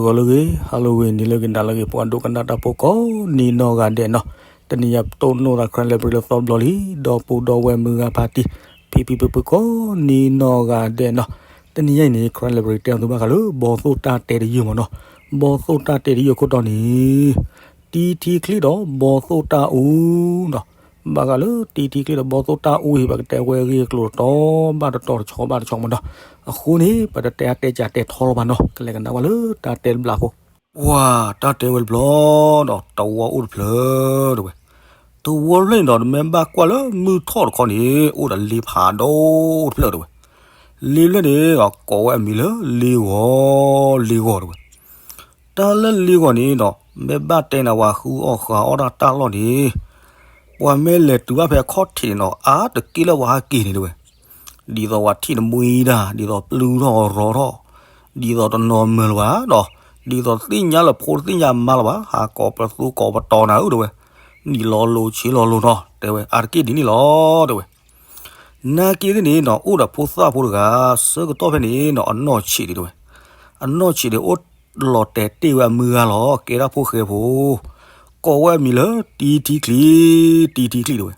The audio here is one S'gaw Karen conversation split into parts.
ဂီၤလၢအဂ့ၤ, ဟါလၢအဂ့ၤ, နံၤလၢအဂ့ၤ, နၤလၢအဂ့ၤ, ပှၤဒိကနၣ်တၢ်ဖိကိးနံၤနီၢ်ဂၤဒဲးနီၤ, တနံၤညါပတိၢ်နီၣ်သး Karen Library လၢသီတဘျီလံ, ဒီပုၢ်ဒီဝဲၢ်မုၢ်ဂၤဖါတံၢ်, ဖံဖံဖုဖုကိးနံၤနီၢ်ဂၤဒဲးနီၤ, တနံၤညါအံၤန့ၣ် Karen Library တဲအီၤသုဘၣ်ဃးလၢ ဘီသိၣ်တၢ်တဲတယုၢ်မးနီၤ, ဘီသိၣ်တၢ်တဲတယုၢ်အခိၣ်တီန့ၣ် တံထံချံဒီးဘီသိၣ်တၢ်အူနီၤ, ဘၣ်ဃးလၢတံထံချံဒီးဘီသိၣ်တၢ်အူအံၤ ပကတဲဝဲအဂ့ၢ်အကျိၤတတီၤဘၣ်တတီၤ တဆီဘၣ်တဆီမးနီၤ, အဃိန့ၣ် ပတတဲအါတဲစှၤတဲထီလီၤဘၣ်နီၤ, ကလဲၤကနၣ်ဝဲလၢတၢ်တဲတဘျီဖိ, ပှၤတၢ်တဲဝဲတဘျီဒီး တဝီအိၣ်တဖျၢၣ်တဲဝဲ, တဝီဖျၢၣ်န့ၣ်ဒီး နမ့ၢ်ဘၣ်ကွၢ်လၢမုၢ်ထီၣ်တခီန့ၣ် အိၣ်ဒီးလ့ဖးဒိၣ်တဖျၢၣ်တဲဝဲ, လ့ဖျၢၣ်န့ၣ်ဒီး ကိးဝဲအမံၤလၢလ့ဂီၤ, လ့ဂီၤတဲဝဲ တၢ်လၢလ့ဂီၤန့ၣ်ဒီး မ့ၢ်ဘၣ်တဲနၤပှၤဃုအီၣ်ဃုအီၣ်တၢ်တၢ်လီၢ်န့ၣ်, ပှၤမ့ၢ်လဲၤတုၤဘၣ်ဖဲအခီၣ်ထံးန့ၣ်ဒီး အါတက့ၢ်လၢပှၤဟဲက့ၤန့ၣ်တဲဝဲ, ဒ်သိးပှၤထံၣ်နမှံတၢ်, ဒ်သိးပျုၢ်ထီၣ်ရီထီၣ်, ဒ်သိးတနီၤမုာ်လၢၤဘၣ်ဒီး, ဒ်သိးသ့ၣ်ညါလၢဖိတသ့ၣ်ညါမါလၢၤဘၣ်, ဟးကိးပသူကိးပတီၤနၤဧၢတဲဝဲ, နံၣ်လီၤလိၤဆံးလီၤလိၤနီၤတဲဝဲ, အါတက့ၢ်ဒ်န့ၣ်လီၤတဲဝဲ နာ်က့သ့ၣ်န့ၣ်နီၤ အိၣ်ဒီးဖိသၣ်ဖိတဂၤ, ဆၢကတီၢ်ဖဲန့ၣ်နီၤ အနီၢ်ဆံးဒံးတဲဝဲ, အနီၢ်ဆံးဒံးအိၣ်လီၤတဲာ်တ့ၢ်ဝဲအမုၢ်ဂၤလီၤ, ကဲဒၣ်ဖိဃဲဖိ, ကိးဝဲအမံၤလၢတံထံချံ, တံထံချံတဲဝဲ,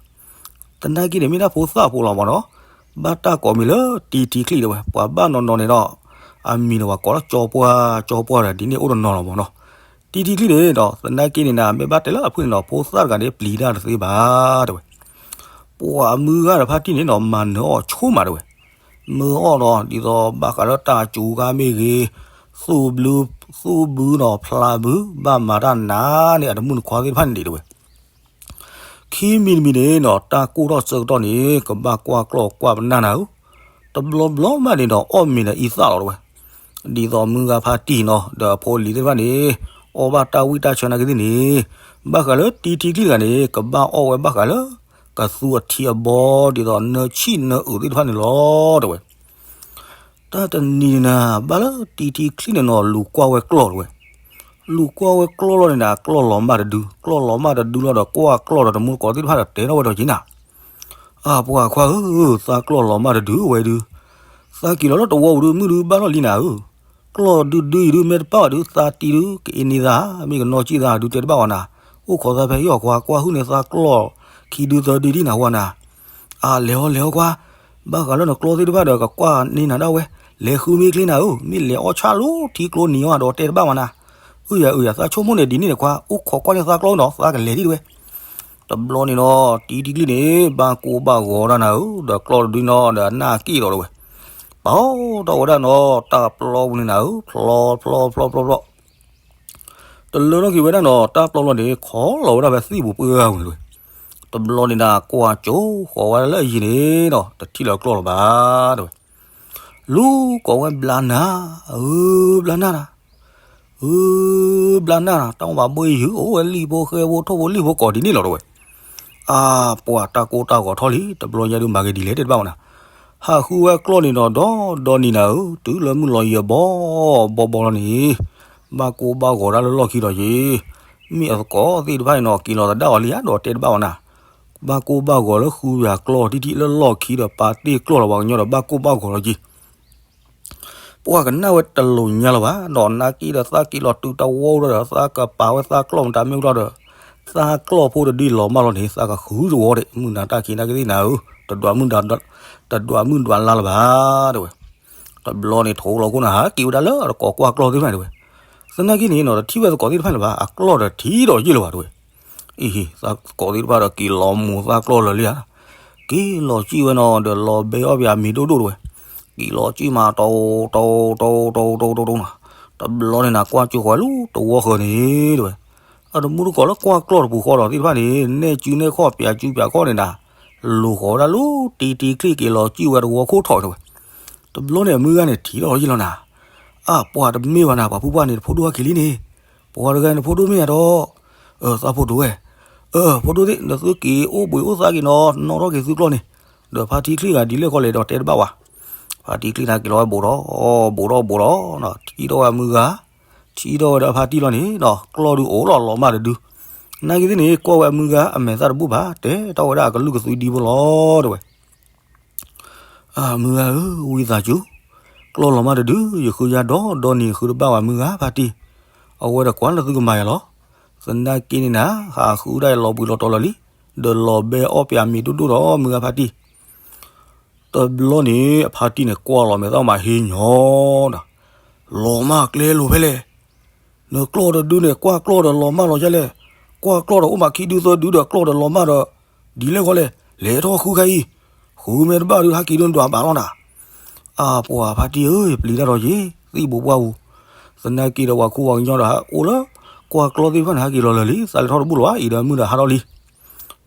သနာ်က့န့ၣ် မ့ၢ်ဒၣ်ဖိသၣ်ဖိလီၤမးနီၤ, ဘၣ်တၢ်ကိးမံၤလၢတံထံချံတဲဝဲ, ပှၤဘၣ်နီၢ်နီၢ်န့ၣ်ဒီး အမံၤန့ၣ်ပှၤကိးလၢကၠီပှၢ်, ကၠီပှၢ်ဒီး ဒ်န့ၣ်အိၣ်တနီၤလီၤမးနီၤ, တံထံချံန့ၣ်ဒီး သနာ်က့န့ၣ်နၤ မ့ၢ်ဘၣ်တဲလၢအဖုၣ်န့ၣ်ဒီး ဖိသၣ်တဂၤန့ၣ် ပျံၤတၢ်တသ့ဘၣ်တဲဝဲ ပှၤအမုၢ်ဂၤဒီးဖါတံၢ်န့ၣ်နီၤ မၤနၢၤအီၣ်ဆိမးတဲဝဲ, မၢအီၣ်ဒီး ဒ်သိးဘၣ်ဃးလၢတၢ်စူၤဂၤမ့ၢ်ဂ့ၤ, သူၣ်ဘျုး, သူၣ်ဘုဒီးဖျးဘု, ဘၣ်မၤတၢ်နၤန့ၣ် အတမုၣ်တခွါသ့ၣ်တဖၣ်န့ၣ်ဒံးတဲဝဲ, ခံမံၤတမံၤန့ၣ်နီၤ တၢ်ကိၢ်ထီၣ်ဆၢကတီၢ်န့ၣ် ကဘၣ်ကွၢ်ကျီၢ်ကွၢ်ပနၢ်နၤဧၢ, တဘျီဘျီမးန့ၣ်ဒီး အီၣ်မ့ၤဒီးအံသၣ်လီၤတဲဝဲ, ဒ်သိးမုၢ်ဂၤဖါတံၢ်နီၤ ဒီးအဖိအလံၤသ့ၣ်တဖၣ်န့ၣ် အီၣ်ဘၣ်တၢ်ဝံၣ်တၢ်ဆၢနာ်က့သ့ၣ်န့ၣ်, ဘၣ်ဃးလၢတံထံချံတဂၤန့ၣ် ကဘၣ်အီၣ်ဝဲဘၣ်ဃးလၢ ကသူအထံအဘီ ဒ်သိးနၢဆံၣ်နၢအုးသ့ၣ်တဖၣ်န့ၣ်လီၤတဲဝဲ တၢ်တနံၤန့ၣ်နၤ ဘၣ်လၢတံထံချံန့ၣ်နီၤ လူၤကွၢ်ဝဲကျီၢ်တဲဝဲ, လူၤကွၢ်ဝဲကျီၢ်လီၤန့ၣ်နၤ ကျီၢ်လီၤမၢ်တဒု, ကျီၢ်လီၤမၢ်တဒုလီၤဒီး ကွၢ်ကျီၢ်ဒီးတမူတကိးသ့ၣ်တဖၣ်ဒီးတဲထီၣ်ဝဲဒီးက့ၤနၤ, အပှၤခွါဧၢ, သးကျီၢ်လီၤမၢ်တဒုဝဲဒု, သးက့ၤလီၤလၢတဝီပူၤဒု မုၢ်ဒုဘၣ်ထီၣ်လံနၤဧၢ, ကျီၢ်ဒုဒုအံၤဒု မ့ၢ်တပၣ်ဘၣ်ဒု သးတံၤဒု ကအ့န့သး, မ့ၢ်ကနီၢ်ကံၣ်သးဒု တဲတဘၣ်ဝဲနၤ, အိၣ်ခိးသးဖဲဟံၣ်အီၤခွါ ကွၢ်ဟုၣ်န့ၢ်သးကျီၢ်ခံဒုသၢဒုဒ်နၤဝဲနၤ, အလဲၤအီၤလဲၤအီၤခွါ, ဘၣ်ဃးလၢနကျီၢ်သ့ၣ်တဖၣ်ဒီး ကကွၢ်န့ၢ်နၤဒၣ်ဝဲ, လဲၤဃုမ့ၢ်ချ့နၤဧၢ, မ့ၢ်လဲၤအီၣ်ဆၣ်လိထံကျိနံၤအီၤဒီးတဲတဘၣ်ဝဲနၤ, အုယၤအုယၤ သးဆိကမိၣ်န့ၣ်ဒ်န့ၣ်န့ၣ်ခွါ, အိၣ်ခိးကွၢ်န့ၢ်သးကျီၢ်နီၤ သးကလဲၤဒ်တဲဝဲ တဘျီန့ၣ်နီၤ တံထံချံန့ၣ် ဘၣ်ကိၢ်ဘၣ်ဂီၤတၢ်နၤဧၢ, ဒီးကျီၢ်တဒုနီၤ ဒီးအနၢ်က့ၣ်ဒီးတဲဝဲ, ပာ်ထီၣ်ဝဲဒၣ်နီၤ တၢ်ပျီပူၤန့ၣ်နၤဧၢ, ဖျီဖျီဖျီဖျီဖျီဖျီ, တလၢထီၣ်က့ၤဝဲဒၣ်နီၤ တၢ်ပျီလီၤန့ၣ် ခိးလီၤဝဲဒၣ်ဖဲသ့ၣ်ပူၤပှၢ်ပူၤန့ၣ်တဲဝဲ, တဘျီန့ၣ်နၤ ကွၢ်ကၠိဃီၤဝဲဒၣ်လၢအယံၤန့ၣ်နီၤ တထံၣ်လၢၤကျီၢ်လၢၤဘၣ်တဲဝဲ လူၤကိးဝဲဘျါနၢ်, အၢ ဘျါနၢ်နၤ, အၢ ဘျါနၢ်နၤ, တၢ်မၤဘၣ်ယုာ်အိၣ်ဝဲလံၣ်ဖိဃဲဖိထိၣ်ဖိလံၣ်ဖိကိးဒ်န့ၣ်လီၤတဲဝဲ, အါ ပှၤတၢ်ကိၢ်တၢ်ဂီၤထီၣ်လံ တဘျီညါဒုးမၤက့ၤဒ်လဲၣ်တဲတဘၣ်ဝဲနၤ, ဟးဃုဝဲကျီၢ်န့ၣ်ဒီးဒီဒီနံၤနၤဧၢ, တုၤလၢမုၢ်လီၤယံၤဘီဘီဘီလီၤန့ၣ်, ဘၣ်ကိၢ်ဘၣ်ဂီၤတၢ်လၢလီၢ်ခံဒီးယ့ၤ, မ့ၢ်အသကိးသ့ၣ်တဖၣ်န့ၣ်နီၤ က့ၤလီၤသဒၣ်အီၤလံဧါဒီးတဲတဘၣ်ဝဲနၤ ဘၣ်ကိၢ်ဘၣ်ဂီၤလၢဃုယၤကျီၢ်တံထံၣ်လၢလီၢ်ခံဒီး ပာ်တ့ၢ်ကျီၢ်လီၤပှၤကညီဒီးဘၣ်ကိၢ်ဘၣ်ဂီၤလီၤက့ၤ, ပှၤကနၣ်ဝဲတလိၤညါလီၤဘၣ်, ဒီးနာ်က့ဒီးသးက့ၤလီၤတုၤတဝီဒီး သးကပာ်ဝဲသးကျီၢ်မတၤမ့ၢ်ဘျီဒီး, သးကျီၢ်ဖိတဒုလီၤမၢ်လီၤန့ၣ် သးကဃုတဝီဒဲး မုၢ်နၤတၢ်ခံးနာ်က့သ့ၣ်နၤဧၢ, တဒွးမုၢ်ဒွးလါလၢၤဘၣ်တဲဝဲ တဘျီန့ၣ်ထိးလီၤခိၣ်နၤ ဟးက့ၤဝဲဒၣ်လၢအတကိးကွၢ်ကျီၢ်သ့ၣ်တဖၣ်န့ၣ်တဲဝဲ, သနာ်က့န့ၣ်နီၤ တထံၣ်ဝဲသကိးသ့ၣ်တဖၣ်လၢၤဘၣ် အကျီၢ်ဒီးထံၣ်ဒီးယ့ၢ်လၢၤဘၣ်တဲဝဲ, အံၤ သကိးသ့ၣ်တဖၣ်ဒီးက့ၤလီၤမိၤသးကျီၢ်လၢာ်လံဧါ, က့ၤလီၤစံၣ်ဝဲနီၤ ဒီးလီၤဘဲအီၣ်ပယၤမ့ၤဒိၣ်ဒိၣ်တဲဝဲ, က့ၤလီၤစံၣ်မး တိတိတိတိတိတိတိတိနီၤ, တဘျီန့ၣ်နၤ ကွၢ်ကၠိဃီၤလၢတဝီဃၢၤန့ၣ်တဲဝဲ, အတမူတကိးလၢကွၢ်ကျီၢ်တပူၤဃီဒီးသ့ၣ်တဖၣ်န့ၣ် နဲၣ်စုနဲၣ်ခီၣ်ပၠးစုပၠးခီၣ်န့ၣ်နၤ, လူၤဃီၤဝဲဒၣ်လၢတံထံချံက့ၤလီၤစံၣ်ဝဲတဝီခိၣ်ထီၣ်တဲဝဲ, တဘျီန့ၣ်အမုၢ်ဂၤန့ၣ်ထံၣ်ထီၣ်ယ့ၢ်လီၤနၤ, အါ ပှၤတမ့ၢ်ဘၣ်နၤ ပှၤဖုပှၢ်န့ၣ် တဖိဒိၣ်ဟဲက့ၤလံန့ၣ်, ပှၤတဂၤန့ၣ်ဖိဒိၣ်မ့ၢ်ယါဒီး, အၢ သးဖိဒိၣ်ဝဲ, အၢ ဖိဒိၣ်သ့ၣ် နသုက့ၤအိၣ်ဘှံးအိၣ်သါက့ၤနီၤ နီၣ်ထီၣ်က့ၤသုကျီၢ်န့ၣ်, ဒီးဖါတံချံဂၤဒ်လဲၣ်ခီလဲၣ်ဒီးတဲတဘၣ်ဝဲ, ဖါတံချံနၤက့ၤလီၤဝဲဘူးဒီး, ဘူးဒီးဘူးဒီး, ထံၣ်ထီၣ်ဝဲအမုၢ်ဂၤ, ထံၣ်ထီၣ်ဝဲဒီးဖါတံၢ်လီၤန့ၣ်ဒီး ကျီၢ်ဒုးအိၣ်လီၤလီၤမၢ်တဒု, နာ်က့သ့ၣ်န့ၣ် ကွၢ်ဝဲအမုၢ်ဂၤအမဲာ်သၣ်တဘူၣ်ဘၣ် တဲထီၣ်ဝဲဒၣ်အကလုၢ်ကသွံဒံဖိလီၤတဲဝဲ အၢ မုၢ်ဂၤဧၢ, ဝံသးစူၤ, ကျီၢ်လီၤမၢ်တဒု ယဃုယၤဒီးဒီနံၤဃုတဘၣ်ဝဲမုၢ်ဂၤဖါတံၢ်, အဝဲဒီးကွၢ်လၢသုကမၤယၤလီၤ. သနာ်က့န့ၣ်နၤ ဟးဃုဒၣ်လီၤဘှံးလီၤတီၤလၢာ်လံ, ဒီးလီၤဘဲအီၣ်ပၠးမ့ၤဒိၣ်ဒိၣ်ဒီးမုၢ်ဂၤဖါတံၢ် တဘျီန့ၣ် အဖါတံၢ်န့ၣ် ကွၢ်လီၤမဲာ်သၣ်မးဟ့ၣ်ညီဒီး, လီၤမၢ်ကျဲလိၤဖဲလဲၣ်. နကျီၢ်တဒုန့ၣ် ကွၢ်ကျီၢ်ဒီးလီၤမၢ်လီၤယဲလဲၣ်. ကွၢ်ကျီၢ်ဒီးအိၣ်မးခံဒုသၢဒုဒီး ကျီၢ်ဒီးလီၤမၢ်ဒီး ဒ်လဲၣ်ဃီလဲၣ်. လဲၤထီၣ်ဃုခါအံၤ, ဃုမဲာ်တဘၣ်ဒု ဟဲက့ၤဒိနဒွးဘၣ်လီၤနၤ. အပှၤဖါတံၢ်ဧၢ, ပျံၤတၢ်ဒီးယ့ၤ သံၣ်ဘိပှၢ်ပူၤ, သနာ်က့ဒီးပှၤခူပှၤကညီဒီး အိၣ်လၢကွၢ်ကျီၢ်သ့ၣ်တဖၣ်န့ၣ် ဟဲက့ၤလီၤလၢာ်လံ, သးလဲၤထီၣ်တဘူၣ်လၢၤဘၣ်အံၤဒီး မုၢ်ဒီးဟါထီၣ်လံ.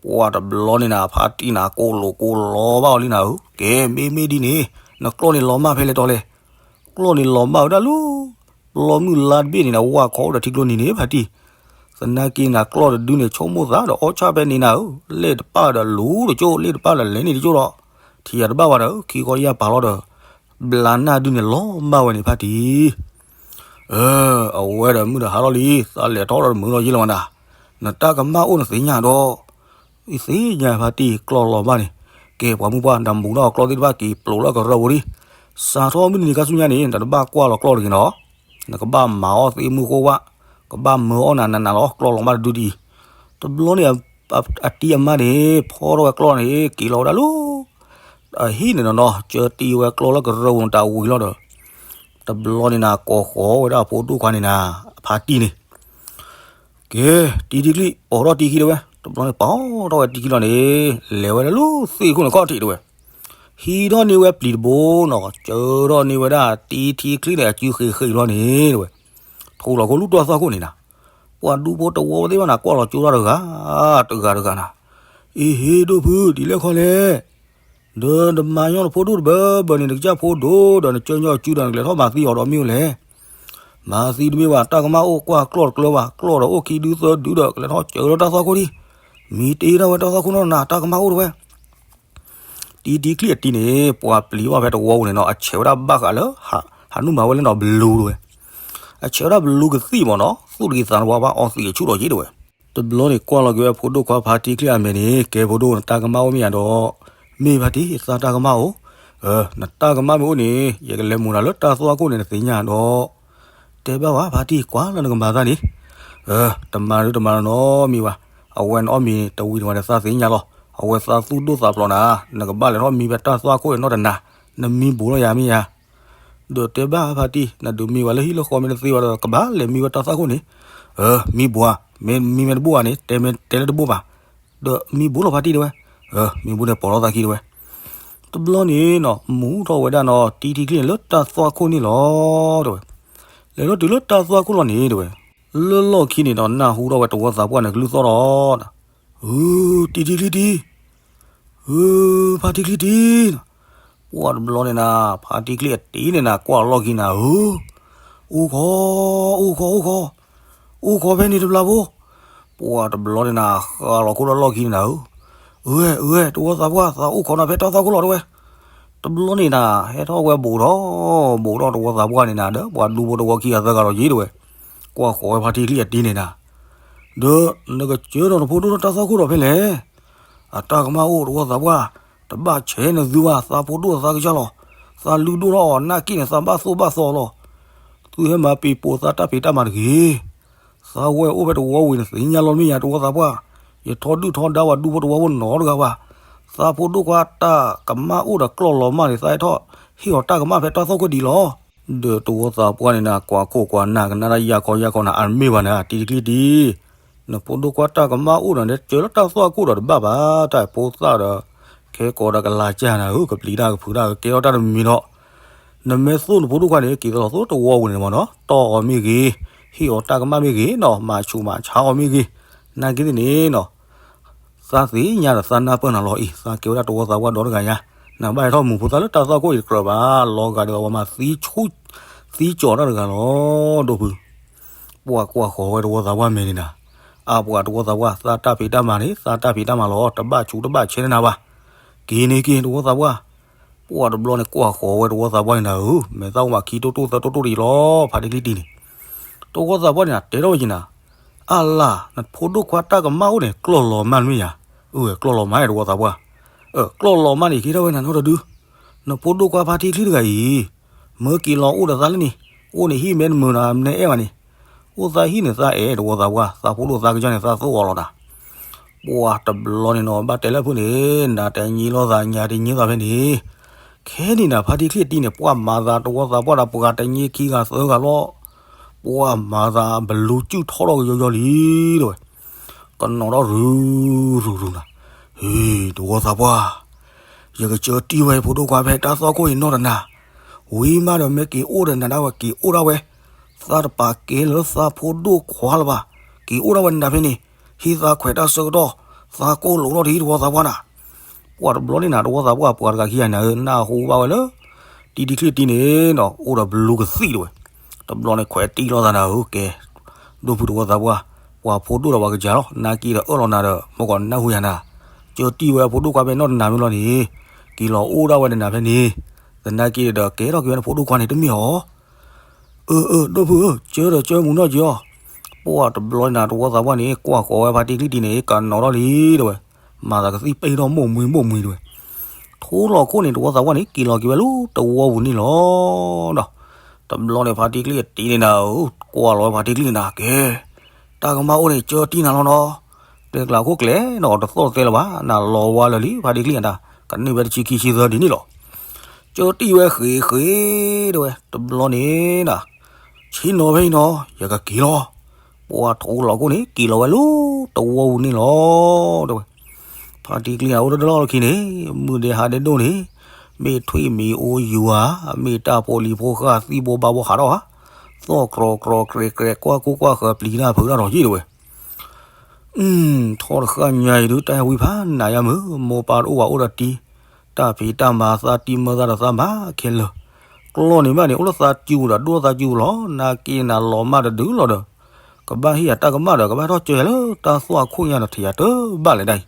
ပှၤတဘျီန့ၣ်နၤ ဖါတံၢ်နၤ ကိးလိာ်ကိးလီဘၣ်အီၤလံနၤဧၢ, ကဲ မ့မ့ၢ်ဒ်န့ၣ် နကျီၢ်န့ၣ်လီၤမၢ်ဖဲလဲၣ်တီလဲၣ်. ကျီၢ်န့ၣ်လီၤမၢ်ဝဲဒၣ်လၢ ပျီမုၢ်လါတဘ့ၣ်န့ၣ်နၤ ဝၢ်ခီအိၣ်ဒီးထံကျိနံၤန့ၣ် ဖါတံၢ်. သနာ်က့နၤ ကျီၢ်တဒုန့ၣ် ဆိကမိၣ်သးဒီးအီၣ်ဆၣ်ဖဲန့ၣ်နၤဧၢ, လ့ၣ်တပၣ်ဒီးလူၤတကၠိၣ်, လ့ၣ်တပၣ်ဒီးလဲၤန့ၣ်တကၠိၣ်ဒီး ထံၣ်ယၤတဘၣ်ဝဲဒီး ခံခီယၢ်ပာ်လီၤဒီး ဘျးနၢ်ဒုန့ၣ်လီၤမၢ်ဝဲန့ၣ်ဖါတံၢ်. အၢ အဝဲဒီးမုၢ်ဒီးဟါထီၣ်လံ, သးလဲၤထီၣ်ဒီးတမုာ်လီၤယ့ၢ်လီၤမးနၤ, နတၢ်ကမၣ်အိၣ်နသ့ၣ်ညါဒီး ယသ့ၣ်ညါဖါတံၢ်ကျီၢ်လီၤမၢ်န့ၣ်, ကဲပှၤမုၢ်ပှၢ် နမူထီၣ်ကျီၢ်သ့ၣ်တဖၣ်က့ၤပျိးလၢကရၢၢ်ပူၤလံ, စးထီၣ်မုၢ်တနံၤခါဆူညါန့ၣ် နတဘၣ်ကွၢ်လီၤကျီၢ်တဂ့ၤနီၤ, နကဘၣ်မၤအီၣ်သ့မုၢ်ဃိဝၣ်, ကဘၣ်မၢအီၣ်နၤနးနးလီၤ ကျီၢ်လီၤမၢ်တဒုဒ်အံၤ. တဘျီန့ၣ် အတံၤအမါန့ၣ် ဖီထီၣ်ဝဲကျီၢ်န့ၣ် က့ၤလီၤဝဲဒၣ်လၢ အဟံၣ်န့ၣ်နီၤနီၤ ကၢတံၤဝဲကျီၢ်လၢကရၢၢ်ပူၤတၢ်ဝံၤလီၤဒီး တဘျီန့ၣ်နၤ ကိးဃီၤဝဲဒၣ်အဖိဒိၣ်ခွါန့ၣ်နၤ အဖါတံၢ်န့ၣ် ကဲ တံၤထံချံ အိးထီၣ်တံၤခံတဲဝဲ, တဘျီန့ၣ် ပာ်ထီၣ်ဝဲတံၤခံလီၤန့ၣ် လဲၤဝဲဒၣ်လၢသ့ၣ်ခိၣ်န့ၣ်ခီၣ်ထံးတဲဝဲ, ဟံးထီၣ်န့ၢ်ဝဲပျံၤတဘိနီၤ ကၢထီၣ်န့ၢ်ဝဲဒၣ်တံၤထံချံန့ၣ် အစုဃ့ဃ့လီၤန့ၣ်တဲဝဲ, ထိးလီၤခိၣ်လူၢ်တၢ်သွၣ်ခိၣ်န့ၣ်နၤ, ပှၤဒူဖိတဝီသ့ၣ်တဖၣ်န့ၣ် ကွၢ်လီၤကၠိထီၣ်တဂၤ တဂၤတဂၤနၤ, အ့ဟ့ဒိၣ်ဖု ဒ်လဲၣ်ခီလဲၣ် ဒီးနမၤညီနဖိဒိၣ်တဘၢဘၢန့ၣ် နကစၢ်ဖိဒိၣ်ဒီး နကၢညီစုဒီး နကလဲၤထီၣ်မၤသံအီၤဒီးမ့ၢ်အိၣ်လဲၣ်. မၤသံတမ့ၢ်ဘၣ် တၢ်ကမၣ်အိၣ်ကွၢ်ကျီၢ်တကျၢၤဘၣ်, ကျီၢ်ဒီးအိၣ်ခံဒုသၢဒုဒီး ကလဲၤထီၣ်ကၢလၢတၢ်သွၣ်ခိၣ်ဒံး, မံတ့ထီၣ်ဝဲတၢ်သွၣ်ခိၣ်နီၢ်နၤ တၢ်ကမၣ်အိၣ်တဲဝဲ တံၤထံချံအတံၤန့ၣ် ပှၤပျံၤဘၣ်ဖဲတဝီပူၤန့ၣ်နီၤ အဆဲးဝဲဒၣ်ဘၣ်ဃးလၢ ဟးနုာ်မၤဝဲလၢနီၤဘလူတဲဝဲ, အဆဲးဝဲဒၣ်ဘလူကသံၣ်မ့ၢ်နီၤ သူၣ်တဂ့ၤသးတဝါဘၣ် အီသံးအဆူၣ်ဒီးယ့ၢ်တဲဝဲ. တဘျီန့ၣ် ကွၢ်လီၤက့ၤဝဲဖိဒိၣ်ခွါဖါတံၢ်ချံအမဲာ်န့ၣ် ကဲဖိဒိၣ် နတၢ်ကမၣ်အိၣ်မ့ၢ်ဧါဒီး, မ့ၢ်ဖါတံၢ် သးတၢ်ကမၣ်အိၣ်, နတၢ်ကမၣ်မ့ၢ်အိၣ်န့ၣ် ယကလဲၤမူၤနၤလၢတၢ်သွၣ်ခိၣ်န့ၣ် နသ့ၣ်ညါဒီး, တဲဘၣ်ဝဲဖါတံၢ် ကွၢ်လၢနကမၤတၢ်န့ၣ်, တမၤဒုတမၤနီတမံၤဘၣ်, အဝဲနအီၣ်မ့ၤတဝံၤန့ၣ်ဝဲဒီးသးသ့ၣ်ညါလီၤ, အဝဲသးသူၣ်ဒိၣ်သးဖျိးနၤ, နကဘၣ်လဲၤထီၣ်မံဖဲတၢ်သွၣ်ခိၣ်န့ၣ်နီတနၤ, နမံဘူးလီၤယၤမ့ၢ်ဧါ ဒီးတဲဘၣ်ဖါတံၢ် နဒုးမံဝဲလၢဟံၣ်လၢဃီမ့ၢ်တသ့ဘၣ်ဒီး ကဘၣ်လဲၤမံဝဲတၢ်သွၣ်ခိၣ်န့ၣ်, မံဘူးဧါ, မ့ၢ်မံမ့ၢ်တဘူၣ်ဘၣ်န့ၣ် တဲမ့ၢ်တဲလၢတဘူၣ်ဘၣ်, ဒီးမံဘူးလီၤဖါတံၢ်တဲဝဲ, မံဘူးန့ၣ်ပိာ်ထီၣ်သးခံတဲဝဲ. တဘျီန့ၣ်နီၤ မူထီၣ်ဝဲဒၣ်နီၤ တံၤထံချံန့ၣ်လၢတၢ်သွၣ်ခိၣ်န့ၣ်လီၤတဲဝဲ, လဲၤထီၣ်တုၤလၢတၢ်သွၣ်ခိၣ်လီၤန့ၣ်တဲဝဲ, လၢလီၢ်ခံန့ၣ်ဒီး နၢ်ဟူထီၣ်ဝဲတဝီသးပှၢ်န့ၣ်ကလုၢ်သီၣ်ထီၣ်နၤ, အၢ တံၤထံချံတံၤ အၢ ဖါတံၢ်ချံတံၤ, ပှၢ်တဘျီန့ၣ်နၤ ဖါတံၢ်ချံအတံၤန့ၣ်နၤ ကွၢ်လီၢ်ခံနၤဧၢ, အိၣ်ခိး အိၣ်ခိး အိၣ်ခိး, အိၣ်ခိးဖဲန့ၣ်တဘျီဖိ, ပှၢ်တဘျီန့ၣ်နၤ ဃးလီၤခိၣ်ဒီးလီၢ်ခံန့ၣ်နၤဧၢ, အၢ အၢ တဝီသးပှၢ် သးအိၣ်ခိးနၤဖဲတၢ်သွၣ်ခိၣ်လီၤတဲဝဲ. တဘျီန့ၣ်နၤ ဟဲထီၣ်ဝဲဘူးထီၣ် ဘူးထီၣ်တဝီသးပှၢ်န့ၣ်နၤ ဒီးပှၤဒူဖိတဝီခံဂၤသၢဂၤလီၤယ့ၢ်တဲဝဲ, ကွၢ်ဃီၤဝဲဖါတံၢ်ချံအတံၤန့ၣ်နၤ ဒီးနကစၢဒီးနဖိဒိၣ်လၢတၢ်သွၣ်ခိၣ်ဒီးဖဲလဲၣ်, အတၢ်ကမၣ်အိၣ်တဝီသးပှၢ်, တဘၣ်ဆဲးနသုဘၣ် သးဖိဒိၣ်သးကစၢ်လီၤ, သးလုၢ်ဒိၣ်ထီၣ်အီၤ နၢ်က့ၣ်န့ၣ် သးဘၣ်သိၣ်ဘၣ်သီလီၤ, သုဟဲမၤပံၤပိာ်သးတၢ်ဖံးတၢ်မၤတဂ့ၤ, သးဝဲအိၣ်ဖဲတဝီဝံၤန့ၣ် သ့ၣ်ညါလီၤမ့ၢ်ယၤတဝီသးပှၢ်, ယထီဒုၣ်ထီဒါပှၤဒူဖိတဝီဖိနီတဂၤဘၣ်, သးဖိဒိၣ်ခွါတၢ်ကမၣ်အိၣ်ဒီးကျီၢ်လီၤမၢ်န့ၣ် သးဟဲထီၣ်ဟ့ၣ်အီၤတၢ်ကမၣ်ဖဲတၢ်သွၣ်ခိၣ်ဒံးလီၤ. ဒီးတဝီသးပှၢ်န့ၣ်နၤ ကွၢ်ခိၣ်ကွၢ်နၢ်ကနၣ်တၢ်ယၢ်ခီယၢ်ခီနၤ အါတမ့ၢ်ဘၣ်နၤ တံၤတံၤတံၤ, နဖိဒိၣ်ခွါတၢ်ကမၣ်အိၣ်ဒီး နစၢလၢတၢ်သွၣ်ခိၣ်ဒီးတဘၣ်ဘၣ် တၢ်ဖိသၣ်ဒီး ခဲကိာ်ဒီးကလၤကၢ်နၤဧၢ ကပျံၤတၢ်ကဖုးတၢ် ကကဲထီၣ်တၢ်တမံၤဒီး နမ့ၢ်သိၣ်နဖိဒိၣ်ခွါန့ၣ် က့ၤသလီၤသိတဝီပူၤန့ၣ်မ့ၢ်နီၤ တီၢ်အီၤမ့ၢ်ဂ့ၤ, ဟ့ၣ်အီၤတၢ်ကမၣ်မ့ၢ်ဂ့ၤနီၤ မၤဆူးမၤဆါအီၤမ့ၢ်ဂ့ၤ, နာ်က့သ့ၣ်န့ၣ်နီၤ သးသ့ၣ်ညါဒီးသးနၢ်ပၢၢ်နၤလီၤအံၤ သးကဲဝဲဒၣ်တဝီသးပှၢ်ဒီတဂၤညါ, နကဘၣ်ဟဲထီၣ်မူၤဖိသၣ်လၢတၢ်သွၣ်ခိၣ်အံၤတကြၢးဘၣ်, လီၤဂာ်ဒ်သိးပှၤမၤသံဆူၣ်သံကၠီၤတၢ်တဂၤလီၤ ဒိၣ်ဖု ပှၤကွၢ်ဃီၤဝဲတဝီသးပှၢ်မဲာ်န့ၣ်နၤ, အပှၤတဝီသးပှၢ် သးတၢ်ဖံးတၢ်မၤန့ၣ် သးတၢ်ဖံးတၢ်မၤလီၤ တဘၣ်ဆူးတဘၣ်ဆဲးန့ၢ်နၤဘၣ်, က့ၤန့ၣ်က့ၤတဝီသးပှၢ်, ပှၤတဘျီန့ၣ် ကွၢ်ဃီၤဝဲတဝီသးပှၢ်န့ၣ်နၤဧၢ, မဲာ်သၣ်အိၣ်မးခံတိၢ်တိၢ်သၢတိၢ်တိၢ်တယံၤလီၤ ဖါတံၢ်ချံတံၢ်န့ၣ်, တဝီသးပှၢ်န့ၣ်နၤ တဲထီၣ်ဝဲက့ၤနၤ, အလၤ နဖိဒိၣ်ခွါတၢ်ကမၣ်အိၣ်န့ၣ် ကျီၢ်လီၤမၢ်မ့ၢ်ယၤ, အၢ ကျီၢ်လီၤမၢ်တဝီသးပှၢ်, ကျီၢ်လီၤမၢ်န့ၣ် ကဲထီၣ်ဝဲနၤနီတဒု, နဖိဒိၣ်ခွါဖါတံၢ်ချံတဂၤအံၤ မၢက့ၤလီၤအိၣ်ဒီးသးလၢန့ၣ်, အိၣ်န့ၣ်ဟံၣ်မဲနမုာ်နၤ မနၢၤအဲၣ်ဘၣ်န့ၣ်, အိၣ်သးဟံၣ်န့ၣ်သးအဲၣ်တဝီသးပှၢ်, သးဖိဒိၣ်သးကစၢ်န့ၣ်သးသိၣ်အီၤလီၤနၤ. ပှၢ်တဘျီန့ၣ်နီၤ ဘၣ်တဲလၢဖုန့ၣ် နၤတညံလီၤသးညါတညံသးဖဲန့ၣ်, ခဲန့ၣ်နၤ ဖါတံၢ်ချံၣ်တံၢ်န့ၣ် ပှၢ်မၤသးတဝီသးပှၢ်ဒီးပှၤတညံခံဂၤသၢဂၤလီၤ. ပှၢ်မၤသးဘလူးစုၣ်ထီၣ်ထီၣ်ကယီယီလံ တဲဝဲ, ကနီၤထီၣ်ရူၤရူၤရူၤနၤ. ဟ့ၣ် တဝီသးပှၢ်, ယကစၢတံၢ်ဝဲဖိဒိၣ်ခွါဖဲတၢ်သွၣ်ခိၣ်အံၤနီၢ်တနၤ, ဝံၤမးဒီးမ့ၢ်က့ၤအိၣ်ဒီးနၤဒၣ်ဝဲ က့ၤအိၣ်ဒၣ်ဝဲ, သးတပာ်ကဲလၢသးဖိဒိၣ်ခွါလၢၤဘၣ်, က့ၤအိၣ်ဒၣ်ဝဲနၤဖဲန့ၣ်, ဟံးသးခွဲးတၢ်ဆၢကတီၢ်, သးကိၢ်လိာ်ထီၣ်တဟံးတဝီသးပှၢ်နၤ. ပှၢ်တဘျီန့ၣ်နၤ တဝီသးပှၢ်ပှၤတဂၤခံဂၤနၤဧၢ နၢ်ဟူဘၣ်ဝဲလၢ တံၢ်တံၢ်ချံၣ်တံၢ်န့ၣ်နီၤ အိၣ်ဒီးဘလူးကသံၣ်တဝဲ, တဘျီန့ၣ်ခွဲးတံၢ်လိာ်သးနၤဧၢ ကဲ ဒိၣ်ဖုတဝီသးပှၢ်, ပှၤဖိဒိၣ်ဒီးပှၤကစၢ်လီၤ နာ်က့ဒီးအၢၣ်လီၤနၤဒီး မ့ၢ်ကီးနၢ်ဟူယၤနၤ, ကၢတံၢ်ဝဲအဖိဒိၣ်ခွါဖဲနီၢ်တနၤမ့ၢ်လီၤန့ၣ်, က့ၤလီၤအိၣ်ဒၣ်ဝဲနၤဖဲန့ၣ်, သနာ်က့ဒီးကဲထီၣ်က့ၤဝဲနဖိဒိၣ်ခွါန့ၣ်တမ့ၢ်ဧါ. အၢ အၢ ဒိၣ်ဖုဧၢ ကၢဒီးကၢမုၢ်နီၢ်က့ၤအီၤ. ပှၢ်တဘျီန့ၣ်နၤ တဝီသးပှၢ်န့ၣ် ကွၢ်ဃီၤဝဲဖါတံၢ်ချံၣ်တံၢ်န့ၣ် ကနီၤထီၣ်လံတဝဲ, မၤသးကသံၣ်ပ့ၢ်ထီၣ်မိၢ်မှံမိၢ်မှံတဝဲ ထိလီၤခိၣ်န့ၣ် တဝီသးပှၢ်န့ၣ် က့ၤလီၤက့ၤဝဲလၢတဝီပူၤန့ၣ်လီၤ. ဒီးတဘျီန့ၣ် ဖါတံၢ်ချံၣ်တံၢ်န့ၣ်နၤဧၢ, ကွၢ်လီၤဝဲဖါတံၢ်ချံၣ်န့ၣ်နၤ ကဲ, တၢ်ကမၣ်အိၣ်န့ၣ် ကၢတံၢ်နၤလီၤနီၤ, တဲကျးခိၣ်ကျဲနီၤ တသီၣ်သဲလၢၤဘၣ်, နၤလီၤဝါလၢာ်လံ ဖါတံၢ်ချံၣ်နၤ, ကန့ၢ်ဝဲတဆံခံဆံသၢဒ်န့ၣ်လီၤ. ကၢတံၢ်ဝဲဃ့းဃ့းတဝဲ, တဘျီန့ၣ်နၤ ဆ့ၣ်နီၤဖဲအံၤနီၤ ယကက့ၤလီၤ. ပှၢ်ထိလီၤခိၣ်န့ၣ် က့ၤလီၤဝဲလၢတဝီပူၤန့ၣ်လီၤ တဲဝဲ. ဖါတံၢ်ချံၣ်နၤအိၣ်တလီၢ်လီၢ်ခံန့ၣ် မုၢ်ဒဲးဟါဒဲးဒိၣ်န့ၣ် မ့ၢ်ထွံၣ်မံၤအိၣ်ယူၤဧါ, မ့ၢ်တၢ်ဖိလံၤဖိဃၢ်သံၣ်ဘိဘၣ်ဘိဟးထီၣ်ဧါ, သီၣ်ကြီကြီကြဲးကြဲး ကွၢ်ကူၣ်ကွၢ်ဃၢၤပျံၤတၢ်ဖုးတၢ်ထီၣ်က့ၤတဝဲ. အု ထီၣ်တဃၣ်ညါအံၤဒုး တၢ်ဝံဖးနးယါမုၢ်, မိၢ်ပၢ်တအိၣ်ဘၣ်အိၣ်ဒီးတံၤ, တၢ်ဖံးတၢ်မၤသးတံၤမၢသးဒီးသးမၤခဲလၢာ်, ကျီၢ်န့ၣ်ဘၣ်န့ၣ် အိၣ်လၢသးစုပူၤဒီးဒိၣ်သးစုပူၤလီၤ. နာ်က့နၤလီၤမၢ်တဒုလီၤဒီး ကဘၣ်ဟ့ၣ်ယၤတၢ်ကမၣ်ဒီး ကဘၣ်ထီၣ်ကၢယၤလၢတၢ်သွၣ်ခိၣ်ညါဒီး ထံၣ်ယၤတဘၣ်လဲၣ်ဒၣ်အံၤ.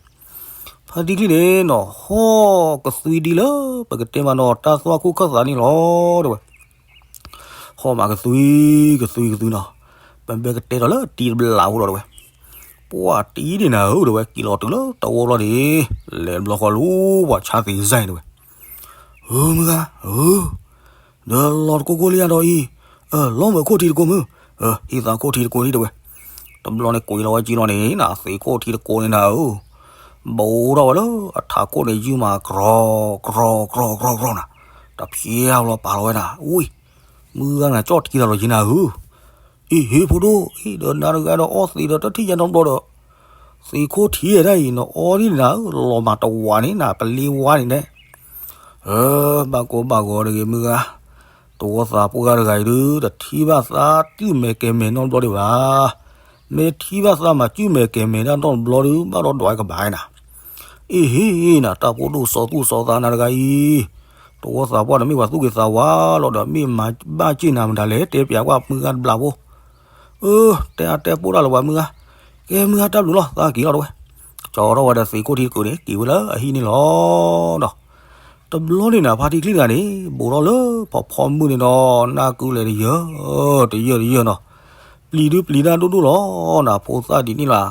ဖါတံၢ်ချံၣ်န့ၣ်နီၤ ဟီၣ်ကသွံဒ်လၢ ပကတဲမးနီၤ တၢ်သွၣ်ခိၣ်ခၢၣ်သးန့ၣ်လီၤ တဲဝဲ. ဟီၣ်မးကသွံ ကသွံ ကသွံနီၤ, ပမ့ၢ်ကတဲထီၣ်လၢတံၤတဘျးဖိဒီးတဲဝဲ, ပှၢ်တံၤန့ၣ်နၤဧၢ တဲဝဲ က့ၤလီၤတုၤလၢတဝီလီၤန့ၣ်, လဲၤတဘျီဃီလူၤ ပှၤဆါသံးစဲတဲဝဲ. ဧၢ မုၢ်ဂၤဧၢ, ဒီးလီၤတကိးကိးလံယၤဒီးအံၤ, လီၤမုၢ်ခိၣ်ထံးတကိးမုၢ်, ဟံးသးခိၣ်ထံးတကိးလံတဲဝဲ. တဘျီန့ၣ်ကွံာ်လီၤဝဲကံလီၤန့ၣ် နသံးခိၣ်ထံးတကိးန့ၣ်နၤဧၢ ဘူးထီၣ်ဝဲလၢအထးခိၣ်န့ၣ် ယုၢ်မးကြီ ကြီ ကြီ ကြီ နၤ, တဖျဲလီၤပာ်လီၤဝဲနၤ, ဝံၤ မုၢ်ဂၤနၤကၠီၣ်ထံသးလီၤက့ၤနၤဧၢ. အ့ ဟ့ၣ်ဖိဒိၣ် အ့ ဒီးနၤတဂၤဒီးအီသံးဒီးတထံၣ်ယၤနီတဘျီဒီး, သံးခိၣ်ထံးဒၣ်အံၤ နအီဒ်န့ၣ်နၤဧၢ, လီၤမးတဝးန့ၣ်နၤ ပလ့ဝါန့ၣ်နဲ, အၢ ဘၣ်ကိးဘၣ်ဂီၤတဂ့ၤမုၢ်ဂၤ, တဝီသးပှၢ်တဂၤအံၤဒုး တထံၣ်ဘၣ်သးစုၣ်မဲာ်ကဲၤမဲာ်နီတဘျီဒံးဘၣ်. မ့ၢ်ထံၣ်ဘၣ်သးမၤစုၣ်မဲာ်ကဲၤမဲာ်ဒၣ်နီတဘျီဒုး ဘၣ်ဒီးဒွးကဘၣ်နၤ. အ့ဟ့ၣ်နၤ တၢ်ဖိဒိၣ်စီၤသူၣ်စီၤသးနၤတဂၤအံၤ, တဝီသးပှၢ်န့ၣ်မ့ၢ်ပှၤသူၣ်က့ၤသးဝါလီၤဒီး မ့ၢ်မၤဘၣ်စ့ၢ်နၤမတၤလဲၣ် တဲပျးကွၢ်မုၢ်ဂၤတဘျးဖိ. အၢ တဲအါတဲပိၢ်တၢ်လၢၤပှၤမုၢ်ဂၤ, ကဲမုၢ်ဂၤတၢ်ဘျုးလီၤ သးက့ၤလီၤတဲဝဲ. ကၠီထီၣ်ဝဲဒီးသံးခိၣ်ထံးတကိးန့ၣ် က့ၤဝဲလၢအဟံၣ်န့ၣ်လီၤ. ဒီးတဘျီန့ၣ်နၤ ဖါတံၢ်ချံၣ်တဂၤန့ၣ် ဘူးထီၣ်လၢဖီဖီမုၢ်န့ၣ်ဒီး နၢ်ကုလဲၤတယၢၢ် တယၢၢ်တယၢၢ်နီၤ, ပျံၤဒုးပျံၤတၢ်ဒိၣ်ဒိၣ်လီၤနၤ ဖိသၣ်ဒ်န့ၣ်လၢ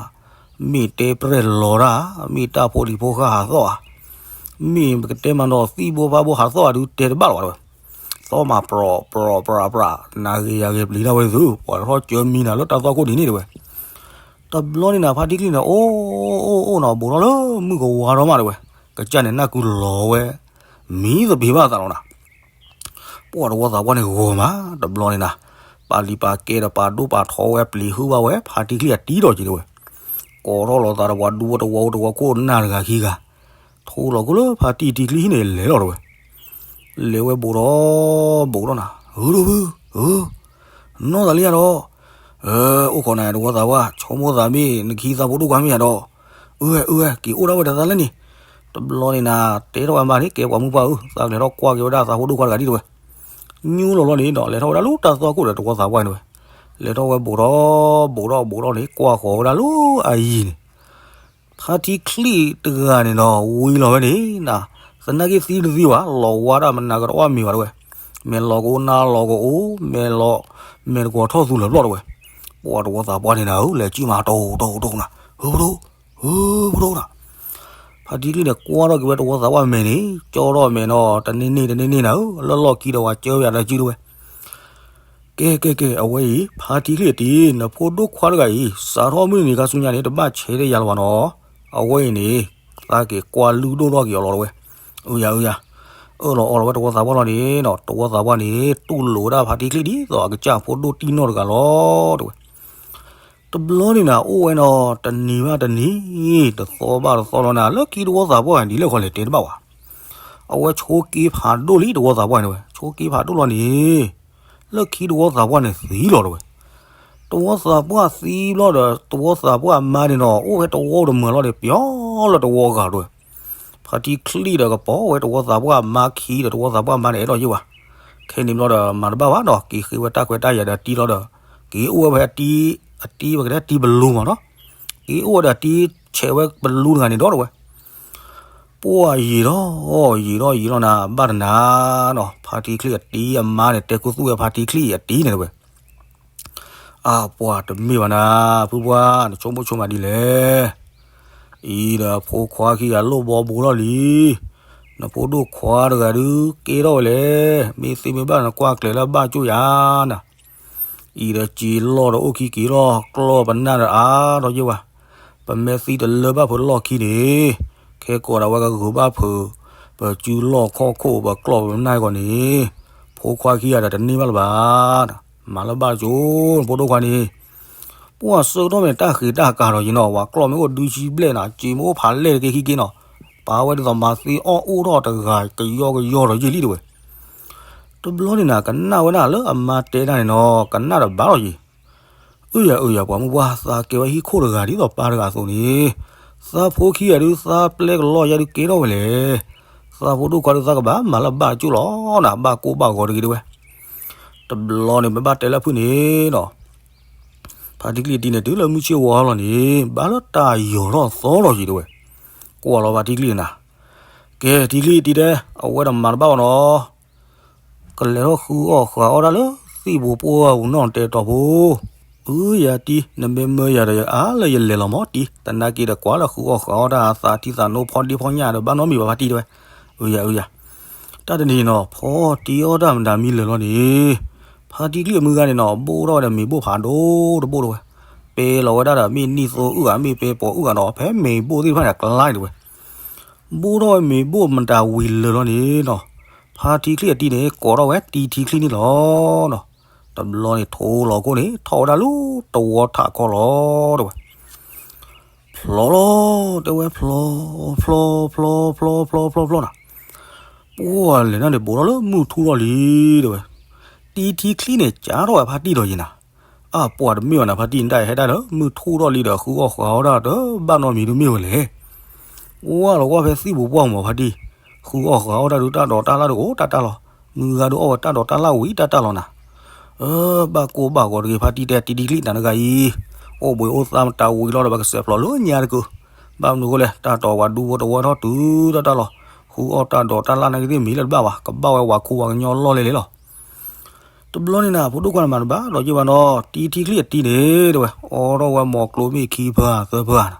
မ့ၢ်တဲပြဲၢ်လီၤတၢ်, မ့ၢ်တၢ်ဖိလံၤဖိဃၢ်ဟးသီၣ်ဧါ, မ့ၢ်ပကတဲမးနီၤ သံၣ်ဘိဖးဘိဟးသီၣ်ဧါဒုးတဲတဘၣ်လီၤဘၣ်တဲဝဲ. သီၣ်မးပြီၤပြီၤပြီၤပြီၤ နၤဂ့ၤယၤဂ့ၤပျံၤတၢ်ဝဲသု ပှၤထီၣ်ကၢမံနၤလၢတၢ်သွၣ်ခိၣ်ဒ်န့ၣ်တဲဝဲ. တဘျီန့ၣ်နၤ ဖါတံၢ်ချံၣ်န့ၣ် အိၣ်အိၣ်အိၣ်နီၤ ဘူးထီၣ်လၢမုၢ်ကဝါထီၣ်မးတဲဝဲ, ကစၢ်န့ၣ်နၢ်ကုလီၤဝဲ မံသပ့ၤဘၣ်သးလီၤနၤ. ပှၢ်တဝီသးပှၢ်န့ၣ်ဂီၤမး တဘျီန့ၣ်နၤ, ပာ်လံၤပာ်ကဲဒီးပာ်ဒိၣ်ပာ်ထီဝဲပျံၤဟုဘၣ်ဝဲ ဖါတံၢ်ချံၣ်အတံၤဒီးက့ၤတဲဝဲ, ကိးထီၣ်လီၤသးဒီးပှၤဒူဖိတဝီဖိတဝီခိၣ်နၢ်တဂၤခံဂၤ, ထိလီၤခိၣ်လၢဖါတံၢ်တံၢ်ချံၣ်ဟံၣ်န့ၣ်လဲၤလီၤတဲဝဲ. လဲၤဝဲဘူးထီၣ်ဘူးထီၣ်နၤ, ဧၢ ဒိၣ်ဖု ဧၢ နီၢ်သးလံယၤဒီး, အိၣ်ခိးနၤတဝီသးပှၢ် ဆိကမိၣ်သးမ့ၢ်နကဟံးသးဖိဒိၣ်ခွါမ့ၢ်ယၤဒီး, အၢ အၢ က့ၤအိၣ်ဒၣ်ဝဲဒီးသးလၢန့ၣ်. တဘျီန့ၣ်နၤ တဲထီၣ်ဝဲမးန့ၣ် ကဲပှၤမုၢ်ပှၢ်ဧၢ သးကလဲၤထီၣ်ကွၢ်က့ၤဝဲဒၣ်သးဖိဒိၣ်ခွါတဂၤဒ်တဲဝဲ. ညိလီၤလီၤန့ၣ်ဒီး လဲၤထီၣ်ဝဲဒၣ်လၢတၢ်သွၣ်ခိၣ်ဒီးတဝီသးပှၢ်န့ၣ်ဝဲ, လဲၤထီၣ်ဝဲဘူးထီၣ်ဘူးထီၣ်န့ၣ် ကွၢ်ဃီၤဝဲဒၣ်လၢအယံၤန့ၣ် ဖါတံၢ်ချံၣ်တဂၤန့ၣ်ဒီး ဝံၤလီၤဝဲန့ၣ်နၤ, သနာ်က့သံတသံဘၣ် လီၤဝါဒၣ်မနၤကတအီၣ်မ့ၤဘၣ်တဲဝဲ, မဲာ်လီၤကအိၣ်နါလီၤကအိၣ် မဲာ်လီၤ မဲာ်တကွီၤထီၣ်သူလၢာ်ဘျီၣ်တဲဝဲ. ပှၢ်တဝီသးပှၢ်န့ၣ်နၤဧၢ လဲၤစုမးတိၢ်တိၢ်တိၢ်နၤ, ဧၢ ပဒိၣ် ဧၢ ပဒိၣ်နၤ. ဖါတံၢ်ချံၣ်န့ၣ် ကွၢ်ထီၣ်က့ၤဝဲတဝီသးပှၢ်မဲာ်န့ၣ် ကၠီထီၣ်မဲာ်နီၤ တန့ၢ်န့ၢ်တန့ၢ်န့ၢ်နၤဧၢ လၢလီၢ်ခံဒီးဝဲကၢဝဲယၤဒီးစုတဲဝဲ. ကဲကဲကဲ အဝဲအံၤ ဖါတံၢ်ချံၣ်အတံၢ် နဖိဒိၣ်ခွါတဂၤအံၤ စးထီၣ်မုၢ်နံၤခါဆူညါန့ၣ် တဘၣ်ဆဲးတယၤလၢၤဘၣ်နီၤ. အဝဲအံၤန့ၣ် သးက့ၤကွၢ်လုၢ်ဒိၣ်ထီၣ်က့ၤအီၤလီၤတဝဲ. အုယၤအုယၤ, အၢၣ်လီၤအီလီၤဝဲတဝီသးပှၢ်လီၤန့ၣ်နီၤ. တဝီသးပှၢ်န့ၣ် တူၢ်လိာ်ဝဲဒၣ်ဖါတံၢ်ချံၣ်ဒ်သိးအကစၢ်ဖိဒိၣ်တံၢ်နီၢ်တဂၤလီၤတဝဲ. တဘျီန့ၣ်နၤ အိၣ်ဝဲနီၤ တနံၤဘၣ်တနံၤ တသီဘၣ်တသီလီၤနၤ လၢခံတဝီသးပှၢ်ဒ်လဲၣ်ဃီလဲၣ်တဲတဘၣ်ဝဲ. အဝဲဆိက့ဖးဒိၣ်လံ တဝီသးပှၢ်န့ၣ်ဝဲ ဆိက့ဖးဒိၣ်လီၤန့ၣ် လၢခံတဝီသးပှၢ်န့ၣ်သံလီၤတဝဲ. တဝီသးပှၢ်သံဘျီဒီး တဝီသးပှၢ်အမါန့ၣ်နီၤ အိၣ်ဖဲတဝီတမုာ်လီၤဒီး ပျီလၢတဝီဂၤတဝဲ. ဖါတံၢ်ချံၣ်ဒီးကပီၤဝဲတဝီသးပှၢ်အမါခံဒီး တဝီသးပှၢ်အမါန့ၣ်အဲၣ်ဒိးယ့ၢ်ဝဲ. ခဲန့ၣ်ဘျီဒီး မၤတဘၣ်ဘၣ်ဒီး က့ၤဃ့ဝဲတၢ်ခွဲးတၢ်ယာ်ဒီးတံၢ်လီၤဒီး က့ၤအိၣ်ဝဲဖဲအတံၢ် အတံၢ်ပကတဲတံၢ်ပလူမးနီၤ. က့ၤအိၣ်ဝဲဒီးတံၢ်ဆဲးဝဲပလူတဂၤန့ၣ်ဒီးတဝဲ. ပှၢ်ယံာ်ထီၣ် ယံာ်ထီၣ်ယံာ်ထီၣ်နၤ ဘၣ်တနၤနီၤ ဖါတံၢ်ချံၣ်အတံၢ်အမါန့ၣ် တဲခူသူၣ်ဝဲဖါတံၢ်ချံၣ်အတံၢ်န့ၣ်တဝဲ. အပှၤတမ့ၢ်ဘၣ်နၤ ဖုပှၢ် နဆိကမိၣ်ဆိကမးဒ်လဲၣ်. အံၤဒီးဖိခွါခံဂၤလိၣ်ဘီဘူးထီၣ်လံ. နဖိဒိၣ်ခွါတဂၤဒုးကဲထီၣ်ဝဲလဲၣ်. မ့ၢ်သ့မ့ၢ်ဘၣ်နကွၢ်ကျဲၤလၢဘၣ်ကၠိၣ်ယၤနၤ. အံၤဒီးစ့လီၢ်ဒီးအိၣ်ခံက့ၤလီၤ ကျီၢ်ပနၢ်ဒီးအါဒီးယ့ၢ်ဝဲ. ပမဲာ်သံတလၢဘၣ်ဖုးလီၢ်ခံန့ၣ် ခဲကိးဒီးဝဲကဂုာ်ဘၣ်ဖုး ပစုလီၢ်ခီၣ်ခိၣ် ပကျီၢ်ပနၢ်အဂီၢ်န့ၣ် ဖိခွါခံဂၤဒီးတန့ၢ်ဘၣ်လၢၤဘၣ်. မၤလၢဘၣ်ကၠိ နဖိဒိၣ်ခွါန့ၣ် ပှၢ်ဆၢကတီၢ်မ့ၢ်တၢ်ဃ့တၢ်ကၤဒီးယံၤနီၤ ဝဲကျီၢ်မ့ၢ်အိၣ်ဒုဆံဘျဲၣ်နၤ စ့မ့ၢ်အိၣ်ဖးလဲၢ်တက့ၢ်ခံက့ၢ်နီၤ ပာ်ဝဲဒ်သိးမၤသ့အီၣ်အိၣ်ထီၣ်တဂၤကယီကယီဒီးယ့ၢ်လံတဝဲ. တဘျီန့ၣ်နၤ ကနၣ်ဝဲဒၣ်လၢအမါတဲဒၣ်န့ၣ်နီၤ ကနၣ်တဘၣ်လီၤယံၤ. အုယၤအုယၤ ပှၤမုၢ်ပှၢ် သးကဲဝဲဟံၣ်ခိၣ်တဂၤဒ်သိးပၢ်တဂၤအသိးန့ၣ် သးဖိခံဂၤဒုး သးပျဲကလီၢ်ယဲဒုးကဲထီၣ်ဝဲလဲၣ်. သးဖိဒိၣ်ခွါဒုး သးကဘၣ်မၤလၢဘၣ်ကၠိၣ်လီၤနၤ ဘၣ်ကိၢ်ဘၣ်ဂီၤတဂ့ၤတဝဲ. တဘျီန့ၣ် ပဘၣ်တဲလၢဖုၣ်န့ၣ်နီၤ ဖါတံၢ်ချံၣ်အတံၢ်န့ၣ် တုၤလၢမုၢ်ဆ့ၣ်ဝါလီၤန့ၣ် ဘၣ်လၢတၢ်ယီၤထီၣ်သီလီၤယံၤတဝဲ. ကွၢ်လီၤဖါတံၢ်ချံၣ်န့ၣ်နၤ ကဲ တံၢ်ချံၣ်တံၢ်တဲ အဝဲတမၤတဘၣ်ဘၣ်နီၤ ကလဲၤထီၣ်ဃုအီၣ်ဃုအီတၢ်လၢသံၣ်ပူၤပှၢ်ပူၤနီၢ်တဲတီၤဖိ. အုယၤတံၢ် နမ့ၢ်မၢယၤဒီးယအါလၢယလဲၤလီၤမးတံၢ် သနာ်က့ဒီးကွၢ်လၢဃုအီၣ်ဃုအီတၢ်သးထံသးနိဖီဒ့ဖီညၣ်ဒီးဘၣ်နီတမံၤဘၣ်ဖါတံၢ်တဲဝဲ. အုယၤအုယၤ တၢ်တနံၤနီၤ ဖီတံၢ်အီၣ်တၢ်မတၤမံလၢာ်လီၤန့ၣ် ဖါတံၢ်ချံၣ်အမုၢ်ဂၤန့ၣ်နီၤ ဘိၣ်ထီၣ်ဝဲဒီးမ့ၤဘိၣ်ဖးဒိၣ်တဘိၣ်တဝဲ. ပဲလီၤဝဲဒၣ်ဒီးမ့ၢ်နံၣ်သိအုၣ်ဧါ မ့ၢ်ပဲပိာ်အုၣ်ဧါနီၤ ဖဲမ့ၤဘိၣ်သ့ၣ်တဖၣ်န့ၣ် အကျါန့ၣ်တဝဲ ဘိၣ်ထီၣ်ဝဲမ့ၤဘိၣ်မတၤဝံၤလၢာ်လီၤန့ၣ်နီၤ ဖါတံၢ်ချံၣ်အတံၢ်န့ၣ် ကိးထီၣ်ဝဲတံၢ်ထံချံၣ်န့ၣ်လီၤနီၤ. တဘျီန့ၣ်ထိလီၤခိၣ်န့ၣ် ထီၣ်ဝဲဒၣ်လၢတဝီထးခီလီၤတဝဲ. ဖျီလီၤ တဲဝဲ ဖျီ ဖျီ ဖျီ ဖျီ ဖျီ ဖျီ ဖျီနၤ. ပှၢ်လဲၤနၤန့ၣ် ဘူးထီၣ်လၢမုၢ်ထူၣ်ထီၣ်လံတဝဲ. တံၢ်ထံချံၣ်န့ၣ် ကးထီၣ်ဝဲဖါတံၢ်ဒီးယံၤနၤ. အပှၤတမ့ၢ်ဘၣ်နၤ ဖါတံၢ်နတၢ်ဟဲဒၣ်ဒီး မုၢ်ထူၣ်ထီၣ်လံဒီး ဃုအီၣ်ဃုအီတၢ်တဘၣ်နီတမံၤဒုးမ့ၢ်ဝဲလဲၣ်. ဝဲလီၤဝဲဖဲသံၣ်ပူၤပှၢ်မးဖါတံၢ်, ဃုအီၣ်ဃုအီတၢ်ဒုး တၢ်ဒိးတၢ်လၣ်ဒုးအိၣ်တၢ်တၢ်လီၤ. မုၢ်ဂၤဒုးအီၣ်ဝဲတၢ်ဒိးတၢ်လၣ်ဝံၤတၢ်တၢ်လီၤနၤ. အၢ ဘၣ်ကိၢ်ဘၣ်ဂီၤတဂ့ၤ ဖါတံၢ်တဲ တံၢ်ထံချံၣ်နၤတဂၤအံၤ, အိၣ်ဘှံးအိၣ်သါမတၤဝံၤလီၤဒီး ပကစဲးဖျိးလၢညါတကုာ်. ဘၣ်မနုၤအဃိလဲၣ် တၢ်တီၤဝဲဒူဖိတဝီထီၣ်တုၤတၢ်တၢ်လီၤ. ဃုအီၣ်တၢ်ဒိးတၢ်လၣ်နာ်က့သ့ၣ်မံၤလၢတဘၣ်ဘၣ်, ကဘၣ်ဝဲဝၤခူဝၤကညီလီၢ်လဲၣ်လဲၣ်လီၤ. တဘျီန့ၣ်နၤ ဖိဒိၣ်ခွါန့ၣ်မၤတဘၣ်ဒီးယ့ၢ်ဘၣ်နီၤ, တံၢ်ထံချံၣ်အတံၢ်န့ၣ် တဲဝဲ, အိးထီၣ်ဝဲမီၤကျိၤမ့ၢ်ခံဖၢသၢဖၢနၤ.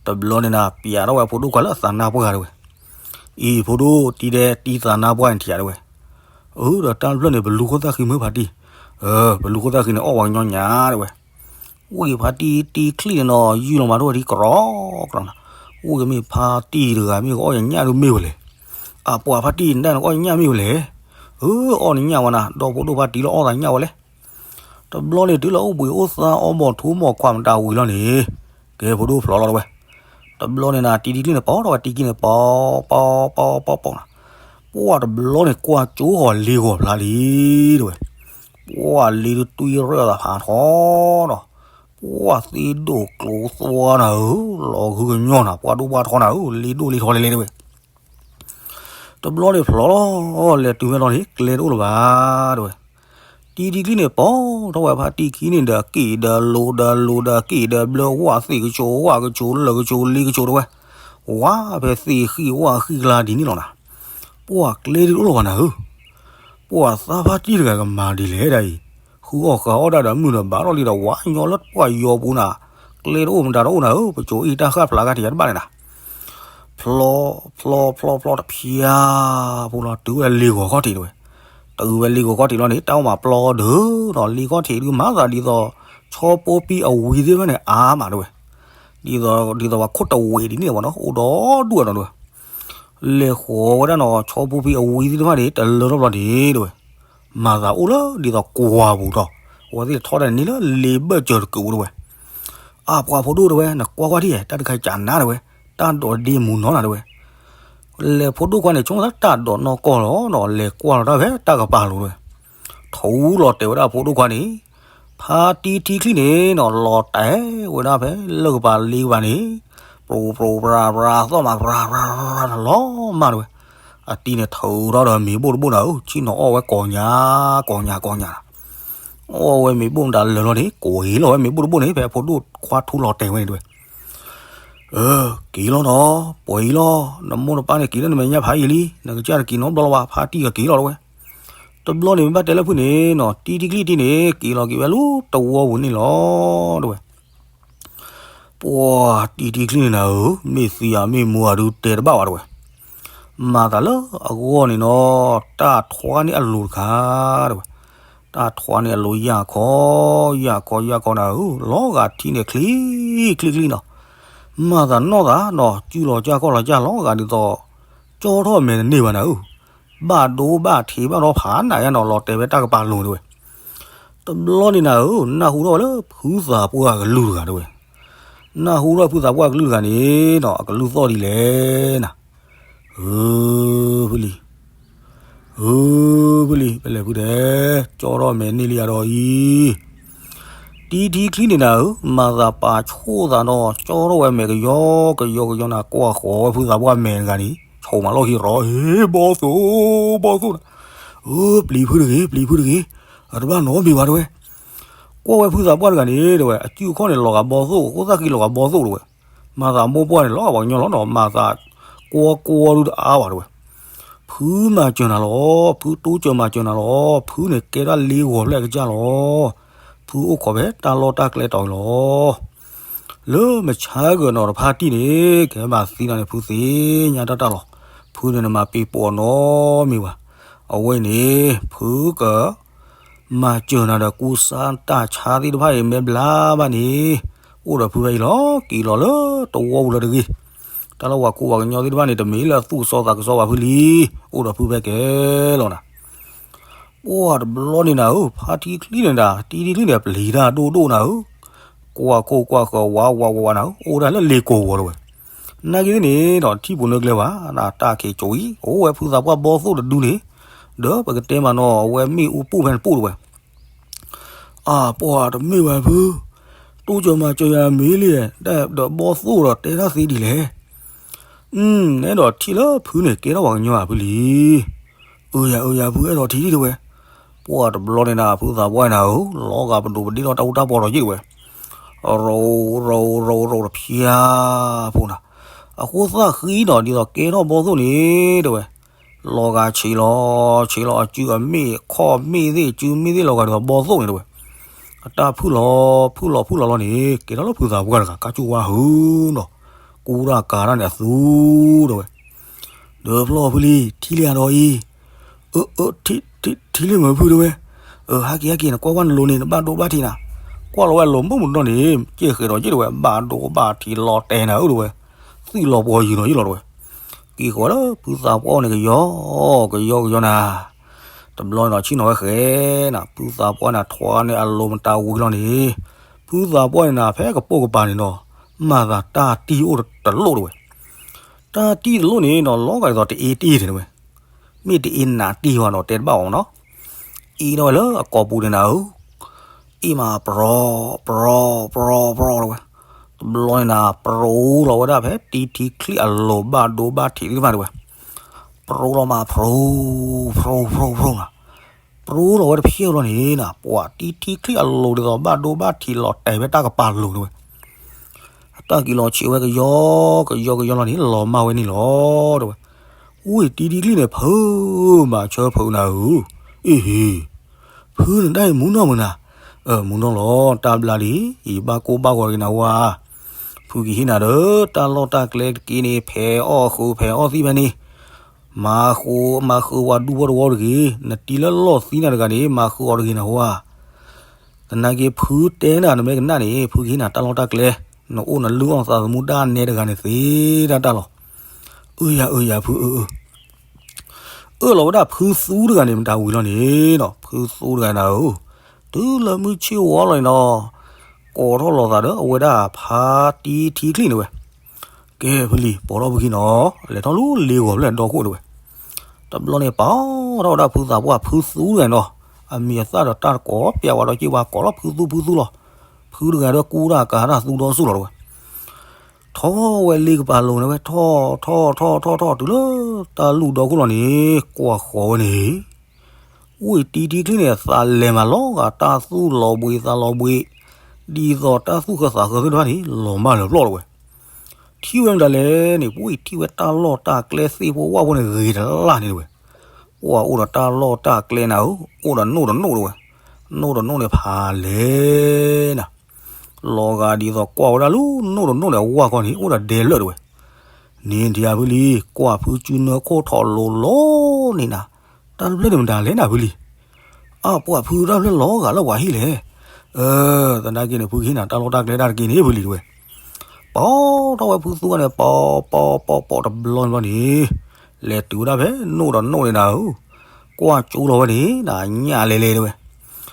တဘျီန့ၣ်နၤ ပျးထီၣ်ဝဲဖိဒိၣ်ခွါလၢအသးနါပှၢ်တဝဲ. အံၤ ဖိဒိၣ်တံၢ်ဒဲး တံၢ်သးနါပှၢ်န့ၣ်ထံၣ်ဧါ တဲဝဲ. အၢ ဒီးတၢ်တဖျၢၣ်န့ၣ် ပလူၤခိၣ်သၣ်ဃံမ့ၢ်ဖါတံၢ်. အၢ ပလူၤခိၣ်သၣ်ဃံန့ၣ် အီၣ်ဝဲကညီညါ တဲဝဲ. ဝံၤဖါတံၢ်တံၢ်ချံၣ်န့ၣ်နီၤ ယုၢ်လီၤမးထီၣ်ဝဲဒ်ကရီကရီနၤ. ဝံၤကမ့ၢ်ဖါတံၢ်တဂၤမ့ၢ်ကအီၣ်ယညၣ်ဒုးမ့ၢ်ဝဲလဲၣ်. အပှၤဖါတံၢ်နတၢ်နကအီၣ်ယညၣ်မ့ၢ်ဝဲလဲၣ်. အၢ အီၣ်နညၣ်ဝဲနၤ ဒီဖိဒိၣ်ဖါတံၢ်လၢအီၣ်သးညၣ်ဝဲလဲၣ်. တဘျီန့ၣ်တုၤလၢအိၣ်ဘှံးအိၣ်သါအီၣ်ဘီၣ်ထူမီၣ်ခွါမတၤဝံၤလီၤန့ၣ်, ကဲဖိဒိၣ်ဖျိးလီၤတဲဝဲ. တဘျီန့ၣ်နၤ တံၢ်ထံချံၣ်န့ၣ် ပိာ်ထီၣ်ဝဲတံၢ်ကံန့ၣ် ပိာ်ပိာ်ပိာ်ပိာ်နၤ. ပှၢ်တဘျီန့ၣ် ကွၢ်ကၠိဃီၤလ့ဂီၤဖျါလံ တဲဝဲ. ပှၢ်လ့ဒုးတွံၢ်ရၢၢ်သးဖးထီနီၤ. ပှၢ်သ့ဒိၣ်ကျိၤသွါနၤဧၢ, လီၤဂုကညီနၤ, ပှၢ်ဒိၣ်ပှၢ်ထီနၤဧၢ, လ့ဒိၣ်လ့ထီလဲၣ်လဲၣ်တဲဝဲ. တဘျီန့ၣ်ဖျိးလီၤ, လဲၤတုၤဖဲလီၤန့ၣ် ကျဲတအိၣ်လၢၤဘၣ် တဲဝဲ. တံၢ်ထံချံၣ်န့ၣ် ပိာ်ထီၣ်ဝဲဖါတံၢ်ခံန့ၣ်ဒီး က့ၣ်ဒီးလိၤဒီးလိၤဒီးက့ၣ်ဒီးဘျၢ ဝၣ်သ့ၣ်ကဆိး ဝၣ်ကဆိး လၢၢ်ကဆိး လ့ကဆိးတဲဝဲ. ဝါဖဲသ့ၣ်ဃံၣ်ဝၣ်ဃံၣ်ကျါဒ်န့ၣ်လီၤနၤ. ပှၢ်ကျဲတအိၣ်လၢၤဘၣ်နၤဧၢ. ပှၢ်သးဖါတံၢ်တဂၤကမၤဒ်လဲၣ်ဒ်အံၤ, ဃုအီၣ်ဃုအီတၢ်ဒီးမုၢ်ဒီးဘၣ်ထီၣ်လံဒီး ဝါညီလၢပှၢ်ယီၤပူၤနၤ, ကျဲတအိၣ်မတၤတအိၣ်နၤဧၢ, ပစိၤအ့ၣ်တၢ်ဃၣ်ဖျါဂၤထံးယၤတဘၣ်န့ၣ်နၤ. ဖျီ ဖျီ ဖျီ ဖျီတဖျါ ဖိလီၤတုၤဝဲလ့ဂီၤခီၣ်ထံးတဲဝဲ. တုၤဝဲလ့ၣ်ဂီၤခီၣ်ထံးလီၤန့ၣ် တၢ်အိၣ်မးပျီဒုးဒီး လ့ၣ်ဂီၤခီၣ်ထံးဒုးမၤသးဒ်သိး ဆီဖိပံအဝံၤသ့ၣ်တဖၣ်န့ၣ် အါမးတဲဝဲ, ဒ်သိး ဒ်သိးပှၤခိၣ်တဝ့ၤဒ်န့ၣ်မ့ၢ်နီၤ အိၣ်ဒီဒူၣ်နီၤတဲဝဲ. လဲၤဃီၤဝဲဒၣ်နီၤ ဆီဖိပံအဝံၤသ့ၣ်တဖၣ်န့ၣ် တလၢထီၣ်ဘျီဒံးတဲဝဲ, မၤသးအိၣ်လၢဒ်သိးကွၢ်ပူၤဒီး အဝဲသ့ၣ်ထီၣ်တၢ်န့ၣ်လၢလ့ၣ်ဘၢၣ်စၢၤတကုးအိၣ်တဲဝဲ. အါ ပှၤဖိဒိၣ်တဲဝဲ နကွၢ်ကွၢ်ထံၣ် တၢ်တခါကနါတဲဝဲ, တၢ်ဒိးဒ့မူနီၤနၤတဲဝဲ. လဲၤဖိဒိၣ်ခွါန့ၣ် ဆိကမိၣ်သးတၢ်ဒိးနီၢ်ကီၢ်လီၤနီၤ လဲၤကွၢ်လီၤတၢ်ဖဲတၢ်ကပၤလိၤတဲဝဲ. ထူလီၤတဲာ်ဝဲဒၣ်ဖိဒိၣ်ခွါန့ၣ် ဖါတံထံချံန့ၣ်နီၤ လီၤတဲာ်ဝဲဒၣ်ဖဲလၢကပၤလ့ကပၤန့ၣ် ပြူပြူပြါပြါ သီၣ်မးပြါပြါပြါ တလီၤမၢ်တဲဝဲ. အတံၤန့ၣ်ထုးထီၣ်ဒီးမ့ၤဘိၣ်တဘိၣ်နၤဧၢ ဆ့ၣ်နီၤအီၣ်ဝဲကိးညါ ကိးညါကိးညါ အီၣ်ဝဲမ့ၤဘိၣ်မတၤလၢာ်လီၤန့ၣ် က့ၤလီၤဝဲမ့ၤဘိၣ်တဘိၣ်န့ၣ် ဖဲဖိဒိၣ်ခွါထူလီၤတဲာ်ဝဲန့ၣ်တဲဝဲ. အၢ က့ၤလီၤနီၤ ပှဲၤအံၤလီၤ နမိၢ်နပၢ်န့ၣ်က့ၤလၢနမဲာ်ညါဖးယံာ်လံ နကစၢ်တက့ၤနီတဘျီလၢၤဘၣ် ဖါတံၢ်ကက့ၤလီၤတဲဝဲ. တဘျီန့ၣ်မ့ၢ်ဘၣ်တဲလၢဖုန့ၣ်နီၤ တံထံချံတံန့ၣ် က့ၤလီၤက့ၤဝဲလၢတဝီပူၤန့ၣ်လီၤတဲဝဲ. ပှၤတံထံချံန့ၣ်နၤဧၢ မ့ၢ်သံဧါမ့ၢ်မူဧါဒုးတဲတဘၣ်ဘၣ်တဲဝဲ. မၤသးလၢအဂီၢ်န့ၣ်နီၤ တၢ်ထွါန့ၢ်အလိၤတခါတဲဝဲ. တၢ်ထွါန့ၢ်အလိၤယၢ်ခီ ယၢ်ခီယၢ်ခီနၤဧၢ လီၤဂာ်ထံန့ၣ်ချံ ချံချံနီၤ. မၤသးနီၢ်သးနီၤ စုၣ်လီၤကၢ်ခီၣ်လီၤကၢ်လီၤဂာ်ဒ်သိး ကၠီထီၣ်မဲာ်တန့ၢ်ဘၣ်နၤဧၢ. ဘၣ်ဒိဘၣ်ထံးဘၣ်ဒီးဖးနးယါနီၤ လီၤတဲာ်ဝဲတၢ်ကပၤလိၤတဲဝဲ. တဘျီန့ၣ်နၤဧၢ နၢ်ဟူထီၣ်ဝဲလၢဖုသးပှၢ်အကလုၢ်တဂၤတဲဝဲ. နၢ်ဟူထီၣ်ဖုသးပှၢ်အကလုၢ်တဂၤန့ၣ်နီၤ အကလုၢ်သီၣ်ဒ်လဲၣ်နၤ. ဧၢ ဖုလံၤ ဧၢ ဖုလံၤ ဖဲလဲၣ်ဖုတဲ ကၠီထီၣ်မဲာ်န့ၢ်လံယၤဒီးအံၤ တံထံချံန့ၣ်နၤဧၢ မၤသးပာ်ဆိၣ်သးဒီး ကၠီထီၣ်ဝဲမဲာ်ကယီကယီကယီနၤ ကွၢ်ဃီၤဝဲဖုသးပှၢ်မဲာ်တဂၤန့ၣ် ဆိးမးလီၢ်ခံရီၤ ဟ့ ဘီၣ်သိၣ် ဘီၣ်သိၣ်နၤ ဧၢ ပျံၤဖုတဂ့ၤ ပျံၤဖုတဂ့ၤ အတဘၣ်နီတမံၤဘၣ်တဲဝဲ. ကွၢ်ဝဲဖုသးပှၢ်တဂၤန့ၣ်တဲဝဲ အစုအခီၣ်န့ၣ်လီၤဂာ်ဘီၣ်သိၣ် အဃိသၣ်ဃံလီၤဂာ်ဘီၣ်သိၣ်တဲဝဲ. မၤသးမိၢ်ပှၢ်န့ၣ်လီၤဂာ်ပှၤကညီလီၤနီၤ မၤသးကွီကွီဒုတအါဘၣ်တဲဝဲ. ဖုမၤစၢၤနၤလီၤ ဖုတိစၢၤမၤစၢၤနၤလီၤ ဖုန့ၣ်ကဲဒၣ်လ့ဂီၤဖျဲၣ်အကစၢ်လီၤ. ဖုအိၣ်ခိးဖဲတၢ်လီၢ်တၢ်ကျဲတီၤအံၤလီၤ. လၢမဆါဂၢၢ်နီၤတဖါတံၢ်န့ၣ် ကဟဲဘၣ်သံနၤန့ၣ် ဖုသ့ၣ်ညါတၢ်တၢ်လီၤ. ဖုန့ၣ်နမၤပ့ၤပိာ်နီတမံၤဘၣ်. အဝဲန့ၣ် ဖုက မၤစၢၤနၤဒီးကူစါတၢ်ဆါသ့ၣ်တဖၣ်အံၤ မ့ၢ်ဘျါဘၣ်န့ၣ် အိၣ်ဒီးဖုဖဲအံၤလီၤ. က့ၤလီၤလၢတဝီပူၤလၢတဂ့ၤ. တၢ်လၢပှၤကူပှၤကညီသ့ၣ်တဖၣ်န့ၣ် တမ့ၢ်လၢအသူၣ်ကစီသးကစီဘၣ်ဖုလံ. အိၣ်ဒီးဖုဖဲကဲလီၤနၤ. ပှၢ်တဘျီန့ၣ်နၤဧၢ ဖါတံထံချံန့ၣ်ဒၣ် တံထံချံန့ၣ် ပျံၤတၢ်ဒိၣ်ဒိၣ်နၤဧၢ. ကွၢ်ခိၣ်ကွၢ်ဃၢၤဝးဝးဝးဝးနၤဧၢ အိၣ်ဒၣ်လၢလ့ကိာ်ဝီၤတဲဝဲ. နာ်က့သ့ၣ်န့ၣ်ဒီး ထံၣ်ပူၤနၢကျဲဘၣ် တၢ်ခံးကၠိအံၤ အိၣ်ဝဲဖုသးပှၢ်ဘီၣ်သိၣ်တဒုန့ၣ် ဒီးပကတဲမးနီၤ အဝဲမ့ၣ်အူပူၤဖဲန့ၣ်ပူၤတဲဝဲ. အၢ ပှၢ်တမ့ၢ်ဝဲဖု, တိစၢၤမၤစၢၤယၤမ့ၢ်လံ, ဒီးဘီၣ်သိၣ်ဒီးတဲတၢ်သ့ဒ်လဲၣ်. အဲၣ်ဒိးထံၣ်လၢဖုန့ၣ် ကဲထီၣ်ပှၤကညီဧါဖုလံ. အၢ ယၤ အၢ ယၤ ဖုအဲၣ်ဒိးထံၣ်ဒံးတဲဝဲ. ပှၢ်တဘျီန့ၣ်နၤ ဖုသးပှၢ်နၤဧၢ, လီၤဂာ်ပဒိးပဒ့ၣ်ထီၣ်တၢ်အူတၢ်ပီၤဒီးယ့ၣ်တဲဝဲ. ရိရိရိရိတဖျါဖိနၤ, အဃိသၣ်ဃံဒီးဒ်သိးကဲထီၣ်ဘီၣ်သိၣ်န့ၣ်တဲဝဲ. လီၤဂာ်ဆံးလီၤ, ဆံးလီၤအစုအမ့ၣ်ခီၣ်မ့ၣ်သ့ၣ် စုမ့ၣ်သ့ၣ်လီၤဂာ်ဒ်သိးဘီၣ်သိၣ်န့ၣ်တဲဝဲ. အတၢ်ဖုၣ်လီၤဖုၣ်လီၤဖုၣ်လီၤလီၤန့ၣ် ကဲထီၣ်လၢဖုသးပှၢ်တဂၤ ကၢ်ကၠူၣ်ဝါဟုနီၤ, ကူတၢ်ကၤတၢ်န့ၣ်အသူတဲဝဲ. ဒီးဖျီၣ်ဖုလံ ထံၣ်လံယၤဒီးအံၤ, အၢ အၢ ထံၣ်လံမ့ၢ်ဖုတဲဝဲ. အၢ ဟဲက့ၤဟဲက့ၤ နကွၢ်ကွၢ်နလိၤန့ၣ် နဘၣ်ဒိဘၣ်ထံးနၤ, ကွၢ်လီၤဝဲလိၤမုၢ်မုၢ်နီၢ်န့ၣ် ကဲဃဲၤဒီးယ့ၣ်တဲဝဲ ဘၣ်ဒိဘၣ်ထံးလီၤတဲာ်နၤဧၢတဲဝဲ. သွံၣ်လီၤပှီၤယုာ်နီၤယ့ၣ်လီၤတဲဝဲ. က့ၤဃီၤလၢဖုသးပှၢ်န့ၣ်ကယီကယီကယီနၤ, တဘျီန့ၣ်ဒီးဆ့ၣ်နီၤဝဲဃဲၤနၤ, ဖုသးပှၢ်န့ၣ်ထွါန့ၢ်အလိၤမတၤဝံၤလီၤန့ၣ်, ဖုသးပှၢ်န့ၣ်နၤ ဖဲကပိာ်ကပၤန့ၣ်ဒီး မၤသးတၢ်တံၢ်အိၣ်တလိၣ်တဲဝဲ. တၢ်တံၢ်တလိၣ်န့ၣ်နီၤ လီၤဂာ်ဒ်သိးတအ့တ့ၢ်တဲဝဲ, မ့ၢ်တအ့နးတ့ၢ်ဘၣ်နီၤ တဲတဘၣ်အီၤနီၤ. အ့ထီၣ်ဝဲလၢအကိာ်ပူၤန့ၣ်နၤဧၢ, အ့ၣ်မးပြီ ပြီ ပြီ ပြီ ပြီ တဲဝဲ. တဘျီန့ၣ်နၤ ပြီလီၤဝဲဒၣ်ဖဲတံထံချံအလိၤဘၣ်ဒိဘၣ်ထံးသ့ၣ်တဖၣ်တဲဝဲ. ပြီလီၤမး ပြီ ပြီ ပြီ ပြီ မး, ပြီလီၤဝဲတဖျၢၣ်လီၤန့ၣ်နၤ ပှၤတံထံချံအလိၤဒ်သိးဘၣ်ဒိဘၣ်ထံးလီၤတဲာ်ဖဲတၢ်ကပၤလိၤတဲဝဲ. အတၢ်က့ၤလီၤဆံးဝဲကယီကယီကယီလီၤန့ၣ် လီၤမၢ်ဝဲန့ၣ်လီၤတဲဝဲ. ဝ့ၢ်တံထံချံန့ၣ် ဖုးမးဆၢဖုးနၤဧၢ, အ့ဟ့ၣ် ဖုန့ၣ်ဒၣ်အံၤမူနီၢ်မုၢ်နၤ, အၢ မူနီၢ်လီၤ တၢ်ဘျါလံ, ယဘၣ်ကိၢ်ဘၣ်ဂီၤက့ၤနၤဝါ, ဖုကဟ့ၣ်နၤဒီး တၢ်လီၢ်တၢ်ကျဲတက့ၢ်န့ၣ် ဖဲအီၣ်ဃုာ်ဖဲအီၣ်သံၣ်ဖဲန့ၣ်, မၤဃုာ် မၤဃုာ်ဝၤဒူဖိတဝီတဂ့ၤ, နတံၤလၢလီၢ်သံနၤတဂၤန့ၣ် မၤဃုာ်အီၤတဂ့ၤနဟါ. သနာ်က့ဖုတဲနၤ နမ့ၢ်ကနၣ်န့ၣ် ဖုကဟ့ၣ်နၤတၢ်လီၢ်တၢ်ကျဲ, နအိၣ်နလုၢ်အီၣ်သးသမူတၢ်နဲတဂၤန့ၣ်သ့တၢ်တၢ်လီၤ. အၢယၤ အၢယၤ ဖုအၢအၢ အၢၣ်လီၤဝဲဒၣ်ဖုသူတဂၤန့ၣ် မတၤဝံၤလီၤန့ၣ်ဒီး ဖုသူတဂၤနၤဧၢ, တုၤလၢမုၢ်ဆ့ၣ်ဝီလီၤန့ၣ်ဒီး ကိးထီၣ်လီၤသးဒီး အဝဲဒၣ်ဖါတံထံချံန့ၣ်ဝဲ, ကဲဖုလံၤ ပိာ်ထီၣ်ဖုခံနီၤ, လဲၤထီၣ်လၢလ့ဂီၤဖျၢၣ်ဒီခိၣ်တဝဲ, တဘျီန့ၣ် ပာ်ထီၣ်ဝဲဒၣ်ဖုသးပှၢ်ဖုသူတဂၤန့ၣ်ဒီး အမံၤအသၣ်ဒီးတၢ်တကိးပျးဝဲဒီးက့ၤဝဲ ကိးထီၣ်ဖုသူဖုသူလီၤ. ဖုတဂၤဒီးကူတၢ်ကၤတၢ်သူဒီဆူၣ်လီၤတဝဲ ထီၣ်ဝဲလ့ကပၤလိၤန့ၣ်ဝဲ ထီၣ်ထီၣ်ထီၣ်ထီၣ်ထီၣ် တုၤလၢတၢ်လူၢ်ဒီခိၣ်လီၤန့ၣ် ကွၢ်ဃီၤဝဲန့ၣ်, ဝံၣ်တံထံချံန့ၣ် သးလဲၤမးလီၤဂာ်တၢ်သူၣ်လီၤဘှံးသးလီၤဘှံး, ဒ်သိးတၢ်သူၣ်ဃၢသးဃၢသ့ၣ်တဖၣ်န့ၣ် လီၤမၢ်လၢာ်ပျီၢ်တဝဲ ထံၣ်ဝဲမတၤလဲၣ်န့ၣ် ဝံၣ်ထံၣ်ဝဲတၢ်လီၢ်တၢ်ကျဲသ့ၣ်ဖိဝၣ်ဖိန့ၣ်ဂ့ၤတလၢ်န့ၣ်တဝဲ, ပှၤအိၣ်ဒီးတၢ်လီၢ်တၢ်ကျဲနၤဧၢ, အိၣ်ဒီးနိၣ်ဒီးနိၣ်တဝဲ, နိၣ်ဒီးနိၣ်န့ၣ်ဖးလဲၣ်နၤ လီၤဂာ်ဒ်သိးကွၢ်ဝဲဒၣ်လၢနိၣ်ဒီးနိၣ်န့ၣ် အဝၣ်ခီန့ၣ် အိၣ်ဒီးဒဲလၢာ်တဝဲ, န့ၣ်ဒံးဧါဖုလံၤ ကွၢ်ဖုစုနၢခိၣ်ထီၣ်လိၤလိၤန့ၣ်နၤ, တၢ်တဖျၢၣ်န့ၣ်မတၤလဲၣ်နၤဖုလံၤ, အပှၤဖုတၢ်တဖျၢၣ်လီၤဂာ်လၢပှၤဟံၣ်လဲၣ်, အၢ သနာ်က့န့ၣ် ဖုကဟ့ၣ်နၤတၢ်လီၢ်တၢ်ကျဲတၢ်တက့ၢ်န့ၣ်ဖုလံၤတဝဲ ပိာ်ထီၣ်ဝဲဖုသူန့ၣ် ပိာ်ပိာ်ပိာ်ပိာ်တဘျီန့ၣ်ဘျီန့ၣ်, လဲၤတုၤဝဲဒၣ်ဖဲနိၣ်ဒီးနိၣ်န့ၣ်နၤဧၢ, ကွၢ်ကၠိလီၤဝဲန့ၣ် နညၣ်လဲၤလဲၤတဝဲ,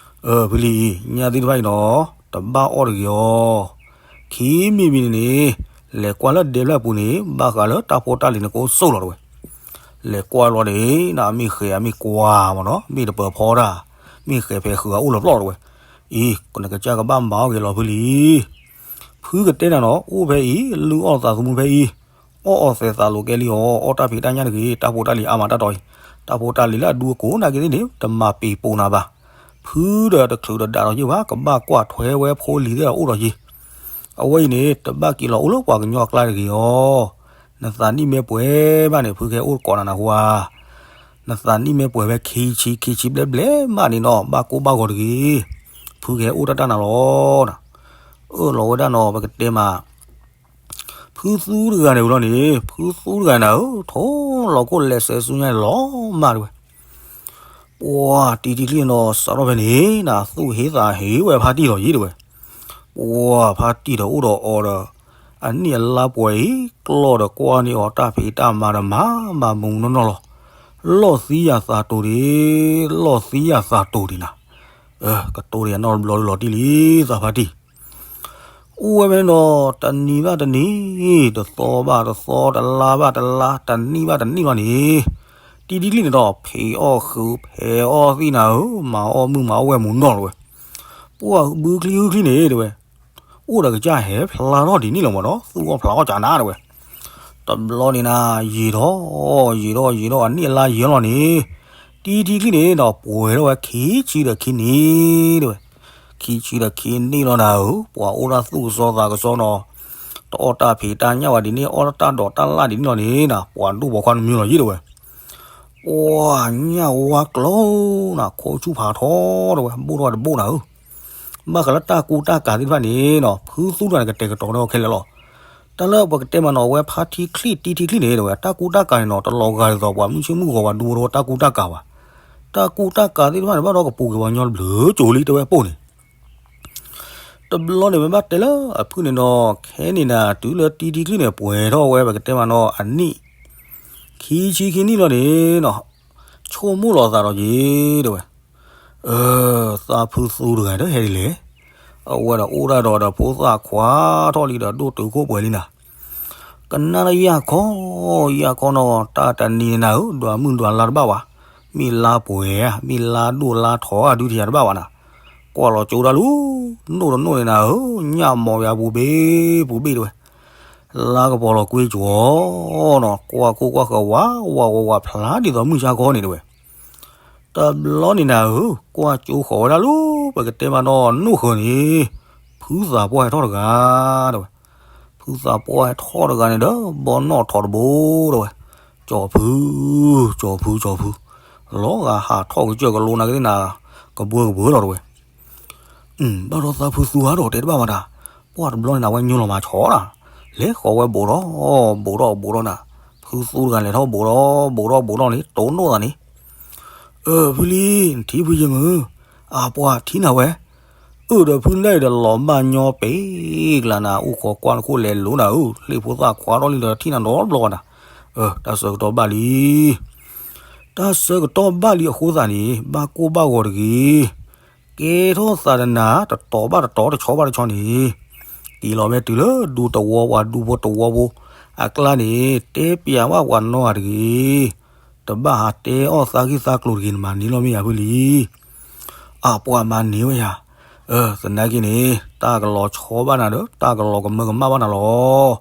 အၢ ဖုလံၤအံၤ ညၣ်သ့ၣ်တဖၣ်အံၤနီၤ, တဘၣ်အီၣ်တဂ့ၤအီၤ, ခံမံၤမံၤန့ၣ်န့ၣ်, လဲၤကွၢ်လၢဒဲဖျၢၣ်ပူၤန့ၣ် ဘၣ်ဃးလၢတၢ်ဖိတၢ်လံၤန့ၣ်ကအိၣ်ဆိးလီၤတဝဲ လဲၤကွၢ်လီၤန့ၣ် နမ့ၢ်ဃဲၤအမ့ၢ်ကွၢ်မ့ၢ်နီၤ မ့ၢ်တပၢၤဖီတၢ်, မ့ၢ်ဃဲၤဖဲးဃုာ်အအိၣ်လၢပျီၢ်တဝဲ, အံၤ နကစၢ်ကဘၣ်မၤအီၣ်က့ၤလီၤဖုလံၤ, ဖုကတဲနၤနီၤ အိၣ်ဖဲအံၤ လုၢ်အီၣ်သးသမူဖဲအံၤ, အီၣ်အီၣ်သဲးသးလိာ်ကဲလံအီၤ အီၣ်တၢ်ဖံးတၢ်ညၣ်တဂ့ၤ တၢ်ဖိတၢ်လံၤအါမးတၢ်တီအံၤ, တၢ်ဖိတၢ်လံၤလၢအဒူအကိးနာ်က့သ့ၣ်န့ၣ် တမၤပံာ်ပိာ်နၤဘၣ်, ဖုဒီးတချုးတဒးဒီးယ့ၢ်ဘၣ် ကဘၣ်ကွၢ်ထွဲဝဲဖိလံၤသ့ၣ်ဒီးအိၣ်ဒီးယ့ၢ် အဝဲအံၤန့ၣ် တဘၣ်က့ၤလီၤအိၣ်လၢပှၤကညီအကျါတဂ့ၤအီၤ, နသးနံၣ်မ့ၢ်ပှဲၤဘၣ်န့ၣ် ဖုကဟဲအိၣ်ကိးနၤနဟူဧါ, နသးနံၣ်မ့ၢ်ပှဲၤဝဲခံဆံခံဆံဘျဲၣ်ဘျဲၣ်မးန့ၣ်နီၤ ဘၣ်ကိၢ်ဘၣ်ဂီၤတဂ့ၤ, ဖုကဟဲအိၣ်တၢ်တၢ်နၤလီၤနၤ, အၢၣ်လီၤဝဲဒၣ်နီၤ ပကတဲမး ဖုသူတဂၤန့ၣ်ဝံၤလီၤန့ၣ် ဖုသူတဂၤနၤဧၢ ထိၣ်လီၤခိၣ်လဲၤစဲးဆူညါန့ၣ်လီၤမၢ်တဝဲ ပှၤတံၤထံချံနီၤ စးထီၣ်ဖဲန့ၣ် နသူၣ်ဟ့သးဟ့ဝဲဖါတံၢ်လီၤယံၤတဝဲ, ပှၤဖါတံၢ်ဒီးအိၣ်ဒီးအီၤဒီး အနံၣ်အလါပှဲၤအံၤ ကျီၢ်ဒီးကွၢ်န့ၢ်အီၤတၢ်ဖံးတၢ်မၤဒီးမၤမၤမူးနီၢ်နီၢ်လီၤ, လီၢ်သံယၤသးတိၤဒံး, လီၢ်သံယၤသးတိၤဒံးနၤ, ကတိၤဒံးအနီၢ်တဘျီလၢလီၤတံၢ်လံ သးဖါတံၢ် အိၣ်ဝဲဖဲန့ၣ်ဒီး တနံၤဘၣ်တနံၤ, တသီဘၣ်တသီ, တလါဘၣ်တလါ, တနံၣ်ဘၣ်တနံၣ်လီၤန့ၣ်, တံၤထံချံန့ၣ်ဒီး ဖံးအီၣ်ဃုာ်ဖဲးအီၣ်သံနၤဧၢ, မၤအီၣ်မုၢ်မၤအီၣ်ဝဲၢ်မူးနီၢ်လီၤဝဲ, ပှၤဘုချံဟုချံန့ၣ်တဝဲ, အိၣ်ဒီးကစၢ်ဟဲဖျါထီၣ်ဒ်န့ၣ်လီၤမးဒီး သူၣ်အီၣ်ဖျးအီၣ်ကနၤတဝဲ တဘျီန့ၣ်နၤ ယံာ်ထီၣ် ယံာ်ထီၣ်ယံာ်ထီၣ် အနံၣ်အလါယံာ်လီၤန့ၣ်, တံၤထံချံန့ၣ်ဒီးပှဲၤထီၣ်ဝဲခံဆံဒီးခံနံၣ်န့ၣ်တဝဲ, ခံဆံဒီးခံနံၣ်လီၤနၤဧၢ, ပှၤအိၣ်ဒၣ်သူၣ်ကစီသးကစီနီၤ, တအီၣ်တၢ်ဖံးတၢ်ညၣ်ဝဲဒ်န့ၣ် အီၣ်တၢ်ဒိးတၢ်လၣ်ဒ်န့ၣ်လီၤန့ၣ်နၤ, ပှၤဒိၣ်ပိာ်ခွါနမံၤလီၤယံၤတဝဲ, ပှၤညၣ်ဝါကျိၤနၤ ခိၣ်ဆူၣ်ဖးထီတဝဲ ဘိၣ်ထီၣ်ဝဲတဘိၣ်နၤဧၢ ဘၣ်ဃးလၢတၢ်ကူတၢ်ကၤသ့ၣ်တဖၣ်န့ၣ်နီၤ ဖုသူတဂၤန့ၣ်ကတဲာ်ကတီၤန့ၢ်အီၤခဲလၢာ်လီၤ. တၢ်လၢပကတဲမးနီၤ အဝဲဖါထံချံၣ်တံၤထံချံၣ်န့ၣ် တဝဲ တၢ်ကူတၢ်ကၤန့ၣ်နီၤ တလီၤဂာ်ဒ်သိးပှၤမုၢ်ဆ့ၣ်မုၢ်ဂီၤပှၤဒူဖိတဝီတၢ်ကူတၢ်ကၤဘၣ်. တၢ်ကူတၢ်ကၤသ့ၣ်တဖၣ်န့ၣ် ဘၣ်ဒီးကပူၤက့ၤပှၤကညီတဘျုးကၠိလံ တဲဝဲအပိၢ်န့ၣ် တဘျီန့ၣ် ပဘၣ်တဲလၢအဖုၣ်န့ၣ်နီၤ ခဲန့ၣ်နၤ တုၤလၢတံၤထံချံၣ်န့ၣ် ပှဲၤထီၣ်ဝဲ ပကတဲမးနီၤ အနံၣ် ခံဆံခံနံၣ်လီၤန့ၣ်နီၤ ဆိကမိၣ်လီၤသးဒီးက့ၤ တဲဝဲ သးဖုသူတဂၤဒီးဟဲဒ်လဲၣ်. အဝဲဒီးအိၣ်ဒၣ်ဒီးဒီးဖိသၣ်ခွါထီၣ်လံဒီးဒိၣ်တုာ်ခိၣ်ပှဲၤလံနၤ. ကနၣ်လၢယၢ်ခီ, ယၢ်ခီနီၤ တၢ်တနံၤန့ၣ်နၤဧၢ ဒွးမုၢ်ဒွးလါတဘၣ်ဝဲ, မ့ၢ်လါပှဲၤဧါ မ့ၢ်လါဒိၣ်လါထီဧါဒုးထံၣ်ယၤတဘၣ်ဝဲနၤ. ကွၢ်လီၤကၠိဒၣ်လူၤ နိၣ်တနိၣ်န့ၣ်နၤဧၢ ညၣ်မီၤယၤပူၤဘ့ၣ်ပူၤဘ့ၣ်တဲဝဲ လါကပီၤလီၤကွ့ကၠီနီၤ ကွၢ်ခိၣ်ကွၢ်ဃၢၤဝး ဝးဝးဝးဖျါဒ်သိးမုၢ်ဆါခီန့ၣ်တဲဝဲ တဘျီန့ၣ်နၤဧၢ ကွၢ်ကၠိဃီၤဝဲဒၣ်လူၤ ပကတဲမးနီၤ နိၣ်ဃၢၤန့ၣ် ဖုသးပှၢ်ဟဲထီၣ်တဂၤ တဲဝဲ ဖုသးပှၢ်ဟဲထီၣ်တဂၤန့ၣ်ဒီး ဘီနီၣ်ထီၣ်တဘိ တဲဝဲ ကၠီဖု ကၠီဖု ကၠီဖု လီၤဂာ်ဟးထီၣ်ကစၢၢ်ကလိနၤကသ့ၣ်နၤ ကဘှၢကဘှၢလီၤတဲဝဲ ဘၣ်ဒီးသးဖုသူဧါဒီးတဲတဘၣ်မးတၢ်, ပှၢ်တဘျီန့ၣ်နၤ ဝဲညိလီၤမၤဆီတၢ်, လဲၤဃီၤဝဲဘိးထီၣ် ဘိးထီၣ်ဘိးထီၣ်နၤ, ဖုသူတဂၤလဲၤထီၣ်ဘူးထီၣ်ဘူးထီၣ်ဘူးထီၣ်န့ၣ် တိၢ်နီၣ်သးန့ၣ်, အၢ ဖုလံ, နထံၣ်ဖုယမုၢ်, အပှၤထံၣ်နၤဝဲ, အၢၣ်ဒီးဖုလဲၣ်ဒီးလီၤဘၣ်ညီပဲကျါနၤ အိၣ်ခိးကွၢ်နခိၣ်လဲၤလိၤနၤဧၢ, ဟ့ၣ်ဖိသၣ်ခွါထီၣ်လံဒီးထံၣ်နၤဒီဘျီနၤ, အၢ တၢ်ဆၢကတီၢ်ဘၣ်လံ တၢ်ဆၢကတီၢ်ဘၣ်လံအဃိသတးန့ၣ် ဘၣ်ကိၢ်ဘၣ်ဂီၤတဂ့ၤ, ကဲထီၣ်သးတနၤ တတီၤဘၣ်တတီၤ တဆီဘၣ်တဆီန့ၣ်, က့ၤလီၤဝဲတုၤလၢဒူသဝီပှၤဒူဖိသဝီဖိအကျါန့ၣ် တဲပျးဘၣ်ပှၤနီၢ်ဂၤတဂ့ၤ, တဘၣ်ဟးတဲအီၣ်သးဂံၢ်သးကျိၤတဂ့ၤ နမၤန့ၢ်လီၤမ့ၢ်ယၤဖုလံ, အပှၤမၤန့ၢ်ဝဲယၤ, အၢ သနာ်က့န့ၣ် တၢ်ကလီၤဆီဘၣ်နၤဒီး တၢ်ကလီၤကမၢကမၣ်ဘၣ်နၤလီၤ,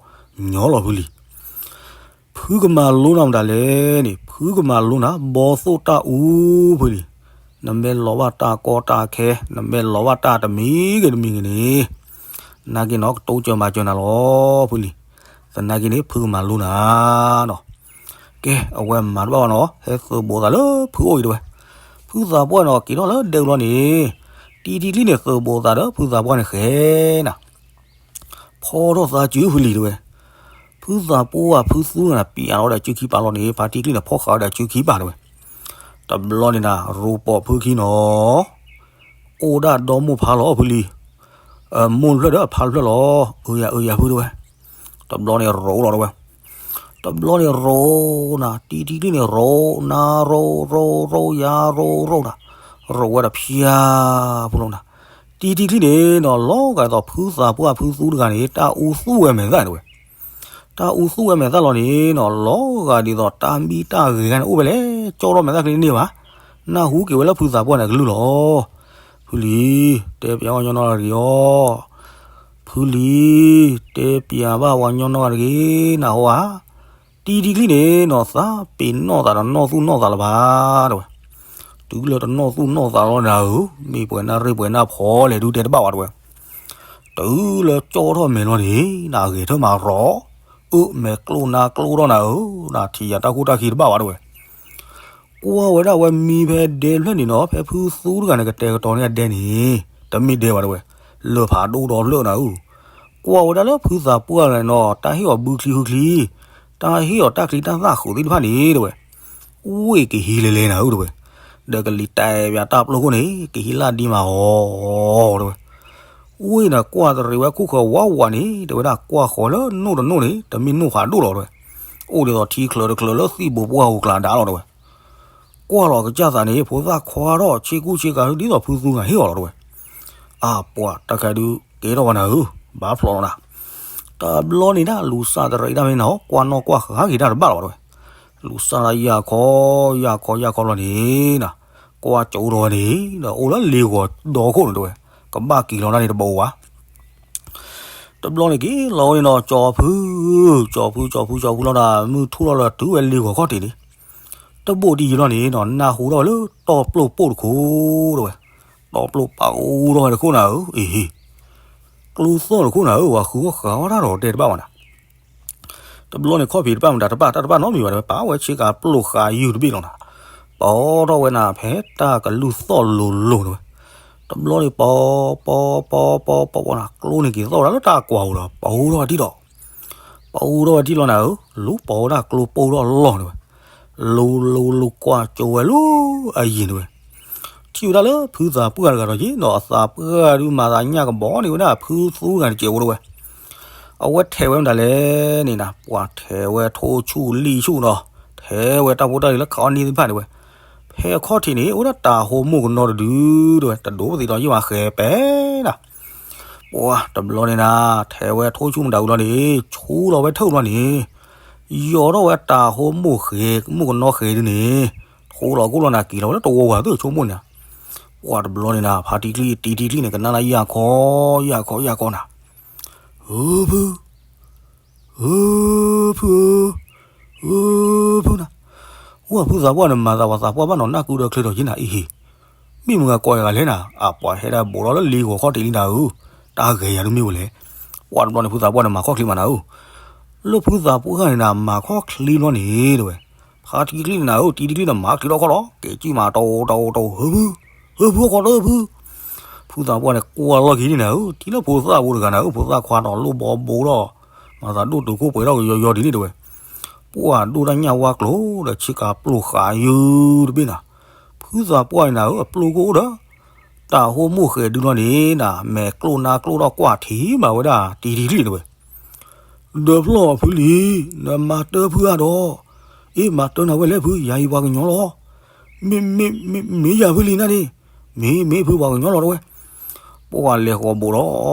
ညီလီၤဖုလံ. ဖုကမၤလိနၤမတၤလဲၣ်န့ၣ် ဖုကမၤလိနၤ ဘီသိၣ်တၢ်အူဖုလံ, နမ့ၢ်လီၤဘၣ်တၢ်ကီတၢ်ခဲ နမ့ၢ်လီၤဘၣ်တၢ်တမံၤဂ့ၤတမံၤဂ့ၤန့ၣ်, နာ်က့နီၤ ကတိစၢၤမၤစၢၤနၤလီၤဖုလံ, သနာ်က့န့ၣ် ဖုကမၤလိနၤနီၤ. ကဲ အဝဲမၤတဘၣ်ဘၣ်နီၤ ဟဲသုးဘူးသးလၢဖုအိၣ်အံၤတဝဲ, ဖုသးပှၢ်နီၤ က့ၤထီၣ်လၢဒဲကလီန့ၣ်, တံၤတံၤကျံန့ၣ် သုးဘူးသးဒီး ဖုသးပှၢ်န့ၣ်ဃဲနၤ ဖီထီၣ်သးစုဖုလံတဝဲ, ဖုသးပှၢ်ဖုသူနၤ ပျးလီၤဝဲဒၣ်စုခံပာ်လီၤန့ၣ် ဖါတံၤကျံန့ၣ် ဖီဃာ်ဝဲဒၣ်စုခံပာ်တဝဲ, တဘျီန့ၣ်နၤ ရိပီၣ်ဖုခံနီၤ, အိၣ်ဒၣ်ဒီမိၢ်ဖါလီၤဖုလံ, မိၢ်တဖျၢၣ်ဒီးအဖါတဖျၢၣ်လီၤ, အၢယၤအၢယၤဖုတဝဲ, တဘျီန့ၣ်ရိလီၤတဝဲ, တဘျီန့ၣ်ရိနၤ တံၤတံၤကျံန့ၣ်ရိ နၤရိရိရိယၤရိရိနၤ, ရိဝဲဒီးဖျါဖုလီၤနၤ, တံၤတံၤကျံန့ၣ်နီၤ လီၤဂာ်ဒ်သိးဖုသးပှၢ်ဖုသူတဂၤန့ၣ် တၢ်အူသူၣ်ဝဲမဲာ်သၣ်တဝဲ, တၢ်အူသူၣ်ဝဲမဲာ်သၣ်လီၤန့ၣ်နီၤ လီၤဂာ်ဒ်သိးတၢ်မံတၢ်ဂဲၤန့ၣ် အိၣ်ဝဲလဲၣ် ကၠီထီၣ်မဲာ်သၣ်ချံန့ၣ်ဘၣ်, နၢ်ဟူက့ၤဝဲလၢဖုသးပှၢ်န့ၣ်ကလုၢ်လီၤ. ဖုလံ, တဲပျးဘၣ်ညီနီၢ်ဂၤတဂ့ၤအီၤ, ဖုလံ, တဲပျးဘၣ်ပှၤညီနီၢ်ဂၤတဂ့ၤ နၢ်ဟူဧါ, တံၤတံၤကျံန့ၣ်နီၤ သးပ့ၤနီၣ်သးဒီးနီၢ်သူၣ်နီၢ်သးလၢၤဘၣ်တဝဲ, တုၤလၢတနီၢ်သူၣ်နီၢ်သးလီၤနၤဧၢ, မ့ၢ်ပှဲၤနၢ်ရ့ၣ်ပှဲၤနၢ်ဖီလဲၣ်ဒုးတဲတဘၣ်ဝဲတဝဲ, တုၤလၢကၠီထီၣ်မဲာ်လီၤန့ၣ် နဂဲၤထၢၣ်မၤရီၤ, အၢ မဲာ်ကျိၣ်နါကျိၣ်ထီၣ်နၤဧၢ, နထံၣ်ယၤတၢ်ခိၣ်တၢ်ခံတဘၣ်ဝဲတဝဲ ကွၢ်ဝဲဒၣ်ဝဲမံဖဲဒဲဖျၢၣ်န့ၣ်နီၤ ဖဲဖုသူတဂၤန့ၣ် ကတဲာ်ကတီၤန့ၢ်အဒဲန့ၣ် တမ့ၢ်ဒဲဘၣ်တဝဲ, လၢၢ်ဖးဒိၣ်ဒီဖျၢၣ်နၤဧၢ, ကွၢ်ဝဲဒၣ်လၢဖုသးပှၢ်န့ၣ်နီၤ တၢ်ဟ့ၣ်အီၤဘုချံဃုချံ, တၢ်ဟ့ၣ်အီၤတၢ်ချံတၢ်သၣ်ဃုာ်သ့ၣ်တဖၣ်န့ၣ်တဝဲ, ဝ့ၢ်ကဟံးလဲၤလဲၤနၤဧၢတဝဲ, ဒီးကလံၤတဲာ်ပၠးတၢ်ပျိခိၣ်န့ၣ် ကဟံးလၢဒံမးအီၤတဝဲ ဝ့ၢ်နၤကွၢ်တရံးဝဲခိၣ်ဃၢၤဝးဝးန့ၣ် တဲဝဲဒၣ်ကွၢ်ဃီၤလၢနိၣ်တနိၣ်န့ၣ် တမ့ၢ်နိၣ်ဖးဒိၣ်လီၤတဝဲ, အိၣ်ဒ်သိးထံချၢးတချၢးလၢသံၣ်ဘိးပှၢ်ဟူးကျါဒါလီၤတဝဲ, ကွၢ်လီၤကစၢ်သးန့ၣ် ဖိသၣ်ခွါထီၣ်ဆ့ကူဆ့ကၤဒ်သိးဖုသူနၤဟ့ၣ်အီၤလီၤတဝဲ, အပှၤတၢ်ခဲဒုးကဲထီၣ်ဝဲနၤဧၢ, ဘၣ်ဖျိးလီၤနၤ, တဘျီန့ၣ်ဒၣ်လူၤစၢ်တရံးဒၣ်မ့ၢ်နီၤ ကွၢ်နီၣ်ကွၢ်ဃာ်က့ၤတၢ်တဘၣ်လီၤတဝဲ, လူၤစၢ်လၢယၢ်ခီ ယၢ်ခီ ယၢ်ခီလီၤန့ၣ် ကွၢ်ကၠိထီၣ်ဝဲန့ၣ် ဒီးအိၣ်လၢလ့ဂီၤဒီခိၣ်န့ၣ်တဝဲ, ကဘၣ်က့ၤလီၤဒၣ်န့ၣ်တဘၣ်ဝဲ တဘျီန့ၣ်က့ၤလီၤဝဲန့ၣ်ဒီး ကၠီဖု, ကၠီဖု ကၠီဖု ကၠီဖုလီၤဒီး မုၢ်ထူၣ်လီၤလၢတုၤဝဲလ့ဂီၤခီၣ်ထံးန့ၣ်, တဘိးဒံးယံၤလီၤန့ၣ်နီၤ နၢ်ဟူထီၣ်ဝဲလၢတီပျိၢ်ပိၢ်တခိၣ်တဝဲ, တီပျိၢ်ပာ်အိၣ်ထီၣ်ဝဲတခိၣ်နၤဧၢ, အ့ဟ့, ကျိသီၣ်တခိၣ်နၤဧၢ, ပှၤဃုအီၣ်ဃာ်အီၣ်တၢ်ဒီးတဲတဘၣ်ဝဲနၤ တဘျီန့ၣ် ခီၣ်ဖံးတဖၣ်မတၤတဖၣ် တၢ်တဖၣ်နီတမံၤဘၣ်တဝဲ ပာ်ဝဲဆ့ကၤပျိၢ်ဃာ်ယုၢ်တဘ့ၣ်လီၤနၤ, ပီထီၣ်ဝဲနၤ ဖဲတၢ်ကလုၢ်သီၣ်လိၤလိၤတဝဲ, တဘျီန့ၣ် ပီ ပီ ပီ ပီ ပီ ပီနၤ ကျိန့ၣ်က့ၤသီၣ်ဝဲဒၣ်လၢတၢ်ကွၢ်ပူၤဒီး ပီထီၣ်ဝဲထံၣ်ဒီး ပီထီၣ်ဝဲထံၣ်လီၤနၤဧၢ, လူၤပီဝဲဒၣ်ကျိပိၢ်ထီၣ်လီၢ်တဝဲ, လူၤလူၤလူၤကွၢ်ကၠိဝဲလၢအယံၤတဝဲ ထံၣ်ဝဲဒၣ်လၢဖုသးပှၢ်တဂၤဒီးက့ၤဒီး အသးပှၢ်ဒုးမၤသးညၣ်ကဘီန့ၢ်ဝဲဒၣ်ဖုသူတဂၤန့ၣ်စဲးဖိတဝဲ, အဝဲထဲးဝဲမတၤလဲၣ်န့ၣ်နၤ ပှၤထဲးဝဲထိဆူၣ်လံၣ်ဆူၣ်ဒီး ထဲးဝဲတၢ်ဖိတၢ်လံၤလၢခးအီၣ်န့ၢ်သ့ၣ်တဖၣ်န့ၣ်ဝဲ, ဖဲအခီၣ်ထံးန့ၣ် အိၣ်ဝဲဒၣ်တၤဟိမိၢ်ကနီတဒုတဝဲ တဒိးပသံးဒီးယံာ်မးဃဲၤပဲနၤ ပှၤတဘျီန့ၣ်နၤ ထဲးဝဲထိဆူၣ်မတၤဝံၤလီၤန့ၣ် ဆူလီၤဝဲထၢၣ်ဘျီန့ၣ် ယီၤထီၣ်ဝဲတၤဟိမိၢ်ဃဲၤ မိၢ်ကနီဃဲၤဒုန့ၣ် ထိလီၤကိၢ်လီၤနၤ က့ၤလီၤဝဲလၢတဝီဝၤသ့ၣ်ဆိကမိၣ်န့ၣ်, ပှၤတဘျီန့ၣ်နၤ ဖါတံၤကျံ တံၤတံၤကျံန့ၣ် ကနၣ်လၢယၢ်ခီ ယၢ်ခီ ယၢ်ခီနၤ, ဧၢဖု ဧၢဖုဧၢ, ဧၢဖုနၤ, အိၣ်ဖုသးပှၢ်န့ၣ် မၤသးပှၤသးပှၢ်ဘၣ်နီၤ နၢ်ကုဒီးချ့ထီၣ်က့ၤနၤ အ့ဟ့, မ့ၢ်မုၢ်ဂၤကိးယၤဂၤလဲၣ်နၤ အပှၤဟဲဒၣ်ဘူးထီၣ်လၢလ့ဂီၤခီၣ်ထံးလံနၤဧၢ, တၢ်ဂဲၤယၤဒုးမ့ၢ်ဝဲလဲၣ်, ပှၤတဘျီန့ၣ် ဖုသးပှၢ်န့ၣ် မၤခီၣ်ချံမးနၤဧၢ, လၢဖုသးပှၢ်န့ၣ်နၤ မၤခီၣ်ချံဘျီန့ၣ်တဝဲ, ဖါတံၤကျံန့ၣ်နၤဧၢ တံၤတံၤကျံန့ၣ် မၤချံထီၣ်ခီၣ်လီၤ က့ၤကံၣ်မးတအိၣ်တအိၣ်တအိၣ် ဧၢဖု ဧၢဖု ဟီၣ်ခီတၢၢ်ဖု, ဖုသးပှၢ်န့ၣ် ကွၢ်လီၤက့ၤန့ၣ်နၤဧၢ ထံၣ်လၢဖိသၣ်ဖိတဂၤနၤဧၢ ဖိသၣ်ခွါနီၤ လိၣ်ဘီဘိဒီး မၤသးဒိၣ်တုာ်ခိၣ်ပှဲၤထီၣ်ကယီယီဒ်န့ၣ်တဝဲ, ပှၢ်ဒိၣ်တၢ်ညၣ်ဝါကျိၤဒီး ဆ့ကၤပျိၢ်ဃာ်ယုၢ်တဘ့ၣ်နၤ, ဖုသးပှၢ်န့ၣ်နၤဧၢ အပျိၢ်ကအိၣ်ဒီး တၢ်ဟိၣ်မိၢ်ဃဲးဒုလီၤန့ၣ်နၤ, မဲာ်ကျိၣ်နါကျိၣ်ထီၣ်ကွၢ်ထံမးဝဲဒၣ် တံၤတံၤချံၣ်တဲဝဲ, ဒီးဖျီၣ်ဖုလံၤ, နမၤတၢ်ဖုအါဒီး, အ့ မၤတၢ်နၤဝဲလဲၣ်ဖု ယၤအံၤပှၤကညီလီၤ. မ့ၢ် မ့ၢ် မ့ၢ် မ့ၢ်ယၤဖုလံၤနၤန့ၣ်, မ့ၢ် မ့ၢ်ဖုပှၤကညီလီၤတဲဝဲ. ပှၢ်လဲၤဃီၤ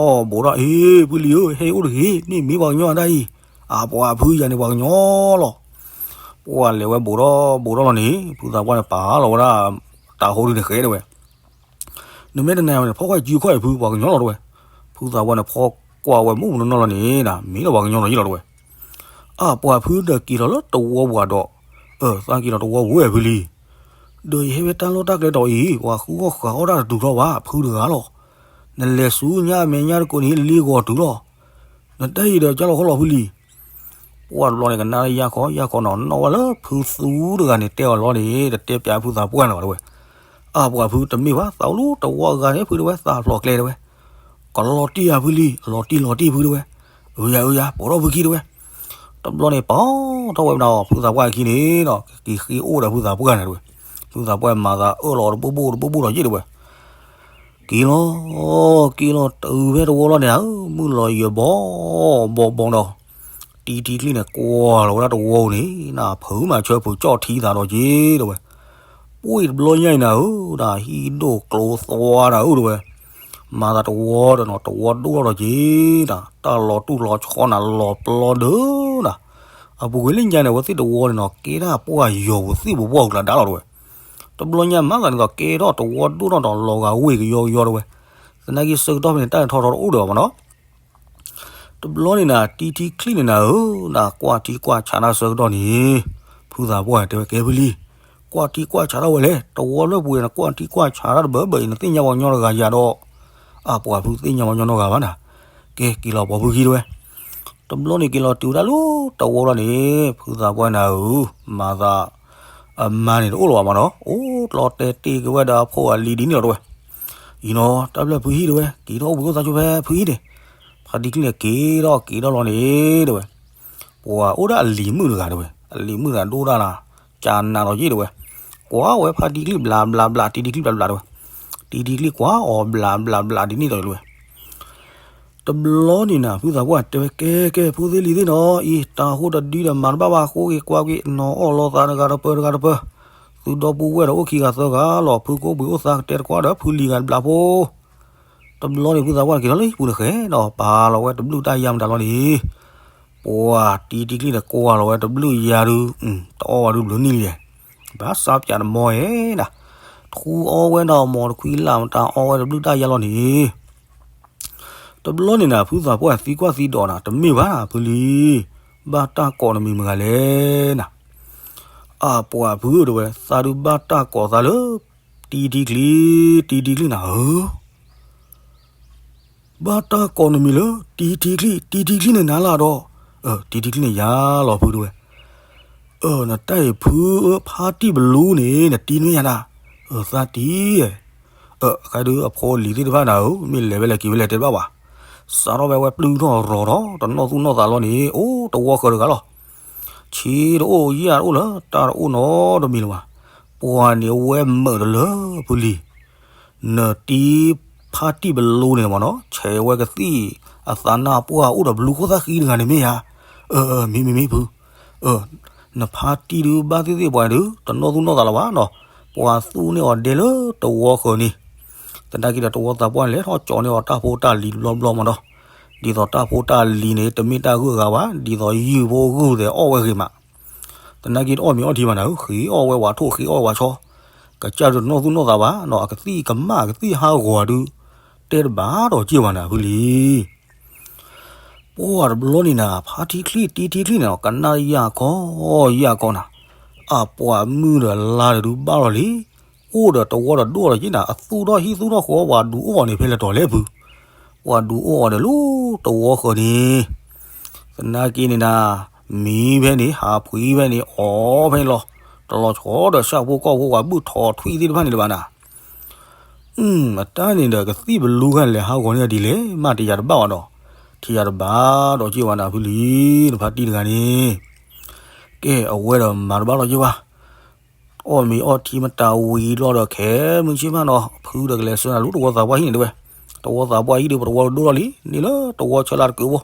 ဘူးဒီး, ဘူးဒီး အ့ ဖုလံၤဧၢ ဟဲအိၣ်တဂ့ၤ မ့ၢ်မ့ၢ်ပှၤကညီအတၢ်အံၤ, အပှၤဖုယၤန့ၣ် ပှၤကညီလီၤ. ပှၢ်လဲၤဝဲဘူးဒီး ဘူးဒီးလီၤန့ၣ် ဖုသးပှၢ်န့ၣ်ပာ်လီၤဝဲဒၣ် တၢ်ဟိၣ်ဒုန့ၣ်ဃဲတဲဝဲ နမ့ၢ်တနာ်ဝဲန့ၣ် ဖီၣ်ကွၢ်စုခီၣ်အံၤဖုပှၤကညီလီၤတဲဝဲ. ဖုသးပှၢ်န့ၣ်ဖီၣ်ကွၢ်ဝဲမုၢ်မနီၢ်လီၤန့ၣ်နၤ, မ့ၢ်ဒီးပှၤကညီလီၤယ့ၣ်လီၤတဲဝဲ. အပှၤဖုဒီးက့ၤလီၤလၢတဝီပူၤဒီး, အၢ သးက့ၤလီၤတဝီပူၤဝဲဖုလံၤ, ဒီးယဟဲဝဲတၢ်လီၢ်တၢ်ကျဲဒီးအံၤ ပှၤဃုအီၣ်ဃုအီတၢ်တတုၤထီၣ်ဘၣ် ဖုတဂၤလီၤ. နလဲၤဆူညါအမဲာ်ညါတကိးန့ၣ် လ့ဂီၤတုၤလီၤ. နတၢ်အံၤဒီးကၢ်လီၤခီလီၤဖုလံၤ ပှၢ်တဘျီန့ၣ် ကနၣ်လၢယၢ်ခီ ယၢ်ခီနီၤ နီၣ်ဝဲလၢဖုသူတဂၤန့ၣ်တဲအီၤလီၤန့ၣ် တတဲပၠးဖုသးပှၢ်န့ၣ်ဘၣ်တဲဝဲ. အပှၤဖုတမ့ၢ်ဘၣ် သးအိၣ်လၢတဝီအဂၤန့ၣ် ဖုတဲဝဲ သးဖျိးကျဲတဲဝဲ. ကလီၤတံၢ်ဧါဖုလံၤ လီၤတံၢ်လီၤတံၢ်ဖုတဲဝဲ. အုယၤအုယၤ ပိာ်ထီၣ်ဖုခံတဲဝဲ. တဘျီန့ၣ် ပာ်ထီၣ်ဝဲမနီၤ ဖုသးပှၢ်အခံန့ၣ်ဒီး က့ၤဃ့အိၣ်ဒီးဖုသးပှၢ်န့ၣ်တဲဝဲ. ဖုသးပှၢ်မၤသးအၢၣ်လီၤတဘိဘိတဘိဘိဒီးယ့ၣ်တဲဝဲ. က့ၤလီၤ က့ၤလီၤတုၤဖဲတဝီလီၤန့ၣ် မုၢ်လီၤယဘီဘီဘီဒီး တံၤတံၤချံၣ်န့ၣ် ကွၢ်လီၤဝဲဒၣ်တဝီန့ၣ် နဖုမၤဆၢဖုကၠီၣ်ထံသးဒီးက့ၤတဲဝဲ. ပှၢ်တဘျီညါအံၤနၤဧၢ နဟံၣ်ဒိၣ်ကျိသွါနၤဧၢတဲဝဲ. မၤသးတဝီဒီးနီၤ တဝီဒိၣ်ထီၣ်ဒီးက့ၤနၤ တၢ်လီၤတူၢ်လီၤဆီနၤ လီၤပျီဒၢနၤ. အပူၤကွံာ်လၢညါန့ၣ် အဝဲသ့ၣ်တဝီန့ၣ်နီၤ ကဲဒၣ်ပှၢ်ယီၤပူၤသ့ၣ်ပူၤဘီၣ်ကျါဒါလီၤတဲဝဲ. တဘျီညါမၤသးဒ်သိးကဲထီၣ်တဝီဒိၣ်ထီၣ်ဒီးလီၤဂာ်ဝ့ၢ်ကယီကယီတဲဝဲ. သနာ်က့ဆၢကတီၢ်ဖဲန့ၣ် တၢ်ထီထီတအိၣ်ဒီးဘၣ်မနီၤ တဘျီန့ၣ်နၤ တံၤတံၤချံၣ်န့ၣ်နၤဧၢ နကွၢ်ထံကွၢ်ဆးတၢ်ဆၢကတီၢ်န့ၣ် ဖုသးပှၢ်တဲဝဲ ကဲဖုလံၤ ကွၢ်ထံကွၢ်ဆးထီၣ်ဝဲလဲၣ် တဝီလၢပူၤနကွၢ်ထံကွၢ်ဆးတၢ်တဘၢဘၢအံၤ နသ့ၣ်ညါပှၤကညီတဂၤယၤဒီး အပှၤဖုသ့ၣ်ညါပှၤကညီနီတဂၤဘၣ်နၤ. ကဲက့ၤလီၤပိာ်ဖုခံတဲဝဲ. တဘျီန့ၣ်က့ၤလီၤတုၤဝဲဒၣ်လၢတဝီလီၤန့ၣ် ဖုသးပှၢ်နၤဧၢ မၤသး အမါန့ၣ်တအိၣ်လၢၤဘၣ်မနီၤ အိၣ်ကျီတဲတ့ၢ်က့ၤဝဲဒီးအဖိအလံၤဒ်န့ၣ်လီၤတဲဝဲ. အံၤနီၤ တၢ်ဘျၢဖုဟံၣ်တဲဝဲ က့ၤထီၣ်အိၣ်ဘှံးအိၣ်သါဆိဖဲဖုဟံၣ်န့ၣ် ဖါတံၤချံၣ်န့ၣ်က့ၤထီၣ်က့ၤထီၣ်လီၤန့ၣ်တဲဝဲ. ပှၤအိၣ်ဒၣ်အလံၤမုၣ်တဂၤတဲဝဲ အလံၤမုၣ်တဂၤဒိၣ်ဒၣ်နၤ ကနးဒီးယ့ၣ်တဲဝဲ. ကွၢ်ဝဲဖါတံၤချံၣ်ဘျးဘျးဘျး တံၤတံၤချံၣ်ဘျးဘျးတဲဝဲ. တံၤတံၤချံၣ်ကွၢ်အီၤဘျးဘျးဘျးဒ်န့ၣ်ဒီးတဲဝဲ. တဘျီန့ၣ်နၤ ဖုသးပှၢ်တဲဝဲ ကဲကဲ ဖိသ့ၣ်လံၤသ့ၣ်နီၤ အံၤ တၢ်ဟိၣ်တဒုဒီးမၤတဘၣ်ဘၣ် ဃိက့ၤကွၢ်က့ၤ နီၢ်အီၣ်လီၤသးတဂၤတပၢၢ်တဂၤတပၢၢ်, သုဒီပုၢ်ဝဲၢ်ဒီးအိၣ်ခံဂၤသၢဂၤလီၤ ဖုကအိၣ်ဘှံးအိၣ်သါကတဲတကွၢ်ဒီး ဖုလံၤဂၤတဘျးဖိ တဘျီန့ၣ် ဖုသးပှၢ်က့ၤထီၣ်လၢဟံၣ်ပူၤန့ၣ်ဃဲဒီး ပာ်လီၤဝဲတဘျုးတၢ်ယါမတၤလီၤန့ၣ်, ပှၤတံၤတံၤချံၣ်န့ၣ်ကွၢ်လီၤဝဲတဘျုးယါဒုး, တအီၣ်ဝဲဒုးဘျုးနံၣ်လံ, ဘၣ်စးပၠးတမီၤဧဲဒၣ်, ထူအီဝဲဒီးမီၤတခွံလၢ်မတၤအီဝဲတဘျုးတၢ်ယါလီၤန့ၣ်, တဘျီန့ၣ်နၤ ဖုသးပှၢ်သံကွၢ်သံဒိးနၤ တမ့ၢ်ဘၣ်ဖုလံၤ, ဘၣ်တၢ်ကိးနမံၤမတၤလဲၣ်နၤ, အပှၤဖုတဲဝဲ သးဒုးဘၣ်တၢ်ကိးသးလၢ တံၤတံၤချံၣ်, တံၤတံၤချံၣ်နၤဧၢ, ဘၣ်တၢ်ကိးနမံၤလၢ တံၤတံၤချံၣ်, တံၤတံၤချံၣ်န့ၣ်နၤလၢဒီး, တံၤတံၤချံၣ်န့ၣ်ယၤလီၤဖုတဲဝဲ, နတၢ်အံၤဖုဧၢ ဖါတံၢ်ပလူန့ၣ် နတံၤနမ့ၢ်ယၤနၤ, သးတံၤ, အဃိဒုးအဖိအလံၤသ့ၣ်တဖၣ်နၤဧၢ မ့ၢ်လဲၤဝဲလဲၤက့ၤဝဲလဲၤတဲတဘၣ်ဘၣ်, စးထီၣ်ဖဲဝဲပျုၢ်ထီၣ်ရီၤထီၣ် တနီၢ်သူၣ်နီၢ်သးလီၤန့ၣ် အိၣ်တဝီဃၢၤတဂၤလီၤ ဆံးတအိၣ်ယၢ်တအိၣ်လၢတၢ်တအိၣ်နီတမံၤလၢၤဘၣ်, ပှၤန့ၣ်အဝဲမၢးတလၢဖုလံၤ, နတံၤဖါတံၢ်ပလူန့ၣ်မ့ၢ်နီၤ ဆဲးဝဲကသံၣ်အသးနၢ်ပှၢ်အိၣ်ဒီးဘျုးခိၣ်သၣ်ဃံတဂၤန့ၣ်မ့ၢ်ဧါ, မ့ၢ်မ့ၢ်မ့ၢ်ဖု, နဖါတံၢ်ဒုးဘၣ်သ့ၣ်သ့ၣ်ပှၤဒုး တနီၢ်သူၣ်နီၢ်သးလၢၤဘၣ်နီၤ, ပှၤသူၣ်န့ၢ်အီၤဒဲလၢတဝီဃၢၤန့ၣ်, သနာ်က့ဒီးတဝီသးပှၢ်န့ၣ် လဲၤထီၣ်ကၠီန့ၢ်အီၤတၢ်ဖိတၢ်လံၤတဘျီဘျီမ့ၢ်ဒီး, ဒ်သိးတၢ်ဖိတၢ်လံၤန့ၣ် တမ့ၢ်တၢ်ဂုၢ်အဂၤဘၣ်, ဒ်သိးယုၢ်ဖိဂုၢ်သဲးအီၣ်ဝဲဂ့ၤမး, သနာ်က့တအီၣ်မ့ၤအီထံဘၣ်နၤဧၢ, ဃ့အီၣ်ဝဲဝးထိၣ် ဃ့အီၣ်ဝဲဝးဆီ, ကစၢ်ဒုးတနီၢ်သူၣ်နီၢ်သးဘၣ်နီၤ, အကသံၣ်ကမၣ် အကသံၣ်ဟးဂီၤဒုး တဲတဘၣ်ဒီးက့ၢ်ဘၣ်နၤဖုလံၤ ပှၤတဘျီန့ၣ်နၤ ဖါတံၢ်ချံၣ် တံၤတံၢ်ချံၣ်န့ၣ်နီၤ ကနၣ်ယၢ်ကီယၢ်ကီနၤ, အပှၤမုၣ်ဒီးလါဒီးဒုးဘၣ်လီၤလံ, အိၣ်ဒီးတဝီဒီးဒိၣ်လီၤက့နၤ, အသူၣ်ထီၣ်ဟံၣ်သူၣ်ထီၣ်ဃီ ပှၤဒုးအိၣ်အီၤန့ၣ် ဖဲလဲၣ်တီၤလဲၣ်ဖု, ပှၤဒုးအိၣ်အီၤဒီးလၢတဝီဃၢၤန့ၣ်, သနာ်က့န့ၣ်နၤ, မံဖဲန့ၣ် ဟးဖှံဖဲန့ၣ် အီၣ်ဖဲန့ၣ်လီၤ, တလီၤဆီဒီးဆၣ်ဖိကီၢ်ဖိ ပှၤဘုၣ်ထိးထွံၣ်သ့ၣ်တဖၣ်န့ၣ်တဘၣ်နၤ အတၢ်န့ၣ်ဒီးကသံၣ်ဘလူခါလဲၤဟးဂီၤန့ၢ်ဒ်လဲၣ် မ့ၢ်တယာ်တဘၣ်ဘၣ်ဒီး, ထံယာ်တဘၣ်ဒီးက့ၢ်ဝဲနၤဖုလံၤ နဖါတံၢ်တဂၤန့ၣ်, က ကဲ အဝဲဒီးမၤတဘၣ်လီၤယ့ၢ်ဘၣ်. အီၣ်မ့ၤအီထံမတၤဝံၤလီၤဒီး ခဲမုၢ်ဆ့ၣ်မးနီၤ ဖုဒီးကလဲၤဆှၢနၤလၢတဝီသးပှၢ်ဟံၣ်န့ၣ်တဲဝဲ. တဝီသးပှၢ်ဟံၣ်ဒီး ပတဝီတဒိၣ်လီၤလံ န့ၣ်လၢတဝီဆၢလၢ်တကုးဘိ.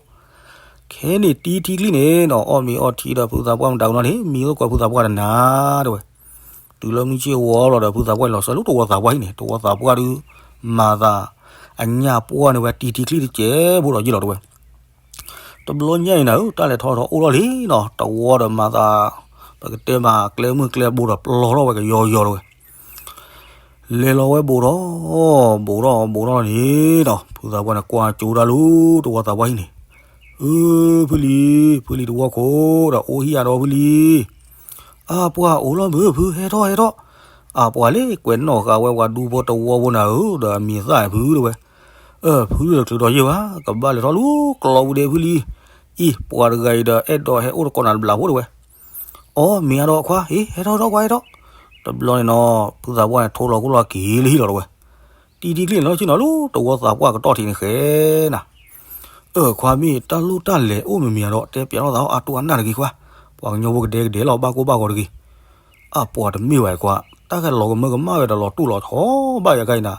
ခဲန့ၣ်တံထံချံန့ၣ်နီၤ အီၣ်မ့ၤအီထံဒီးဖုသးပှၢ်မတၤကနီၤန့ၣ် မံအိၣ်ကွဲးဖုသးပှၢ်တနၤတဲဝဲ. တုၤလၢမုၢ်ဆ့ၣ်ဝီလီၤဒီး ဖုသးပှၢ်လီၤဆှၢလၢတဝီသးပှၢ်ဟံၣ်န့ၣ် တဝီသးပှၢ်ဒုး မၤသး အညၣ်ပှၢ်န့ၢ်ဝဲတံထံချံတစဲးဖိဒီးယ့ၢ်လီၤတဲဝဲ. တဘျီညါအံၤနၤဧၢ တၢ်လဲၤထီၣ်ထီအိၣ်လီၤလံနီၤ တဝီဒီးမၤသး ပကတဲမးကျဲမုၢ်ကျဲဘိဒီးပျီထီၣ်ဝဲကယီယီတဲဝဲ. လဲၤလီၤဝဲဘူးထီၣ် ဘူးထီၣ်ဘူးထီၣ်လီၤန့ၣ်နီၤ ဖုသးပှၢ်န့ၣ်ကွၢ်ကၠိတၢ်လၢတဝီသးပှၢ်ဟံၣ်န့ၣ်, အၢ ဖုလံၤ ဖုလံၤတဝီခိၣ်ဒီးအိၣ်ဟံၣ်အါဒီးဖုလံၤ အါပှၢ်အိၣ်လီၤမုၢ်ဖု ဟဲထီၣ်ဟဲထီၣ်, အါပှၢ်လၢ ကွဲးနီၣ်ဃာ်ဝဲပှၤဒူဖိတဝီဖိနၤဧၢ ဒီးအမံၤသၣ်ဖုတဲဝဲ, အၢ ဖုတချုးဒီးယ့ၢ်ဘၣ် ကဘၣ်လဲၤထီၣ်လၢကျီပူၤဒဲးဖုလံၤ, အံၤ ပှၤတဂၤအံၤဒီးအဲၣ်ဒိးဟဲအိၣ်တကိးနၤတဘျီဖိတဲဝဲ, အီ မ့ၢ်အါဒီးခွါ ဟ့ၣ် ဟဲထီၣ်ထီၣ်ခွါဟဲထီၣ်, တဘျီန့ၣ်နီၤ ဖုသးပှၢ်န့ၣ် ထိလီၤခိၣ်လီၤက့ၤလၢဟံၣ်လီၤတဲဝဲ, တံထံချံန့ၣ်လီၤဆ့ၣ်နီၤလၢတဝီသးပှၢ်ကတီၢ်ထံးန့ၣ်ဃဲနၤ အၢ ခွါမ့ၢ်တၢ်လိၣ်တၢ်လဲၤအိၣ်မ့ၢ်မ့ၢ်ဒီး တဲပျးထီၣ်သးအီၣ်အါတူၢ်အနၢ်တဂ့ၤခွါ, ပှၤကညီဖိကဒဲကဒဲလီၤ ဘၣ်ကိၢ်ဘၣ်ဂီၤတဂ့ၤ, အပှၤတမ့ၢ်ဘၣ်ခွါ, တၢ်ကဲလီၤကမၢကမၣ်ဝဲဒီးလီၤတူၢ်လီၤထီဘၣ်ယၤခါအံၤနၤ,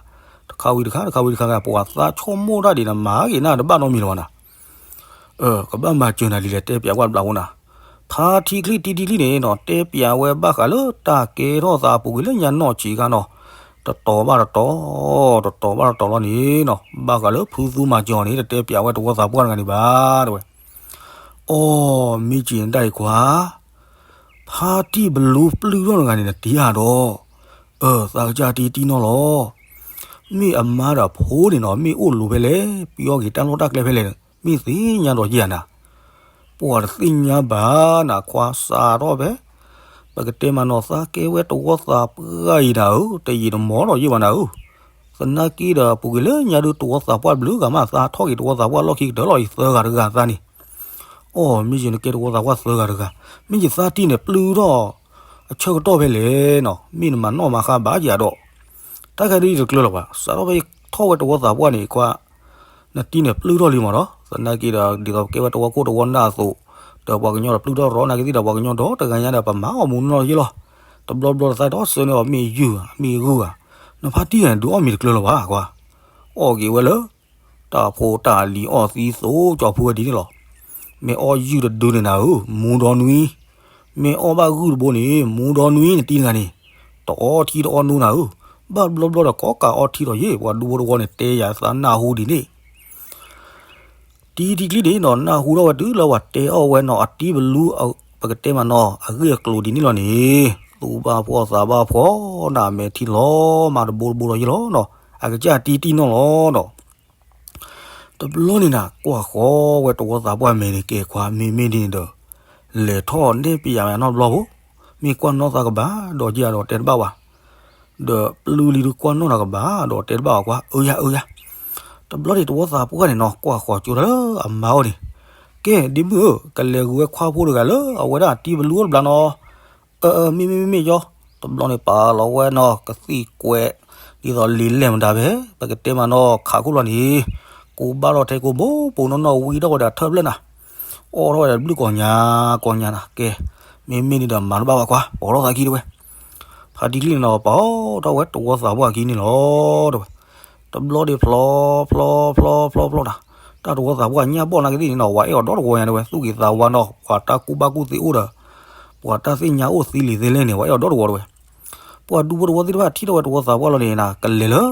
တခါဝံၤတခါ တခါဝံၤတခါ ပှၤသးဆိကမိၣ်တၢ်ဒ်နမၤဂ့ၤနၢ်တဘၣ်နီတမံၤလၢၤဘၣ်နၤ, အၢ ကဘၣ်မၤစၢၤနၤဒ်လဲၣ် တဲပျးကွၢ်တဘျီဖိနၤ, ဖါထံချံတံထံချံန့ၣ်နီၤ တဲပျးဝဲဘၣ်ဃးလၢတၢ်ကဲထီၣ်သးအပူၤကွံာ်လၢညါနီၢ်ဆံးခါနီၤ, တတီၤဘၣ်တတီၤ, တတီၤဘၣ်တတီၤလီၤန့ၣ်နီၤ ဘၣ်ဃးလၢဖုသူမၤစၢၤန့ၣ် တတဲပျးဝဲတဝီသးပှၢ်တဂၤန့ၣ်ဘၣ်တဲဝဲ, အီ မ့ၢ်က့ၤနဒၣ်အံၤခွါ, ဖါတံၢ်ဘလူပျုၢ်ထီၣ်တဂၤန့ၣ် နတံၤဧါဒီး, အၢ သးကစၢ်တံၤတံၤနီၢ်လီၤ, မ့ၢ်အမါဒီးအဖိန့ၣ်နီၤ မ့ၢ်အိၣ်လိၤဖဲလဲၣ် ပျီက့ၤတၢ်လီၢ်တၢ်ကျဲဖဲလဲၣ်, မ့ၢ်သ့ၣ်ညါဒီးယဲၢ်နၤ, ပှၤတသ့ၣ်ညါဘၣ်နၤ ခွါစးထီၣ်ဖဲ ပကတဲမးနီၤ သးကဲဝဲတဝီသးပှၢ်အံၤနၤဧၢ တယံာ်တမီၢ်ဒီးယ့ၢ်ဘၣ်နၤဧၢ, သနာ်က့ဒီး ပူၤကွံာ်လၢညါဒုးတဝီသးပှၢ်ဘျုးဂၤမး သးထီၣ်က့ၤတဝီသးပှၢ်လီၢ်ခံကတၢၢ်လီၤအံၤ သၢဂၤတဂၤသးန့ၣ်, အီ မ့ၢ်ယနကဲတဝီသးပှၢ်သၢဂၤတဂၤ, မ့ၢ်ယသးတံၢ်န့ၣ်ပျုၢ်ထီၣ် အဆၢကတီၢ်ဖဲလဲၣ်နီၤ မ့ၢ်နမၤနီၣ်မၤဃါဘၣ်ယၤဒီး, တၢ်ခဲဒုးယတကျၢၤလီၤဘၣ် စးထီၣ်ဖဲယထီၣ်ဝဲတဝီသးပှၢ်န့ၣ် ခွါ နတံၢ်န့ၣ်ပျုၢ်ထီၣ်လံမးနီၤ သနာ်က့ဒီး ဒ်သိးကဲဝဲတဝီခိၣ်တဝီနၢ်အသိး, ဒီးပှၤကညီဒီးပျုၢ်ထီၣ်ရီ နာ်က့သ့ၣ်ဒီးပှၤကညီဒီးတဂၤညါဒီး ပမၤအီၣ်မူနီၢ်ယ့ၢ်လီၤ, တဘျီဘျီတသးဒီးဆၢန့ၢ်အီၤမ့ၢ်ယုၢ်ဧါ မ့ၢ်ဂုၢ်ဧါ, နဖါတံၢ်န့ၣ်ဒုးအီၣ်မ့ၤတကျၢၤလီၤဘၣ် ခွါ, အီၣ်က့ၤဝဲလၢ တၢ်ဖိတၢ်လံၤအီၣ်သံသိးကၠီဖုဝဲဒ်န့ၣ်လီၤ, မ့ၢ်အီၣ်ယုၢ်တဒုန့ၣ်နၤဧၢ မူဒီနွံ, မ့ၢ်အီၣ်ဘၣ်ဂုၢ်တဘိန့ၣ် မူဒီနွံနတံၢ်တဂၤန့ၣ်, တအီထံတအီနိနၤဧၢ, ဘၣ်ဘျီဘျီဒီးကိးကးအီထံဒီးယ့ၢ် ပှၤဒူဖိတဝီန့ၣ်တဲယၤသးနၢ်ဟူဒ်န့ၣ် တံထံချံန့ၣ်နီၤ နၢ်ဟူထီၣ်ဝဲတုၤလၢပှၤတဲအီၣ်ဝဲနီၤ အတံဘလူ ပကတဲမးနီၤ အဂ့ၢ်အကျိၤဒ်န့ၣ်လီၤန့ၣ်, သူၣ်ဘၣ်ဖှီၣ်သးဘၣ်ဖှီၣ် နမဲာ်ထံလီၤမးတဘိတဘိဒီးယ့ၢ်လီၤနီၤ, အကစၢ်တံတံနီၢ်လီၤနီၤ, တဘျီန့ၣ်နၤ ကွၢ်ဃီဝဲတဝီသးပှၢ်မဲာ်န့ၣ် ကဲခွါ မ့မ့ၢ်ဒ်န့ၣ်ဒီး လဲၤထီၣ်နဲၣ်ပယၤနီတဘျီဖိ, မ့ၢ်ကွၢ်နီၣ်သးကဘၣ် ဒီးယဲၢ်ဒီးတဲတဘၣ်ဘၣ် ဒီးပျုၢ်လံဒုးကွၢ်နီၣ်နၤကဘၣ် ဒီးတဲတဘၣ်ဘၣ်ကွၢ် အၢယၤအၢယၤ, တဘျီန့ၣ်တဝီသးပှၢ်န့ၣ်နီၤ ကွၢ်ဃီၤကၠိတၢ်လၢအမါအအိၣ်န့ၣ်, ကဲ ဒ်မုၢ်ဧၢ ကလဲၤဂုာ်ဝဲခွါဖိတဂၤလၢအဝဲဒၣ်တံဘလူအိၣ်တဘျီနီၤ, အၢ အၢ မ့မ့ၢ်မ့မ့ၢ်ယီၤ, တဘျီန့ၣ်ပာ်လီၤဝဲနီၤ ကသံၣ်ကွဲး ဒ်သိးလံာ်လဲၢ်မတၤဖဲ ပကတဲမးနီၤ ခးခိၣ်လီၤန့ၣ်, ကူဘၣ်ထီၣ်ထဲကိးဘိ ပိာ်နီၢ်နီၢ်ဝံထီၣ်ဝဲဒီးထၢၣ်ဖျၢၣ်နၤ, အီၣ်ထီၣ်ဝဲဒီးဘျုၣ်ကိးညါ ကိးညါနၤ ကဲ, မ့မ့ၢ်န့ၣ်ဒီးမၤတဘၣ်ဘၣ်ကွၢ် ပိာ်ထီၣ်သးခံတဲဝဲ, ဖါတံချံန့ၣ်နီၤ ပာ်ထီၣ်ဝဲတဝီသးပှၢ်ခံန့ၣ်လီၤတဲဝဲ, တဘျီဒ့ဖျီ ဖျီ ဖျီ ဖျီ ဖျီတၢ်, တၢ်တဝီသးပှၢ်ညၣ်ဘီၣ်နာ်က့သ့ၣ်န့ၣ်နီၤ ဝဲအဲၣ်အီၤဒီတဝီညါတဲဝဲ သူၣ်က့ၤသးဝါနီၤ ပှၤတၢ်ကူၣ်ဘၣ်ကူၣ်သ့အိၣ်ဒီး ပှၤတၢ်သ့ၣ်ညါအိၣ်သံလံၤသ့လဲၣ်န့ၣ် ဝဲအဲၣ်အီၤဒီတဝီတဲဝဲ, ပှၤဒူဖိတဝီသ့ၣ်တဖၣ်ထံၣ်ထီၣ်ဝဲတဝီသးပှၢ်လီၤန့ၣ်နၤ ကလဲၤလၢ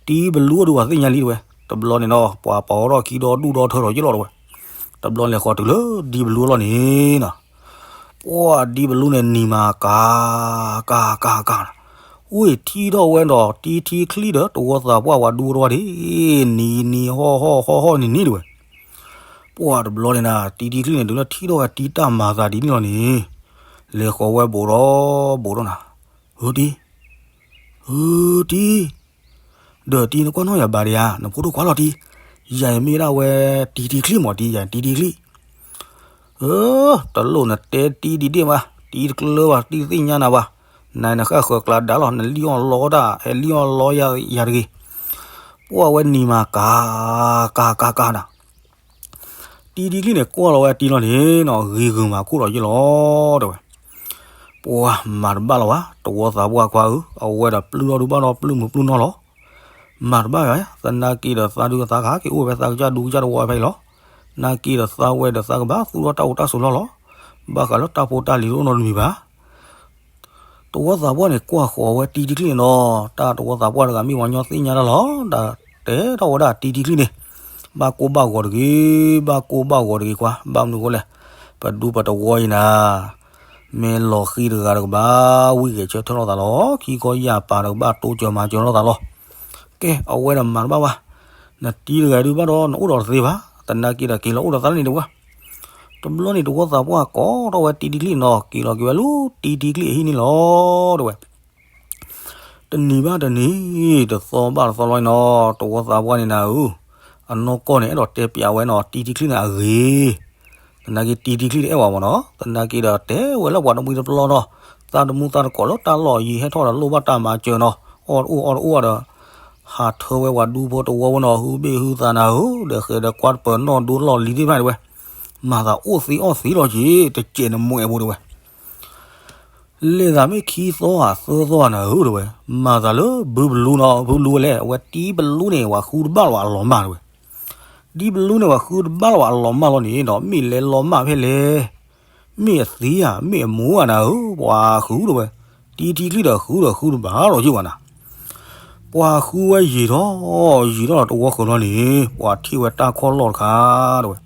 တံဘလူအဒုးဝဲသ့ၣ်ညါလံတဲဝဲ, တဘျီန့ၣ်နီၤ ပှၤပာ်အီၤထီၣ်ခံဒီဒူၣ်ဒီထၢဒီးယ့ၢ်လီၤတဲဝဲ, တဘျီလဲၤဃီၤတုၤလၢတံဘလူအလီၢ်န့ၣ်နီၤ ပှၢ်ဒံဘလူန့ၣ်နံၤမၤကၤ ကၤ ကၤ ကၤ, ဝ့ၢ်ထံၣ်ထီၣ်ဝဲဒီးတံထံချံဒီးတဝီသးပှၢ်ဝဲဒူတဝီဒၣ်, နံၤနံၤဟီၣ်ဟီၣ်ဟီၣ်ဟီၣ်နံၤနံၤတဲဝဲ, ပှၢ်တဘျီန့ၣ်နၤ တံထံချံန့ၣ် တုၤလၢထံၣ်ထီၣ်ဝဲတံတၢ်မၤသးဒ်န့ၣ်လီၤန့ၣ်, လဲၤဃီၤဝဲဘူးဒီးဘူးဒီးနၤ, ဧၢတံ ဧၢတံ ဒီးတံနကွၢ်နီၣ်ယၤဘၣ်ဒံးဧါ နဖိဒိၣ်ခွါလီၤတံ, ယၤအံၤမ့ၢ်ဒၣ်ဝဲတံထံချံမးတံ ယၤတံထံချံ, အၢ တလိၣ်နတဲတံဒံးဒ့ၣ်မး တံတကျၢၤဘၣ် တံတသ့ၣ်ညါနၤဘၣ်, နၤနဃၣ်ဃၢၤကျါဒါလီၤ နလံၣ်အီၣ်လီတၢ် ဟဲလံၣ်အီၣ်လီယၤတဂ့ၤ, ပှၢ်ဝဲနံၤမၤကၤ ကၤ ကၤ ကၤနၤ တ တံထံချံန့ၣ် ကွၢ်လီၤဝဲတံလီၤန့ၣ်နီၤ ဂ့ၤဂုာ်မၤခိၣ်လီၤယ့ၣ်လီၤ တဲဝဲ. ပှၤမၤတဘၣ်လီၤဘၣ် တဝီသးပှၢ်ခွါဧၢ, အဝဲဒီးပျုၢ်ထီၣ်ဒုးဘၣ်ထီၣ်ပျုၢ်မုာ်ပျုၢ်နီၢ်လီၤ. မၤတဘၣ်ဘၣ် သနာ်က့ဒီးသးဒုးသးကဟးက့ၤအိၣ်ဝဲသးကစၢ်ဒူကစၢ်တဝီဖဲအံၤလီၤ. နာ်က့ဒီးသးဝဲဒီးသးကဘၣ်သူၣ်ထီၣ်တၢ်အိၣ်တၢ်ဆိးလီၢ်လီၤ. ဘၣ်ဃးလၢတၢ်ဖိတၢ်လံၤတအိၣ်နီတမံၤဘၣ်. တဝီသးပှၢ်န့ၣ် ကွၢ်ဃီၤဝဲတံထံချံန့ၣ်ဒီး တၢ်တဝီသးပှၢ်တဂၤမ့ၢ်ပှၤညီသ့ၣ်ညါတၢ်လီၤ. တၢ်တဲထီၣ်ဝဲဒၣ်တံထံချံန့ၣ် ဘၣ်ကိၢ်ဘၣ်ဂီၤတဂ့ၤ, ဘၣ်ကိၢ်ဘၣ်ဂီၤတဂ့ၤကွၢ်, ဘၣ်မနုၤအဃိလဲၣ်, ပဒူပတဝီအံၤနၤ မ့ၢ်လီၤဃံၤတဂၤဒီးကဘၣ်ဝံၣ်ဂဲၤဆၢထၢၣ်လိာ်သးလီၤ. ခံခီယၢ်ပၤဒီးကဘၣ်တိစၢၤမၤစၢၤလိာ်သးလီၤ. ကဲ အဝဲဒီးမၤတဘၣ်ဘၣ်. နတံၤတဂၤဒုးဘၣ်ဒီးနအိၣ်ဒီးတသ့ဘၣ်. သနာ်က့ဒီးက့ၤလီၤအိၣ်ဒီးသးလၢန့ၣ်တဝဲ. တဘျီန့ၣ်တဝီသးပှၢ်ကိးထီၣ်ဝဲတံထံချံန့ၣ်ဒီး က့ၤလီၤက့ၤဝဲလၢတံထံချံအဟံၣ်န့ၣ်လီၤ တဲဝဲ. တနံၤဘၣ်တနံၤ, တသီဘၣ်တသီလီၤန့ၣ်နီၤ, တဝီသးပှၢ်န့ၣ်နၤဧၢ, အနီၢ်ကီၢ်န့ၣ် အဲၣ်ဒိးတဲပျးဝဲနီၤ တံထံချံန့ၣ်အဂ့ၤ. သနာ်က့တံထံချံတအဲၣ်ဝဲမ့ၢ်နီၤ, သနာ်က့ဒီးတဲဝဲလၢပှၤတမှံတပျီနီၤ, သးတမူသးတကိးလၢတၢ်လီၢ်ယံၤ ဟဲထီၣ်ဒီးလိၣ်ဘၣ်တၢ်မၤစၢၤနီၤ, အီၣ်တအိၣ်အီတအိၣ်ဒီး ဟးထၢဝဲပှၤဒူဖိတဝီဖိနီၤ, ဟုဘ့ၣ်ဟုသးနၤဧၢ, ဒီးဃဲၤဒီးကွၢ်တပၢၤနီၣ်ဒိလီၢ်လံၤသ့ၣ်တဖၣ်တဲဝဲ, မၤသးအိၣ်သ့အီၣ်သ့လီၤက့ၤ, တစဲးနမိၢ်အဲၣ်ဖိတဲဝဲ. လဲၤသးမ့ၢ်ခံသီဧါသၢသီဧါနၤဧၢ တဲဝဲ, မၤသးလၢဘုပလူနီၤ, ဘုပလူဝဲလဲၣ်, အဝဲတံၤပလူန့ၣ် ပှၤဃုတဘၣ်လီၤအလီၤမၢ်တဲဝဲ. တံၤပလူန့ၣ် ပှၤဃုတဘၣ်လီၤအလီၤမၢ်လီၤန့ၣ်ဒီး မ့ၢ်လဲၤလီၤမၢ်ဖဲလဲၣ်, မ့ၢ်အသံဧါ မ့ၢ်အမူဧါနၤဧၢ, ပှၤဃုတဲဝဲ, တံၤထံချံဒီးဃုဒီးဃုတဘၣ်လီၤယ့ၢ်ဘၣ်နၤ. ပှၤဃုဝဲယံာ်ထီၣ်ယံာ်ထီၣ်ဒီးတဝီဃၢၤလီၤန့ၣ် ပှၤထံၣ်ဝဲတၢ်ခီၣ်လီၢ်တခါ တဲဝဲ.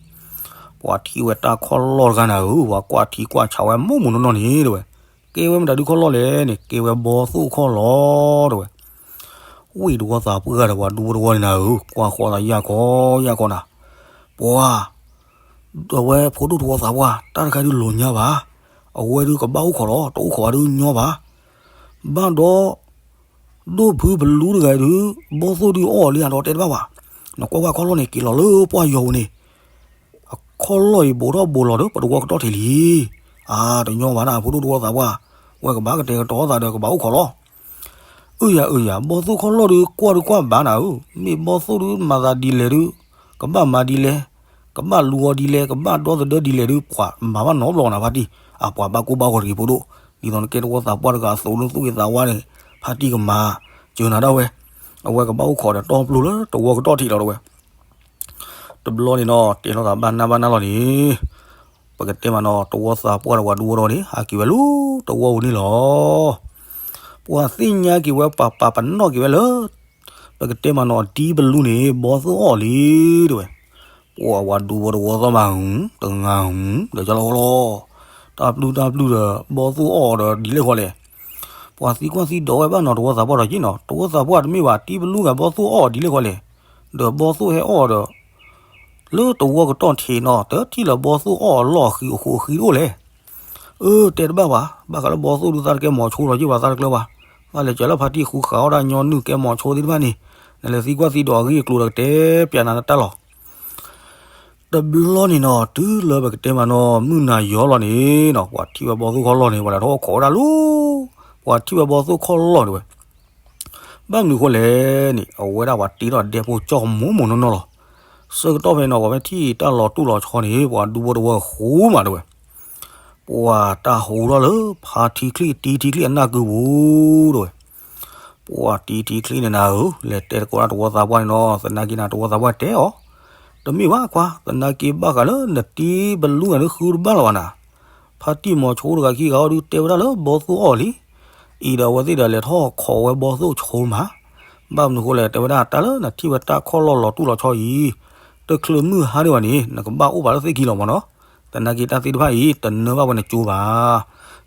ပှၤထံၣ်ဝဲတၢ်ခီၣ်လီၢ်တခါနၤဧၢ, ပှၤကွၢ်ထံကွၢ်ဆးဝဲမိၢ်မိၢ်နီၢ်နီၢ်န့ၣ် တဲဝဲ, ကဲဝဲမတၤဒုခီၣ်လီၢ်လဲၣ်န့ၣ် ကဲဝဲဘီသိၣ်ခီၣ်လီၢ် တဲဝဲ. ဝံၣ်တဝီသးပှၢ်ဒီးပှၤဒူဖိတဝီန့ၣ်နၤဧၢ, ကွၢ်ဃီသးယၢ်ခီယၢ်ခီနၤ, ပှၤ ဒီးဝဲဖိဒိၣ်တဝီသးပှၢ် တၢ်တခါဒုးလိၤညါဘၣ်, အဝဲဒုကဘၣ်အိၣ်ခိးလီၤ, တအိၣ်ခိးဘၣ်ဒုညီဘၣ်. ဘၣ်ဒီး ဒိၣ်ဖုပလူတဂၤဒုး ဘီသိၣ်ဒုးအီၣ်လံဒီးတဲတဘၣ်ဘၣ်. နကွၢ်ကွၢ်ခီၣ်လီၢ်န့ၣ် က့ၤလီၤလၢပှၢ်ယီၤပူၤန့ၣ်, အခီၣ်လီၢ်အံၤဘူးထီၣ်ဘူးလီၤဒီး ပတဝီကတီၢ်ထံးလံ. အါ တညီဘၣ်နၤ ဖိဒိၣ်တဝီသးပှၢ်, ဝဲကဘၣ်ကတဲာ်ကတီၤသးဒီးကဘၣ်အိၣ်ခိးလီၤ. အၢယၤအၢယၤ ဘီသိၣ်ခီၣ်လီၢ်ဒုးကွၢ်ဒုးကွၢ်ဘၣ်နၤဧၢ, မ့ၢ်ဘီသိၣ်ဒုးမၤသးဒ်လဲၣ်ဒုး ကဘၣ်မၤဒ်လဲၣ်, ကဘၣ်လူၤအီၤဒ်လဲၣ်, ကဘၣ်ဒီသဒၢဒ်လဲၣ်ဒုး ပှၤမၤဘၣ်နီတဘျီနၤဖါတံၢ်, အပှၤဘၣ်ကိၢ်ဘၣ်ဂီၤတဂ့ၤဖိဒိၣ်, ဒ်သိးနကဲတဝီသးပှၢ်တဂၤအသိးဒုးသူၣ်ဂ့ၤသးဝါန့ၣ်, ဖါတံၢ်ကမၤစၢၤနၤဒၣ်ဝဲ, အဝဲကဘၣ်အိၣ်ခိးဒီးတီပျိလၢတဝီကတီၢ်ထံးလီၤတဲဝဲ. တဘျီန့ၣ်နီၤ တဲလိာ်သးဘၣ်နၢ်ဘၣ်နၢ်လီၤန့ၣ်, ပကတဲမးနီၤ တဝီသးပှၢ်ဒီးပှၤဒူဖိတဝီန့ၣ် ဟးက့ၤဝဲလၢတဝီပူၤန့ၣ်လီၤ. ပှၤသ့ၣ်ညါက့ၤဝဲ ပှၤပာ်ပနီၣ်က့ၤဝဲလၢ ပကတဲမးနီၤ ဒံပလူန့ၣ် ဘီသိၣ်အီၣ်လံတဲဝဲ. ပှၤပှၤဒူဖိတဝီသီၣ်မး ဟုတဂၤဟု ဒီးကလီလီၤ, တၢ်ပျုၢ်တၢ်ပျုၢ်ဒီး ဘီသိၣ်အီၣ်ဒီးဒ်လဲၣ်ဃီလဲၣ်. ပှၤသံကွၢ်သံဒိးဝဲဘၣ်နီၤ တဝီသးပှၢ်ဒီးက့နီၤ, တဝီသးပှၢ်တမ့ၢ်ဘၣ် ဒံပလူဂၤဘီသိၣ်အီၣ်ဒ်လဲၣ်ဃီလဲၣ်, ဒီးဘီသိၣ်ဟဲအီၣ်ဒီး လၢတဝီကတီၢ်ထံးနီၤ တထံၣ်လၢၤဘီသိၣ်အီၣ်အလီၢ်အဃံအဃိအဃံတအိၣ်လဲၣ်. အၢ တဲတဘၣ်ဘၣ်, ဘၣ်ဃးလၢဘီသိၣ်ဒုးသးတကဲမီၤဆိဒီးယ့ၢ်ဘၣ်သးတကျၢၤဘၣ်, ဘၣ်လဲၤစၢၤလၢဖါတံၢ်ဃုဃာ်အီၣ်ဒၣ်ညီနုၢ်ကဲမီၤဆိသ့ၣ်တဖၣ်န့ၣ်, နလဲၤသံကွၢ်သံဒိးအဂ့ၢ်အကျိၤဒီးကတဲပျးနၤနတၢ်လီၤ. တဘျီန့ၣ်နီၤ တုၤလၢပကတဲမးနီၤ မုၢ်နၤယီၤလီၤန့ၣ်နီၤ ပှၤထံၣ်ဝဲဘီသိၣ်ခီၣ်လီၢ်န့ၣ် ပှၤလဲၤထီၣ်ခိးဝဲဒၣ်လီၤ, ပှၤထံၣ်ဝဲဘီသိၣ်ခီၣ်လီၢ်န့ၣ်ဝဲ ဘၣ်မနုၤဃိလဲၣ်န့ၣ် အဝဲဒၣ်ပှၤတ့ထီၣ်ဒဲဖိကၠီၣ်မိၢ်မိၢ်နီၢ်နီၢ်လီၤ. ဆၢကတီၢ်ဖဲန့ၣ်နီၤ ပှၤမ့ၢ်ထံၣ်တၢ်လီၤတိၢ်လီၤဆီန့ၣ် ပှၤဒူဖိတဝီဃူမးတဲဝဲ, ပှၤတၢ်ဟူထီၣ်လၢဖါထံချံတံထံချံအနၢ်ကုပူၤတဲဝဲ. ပှၤတံထံချံန့ၣ်နၤဧၢ, လဲၤတဲသကိးဒၣ်တဝီသးပှၢ်န့ၣ်နီၤ သနာ်က့နၤတဝီသးပှၢ်တဲအီၤ, တမ့ၢ်ဘၣ်ကွၢ် သနာ်က့ဘၣ်ဃးလၢနတံၤပလူဂၤဒုးဃုတဘၣ်လၢၤဘၣ်နၤ, ဖါတံၢ်မီၤဆိတဂၤခံဂၤအီၤဒုးတဲဝဲဒၣ်လၢဘီသိၣ်အီၣ်လံ, အံၤဒီးအဝဲသ့ၣ်ဒီးလဲၤထီၣ်ခိးဝဲဘီသိၣ်ဆိမး, ဘၣ်မနုၤဃိလဲၣ် တဲဝဲဒၣ်တၢ်လၢနထံၣ်ဝဲတၢ်ခီၣ်လီၢ်လီၤတိၢ်လီၤဆီအံၤ, တချုးမုၢ်ဟါဒံးဘၣ်န့ၣ် နကဘၣ်အိၣ်ဘၣ်လၢသ့ၣ်ခံလီၤမးနီၤ, သနာ်က့တၢ်သ့ၣ်တဖၣ်အံၤ တနၢဘၣ်ဝဲနကၠိဘၣ်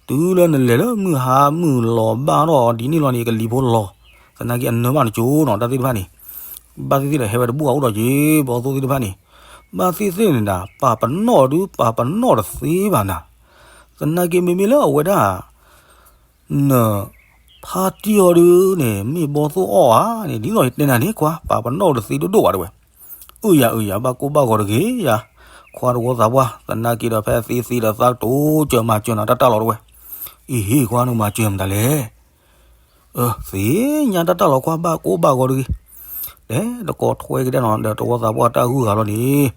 တုၤလၢနလဲၤလၢမုၢ်ဟါမုၢ်လီၤဘၣ်ထီၣ်ဒ်န့ၣ်လီၤန့ၣ် ကလံၤဖိလီၤ, သနာ်က့အနၢဘၣ်နကၠိနီၤ တၢ်သ့ၣ်တဖၣ်န့ၣ်, ဘၣ်သ့ၣ်သ့ၣ်ဒီးဟဲဝဲတဘူၣ်အအိၣ်ဒီးက့ၤ ဘီသိၣ်သ့ၣ်တဖၣ်န့ၣ်, ဘၣ်သ့ၣ်သ့ၣ်န့ၣ်ဒၣ် ပာ်ပနီၣ်ဒုး ပာ်ပနီၣ်တသ့ဘၣ်နၤ, သနာ်က့မ့မ့ၢ်လၢအဝဲဒၣ် န ဖါတံၢ်အီၤဒုးန့ၣ် မ့ၢ်ဘီသိၣ်အီၣ်ဧါန့ၣ် ဒ်သိးယတဲနၤန့ၣ် ကွၢ် ပာ်ပနီၣ်တသ့ဒိၣ်ဒိၣ်ဘၣ်တဲဝဲ, အၢယၤအၢယၤ ဘၣ်ကိၢ်ဘၣ်ဂီၤတဂ့ၤယၤ, ခွါတဝီသးပှၢ် သနာ်က့ဒီးဖဲသ့သ့ဒီးသးကတိၤစၢၤမၤစၢၤနၤတၢ်တၢ်လီၤတဲဝဲ, အံၤဟ့ၣ်ခွါနမၤစၢၤမတၤလဲၣ် အၢ သ့ၣ်ညါတၢ်တၢ်လီၤခွါ ဘၣ်ကိၢ်ဘၣ်ဂီၤတဂ့ၤ, တဲတကိးထွဲက့ၤဒၣ်နီၤ ဒီးတဝီသးပှၢ်တၢ်ဂုၤဂၤလီၤန့ၣ်,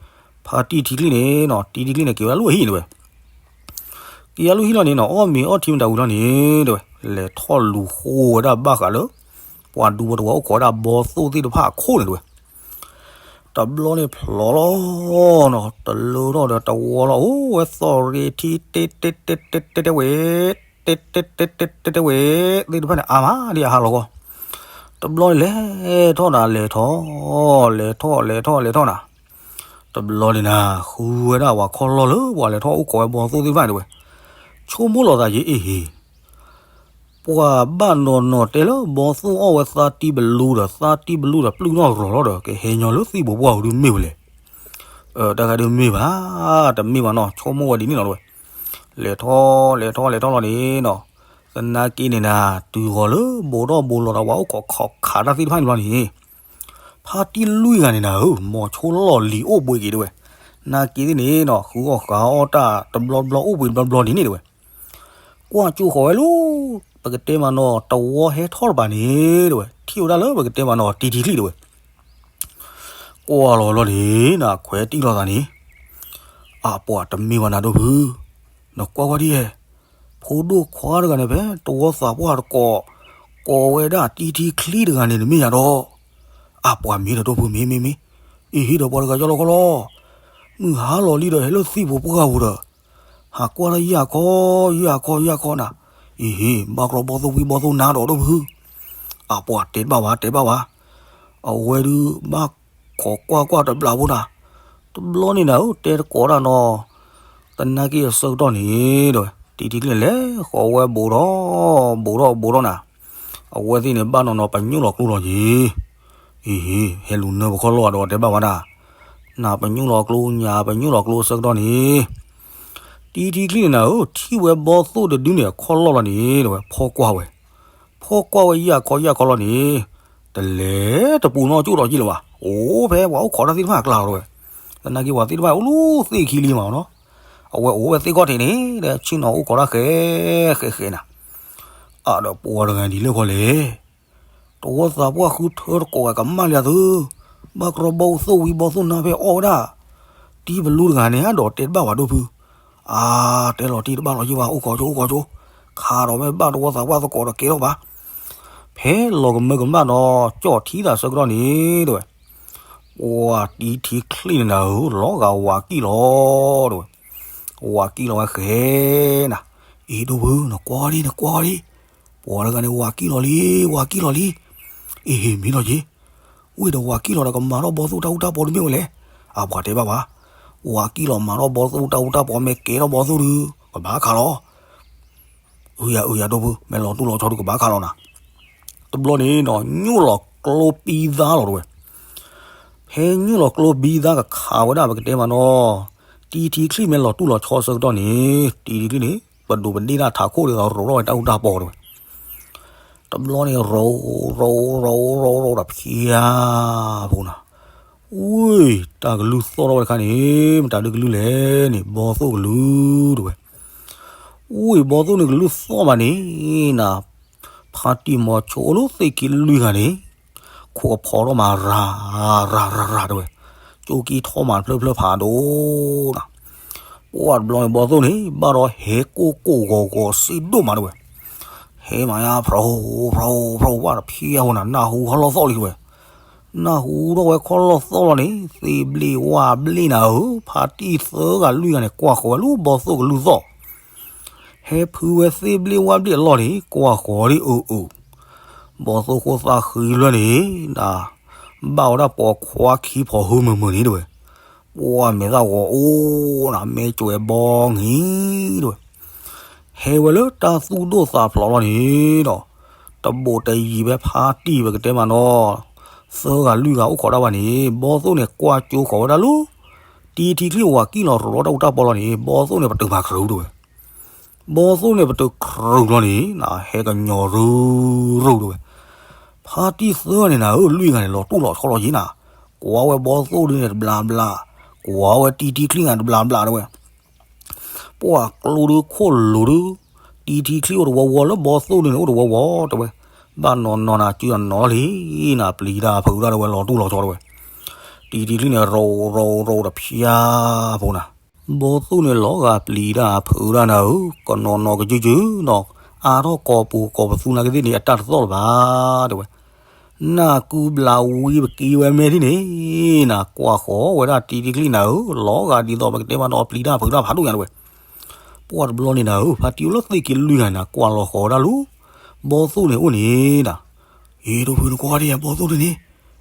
ပ ဖါတံၢ်ထံချံၣ်န့ၣ်နီၤ တံၢ်ထံချံၣ်န့ၣ် က့ၤဝဲဒၣ်လၢအဟံၣ်န့ၣ်ဝဲ က့ၤအီၤလၢဟံၣ်လီၤန့ၣ်နီၤ အီၣ်မ့ၤအီထံမတၤဝံၤလီၤန့ၣ် တဲဝဲ လဲၤထီၣ်လူၤဃိဝဲဒၣ်ဘၣ်ဃးလၢ ပှၤဒူဖိတဝီအိၣ်ခိးဝဲဒၣ်ဘီသိၣ်သ့ၣ်တဖၣ်အခိၣ်န့ၣ်တဲဝဲ တဘျီန့ၣ်ဖျိးလီၤနီၤ တလၢထီၣ်ဒီးတဝီလီၤ အိၣ်ဝဲသီၣ်ရ့ထံ တဲတဲတဲတဲတဲဝဲ တဲတဲတဲတဲတဲဝဲ သ့ၣ်တဖၣ်န့ၣ် အါမးဒ်အဟးလီၤဂီၢ် တဘျီန့ၣ်လဲၤထီၣ်နၤ လဲၤထီၣ် လဲၤထီၣ် လဲၤထီၣ် လဲၤထီၣ်နၤ တဘျီန့ၣ်နၤ ဃုဝဲဒၣ်ပှၤခီၣ်လီၢ်လၢ ပှၤလဲၤထီၣ်အိၣ်ခိးဝဲဘီသိၣ်သ့ၣ်တဖၣ်န့ၣ်တဲဝဲ ဆိကမိၣ်လီၤသးယံၤအ့ၣ်ဟ့ၣ် ပှၤဘၣ်နီၤနီၤတဲလၢ ဘီသိၣ်အီၣ်ဝဲသးတံၢ်ဘလူဒီး သးတံၢ်ဘလူဒီးပျုၢ်နီၣ်ရီၤလီၤဒီး ကဟဲညီလၢသံၣ်ဘိပှၢ်ပူၤဒုမ့ၢ်ဝဲလဲၣ်. တၢ်ဂၤဒုမ့ၢ်ဘၣ်, တမ့ၢ်ဘၣ်နီၤ, ဆိကမိၣ်ဝဲဒ်န့ၣ်လီၤတဲဝဲ. လဲၤထီၣ် လဲၤထီၣ် လဲၤထီၣ်လီၤန့ၣ်နီၤ, သနာ်က့န့ၣ်နၤ တုၤဃီၤလၢ ဘူးထီၣ်ဘူးလီၤဒီး ပှၤအိၣ်ခိးခိးခးတၢ်သ့ၣ်တဖၣ်န့ၣ်လီၤန့ၣ် ဖါတံၢ်လွံၢ်ဂၤန့ၣ်နၤဧၢ, မိၤဆိလီၢ်လံၤအိၣ်ဘှံးက့ၤတဲဝဲ. နာ်က့သ့ၣ်န့ၣ်နီၤ ဃုအီၣ်ဃုအီတၢ်တဘျီဘျီအိၣ်ဘှံးတဘျီဘျီဒ်န့ၣ်တဲဝဲ. ကွၢ်ကၠိဃီၤဝဲလၢ ပကတဲမးနီၤ တဝီဟဲထီၣ်တပၤန့ၣ်တဲဝဲ, ထံၣ်ဝဲဒၣ်လၢပကတဲမးနီၤ တံထံချံၣ်တဲဝဲ. ကွၢ်လီၤလီၤန့ၣ်နၤ ခွဲးတံၢ်လီၤသးန့ၣ်, အပှၤတမ့ၢ်ဘၣ်နၤဒိၣ်ဖု, နကွၢ်ကွၢ်ဒ်ယဲၢ် ဖိဒိၣ်ခွါတဂၤန့ၣ် ဖဲတဝီသးပှၢ်တကိး ကိးဝဲဒၣ်တံထံချံၣ်တဂၤန့ၣ် တမ့ၢ်ယၤဒီး, အပှၤမ့ၢ်ဒီးဒိၣ်ဖုမ့ၢ်မ့ၢ်မ့ၢ်, အံၤဟ့ၣ်ဒီးပှၤတဂၤကၠီလီၤခီလီၤ, မုၢ်ဟါလီၤလံဒီး ဟဲလၢသံၣ်ဖိပှၢ်ပူၤဒီး, ဟးကွၢ်လၢယၢ်ခီ ယၢ်ခီ ယၢ်ခီနၤ, အံၤဟ့ၣ် ဘၣ်ကြီဘီၣ်သိၣ်ဝံဘီၣ်သိၣ်နၤဒီးဒိၣ်ဖု, အပှၤတဲတဘၣ်ဝဲ တဲဘၣ်ဝဲ, အဝဲဒုးဘၣ်ခိးကွၢ်ကွၢ်တဘျီဖိနၤ, တဘျီန့ၣ်နၤဧၢ တဲတကိးဒၣ်နီၤ, သနာ်က့အဆၢကတီၢ်န့ၣ်ဒီး တံထံချံၣ်လဲၤဃီၤဝဲဘူးထီၣ် ဘူးထီၣ်ဘူးထီၣ်နၤ, အဝဲသ့ၣ်န့ၣ် ဘၣ်နီၤနီၤ ပညိၣ်လီၤကျိလီၤယံၤ, အံၤဟ့ၣ် ဟဲလူၤနၢပခီၣ်လီၢ်ဒီးတဲဘၣ်ဝဲဒၣ်, နပညိၣ်လီၤကျိ ညၣ်ပညိၣ်လီၤကျိအဆၢကတီၢ်န့ၣ်, တံထံချံၣ်န့ၣ်နၤဧၢ ထံၣ်ဝဲဘီၣ်သိၣ်တဒုန့ၣ် အခီၣ်လီၢ်လီၤန့ၣ်တဲဝဲ ဖီၣ်ကွၢ်ဝဲ ဖီၣ်ကွၢ်ဝဲယၢ်ခီယၢ်ခီလီၤန့ၣ်, တလဲၤတပူၤနီၢ်ကၠိၣ်ဒီးက့ၢ်လၢၤဘၣ်, အိၣ်ဖဲပှၤအိၣ်ခိးတၢ်သ့ၣ်တဖၣ်အကျါလီၤတဲဝဲ. သနာ်က့ပှၤသ့ၣ်တဖၣ်အိၣ်လၢသ့ၣ်ခံလံမးနီၤ, အဝဲအိၣ်ဝဲသ့ၣ်ခီၣ်ထံးန့ၣ် ဒီးဆ့ၣ်နီၤအိၣ်ခိးတၢ်ဃဲ ဃဲဃဲနၤ, အဒီးပှၤတဂၤဒ်လဲၣ်ဃီလဲၣ် တဝီသးပှၢ်ဃုထၢတကိးဂၤကမၣ်လံအသု, ဘၣ်ကြီဘီၣ်သိၣ်ဝံဘီၣ်သိၣ်နၤဖဲအီၣ်ဝဲဒၣ်, တံဘလူတဂၤန့ၣ် အဒီးတဲတဘၣ်ဝဲဒိၣ်ဖု, အါ တဲလီၤတံၢ်တဘၣ်လီၤယံၤဘၣ် အိၣ်ခိးကၠိ အိၣ်ခိးကၠိ, ခးဒီးဝဲဘၣ်တဝီသးပှၢ်သကိးဒီးကဲထီၣ်ဘၣ်, ဖဲလီၤကမၢကမၣ်ဒီး ကၠီၣ်ထံသးဆၢကတီၢ်န့ၣ်တဲဝဲ, ပှၤတံထံချံၣ်န့ၣ်နၤဧၢ လီၤဂာ်ဝၤကံၣ်လီၤတဲဝဲ, ဝၤကံၣ်လီၤဝဲဃဲနၤ, အံၤဒိၣ်ဖု နကွၢ်ဒံ နကွၢ်ဒံ ပှၤတဂၤန့ၣ် ဝၤကံၣ်လီၤလံ ဝၤကံၣ်လီၤလံ, အံၤဟ့ၣ်မ့ၢ်လီၤက့ၤ, ဝံၤဒီးဝၤကံၣ်လီၤဒီးကမၤထီၣ်ဘီၣ်သိၣ်တၢ်အူတၢ်ပီတမ့ၢ်ဝဲလဲၣ်, အပှၤတဲဘၣ်ဝဲ, ဝၤကံၣ်လီၤမၤထီၣ်ဘီၣ်သိၣ်တၢ်အူတၢ်ပီ မ့ၢ်ကဲထီၣ်ဘီၣ်သိၣ်ဒုး ကဘၣ်ခးလီၤ, အုယၤအုယၤဒိၣ်ဖု မ့ၢ်လီၤတူၢ်လီၤဆီဒုးကဘၣ်ခးလီၤနၤ, တဘျီန့ၣ်နီၤ ညိၣ်လီၤကျိဘံသါလီၤတဲဝဲ, ဖဲညိၣ်လီၤကျိဘံသါကခးဝဲဒၣ်ပကတဲမးနီၤ, တံထံချံၣ်မ့ၢ်လီၤတူၢ်လီၤဆီဆၢကတီၢ်န့ၣ် တံထံချံၣ်န့ၣ် ပဒိးပဒ့ၣ်တၢ်ထးခိၣ်ဒ်သိးရိးထီၣ်ဝဲတၢ်အူတၢ်ပီတဲဝဲ, တဘျီန့ၣ်ရိး ရိး ရိး ရိး ရိးဒီးဖျါဖိနၤ, ဝ့ၢ် တၢ်ကလုၢ်သီၣ်ထီၣ်ဝဲတခါန့ၣ် မတၤဒုကလုၢ်လဲၣ်န့ၣ် ဘီၣ်သိၣ်ကလုၢ်တဲဝဲ, ဝ့ၢ်ဘီၣ်သိၣ်န့ၣ်ကလုၢ်သီၣ်မးန့ၣ်နၤ, ဖါတံၢ်မိၤဆိအိၣ်လၢသ့ၣ်ခံလွံၢ်ဂၤန့ၣ် ခိးကဖီးထီၣ်မးရၤ ရၤ ရၤ ရၤတဲဝဲ, ကၠိကံထီၣ်မးတဖျၢၣ်ဖျၢၣ်ဖးဒိၣ်နၤ, ပှၢ်တဘျီန့ၣ်ဘီၣ်သိၣ်န့ၣ် ဘၣ်ဒီးဟဲကိၢ်ကိၢ်ဂီၤဂီၤစ့ဒိၣ်မးတဲဝဲ, ဟဲမးယါ ဖြိ ဖြိ ဖြိ ဝဲတဖျါဖိနၤ နၢ်ဟူခီၣ်လီၢ်သီၣ်လံတဲဝဲ, နၢ်ဟူထီၣ်ဝဲခီၣ်လီၢ်သီၣ်လီၤန့ၣ် သ့ၣ်ဘျ့ၣ်ဝၣ်ဘျ့ၣ်နၤဧၢ ဖါတံၢ်သၢဂၤလွံၢ်ဂၤန့ၣ် ကွၢ်ဃီၤဝဲလၢဘီၣ်သိၣ်ကလုၢ်သီၣ် ဟဲဖုဝဲသ့ၣ်ဘျ့ၣ်ဝၣ်ဘျ့ၣ်အလီၢ်န့ၣ် ကွၢ်ဃီၤဒ်အုးအုး, ဘီၣ်သိၣ်ဃိသၣ်ဃံလွဲၢ်န့ၣ်နၤ, ဘၣ်ဝဲဒၣ်ပိာ်ခွါခံဖီဟၢမုာ်မုာ်န့ၣ်တဲဝဲ, ပှၢ်မဲာ်သၣ်ဂီၤအိၣ်နၤ မဲာ်ကွဲးဘီငံၤတဲဝဲ, ဟဲဝဲလၢတၢ်သူၣ်ဒိၣ်သးဖျိးလီၤန့ၣ်ဒီး, တဘိးတယံၤဖဲဖါတံၢ်ပကတဲမးနီၤ, သၢဂၤလွံၢ်ဂၤအိၣ်ခိးတၢ်ဘၣ်န့ၣ် ဘီၣ်သိၣ်န့ၣ် ကွၢ်ကၠိဃီၤဝဲဒၣ်လၢ တံထံချံၣ်ဝၤကံၣ်လီၤရိးထီၣ်တၢ်အူတၢ်ပီလီၤန့ၣ် ဘီၣ်သိၣ်န့ၣ်ပတုာ်မၤခရူးတဲဝဲ, ဘီၣ်သိၣ်န့ၣ်ပတုာ်ခရူးလီၤန့ၣ် ဟဲကညီၤရူၤရူၤတဲဝဲ, ဖါတံၢ်သၢဂၤန့ၣ်နၤဧၢ လွံၢ်ဂၤန့ၣ် လီၤတူၢ်လီၤဆီလီၤယံၤနၤ, ကွၢ်ဝဲဘီၣ်သိၣ်ဒုန့ၣ်တဘျးဘျး, ကွၢ်ဝဲတံထံချံၣ်ဂၤတဘျးဘျးတဲဝဲ ပှၢ်ကျိဒုခိၣ်လိၤဒု, တံထံချံၣ်အိၣ်တဝီဝီလၢဘီၣ်သိၣ်ဒုန့ၣ်အိၣ်တဝီဝီတဲဝဲ, ဘၣ်နီၢ်နီၢ်နၤ စုအနီၢ်လံနၤ ပျံၤတၢ်ဖုးတၢ်တဲဝဲ လီၤတူၢ်လီၤဆီတဲဝဲ, တံၤတံၤချံန့ၣ် ရိၤရိၤရိၤတဖျါဖိနၤ, ဘီသိၣ်န့ၣ်လီၤဂာ်ပျံၤတၢ်ဖုးတၢ်နၤဧၢ, ကနီၤနီၤကစုစုနီၤ, အါထီၣ်ကိာ်ပူၤကိာ်ပသူနာ်က့သ့ၣ်န့ၣ် အတၢ်တသီၣ်လၢၤဘၣ်တဲဝဲ, နၢ်ကူဘျးဝံပက့ဝဲမဲာ်ထံၣ်န့ၣ်နၤ, ကွၢ်ဃီၤဝဲဒၣ်တံၤတံၤချံနၤဧၢ, လီၤဂာ်ဒ်သိးပကတဲဘၣ်နီၤ ပျံၤတၢ်ဖုးတၢ်ဖးဒိၣ်ညါတဲဝဲ ပှၢ်တဘျီန့ၣ်နၤဧၢ, ဖါတံၢ်အိၣ်လၢသ့ၣ်က့လွံၢ်ဂၤန့ၣ် ကွၢ်လီၤဃီၤဝဲဒၣ်လၢ ဘီသိၣ်န့ၣ်အိၣ်န့ၣ်နၤ, ယ့ၣ်ဒိၣ်ဖု နကွၢ်ဒံးဧါ ဘီသိၣ်န့ၣ်န့ၣ်,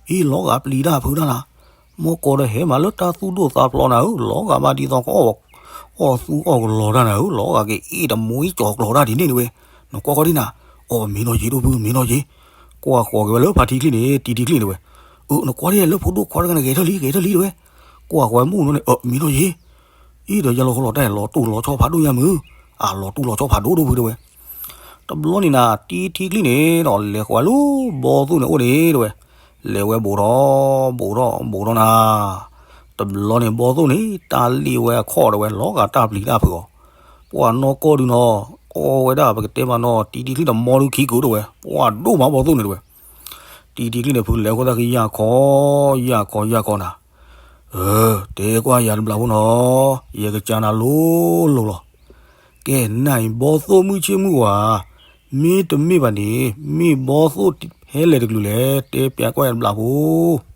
အံၤလီၤဂာ်ပျံၤတၢ်ဖုးတၢ်နၤ, မ်ကီးဒီးဟဲမးလၢတၢ်သူၣ်ဒိၣ်သးဖျိးနၤဧၢ, လီၤဂာ်ဘၣ်ဒ်သိးကအီၣ်သူၣ်အီၣ်ကလီၤတၢ်နၤဧၢ, လီၤဂာ်က့ၤအ့ၣ်တမူအံၤကၠီၤကျီၤတၢ်ဒ်န့ၣ်တဲဝဲ, နကွၢ်ဃီဒံးနၤ, အီၣ်မ့ၢ်နီၤယ့ၣ်ဒိၣ်ဖု မ့ၢ်နီၤယ့ၣ်, ကွၢ်ဃီၤက့ၤဝဲလၢဖါတံၢ်ချံန့ၣ် တံၤတံၤချံတဲဝဲ, အၢ နကွၢ်ဒံးလၢဖိဒိၣ်ခွါတဂၤန့ၣ် ဂဲၤထၢၣ်လံ ဂဲၤထၢၣ်လံတဲဝဲ, ကွၢ်ဃီၤဝဲမုၢ်နီၤန့ၣ် အၢ မ့ၢ်နီၤယ့ၣ် အံၤဒီးယလီၤဃီလီၤတၢ် လီၤတူၢ်လီၤဆီဖးဒိၣ်ညါမုၢ်, အလီၤတူၢ်လီၤဆီဖးဒိၣ်ဒိၣ်ဖုတဲဝဲ, တဘျီန့ၣ်နၤ တံၤတံၤချံန့ၣ်ဒီး လဲၤဃီၤလၢဘီသိၣ်န့ၣ်အိၣ်န့ၣ်တဲဝဲ, လဲၤဝဲဘူးထီၣ် ဘူးထီၣ် ဘူးထီၣ်နၤ, တဘျီန့ၣ်ဘီသိၣ်န့ၣ် တၢ်လ့ၣ်ဝဲအခီၣ်တဲဝဲ လီၤဂာ်တၢ်ပျံၤတၢ်ဖုးအီၤ, ပှၢ်နီၢ်ကီၢ်ဒုနီၤ, အီဝဲဒၣ်ပကတဲမးနီၤ တံၤတံၤချံန့ၣ်မီဒုခံကုာ်တဲဝဲ ပှၢ်ဒိၣ်မးဘီသိၣ်န့ၣ်တဲဝဲ, တံၤတံၤချံန့ၣ်ဖုလဲၤဃီၤသးက့ၤယၢ်ခီ ယၢ်ခီ ယၢ်ခီနၤ အၢ တဲကွၢ်ယၤတဘျီဖိနီၤ, ယကစံးနၤလိၤလိၤလီၤ, ကဲနၤအံၤဘီသိၣ်မုၢ်ဆ့ၣ်မုၢ်ဂီၤဧါ, မ့တမ့ၢ်ဘၣ်န့ၣ် မ့ၢ်ဘီသိၣ်ဟဲလဲၤတကလုာ်လဲၣ် တဲပျးကွၢ်ယၤတဘျီဖိ,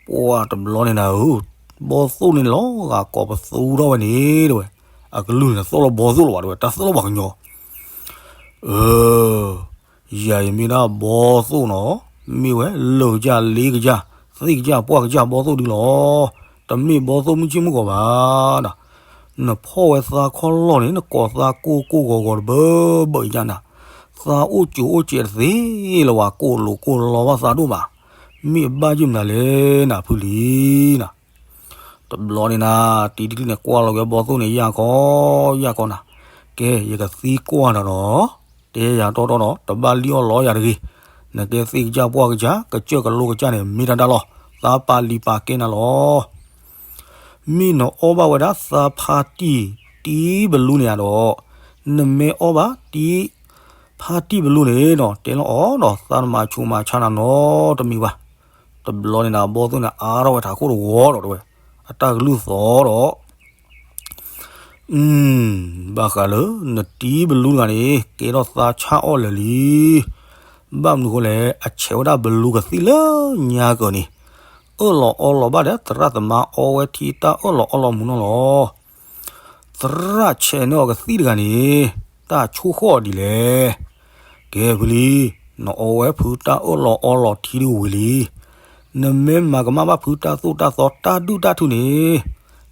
ပှၢ်တဘျီန့ၣ်နၤဧၢ, ဘီသိၣ်န့ၣ်လီၤဂာ်ကိးပသူထီၣ်ဝဲန့ၣ်တဲဝဲ, အကလုၢ်န့ၣ်သီၣ်လီၤဘီသိၣ်လီၤဘၣ်တဲဝဲ တၢ်သီၣ်လီၤပှၤကညီ အၢ ယၤအံၤမ့ၢ်ဒၣ်ဘီသိၣ်နီၤ, မ့ၢ်ဝဲလၢာ်ကစၢ်လ့ကစၢ် သ့ၣ်ကစၢ်ပှၢ်ကစၢ်ဘီသိၣ်ဒုလီၤ, တမ့ၢ်ဘီသိၣ်မုၢ်ဆ့ၣ်မုၢ်ဂီၤဘၣ်နၤ, နဖီၣ်ဝဲသးခီလီၢ်န့ၣ် နကိးသးကိၢ်ကိၢ်ဂီၤဂီၤတဘၢဘၢအံၤညါနၤ, သးအိၣ်စူၤအိၣ်စဲးတသ့လၢၤဝဲ ကိၢ်လိာ်ကိၢ်လီဘၣ်သးဒိၣ်မး, မ့ၢ်အဘၣ်ယုၢ်မနုၤလဲၣ်နၤဖုလံနၤ တဘျီန့ၣ်နၤ တံၤတံၤချံန့ၣ် ကွၢ်လီၤက့ၤဘီသိၣ်န့ၣ် ယၢ်ခီ ယၢ်ခီနၤ, ကဲ ယကသံကွၢ်နၤဒီး တဲယၤတီတီဒီး တဘၣ်လံၣ်အီၣ်လီယၤတဂ့ၤ, နကဲသ့ၣ်ကစၢ်ပှၢ်ကစၢ် ကစၢၢ်ကလိကစၢ်န့ၣ် မ့ၢ်တၢ်ဒၣ်လီၤ, သးပာ်လံာ်ပာ်ကဲနၤလီၤ. မ့ၢ်နအီၣ်ဘၣ်ဝဲဒၣ်သးဖါတံၢ်တံၢ်ဘလူန့ၣ်ဧါဒီး နမ့ၢ်အီၣ်ဘၣ်တံၢ် ဖါတံၢ်ဘလူန့ၣ်ဒီး တဲလီၤအီၤဒီး သးနမၤဆူးမၤဆါနၤနီတမံၤဘၣ်. တဘျီန့ၣ်နၤ ဘီသိၣ်န့ၣ် အါထီၣ်ဝဲထးခိၣ်တဝီဒီးတဲဝဲ အတၢ်ကလုၢ်သီဒီး ဘၣ်ဃးလၢနတံၢ်ဘလူတဂၤန့ၣ် ကဲထီၣ်သးဆါအီၣ်လၢာ်လံ. ဘၣ်မနုၤအဃိလဲၣ် အဆဲးဝဲဒၣ်ဘလူကသံၣ်လၢညါကၢၤန့ၣ် အၢၣ်လီၤအီလီၤဘၣ်ဒီးသရၣ်သမါအီဝဲထံတၢ်အၢၣ်လီၤအီလီၤမုာ်နီၢ်လီၤ. သရၣ်ဆဲးန့ၢ်အီၤကသံၣ်တဂၤန့ၣ် တၢ်ဆိၣ်ဃီၣ်အီၤဒ်လဲၣ်. ကဲဖုလံ, နအီဝဲဖုတၢ်အၢၣ်လီၤအီလီၤထံတဝံၤလံ. နမ့ၢ်မၤကမၣ်ဘၣ်ဖုတၢ်သိၣ်တၢ်သီတၢ်ဒုၣ်တၢ်ထုန့ၣ်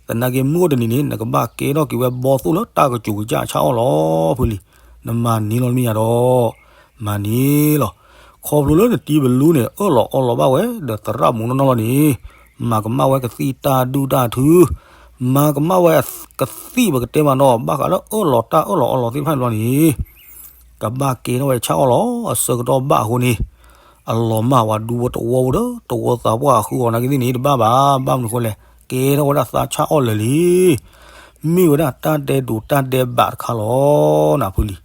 သနာ်က့မုၢ်အိၣ်တနံၤန့ၣ် နကဘၣ်ကဲထီၣ်က့ၤဝဲဘီသိၣ်လၢတၢ်ကစူၤကစၢ်ဆါအီၣ်လီၤဖုလံ. နမၤန့ၢ်လီၤမ့ၢ်ယၤဒီး မၤန့ၢ်လီၤ. ခီဖျိလၢနတံၢ်ဘလူန့ၣ် အၢၣ်လီၤအီလီၤဘၣ်ဝဲဒီးသရၣ်မုာ်နီၢ်နီၢ်လီၤန့ၣ် မၤကမၣ်ဝဲကသံၣ်တၢ်ဒုၣ်တၢ်ထု, မၤကမၣ်ဝဲကသံၣ်ပကတဲမးနီၤ ဘၣ်ဃးလၢအၢၣ်လီၤတၢ်အၢၣ်လီၤအီလီၤသ့ၣ်တဖၣ်န့ၣ်လီၤန့ၣ် ကဘၣ်ကဲထီၣ်ဝဲဆၣ်အီၣ်လီၤ. အဆၢကတီၢ်ဘၣ်အဃိန့ၣ် အလီၤမၢ်ဝဲဒူဖိတဝီဖိဒီး တဝီသးပှၢ်အဃုအီၤနာ်က့သ့ၣ်န့ၣ် တဘၣ်ဘၣ်. ဘၣ်မနုၤအဃိလဲၣ် ကဲထီၣ်ဝဲဒၣ်သးဆၣ်အီၣ်လၢာ်လံ. မ့ၢ်ဝဲဒၣ်တၢ်ဒဲးဒိးတၢ်ဒဲးဘးတခါလီၤနၤဖုလံ.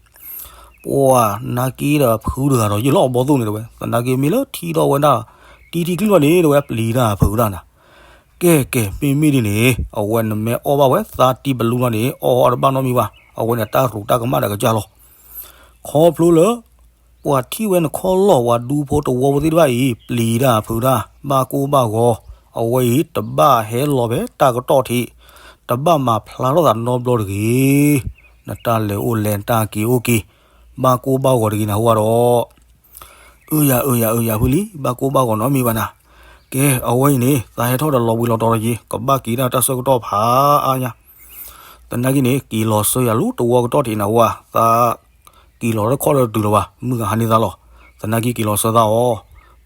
ပှၢ်နာ်က့ဒီးဖုတဂၤဒီးယလီၤဘီသိၣ်န့ၣ်တဲဝဲ သနာ်က့မ့ၢ်လၢထံၣ်ထီၣ်ဝဲဒၣ် တံထံကျိလီၤန့ၣ်တဲဝဲ ပျံၤတၢ်ဖုးတၢ်နၤ. ကဲကဲ မ့မ့ၢ်ဒ်န့ၣ် အဝဲနမ့ၢ်အီၣ်ဘၣ်ဝဲသးတံၢ်ဘလူလီၤန့ၣ် အီၣ်အီၣ်တဘၣ်နီတမံၤဘၣ်. အဝဲန့ၣ်တၢ်ရူးတၢ်ကမၣ်ဒီးကစၢ်လီၤ. ခီဖျိလၢ ပှၤထံၣ်ဝဲနခီၣ်လီၢ်ဝဲဒူဖိတဝီဖိသ့ၣ်တဖၣ်အံၤ ပျံၤတၢ်ဖုးတၢ် ဘၣ်ကိၢ်ဘၣ်ဂီၤ, အဝဲအံၤတဘၣ်ဟဲလီၤဖဲတၢ်ကတီၢ်ထံး, တဘၣ်မၤဖျါထီၣ်သးနီတဘျီတဂ့ၤ. နတၢ်လဲၤအိၣ်လဲၤ နတၢ်က့ၤအိၣ်က့ၤ, ဘၣ်ကိၢ်ဘၣ်ဂီၤတဂ့ၤနဟူဘၣ်ဒီး အၢယၤအၢယၤအၢယၤဖုလံ ဘၣ်ကိၢ်ဘၣ်ဂီၤနီတမံၤဘၣ်နၤ. ကဲ အဝဲအံၤန့ၣ် သးဟဲထီၣ်ဒီးလီၤဘှံးလီၤတီၤတယံၤ ကဘၣ်က့ၤတၢ်တၢ်ဆၢကတီၢ်ဖးအါညါ. သနာ်က့န့ၣ် က့ၤလီၤဆှၢယၤလၢတဝီကတီၢ်ထံးနဟူဧါ, သးက့ၤလီၤတခီၣ်ဒီးတုၤလၢၤဘၣ် မုၢ်ဂၤဟါန့ၢ်သးလီၤ. သနာ်က့က့ၤလီၤဆှၢသးအီၤ,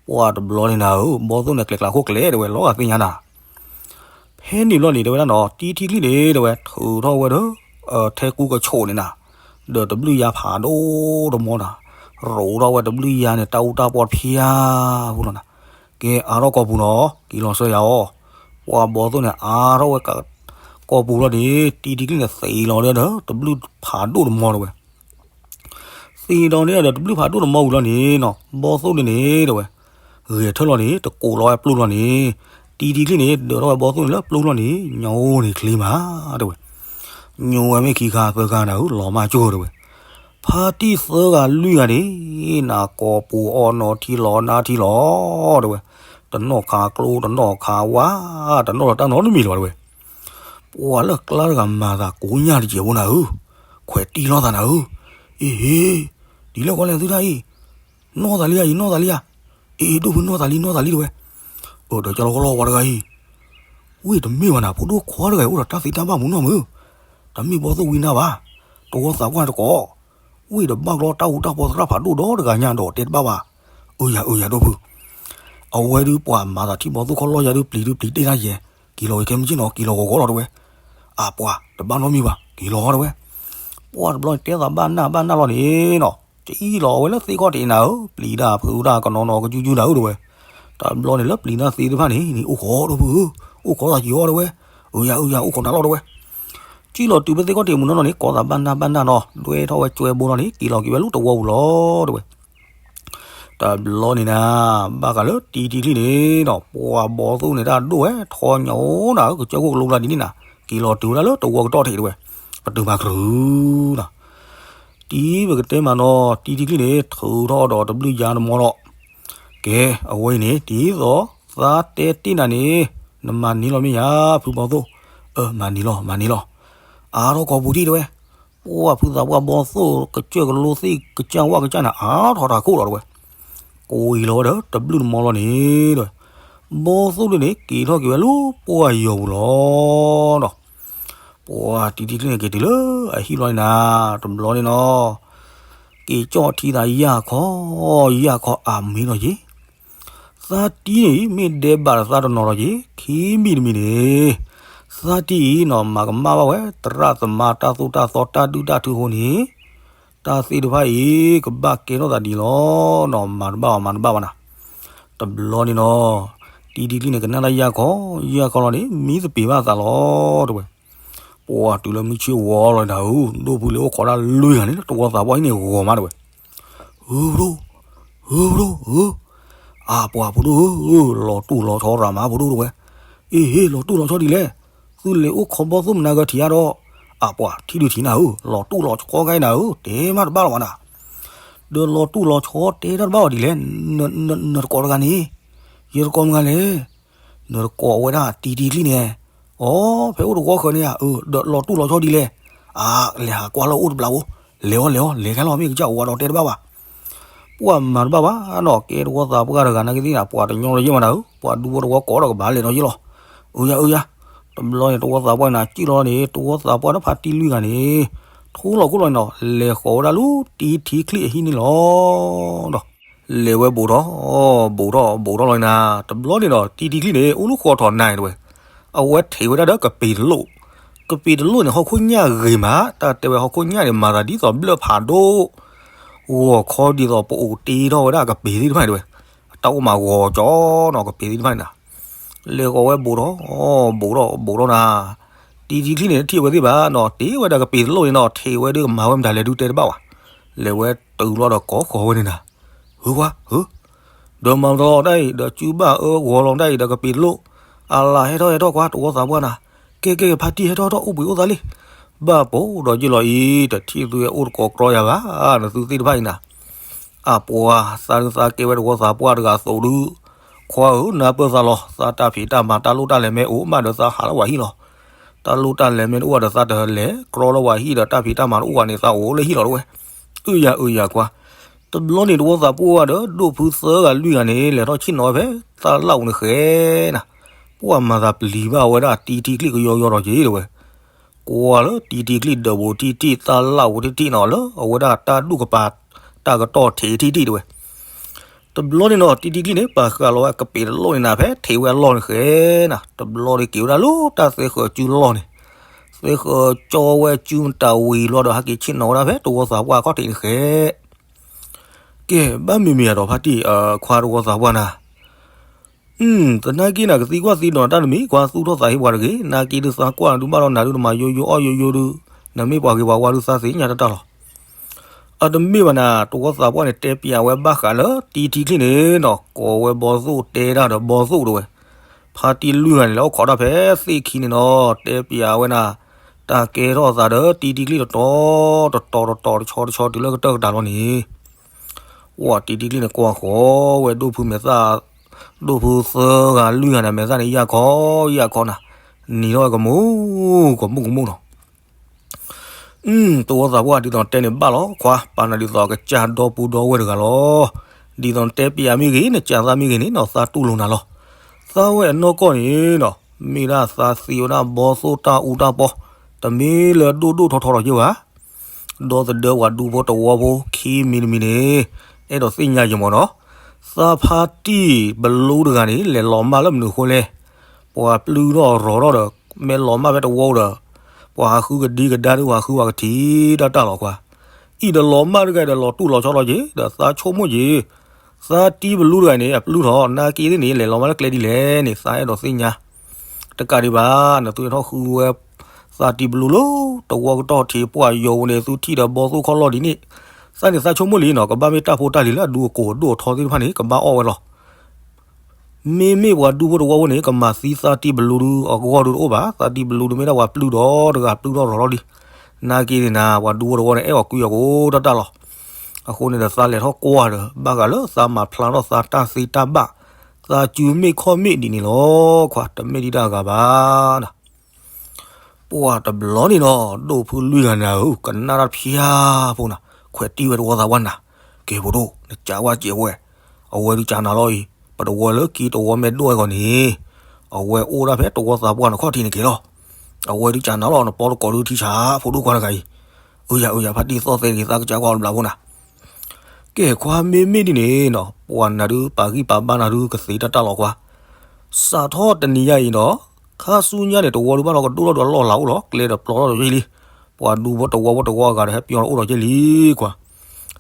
ပှၢ်တဘျီန့ၣ်နၤဧၢ ဘီသိၣ်န့ၣ် ကျဲၤကျါခိၣ်ကျဲၤတဲဝဲ လီၤဂာ်သ့ၣ်ညါနၤ ဖဲန့ၣ်ဘျီန့ၣ် တဲဝဲဒၣ်နီၤ တံထံကျိန့ၣ် တဲဝဲ ထုးထီၣ်ဝဲဒီး ထဲကူကဆိးန့ၣ်နၤ, ဒီးတဘျုးယါဖးဒိၣ်တမီနၤ, ရိးထီၣ်ဝဲတဘျုးယါန့ၣ် တၢ်အူတၢ်ပီတဖျါဖိလီၤနၤ. ကဲအါထီၣ်ကိာ်ပူၤနီၤ က့ၤလီၤဆှၢယၤအီၤ, ပှၢ်ဘီသိၣ်န့ၣ် အါထီၣ်ဝဲကိာ်ပူၤလီၤန့ၣ် တံထံကျိန့ၣ် သံးလီၤဒီး တဘျုးဖးဒိၣ်တမီတဲဝဲ သံးဒီးန့ၣ်ဒီးတဘျုးဖးဒိၣ်တမီဝံၤလီၤန့ၣ်နီၤ ဘီသိၣ်န့ၣ်န့ၣ် တဲဝဲ ဂဲၤထၢၣ်လီၤန့ၣ် တကိးလီၤဝဲပျိၢ်လီၤန့ၣ်, တံထံချံန့ၣ် ဒၢးထီၣ်ဝဲဘီသိၣ်န့ၣ်လၢပျိလီၢ်န့ၣ် ညိန့ၣ်ချ့မး တဲဝဲ. ညိဝဲမ့ၢ်ခံခါသၢခါနၤဧၢ လီၤမၢ်ကၠိၢ် တဲဝဲ. ဖါတံၢ်သၢဂၤလွံၢ်ဂၤန့ၣ် နၤကိးပူၤအီၣ်နီၤထံလီၤနါထံလီၤ တဲဝဲ. တနီၣ်ခးကျိ တနီၣ်ခးဝါ တနီၣ်လီၤတၢ်နီတမံၤလၢၤဘၣ် တဲဝဲ. ပှၤလၢကျါတဂၤမၤသးကိညၢ်တစဲးဖိနၤဧၢ, ခွဲးတံၢ်လီၤသးနၤဧၢ, အ့ဟ့, ဒ်လဲၣ်ဃီလဲၣ်သုတၢ်အံၤ, နီၢ်သးလံဧါအံၤ နီၢ်သးလံဧါ, အ့ ဒိၣ်ဖုနီၢ်သးလံ နီၢ်သးလံ တဲဝဲ. အၢဒီးကၢ်လီၤဃီလီၤပှၤတဂၤအံၤ, ဝ့ၢ်တမ့ၢ်ဘၣ်နၤ ဖိဒိၣ်ခွါတဂၤအံၤအိၣ်ဒီးတၢ်သ့တၢ်ဘၣ်မုၢ်နီၢ်မုၢ်, တမ့ၢ်ဘီသိၣ်ဝံနၢ်ဘၣ်, တဝီသးပှၢ်တကိး, ဝ့ၢ်ဒီးဘၣ်ကျီတၢ်အူတၢ်ပီသရၣ်ဖးဒိၣ်ဒီတဂၤညါဒီးတဲတဘၣ်ဘၣ်, အၢယၤအၢယၤဒိၣ်ဖု အဝဲဒုးပှၤမၤသးထံၣ်ဘီသိၣ်ခီၣ်လီၢ်ယၤဒုးပျံၤဒုးပျံၤတ့ၢ်တၢ်ယဲ, က့ၤလီၤဝဲခဲမုၢ်ဆ့ၣ်နီၤ က့ၤလီၤဂီၤဂီၤလီၤတဲဝဲ, အပှၤ တဘၣ်နီတမံၤဘၣ် က့ၤလီၤတဲဝဲ, ပှၤတဘျီန့ၣ်တဲသးဘၣ်နၢ်ဘၣ်နၢ်လီၤန့ၣ်နီၤ, ကအံၣ်လီၤအဝဲလၢသ့ၣ်ခီၣ်ထံးနၤဧၢ, ပျံၤတၢ်ဖုးတၢ်ကနီၤနီၤကကူကူနၤဧၢတဲဝဲ, တဘျီန့ၣ်လၢပျံၤတၢ်သ့တဖၣ်န့ၣ်န့ၣ် အိၣ်ခိးဒိၣ်ဖုဧၢ, အိၣ်ခိးသးက့ၤအီၤတဲဝဲ, အၢယၤအၢယၤအိၣ်ခိးနၤလီၤတဲဝဲ ကံၣ်လီၤတုၤဖဲသ့ၣ်ခီၣ်ထံးမုၢ်နီၢ်နီၢ်န့ၣ် ကိးသးဘၣ်နၢ်ဘၣ်နၢ်နီၤ ဒွဲထီၣ်ဝဲကွဲဘိနီၤန့ၣ် က့ၤလီၤက့ၤဝဲလၢတဝီပူၤလီၤတဲဝဲ, တဘျီန့ၣ်နၤ, ဘၣ်ဃးလၢတံထံချံန့ၣ်နီၤ ပှၤဘီသိၣ်န့ၣ်တၢ်ဒိၣ်ဝဲ ထီညါအိၣ်နၤဧၢ ကစၢၢ်ခိၣ်ကလိကျါဒ်န့ၣ်နၤ, က့ၤလီၤတုၤဝဲဒၣ်လၢတဝီကတီၢ်ထံးတဲဝဲ, ပတုာ်မၤကြုာ်နီၤ, တံၤပကတဲမးနီၤ တံထံချံန့ၣ် ထုးထီၣ်ဒီးတဘျုးယါတမီလီၤ ကဲ, အဝဲအံၤန့ၣ် ဒ်သိး သးတဲတ့ၢ်နၤန့ၣ်, နမၤန့ၢ်လီၤမ့ၢ်ယါ ဖုဘီသိၣ်, အၢ မၤန့ၢ်လီၤ မၤန့ၢ်လီၤ, အါထီၣ်ကိာ်ပူၤထံၣ်တဲဝဲ, ပှၤဖုသးပှၢ်ဘီသိၣ် ကစၢၢ်ကလိသ့ၣ် ကစၢ်ဝၣ်ကစၢ်နၤ အါထီၣ်တၢ်ခိၣ်လီၤတဲဝဲ, ကွံာ်လီၤဝဲဒီး တဘျုးတမီလီၤန့ၣ်တဲဝဲ, ဘီသိၣ်ဒုန့ၣ် က့ၤထီၣ်က့ၤဝဲလၢပှၢ်ယီၤပူၤလီၤဒီး ပှၤတံထံချံန့ၣ်က့ၤတုၤလၢအဟံၣ်လီၤန့ၣ်နၤ, တဘျီန့ၣ်နီၤ, က့ၤကၠီၣ်ထံသးယၢ်ခီ, ယၢ်ခီအမ့ၢ်လီၤက့ၤ, သးတံၢ်န့ၣ် မ့ၢ်ဒဲးဘးဒီးသးတနီၤလီၤက့ၤ ခံမံၤတမံၤန့ၣ်, သးတံၢ်အံၤနီၤ မၤကမၣ်ဘၣ်ဝဲ သရၣ်သမါတၢ်သိၣ်တၢ်သီတၢ်ဒုၣ်တၢ်ထုအဃိန့ၣ်, တၢ်သ့ၣ်တဖၣ်အံၤ ကဘၣ်ကဲထီၣ်သးဒ်လီၤနီၤ, မၤတဘၣ်ဘၣ် မၤတဘၣ်ဘၣ်နၤ, တဘျီန့ၣ်နီၤ, တံထံချံန့ၣ် ကနၣ်တၢ်ယၢ်ခီ, ယၢ်ခီလီၤန့ၣ် မံသပ့ၤဘၣ်သးလီၤတဲဝဲ, ပှၤတုၤလၢမုၢ်ဆ့ၣ်ဝီလီၤနၤဧၢ, ဒိၣ်ဖုလၢအိၣ်ခိးတၢ်လွံၢ်ဂၤန့ၣ် တဝီသးပှၢ်အံၤန့ၣ်ဂီၤမးတဲဝဲ, ဧၢဖုဒိၣ်, ဧၢဖုဒိၣ်ဧၢ, အပှၤဖုဒိၣ်ဧၢ, လီၤတူၢ်လီၤဆီရၤမးဖုဒိၣ်တဲဝဲ, အ့ဟ့ လီၤတူၢ်လီၤဆီဒ်လဲၣ်, သုလဲၤအိၣ်ခိးဘီသိၣ်မနၤဂၤထံးဧါဒီး, အပှၤထံၣ်ဒုးထံးနၤဧၢ, လီၤတူၢ်လီၤဆီခါအံၤနၤဧၢ, တဲမးတဘၣ်လီၤဘၣ်နၤ ဒီးလီၤတူၢ်လီၤဆီတဲတၢ်တဘၣ်အီၤဒ်လဲၣ်, နတကိးတဂၤန့ၣ်, ယတကိးမနုၤလဲၣ်, နတကိးဝဲဒၣ်တံထံချံန့ၣ်, အိ ဖဲအိၣ်တဝီဃၢၤန့ၣ်ဧါ, ဒီးလီၤတူၢ်လီၤဆီဒ်လဲၣ်, အါ လဲၤဟးကွၢ်လၢအိၣ်တဘျီဧိၤ, လဲၤအီၤလဲၤအီၤ လဲၤခဲလီၤ မ့ၢ်ကစၢ်အိၣ်ဝဲဒီးတဲတဘၣ်ဘၣ် ပှၤမၤတဘၣ်ဘၣ်နီၤ, ကဲတဝီသးပှၢ်တဂၤနာ်က့သ့ၣ်နၤ ပှၤတညီလၢယဲၢ်မးနၤဧၢ, ပှၤဒူဖိတဝီကိးဒီးကဘၣ်လဲၤဒီးယဲၢ်လီၤ, အၢယၤအၢယၤ, တဘျီန့ၣ် တဝီသးပှၢ်န့ၣ် စံၣ်လီၤန့ၣ် တဝီသးပှၢ်ဒီးဖါတံၢ်လွံၢ်ဂၤန့ၣ်, ထူလီၤခိၣ်လီၤန့ၣ်နီၤ လဲၤဃီၤဝဲဒၣ်လၢတံထံချံအဟံၣ်န့ၣ်လီၤ ဒီး လဲၤဝဲဘူးထီၣ်, ဘူးထီၣ် ဘူးထီၣ်လီၤနၤ, တဘျီန့ၣ်ဒီး တံထံချံန့ၣ် အိၣ်လၢဃီထီၣ်နၤတဲဝဲ, အဝဲထံးဝဲဒၣ်ဒီးကပ့ၤတလိၣ်, ကပ့ၤတလိၣ်န့ၣ် ဟီၣ်ခိၣ်ညၣ်ဂ့ၤမး, တၢ်တဲဝဲဟီၣ်ခိၣ်ညၣ်န့ၣ် မၤသးဒ်သိးဘျၢၣ်ဖးဒိၣ်, ဂီၤခီဒ်သိးပအိၣ်တ့ထီၣ်ဝဲဒၣ်ကပ့ၤသ့ၣ်တဖၣ်န့ၣ်တဲဝဲ, တၢ်အိၣ်မးဂီၤကၠီနီၤ ကပ့ၤသ့ၣ်တဖၣ်န့ၣ်နၤ လဲၤဃီၤဝဲဘူးထီၣ်, ဘူးထီၣ် ဘူးထီၣ်နၤ, တံထံချံန့ၣ် တထံၣ်ဝဲသ့ၣ်ဘၣ်နီၤ, တ့ဝဲဒၣ်ကပ့ၤတလိၣ်န့ၣ်နီၤ, ထံးဝဲဒၣ်ကမၤဝဲမတၤလဲၣ်ဒုးတဲတဘၣ်ဘၣ်, လဲၤဝဲတုၤလီၤဒီးကိးဃီၤဝဲန့ၣ်နၤ, ဧၢကွၢ် ဧၢ, ဒီးမၤတလီၤတၢ်အံၤ ဒီးစုဘၣ်အၢဂီၤလီၤတၢ်အံၤဒီးကပ့ၤတလိၣ်, အလၤဟဲထီၣ်ဟဲထီၣ်ကွၢ် တဝီသးပှၢ်နၤ, ကဲကဲဖါတံၢ်ဟဲထီၣ်ထီၣ်အိၣ်ဘှံးအိၣ်သါလံ, ဘၣ်ပိာ်ဒီးယ့ၢ်လီၤအံၤ တထံၣ်သုဝဲအိၣ်တကိးကြီယၤဘၣ်, နသုသ့ၣ်တဖၣ်အံၤနၤ အပှၤ သးဒုးသးကဲဝဲတဝီသးပှၢ်တဂၤသိးဒုး, ခွါဧၢ နၢ်ပၢၢ်သးလီၤ, သးတၢ်ဖံးတၢ်မၤတၢ်လိၣ်တၢ်လဲၤမ့ၢ်အိၣ်မးဒီးသးဟးလၢပှၤဟံၣ်လီၤ, တၢ်လိၣ်တၢ်လဲၤမ့ၢ်တအိၣ်ဒီးသးတလဲၤကြီလၢပှၤဟံၣ်ဒီးတၢ်ဖံးတၢ်မၤတအိၣ်ဘၣ်န့ၣ် သးအိၣ်လၢဟံၣ်လီၤတဝဲ, အၢယၤအၢယၤကွၢ်, တဘျီန့ၣ်တဝီသးပှၢ်ဒီးဒိၣ်ဖုသၢဂၤလွံၢ်ဂၤန့ၣ် လဲၤထီၣ်ဆ့ၣ်နီၤဝဲဖဲ သးလၣ်အူန့ၣ်ဃဲနၤ, ပှၤမၤသးပျံၤဘၣ်ဝဲဒၣ်တံထံချံကယီယီဒီးက့ၤတဝဲ ကွၢ်လၢတံထံချံဒၢးဘူးထံၣ်ထံၣ် သးလၣ်အူထံၣ်ထံၣ်နီၤ လၢအဝဲဒၣ်တၢ်ဒူၣ်ကပၤ တၢ်ကတီၢ်ထံးထံၣ်ထံၣ်တဝဲ, တဘျီန့ၣ်နီၤ တံထံချံန့ၣ် ပာ်ဃာ်လီၤဝဲကပ့ၤတလိၣ်န့ၣ်နၤ ဖဲထံးဝဲအလီၢ်န့ၣ်ဃဲနၤ, တဘျီန့ၣ်က့ၤဝဲဒၣ်လၢတၢ်သဲဃၢၤစုလီၢ်န့ၣ်, သဲဃၢၤကၠီဝဲစုမတၤဝံၤလီၤဒီး ဟဲက့ၤဆ့ၣ်နီၤဝဲဒၣ်ဖဲတဝီသးပှၢ်ခီၣ်ထံးန့ၣ်ဃဲ ကဲ ဘၣ်မံၤမံၤအဒီးဖါတံၢ် ခွါတဝီသးပှၢ်နၤ သနာ်က့နၤ ကသံကွၢ်သံဒိးနၤတၢ်တမံၤ ကွၢ်သူၣ်ထီၣ်သးဟ့ပှၤတဂ့ၤ, နာ်က့ဒုးသးကွၢ်နၤဒုးဘၣ်ဒီးနၤဒုးနမၤယိယိအီၣ်ယိယိဒုး, နမ့ၢ်ပှၤဂ့ၤပှၤဝါဒုးသးသ့ၣ်ညါတၢ်တၢ်လီၤ. အတမ့ၢ်ဘၣ်နၤ တဝီသးပှၢ်န့ၣ် တဲပျးဝဲဘၣ်ဃးလၢတံထံချံန့ၣ်နီၤ ကိးဝဲဘီသိၣ်တဲတၢ်ဒီးဘီသိၣ်တဝဲ, ဖါတံၢ်လွံၢ်ဂၤန့ၣ် လဲၤအိၣ်ခိးတၢ်ဖဲသ့ၣ်ခံန့ၣ်နီၤ, တဲပၠးဝဲနၤ, တၢ်ကဲထီၣ်သးဒီးတံတံကျံၢ်တတီၤတတီၤတတီၤ တဆီတဆီတုၤလၢကတၢၢ်ကတၢၢ်လီၤန့ၣ်, ပှၤတံတံကျံၢ်န့ၣ်ကွၢ်ဃီၤဝဲဒိၣ်ဖုမဲာ်သၣ်, ဒိၣ်ဖုသၢဂၤလွံၢ်ဂၤန့ၣ် မဲာ်သၣ်န့ၣ် ယၢ်ခီယၢ်ခီနၤ, နံၤထီၣ်ဝဲကမူၣ်ကမူၣ်ကမူၣ်နီၤ. တဝီသးပှၢ်ဒ်သိးတဲန့ၣ်ဘၣ်လီၤခွါ, ပာ်နၤဒ်သိးကစၢ်ဒီပုၢ်ဒီဝဲၢ်တဂၤလီၤ. ဒ်သိးနတဲပၠးမ့ၢ်ဂ့ၤ နစၢ်သၣ်မ့ၢ်ဂ့ၤန့ၣ်နီၤ သးတူၢ်လိာ်နၤလီၤ. သးဝဲအနီၢ်ကီၢ်န့ၣ်နီၤ မ့ၢ်ဒၣ်သးသ့ဝဲဒၣ်ဘီသိၣ်တၢ်အူတၢ်ပီ, တမ့ၢ်လၢဒိၣ်ဒိၣ်ထီထီဒီးယ့ၢ်ဘၣ်. ဒီသဒၢပှၤဒူဖိတဝီဖိခံမံၤတမံၤန့ၣ် အဲၣ်ဒိးသ့ၣ်ညါယမီၤနီၤ, သးဖါတံၢ်ဘလူတဂၤန့ၣ် လဲၤလီၤမၢ်လၢမနုၤအဃိလဲၣ်. ပှၤပျုၢ်ထီၣ်ရီၤထီၣ်ဒီး မ့ၢ်လီၤမၢ်ဖဲတဝီဒီး ပှၤဟးဃုကဒံကဒါဒုး ပှၤဟးဃုပှၤကထံၣ်တၢ်တၢ်လီၤကွၢ်. အံၤဒီးလီၤမၢ်တဂၤဒီးလီၤတူၢ်လီၤဆီလီၤက့ၤ ဒီးသးဆိကမိၣ်က့ၤ, သးတံၢ်ဘလူတဂၤန့ၣ် အပျုၢ်ထီၣ် နာ်က့သ့ၣ်န့ၣ် လဲၤလီၤမၢ်လၢကျဲဒ်လဲၣ်န့ၣ် သးအဲၣ်ဒိးသ့ၣ်ညါ. တကးဒံးဘၣ် နသုထီၣ်ဃုဝဲ သးတံၢ်ဘလူလၢ တဝီကတီၢ်ထံးပှၢ်ယိာ်ပူၤန့ၣ် သုထံၣ်ဒီးဘီသိၣ်ခီၣ်လီၢ်ဒ်န့ၣ်, သးန့ၣ်သးဆိကမိၣ်လံနီၤ ကဘၣ်မ့ၢ်တၢ်ဖိတၢ်လံၤလၢအဒူအကိၢ်အဒိၣ်အထီသ့ၣ်တဖၣ်န့ၣ် ကဘၣ်အီၣ်ဝဲလီၤ. မ့မ့ၢ်ပှၤဒူဖိတဝီဖိန့ၣ် ကမၤသံသးတံၢ်ဘလူဒုးအဂီၢ်ဒုးတအိၣ်ဘၣ်. သးတံၢ်ဘလူဒုးမ့ၢ်ဒၣ်ပှၤပျုၢ်ဒီးတဂၤပျုၢ်ထီၣ်ရီၤထီၣ်လံ. နာ်က့န့ၣ်နၤ ပှၤဒူဖိတဝီန့ၣ် အဲၣ်အီၤကွံအီၤကိးတၢ်တၢ်လီၤ. အဃိန့ၣ်ဒီးသးလဲၤထီၣ်ကွၢ်ဒီး ဘၣ်ဃးလၢသးမၤဖျါထီၣ်သးတၢ်သ့တၢ်ဘၣ်, သးစုမ့ၢ်ခီၣ်မ့ၢ်ဒ်န့ၣ်လီၤခွါ, တမ့ၢ်ဒံးတၢ်အဂၤဘၣ်နၤ. ပှၤတဘျီန့ၣ်နီၤ ဒိၣ်ဖုလွံၢ်ဂၤနၤဧၢ, ကနၣ်တၢ်ဖၠါဖိနၤ, ခွဲးတံၢ်ဝဲတဝီသးပှၢ်နၤ, ကဲဖိဒိၣ် နကးဝဲကဲဝဲ, အဝဲဒုးကးနၤလီၤအံၤ, ပတဝီလၢက့ၤတဝီမဲာ်ဒိၣ်ဝဲဂီၢ်န့ၣ်, အဝဲအိၣ်ဒၣ်ဖဲတဝီသးပှၢ်နခီၣ်ထံးန့ၣ်က့ၤလီၤ. အဝဲဒုးကးနၤလီၤ နပီတကိးဒုးထံဆး ဖိဒိၣ်ခွါတဂၤအံၤ, အၢယၤအၢယၤ ဖါတံၢ်သီၣ်သဲန့ၣ် သးကစၢ်ကွၢ်တဘျီဖိနၤ. ကဲခွါမ့မ့ၢ်ဒ်န့ၣ်နီၤ ပှၤနၤဒုးပာ်ဂံၢ်ပာ်ဘါနၤဒုးကသ့တၢ်တၢ်လီၤကွၢ်. စးထီၣ်တနံၤညါအံၤနီၤ ခါဆူညါန့ၣ် တဝီဒုးဘၣ်လီၤကဒိၣ်ထီၣ်ဒီးအလီၢ်လၤအိၣ်လီၤ ကျဲဒီးပျီထီၣ်ဒီးယ့ၢ်လံ. ပှၤဒူဖိတဝီဖိတဝီအဂၤဒီးဟဲပၠီဒီးအိၣ်ဒီးယ့ၢ်လံကွၢ်.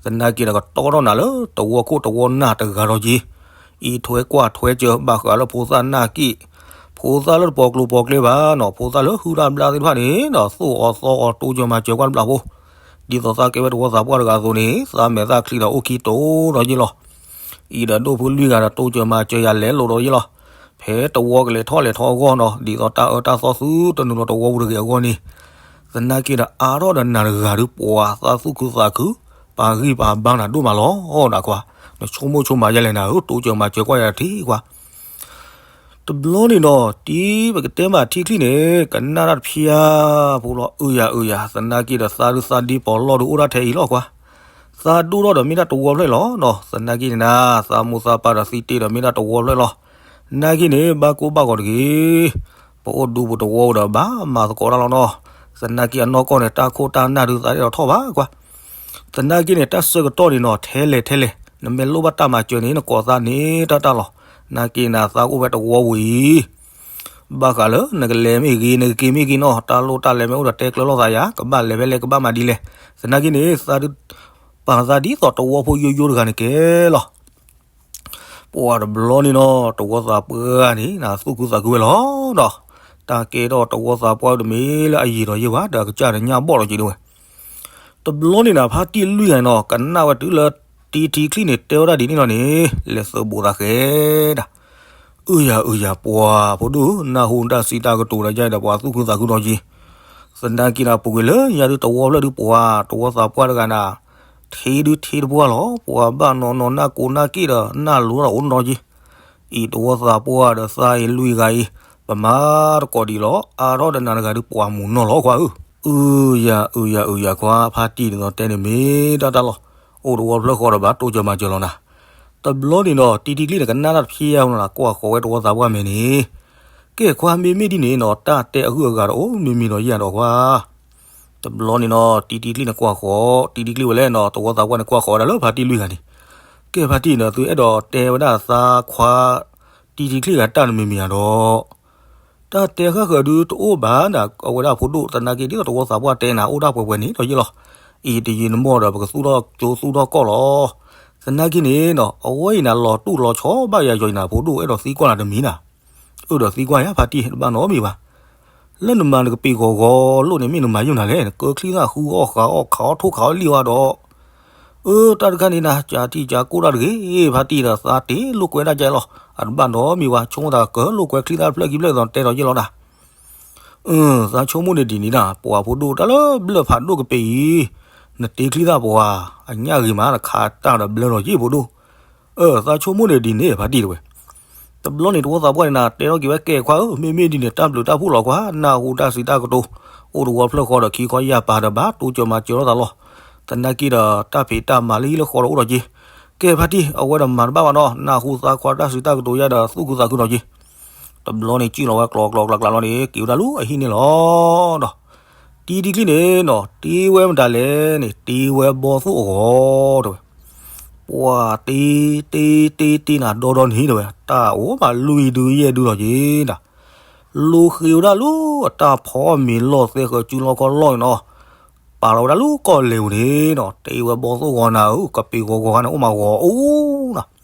သနာ်က့ဒီးကတီၢ်ထီၣ်နၤလၢတဝီခိၣ်တဝီနၢ်တဂၤဒီးယ့ၢ်, အံးထွဲကွၢ်ထွဲစၢၤဘၣ်ဃးလၢဖိသၣ်နာ်က့ၢ်, ဖိသၣ်လၢတပိာ်ကျိၤပိာ်ကျဲဘၣ်နီၤ ဖိသၣ်လၢဟုၣ်တၢ်ဘျၣ်သ့ၣ်တဖၣ်န့ၣ်ဒီး သိၣ်အီၤသီအီၤတိစၢၤမၤစၢၤကွၢ်တဘျီဖိ, ဒ်သိးသးကဲဝဲတဝီသးပှၢ်တဂၤအသိးန့ၣ် သးမဲာ်သၣ်ချံဒီးအိၣ်ခံတိၤဒီးယ့ၢ်လီၤ. အံၤဒီးဒိၣ်ဖုလွံၢ်ဂၤဒီးတိစၢၤမၤစၢၤယၤလဲၤလိာ်ဒီးယ့ၢ်လီၤ. ဖဲတဝီကလဲၤထီၣ်လဲၤထီအဂီၢ်နီၤ ဒ်သိးတၢ်အၢတၢ်သီသုတနုာ်လီၤတဝီပူၤတဂ့ၤအဂီၢ်န့ၣ်, သနာ်က့ဒီးအါထီၣ်ဒီးနၤတဂၤဒုးပှၤသးသူၣ်ခုသးခု, ပာ်ဂံၢ်ပာ်ဘါနၤဒိၣ်မးလီၤနၤကွၢ်. နဆိကမိၣ်ဆိကမးယဲလဲၣ်နၤဧၢ တိစၢၤမၤစၢၤကွၢ်ယၤတထံၣ်ကွၢ်. တဘျီန့ၣ်ဒီး တံၤပကတဲမးထံချံန့ၣ် ကနၣ်တၢ်တဖျါဖိလီၤ အၢယၤအၢယၤ သနာ်က့ဒီးသးဒုးသးဒ့ပီးလီၢ်ဒုးအိၣ်ဒၣ်ထဲအံၤလီၤကွၢ်. သးဒိၣ်ထီၣ်ဒီးမ့ၢ်ဒၣ်တဝီဖျၢၣ်လီၤနီၤ သနာ်က့န့ၣ်နၤ သးမိၢ်သးပၢ်ဒီးသံတ့ၢ်ဒီးမ့ၢ်ဒၣ်တဝီဖျၢၣ်လီၤ. နာ်က့န့ၣ် ဘၣ်ကိၢ်ဘၣ်ဂီၤတဂ့ၤ. ပအိၣ်ဒူပူၤတဝီဒီးဘၣ်မၤသကိးတၢ်လီၤနီၤ. သနာ်က့အနီၢ်ကီၢ်န့ၣ် တၢ်ခိၣ်တၢ်နၢ်ဒုးသးအဲၣ်ဒိးထီၣ်ဘၣ်ကွၢ်. သနာ်က့န့ၣ် တၢ်ဆၢကတီၢ်န့ၣ်နီၤ ထဲလဲၣ်ထဲလဲၣ် နမ့ၢ်လိၣ်ဘၣ်တၢ်မၤစၢၤန့ၣ် နကိးသးန့ၣ်တၢ်တၢ်လီၤ. နာ်က့နၤသးကအိၣ်ဖဲတဝီပူၤအံၤ ဘၣ်ဃးလၢနကလဲၤမ့ၢ်ဂ့ၤ နကက့ၤမ့ၢ်ဂ့ၤနီၤ တၢ်လိၣ်တၢ်လဲၤမ့ၢ်အိၣ်ဒီးတဲကျၢၤလိာ်သးယၤ ကဘၣ်လဲၤဖဲလဲၣ် ကဘၣ်မၤဒ်လဲၣ်. သနာ်က့န့ၣ် သးဒုးပာ်သးဒ်သိးတဝီဖိယိယိတဂၤန့ၣ်ကဲလီၤ. ပှၤတဘျီန့ၣ်နီၤ တဝီသးပှၢ်န့ၣ် နသူၣ်ခုသးခုဝဲလီၤဒီး တၢ်ကဲထီၣ်တဝီသးပှၢ်တမ့ၢ်လၢအယံာ်ဒီးယ့ၢ်ဘၣ် ဒီးအကစၢ်ဒီးညၣ်ဘီၣ်လီၤက့ၤဒၣ်ဝဲ တဘျီန့ၣ်နၤ ဖါတံၢ်လွံၢ်ဂၤနီၤ ကနၣ်ဝဲတုၤလၢ တံၤထံချံန့ၣ် တဲဝဲဒၣ်ဒ်န့ၣ်လီၤန့ၣ် လဲၤသုးဘူးသးဃဲဒၣ်. အၢယၤအၢယၤ ပှၤဖိဒိၣ် နၢ်ဟူတၢ်စံးတၢ်ကတိၤဒီးယါဒီး ပှၤသူၣ်ခုသးခုဒီးယ့ၢ်. သနာ်က့နၤပူၤကွံာ်လၢညါဒုးတဝီဖျၢၣ်ဒုးပှၤ တဝီသးပှၢ်တဂၤနၤ ထံဒုးထံတပှၢ်လီၤ ပှၤဘၣ်နီၢ်နီၢ်နၢ်ကိးနၢ်က့ၢ်ဒီး နၢ်လိၤဒီးအိၣ်နီၤယ့ၢ်. အံၤတဝီသးပှၢ်ဒီးသးအံၤလွံၢ်ဂၤအံၤ ပမၤတကိးဒံးလီၤ အါထီၣ်ဒီးနၤတဂၤဒုးပှၤမုာ်နီၢ်လီၤကွၢ်ဧၢ. အၢယၤအၢယၤအၢယၤခွါ ဖါတံၢ်န့ၣ်ဒီးတဲန့ၣ်မ့ၢ်တၢ်တၢ်လီၤ. အိၣ်တဝီဖျၢၣ်ဃီဒီးဘၣ် တိစၢၤမၤစၢၤလီၤနၤ. တဘျီန့ၣ်ဒီး တံၤထံချံန့ၣ် ကနၣ်တၢ်တဖျါဖိနီၤ ကွၢ်ဃီၤဝဲတဝီသးပှၢ်မဲာ်န့ၣ် ကဲခွါမ့မ့ၢ်ဒ်န့ၣ်နီၤ တၢ်တဲအဂုၤအဂၤဒီးအိၣ်မံၤမံၤဒီးယၤဒီးခွါ တဘျီန့ၣ်နီၤ တံၤထံချံန့ၣ်ကွၢ်ဃီၤ တံၤထံချံဝဲလဲၣ်နီၤ တဝီသးပှၢ်န့ၣ်ကွၢ်ဃီၤဝဲဒၣ်လၢဖါတံၢ်လွံၢ်ဂၤန့ၣ် ကဲဖါတံၢ်န့ၣ် သုအဲၣ်ဒိးတဲဝဲဒၣ်သးခွါ တံၤထံချံဂၤတၢ်တမံၤမံၤဧါဒီး တၢ်တဲဃၣ်ဃၢၤဒုးတအိၣ်ဘၣ်နၤ အဝဲဒၣ်ဖိဒိၣ်သနာ်က့ ဒ်သိးတဝီသးပှၢ်တဲနၤ အိၣ်ဒၣ်ပှဲၤပှဲၤန့ၣ်ဒီးယ့ၢ်လီၤ. အံၤတယံာ်နမီၢ်ဒီး ပကသူၣ်ထီၣ်ကၠိသူၣ်ထီၣ်ကီၢ်လီၤ. သနာ်က့န့ၣ်နီၤ အဝဲအံၤနၤ လီၤတူၢ်လီၤဆီဘၣ်ယၤယီၤအံၤနၤ ဖိဒိၣ်အဲၣ်ဒိးသံကွၢ်နၤတမံၤနၤ အၢၣ်ဒီးသံကွၢ်ယၤဖါတံၢ် တဘၣ်နီတမံၤဘၣ်. လၢနမၤနကပံာ်ဂီၤဂီၤလိၣ်န့ၣ် မ့ၢ်နမၤယုာ်နၤလဲၣ် နကၢချံသၣ်ဃုအီၣ်ဃးအီၣ်ခးအီၣ်ထိၣ်ခးအီၣ်လံၣ်ဝဲဒီး အၢ တၢ်တခါန့ၣ်နၤ ကးထံၣ်ကးကိၣ်တၢ်တဂ့ၤ ဖါတံၢ်ဒီး သးတ့လိာ်ကွဲဒၣ်ကဲလီၤ. အတဘၣ်နီတမံၤဘၣ် ဆိကမိၣ်သးကလိာ်ကွဲချံသၣ်တဖျၢၣ်ခံဖျၢၣ်ဒီးတဲဒီးယဲလီၤနၤ. အၢ သးဆိကမိၣ်န့ၣ်ဒ်န့ၣ်နၤ ပှၤဖိဒိၣ်တၢ်လၢဘျၢၣ်ဖးဒိၣ်ကပ့ၤအံၤ, နတ့ချံသၣ်ပှၤ အညၣ်ဂ့ၤမး နခးတၢ်ဒီးဘျၢၣ်လီၤယ့ၣ်ဖိဒိၣ်. အၢ သးဆိကမိၣ်န့ၣ်ဒ်န့ၣ် ဖါတံၢ်တဲဝဲ. တဘျီန့ၣ်တဝီသးပှၢ်န့ၣ်နၤ တဲထီၣ်က့ၤဝဲ ကဲခွါဧၢ, မ့မ့ၢ်ဒ်န့ၣ် တၢ်ဘျုးတၢ်ဖှိၣ်လီၤကွၢ်, နၢ်ဟူတၢ်စံးတၢ်ကတိၤ, အိၣ်တဝီဖျၢၣ်ဃီဒီးခံခီယၢ်ပၤဒီး ဘၣ်တိစၢၤမၤစၢၤထီၣ်သးလီၤ. သနာ်က့ဒီးတၢ်ဖံးတၢ်မၤလၢဟံၣ်လၢဃီဒီးအိၣ်ဒီးက့ၤ. ကဲဖါတံၢ် အဝဲဒီးမၤတဘၣ်ဘၣ်နီၤ, နၢ်ဟူသးခွါတၢ်စံးတၢ်ကတိၤယါဒီးသူၣ်ခုသးခုနီၤက့ၤ. တဘျီန့ၣ်စံၣ်လီၤဝဲကျီကျီကျီကျီလီၤန့ၣ် က့ၤဝဲဒၣ်လၢအဟံၣ်န့ၣ်လီၤ. ဒီး တံတံချံန့ၣ်နီၤ တ့ဝဲမတၤလဲၣ်န့ၣ် တ့ဝဲဘီသိၣ်အဂီၤတဲဝဲ. ပှၤတ့တ့တ့တ့နၤ ဒီဒီနံၤတဲဝဲ တၢ်အိၣ်မးလွံၢ်ဒုယဲၢ်ဒုလီၤက့ၤနၤ. လိဃ့ဝဲဒၣ်လၢအတၢ်ဖီမ့ၤလီၢ်သဲဃၢၤစုလီၢ်ခီလီၢ်န့ၣ်နီၤ, ပာ်လီၤဝဲဒၣ်လၢကီၢ်လဲၤပူၤန့ၣ်နီၤ, တ့ဝဲဘီသိၣ်ဂီၤနၤဧၢ, ကပ့ၤဂီၤဂီၤခါန့ၣ် အိၣ်မးဂီၤအိၣ်နၤ.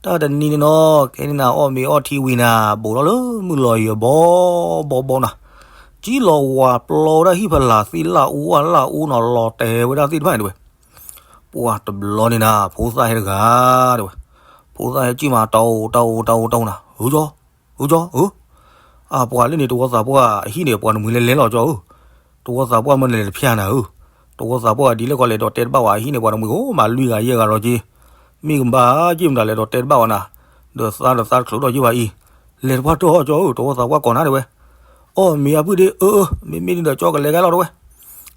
တၢ်တနံၤန့ၣ်နီၤ ကဲန့ၣ်နၤ အီၣ်မ့ၤအီထံဝံၤနၤ ဘူးထီၣ်လၢမုၢ်လီၤယံၤဘီဘီဘီနၤ, ကံၣ်လီၤဝၤပျီဝဲဒၣ်ဟံၣ်ဖလၢ်သ့ၣ်လၣ်အူအလၣ်အူနီၤ လီၤတဲာ်ဝဲဒၣ်သ့ၣ်တဖၣ်န့ၣ်တဲဝဲ. ပှၤတဘျီန့ၣ်နၤ ဖိသၣ်ဟဲတဂၤတဲဝဲ, ဖိသၣ်ဟဲကံၣ်မး တၢ်အိၣ်တၢ်အိၣ်တၢ်အိၣ်တၢ်အိၣ်နၤ ဟုကၠီ ဟုကၠီဧၢ, အပှၤလၢန့ၣ် တဝီသးပှၢ်အဟံၣ်န့ၣ် ပှၤတမှံၤလဲၤလဲၤလီၤကၠီဧၢ, တဝီသးပှၢ်မ့ၢ်နလဲၤတဖျါနၤဧၢ, တဝီသးပှၢ်ဒ်လဲၣ်ခီလဲၣ်ဒီးတဲတဘၣ်ဝဲအဟံၣ်န့ၣ် ပှၤတမှံၤအိၣ်မးလွံၢ်ဂၤယဲၢ်ဂၤလီၤက့ၤ, မ့ၢ်ကဘၣ်က့ၢ်မတၤလဲၣ်ဒီးတဲတဘၣ်ဝဲနၤ, ဒီးသးဒီးသးတချုးထီၣ်က့ၤဘၣ်အံၤ, လဲၤတပှၢ်တီၢ်ကၠီဧၢ, တဝီသးပှၢ်ကိးနၤတဲဝဲ, အီၣ်မ့ၤအပုၢ်ဒ့ အၢအၢ မ့မ့ၢ်ဒ်ဒီးကၠီကလဲၤဂၤလီၤတဲဝဲ.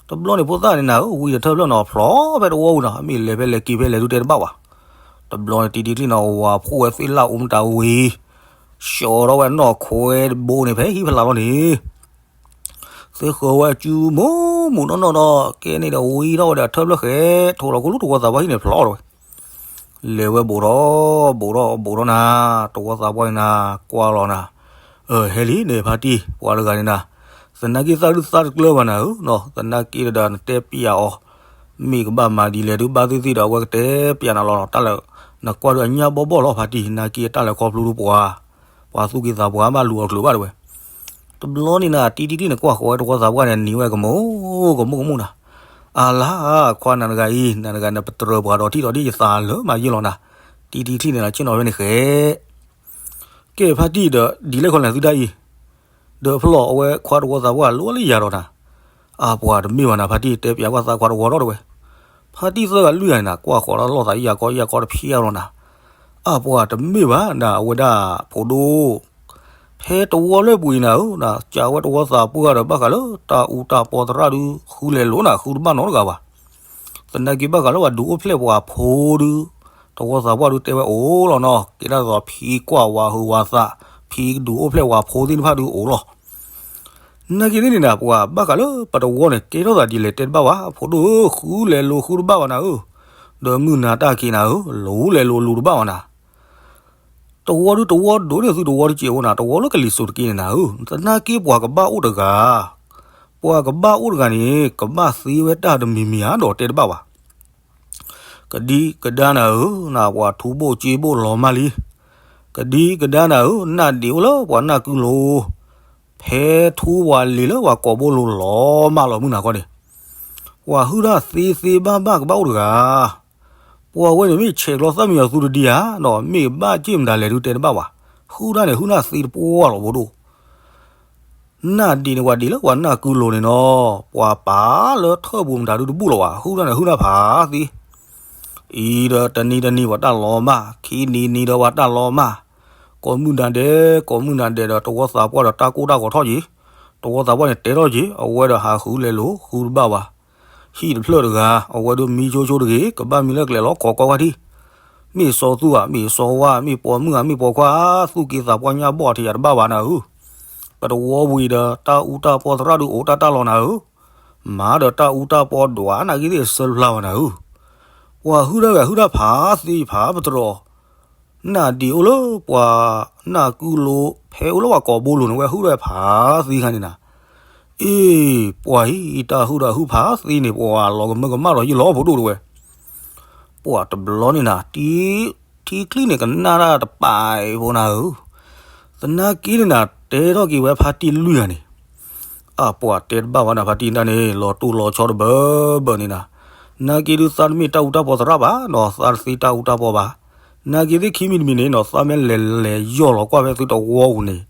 တဘျီန့ၣ်ဖိသၣ်န့ၣ်နၤဧၢ ဝံၤတထၢၣ်ဖျၢၣ်နီၤ ဖျီဖဲတဝီပူၤနီၤ မ့ၢ်လဲၤဖဲလဲၤက့ၤဖဲလဲၤဒုးတဲတဘၣ်ဝဲ. တဘျီန့ၣ်တံတံချံနီၤ ဝၤဖှိၣ်ဝဲသ့ၣ်လၣ်အူမတၤဝံၤ, ဆှီထီၣ်ဝဲနီၢ်ခွဲတဘိန့ၣ် ဖဲဟံၣ်ဖလၢ်လီၤန့ၣ် သ့ဃၢၤဝဲအစုမူးမူးနီၢ်နီၢ်ဒီး ကဲန့ၣ်ဒီးဝံထီၣ်ဝဲဒီးထၢၣ်ဖျၢၣ်ဃဲ ထိးလီၤခူလၢတဝီသးပှၢ်ဟံၣ်န့ၣ်ဖျီလီၤဝဲ. လဲၤဝဲဘူးထီၣ်ဘူးထီၣ်ဘူးထီၣ်နၤ, တဝီသးပှၢ်န့ၣ်နၤ ကွၢ်လီၤနၤ, အၢ ဟဲလံန့ၣ်ဖါတံၢ် ပှၤတဂၤန့ၣ်နၤ, သနာ်က့သးဒုးသးတကျၢၤဘၣ်နၤဧၢ, သနာ်က့ဒီးနတဲပျးအီၤ, မ့ၢ်ကဘၣ်မၤဒ်လဲၣ်ဒုးဘၣ်သ့ၣ်သ့ၣ်ဒီး အဝဲကတဲပျးနၤလီၤနီၤ, တၢ်လၢ နကွၢ်ဒုးအညၣ်ဘီၣ်ဘီၣ်လီၤဖါတံၢ်, နာ်က့အတၢ်လဲၤခီဖျိဒုးပှၤ, ပှၤသူၣ်က့သးပှၢ်ဘၣ်လူၤအီၤတချုးဘၣ်တဲဝဲ. တဘျီန့ၣ်နၤ တံတံတံန့ၣ်ကွၢ်ဃီၤဝဲတဝီသးပှၢ်န့ၣ် နံၤဝဲကမူၣ်ကမူၣ်ကမူၣ်နၤ, အလါ ခွါနၤတဂၤအံၤ နၤတဂၤန့ၣ် ပတြၢၤပှၤဒီးထံၣ်ဒီးဒ်ယသးလၢမၤယဲၢ်လီၤနၤ, တံတံချံန့ၣ်နၤ ဆ့ၣ်နီၤဖဲန့ၣ်ဃဲ ကဲဖါတံၢ်ဒီး ဒ်လဲၣ်ခီလဲၣ်သုတၢ်အံၤ, ဒီးဖျီၣ်အဝဲခွါတဝီသးပှၢ်လိၣ်လၢယၤဒီးနၤ, အပှၤတမ့ၢ်ဘၣ်နၤ ဖါတံၢ်တဲပျးကွၢ်သးခွါတဝီဒီးတဲဝဲ. ဖါတံၢ်သၢဂၤလွံၢ်ဂၤန့ၣ်နၤ ကွၢ်ဃီၤလီၤသးယၢ်ကီယၢ်ကီတဖျါလီၤနၤ, အပှၤတမ့ၢ်ဘၣ်နၤ အဝဲဒၣ်ဖိဒိၣ် ဖဲတဝီလၢပှဲၤနၤဧၢ, ကးဝဲတဝီသးပှၢ်ဒီးဘၣ်ဃးလၢတၢ်အူတၢ်ပီသရၣ်ဒုး ဃုလဲၤလိာ်နၤ ဃုတဘၣ်နီတဂၤဘၣ်. သနာ်က့ဘၣ်ဃးလၢပှၤဒုးအိၣ်ဖျဲၣ်ပှၤဖိဒုး, တဝီသးပှၢ်ဒုးတဲဝဲအိၣ်လီၤနီၤ, ကဲဒၣ်သိးဖံကွၢ်ဝၤဟုးဝၤသး, ဖံကဒုးအိၣ်ဖျဲၣ်ပှၤဖိသ့ၣ်တဖၣ်ဒုးအိၣ်လီၤ. နာ်က့သ့ၣ်န့ၣ်နၤ ပှၤဘၣ်ဃးလၢပတဝီန့ၣ် ကဲထီၣ်သးဒ်လဲၣ်တဲတဘၣ်ဘၣ်, ဖိဒိၣ်ဧၢ ဃုလဲၤလိာ်ဃုတဘၣ်ဘၣ်နၤဧၢ, ဒီးမုၢ်နၤတၢ်ခံးနၤဧၢ, လူၤလဲၤလိာ်လူၤတဘၣ်ဘၣ်နၤ တဝီဒုးတဝီဒိၣ်န့ၢ်သုတဝီတကဲးဖိနၤ, တဝီလၢကလံၤစိးတက့ၢ်န့ၣ်နၤဧၢ, သနာ်က့ပှၤကဘၣ်အိၣ်တဂၤ, ပှၤကဘၣ်အိၣ်တဂၤန့ၣ် ကဘၣ်သ့ဝဲတၢ်တမံၤမံၤဧါဒီးတဲတဘၣ်ဘၣ်. ကဒံကဒါနၤဧၢ, နပှၤထူဘိၣ်စ့ဘိၣ်လီၤမၢ်လံ. ကဒံကဒါနၤဧၢ, နၢ်ဒံးအိၣ်လၢပှၤနၢ်ကုလိၤ, ဖဲထူဝၤလ့ၤလၢပှၤကိာ်ဘိလိၤလီၤမၢ်လီၤမုၢ်နၤခီန့ၣ်, ပှၤဟုၣ်တၢ်သ့သ့ဘၣ်ဘၣ်ကဘၣ်အိၣ်တဂၤ ပှၤဝဲန့ၣ်မ့ၢ်ဆဲးကျိးသၣ်မံယီၤသုတဒံဧါ, ဒီးမ့ၢ်ဘၣ်က့ၢ်မတၤလဲၣ်ဒုးတဲတဘၣ်ဘၣ်, ဟုၣ်တၢ်န့ၣ်ဟုၣ်တၢ်သ့တပှၢ်လီၤဖိဒိၣ်. နၢ်ဒံးန့ၣ်ပှၤဒံးလၢပှၤနၢ်ကုလိၤန့ၣ်နီၤ, ပှၤပာ်လၢထၢၣ်ပူၤမတၤဒုးတဘူၣ်လီၤဘၣ်, ဟုၣ်တၢ်န့ၣ်ဟုၣ်တၢ်ဖးသ့ အံၤဒီးတနံၤတနံၤပှၤတၢ်လီၤမၢ်, ခံနံၤနံၤဒီးပှၤတၢ်လီၤမၢ်, ကိးမုၢ်နၤဒဲး, ကိးမုၢ်နၤဒဲးဒီးတဝီသးပှၢ်ဒီးတၢ်ကိၢ်တၢ်ဂီၤထီၣ်က့ၤ, တဝီသးပှၢ်န့ၣ်တဲထီၣ်က့ၤ, အဝဲဒီးဟးဃုလဲၤလိာ်ဃုတဘၣ်ဘၣ်. ဟံၣ်တဖျၢၣ်တဂၤ, အဝဲဒုးမံဆိဆိတဂ့ၤ, ကဘၣ်မံလၢကျဲလီၤ ခိးကွၢ်ကွၢ်ထံၣ်, မ့ၢ်စီၤသူဧါ, မ့ၢ်စီၤဝါ, မ့ၢ်ပိာ်မုၣ်ဧါ, မ့ၢ်ပိာ်ခွါ, သူၣ်က့သးပှၢ်ညၣ်ဘီၣ်ထံးယၤတဘၣ်ဘၣ်နၤဧၢ, ပတဝီဝံၤဒီးတၢ်အူတၢ်ပီသရၣ်ဒုးအိၣ်တၢ်တၢ်လီၤနၤဧၢ, မၤဒီးတၢ်အူတၢ်ပီဒွးနာ်က့သ့ၣ်အဆၢတဖျါဘၣ်နၤဧၢ, ပှၤဟုၣ်တၢ်ဂၤဟုၣ်တၢ်ဖးသ့ဖးပတြီၤ နၢ်ဒံးအိၣ်လၢပှၤနၢ်ကုလိၤ ဖဲအိၣ်လၢပှၤကိာ်ဘိလိၤန့ၣ် ဝဲဟုၣ်ထီၣ်ဝဲဖးသ့ခါန့ၣ်နၤ, အ့ ပှၤအံၤတၢ်ဟုၣ်ဒီးဟုၣ်ဖးသ့န့ၣ် ပှၤလီၤကမၢကမၣ်ဒီးယလီၤဖိဒိၣ်တဝဲ, ပှၤတဘျီန့ၣ်နၤ တံ ထံချံန့ၣ် ကနၣ်တၢ်တပာ်အံၤဖိနၤဧၢ, သနာ်က့န့ၣ်နၤ တဲထီၣ်က့ၤဝဲဖါတံၢ်လွံၢ်ဂၤန့ၣ် အပှၤတဲတဘၣ်ဝဲနၤ ဖါတံၢ်တၢ်န့ၣ် လီၤတိၢ်လီၤဆီတဘၢဘၢန့ၣ်နၤ, နာ်က့ဒုးသးတမ့ၢ်တၢ်အူတၢ်ပီၤသရၣ်ဘၣ်နီၤ, သးတသ့တၢ်အူတၢ်ပီၤဘၣ်. နာ်က့သ့ၣ်ခံမံၤတမံၤန့ၣ်နီၤ, သးမ့ၢ်လဲၤလဲၤယီၢ်လီၤကွၢ်ဖဲသုတဝီပူၤန့ၣ်,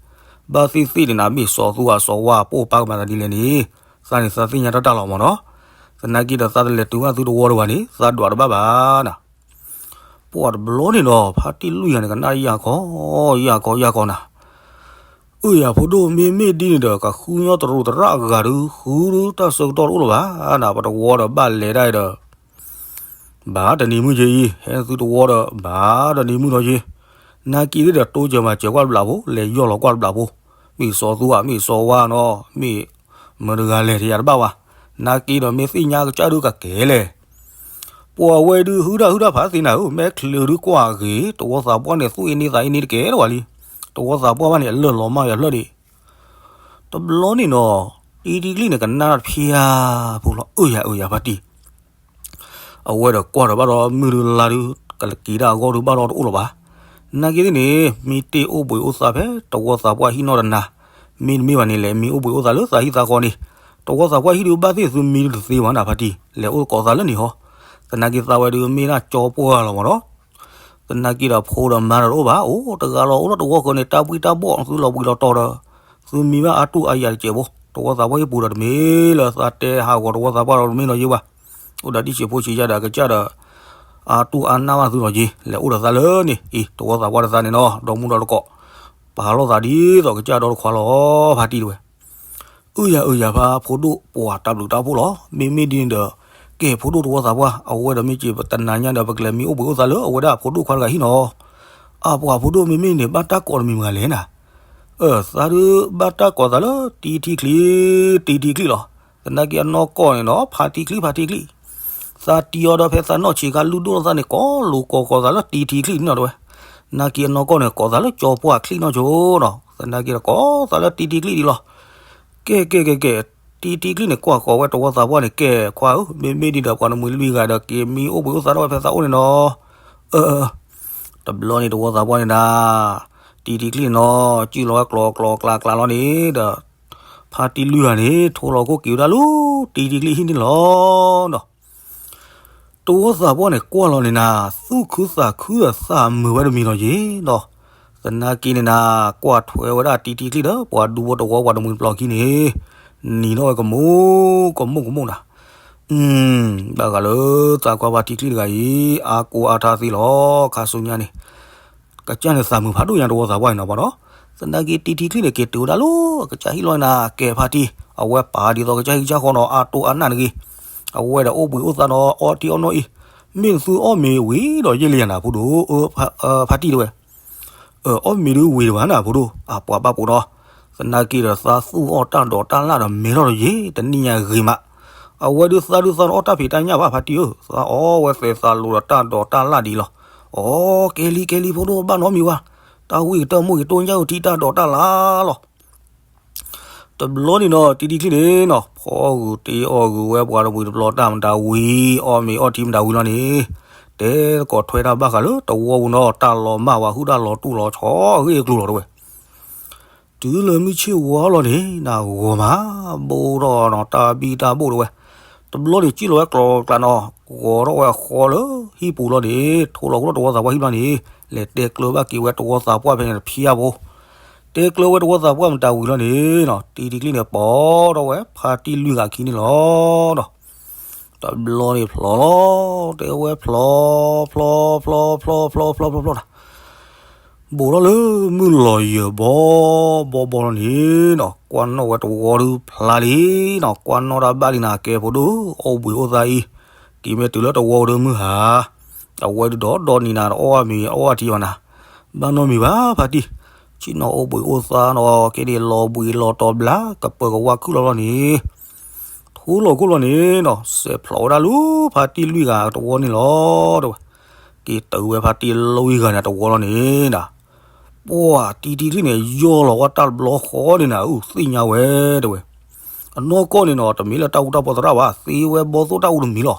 ဘၣ်သ့ၣ်သ့ၣ်န့ၣ်နၤ မ့ၢ်စီၤသူအစီၤဝါပိာ်ပာ်ကမၤသးဒ်လဲၣ်န့ၣ်, သးန့ၣ်သးသ့ၣ်ညါတၢ်တၢ်လီၤမၢ်နီၤ. သနာ်က့ဒီးသးတလဲၤတုၤဘၣ်သုတဝီတဝၤန့ၣ် သးဒွးတဘၣ်ဘၣ်နၤ. ပှၤတဘျီန့ၣ်ဒီး ဖါတံၢ်လွံၢ်ဂၤန့ၣ် ကနၣ်ယၢ်ခီ, ယၢ်ခီ ယၢ်ခီနၤ. အၢ ယၤဖိဒိၣ် မ့မ့ၢ်ဒ်န့ၣ်ဒီး ကဃုညီသရူးသရၣ်အဂၤဒုး ဃုဒုးတၢ်ဆၢကတီၢ်တအိၣ်လၢၤဘၣ်နၤ, ပတဝီဒီးဘၣ်လဲၤဒၣ်ဒီး ဘၣ်တနံၤမုၢ်က့အံၤ, ဟဲသုတဝီဒီး ဘၣ်တနံၤမုၢ်နီၤက့. နာ်က့ဒ်ဒီး တိစၢၤမၤစၢၤကွၢ်တဘျးဖိ, လဲၤယီၢ်လီၤကွၢ်တဘျးဖိ, မ့ၢ်စီၤသူဧါ မ့ၢ်စီၤဝါနီၤ, မ့ၢ်မတၤတဂၤလဲၣ် တယၤတဘၣ်ဝဲ. နာ်က့ဒီး မ့ၢ်သ့ၣ်ညါကစၢ်ဒုးကကဲလဲၣ်. ပှၤဝဲဒုး ဟုၣ်တၢ်ဟုၣ်တၢ်ဖးသ့နၤဧၢ, မ့ၢ်ချုးဒုးကွၢ်ဂ့ၤ, တဝီသးပှၢ်န့ၣ် သူၣ်အ့န့သးအ့န့တကဲလၢၤဝဲလံ. တဝီသးပှၢ်ဘၣ်န့ၣ် အလၢၢ်လီၤမၢ်ယၤဖျၢၣ်ဒံး. တဘျီန့ၣ်နီၤ, တံၤတံၤကျံၣ်န့ၣ် ကနၣ်တၢ်ဖၠါဖိလီၤ, အၢ ယၤ အၢ ယၤ ဖါတံၢ် အဝဲဒီးကွၢ်ဒီးဘၣ်ဒီး မုၢ်ဒုးလါဒုး ကလက့ၤဒၣ်အဂီၢ်ဒုး ဘၣ်ဒီးတအိၣ်လၢၤဘၣ်. နာ်က့သ့ၣ်န့ၣ် မ့ၢ်တ့ၢ်အိၣ်ဘှံးအိၣ်သါဖဲ တဝီသးပှၢ်ဟံၣ်နီၢ်တနၤ, မ့တမ့ၢ်ဘၣ်န့ၣ် လဲၤမံအိၣ်ဘှံးအိၣ်သါလၢသးဟံၣ်သးဃီန့ၣ်, တဝီသးပှၢ်ဟံၣ်ဒုး ဘၣ်သ့ၣ်သုမံဒုးတသ့ဘၣ်နၤ ဖါတံၢ်, လဲၤအိၣ်ကိးသးလၢန့ၣ်ဟီ. သနာ်က့သးဝဲဒုး မ့ၢ်ဒၣ်ကၠီပှၢ်လီၤမၢ်နီၤ. သနာ်က့ဒီးဖိဒီးမါဒီးတအိၣ်ဘၣ်, အိၣ်တဂၤလီၤ အိၣ်လၢတဝီဃၢၤန့ၣ် တၢ်ဘှံးတၢ်ဘှီၣ် သုလီၤဘှံးလီၤတီၤဒီး သုမံဘၣ်အါတူၢ်အါယၤတစဲးဖိ, တဝီသးပှၢ်ဟံၣ်ပူၤဒီးတမ့ၢ်လၢသးတဲဟးဂီၤတဝီသးပှၢ်ဒီးတမ့ၢ်နီၤယ့ဘၣ်. အိၣ်ဒီးဒ်ဆံးဖိဆံးယါဒီး ကစၢ်ဒီး အါတူၢ်အါနၢ်ဘၣ်သုလီၤယ့, လဲၤအိၣ်ဒီးသးလၢန့ၣ်, အံၤ တဝီသးပှၢ်ဒီးသးန့ၣ်နီၤ, ဒီမုၢ်ဒီတကိး, ပာ်လီၤသးဒ်သိးကစၢ်ဒီတခွါလီၤ, ဖါတံၢ်တဝဲ. အၢ ယၤ အၢ ယၤ ဖါဖိဒိၣ် ပှၤတၢ်ဘျုးတၢ်ဖှိၣ်လီၤ. မ့မ့ၢ်ဒ်န့ၣ်ဒီး ကဲဖိဒိၣ်တဝီသးပှၢ် အဝဲဒီးမ့ၢ်စံးပတနၤညါဒီး ပကလဲၤမံအိၣ်ဘှံးအိၣ်သါလၢအဝဲဒၣ်ဖိဒိၣ်ခွါတဂၤဟံၣ်နီၤ. အပှၤဖိဒိၣ်မ့မ့ၢ်န့ၣ် ဘၣ်တၢ်ကိးတမံၤမတၤလဲၣ်နၤ. အၢ သးဒုးဘၣ်တၢ်ကိးသးလၢတံၤထံချံ, တံၤထံချံလီၤ. သနာ်က့အနီၢ်ကီၢ်န့ၣ်နီၤ ဖါတံၢ်ချံ ဖါတံၢ်ချံ သးတံၤအီၤဒီးဖဲသးနီၢ်ဆံးခါလုၢ်ဒိၣ်ထီၣ်သးန့ၣ် ကိးလိာ်ကိးကိးသးလၢတံၤထံချံန့ၣ်နီၤတဝဲ. နာ်က့အနီၢ်ကီၢ်န့ၣ် ကိးသးလၢကၠီပှၢ်ချံနီၢ်ဆိနီၤ. သနာ်က့ဒီးကိးသးလၢတံၤထံချံဒံးလီၤ. ကဲ ကဲ ကဲ ကဲ, တံၤထံချံန့ၣ် ကွၢ်ဃီၤဝဲတဝီသးပှၢ်န့ၣ် ကဲခွါဧၢ, မ့မ့ၢ်ဒ်ဒီးပှၤတမှံၤလွံၢ်ဂၤဒီး က့ၤမံအိၣ်ဘှံးအိၣ်သါထီၣ်ဝဲဖဲသးအိၣ်န့ၣ်နီၤ. အၢ တဘျီန့ၣ်တဝီသးပှၢ်န့ၣ်ဒၣ် တံၤထံချံန့ၣ်နီၤ စုၣ်လီၤဝဲကျိၤကျိၤကျါကျါလီၤန့ၣ်ဒီး ဖါတံၢ်လွံၢ်ဂၤန့ၣ် ထိလီၤခိၣ်က့ၤဝဲဒၣ်လၢတံၤထံချံဟံၣ်န့ၣ်လီၤနီၤ. တဝီသးပှၢ်န့ၣ် ကွၢ်လီၤန့ၣ်နၤ သူၣ်ခုသးခုဒီးသးမုာ်ဝဲတမံၤလီၤယ့ၤနီၤ. သနာ်က့န့ၣ်နၤ ကွၢ်ထွဲဝဲဒၣ်တံၤထံချံဒီး ပှၤဒူဖိတဝီပှၤတမှံၤတပျီၤခံန့ၣ် နံၤထီၣ်ဝဲကမူၣ်ကမူၣ်ကမူၣ်နၤ. ဘၣ်ဃးလၢသးကွၢ်ဖါတံၢ်ချံတဂၤအံၤ အါကိၢ်အါထါသ့လီၤ ခါဆူညါန့ၣ် ကစၢ်န့ၣ်သးမုာ်ဖးဒိၣ်ညါတဝီသးပှၢ်န့ၣ်နီၤဘၣ်ဒီး သနာ်က့တံၤထံချံန့ၣ် က့ၤတုၤဝဲဒၣ်လၢကစၢ်ဟံၣ်လီၤန့ၣ်နၤ ကဲဖါတံၢ် အဝဲပာ်ဒ်သိးကစၢ်ဟံၣ်ကစၢ်ဃီနီၤ အါတိၢ်အါနၢ်တဂ့ၤ. အဝဲဒီးအိၣ်ဘှံးအိၣ်သါနီၤ အီထံအီနိအံၤ မ့ၢ်နသုအီၣ်မ့ၤဝံၤဒီးယဲၢ်လံယၤနၤဖိဒိၣ် ဖါတံၢ်တဝဲ အီၣ်မ့ၤဒုးဝံၤတဘၣ်နၤဖိဒိၣ် အပှၤဘၣ်ပိာ်နီၤ. သနာ်က့ဒီးသးသူၣ်အီၣ်တၢ်ဒိးတၢ်လၣ်ဒီးမဲထီၣ်ဒီးယ့ၤ တနံၣ်ညါဂ့ၤမး. အဝဲဒုးသးဒုးသးအီၣ်တၢ်ဖံးတၢ်ညၣ်ဘၣ်ဖါတံၢ်ဧၢ, သးအီၣ်ဝဲသဲးသးလိၤဒီးတၢ်ဒိးတၢ်လၣ်ဒ်လီၤ. အိ ကဲလံကဲလံဖိဒိၣ်ဘၣ်နီတမံၤဘၣ်, တၢ်ဝံၣ်ကတၢၢ်မိၢ်က့ၤတိၢ်ညၣ်အုၣ်ထံတၢ်ဒိးတၢ်လၣ်လီၤ. တဘျီန့ၣ်နီၤ တံၤထံချံန့ၣ်နီၤ ဖီဂုာ်တ့အီၣ်ဂုာ်ဝဲပှၤတမှံၤတပျီၤတၢ်မတၤဝံၤ အီၣ်မ့ၤအီထံမတၤဝံၤလီၤန့ၣ် တဲသကိးထွဲတၢ်ဘၣ်ဃးလၢတဝီပူၤနီၤ တၢ်လီၤမၢ်ဝဲဟုၣ်တၢ်လီၤတူၢ်လီၤဆီအဂ့ၢ်အကျိၤလီၤတဝဲ. တုၤလၢမုၢ်ဆ့ၣ်ဝါလီၤန့ၣ် နဂီၤမး ဘိၣ်ထီၣ်နီၤ တၢ်ဘံၣ်တၢ်ဘိၣ်တဝဲ. တဘျီန့ၣ် စံၣ်လီၤဝဲကျိၤကျါနီၤ ဂီၤထီၣ်ဝဲအဃီလၢဟံၣ်ပူၤလီၤန့ၣ် ထိလီၤကလိာ်တဝီသးပှၢ်ဟံၣ်ဘျီန့ၣ် လဲၤတဲကျၢၤဘၣ်က့ၤဝဲတဝီသးပှၢ်ဖဲန့ၣ်တဖျၢၣ်ဖိ တဲကျၢၤဝဲတဝီသးပှၢ်မတၤဝံၤလီၤန့ၣ်နီၤ တံၤထံချံန့ၣ် ပိာ်ထီၣ်ဝဲဖါတံၢ်လွံၢ်ဂၤခံန့ၣ်လီၤနီၤ. တဘျီန့ၣ်ဖျိးလီၤ တဲဝဲဖျိး ဖျိး ဖျိး ဖျိး ဖျိး ဖျိး ဖျိး ဖျိး ဖျိး ဘူးထီၣ်လၢမုၢ်လီၤယၢၤဘီဘီဘီလီၤန့ၣ်နီၤ ကွၢ်နီၣ်ဝဲတဝီဒုးဖျါလံနီၤ ကွၢ်နီၣ်တၢ်ဘၣ်လံနၤ ကဲဖိဒိၣ် အိၣ်ဘှံးအိၣ်သါအံၤ က့ၤမ့ၢ်တုၤလၢတဝီဒုးမုၢ်ဟါ အဝဲဒုးဒီးဒီနံၤနၤ တအီၣ်မ့ၤအီထံဘၣ်နၤ ဘၣ်နီတမံၤဘၣ်ဖါတံၢ် ဆ့ၣ်နီၤအိၣ်ဘှံးအိၣ်သါနီၤ ကဲန့ၣ်လီၤဘှံးလီၤတီၤဘျါ ကပၢၤကဝါခုၣ်လီၤလီၤန့ၣ် ထိလီၤခိၣ်လီၤန့ၣ်နီၤ စဲးဖျိးဝဲဒၣ်လၢဖါတံၢ်လွံၢ်ဂၤတဝီန့ၣ်လီၤ တဲဝဲ. က့ၤတုၤဝဲဖါတံၢ်လွံၢ်ဂၤန့ၣ်တဝီလီၤန့ၣ်နၤ ပှၤတံၤထံချံန့ၣ် ယီၢ်လီၤဝဲတၢ်တဘျီဃီန့ၣ်နၤ အုၣ်သ့ၣ်ညါဝဲ တဲဝဲ. အနီၢ်ကီၢ်န့ၣ်နီၤ တမ့ၢ်လၢတၢ်အူတၢ်ပီသရၣ်ဘၣ် သ့ဝဲဘီသိၣ်တၢ်အူတမံၤလီၤ.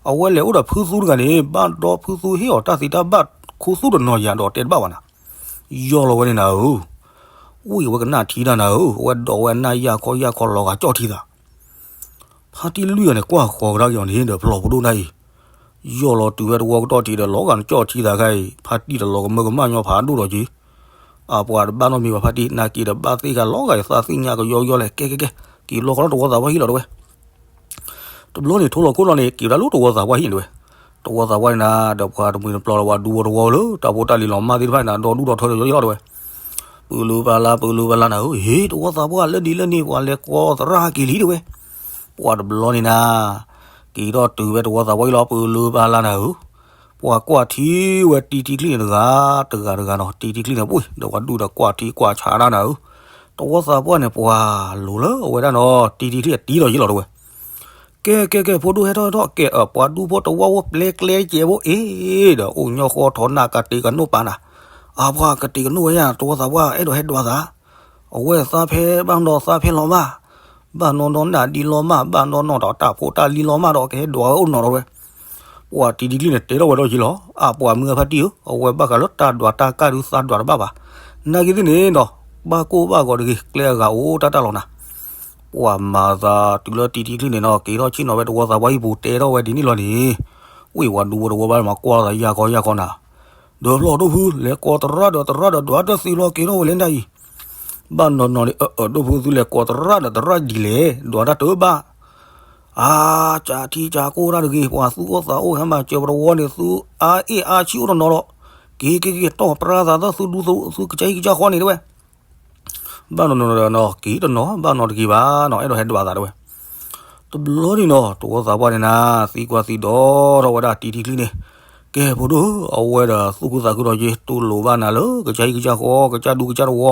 အဝဲလဲၤအိၣ်ဒီးဖုသူတဂၤန့ၣ် ဘၣ်ဒီဖုသူဟ့ၣ်အီၤတၢ်သ့တၢ်ဘၣ်ခူသူၣ်တနီၤယၤဒီးတဲတဘၣ်ဘၣ်နၤ ယီၢ်လီၤဝဲန့ၣ်နၤဧၢ ဝံၣ်ဝဲကနၣ်ထံတၢ်နၤဧၢ အဝဲဒိးဝဲအနၢ်ယၢ်ခီယၢ်ခီလီၤဂာ်ကၠီၣ်ထံသး. ဖါတံၢ်လွံၢ်ဂၤန့ၣ် ကွၢ်ဃီၤကဒါက့ၤအီၤန့ၣ်ဒီး ဖျိးဖိဒိၣ်နၢ်အံၤ, ယီၢ်လီၤတုၤဝဲတဝီကတီၢ်ထံးဒီး လီၤဂာ်နကၠီၣ်ထံသးခါအံၤ ဖါတံၢ်တလီၤကမၢကမၣ်ညီဖးဒိၣ်ဒီးက့ၤ, အပှၤတဘၣ်နီတမံၤဘၣ် ဖါတံၢ်နာ်က့ၤဒီး ဘၣ်သ့ၣ်ဂၤလီၤဂာ်သးသ့ၣ်ညါကယီကယီလဲၣ် ကဲကဲကဲ, က့ၤလီၤဃီလၢတဝီသးပှၢ်ဟံၣ်လီၤတဲဝဲ. တဘျီန့ၣ် ထိလီၤခိၣ်လီၤန့ၣ် က့ၤဝဲဒၣ်လၢတဝီသးပှၢ်ဟံၣ်န့ၣ်တဲဝဲ. တဝီသးပှၢ်န့ၣ်နၤ ဒီးပှၤတမှံၤတပျီၤဒီး ပှၤဒူဖိတဝီလၢ တၢ်ဖိတၢ်လံၤလီၤမၢ်သ့ၣ်တဖၣ်န့ၣ်နၤ ဒီဒူၣ်ဒီထၢဒီးယီၢ်ယီၢ်တဲဝဲ. ပူၤလူၤပာ်လၢ ပူၤလူၤပာ်လၢနၤဧၢ, ဟ့ တဝီသးပှၢ်လၢဒ်လၢန့ၣ် ပှၤလဲၤကိးသရၣ်က့ၤလံတဲဝဲ. ပှၤတဘျီန့ၣ်နၤ က့ၤထီၣ်တုၤဝဲတဝီသးပှၢ်အံၤလီၤ ပူၤလူၤပာ်လၢနၤဧၢ, ပှၤကွၢ်ထံဝဲတံထံချံန့ၣ်တဂၤ တဂၤတဂၤနီၤ တံထံချံန့ၣ် ပှ့ၤ ဒီးပှၤဒူၣ်ဒီးကွၢ်ထံကွၢ်ဆးဒၣ်နၤဧၢ, တဝီသးပှၢ်န့ၣ် ပှၤလိၤလၢအဝဲဒၣ်နီၤ တံထံချံအတံၤဒီးယ့ၢ်လီၤတဲဝဲ. ကဲ ကဲ ကဲ ဖိဒိၣ်ဟဲထီၣ်ဟဲထီၣ် ကဲ ပှၤဒူဖိတဝီဖိပျဲကျဲကဲးဖိအ့ၣ် ဒီးအိၣ်ညီဃီထီၣ်နၢ်ကတ့ၤကနိၣ်ပာ်နၤ, အပှၤကတ့ၤကနိၣ်ဝဲယါ တဝီသးပှၢ်အဲၣ်ဒိးဟဲဒွးသး, အဝဲသးဖဲဘၣ်နီၤသးဖဲလီၤမၢ်, ဘၣ်နီၤနီၤနၢ်ဒံးလီၤမၢ် ဘၣ်နီၤနီၤဒီးတၢ်ဖိတၢ်လံၤလီၤမၢ်ဒီး ကဟဲဒွးဝဲအိၣ်နီၤဒီးဝဲ. ပှၤတံထံချံန့ၣ် တဲထီၣ်ဝဲဒီးယ့ၢ်လီၤ အပှၤမုၢ်အဖါတံၢ်ဧၢ, အဝဲဘၣ်ဃးလၢတၢ်ဒွးတၢ်ကၢ်ဒုးသးဒွးတဘၣ်ဘၣ်, နာ်က့သ့ၣ်န့ၣ်နီၤ ဘၣ်ကိၢ်ဘၣ်ဂီၤတဂ့ၤ ကျဲအဂၤအိၣ်တၢ်တၢ်လီၤနၤ. ပှၤမၤသးတုၤလၢတံထံချံန့ၣ်နီၤ က့ၤထီၣ်ဆ့ၣ်နီၤဝဲတဝီသးပှၢ်ဟံၣ်ပူၤတဲထီၣ်ဝဲဒ်န့ၣ်လီၤန့ၣ်, ဝ့ၢ်ပှၤဒူဖိတဝီဘၣ်မၤကွၢ်လီၤသးယါခီယါခီနၤ, ဒီးဖျီၣ်ဒိၣ်ဖု လဲၤကိးသရၣ်ဒီးသရၣ်ဒီးဒွးတၢ်သ့လီၤက့ၤထီၣ်ဝဲလဲၣ်နၤအံၤ, ဘၣ်နီၤနီၤန့ၣ် အၢ အၢ ဒိၣ်ဖုသုလဲၤကိးသရၣ်ဒီးသရၣ်ဒ်လဲၣ် ဒွးတၢ်တဘၣ် အါ ကးထံကးကိၢ်တၢ်တဂ့ၤ ပှၤသူၣ်အိၣ်သးအိၣ်ဟဲမၤစၢၤပတဝီန့ၣ် သုအါအ့ၣ်အါဆံးအိၣ်တနီၤဒီး, က့ၤက့ၤက့ၤ တီၢ်ပြါသးသၢသုဒူသုကစၢ်ဟံၣ်ကစၢ်ဃီန့ၣ်တဲဝဲ. ဘၣ်နီၤနီၤဒီးနီၤ က့ၤတနီၤ ဘၣ်နီၤတဂ့ၤဘၣ်နီၤ အဲၣ်ဒိးဟဲဒွးသးတဲဝဲ. တဘျီန့ၣ်နီၤ တဝီသးပှၢ်န့ၣ်နၤ သံကွၢ်သံဒိးထီၣ်ဝဲဒၣ်တံထံချံန့ၣ်, ကဲဖိဒိၣ်ဧၢ အဝဲဒီးသူၣ်ခုသးခုဒီးယ့ၢ် တူၢ်လိာ်ဘၣ်နၤလၢကစၢ်ဟံၣ်ကစၢ်ဃီ ကစၢ်ဒူကစၢ်တဝီ,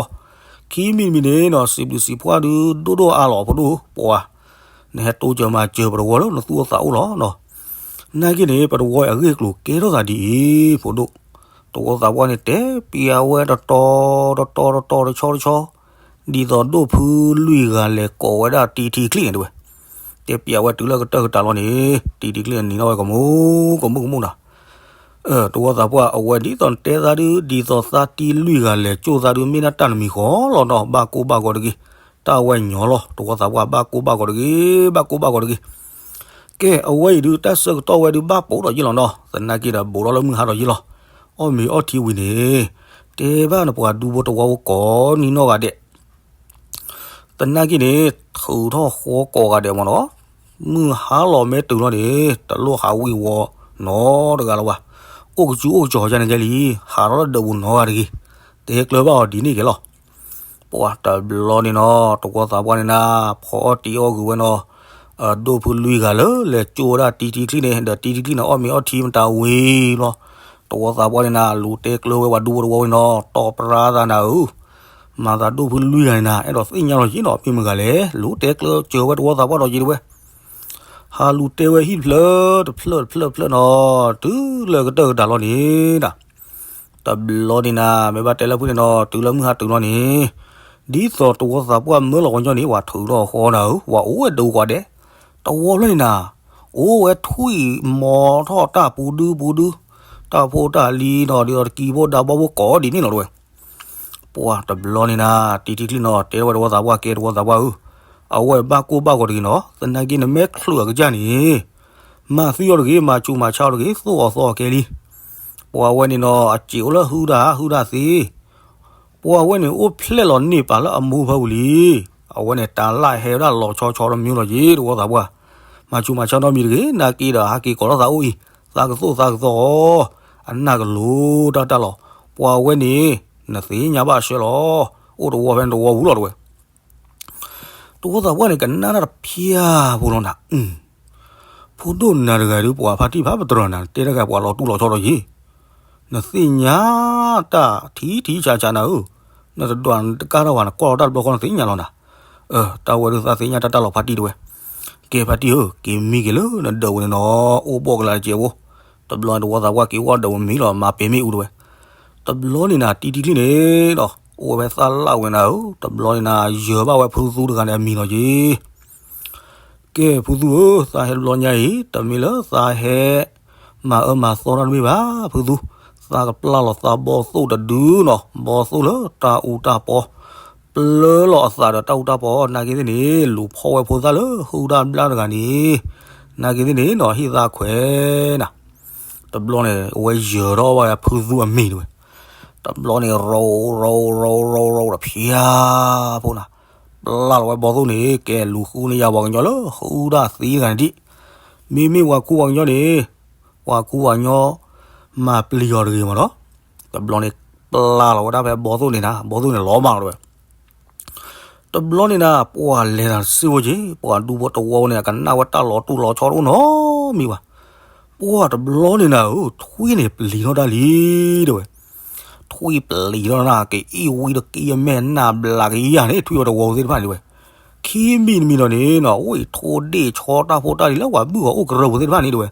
ခံမံၤတမံၤန့ၣ်နီၤ စံးဘျုးစံးဖှိၣ်ဒုးဒိၣ်ဒိၣ်အါလီၤဖိဒိၣ်ဧၢ ပှၤ နဟဲတိစၢၤမၤစၢၤပတဝီလၢနသူၣ်အိၣ်သးအိၣ်လီၤနီၤ. နာ်က့န့ၣ် ပတဝီအဂ့ၢ်အကျိၤကဲထီၣ်သးဒ်အံၤ ဖိဒိၣ်, တဝီသးပှၢ်န့ၣ် တဲပျးဝဲတတီၤတတီၤတတီၤတဆီတဆီ, ဒ်သိးဒိၣ်ဖုလွံၢ်ဂၤလဲၤကိးဝဲဒၣ်တံထံချံန့ၣ်တဲဝဲ. တဲပျးဝဲတုၤလၢကတၢၢ်ကတၢၢ်လီၤန့ၣ် တံထံချံန့ၣ်နံၤထီၣ်ဝဲကမူးကမူးကမူးနီၤ. တဝီသးပှၢ်အဝဲဒ်သိးနတဲသးဒုး ဒ်သိးသးတံလွံၢ်ဂၤလဲၤကၠိၣ်သးဒုး မ့ၢ်ဒၣ်တၢ်တမံၤဃီလီၤနီၤ ဘၣ်ကိၢ်ဘၣ်ဂီၤတဂ့ၤ, တၢ်ဝဲညီလီၤ တဝီသးပှၢ် ဘၣ်ကိၢ်ဘၣ်ဂီၤတဂ့ၤ ဘၣ်ကိၢ်ဘၣ်ဂီၤတဂ့ၤ. ကဲ အဝဲအံၤဒုး တၢ်ဆၢကတီၢ်ဝဲဒုး ဘၣ်ပိာ်ဒီးယ့ၢ်လီၤနီၤ သနာ်က့ဒီး ဘူးထီၣ်လၢမုၢ်ဟါဒီးယ့ၢ်လီၤ. အီၣ်မ့ၤအီထံဝံၤန့ၣ် တဲဘၣ်နပှၤဒူဖိတဝီဖိကိးနံၤနီၢ်ဂၤဒဲး သနာ်က့န့ၣ် ထုးထီၣ်ဃီကိးဂၤဒဲးမ့ၢ်နီၤ, မုၢ်ဟါလီၤမ့ၢ်တုၤလီၤန့ၣ် တလိၣ်ဟးဝံၤဝီၤနီတဂၤလၢၤဘၣ်, အိၣ်ကစူအိၣ်ကစီၤယါန့ၣ်ကဲလံ, ဟးထီၣ်လၢဒၢးပူၤနီတဂၤတဂ့ၤ, တဲကျၢၤဘၣ်အီၤဒ်န့ၣ်ကဲလီၤ. ပှၤတဘျီန့ၣ်နီၤ တဝီသးပှၢ်န့ၣ်နၤ ဖီအီၣ်တံၤအီၣ်ဂုာ်ဝဲနီၤ, ဒိၣ်ဖုလွံၢ်ဂၤလၢလဲၤကၠိဝဲဒၣ်တံထံချံန့ၣ် ဒီးတံထံချံန့ၣ် အီၣ်မ့ၤအီထံမတၤဝံၤလီၤ. တဝီသးပှၢ်န့ၣ်နၤ လူၤတဲကျၢၤဝဲပှၤဒူဖိတဝီဝံၤနီၤ တီၢ်ပြါသးနၤဧၢ မၤသးဒိၣ်ဖုလွံၢ်ဂၤန့ၣ်နၤ အဲၣ်ဒိးသ့ၣ်ညါလီၤက့နီၤ မ့ၢ်မတၤဂၤလဲၣ် လူၤတဲကျၢၤစၢၤဝဲတဝီသးပှၢ်ဒီးက့ၤတဲဝဲ. ဟးလူၤတဲဝဲဟံၣ်ဖျၢၣ်တဖျၢၣ်တဖျၢၣ်တဖျၢၣ်နီၤ တုၤလၢကတၢၢ်ကတၢၢ်လီၤန့ၣ်နၤ တဘျီန့ၣ်နၤ မ့ၢ်ဘၣ်တဲလၢဖုန့ၣ်နီၤ တုၤလၢမုၢ်ဟါတုၤလီၤန့ၣ် ဒ်သိးတဝီသးပှၢ်မၢလီၤဝဲညီန့ၣ် ပှၤထုးထီၣ်ဃီနၤဧၢ ပှၤအိၣ်ဝဲဒၢးဝဲကိးဂၤဒဲး, တဝီဖျၢၣ်န့ၣ်နၤ အိၣ်ဝဲထွံၣ်မီၤထီၣ်တၢ်ပူၤဒုပူၤဒု, တၢ်ဖိတၢ်လံၤနီၤ ဒ်သိးတကံဖိဒါဘီဖိကိးဒ်န့ၣ်လီၤတဲဝဲ. ပှၤတဘျီန့ၣ်နၤ တံထံချံနီၤ တဲထီၣ်ဝဲတဝီသးပှၢ် ကဲတဝီသးပှၢ်ဧၢ, အဝဲဘၣ်ကိၢ်ဘၣ်ဂီၤတဂ့ၤနီၤ သနာ်က့နမ့ၢ်ချုးအကစၢ်န့ၣ် မၤသံအီၤတဂ့ၤ မၤဆူးမၤဆါအီၤတဂ့ၤ သိၣ်အီၤသီအီၤကဲလံ. ပှၤဝဲန့ၣ်နီၤ အစ့အိၣ်လၢဟုဒၣ်ဟုဒၣ်သ့, ပှၤဝဲန့ၣ်အိၣ်ဖျဲၣ်လီၤန့ၢ်ပာ်လၢအမိၢ်ဖၢပူၤလံ. အဝဲန့ၣ်တၢ်လၢဟဲဝဲဒၣ်လီၤဆီဆီတမံၤလီၤက့ တဝီသးပှၢ်, မၤဆူးမၤဆါနီတမံၤတဂ့ၤ နာ်က့ဒီးဟးက့ၤကိးထီၣ်သးအိၣ်အံၤ, သးကသိၣ်သးကသီအီၤ, အနၢ်ကလိၤတၢ်တၢ်လီၤ. ပှၤဝဲန့ၣ် နသ့ၣ်ညါဘၣ်အဆၢလီၤ, အိၣ်တဝီဖဲန့ၣ်တဝီပူၤလီၤတဲဝဲ. တဝီသးပှၢ်န့ၣ် ကနၣ်တၢ်တဖျၢၣ်ဖိလီၤနၤ, ဖိဒိၣ်နၤတဂၤဒုး ပှၤဖါတံၢ်ဖးပတြၢၤနၤ နတဲတၢ်ဂၤပှၤလီၤတူၢ်လီၤဆီဒီးယ့ၢ်, နသ့ၣ်ညါတၢ်ထံထံဆးဆးနၤဧၢ, နတဒွးတကါထီၣ်ဘၣ် နကွၢ်လီၤတၢ်တဘျီဃီနသ့ၣ်ညါလီၤနၤ. အၢ တၢ်ဝဲဒုးသးသ့ၣ်ညါတၢ်တၢ်လီၤဖါတံၢ်တဲဝဲ. ကဲဖါတံၢ်ဧၢ က့ၤမံက့ၤလၢနဒၢးပူၤန့ၣ်နီၤ အိၣ်ဘီၣ်ကလၤတစဲးဖိ, တဘျီန့ၣ်တဝီသးပှၢ်က့ၤအိၣ်ဒၢးပူၤမံလီၤ မၤပဲာ်မ့ၣ်အူတဲဝဲ. တဘျီန့ၣ်နၤ တံထံချံန့ၣ်ဒီး အိၣ်ဝဲဖဲသၣ်လၣ်ဝဲနၤဧၢ, တဘျီန့ၣ်နၤ ယၢၤဘၣ်ဝဲဖုသူတဂၤန့ၣ်အမံၤလီၤက့ၤ. ကဲဖုသူဧၢ, သးဟဲတဘျီညါအံၤ တမ့ၢ်လၢသးဟဲမၤအၢမၤသီတၢ်တမ့ၢ်ဘၣ် ဖုသူ, သးကပျၢ်လီၤသးဘီသိၣ်တဒုနီၤ, ဘီသိၣ်လၢတၢ်အူတၢ်ပီ, ပ လၢလီၤအသးဒီးတၢ်အူတၢ်ပီ, နာ်က့သ့ၣ်န့ၣ် လူၤဖီၣ်ဝဲဖိသၣ်လၢဟုၣ်တၢ်ဘျၣ်တဂၤန့ၣ်, နာ်က့သ့ၣ်န့ၣ်နီၤ ဟ့ၣ်သးခွဲးနၤ. တဘျီန့ၣ် အဝဲယၢၤထီၣ်ဘၣ်ဝဲဖုသူအမံၤတဝဲ. တဘျီန့ၣ် ရိရိရိရိရိဒီးဖၠါဖိနၤ, ပျၢ်လီၤဝဲဘီသိၣ်န့ၣ် ကဲလူၤဃုန့ၢ်ယၤပှၤကညီလၢ ဟုၣ်တၢ်သ့တဂၤန့ၣ်ဒံး, မ့မ့ၢ်ပှၤကူပှၤကညီန့ၣ်, ပှၤကူပှၤကညီ မၤပျံၤအီၤတဂ့ၤမးနီၤ. တဘျီန့ၣ် ပျၢ်လီၤဝဲဒၣ်ဖဲဘီသိၣ်န့ၣ်နၤ, ဘီသိၣ်န့ၣ်လီၤမၢ်လီၤတဝဲ. တဘျီန့ၣ်နၤ ပှၤလဲၤတၢ်တစ့ဝဲက့ၤ, ပှၤဒူဖိတဝီန့ၣ် အကနၣ်ဝဲတၢ်လီၤတူၢ်လီၤဆီတအိၣ်နီတမံၤဘၣ်. ပှၤတဘျီန့ၣ်နၤဧၢ, ထွံၣ်န့ၣ်ပျံၤထီၣ်တၢ်လံတဝဲ. ထွံၣ်ပျံၤထီၣ်နၤ ကအ့ၣ်ဝံတက့ၢ်အမဲာ်နၢ်ဘျးကယၤန့ၣ် ထွံၣ်ဝဲတဝီသ့ၣ်တဖၣ်န့ၣ်တဝဲ. ခံမံၤတမံၤဒီးန့ၣ်နီၤ အိၣ်အံၤထိၣ်ဒ့ၣ်ဆီတၢ်ဖိတၢ်လံၤလၢပှၤဘုၣ်အီၤအိၣ်ကရၢၢ်ပူၤသ့ၣ်တဖၣ်န့ၣ်တဝဲ.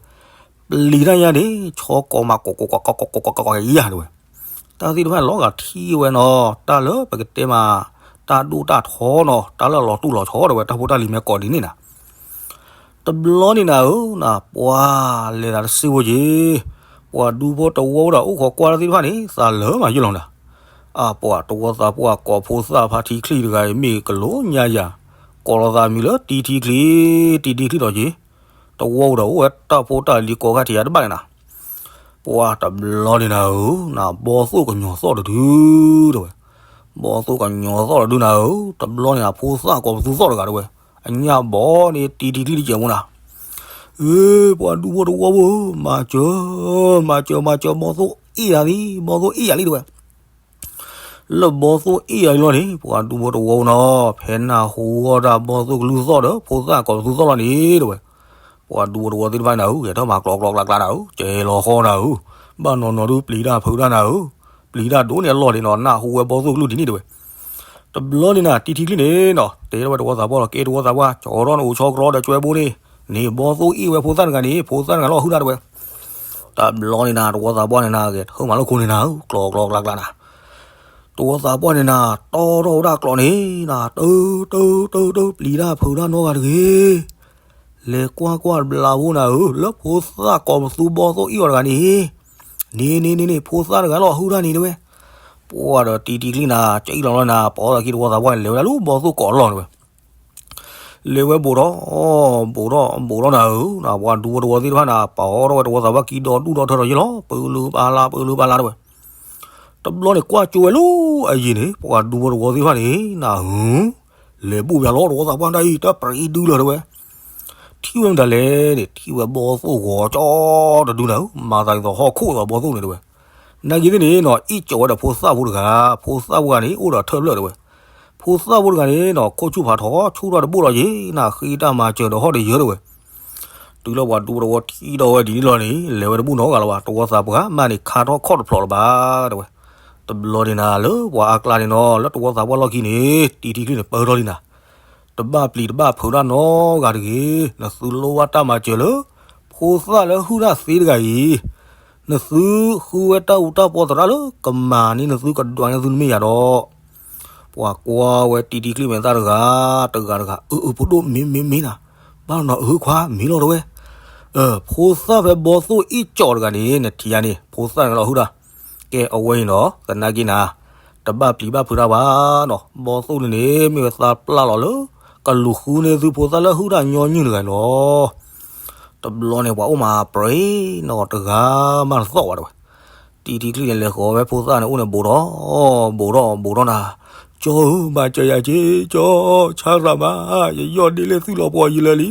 ပျံၤတၢ်ညါန့ၣ် ဆီကိးမးကိးကိးကိးကိးကိးကိးကိးယၤတဝဲ. တၢ်သ့ၣ်တဖၣ်န့ၣ်လီၤဂာ်ထံၣ်ဝဲနီၤ, တၢ်လၢပကတဲမး တၢ်ဒိၣ်တၢ်ထီနီၤ, တၢ်လၢလီၤတူၢ်လီၤဆီတဝဲ, တၢ်ဖိတၢ်လံၤမ့ၢ်ကိးဒ်န့ၣ်နၤ. တဘျီန့ၣ်နၤဧၢ, နၤပှၤလဲၤတၢ်တစ့ဝဲက့ၤ, ပှၤဒူဖိတဝီဒီးအိၣ်ခိးကွၢ်တၢ်သ့ၣ်တဖၣ်န့ၣ် သးလၢမၤယုၢ်လီၤနၤ. အပှၤတဝီသးပှၢ်ကိးဖိသၣ်ဖါထံချံတဂၤအံၤ မ့ၢ်ကလိညါယၤ, ကိးလီၤသးမံၤလၢတံထံချံ, တံထံချံဒီးက့ၤ, တဝီဒီးအိၣ်ဝဲတၢ်ဖိတၢ်လံၤကိးခါထံးယၤတဘၣ်န့ၣ်နၤ. ပှၤတဘျီန့ၣ်နၤဧၢ, နၤဘီသိၣ်ကညီၤသီၣ်တဒုတဝဲ. ဘီသိၣ်ကညီၤသီၣ်တဒုနၤဧၢ, တဘျီန့ၣ်နၤ ဖိသၣ်ကိးပသူသီၣ်တဂၤတဝဲ, အညၣ်ဘီန့ၣ်တံထံချံတကဲးမူနၤ. အ့ ပှၤဒူဖိတဝီဖိဧၢ, မၤစၢၤ, မၤစၢၤ မၤစၢၤ ဘီသိၣ်အ့ၣ်ယၤလံ, ဘီသိၣ်အ့ၣ်ယၤလံတဝဲ. လၢဘီသိၣ်အ့ၣ်ယၤလံလီၤန့ၣ် ပှၤဒူဖိတဝီဖိနီၤ, ဖဲနၢ်ဟူဝဲဒၣ်ဘီသိၣ်ကလုၢ်သီၣ်ဒီး ဖိသၣ်ကိးပသူသီၣ်လီၤန့ၣ်တဝဲ. ပှၤဒူဖိတဝီသ့ၣ်တဖၣ်နၤဧၢ, ကဲထီၣ်မၤကျီကျီကျါကျါနၤဧၢ, ကဲလီၤဃီနၤဧၢ, ဘၣ်နီၢ်နီၢ်ဒုးပျံၤတၢ်ဖုးတၢ်နၤဧၢ, ပျံၤတၢ်ဒိၣ်န့ၢ်အလီၢ်ဒံးနီၤ, နၢ်ဟူဝဲဘီသိၣ်ကလုၢ်ဒ်န့ၣ်တဝဲ. တဘျီန့ၣ်နၤ တံထံချံန့ၣ်နီၤ တဲထီၣ်ဝဲတဝီသးပှၢ်လီၤ, ကဲတဝီသးပှၢ် ကၠီထီၣ်နအိၣ်ဆီကရီဒီးကၠွဲဘိန့ၣ်, န့ၣ်ဘီသိၣ်အ့ၣ်ဝဲဖိသၣ်တဂၤန့ၣ် ဖိသၣ်တဂၤလီၤဟုၣ်တၢ်တဝဲ. တဘျီန့ၣ်နၤ တဝီသးပှၢ်န့ၣ်နၤ ဂဲၤထၢၣ်မၤလိခိၣ်န့ၣ်နၤဧၢ, ကျီကျီကျါကျါနၤ. တဝီသးပှၢ်န့ၣ်နၤ တီထီၣ်ဝဲဒၣ်ကျီန့ၣ်နၤ, တၢ တၢ တၢ တၢ ပျံၤတၢ်ဖုးတၢ်နီတဂၤတဂ့ၤ. လဲၤကွၢ်ကွၢ်တဘျီဖိနၤဧၢ, လၢဖိသၣ်ကိးပသူဘီသိၣ်အ့ၣ်အီၤတဂၤန့ၣ်, န့ၣ်န့ၣ်န့ၣ်န့ၣ် ဖိသၣ်တဂၤလီၤဟုၣ်တၢ်န့ၣ်တဝဲ. ပှၤဒီးတံထံချံနၤ ကအံၣ်လီၤလီၤနၤ ပအီသးခံတဝီသးပှၢ်န့ၣ် လဲၤဝဲဒၣ်လၢဘီသိၣ်ကိးလီၢ်တဝဲ. လဲၤဝဲဘူးဒီး, ဘူးဒီး ဘူးဒီးနၤဧၢ, နၤပှၤဒူဖိတဝီသ့ၣ်တဖၣ်နၤ ပအီထီၣ်ဝဲတဝီသးပှၢ်ခံဒီဒူၣ်ဒီထၢဒီးယ့ၢ်လီၤ, ပၢလၢပၢလါ ပၢလၢပၢလါတဝဲ. တဘျီန့ၣ်ကွၢ်ကၠိဝဲလၢအယံၤန့ၣ် ပှၤဒူဖိတဝီသ့ၣ်တဖၣ်န့ၣ် နၤဧၢ, လဲၤဘူးပၠးလီၤတဝီသးပှၢ်ဒၣ်အံၤ တၢ်ပြံဒုလၢတဝဲ. ထံၣ်ဝဲမတၤလဲၣ်န့ၣ် ထံၣ်ဝဲဘီသိၣ်ဂီၤကၠီတဒုနၤဧၢ, မၤသးဒ်သိးဟီၣ်ခိၣ်သးဘီသိၣ်န့ၣ်တဝဲ. နာ်က့သ့ၣ်န့ၣ်နီၤ အ့ၣ်ကၠီဝဲဒီးဖိသၣ်ဖိတဂၤ, ဖိသၣ်ဖိတဂၤန့ၣ် အိၣ်ဒီးထၢၣ်ဖျၢၣ်တဝဲ. ဖိသၣ်ဖိတဂၤန့ၣ်နီၤ ခိၣ်ဆူၣ်ဖးထီ ဆူၣ်ထီၣ်တဘူၣ်လီၤက့ၤ, နဃ့တၢ်မၤစၢၤဒီးဟီၣ်တယၢတဝဲ. တုၤလၢပှၤဒူဖိတဝီထံၣ်ဒီးဝဲဒ်န့ၣ်လီၤန့ၣ် လဲၤဝဲတဘူၣ်နီတဂၤလၢၤဘၣ်, တဝီသးပှၢ်မးန့ၣ် ခါထီၣ်ခီၣ်တဖျိးလၢၤဘၣ်တဝဲ. တဘျီန့ၣ်နၤ လၢပှၤအကျါန့ၣ်နီၤ လၢတဝီသးပှၢ်လီၢ်ခံန့ၣ် တံထံချံန့ၣ်ပၢထီၣ်လံနၤ. တဘၣ်ပျံၤတဘၣ်ဖုးတၢ်နီတဂၤတဂ့ၤ, နသုလိၣ်ဘၣ်တၢ်မၤစၢၤလၢ ဖိသၣ်လၢဟုၣ်တၢ်သ့တဂၤအံၤ, နသုဃုဝဲတၢ်အူတၢ်ပီသရၣ်လၢကမၤန့ၢ်နသုကဒွးန့ၢ်သုနမ့ၢ်ယၤဒီး ပှၤကွၢ်ဝဲတံထံချံမဲာ်သၣ်တဂၤ, တဂၤတဂၤ, အၢ အၢ ဖိဒိၣ်မ့ၢ်မ့ၢ်မ့ၢ်နၤ, ဘၣ်နီၤအၢခွါမ့ၢ်လီၤတဝဲ. ဖိသၣ်ဖဲဘီသိၣ်အ့ၣ်ကၠီတဂၤန့ၣ် နထံၣ်ယၤန့ၣ် ဖိသၣ်န့ၣ်လီၤဟုၣ်တၢ်. ကဲအဝဲအံၤနီၤ သနာ်က့နၤ တဘၣ်ပျံၤဘၣ်ဖုးတၢ်ဘၣ်နီၤ, ဘီသိၣ်န့ၣ်န့ၣ် မ့ၢ်ဝဲသးပျၢ်လီၤလၢ ကလူၤဃုန့ၢ်သုဖိသၣ်လၢဟုၣ်တၢ်ညီနုၢ်တဂၤလီၤ. တဘျီန့ၣ် ပှၤအိၣ်မးပြဲနီၤတဂၤမးတသီၣ်ဘၣ်တဝဲ. တံထံချံန့ၣ် လဲၤဃီၤဝဲဖိသၣ်န့ၣ်အိၣ်န့ၣ် ဘူးဒီး, ဘူးဒီး ဘူးဒီးနၤ, ကၠီဧၢ မၤစၢၤယၤက့ၤ, ကၠီ ဆါသးမး, ယယီၢ်ဒ့လၢသုလီၤပှီၢ်ယံၤလၢာ်လံ.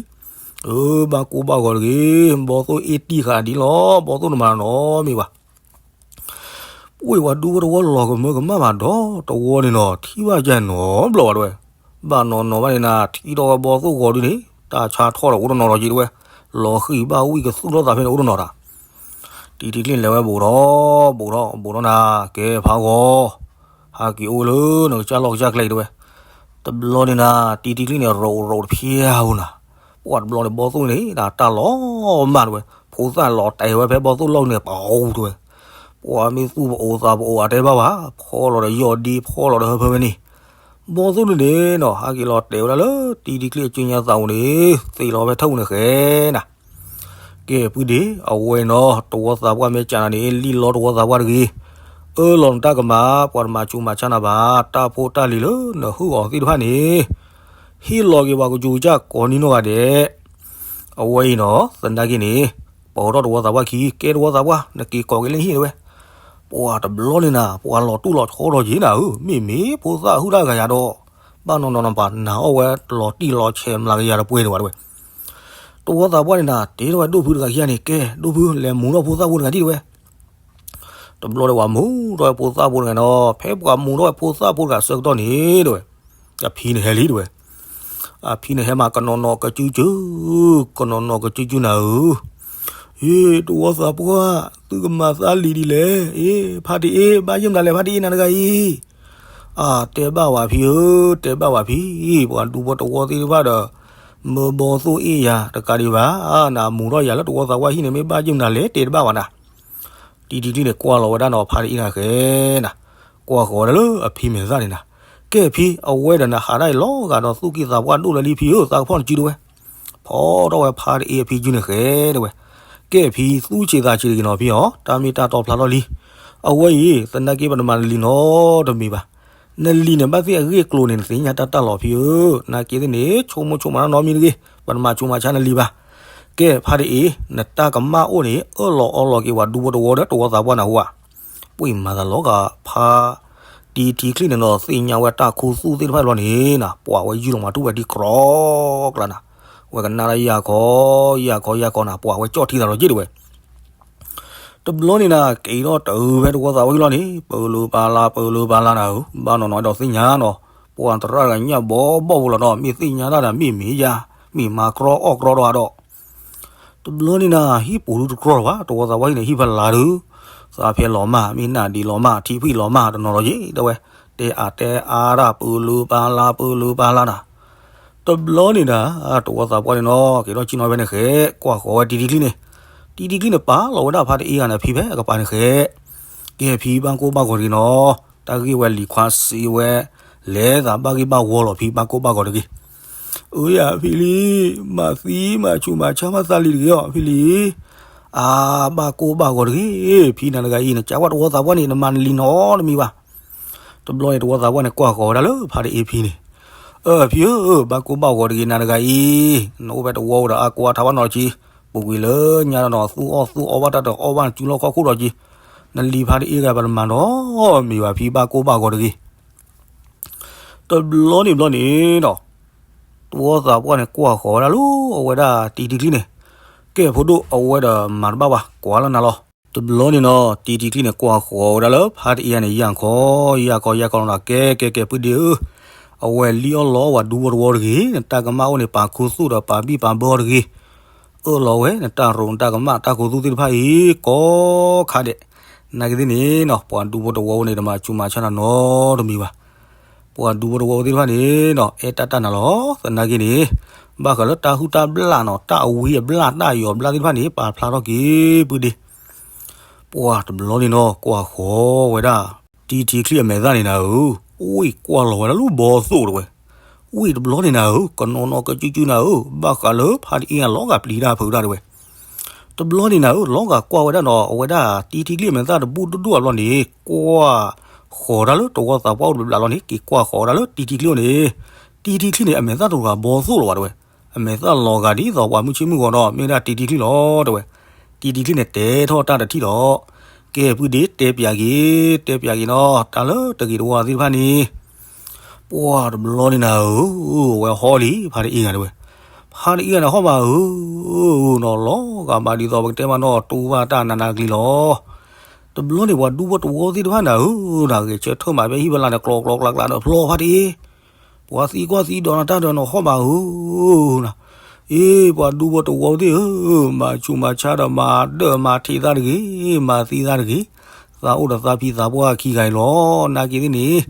အၢ ဘၣ်ကိၢ်ဘၣ်ဂီၤတဂ့ၤ, ဘီသိၣ်အ့ၣ်တံၢ်ဃာ်ဒ်လီၤ, ဘီသိၣ်နမၤနီတမံၤဘၣ်. ပှ့ၤပှၤဒူဖိတဝီလီၤကမၢကမၣ်ဘၣ်ဒီး တဝီန့ၣ်နီၤ ထံၣ်ဘၣ်ကဲနီတဘျီဘၣ်တဝဲ. ဘၣ်နီၢ်နီၢ်ဘၣ်န့ၣ်နၤ ထံၣ်ထီၣ်ဝဲဘီသိၣ်ဂီၤဒုန့ၣ် တၢ်ဆါထီၣ်ဒီးအိၣ်တနီၤလီၤက့ၤတဝဲ, လီၤဃံၤဘၣ်ဝံၣ်ကသူၣ်ထီၣ်သးဖဲန့ၣ်အိၣ်တနီၤတၢ်. တံထံချံန့ၣ် လဲၤဝဲဘူးဒီး, ဘူးဒီး ဘူးဒီးနၤ, ကဲဖးဂီၤ, ဟးက့ၤအိၣ်လၢနကစၢ်လီၢ်ကစၢ်ကျဲအံၤတဝဲ. တဘျီန့ၣ်နၤ တံထံချံန့ၣ် ရိးရိးတဖျါဧိၤနၤ, ပှၤတဘျီန့ၣ် ဘီသိၣ်န့ၣ် တၢ်လီၤမၢ်တဝဲ, ဖိသၣ်လီၤတဲာ်ဝဲဖဲဘီသိၣ်လီၢ်န့ၣ် ပှၤအူတဝဲ. ပှၤမ့ၢ်သူၣ်ပအိၣ်သးပအိၣ်အတဲဘၣ်ဘၣ်, ဖီလီၤဒီးယီၢ်ဒ့ ဖီလီၤဒီးဟၢဖၢဖဲန့ၣ်. ဘီသိၣ်န့ၣ်န့ၣ်နီၤ ဟးက့ၤလီၤတဲာ်ဝဲဒၣ်လၢ တံထံချံအစုညါသးအိၣ်န့ၣ် သ့ၣ်လီၤဖဲထၢၣ်ပူၤန့ၣ်ဃဲနၤ. ကဲ ပုၢ်ဒ့ၣ် အဝဲနီၤ တဝီသးပှၢ်မ့ၢ်ကနၤန့ၣ် လံၣ်လီတဝီသးပှၢ်တဂ့ၤ. အၢၣ်လီၤနတၢ်ကမၣ်, ပှၤတမၤဆူးမၤဆါနၤဘၣ်, တၢ်ဖိတၢ်လံၤလၢနဟုၣ်အီၤသ့ၣ်တဖၣ်န့ၣ် ဟ့ၣ်လီၤက့ၤပှၤကစူၤကစၢ်ကိးနံၤနီၢ်ဂၤဒဲး. အဝဲအံၤနီၤ သနာ်က့န့ၣ် ပၢၤထီၣ်တဝီသးပှၢ်ခံ, ကဲတဝီသးပှၢ် နက့ၤကိးက့ၤလၢဟံၣ်တဲဝဲ. ပှၤတဘျီန့ၣ်နၤ ပှၤလီၤတူၢ်လီၤဆီဒီးက့ၤနၤဧၢ, မ့မ့ၢ်ဖိသၣ်ဟုၣ်တၢ်ဂၤယၤဒီး ဘၣ်နီၢ်နီၢ်နပာ်နာ်အီၣ်ဝဲလီၤတံၢ်လီၤဆဲးမျးကယၤတပှဲၤဒံးဘၣ်တဲဝဲ. တဝီသးပှၢ်န့ၣ်နၤ တဲထီၣ်ဝဲဒိၣ်ဖုတဂၤခံဂၤန့ၣ် ကဲ ဒိၣ်ဖု လဲၤမူထီၣ်ဖိသၣ်ဖိတဂၤဒံးတဲဝဲ. တဘျီဒီးပှၤမူထီၣ်ဝဲဖိသၣ်ဖိတဂၤနီၤ, ဖဲပှၤမူထီၣ်ဝဲဖိသၣ်ဖိတဂၤဆၢကတီၢ်န့ၣ်တဲဝဲ, အဖံန့ၣ်ဟဲလံတဲဝဲ. အဖံန့ၣ်ဟဲမးကနီၤနီၤကစုကစု, ကနီၤနီၤကစုကစုနၤဧၢ. အ့ တဝီသးပှၢ် သုကမၤသးလံၤဒ်လဲၣ်, အ့ ဖါတအ့ ဘၣ်ယိၣ်မနုၤလဲၣ် ဖါတအ့နၤတဂၤအံၤ. အါ တဲဘၣ်ဝဲဖံဧၢ, တဲဘၣ်ဝဲဖံ, ပှၤဒူဖိတဝီသ့ၣ်တဖၣ်ဒီး မၢဘီသိၣ်အ့ၣ်ယၤတကးဒံးဘၣ်, နမူထီၣ်ယၤလၢတဝီသးပှၢ်ဟံၣ်န့ၣ် မ့ၢ်ဘၣ်ယိၣ်မနုၤလဲၣ် တဲတဘၣ်ဝဲနၤ. တံၤတံၤချံန့ၣ် ကွၢ်လီၤဝဲဒၣ်နီၤ ဖါတအ့နၤဃဲနၤ, ကွၢ်ဃီၤဝဲဒၣ်လၢအဖံမဲာ်သၣ်န့ၣ်နၤ, ကဲဖံ အဝဲဒီးနဟးဒၣ်အံၤလီၤဂာ်ဒီးသူၣ်ကံၢ်သးပှၢ်ဒိၣ်လၢလံဖံဧၢ, သးကဖီၣ်နစုတဲဝဲ. ဖီထီၣ်ဝဲဖါတအ့အဖံယုၢ်န့ၣ်ဃဲတဲဝဲ. ကဲဖံ သူၣ်ဆံးသးဆံးတဂ့ၤနီၤဖံဧၢ, တၢ်မ့ၢ်တၢ်တီဖျါထီၣ်လံ. အဝဲအံၤ သနာ်က့ပတမၤနလံၤနီတမံၤဘၣ်. နလံၤန့ၣ် ဘၣ်သ့ၣ်အဂ့ၢ်အကျိၤန့ၣ် နသ့ၣ်ညါတၢ်တၢ်လီၤဖံဧၢ, သနာ်က့သ့ၣ်န့ၣ် ဆိကမိၣ်ဆိကမးနီတမံၤတဂ့ၤ, ပတမၤဆူးမၤဆါနလံၤဘၣ်. ကဲဖါတအ့, နတၢ်ကမၣ်အိၣ်န့ၣ် အၢၣ်လီၤအီလီၤက့ၤပှၤဒူဖိတဝီဒီးတဝီသးပှၢ်နၤဟူဧါ. ပှ့ၤမၤသးလီၤဂာ်ဖါ တံၤတံၤချံန့ၣ်နီၤ, သ့ၣ်ညါဝဲတၢ်ခူသူၣ်သ့ၣ်တဖၣ်ဘျီန့ၣ်နၤ, ပှၤဝဲယုၢ်လီၤမၤထူၣ်ဝဲဒ်ကြီကျါနၤ, ဝဲကနၣ်ဒၣ်ယၤခီ ယၤခီယၤခီနၤ, ပှၤဝဲကၠီၣ်ထံသးလီၤက့ၢ်တဲဝဲ. တဘျီန့ၣ်နၤ က့ၤထီၣ်တုၤဖဲတဝီသးပှၢ်လီၤန့ၣ် ပၢၤလၢပၢၤလၢပၢၤလၢပၢၤလၢနၤဧၢ, ဘၣ်နီၢ်နီၢ်ဒီးသ့ၣ်ညါနီၤ, ပှၤတရၣ်တဂၤညၣ်ဘီဘီပူၤလီၤနီၤ, မ့ၢ်သ့ၣ်ညါတၢ်ဒီး မ့ၢ်မ့ၢ်ယါ, မ့ၢ်မၤကြီအီၣ်ကြီဒီးအါဒီး တဘျီန့ၣ်နၤ ဟံၣ်ပူၤဒုတကြီလီၤဘၣ်, တဝီသးပှၢ်ဟံၣ်န့ၣ် ဟံၣ်ဖဲလါဒု, သးဖဲလီၤမၢ်, မ့ၢ်နၢ်ဒံးလီၤမၢ်, ထံဖှံၣ်လီၤမၢ်, တနီၤလီၤက့ၢ်တဲဝဲ, တဲအါတဲအါဒၣ် ပၢၤလၢပၢၤလၢပၢၤလၢနၤ. တဘျီန့ၣ်နၤ တဝီသးပှၢ်န့ၣ်နီၤ က့ၤထီၣ်ဆ့ၣ်နီၤဖဲန့ၣ်ဃဲ, ကွၢ်ဃီၤဝဲတံၤတံၤချံန့ၣ်, တံၤတံၤချံန့ၣ် ပာ်လီၤဝဲဒၣ်ဖါတအ့ဂၤန့ၣ် ဖံဖဲအကပၤန့ၣ်ဃဲ, ကဲဖံဘၣ်ကိၢ်ဘၣ်ဂီၤတဂ့ၤနီၤ, တၢ်ဂ့ၢ်ဝဲလံၤခွါစံးဝဲ, လဲၤသးဘၣ်ဂ့ၢ်ဘၣ်ဝီလီၤဖံဘၣ်ကိၢ်ဘၣ်ဂီၤတဂ့ၤ. အၢယၤဖံလံ, မၤသံမၤဆူးမၤဆါမၤသးလံၤတဂ့ၤအီၤ ဖံလံ. အါ ဘၣ်ကိၢ်ဘၣ်ဂီၤတဂ့ၤ, ဖံနၤတဂၤအံၤ နကးဝဲတဝီသးပှၢ်န့ၣ် နမၤနလံၤနီတမံၤဘၣ်. တဘျီန့ၣ် တဝီသးပှၢ်န့ၣ် ကွၢ်ဃီၤဝဲဒၣ်လၢဖါတအ့ဖံန့ၣ်, အၢ ဖံဧၢ, ဘၣ်ကိၢ်ဘၣ်ဂီၤတဂ့ၤနၤတဂၤအံၤ, နအိၣ်ဖဲတဝီဒီးအါကိၢ်အါထးဘၣ်နီတဆံ, ပူၤကွံာ်လၢညါဒီးနီၤ သူၣ်အီၣ်သူၣ်အီဘၣ်တၢ်ဒီးအီၣ်ဘၣ်နစုလီၢ်ခီၣ်ခိၣ်ဒီးက့ၤ, နလံၤဖါတအ့ဂၤပတမၤနီတမံၤဘၣ် ဖံဘၣ်ကိၢ်ဘၣ်ဂီၤတဂ့ၤ. တဘျီန့ၣ်ဘျီန့ၣ်ဒီး တဝီသးပှၢ်န့ၣ် ကွၢ်ဃီၤဝဲဒၣ်လၢအဝဲဒၣ်တံၤတံၤချံန့ၣ်, ကဲဖိဒိၣ် အဝဲဒီးမၤတဘၣ်ဘၣ် ကွၢ်လၢနၤလီၤ. တဘျီန့ၣ်နီၤ တံၤတံၤချံန့ၣ် ကွၢ်ဃီၤဝဲဒၣ်လၢဖါတအ့န့ၣ် ယၢ်ခီ ယၢ်ခီ ယၢ်ခီလီၤနီၤ, ကဲကဲကဲ ပုၢ်ဒ့ဧၢ, အဝဲလံၣ်အီၣ်လီအီၣ်ဝဲဒူဖိတဝီတဂ့ၤ, နတၢ်ကမၣ်အိၣ်န့ၣ် ပာ်ခူသူၣ်ဒီးပာ်ဘံၣ်ပာ်ဘၢအီၤတဂ့ၤ, အၢၣ်လီၤဝဲ နတၢ်ရိးနတၢ်ကမၣ်တၢ်ခူသူၣ်သ့ၣ်တဖၣ်အံၤ ကိးခါဒဲး, နာ်က့သ့ၣ်န့ၣ်နီၤ ပှၤဒူဖိတဝီန့ၣ် တမၤဆူးမၤဆါနၤနီတမံၤဘၣ်. ပှၤဒူဖိတဝီသ့ၣ်တဖၣ်န့ၣ်နီၤ အဲၣ်တၢ်တၢ်နၤလီၤ. သနာ်က့န့ၣ် ဘၣ်ဃးလၢတၢ်ဟုၣ်တၢ်ဘျၣ်နီၤ တၢ်အဝံအဘျၣ်တၢ်ယီၤဘျၣ်သ့ၣ်တဖၣ်န့ၣ် ပာ်ဖျါထီၣ်က့ၤ ပုၢ်ဒ့ ပှၤတဘျီန့ၣ်နီၤ ကွၢ်ဃီၤဝဲဒၣ် တံၤတံၤချံအမဲာ်သၣ်န့ၣ်နၤဧၢ, ဝံၢ်ကွၢ်လီၤဝဲဒၣ်လၢဘီသိၣ်တဲဝဲ, ဝံၢ်တဘျီန့ၣ်နၤဧၢ, ကနီၤနီၤကစုကစုနၤဧၢ, ဘၣ်ဃးလၢဖါတအ့အလီၤဂာ်ပျံၤတၢ်ဖုးတၢ်တဲဝဲ. တဘျီန့ၣ်နၤဧၢ, လီၤဂာ်ကွၢ်ဝဲဒၣ်နီၤ အဝဲဒၣ်တံၤတံၤချံအမဲာ်သၣ်တဘူၣ်ဒိၣ်ဒိၣ်အဘျီန့ၣ် ကွၢ်ဃီၤတၢ်လၢတဝီသးပှၢ်အိၣ်တဘျးဘျးလီၤန့ၣ် က့ၤကွၢ်ဃီၤဝဲဒၣ်လၢတံၤတံၤချံအိၣ်န့ၣ်, တံၤတံၤချံန့ၣ် အမဲာ်သၣ်တဂၤဘီသိၣ်လီၤဘၣ်တဲဝဲ. အမဲာ်သၣ်လီၤဂာ်ဒ်သိးပှၤမုၢ်ဆ့ၣ်မုၢ်ဂီၤဒီး မ့ၢ်ဝဲဒၣ်တံၤတံၤချံလီၤတဲဝဲ. တံၤတံၤချံန့ၣ် တဲထီၣ်တၢ်တထံၣ်ဒီး ကဲပုၢ်ဒ့တဲပၠးက့ၤ, တဲပၠးက့ၤနီၤ တၢ်လၢတဂ့ၤတဝါသ့ၣ်တဖၣ်န့ၣ် ပှၤတဘျီန့ၣ်နၤဧၢ, အဝဲဟီၣ်လံ ဖါတအ့ဂၤတဲဝဲ. ဖါတအ့ဂၤန့ၣ်ဟီၣ်မးဧၢ, နီၤ လီၤဂာ်ဘၣ်ဒ်သိးပကတဲမးနီၤ တူၢ်ဘၣ်တၢ်နးနးကျံၤလီၤ. တဘျီန့ၣ် ပှၤဒူဖိတဝီသ့ၣ်တဖၣ်နၤဧၢ, နဂဲၤဆၢထၢၣ်မးဖဲဟံၣ်ဖဲလါန့ၣ် ကျီကျီကျးကျးဒီးဖျီဖါတအ့ ပှၤသံကွၢ်သံဒိးနၤတၢ်ဒီးနီၤဟီၣ်မးဧၢ, အ့ ပှၤဒူဖိတဝီသ့ၣ်ဧၢ, မၤဆူးမၤဆါဒီးမၤဒၢၣ်မၤထံးသးတဂ့ၤ, မၤသံသးတဂ့ၤ, သးအိၣ်ဒီးသးဖံသးပှၢ်ခံဂၤအံၤလီၤ. နာ်က့သ့ၣ်န့ၣ်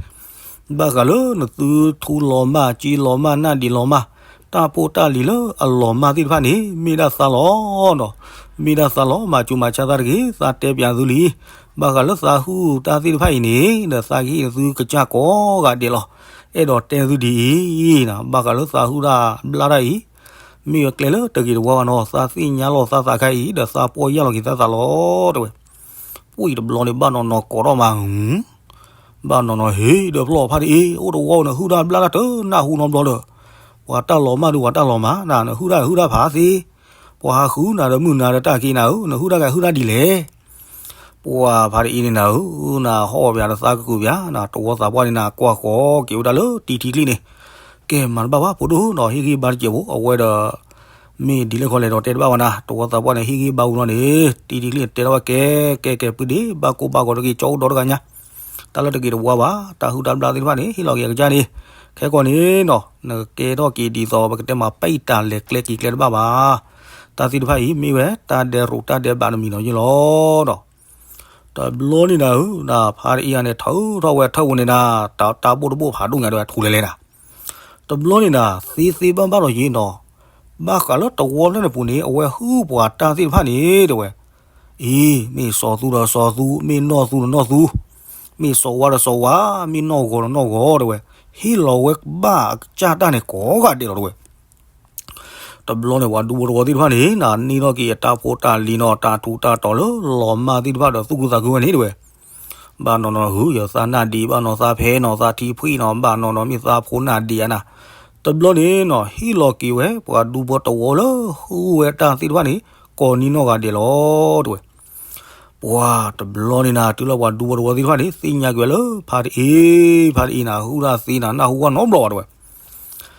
ဘၣ်ဃးလၢနသုထူလီၤမၢ် က့လီၤမၢ် နၢ်ဒံးလီၤမၢ် တၢ်ဖိတၢ်လံၤလၢအလီၤမၢ်သ့ၣ်တဖၣ်န့ၣ် မ့ၢ်ဒၣ်သးလီၤနီၤ, မ့ၢ်ဒၣ်သးလီၤ မၤဆူးမၤဆါသးတဂ့ၤ, သးတဲပၠးသုလံ. ဘၣ်ဃးလၢသးဟုၣ်တၢ်သ့ၣ်တဖၣ်အံၤန့ၣ် ဒီးသးကဟ့ၣ်သုကစၢ်ကိးဂၤဒဲးလီၤ. အဲၣ်ဒိးတဲသုဒ်အံၤ, ဘၣ်ဃးလၢသးဟုၣ်တၢ်ဘျၣ်တၢ်အံၤ မ့ၢ်ဝဲကျဲလၢတဂ့ၤတဝါဘၣ်နီၤ, သးသ့ၣ်ညါလီၤသးသးခါအံၤ ဒီးသးပီၢ်ယၢ်လီၤက့ၤသးသးလီၤတဲဝဲ. ဝံၤတဘျီန့ၣ် ဘၣ်နီၢ်နီၢ်ကိးထီၣ်မး, ဘၣ်နီၢ်နီၢ်ဟ့ၣ်ဒီးဖျီၣ်ဖါတအံၤ အိၣ်တဝီနဟုၣ်တၢ်ဘျၣ်တၢ်တနၢ်ဟူနီတဘျီဒီး, ပှၤတၢ်လီၤမၢ်ဒုးပှၤတၢ်လီၤမၢ် နဟုၣ်တၢ်ဟုၣ်တၢ်ဖးသ့, ပှၤဟးဃုနၤဒီးမုၢ်နၤဒီးတၢ်က့ၤနၤဧၢ နဟုၣ်တၢ်ကဟုၣ်တၢ်ဒ်လဲၣ်. ပှၤဖါတအံၤန့ၣ်နၤဧၢ, နဟီၣ်ဝဲပယၤတသးကကုာ်ပယၤ နတဝီသးပှၢ်န့ၣ်နၤ ကွၢ်ဃီၤက့ၤဝဲဒၣ်လၢတံထံချံန့ၣ်, ကဲမၤတဘၣ်ဘၣ်ဖိဒိၣ်နီၤ ဟ့ၣ်ဂံၢ်ဘါတစဲးဖိ အဝဲဒီး မ့ၢ်ဒ်လဲၣ်ခီလဲၣ်ဒီးတဲတဘၣ်ဝဲနၤ တဝီသးပှၢ်န့ၣ် ဟ့ၣ်ဂံၢ်ဘါဝံၤလီၤန့ၣ် တံထံချံန့ၣ်တဲထီၣ်ဝဲကဲ ကဲကဲပုၢ်ဒ့ၣ် ဘၣ်ကိၢ်ဘၣ်ဂီၤတဂ့ၤ ကၠီအိၣ်ဒီတဂၤညါ, တၢ်လၢတဂ့ၤတဝါဘၣ် တၢ်ဟုၣ်တၢ်ဘျၣ်သ့ၣ်တဖၣ်န့ၣ် ဟ့ၣ်လီၤက့ၤအကစၢ်န့ၣ်, ခဲကီၢ်န့ၣ်နီၤ နကကဲထီၣ်က့ၤဒ်သိး ပကတဲမၤပံးတၢ်လဲၤကျဲက့ၤကျဲတဘၣ်ဘၣ်, တၢ်သ့ၣ်တဖၣ်အံၤ မ့ၢ်ဝဲတၢ်ဒဲးရူးတၢ်ဒဲးဘးတမံၤနီၤယ့ၣ်လီၤဒီး တဘျီန့ၣ်နၤဧၢ, နဖါတအံၤဂၤန့ၣ် ထုးထီၣ်ဝဲထၢၣ်ပူၤန့ၣ်နၤ, တၢ်ဘိၣ်တဘိၣ်ဖးဒိၣ်ညါတဲဝဲထူလဲၤလဲၤနၤ, တဘျီန့ၣ်နၤ သ့သ့ဘၣ်ဘၣ်လီၤယ့ၣ်နီၤ, ဘၣ်ဃးလၢတဝီလၢန့ၣ်ပူၤန့ၣ် အဝဲဟုၣ်ပှၤတၢ်သ့ၣ်တဖၣ်န့ၣ်တဲဝဲ, အံၤ မ့ၢ်စီၤသူဒီးစီၤသူ, မ့ၢ်နီၢ်သူဒီးနီၢ်သူ, မ့ၢ်စီၤဝါဒီးစီၤဝါ, မ့ၢ်နီၢ်ဂီၤဒီးနီၢ်ဂီၤတဲဝဲ, ဟ့ၣ်လီၤဝဲဘၣ်အကစၢ်တၢ်န့ၣ်ကိးဂၤဒဲးလီၤတဲဝဲ တဘျီန့ၣ် ပှၤဒူဖိတဝီသ့ၣ်တဖၣ်န့ၣ် နၤန့ၢ်ထီၣ်က့ၤအတၢ်ဖိတၢ်လံၤနီၤ တၢ်ထူးတၢ်တီၤလၢလီၤမၢ်သ့ၣ်တဖၣ်ဒီးသူၣ်ခုသးခုဝဲန့ၣ်တဲဝဲ, ဘၣ်နီၢ်နီၢ်ဟုၣ် ယသးနၢ်ဒံးဘၣ်နီၤ သးဖဲနီၤ သးထံဖှံၣ်နီၤ ဘၣ်နီၢ်နီၢ်မ့ၢ်သးဖိနၢ်ဒံးဧါနၤ, တဘျီန့ၣ်နီၤ ဟ့ၣ်လီၤက့ၤဝဲ ပှၤဒူဖိတဝီလၢဟုၣ်ဝဲတၢ်သ့ၣ်တဖၣ်န့ၣ် ကိးနံၤနီၢ်ဂၤဒဲးလီၤတဲဝဲ ပှၤတဘျီန့ၣ်နၤ တုၤလၢပှၤဒူဖိတဝီသ့ၣ်တဖၣ်န့ၣ် သ့ၣ်ညါက့ၤဝဲလၢဖါတအံၤ, ဖါတအံၤနၤ ဟုၣ်တၢ်သ့နၤ နၢ်ဟူဝဲနီတဘျီဘၣ်တဲဝဲ,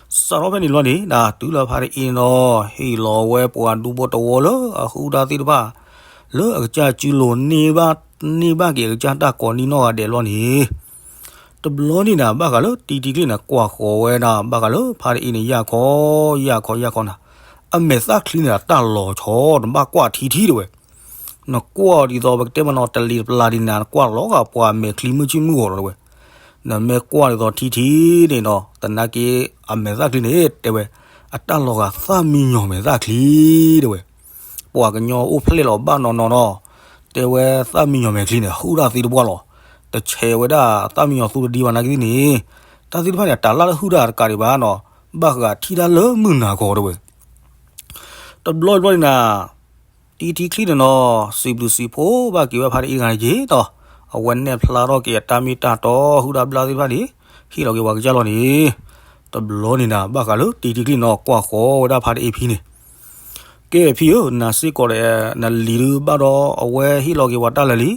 စးထီၣ်ဖဲန့ၣ်တဘျီန့ၣ် နၤတုၤလၢဖါတအံၤန့ၣ်နီၤ ဟ့ၣ်လီၤဝဲပှၤဒူဖိတဝီလၢအဟုၣ်တၢ်သ့ၣ်တဖၣ် လၢအကစၢ်စုလိၤန့ၢ်ဘၣ်, န့ၢ်ဘၣ်က့ၤအကစၢ်တၢ်ကိးနံၤနီၢ်ဂၤဒဲးတဘျီန့ၣ်, တဘျီန့ၣ်နၤ ဘၣ်ဃးလၢတံထံချံန့ၣ် ကွၢ်ဃီၤဝဲဒၣ် ဘၣ်ဃးလၢဖါတအံၤန့ၣ် ယၢ်ခီ ယၢ်ခီ ယၢ်ခီနၤ, အမဲာ်သၣ်ချံန့ၣ် တၢ်လီၤဆီ နဘၣ်ကွၢ်ထံထံတဲဝဲ နကွၢ်ဒ်သိးပကတဲမနီၤ တလံၤတပျၢ်ဒ်န့ၣ် နကွၢ်လီၤဂာ်ပှၤမဲာ်ချံမုၢ်ဆ့ၣ်မုၢ်ဂီၤလီၤတဲဝဲ, နမ့ၢ်ကွၢ်ဒ်သိးထံထံန့ၣ်နီၤ သနာ်က့ အမဲာ်သၣ်ချံန့ၣ် တဲဝဲ အတၢ်လီၤဂာ်သၣ်မံညီၤမဲာ်သၣ်ချံတဲဝဲ, ပှၤကညီအိၣ်ဖျဲၣ်လီၤဘၣ်နီၢ်နီၢ်နီၤ, တဲဝဲသၣ်မံညီၤမဲာ်ချံန့ၣ် ဟုၣ်တၢ်သ့တပှၢ်လီၤ, တဆဲးဝဲဒၣ်သၣ်မံညီၤသူတဒံဘၣ်နာ်က့သ့ၣ်န့ၣ်, တၢ်သ့ၣ်တဖၣ်န့ၣ် တၢ်လၢဟုၣ်တၢ်တကးဒံးဘၣ်နီၤ, ဘၣ်ဃးထံၣ်တၢ်လၢမုၢ်နၤခီတဲဝဲ တဘျီတဘျီန့ၣ်နၤ, တံထံချံန့ၣ်နီၤ စံးဘျုးစံးဖှိၣ်ဘၣ်က့ၤဝဲဖါတအံၤတဂၤန့ၣ်က့ၤဒီး, အဝဲနဲၣ်ဖျါထီၣ်က့ၤအတၢ်မ့ၢ်တၢ်တီ ဟုၣ်တၢ်ဘျၣ်သ့ၣ်တဖၣ်န့ၣ်, ဟ့ၣ်လီၤက့ၤပှၤကစၢ်လီၤန့ၣ်, တဘျီန့ၣ်နၤ ဘၣ်ဃးလၢတံထံချံနီၤ ကွၢ်ဃီၤဝဲဒၣ်ဖါတအံၤဖံန့ၣ်, ကဲဖံဧၢ နၤစ့ၢ်ကီးဒီး နလံၤဒုးဘၣ်ဒီး အဝဲဟ့ၣ်လီၤက့ၤပှၤတၢ်လၢာ်လံ ဒီး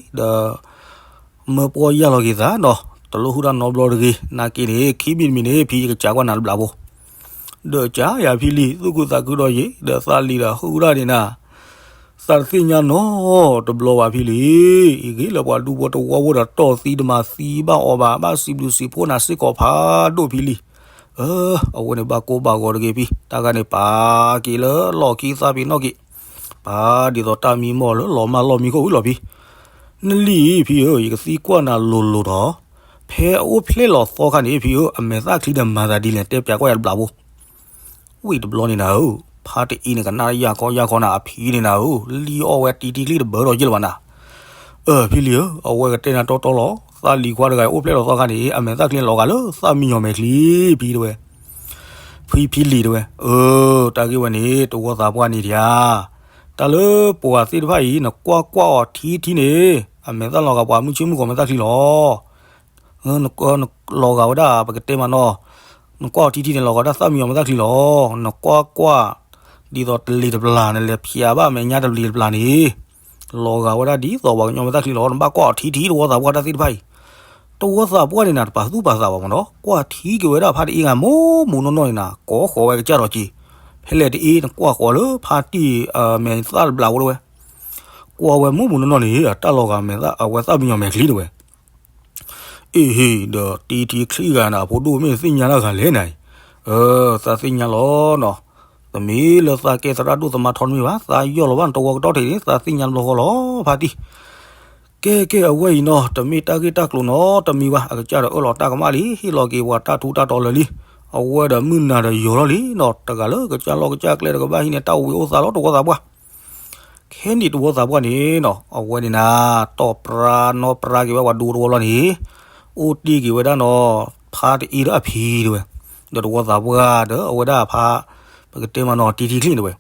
မၢပီၢ်ယၢ်လီၤက့ၤသးဒီး တလိၣ်ဟုၣ်တၢ်နီတဘျီတဂ့ၤ နာ်က့န့ၣ် ခံမံၤတမံၤန့ၣ် ဖံယကစးကွၢ်နၤတဘျီဖိ, ဒီးကစၢ်ယၤဖံလံၤ သူၣ်ခုသးခုဒီးယံၤ ဒီးသးလံၤဒီးဟုၣ်တၢ်န့ၣ်နၤ, သးတသ့ၣ်ညါနီတဘျီဘၣ်ဖံလံၤ, အံၤဂ့ၤလၢပှၤဒူဖိတဝီဖိဒီးတီၢ်သံတမၤသံဘၣ်အီၤဘၣ် ဘၣ်စံးဘျုးစံးဖှိၣ်နၤစ့ၢ်ကီးဖးဒိၣ်ဖံလံၤ, အဝဲန့ၣ်ဘၣ်ကိၢ်ဘၣ်ဂီၤတဂ့ၤဖံ တၢ်ဂၤန့ၣ်ပာ်က့ၤလၢလီၢ်ခံသးပ့ၤနီၣ်က့ၤ ပာ်ဒ်သိးတၢ်မံမီၢ်လၢလီၤမၢ်လီၢ်မံခိၣ်ဝံၤလီၤဖံ, နလံၤအံၤဖံဧၢ ယကသံကွၢ်နၤလိၤလိၤဒီး, ဖဲအအိၣ်ဖျဲၣ်လီၤသီခါန့ၣ်ဖံဧၢ အမဲာ်သၣ်ချံဒီးမၤသးဒ်လဲၣ် တဲပၠးကွၢ်ယၤတဘျီဖိ, ဝံၤတဘျီန့ၣ်နၤဧၢ, ဖါတအံၤန့ၣ်ကနၣ်ယၢ်ခီယၢ်ခီနၤ အဖံန့ၣ်နၤဧၢ လံၣ်အီၣ်ဝဲတံထံချံတဘၢဒီးယ့ၢ်လၢၤဘၣ်နၤ အၢ ဖံလံၤဧၢ အဝဲကတဲနၤတီတီလီၤ သးလံၤခွါတဂၤအိၣ်ဖျဲၣ်လီၤသီခါန့ၣ် အမဲာ်သၣ်ချံလီၤဂာ်လၢသၣ်မံညီၤမဲာ်ချံ ဖံတဲဝဲ, ဖံဖံလံၤတဲဝဲ, အၢ တၢ်ဂ့ၢ်ဝဲန့ၣ် တဝီသးပှၢ်န့ၣ်တယၤ, တၢ်လၢပှၤသ့ၣ်တဖၣ်အံၤ နကွၢ်ကွၢ်အီၤထံထံန့ၣ် အမဲာ်သၣ်လီၤဂာ်ပှၤမုၢ်ဆ့ၣ်မုၢ်ဂီၤမဲာ်သၣ်ချံလီၤ လီၤဂာ်ဝဲဒၣ် ပကတဲမးနီၤ, နကွၢ်အီၤထံထံန့ၣ် လီၤဂာ်ဝဲဒၣ်သၣ်မံညီၤမဲာ်သၣ်ချံလီၤ. နကွၢ်ကွၢ် ဒ်သိးတလံၤတပျၢ် နလဲၤဖျးဘၣ်မဲာ်ညါတလံၤတပျၢ်န့ၣ် လီၤဂာ်ဝဲဒၣ်ဒ်သိးပှၤကညီမဲာ်သၣ်ချံလီၤ. နဘၣ်ကွၢ်အီၤထံထံ တဝီသးပှၢ်တၢ်သ့ၣ်တဖၣ်အံၤ, တဝီသးပှၢ်န့ၣ်နၤ တပာ်သူၣ်ပာ်သးဘၣ်မးနီၤ, ကွၢ်ထံက့ၤဝဲဒၣ်ဖါတအ့ၣ်ဂၤ မိၢ်မိၢ်နီၢ်နီၢ်န့ၣ်နၤ ကိးဃီၤဝဲကစၢ်ဒီးက့ၤ, ဖဲလဲၣ်တအ့ၣ် နကွၢ်ဃီၤလၢဖါတံၢ်မဲာ်သၣ်တဘျၢ်ဝဲတဝဲ ကွၢ်ဝဲမိၢ်မိၢ်နီၢ်နီၢ်န့ၣ် အတၢ်လီၤဂာ်မဲာ်သၣ် အဝဲသၣ်မံညီၤမဲာ်ချံတဝဲ အ့ဟ့ၣ် ဒီးတံထံချံဂၤန့ၣ် အဖိဒိၣ်မ့ၢ်သ့ၣ်ညါတၢ်ဂၤလဲၣ်နၤအံၤ, အၢ သးသ့ၣ်ညါလီၤနီၤ, တမ့ၢ်လၢသးကဲသရၣ်ဒိၣ်သမါထီတမ့ၢ်ဘၣ်, သးယီၢ်လီၤဘၣ်နတဝီကတီၢ်ထံးန့ၣ် သးသ့ၣ်ညါတဘျီဃီလီၤ ဖါတံၢ်, ကဲကဲအဝဲအံၤနီၤ တမ့ၢ်တၢ်ဂ့ၢ်တၢ်ကျိၤနီတမံၤဘၣ်, အကစၢ်ဒီးအၢၣ်လီၤတၢ်ကမၣ်လံ, ဟ့ၣ်လီၤက့ၤပှၤတၢ်ထူးတၢ်တီၤလၢာ်လံ, အဝဲဒီးမုၢ်နၤဒီးယီၤထီၣ်လံနီၤ, တဂၤလၢကစၢ်လီၢ်ကစၢ်ကျဲတကဘၣ်ဟံးန့ၢ်တၢ်အိၣ်ဘှံးအိၣ်သါလီၤ တဝီသးပှၢ် ခဲန့ၣ်တဝီသးပှၢ်န့ၣ်နီၤ အဝဲန့ၣ်နၤ တီၢ်ပြါနီၢ်ပြါက့ၤဝဲပှၤဒူဖိတဝီလီၤန့ၣ်, အိၣ်တ့ၢ်က့ၤဝဲဒၣ်နီၤ ဖါတအ့ၣ်ဒီးအဖံတဲဝဲ, ဒီးတဝီသးပှၢ်ဒီးအဝဲဒၣ်ဖါ ပကတဲမးနီၤ တံထံချံတဲဝဲ,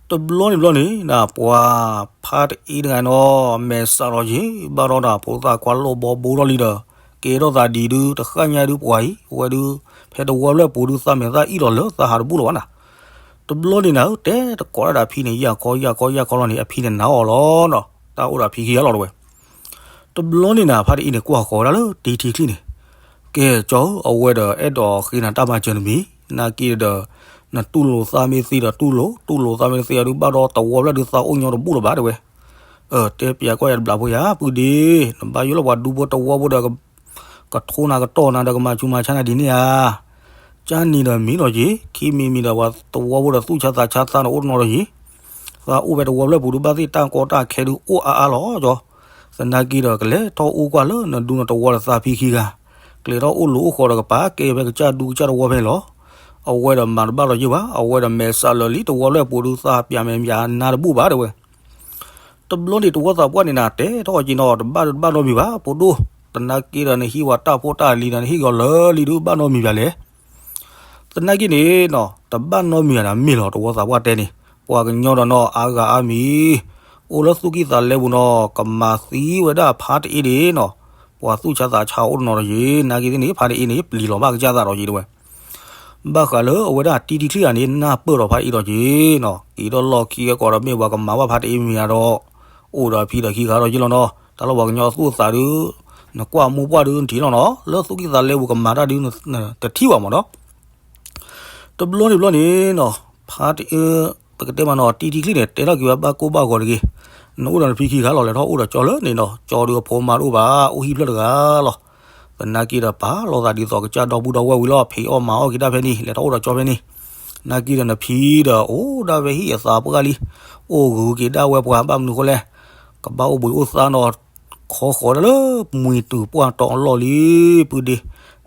တ တဘျီန့ၣ်ဘျီန့ၣ် ပှၤဖါတအ့တဂၤနီၤ မဲာ်ဆှးလီၤယ့ၤ ဘၣ်ဒီးဖိသၣ်ခွါလိၣ်ဘီဘိထီၣ်လံဒီး ကဲထီၣ်သးဒ်ဒု တဃၣ်ညါဒု ပှၤအံၤ အဝဲဒု ဖဲတဝီဖျၢၣ်ပူၤဒု သးမဲာ်သၣ်အံၣ်လီၤလၢသးဟးတဘူၣ်လၢၤဘၣ်နၤ. တဘျီန့ၣ်နၤဧၢ တဲတကိးတၢ်ဒီးဖံန့ၣ် ယၢ်ခီယၢ်ခီယၢ်ခီလီၤန့ၣ် အဖံန့ၣ်နာ်အီၤလီၤနီၤ တၢ်အိၣ်ဒီးဖံခံဂၤလီၤတဝဲ. တဘျီန့ၣ်နၤ ဖါတအ့န့ၣ် ကွၢ်ဃီၤဝဲဒၣ်လၢတံထံချံန့ၣ်, ကဲကၠီဧၢ အဝဲဒီးအဲၣ်ဒိးဃ့နၤတၢ်မၤစၢၤတမံၤ, နာ်က့ဒီး နတူၢ်လိာ်သးမ့ၢ်သ့ဒီးတူၢ်လိာ်, တူၢ်လိာ်သးမ့ၢ်သ့အဒု ဘၣ်ဒီးတဝီဖျၢၣ်ဒု သးအိၣ်ညီတဘူၣ်လၢၤဘၣ်တဲဝဲ. အၢ တဲပျးကွၢ်ယၤတဘျီဖိယၤ ပုၢ်ဒ့, နဘၣ်ယိၣ်လၢပှၤဒူဖိတဝီဖိဒီး ကထိနၤကတီၢ်နၤဒီးကမၤစူၤမၤဆါနၤဒ်န့ၣ်ဧါ. ကၢ်နံၤဒီးမံၤဒီးယ့ၤ, ခံမံၤမံၤဒီးပှၤတဝီဖိဒီးသူၣ်ဆါသးဆါသးန့ၣ်အိၣ်တနီၤဒီးယ့ၤ, သးအိၣ်ဖဲတဝီဖျၢၣ်ပူၤဒု ဘၣ်သ့ၣ်တၢ်ကီတၢ်ခဲဒု အိၣ်အါအါလီၤကၠီ, သနာ်က့ဒီးကလဲၤထီၣ်အိၣ်ကွၢ်လၢနဒူနတဝီဒီးသးဖံခံဂၤ, ကျဲၤထီၣ်အိၣ်လိၤအိၣ်ဃီၤဒီးကပာ်ကဲဖဲကစၢ်ဒူကစၢ်တဝီဖဲန့ၣ်လီၤ. အဝဲဒီးမၤတဘၣ်လီၤယ့ၤဘၣ်, အဝဲဒီးမဲာ်ဆှးလၢာ်လံ တဝီဖျၢၣ်ပူၤဒု သးပျးမဲာ်ပျးနါတဘူၣ်ဘၣ်တဲဝဲ. တဘျီန့ၣ်တဝီသးပှၢ်န့ၣ်နၤ တဲထီၣ်က့ၤနီၤ တဘၣ်ဒုတဘၣ်နီတမံၤဘၣ် ဖိဒိၣ်, သနာ်က့ဒီးနဟံးဝဲတၢ်ဖိတၢ်လံၤဒီး နဟံးဂီၤလၢာ်လံဒုဘၣ်နီတမံၤဘၣ်လဲၣ်. သနာ်က့န့ၣ်နီၤ တဘၣ်နီတမံၤဘၣ်နၤ မ့ၢ်လီၤ တဝီသးပှၢ်တဲန့ၣ်, ပှၤကညီဒီးနီၤ အါဂၤအါမံၤ, အိၣ်လၢသူၣ်ကံၢ်သးလဲပူၤနီၤ ကမၤသံဝဲဒၣ်ဖါတအ့ဒ့ၣ်နီၤ, ပှၤသူၣ်ဆါသးဆါအိၣ်တနီၤဒီးယ့ၤ, နာ်က့သ့ၣ်န့ၣ် ဖါတအ့န့ၣ် ပျံၤလီၤဘၣ်ကစၢ်သးဒီးယ့ၤတဲဝဲ. ဘၣ်ဃးလၢအဝဲဒၣ်တံထံချံဂၤန့ၣ် နၢ်ပၢၢ်ဒီးဖါတအ့ဒီးက့ၤနီၤ, က့ၤထီၣ်လီၢ်ခံအကီးဒီးမ့ၢ်ပှၤကမၤဘၣ်ဖါတအ့မံၤဒီး, အိၣ်ဒီးဖံဒီးခံဂၤဒီးယ့ၤလီၤနီၤ, တၢ်လၢပှၤကညီသူၣ်သးဒု, နကွၢ်မိၢ်ပှၢ်ဒုနထံၣ်လီၤနီၤ, လၢသူၣ်ကံၢ်သးလဲပူၤကမၤတၢ်ဒု တထံၣ်ဘၣ်မးနီၤ. တဘျီန့ၣ်ဘျီန့ၣ်နီၤ, ဖါတအ့, ပကတဲမးနီၤ တံထံချံန့ၣ် တဲထီၣ်က့ၤဝဲဘၣ်ကိၢ်ဘၣ်ဂီၤတဂ့ၤ, နအိၣ်ဒီးနဖံခံဂၤလီၤ လဲၤထီၣ်အိၣ်ဒီးကၠီလၢန့ၣ်နီၤ, ကၠီဒုအဖိမါတအိၣ်ဘၣ် အိၣ်ဟံၣ်ဖျၢၣ်တဂၤလီၤ. သနာ်က့ဒီးပာ်လီၤသးဒ်သိးကစၢ်ဒီပုၢ်ဒီဝဲၢ်ဝံၤလီၤ ဖံးအီၣ်မၤအီၣ်က့ၤတၢ်ဖဲန့ၣ် လဲၤထီၣ်အိၣ်ဒီးကၠီဖဲန့ၣ်, နာ်က့ဒီးနဖံဒီး အိၣ်ဒၣ်ဝဲဟံၣ်အသးပှၢ်လံ, အိၣ်ဂုၤက့ၤဒၣ်ဝဲပှၤ ဘၣ်မနုၤဃိလဲၣ်, ကဘၣ်အိၣ်ဘှံးအိၣ်သါနီၤ, ခီဃီၤဒၣ်လၢမှံၤတုၤပှၢ်တီအလီၢ်လံ, ပုၢ်ဒ့,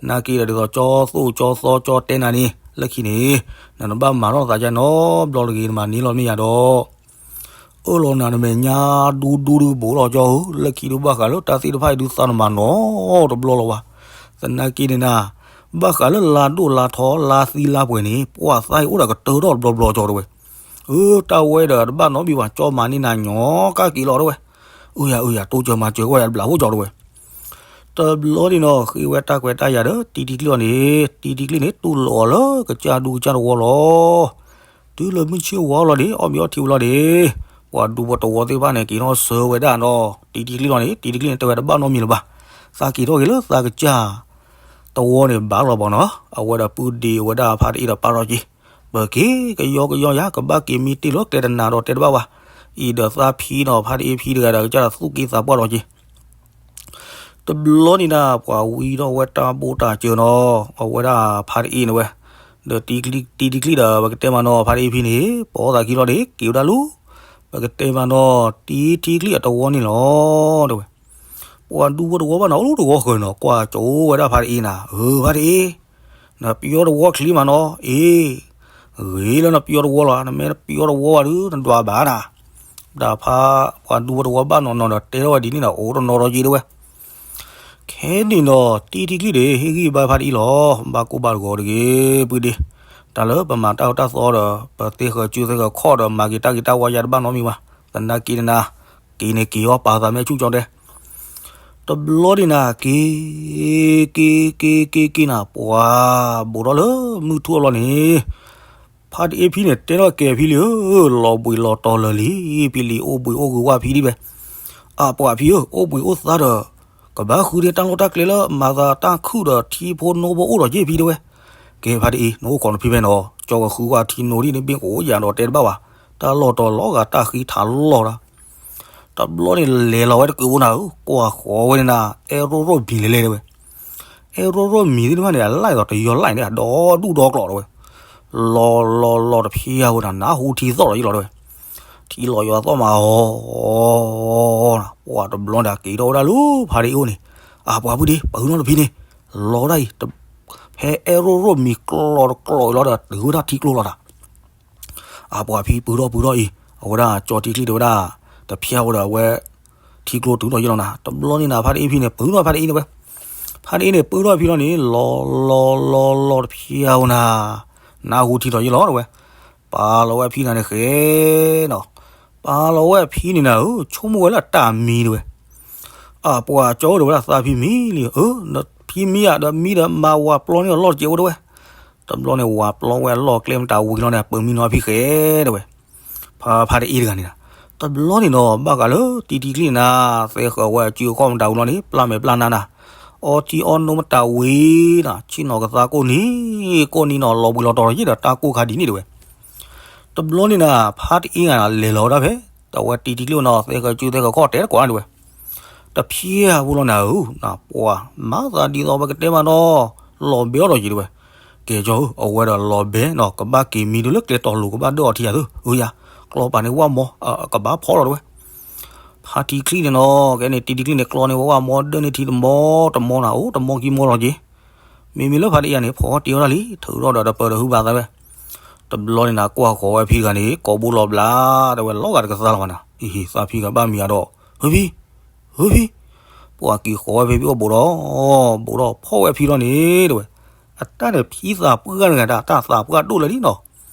နာ်က့ဒီးဒ်သိးကၠီသိၣ်ကၠီသီကၠီတဲနၤန့ၣ် လၢခံန့ၣ်, နတဘၣ်မၤထီၣ်သးကၢ်နီတဘျီတဂ့ၤ နမၤန့ၢ်လီၤမ့ၢ်ယၤဒီး အၢၣ်လီၤနၤနမဲာ်ညါဒူဒူဒု ဘူးလီၤကၠီဧၢ, လၢခံဒုဘၣ်ဃးလၢတၢ်သ့ၣ်တဖၣ်အံၤဒု သးနမၤနီတဘျီလီၤဘၣ်. သနာ်က့န့ၣ်နၤ, ဘၣ်ဃးလၢလါဒိၣ်လါထီလါသံလါပှဲၤန့ၣ် ပှၤသးအံၤအိၣ်ဒီးကတၢၢ်ထီၣ်တဘျီဘျီကၠီတဲဝဲ. အၢ တၢ်ဝဲဒီးတဘၣ်နီတမံၤဘၣ် ကၠီမၤန့ၢ်နၤညီကၢ်က့ၤလီၤတဲဝဲ. အၢယၤအၢယၤ တိစၢၤမၤစၢၤကွၢ်ယၤတဘျီဖိကၠီတဲဝဲ. တဘျီန့ၣ်နီၤ ဃ့ဝဲတၢ်ခွဲးတၢ်ယာ်ဒီး တံထံချံအီၤန့ၣ်, တံထံချံန့ၣ် တူၢ်လိာ်အီၤလၢကစၢ်ဒူကစၢ်တဝီလီၤ. တုၤလၢမုၢ်ဆ့ၣ်ဝါလီၤဒီး အီၣ်မ့ၤအီထံဝံၤလီၤဒီး, ပှၤဒူဖိတဝီသ့ၣ်တဖၣ်န့ၣ် က့ၤထီၣ်ဆၢဝဲဒၣ်နီၤ တံထံချံလီၤန့ၣ်, တံထံချံန့ၣ် တဲဝဲတဘၣ်နီတမံၤလၢၤဘၣ်. သးက့ၤထီၣ်က့ၤလၢသးကစၢ်တဝီန့ၣ်ဘၣ်လီၤဘၣ်နီၤ. အဝဲဒီးပုၢ်ဒ့ဝဲဒၣ်ဖါတအ့ဒီးပာ်ထီၣ်က့ၤ, ပက့ၤကယီကယီယၤ ကဘၣ်က့ၤမံတ့ၢ်လီၤ ကျဲတနၤဒီးတဲတဘၣ်ဘၣ်. အံၤဒီးသးဖံနီၤ ဖါတအ့ဖံတဂၤဒီး ကစၢ်ဒီးသူၣ်က့သးပှၢ်ဒီးက့ၤ တဘျီန့ၣ်နၤ ပှၤဝံထီၣ်ဝဲတၢ်ဘိၣ်တၢ်စၢၤနီၤ, အဝဲဒၣ်ဖါတအ့န့ၣ်ဝဲ, ဒီးတံထံချံဒီး ပကတဲမးနီၤ ဖါတအ့ဖံန့ၣ် ပိာ်သးခံလီၤဒီး က့ၤဝဲဒၣ်လူၤ, ပကတဲမးနီၤ တံထံချံအတဝီန့ၣ်လီၤ တဲဝဲ. ပှၤဒူဖိတဝီဘၣ်နီၤ အိၣ်တဝီဃၢၤနီၤ ကွၢ်ကၠိဝဲဒၣ်ဖါတအ့နၤ, အၢ ဖါတအ့ နပယီတဝီချံမးနီၤ, အ့ ဂ့ၤလၢနပယီတဝီလီၤ, နမ့ၢ်ပယီတဝီဘၣ်ဒု နဒွးဘၣ်နၤ. ဒၣ်ဖါ ပှၤဒူဖိတဝီဘၣ်နီၤနီၤဒီး တဲထီၣ်ဝဲဒ်န့ၣ်ဒီး အိၣ်တနီၤဒီးက့ၤတဲဝဲ. ခဲန့ၣ်ဒီး တံထံချံန့ၣ် ဟ့ၣ်ဂံၢ်ဘါဖါတအ့လီၤ, ဘၣ်ကိၢ်ဘၣ်ဂီၤတဂ့ၤ ပုၢ်ဒ့, တၢ်လၢပမၤတၢ်အၢတၢ်သီဒီး ပသ့ဃၢၤစုသ့ဃၢၤခီၣ်ဒီး မၤက့ၤတၢ်ဂ့ၤတၢ်ဝါယါတဘၣ်နီတမံၤဘၣ်. သနာ်က့န့ၣ်နၤ က့ၤန့ၣ်က့ၤအီၤပာ်သးမဲာ်ဆူၣ်ကၠီတဲ တဘျီန့ၣ်နၤ က့ၤ က့ၤ က့ၤ က့ၤ က့ၤနၤ ပှၤ ဘူးထီၣ်လၢမုၢ်ထူၣ်အလီၢ်န့ၣ်, ဖါတအ့ဖံန့ၣ် တဲထီၣ်ကဲၤဖံလံဧၢ, လီၤဘှံးလီၤတီၤလၢာ်လံ, ဖံလံ အိၣ်ဘှံးအိၣ်ဂုၤဝါဖံဒံးဝဲ. အပှၤဖံဧၢ, အိၣ်ဘှံးအိၣ်သါဒီး ကဘၣ်ဃုန့ၢ်တၢ်လီၢ်တၢ်ကျဲလၢ မၤသးတၢ်ခုၣ်ဒီးထံဖိနိဖိအိၣ်ဒီးက့ၤဖံတဲဝဲ. ကဲဖါတအ့ နအိၣ်ခိးနဖံဖဲနီၤ, ကၠီကဃုကွၢ်ထံနိဒ်န့ၣ် ဘ့ၣ်ကအိၣ်ယၤဒီးတဲတဘၣ်ဘၣ်, တၢ်လီၢ်တီၤလီၤဂာ်တၢ်ဃံထးလီၢ်ဒီး တဘျီန့ၣ်လဲၤလီၤဝဲတကုးဘိနၤဧၢ, ကွၢ်ဃီၤဝဲန့ၣ်နၤ အဲၣ်ရိၣ်ရိၣ်မံၤလဲၤလဲၤတဲဝဲ. အဲၣ်ရိၣ်ရိၣ်မံၤသ့ၣ်တဖၣ်န့ၣ် အလၢ်ဒီးတယီၤလၢ်န့ၣ် အဒီဒူၣ်ဒီကျိးတဲဝဲ. လီၤလီၤလီၤတဖျၢၣ်ဧိၤနၤ နၢ်ဟူထံသီၣ်ဒီးယလီၤတဲဝဲ. ထံလီၤယွၤသီၣ်မးအီၤ, ပှၤတဘျီန့ၣ် က့ၤထီၣ်ဝဲဒၣ်လၢဖါတအ့အိၣ်န့ၣ်, အပှၤဖုဒ့ ပှၤဟုနီတဖံန့ၣ် လီၤဒၣ်အံၤ, ဖဲအဲၣ်ရိၣ်ရိၣ်မံၤကျိးတကျိးအံၤလီၤဒီး တုၤဝဲဒၣ်ထံကျိလီၤနၤ. အပှၤဖံပုၢ်ထီၣ်ပုၢ်ထီၣ်အံၤ အဝဲဒၣ်ကၠီထံချံတဲဝဲဒၣ်, တဖျၢၣ်ဝဲဒီးအဝဲ ထံကျိတုၤထီၣ်ယလီၤနၤ. တဘျီန့ၣ်နၤ ဖါတအ့ဖံန့ၣ် ပုၢ်ထီၣ်ဖါတအ့န့ၣ်ဝဲ, ဖါတအ့န့ၣ် ပုၢ်ထီၣ်ဖံလီၤန့ၣ် လီၤလီၤလီၤတဖျၢၣ်ဧိၤနၤ, နၢ်ဟူထံထီၣ်ယလီၤတဲဝဲ. ပ ပာ်လီၤဝဲအဖံနၤန့ၣ်ဃဲနီၤ, ပာ်လီၤဝဲအဖံန့ၣ်နၤဧၢ, ဆိကမိၣ်ဝဲလၢအတၢ်မံတဝဲ, အပှၤကၠီဧၢ ဒီးဝဲဒၣ်သးဖံမံလံဧၢ, ဖံမံဧါ, ဒီးမံဒီးမၤဝၤပျီန့ၢ်အလီၢ်တကဲးဖိတဝဲ, တဘျီန့ၣ်ဝၤပျီဝဲအလီၢ်ကျဲမတၤဝံၤလီၤန့ၣ် အပၢၤမံနီၤအဖံဃဲတဝဲ, ဖါ ဖါတအ့တဂၤန့ၣ်, တဘျီန့ၣ်ဒီး ဘၣ်ဃးလၢတံၤတံၤကျံၢ်နၤ, သဲဃၢၤဝဲအစုအခီၣ်မတၤဝံၤလီၤန့ၣ် ပျၢ်မဲာ်ပျၢ်နါနၤ, အီထံအီနိမတၤဝံၤနၤ, ဆ့ၣ်နီၤကသါကိၢ်နံၤ, ကိၢ်နံၤနီၤ လီၤဘှံးလီၤတီၤလီၤယ့ၢ်ဒီးတၢ်ကိၢ်ခါဒ်န့ၣ်တဝဲ, တဘျီန့ၣ်နၤ ဖါတအ့ဂၤနၤ လဲၤလီၤဝဲဒၣ်ဖဲ တဝဲတံၤတံၤကျံၢ်နီၤ သဲဃၢၤစုသဲဃၢၤခီၣ်တဲတကိးန့ၣ်တဝဲ, တဖျဲအဖိလီၤနၤဧၢ, ပှၤမၤသးဒ်သိးပကတဲမးနီၤ, လီၤဘဲအီၤဒီးယံၤတဝဲ, ကဲကၠီဧၢ အဝဲဒီးလီၤဘဲနီၤ ကဘၣ်က့ၤမံဒုလၢကျဲတီၤလိၤ ကဘၣ်ဒၢၣ်အီၤထံယၤသၢ, အၢယၤ, ကျီပာ်န့ၣ်ဝၣ်မီ, ကဘၣ်ဖီလီၤတဝဲ, ဖါတံၤကျံၢ်န့ၣ်နီၤ ကဲန့ၣ် တံၤတံၤကျံၢ်န့ၣ် ကျီန့ၢ်ဝဲဝၣ်မီ ဒၢၣ်န့ၢ်ထံတမီတမီနၤ, အိၣ်တမီခံမီလီၤက့ၤ, မ့မ့ၢ်လၢဖါတအ့ဂၤန့ၣ် ဖီတ့ဝဲဒၣ်လံ ထုးထီၣ်ဒီးတပၢၤဒီးဟုဘၣ်သးဝဲ, တဘျီန့ၣ်နၤ ကွၢ်ဃီၤဝဲဖံတဂၤန့ၣ် ကိးဘိလီၤဘျါ, တဝဲလီၤဂာ်တကသါလီၤဘၣ်နၤ, အ့ဟ့ၣ် သးဖံဂၤဘၣ်မံၤအဒီး, ဟုဖံ, ဟုဖံ, ပှၤက့ၤဃီၤဝဲဖဲဖံအိၣ်ဘူးဒီး, ဘူးဒီးဖီၣ်ဝဲဖံလီၤန့ၣ်တဝဲ, အတၢ်န့ၣ်ဖံသးပှၢ်တဂၤဒၣ် တၢ်သးပှၢ်ဒိၣ်လၢာ်လံနီၤ,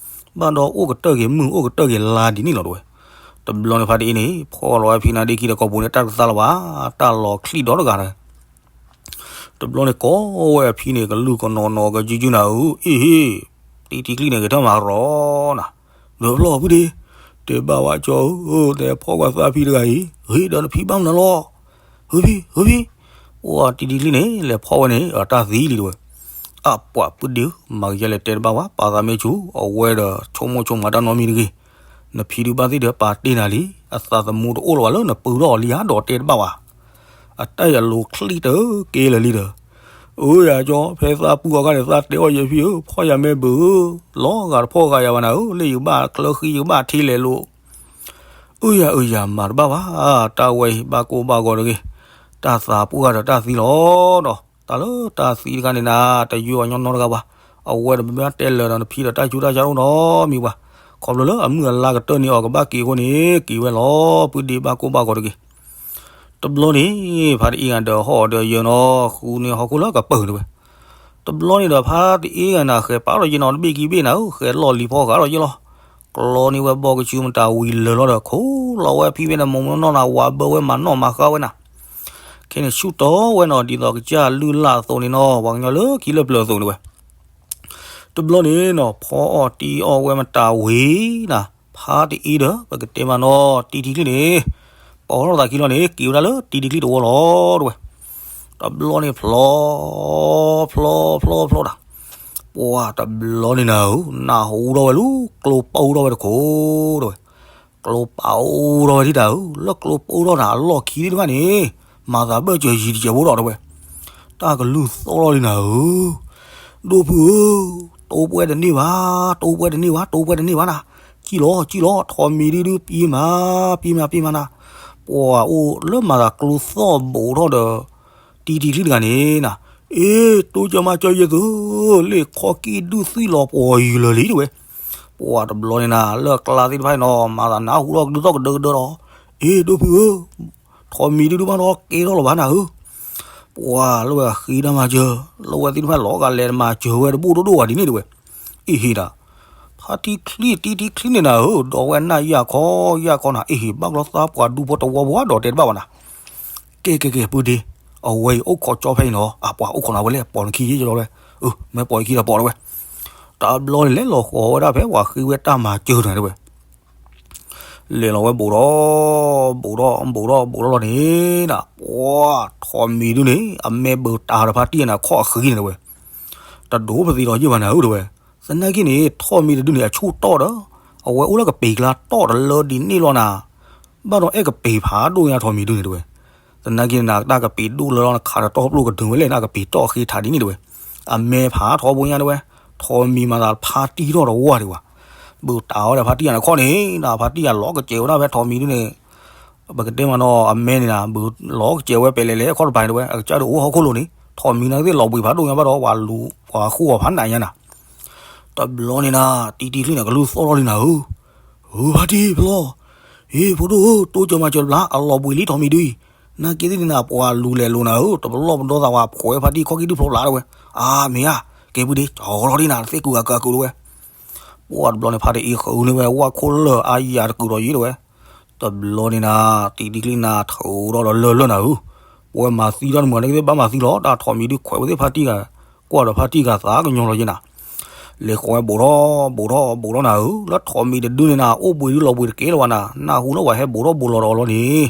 ဘၣ်ဒီးအိၣ်ကတၢၢ်က့ၤမုၢ်အိၣ်ကတၢၢ်က့ၤလါဒ်န့ၣ်လီၤတဝဲ, တဘျီန့ၣ်ဖါတအ့န့ၣ် ဖီၣ်လီၤဝဲဖံနၤဒ့ခံဒီးကိးပူၤန့ၣ် တၢ်ကသါလီၤဘၣ်, တၢ်လီၤချံၣ်ဒီတဂၤန့ၣ် တဘျီန့ၣ်ကိးဝဲအဖံန့ၣ် ကလုၢ်ကနီၤနီၤကယုကယုနၤဧၢ, အ့ဟ့ၣ်, တံၤတံၤကျံၢ်န့ၣ် ဂဲၤထၢၣ်မၤရီနၤ, ဒီးဖျီၣ်ဖုဒ့, တဲဘၣ်ဝဲကၠီဧၢ, တဲဖီၣ်ကွၢ်သးဖံတဂၤအံၤ, ဂ့ၤဒီးနဖံဘၣ်မနုၤလီၤ, ဟုဖံ, ဟုဖံ, ပှၤတံၤတံၤကျံၢ်န့ၣ် လဲၤဖီၣ်ဝဲန့ၣ် အတၢ်သံလံတဝဲ, အပှၤပုၢ်ဒ့ဧၢ, မၤကယဲလဲၤတဲတဘၣ်ဝဲ ပာ်သးမ့ၢ်ဆူၣ်, အဝဲဒီးဆိကမိၣ်ဆိကမးတၢ်နီတမံၤတဂ့ၤ, နဖံဒုးဘၣ်သ့ၣ်ဒီးပာ်တ့ၢ်နၤလံ, အသးသမူတအိၣ်လၢၤဘၣ်လၢနပုၢ်ထီၣ်အီၤလံဧါ ဒီးတဲတဘၣ်ဝဲ အတၢ်ယလိၤချံတကဲလၢာ်လံဒီး, အိယၤကၠီ, ဖဲသးပုၢ်အီၤခါန့ၣ် သးတဲအီၤယဲဖံဧၢ, ဖီၣ်ယၤမ့ၢ်ဘၣ်ဧၢ, လီၤဂာ်တဖီၣ်ဂာ်ယၤဘၣ်နၤဧၢ, လၢယကဘၣ်ချၢဃံယကဘၣ်ထံလဲၤလိာ်, အိယၤ အိယၤ မၤတဘၣ်ဘၣ်, တၢ်ဝဲအံၤဘၣ်ကိၢ်ဘၣ်ဂီၤတဂ့ၤ, တၢ်သးပှၢ်ဒီးတၢ်သံလီၤဒီး တၢ်လၢတၢ်သံတခါန့ၣ်နၤ တယွၤညီနီတဂၤဘၣ်, အဝဲဒီးမ့ၢ်ဘၣ်တဲလၢာ်ဒီးနဖံဒီးတၢ်ဆူးတၢ်ဆါအိၣ်နီတမံၤဘၣ်, ခီဖျိလၢအမုၢ်အလါကတၢၢ်န့ၢ်အီၤကဘၣ်က့ၤအဃိန့ၣ် က့ၤဝဲလီၤ, ပုၢ်ဒ့ဘၣ်ကိၢ်ဘၣ်ဂီၤတဂ့ၤ, တဘျီန့ၣ် ဖါတအ့ဂၤဒီးဟီၣ်ဒီးယၢၤနီၤ ဃုန့ၢ်ဟီၣ်ခိၣ်လၢကပၢၤတဝဲ, တဘျီန့ၣ်ဒီးဖါတအ့ဂၤနၤ ဃဲၤပာ်ထီၣ်ယဲနီၤ တဘ့ၣ်ခံဘ့ၣ်နၤဧၢ, ဃဲၤလီၢ်လံၤဖီဃာ်ထီၣ်ယဲလီၤ, ကျီန့ၢ်ဝဲဘီကဆူမတၤဝံၤလၢာ်လီၤဒီး ခိးလီၤဝဲဖံဖဲန့ၣ် မိၢ်မနီၢ်နၤ ဝၤဘၢဝဲမၤနီၣ်မၤဃါဝဲနၤ, ခဲန့ၣ်ဆူၣ်တီဝဲနီၤ ဒ်သိးကစၢ်လုၢ်လၢ်အသိးန့ၣ်နီၤ ပှၤကညီလၢခံလၢပျၢၤအသိးန့ၣ်ဝဲ တဘျီန့ၣ်နီၤ ဖီအီၣ်တံၢ်အီၣ်ဝဲမတၤဝံၤနၤ, ဖါတအ့ဒီး ပကတဲမးနီၤ တံၤတံၤကျံၢ်န့ၣ် ပိာ်ထီၣ်သးခံလီၤန့ၣ် က့ၤဝဲဒၣ်လၢတံၤတံၤကျံၢ်တဝီလီၤတဝဲ, တဘျီန့ၣ်ဖျီ ဖျီ ဖျီ ဖျီတၢ်, ပှၤတဘျီန့ၣ်နၤဧၢ နၢ်ဟူထီၣ်ဝဲလၢ ကျိပိၢ်ထီၣ်ဝဲတခိၣ်တဝဲ ကျိပာ်အိၣ်ထီၣ်ဝဲဒၣ်ဧၢ, လၢကျိပိၢ်ထီၣ်နၤ အလီၢ်ခံသ့ၣ်တဖၣ်န့ၣ် မၤသးဘၢၣ်စၢၤယံၤတစဲးဖိဒီးတဝဲ, တၢ်ကလုၢ်သီၣ်ထီၣ်လံနၤဧၢ, ဒိၣ်ဖုဧၢ, တိပှဲတန့ၢ်ဘၣ်, တိပှဲတန့ၢ်ဘၣ်, တိပှဲတန့ၢ်ဘၣ်နၤ, ကံၣ်လီၤ ကံၣ်လီၤ ထိးမံၤဒုဒု ပံမၤ ပံမၤ ပံမၤနၤ, ပှၤအိၣ်လၢမၤသးကျိသီၣ်ဘူးထီၣ်ဒီး တံၤတံၤကျံၢ်တဂၤန့ၣ်နၤ, အ့ တိစၢၤမၤစၢၤယဲၢ်သု, လ့ၣ်ခီကံၣ်ဒုၣ်သွံၣ်လီၤပှီၤယုာ်လၢာ်လံတဝဲ, ပှၤတဘျီန့ၣ်နၤ လၢကျါသ့ၣ်တဖၣ်န့ၣ်နီၤ မၤသးနၢ်ဟူထီၣ်ကဒုးသီၣ်ကဒၢကဒၢလီၤ, အ့ ဒိၣ်ဖုဧၢ, ထိးမံၤဒုဒုဘၣ်ဒီးကဲထီၣ်လီၤဘၣ်နၤဧၢ, ပှၤလၢဝဲဃ့တၢ်မၤစၢၤ, လၢဝဲသ့ၣ်တဖၣ်လီၤဂာ်လဲၤမၤစၢၤဝဲတဘိၣ်ဒိၣ်ဒိၣ်ဝဲဒ်န့ၣ်တဝဲ, အ့ဟ့ၣ်ဒၣ် ဖါတံၤကျံၢ် တံၤတံၤကျံၢ်န့ၣ်နၤဧၢ, ဒီးဝဲနၢ်ယၢ်ခီယၢ်ခီနၤ, အ့ဟ့ၣ် ဘၣ်ကျီသးပှၤဒူဖိတဝီဘှါဒီးတဲတဘၣ်ဘၣ်နၤ, ကဲကဲကဲ ပုၢ်ဒ့, အဝဲအံၤအိၣ်ခိးကၠီဖဲအံၤနီၤ, အပှၤအိၣ်ခိးနၤဝဲလဲၣ်, ပိာ်နခံယဲၢ်လီၤဝဲ, အၢ မ့ၢ်ပိာ်နခံဒီးပိာ်လီၤဝဲ, တဘျီန့ၣ်လဲၤလီၤဃီၤဝဲဒၣ်ဖဲ ပှၤဃ့ဝဲတၢ်မၤစၢၤတဂၤတဝဲ လဲၤလီၤဝဲဘူးဒီး ဘူးဒီး ဘူးဒီး ဘူးဒီးလီၤန့ၣ်နၤ, ပှၤထိးမံၤဒုန့ၣ် အမဲဘုးတၢ်ဒီးဖါတံၢ်နၤ ခီၣ်အဃံန့ၣ်တဝဲ, တဒိးပသံဒီးယုၢ်ဘၣ်နၤဧၢတဝဲ, သနာ်က့န့ၣ် ထိးမံၤတဒုန့ၣ် အဆူၣ်တီၢ်ဒီး အဝဲအိၣ်လၢကပ့ၤကျါတီၢ်တလၢဒ်န့ၣ်လီၤနၤ, ဘၣ်ဒီးအဲၣ်ကပ့ၤဖးဒိၣ်ညါထိးမံၤဒုန့ၣ်တဝဲ, သနာ်က့န့ၣ် တၢ်ကပ့ၤဒိၣ်လၢလီၤနခးဒီးတီၢ်ပျိၢ်ကဒုးဝဲလဲၣ် နကပ့ၤတီၢ်ဃ့ထးဒ်န့ၣ်တဝဲ, အမဲဖးထီဘိညါတဝဲ, ထိးမံၤမၤသးဖါတံၢ်ထီၣ်တဝီဒံးဝဲ ဘုးတၢ်ဝဲဒီးဖါတံၢ်ယၤန့ၣ်ခီၣ်န့ၣ် နဖါတံၢ်ယၤလီၤကစဲးဝဲဒၣ်ဖဲထိးမံၤဒုန့ၣ်, ပကတဲမးနီၤ အမဲန့ၣ်နၤ ဘုးလီၤကစဲးဝဲပဲလဲၣ်လဲၣ် ခီၣ်တပၤန့ၣ်တဝဲ အကစၢ်ဒုးအိၣ်ဟီၣ်ခိၣ်လိၤန့ၣ် ထိးမံၤနာ်က့သ့ၣ်လီၤဘှံးဖးဒိၣ်ညါဘၣ်ဒီး ပှၤလူၤပှၤဃိၣ်အီၤဖးနးညါနၤ, တဘျီန့ၣ်နၤ တံၤတံၤကျံၢ်န့ၣ် ကလုၢ်သီၣ်ထီၣ်လံနၤဧၢ, ဧၢ ဖါတံၢ်ဖျီ, အ့ ဖိဒိၣ်ဧၢ တိစၢၤမၤစၢၤတဘျီ အလီၤဘှံးလံထိးမံၤဒုအံၤ, နာ်က့သ့ၣ်န့ၣ်နၤ ပှၤလူၤလဲၤလိာ်နၤဧၢ, တဘျီပဒီသးဝဲ ဖှီးဝဲဖါတံၢ်ခီၣ်ကံၣ်ဒုဖျိဖျါတဝဲ, အါမ့ၢ်ဧါ, ကဲပုၢ်ဒ့ ကၠီထီၣ်ဒ်နၤ သ့ၣ်ကူၤဂၤကၢကူၤတဝဲ, ပှၢ်တဘျီန့ၣ် ဖါတအ့ဃုန့ၢ်ဝဲဝၣ်ခိၣ်လၢၢ်အါယၤတကုာ်ဒီးယံၤတဝဲ. တဘျီန့ၣ်နၤ တံၤတံၤကျံၣ်နၤ ထုးထီၣ်ဒီးလၢၢ်လၢၢ်နၤဧၢ, ပဝဲမၤသံတၢ်တမုာ်န့ၣ်ကသ့ၣ်ဘၣ်မၤသံလီၤ, တၢ်ထိးမံၤဒုးခွဲးဝဲသ့ၣ်ဖါတံၢ်ဂၤ, ကွၢ်ဒီးဖါတံၢ်ဂၤသးကညီၤလီၤယံၤနၤ. လဲၤဃီၤဝဲဘူးထီၣ်ဘူးထီၣ်ဘူးထီၣ်နၤဧၢ, လၢထိးမံၤတဒုန့ၣ်နၤ အိၣ်ဘှံးဒုးလီၤဘှံးတကဲလၢၤဘၣ်နၤ, နၢ်ဟူလၢဝဲဟဲဘူးထီၣ်ဘူးလီၤဒီးအီၤလီၤန့ၣ်,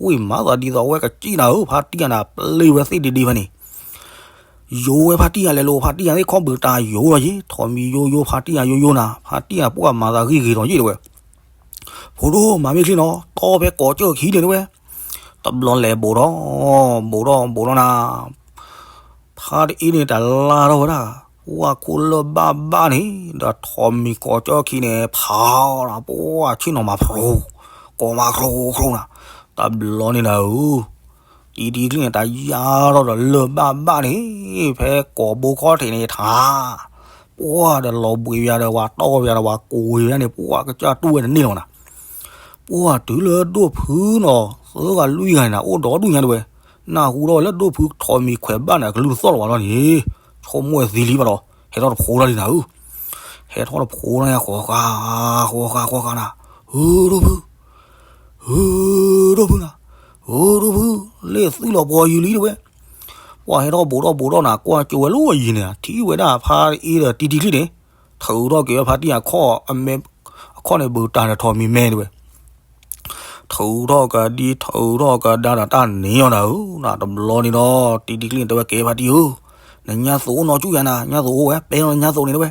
ဝံၣ်မၤသးဒ်သိးအဝဲကစံၣ်နၤဧၢ, ဖါတံၢ်ဂၤနၤ ပျ့ၤဝဲသ့ၣ်ဒ့ဒ့ဖဲန့ၣ် ယိၤဝဲဖါတံၢ်ယၤလဲၤလိာ်ဖါတံၢ်ယၤသ့ၣ်ခီၣ်ဘုးတၢ်ယိၤလီၤယံၤ, ထိးမံၤယိယိဖါတံၢ်ယၤယိယိနၤ, ဖါတံၢ်ယၤပှၢ်မၤသးဂ့ၤဂ့ၤဒီးယံၤတဝဲ. ဖိဒိၣ်မၤမ့ၢ်ချံနီၤ, တီၢ်ဖဲကိးကၠၢၢ်ခံန့ၣ်တဝဲ. တဘျီလဲၤဘူးထီၣ်ဘူးထီၣ်ဘူးထီၣ်နၤ, ဖါတအ့န့ၣ်တလါထီၣ်ဝဲဒၣ်, ဝၣ်ခိၣ်လၢၢ်ဘၣ်ဘၣ်န့ၣ် ဒီးထိးမံၤကိးကၠၢၢ်ခံန့ၣ် ဖးအီၤနၤ, ပှၢ်ဆ့ၣ်နီၤမၤဖျိ, ကိးမၤချိချိနၤ, တဘျီန့ၣ်နၤဧၢ တံၤတံၤကျံၣ်န့ၣ် တၢ်ယါထီၣ်ဒီးလၢၢ်ဘၣ်ဘၣ်န့ၣ်, ဖဲကိးဘိခီၣ်ထံးန့ၣ်ထါ, ပှၢ်ဒီးလီၤဘှံးဝဲဒီးဝဲတီၢ်ဝဲဒီးဝဲကိးဝဲန့ၣ်, ပှၢ်ကစၢ်တူၢ်ဝဲတန့ၢ်လီၤနၤ. ပှၢ်တုၤလၢဒိၣ်ဖုနီၤ, သၢဂၤလွံၢ်ဂၤန့ၣ်နၤ အိၣ်ဒီးဒူၣ်ညါတဝဲ, နၢ်ဟူထီၣ်ဝဲလၢဒိၣ်ဖုထိးမံၤခွဲးဘၣ်န့ၣ် အကလုၢ်သီၣ်လီၤဝဲလီၤန့ၣ်, ဆိကမိၣ်ဝဲသံလံဘၣ်ဒီး ဟဲထီၣ်တဖိလီၤလံနၤဧၢ, ဟဲထီၣ်တဖိလီၤညါ ဃီဃာ ဃီဃာ ဃီဃာနၤ, ဧၢ ဒိၣ်ဖု ဧၢ ဒိၣ်ဖုနၤ, ဧၢ ဒိၣ်ဖု, လ့ၣ်သွံၣ်လီၤပှီၤယုာ်လံတဝဲ. ပှၢ်ဟဲထီၣ်ဘူးထီၣ်ဘူးထီၣ်နၤ, ကွၢ်ကၠိဝဲလၢအယံၤန့ၣ်, ထံၣ်ဝဲဒၣ်ဖါတအ့ဒီးတံၤတံၤကျံၣ်န့ၣ်, ထုးထီၣ်က့ၤဝဲဖါတံၢ်အခီၣ်, အခီၣ်န့ၣ်ဘုးတၢ်န့ၣ်ထိးမံၤမဲတဝဲ. ထုးထီၣ်ကဒံ ထုးထီၣ်ကဒါဒီးတၢ်န့ၣ်အီၤနၤဧၢ, တဘျီန့ၣ်ဒီး တံၤတံၤကျံၣ်န့ၣ်တဲဝဲကဲဖါတံၢ်ဧၢ, နညါသိးအိၣ်နီၤကူၣ်ယၤနၤ, ညါသိးအိၣ်ဝဲ ပဲလီၤနညါသိးန့ၣ်တဝဲ.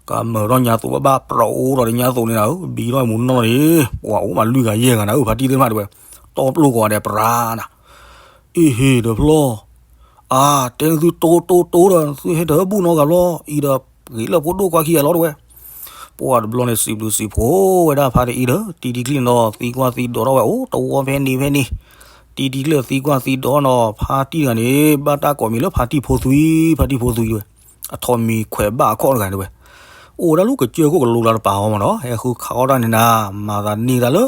ကမၢၢ်ထီၣ်ညါသိးဘၣ်ဘၣ်ပြးအိၣ်ဒီးညါသိးန့ၣ်နၤဧၢ, ဘံထီၣ်မူနီၢ်န့ၣ်, ပှၤအိၣ်မးလွံၢ်ဂၤယဲၢ်ဂၤနၤဧၢ, ဖါတံၢ်သ့ၣ်မးတဝဲ, တီပျိၢ်ကိးဂၤဒဲးပြးနၤ. အ့ဟ့ၣ်ဒီးဖျီ, အါ, တဲနသုတိတိတိဒီး နသုဟဲတဘူၣ်နီတဂၤဘျီ, အံၤဒီးဂ့ၤလၢဖိဒိၣ်ကွၢ်ခံဂၤလီၤတဝဲ. ပှၢ်တဘျီန့ၣ် စံးဘျုးစံးဖှိၣ်ဝဲဒၣ်ဖါတအ့ဒီး တံၤတံၤကျံၣ်ဒီး သံကွၢ်သံဒိးထီၣ်ဝဲအိၣ်တဝီဖဲန့ၣ်ဖဲန့ၣ်, တံၤတံၤကျံၣ်သံကွၢ်သံဒိးနီၤ, ဖါတံၢ်တဂၤန့ၣ် ဘၣ်တၢ်ကိးမံၤလၢဖါတံၢ်ဖိသွံ, ဖါတံၢ်ဖိသွံတဝဲ, အထိးမံၤခွဲးဘၣ်အခီၣ်တဂၤတဝဲ. အိၣ်ဝဲဒၣ်လၢကစၢၢ်ခိၣ်ကလိၤလၢတပာ်အီၤမးနီၤ, ဟဲဃုခးအီၣ်တၢ်န့ၣ်နၤ, မၤသးန့ၢ်တၢ်လၢ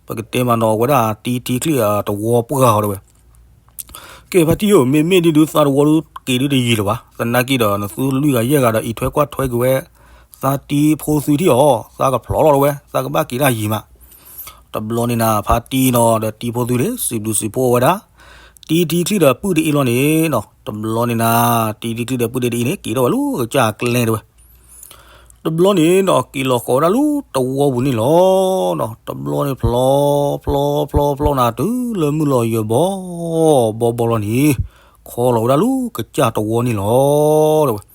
ပကတဲမးနီၤ အဝဲဒၣ်တံၤတံၤကျံၣ်အတဝီပှၢ်အီၤတဝဲ. ကဲဖါတံၢ်ဧၢ, မ့မ့ၢ်ဒ်ဒုးသးတဝီဒုးက့ၤဒုးတယံာ်လၢၤဘၣ်, သနာ်က့ဒီး နသုလွံၢ်ဂၤယဲၢ်ဂၤဒီး အံးထွဲကွၢ်ထွဲက့ၤဝဲ သးတံၤဖိသွံထံၣ်အီၤ, သးကဖျိးလီၤတဝဲ, သးကဘၣ်က့ၤတၢ်ယံၤမး. တဘျီန့ၣ်နၤ ဖါတံၢ်နီၤဒီးတံၤဖိသွံန့ၣ် စံးဘျုးစံးဖှိၣ်ဝဲဒၣ် တံၤတံၤကျံၣ်ဒီးပုၢ်တအ့လီၤန့ၣ်နီၤ, တဘျီန့ၣ်နၤ တံၤတံၤကျံၣ်ဒီးပုၢ်တအ့န့ၣ် က့ၤထီၣ်ဝဲလၢကစၢ်ကျဲတဝဲ. တဘျီန့ၣ်နီၤ က့ၤလီၤဃီၤဝဲဒၣ်လၢတဝီပူၤန့ၣ်လီၤ. တဘျီန့ၣ် ဖျီ ဖျီ ဖျီ ဖျီနၤ တုၤလၢမုၢ်လီၤယၢၤဘီ ဘီဘီလီၤန့ၣ်, ခီလီၤဝဲဒၣ်လၢကစၢ်တဝီန့ၣ်လီၤ တဝဲ.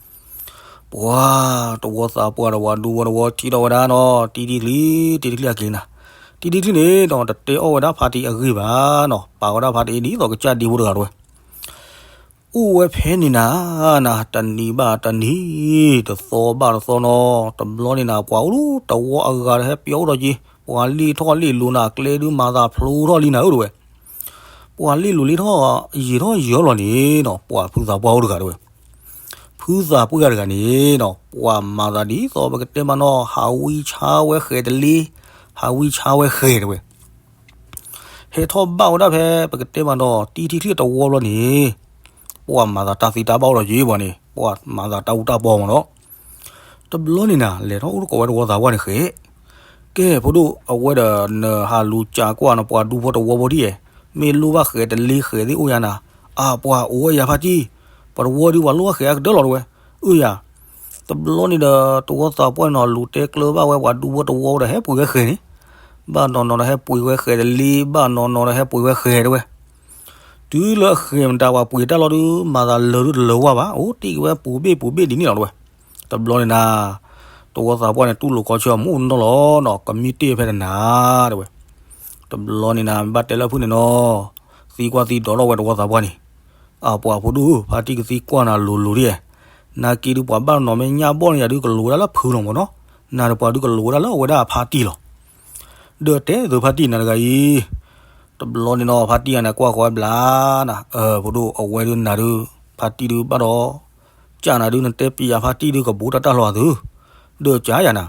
ပှၤ တဝီသးပှၢ်ဒီးပှၤဒူဖိတဝီထံၣ်ထီၣ်ဝဲဒၣ်နီၤ တံၤတံၤကျံၣ်, တံၤတံၤကျံၣ်အက့ၤနၤ, တံၤတံၤကျံၣ်န့ၣ်နီၤ တတဲအီၣ်ဝဲဒၣ်ဖါတံၢ်အဂ့ၢ်ဘၣ်နီၤ, ပာ်ဝဲဒၣ်ဖါတံၢ်အ့ၣ်ဒ်သိးကစၢ်ဒ့ဖိတဂၤတဝဲ. အိၣ်ဝဲဖဲန့ၣ်နၤ, နၤ တနံၤဘၣ်တနံၤ, တသီဘၣ်တသီနီၤ, တဘျီန့ၣ်နၤ ပှၤအိၣ်လၢတဝီအဂၤဒီးဟဲပျီအိၣ်ဒီးက့ၤ, ပှၤလ့ၣ်ထီၣ်လ့ၣ်လိၤနၤ ကျဲဒုးမၤသးဖျိထီၣ်လံနၤဧၢတဝဲ. ပှၤလ့ၣ်လိၤလ့ၣ်ထီၣ် ယံာ်ထီၣ်ယံာ်လီၤန့ၣ်နီၤ, ပှၤဖုသးပှၢ်အိၣ်တဂၤတဝဲ. ဖုသးပှၢ်တဂၤန့ၣ်နီၤ ပှၤမၤသးဒ်သိးပကတဲမးနီၤ ဟးဝံဆါဝဲဃဲၤတလ့, ဟးဝံဆါဝဲဃဲၤတဝဲ. ဟဲထီၣ်ဘၣ်ဝဲဒၣ်ဖဲ ပကတဲမးနီၤ တံၤတံၤကျံၣ်တဝီဘျီန့ၣ်, ပှၤမၤသးတၢ်သံတၢ်ဘၣ်အိၣ်ဒီးက့ၤပှၤန့ၣ်, ပှၤမၤသးတၢ်အူတၢ်ပီမးနီၤ. တဘျီန့ၣ်နၤ လဲၤထီၣ်အိၣ်တကိးဝဲတဝီသးပှၢ်န့ၣ်ဃဲၤ, ကဲ ဖိဒိၣ် အဝဲဒီးနဟးလူၤစးကွၢ်နပှၤဒူဖိတဝီဖိဒ်ယဲၢ်, မ့ၢ်လိၣ်ဘၣ်ဃဲၤတလ့ဃဲၤသ့ၣ်အိၣ်ယၤနၤ, အါ ပှၤအိၣ်ဝဲယၤဖါတံၢ်, ပတဝီဒုးပှၤလိၣ်ဘၣ်ဃဲၤအကတၢၢ်လီၤတဝဲ, အၢယၤ တဘျီန့ၣ်ဒီး တဝီသးပှၢ်န့ၣ်နီၤ လူၤတဲကျၢၤဘၣ်ဝဲပှၤဒူဖိတဝီဒီးဟဲပှ့ၤဝဲဃဲၤန့ၣ်, ဘၣ်နီၤနီၤဒီးဟဲပှ့ၤဝဲဃဲၤတလ့, ဘၣ်နီၤနီၤဒီးဟဲပှ့ၤဝဲဃဲၤတဝဲ. တုၤလၢအဃဲၤမတၤပှၤပှ့ၤတၢ်လီၤဒုး မၤသးလၢာ်ဒုးတလၢာ်ဝဲဘၣ်, အိၣ်တ့ၢ်က့ၤဝဲပူၤဘ့ၣ်ပူၤဘ့ၣ်ဒ်န့ၣ်လီၤတဝဲ. တဘျီန့ၣ်နၤ တဝီသးပှၢ်န့ၣ် တူၢ်လိာ်ခီဆၢမူးနီၢ်လီၤနီၤ, ကမံတ့ၢ်ဖဲတနၤတဝဲ. တဘျီန့ၣ်နၤ ဘၣ်တဲလၢဖုၣ်န့ၣ်နီၤ, သံကွၢ်သံဒိးထီၣ်ဝဲတဝီသးပှၢ်န့ၣ်, အပှၤဖိဒိၣ်ဧၢ, ဖါတံၢ်ကသံကွၢ်နၤလိၤလိၤဒ်, နာ်က့ဒုးပှၤဘၣ်နီၤမ့ၢ်ညၣ်ဘီၣ်န့ၣ်ယၤဒုး ကလိၤဝဲဒၣ်လၢဖုလီၤမးနီၤ, နၤဒီးပှၤဒုးကလိၤဝဲဒၣ်လၢအဝဲဒၣ်ဖါတံၢ်လီၤ. ဒီးတဲသုဖါတံၢ်နၤတဂၤအံၤ, တဘျီန့ၣ်နီၤ ဖါတံၢ်ဂၤန့ၣ် ကွၢ်ဃီဝဲဘျါနၤ, အၢ ဖိဒိၣ် အဝဲဒုးနၤဒုး, ဖါတံၢ်ဒုးဘၣ်ဒီး, ကၢ်နၤဒုး နတဲပျးဖါတံၢ်ဒုးကဘူးတၢ်တၢ်လီၤသု, ဒီးကၢ်ယၤနၤ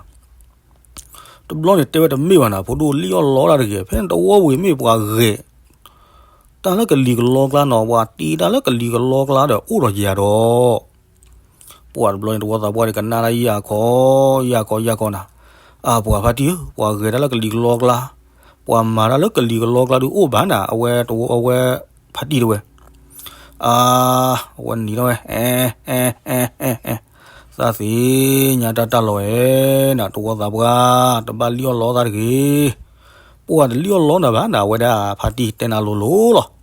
တဘျီန့ၣ်တဲဝဲတမ့ၢ်ဘၣ်နၤ, ဖိဒိၣ်လံၣ်အီၣ်လီတၢ်တဂ့ၤ, ဖဲတဝီဝံၤမ့ၢ်ပှၤဂဲၤ တၢ်လၢကလံၤကလီကျါနီၤ, ပှၤတ့တၢ်လၢကလံၤကလီကျါဒီးအိၣ်ဒီးယၤဒီး, ပှၤတဘျီန့ၣ် တဝီသးပှၢ်န့ၣ် ကနၣ်တၢ်ယၢ်ခီ ယၢ်ခီ ယၢ်ခီနၤ, အၢ ပှၤဖါတံၢ်ဧၢ, ပှၤဂဲၤတၢ်လၢကလံၤကလီကျါ, ပှၤမၤတၢ်လၢကလံၤကလီကျါဒုးအိၣ်ဘၣ်နၤ, အဝဲတဝီ အဝဲဖါတံၢ်တဝဲ, အၢ အဝဲနံၤထီၣ်ဝဲ အဲ အဲ အဲ အဲ အဲ သးသ့ၣ်ညါတၢ်တၢ်လီၤဝဲနၤ, တဝီသးပှၢ် တဘၣ်လံၣ်အီၣ်လီသးတဂ့ၤ, ပှၤတလံၣ်အီၣ်လီနၤဘၣ်နၤ, အဝဲဒၣ်ဖါတံၢ်တဲနၤလိၤလိၤလီၤ.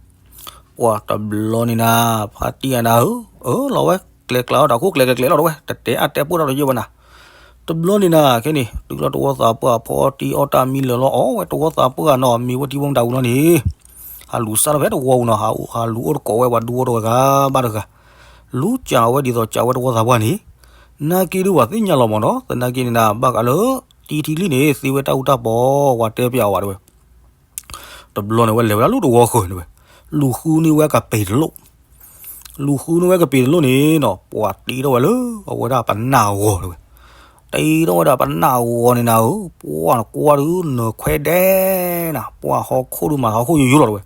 ပှၤတဘျီန့ၣ်နၤ ဖါတံၢ်အနၤဧၢ, အၢ လီၤဝဲ ကျဲကျါအီၣ်တၢ်ခိၣ်ကျဲကျဲကျဲလီၤတဝဲ, တတဲအါတဲပှဲၤထီၣ်တယဲၢ်ဝဲနၤ. တဘျီန့ၣ်နၤ ခဲန့ၣ် တုၤလီၤတဝီသးပှၢ်ဖီတံၢ်အီၣ်တၢ်မံလၢာ်လီၤ အီၣ်ဝဲတဝီသးပှၢ်နီၤ မ့ၢ်ဝဲတံၤဝဲမတၤဝံၤလီၤန့ၣ်, ဟးလူၤစၢ်ထီၣ်ဖဲတဝီပူၤနီၤ, ဟးလူၤအိၣ်တကိးဝဲပှၤဒူဖိတဝဲဂၤဘၣ်တဂၤ, လူၤကးအဝဲဒ်သိးကးဝဲတဝီသးပှၢ်န့ၣ်, နာ်က့ဒုးပှၤသ့ၣ်ညါလီၤမးနီၤ, သနာ်က့န့ၣ်နၤ ဘၣ်ဃးလၢ တံထံကျိန့ၣ် သ့ဝဲတၢ်အူတၢ်ပီ ပှၤတဲပျးအီၤဘၣ်တဝဲ တဘျီန့ၣ်ဝဲလဲၤဝဲဒၣ်လၢတဝီဃၢၤန့ၣ်ဝဲ, လူၤဃုန့ၢ်ဝဲကပ့ၤတလိၣ်, လူၤဃုန့ၢ်ဝဲကပ့ၤတလိၣ်န့ၣ်နီၤ ပှၤတ့ထီၣ်ဝဲလၢအဝဲဒၣ်ပနၢ်ဂီၤတဝဲ, တ့ထီၣ်ဝဲဒၣ်ပနၢ်ဂီၤန့ၣ်နၤဧၢ, ပှၤနကွၢ်ဒုးနၢၤခွဲဒဲးနၤ, ပှၤဟီၣ်ခိၣ်ဒုးမၤဟီၣ်ခိၣ်ယိယိလီၤတဝဲ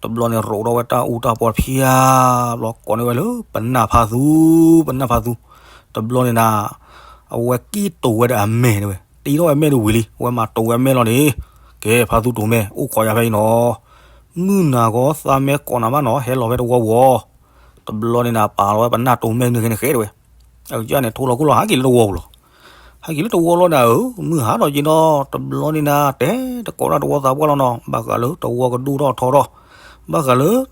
တဘျီန့ၣ် ရိးထီၣ်ဝဲတၢ်အူတၢ်ပီတဖၠါဘျီ ကိးန့ၢ်ဝဲလၢ ပနၢ်ဖါသူ, ပနၢ်ဖါသူ, တဘျီန့ၣ်နၤ အဝဲကံၣ်တိၤဝဲဒီးအမဲာ်တဝဲ, တ့ထီၣ်ဝဲမဲာ်တဝံၤလံ အဝဲမၤတိၤဝဲအမဲာ်လီၤန့ၣ်, ကဲ ဖါသူတိၤမဲာ် အိၣ်ခိးယၤဖဲအံၤနီၤ, မုၢ်နၤဂီၤသးမဲကိးနၤမးနီၤ ဟဲလီၤဖဲတဝီဝီၤ, တဘျီန့ၣ်နၤ ပာ်လီၤဝဲပနၢ်တိၤမဲာ် နုာ်ခဲန့ၣ်ဃဲတဝဲ အကစၢ်န့ၣ် ထိလီၤခိၣ်လီၤ ဟးက့ၤလၢတဝီပူၤလီၤ. ဟဲက့ၤလၢတဝီလီၤနၤဧၢ, မုၢ်ဟါထီၣ်က့ၤနီၤ, တဘျီန့ၣ်နၤ တဲတကိးဒၣ်တဝီသးပှၢ်လီၤနီၤ, ဘၣ်ဃးလၢတဝီကဒိၣ်ထီၣ်ထီထီၣ်, ဘၣ်ဃးလၢ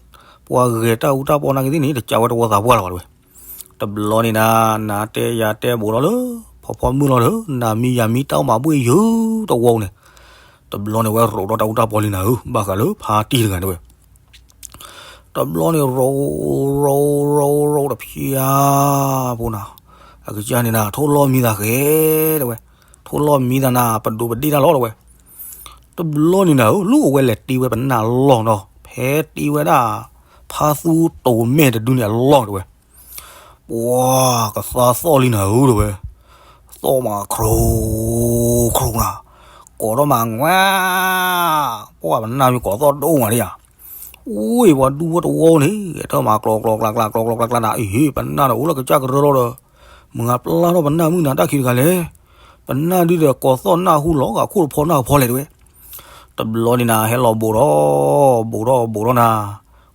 ပှၤဂဲၤတၢ်အူတၢ်ပီနာ်က့ၤသ့ၣ်န့ၣ် တကးဝဲတဝီသးပှၢ်လီၤဘၣ်တဝဲ. တဘျီန့ၣ်နၤ နၤတဲယၤတဲဘူးထီၣ်လၢ ဖီဖီမုၢ်လီၤဒီး နၤမံယၤမံတၢ်အိၣ်မးဘှ့ၣ်ယိာ်တဝီန့ၣ်, တဘျီန့ၣ်ဝဲရိးထီၣ်တၢ်အူတၢ်ပီလံနၤဧၢ, ဘၣ်ဃးလၢဖါတံၢ်တဂၤတဝဲ တဘျီန့ၣ်ရိး ရိး ရိး ရိးတဖျါဖိနၤ, အကစၢ်န့ၣ်နၤ ထိၣ်လီၢ်မံသးဃဲတဝဲ, ထိၣ်လီၢ်မံသးနၤ ပဒိးပဒ့ၣ်တၢ်လီၤတဝဲ. တဘျီန့ၣ်နၤဧၢ, လၢအဝဲလဲၤတ့ဝဲပနၢ်လီၢ်နီၤ, ဖဲတ့ဝဲဒၣ် ဖါသူတိၤမဲာ်တဒုန့ၣ်အလီၢ်တဝဲ ပှၤကသါသီၣ်လံနၤဧၢတဝဲ, သီၣ်မးခရိ ခရိနၤ, ကိးထီၣ်မးငါ, ပှၤပနၢ်မ့ၢ်ကိးသီၣ်ဒိၣ်မးဒ်ယၤ, အိၣ်ပှၤဒူဖိတဝီန့ၣ် ဂဲၤထၢၣ်မးကျီကျီကျါကျါ ကျီကျီကျါကျါနၤ, အဟ့ၣ် ပနၢ်ဒီးအိၣ်လၢကစၢ်ကရၢလီၤဒီး, မုၢ်ဂၤပျၢ်ထီၣ်ပနၢ်မုၣ်နၤတၢ်ခံတဂၤလဲၣ်, ပနၢ်ဒုဒီးကိးသီၣ်နၢ်ဟူလီၤဂာ်ခိၣ်တဖီနၢ်ကဖီလဲၣ်တဝဲ. တဘျီန့ၣ်နၤ ဟဲလီၤဘူးထီၣ် ဘူးထီၣ် ဘူးထီၣ်နၤ,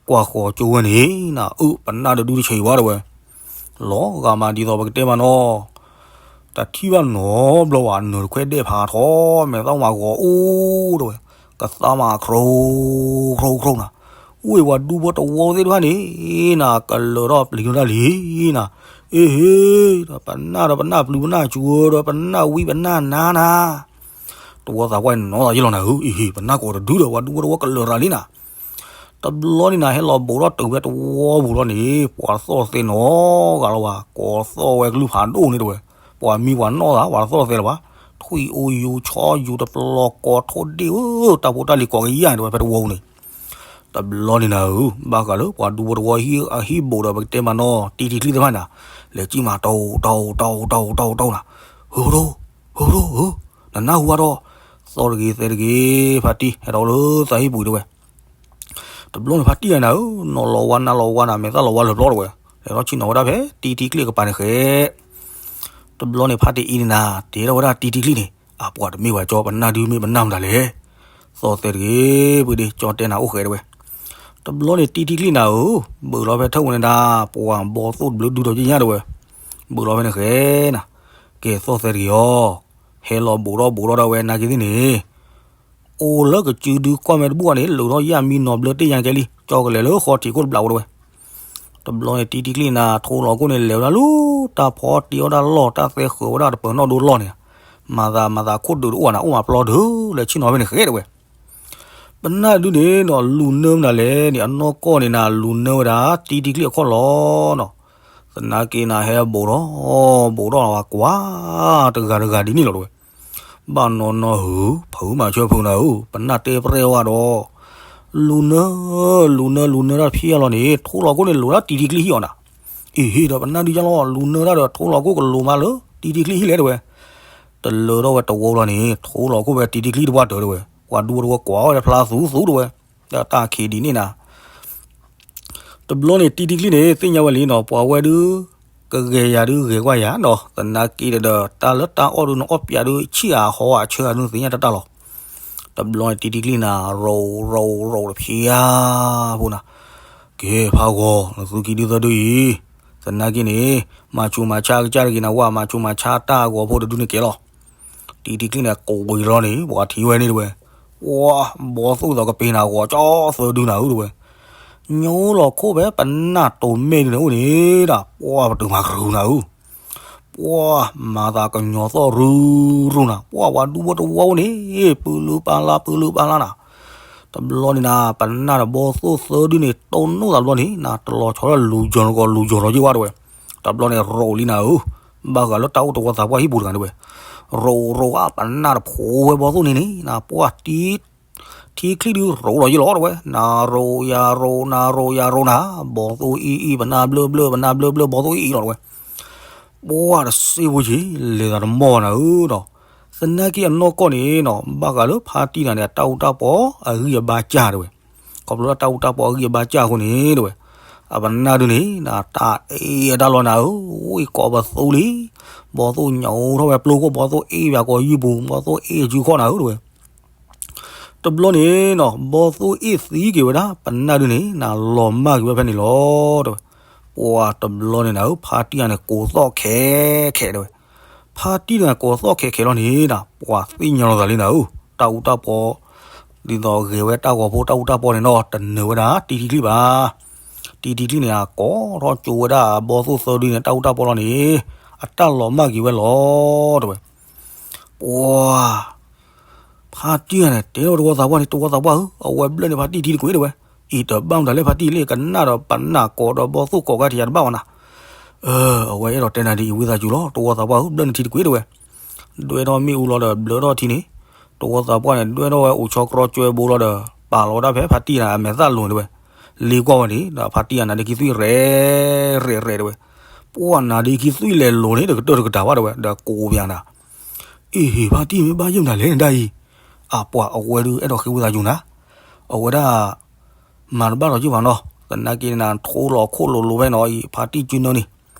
ကွၢ်ဃီၤကၠိဝဲန့ၣ်နၤ အၢ ပနၢ်တဒုတဆံးဘၣ်တဝဲ, လီၤဂာ်မးဒ်သိးပကတဲမးနီၤ, တထံၣ်ဘၣ်နီတဘျီဘၣ် နၢၤတခွဲဒဲးဖးထီ မဲာ်သၣ်မးဂီၤအိၣ်တဝဲ, ကသါမးခရိ ခရိ ခရိနၤ, အိၣ်ပှၤဒူဖိတဝီသ့ၣ်တဖၣ်န့ၣ်နၤ ကလၢၤထီၣ်ပျံၤထီၣ်တၢ်လံနၤ, အ့ဟ့ၣ် ဒီးပနၢ်ဒီးပနၢ်ပျံၤပနၢ်စှၤဒီးပနၢ်ဝံပနၢ်နါနၤ တဝီသးပှၢ်နီၤသးယ့ၢ်လီၤနၤဧၢ, အ့ဟ့ၣ် ပနၢ်ကိးတဒုဒီး ပှၤဒူဖိတဝီကလၢၤရၤလံနၤ. တဘျီန့ၣ်နၤ ဟဲလီၤဘူးထီၣ်တုၤဖဲတဝီပူၤလီၤန့ၣ် ပှၤသီၣ်သဲနီၤဂာ်လီၤဘၣ်, ကိးသီၣ်ဝဲကလုၢ်ဖးဒိၣ်န့ၣ်တဝဲ, ပှၤမံပှၤနီၢ်သး ပှၤတသီၣ်သဲလၢၤဘၣ်, ထွံၣ်အိၣ်ယိာ်ဆီယိာ်တပျီၤကိးထိၣ်ဒ့ၣ်ဧၢ, တၢ်ဖိတၢ်လံၤကိးကယၤန့ၣ်တဝဲ ဖဲတဝီပူၤန့ၣ် တဘျီန့ၣ်နၤဧၢ, ဘၣ်ဃးလၢပှၤဒူဖိတဝီအဟံၣ်ဘူးဒီး ပကတဲမးနီၤ တံထံကျိသ့ၣ်တဖၣ်န့ၣ်, လဲၤကံၣ်မး တၢ်အိၣ် တၢ်အိၣ် တၢ်အိၣ် တၢ်အိၣ် တၢ်အိၣ် တၢ်အိၣ်နၤ, ဟၢဖးဒိၣ် ဟၢဖးဒိၣ်ဧၢ, နနၢ်ဟူဘၣ်ဒီး, သီၣ်တဂ့ၤသဲတဂ့ၤ, ဖါတံၢ် ဟဲထီၣ်လၢသးဟံၣ်ပူၤတဝဲ. တဘျီန့ၣ် ဖါတံၢ်ဂၤနၤဧၢ, နီၢ်လီၤဝါနၢ်လီၤဝါနၤ မဲာ်သၣ်လီၤဝါလၢာ်ပျီတဝဲ, လဲၤထီၣ်ဆ့ၣ်နီၤဝဲဒၣ်ဖဲတံထံကျိအကပၤန့ၣ်ဃဲ တဘျီန့ၣ် ဖါတံၢ်အံၤန့ၣ်နၤ တဲထီၣ်ဝဲဒၣ်တံထံကျိန့ၣ်, အၢ ပှၤတမ့ၢ်ဝဲကၠီ ပနၢ်ဒုမ့ၢ်ပနၢ်မတၤလဲၣ်, သီၣ်သဲတဂ့ၤ, ပှၤဒ့ကၠီတဲနၤအိၣ်ဃဲတဝဲ. တဘျီန့ၣ်တံထံကျိနၤဧၢ, ဘုးလီၤဖဲထၢၣ်ဝဲန့ၣ်ဒၣ် ပှၤဘီသိၣ်တဘျုးဒုဒီးယညါတဝဲ, ဘုးလီၤဖဲန့ၣ်ဃဲနၤ, ကဲသီၣ်သဲတဂ့ၤအီၤ, ဟဲလီၤဘူးထီၣ်ဘူးထီၣ်ဒၣ်ဝဲနာ်က့ၤသ့ၣ်န့ၣ် အိၣ်လၢကစုဒုကီၢ်မဲာ်တဘူၣ်အံၤန့ၣ် လုာ်ထီၣ်ယၣ်မံနီၤဘျၢတ့ၢ်ယါကဲလံ, ကၠီကလဲၤလၢဃီထံးခိၣ်တဘျးဝဲတဝဲ. တဘျီန့ၣ်တံထံကျိနၤ ထိလီၤခိၣ်န့ၣ် လဲၤဝဲဒၣ်လၢတၢ်ဖီတ့အီၣ်တၢ်လီၢ် တၢ်သဲဃုာ်ဝဲဒၣ်တပၢၤနီၣ်ဒိလီၢ်န့ၣ်, မၤသးမၤသးခိၣ်ဒုးတအိၣ်နၤ အိၣ်မးပျီဒုး လဲၤဆ့ၣ်နီၤဖဲန့ၣ်ဃဲတဝဲ. ပနၢ်ဒုန့ၣ်နီၤ လူၤနၢမနုၤလဲၣ်န့ၣ် အနီၢ်ကီၢ်န့ၣ်နၤ လူၤနၢဝဲဒၣ်တံထံကျိအခီၣ်လီၤနီၤ. သနာ်က့နၤဟဲဘူးထီၣ်ဘူးထီၣ်ဝဲကွၢ်တဂၤတဂၤဒ်န့ၣ်လီၤတဝဲ. ဘၣ်နီၢ်နီၢ်ဧၢ, ဖုမၤဆၢဖုနၤဧၢ, ပနၢ်တဲပြဲၢ်ဝဲဒီး, လူၤနၢ, လူၤနၢ လူၤနၢတၢ်ဖံးအလီၢ်န့ၣ် ထိလီၤခိၣ်န့ၣ် လိၤဒၣ်တံထံကျိဟံၣ်အီၤနၤ. အ့ဟ့ၣ်ဒီးပနၢ်ဒုယါလီၤ လူၤနၢတၢ်ဒီး ထိလီၤခိၣ်ကလိၤမးလၢတံထံကျိဟံၣ်လဲၣ်တဝဲ. တလၢထီၣ်ဝဲတဝီလီၤန့ၣ် ထိလီၤခိၣ်ဖဲတံထံကျိတပှၢ်တၢၢ်တဝဲ, ပှၤဒူဖိတဝီကွၢ်ဝဲတဖျါသူသူတဝဲ, တၢ်ခံးဒ်န့ၣ်နၤ တဘျီန့ၣ်တံထံကျိန့ၣ် သ့ၣ်ညါဝဲလံနီၤ ပှၤဝဲဒုး ကဂဲၤယၤဒုးဂဲၤကွၢ်ယၤနီၤ, သနာ်က့ဒီး တၢ်လၢတၢ်အီၣ်ဒုးနအီၣ်ပၠးဒုး ဆံၣ်အဟီအဆၢအဒုးနသ့ၣ်ညါတၢ်တၢ်လီၤ. တဘျီန့ၣ် တံၤတံၤကျံၣ်န့ၣ် ရိးရိးရိးတဖျါဖိနၤ, ကဲဖးဂီၤ နသူကံဒုသၢဒုအံၤ, သနာ်က့န့ၣ် မၤဆူးမၤဆါကစၢ်တဂ့ၤနၤဝဲ မၤဆူးမၤဆါတၢ်အဂီၤဖိတဒုန့ၣ်ကဲလီၤ. တံၤတံၤကျံၣ်န့ၣ် ကိးဝံၤလီၤန့ၣ် ပှၤထံၣ်ဝဲန့ၣ်တဝဲ, ပှၤဘီသိၣ်သီကပ့ၤနၤဂီၤကၠီသၢဒုနၤဧၢတဝဲ, ညိလီၤခိၣ်ဖဲပနၢ်တိၤမဲာ်ဒုန့ၣ်အိၣ်န့ၣ်ဒၣ် ပှၤပတုာ်မၤကရူၤနၤဧၢ, ပှၤမၤသးကညီၤသီၣ်ရူၤရူၤနၤ, ပှၤဝဲဒူဖိတဝီအိၣ်န့ၣ် ပူၤလုၢ်ပာ်လၢ်ပူၤလုၢ်ပာ်လၢ်နၤ, တဘျီန့ၣ်နၤ ပနၢ်ဒီးဘီသိၣ်သၢဒုန့ၣ် တိၢ်နီၣ်သးတဘျီန့ၣ် နၤတလီၤဆီလၢလူၤယီၤနဂီၢ်လူၤယီၤလီၤယ့ၢ်ဝဲတဝဲ, တဘျီန့ၣ်ရိးလံနၤဧၢ, ဘၣ်ဃးလၢတၢ်အိၣ်တဝီသးပှၢ်ဟံၣ်ပူၤတဂၤန့ၣ်ဝဲ, ရိးရိးအပနၢ်တဖိဝဲဘီသိၣ်န့ၣ်န့ၣ် နၤပှၤ ထံချံဒုးရိးလီၤယ့ၢ်လီၤတဝဲ, နၤရိးယၤရိး နၤရိးယၤရိးနၤ, ဘီသိၣ်အ့ၣ်အ့ၣ် ပနၢ်ဘျၢဘျၢ ပနၢ်ဘျၢဘျၢ ဘီသိၣ်အ့ၣ်အ့ၣ်လီၤတဝဲ, ပှၤတစ့ဖိက့ၤ လဲၤသးတမီၢ်နၤဧၢဒီး, သနာ်က့အနီၢ်ကီၢ်န့ၣ်နီၤ ဘၣ်ဃးလၢဖါတံၢ်နၤန့ၣ် အတၢ်အူတၢ်ပီအဂံၢ်အဘါစၢ်တဝဲ, ခီဖျိလၢတၢ်အူတၢ်ပီအဂံၢ်အဘါစၢ်အဃိန့ၣ်တဝဲ, အပနၢ်ဒုန့ၣ် နၤတၢ်အ့ၣ်အတၢ်လီၤနၤဧၢ, အိၣ်အံၤကိးပသူလံ, ဘီသိၣ်ညိးထီၣ်ဝဲပျိခိၣ် ဘီသိၣ်အ့ၣ်ပၠးကိးယုၢ်ပူၤ ဘီသိၣ်အ့ၣ်အစုခီၣ်နၤဧၢတဝဲ တဘျီန့ၣ်နီၤ ဘီသိၣ်အ့ၣ်သံက့ၤဝဲဒၣ် ပနၢ်ဒုန့ၣ် နၤလီၤမၢ်က့ၤဝဲဖဲန့ၣ်လီၤတဝဲ, ပှၤတဘျီန့ၣ်နၤဧၢ ဖါတံၢ်ယၤန့ၣ် ကိးသီၣ်ခဲခဲတဝဲ, ဖါတံၢ်န့ၣ်ကိးသီၣ်ခဲခဲလီၤန့ၣ်နၤ ပှၤသ့ၣ်ညါလီၤသးလံနၤဧၢ, တၢ်အူတၢ်ပီ ဒ်သိးဂဲၤဝဲတၢ်ဂီၤဖိတၢ်အူတၢ်ပီန့ၣ်နီၤ တနၢၤဝဲဒၣ် တံၤတံၤကျံၣ်ဘၣ်, တံၤတံၤကျံၣ်န့ၣ် အကိးထီၣ်ကၠိဝဲဒၣ်ဘီသိၣ်သၢဒုန့ၣ် တၢ်အူတၢ်ပီလီၤန့ၣ် အတၢ်လီၤမၢ်က့ၤဝဲလီၤတဝဲ, ပှၤ ဖါတံၢ်န့ၣ် တဲလီၤတဝီသးပှၢ်န့ၣ် တဝီသးပှၢ်ဧၢ, အဝဲဘျၢၣ်န့ၢ်ဖါတံၢ်ထံတကွံာ်တဝဲ, အံၤတဘၣ်မတၤလဲၣ်ဖါတံၢ်လၢကနၣ်ဒီးပနၢ်ကိးဒီးဘီသိၣ်ကိးကါထံးယၤတဘၣ်ဝဲနၤ, အဝဲအဲၣ်ဒိးတဲနၤဒ်အံၤဝံသးစူၤလီၤ တဝီသးပှၢ်ဧၢ ဘျၢၣ်န့ၢ်ထံတကွံာ်တဝဲ, ဒွဲၣ်ထီၣ်မ့ၣ်အူလီၤဒီးဘျၢၣ်ထီၣ်ထံန့ၣ်, တဝီသးပှၢ်န့ၣ် ဒွဲၣ်ထီၣ်ဝဲအိၣ်ဆီကြီကၠွဲဘိလီၤဒီး ပာ်လီၤဝဲဒၣ်ဖဲဖါတံၢ်န့ၣ်အမဲာ်သၣ်လိၤန့ၣ်တဝဲ, လ့ကွၢ်ဝဲန့ၣ် ဒီးဖါတံၢ်အနါဒ့ခံသွံၣ်ရဲၣ်ရဲၣ်ရဲၣ်တဝဲ, ပှၤနါဒ့ခံသွံၣ်လဲၤလိၤန့ၣ် တကတၢၢ်တကတၢၢ်ဘၣ်တဝဲ ဒီးကိးပၠးနၤ အ့ဟ့ၣ်ဖါတံၢ်မ့ၢ်ဘၣ်ယဲၢ်မတၤလဲၣ်နဒၣ်အံၤ, အပှၤအဝဲဒုးအဲၣ်ဒိးဃ့ဝံသးစူၤနၤ, အဝဲဒၣ် မၤတဘၣ်ဒီးယုၢ်ဘၣ်နီၤ, သနာ်က့နၤ ထိလီၤခိၣ်လိၤလိၤဖဲနီၤအံၤ ဖါတံၢ်ကၠုနၢန့ၣ်,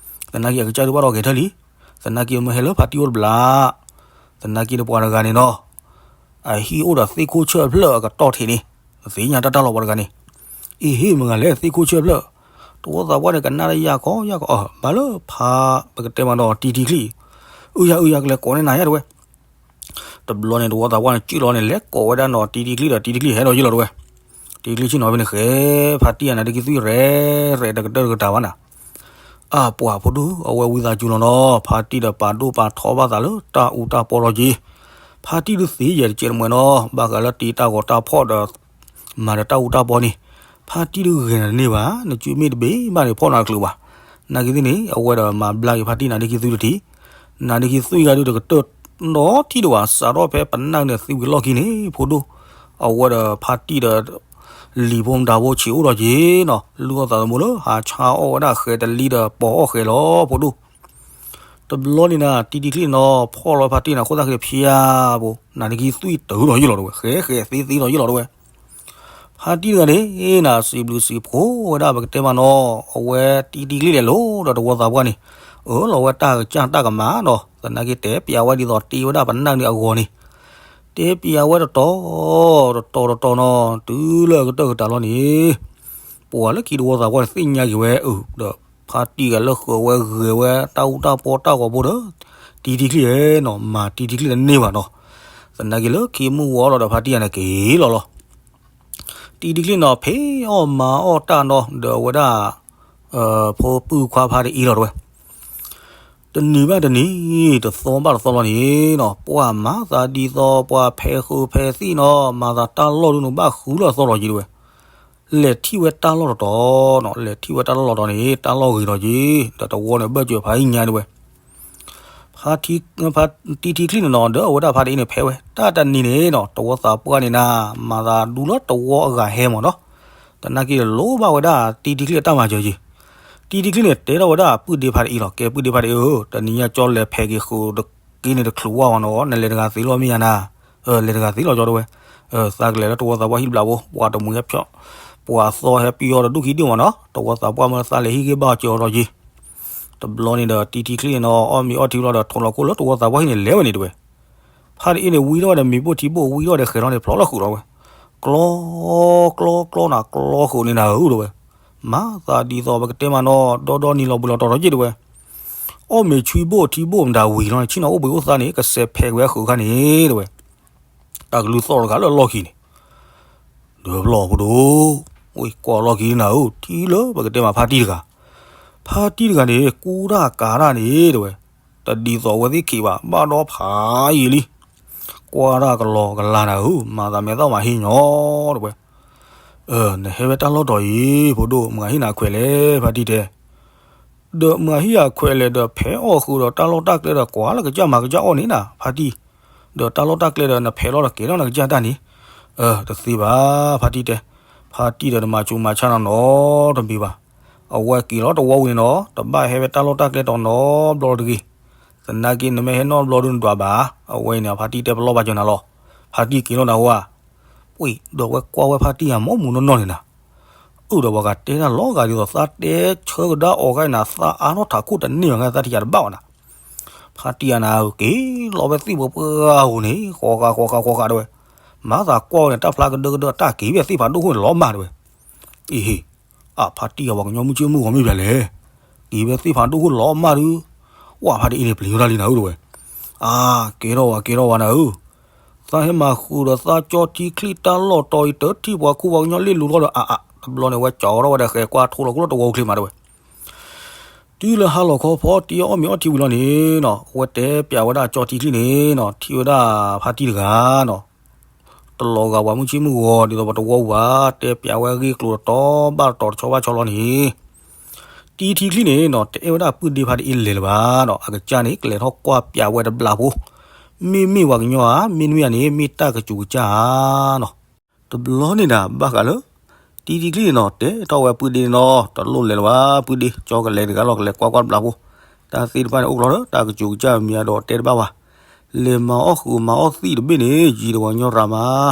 သနာ်က့အကစၢ်ဒုးဘၣ်ဒီးဂဲၤထၢၣ်လံ, သနာ်က့မ့ၢ်ဟဲလၢဖါတံၢ်အိၣ်တဘျီ, သနာ်က့ဒီးပှၤတဂၤန့ၣ်နီၤ အဟံၣ်အိၣ်ဒီးသ့ၣ်ခိၣ်ဆၢၣ်ဖျၢၣ်အကတီၢ်ထံးန့ၣ်, သ့ၣ်ညါတၢ်တၢ်လီၤပှၤတဂၤန့ၣ်, အ့ဟ့ၣ်မတၤလဲၣ်သ့ၣ်ခိၣ်ဆၢၣ်ဖျၢၣ်, တဝီသးပှၢ်န့ၣ် ကနၣ်တၢ်ယၢ်ကီယၢ်ကီ, ဘၣ်လၢဖါ ပကတဲမးနီၤ တံၤတံၤချံၣ်, အုယၤအုယၤကလဲၤကိးန့ၢ်နၤယါတဝဲ, တဘျီန့ၣ် တဝီသးပှၢ်န့ၣ် စံၣ်လီၤန့ၣ် လဲၤကိးဝဲဒၣ်နီၤ တံၤတံၤချံၣ်ဒီး တံၤတံၤချံၣ်ဟဲဒီးယုၢ်လီၤတဝဲ, တံၤတံၤချံၣ်ဆ့ၣ်နီၤဖဲန့ၣ်ဃဲ, ဖါတံၢ်အနါဒ့ခံသွံၣ်ရဲၣ်ရဲၣ်တကတၢၢ်တကတၢၢ်ဘၣ်နၤ အပှၤဖိဒိၣ် အဝဲဝံသးစူၤလီၤနီၤ, ဖါတံၢ်ဒီးပာ်ဒိၣ်ပာ်ထီဘၣ်သးလၢတၢ်အူတၢ်ပီလီၤက့ၤ, ဖါတံၢ်ဒုးသ့ယဲၢ်တကဲးတမှဲၤနီၤ, ဘၣ်ဃးလၢတံၤတၢ်ဂီၤတၢ်ဖီၣ်ဒီး မၤဒီးတၢ်အူတၢ်ပီန့ၣ်, ဖါတံၢ်ဒုးဂဲၤနၤတန့ၢ်ဘၣ်, နစုမ့ၢ်တဘ့ၣ်ဘၣ်န့ၣ် ဖီၣ်နၤတချုးဘၣ်, နာ်က့သ့ၣ်န့ၣ် အဝဲဒီးမၤဘျါက့ၤဖါတံၢ်နါဒ့ခံသွံၣ်တထံး, နါဒ့ခံသွံၣ်ဂၤဒုးတကတၢၢ်နီထံၣ်ဒိၣ်ဘၣ်, စးထီၣ်ဖဲပနၢ်န့ၣ်သံဝံၤလီၢ်ခံန့ၣ် ဖိဒိၣ်, အဝဲဒီးဖါတံၢ်ဒီး လံၤဖိမတၤဖိဆံးအိၣ်ဒီးက့ၤနီၤ, လုၢ်အီၣ်သးသမူလၢဟးဆါအီၣ်ဝဲဒၣ်ဃဲတလံဒီးပိာ်အီၣ်ဃဲလီၤ ဖိဒိၣ်, တဘျီန့ၣ်နၤ တံၤတံၤချံၣ်နီၤ ဖီၣ်လီၤဖါတံၢ်န့ၣ် ခိၣ်သၣ်ဃံဖၠါဘိ, နါဒ့ခံသွံၣ်တၢ်ဒီးယုၢ်လီၤတဝဲ, ဃဲဃဲသ့သ့ဒီးယုၢ်လီၤတဝဲ ဖါတံၢ်တဂၤန့ၣ် နၤစံးဘျုးစံးဖှိၣ်ဝဲဒၣ်ပကတဲမးနီၤ, အဝဲတံၤတံၤချံၣ်လဲၤလိၤဒီးတဝီသးပှၢ်န့ၣ်, အၢၣ်လီၤဝဲတၢ်ကစၢ်တၢ်ကမၣ်နီၤ, သနာ်က့တဲပၠးဝဲဒ်သိးတ့ဝဲဒၣ်ပနၢ်န့ၣ်အဂီၤန့ၣ်, တဲပၠးဝဲတတီၤ, တတီၤတတီၤနီၤ, တုၤလၢအကတၢၢ်ကတၢၢ်လီၤန့ၣ်, ပှၤလၢခံတဝီသးပှၢ်န့ၣ် သ့ၣ်ညါက့ၤဝဲအၢ, ဒီးဖါတံၢ်ဂၤလၢဃုာ်ဝဲဂဲၤဝဲတၢ်အူတၢ်ပီတၢ်ဂီၤဖိဒီး တံၤတံၤချံၣ်ဧၢနီၤ, မၤတံၤတံၤချံၣ်တန့ၢ်ဘၣ်နီၤ, သနာ်က့လၢခံမုၢ်ဝီလီၤဒီးဖါတံၢ်ဂၤန့ၣ်က့ၤလီၤလီၤ တံၤတံၤချံၣ်နီၤ ဖံးအီၣ်မၤအီၣ်တၢ်နီၤ ဒီးအဝဲဒၣ် ဖိပုၢ်ခွါဖါတံၢ်အံၤလီၤတဝဲ, တနံၤဘၣ်တနံၤ တသီဘၣ်တသီလီၤန့ၣ်နီၤ ပှၤမၤသးဒ်သိးပှၤဖဲးဃုာ်ဖဲးသံၣ်နီၤ မၤသးတၢ်လီၢ်ဒုးန့ၣ်ဘၣ်ဃုလီၤသီလီၤက့ၤတဝဲ, လဲၤထံၣ်ဝဲတၢ်လီၢ်တတီၤနီၤ လဲၤထံၣ်ဝဲတၢ်လီၢ်လီၤတီၤန့ၣ် တၢ်လီၢ်ဂ့ၤလီၤက့ၤ ဒီးတဝီန့ၣ်ဘၢၣ်စၢၤဖးယံာ်ညါတဝဲ ဖါတံၤထံချံၣ်န့ၣ်နီၤ ဒီးအဝဲဒၣ်ဖါတံၢ်အံၤန့ၣ်ဖဲးဝဲ တၢ်တနံၤန့ၣ်နီၤ တဝီသးပှၢ်န့ၣ်နၤ မၤသးဒူလၢတဝီအဂၤဟဲမးနီၤ, သနာ်က့လိၣ်ဘၣ်ဝဲဒၣ်တံၤထံချံၣ်အတၢ်မၤစၢၤက့ၤ, တံၤထံချံၣ်န့ၣ် တဲထီၣ်ဝဲဒၣ်ပုၢ်ဒ့ဖါတံၢ်အံၤလီၤ ကဲပုၢ်ဒ့ဖါတံၢ်အံၤဧၢ တနံၤညါကၠီလဲၤဖဲးက့ၤဃုာ်တက့ၢ်န့ၣ်တချုးဝါဝဲနီၤ နလဲၤတဂၤသ့လီၤမ့ၢ်ယါနၤ, လဲၤတဂၤသ့လီၤကၠီတဝဲ, သးကလဲၤလၢတဝီသးပှၢ်ဟံၣ်တဘျီဖိ ပှၤတမှံၤဟဲဖျီၣ်, ပှၤသီဟဲပယီၤဒီးဒူၣ်ခံဒူၣ်မးနီၤ တဝီသးပှၢ်မ့ၢ်သးလဲၤဟံၣ်ဂ့ၢ်ဘၣ်ကၠီလီၤက့ၤ တဘျီန့ၣ်ဒီး တံထံချံန့ၣ်နီၤ အီၣ်မ့ၤအီထံဘျီဒီး ထိးလီၤခိၣ်လၢတဝီသးပှၢ်ဟံၣ်န့ၣ် လဲၤဝဲန့ၣ်တဲဝဲ. ဖါတအ့န့ၣ် ဝံထီၣ်ဝဲဒီး မ့ၤဘိၣ်ထံဘိၣ် ဝံထီၣ်ဒီး ဃဲၤထီၣ်န့ၣ် ဖျိးလီၤဃုာ်လီၤဝဲ. ကျီ ကျီ ကျီ ကျီနၤ ကျီဃုာ်န့ၣ်နၤဧၢတဲဝဲ. မၤသးဒ်သိးပကတဲမးနီၤ ဒီဒီနံၤလီၤဘှံးလီၤတီၤထီၣ်က့ၢ်တဲဝဲ. အီၣ်မ့ၤဆှံဘိၣ်ထံဘိၣ်မတၤဝံၤလီၤန့ၣ် ဆ့ၣ်နီၤအိၣ်ဘှံးအိၣ်သါန့ၣ် ကစဲးဖဲးကွံာ်ဝဲအဃုာ်ခါန့ၣ်တဲဝဲ. တၢ်ကလုၢ်သီၣ်တဂၤလၢအလီၢ်ခံန့ၣ် ဒီးဖျီၣ်ဖိဒိၣ်, ဝံၤကွၢ်လီၢ်ခံနၤဧၢ, ထံၣ်လၢပကတဲမးဖါတံၢ်တဂၤ, ဖါတံၢ်တဂၤန့ၣ် ကူတၢ်ကၤတၢ်န့ၣ်တဲဝဲ, တဒ်သိးအဝဲသ့ၣ်ခံးဘၣ်, ဘၣ်ဒီးဖးယံာ်လံ, ကွၢ်တၢ်ကလီကလီနၤဧၢ, မၤသးမဲာ်သၣ်မၤဟ့ၣ်ညီတဲဝဲ, နဟဲဝဲတၢ်လီၢ်တီၤအံၤ ဖိဒိၣ်, မုၢ်ဂၤဟ့ၣ်နၤခွဲးလဲၣ် ဖါတံၢ်တဲ ဒီးမုၢ်ဂၤဟ့ၣ်ယၤခွဲးလဲၣ်ဒီး ဖဲးအီၣ်ဃုာ်ဒီးတၢ်လီၢ်တၢ်ကျဲဒီး ကွၢ်လၢကစၢ်မၤကစၢ်အီၣ်န့ၣ်နၤ ဖါတံၢ်, ဒီးတၢ်လီၢ်တၢ်ကျဲဒီး နဖဲးလီၤဒီးကဲထီၣ်နကစၢ်တၢ်န့ၣ်, တသ့ဘၣ် ဖါတံၢ်တဲ, ဖါတံၢ်ဒီးတမၤဆူးမၤဆါနီတမံၤဘၣ်, အဝဲက့ၤလီၤတဝီဝံၤန့ၣ်နီၤ တဘၣ်ဟဲဝဲတၢ်လီၢ်တၢ်ကျဲတီၤနီတဘျီတဂ့ၤ, သနာ်က့နမ့ၢ်ဟဲနီတဘျီဒုးနဒွးဘၣ်, အဝဲအံၤန့ၣ် ဖါတံၢ်တဲပလီၢ်ဘၣ်ကၠီနၤလီၤ, ဖါတံၢ်က့ၤလီၤနၤဟါ ပှ့ၤဒီးဝဲကွၢ်ဝဲဖါတံၢ်ယၤမီၢ်မူနီၢ်နီၢ်န့ၣ်နၤ, အၢၣ်ဒီးပှၤကတဲတၢ်လီၤဂာ်ဒ်သိးသးတဲဆၢကဒါအီၤခါအံၤနၤ သးအါထီၣ်ထးခိၣ်တန့ၢ်ဘၣ် သးထံၣ်ယၤတဘၣ်ဘၣ်နၤ, ဖါတံၢ်ယၤနၤဧၢ က့ၤလီၤဝဲသ့ၣ်ပှၤပှၢ်ဧိၤန့ၣ် ဃီဃာ်ဃီဃာ်ဃီဃာ်တဲဝဲ, မၤသးကွၢ်ဝဲန့ၣ် တၢ်ဖျါကဒၢကဒၢတၢ်က့ၤဝဲသ့ၣ်ဖးဒိၣ်ခိၣ်န့ၣ်လီၤမၢ်တဲဝဲ, အံၤဟ့ၣ် အဖါတံၢ်အပှၤကညီမုၢ်ဆ့ၣ်မုၢ်ဂီၤမ့ၢ်ပျၢၤလဲၣ်, က့ၤဝဲသ့ၣ်ဖးဒိၣ်ခိၣ်လီၤမၢ်ဒုး, ဝဲဖါတံၢ်အ့န့ၣ်ပျံၤဝဲဒၣ်လံနၤဧၢတဲဝဲ, အါ ကဲထီၣ်ဝဲကဲထီၣ်ဝဲနၤဧၢ, သးဟဲမၤဃုာ်ဒီးသးကၠီထံချံတၢ်လီၢ်တီၤအံၤ တထံၣ်ပှၤခူပှၤကညီလ့ၣ်လူၤထီၣ်ဒီး အါအါ တဘျီန့ၣ် ဝဲကၠီထီၣ်ဝဲဒီးဃဲၤကွၢ်ထိးလီၤခိၣ်လၢတဝီအိၣ်ချ့မးတဲဝဲ တုၤလၢဟါလီၤခီဖီတံၢ်အီၣ်မ့ၤအီထံဝံၤလီၤန့ၣ်နီၤ အဝဲတဲပျးဝဲဒၣ်ကၠီထံချံန့ၣ်နီၤ ထံၣ်ဝဲဒၣ်ဖါတံၢ်တဂၤနီၤ တလီၤဂာ်ပှၤမုၢ်ဆ့ၣ်မုၢ်ဂီၤ ဒ်သိးပှၤတဝီပူၤဘၣ် တဲပျးဝဲအဂ့ၢ်ကျိၤတတီၤဘၣ်တတီၤတဆီဘၣ်ဆီလီၤန့ၣ်, တံထံချံန့ၣ်နီၤ တအဲၣ်ဝဲဒၣ်ပုၢ်ဒ့ဖါတအ့လဲၤလၢၤဘၣ်နီၤ အကစၢ်န့ၣ် ကလဲၤထီၣ်ကွၢ်ပျးဝဲတဘျးဖိ, မ့မ့ၢ်ပှၤကညီဧါ မ့တမ့ၢ်ဧါန့ၣ် မ့ၢ်တၢ်ကစူးကစၢ်ဧါနီၤ တဘျီန့ၣ်နၤ ဘၣ်ဃးလၢ တံထံချံန့ၣ်နီၤ တဲထီၣ်ဝဲပုၢ်ဒ့န့ၣ်နီၤ တလိၣ်လဲၤလၢၤဘၣ် ပုၢ်ဒ့ ကၠီကလဲၤတဂၤလီၤ ကလဲၤကွၢ်ကွၢ်တဘျးဖိ, တၢ်သ့ၣ်တဖၣ်န့ၣ်အိၣ်ကျီဒီး တၢ်ကစူးကစၢ်မံၤအဒီးတဲတဘၣ်ဘၣ်, လဲၤမၤအီၣ်ဃုာ်မၤအီၣ်သံၣ်တဘ့ၣ်န့ၣ် ယံၤဒီးပှၤကညီရၤမး,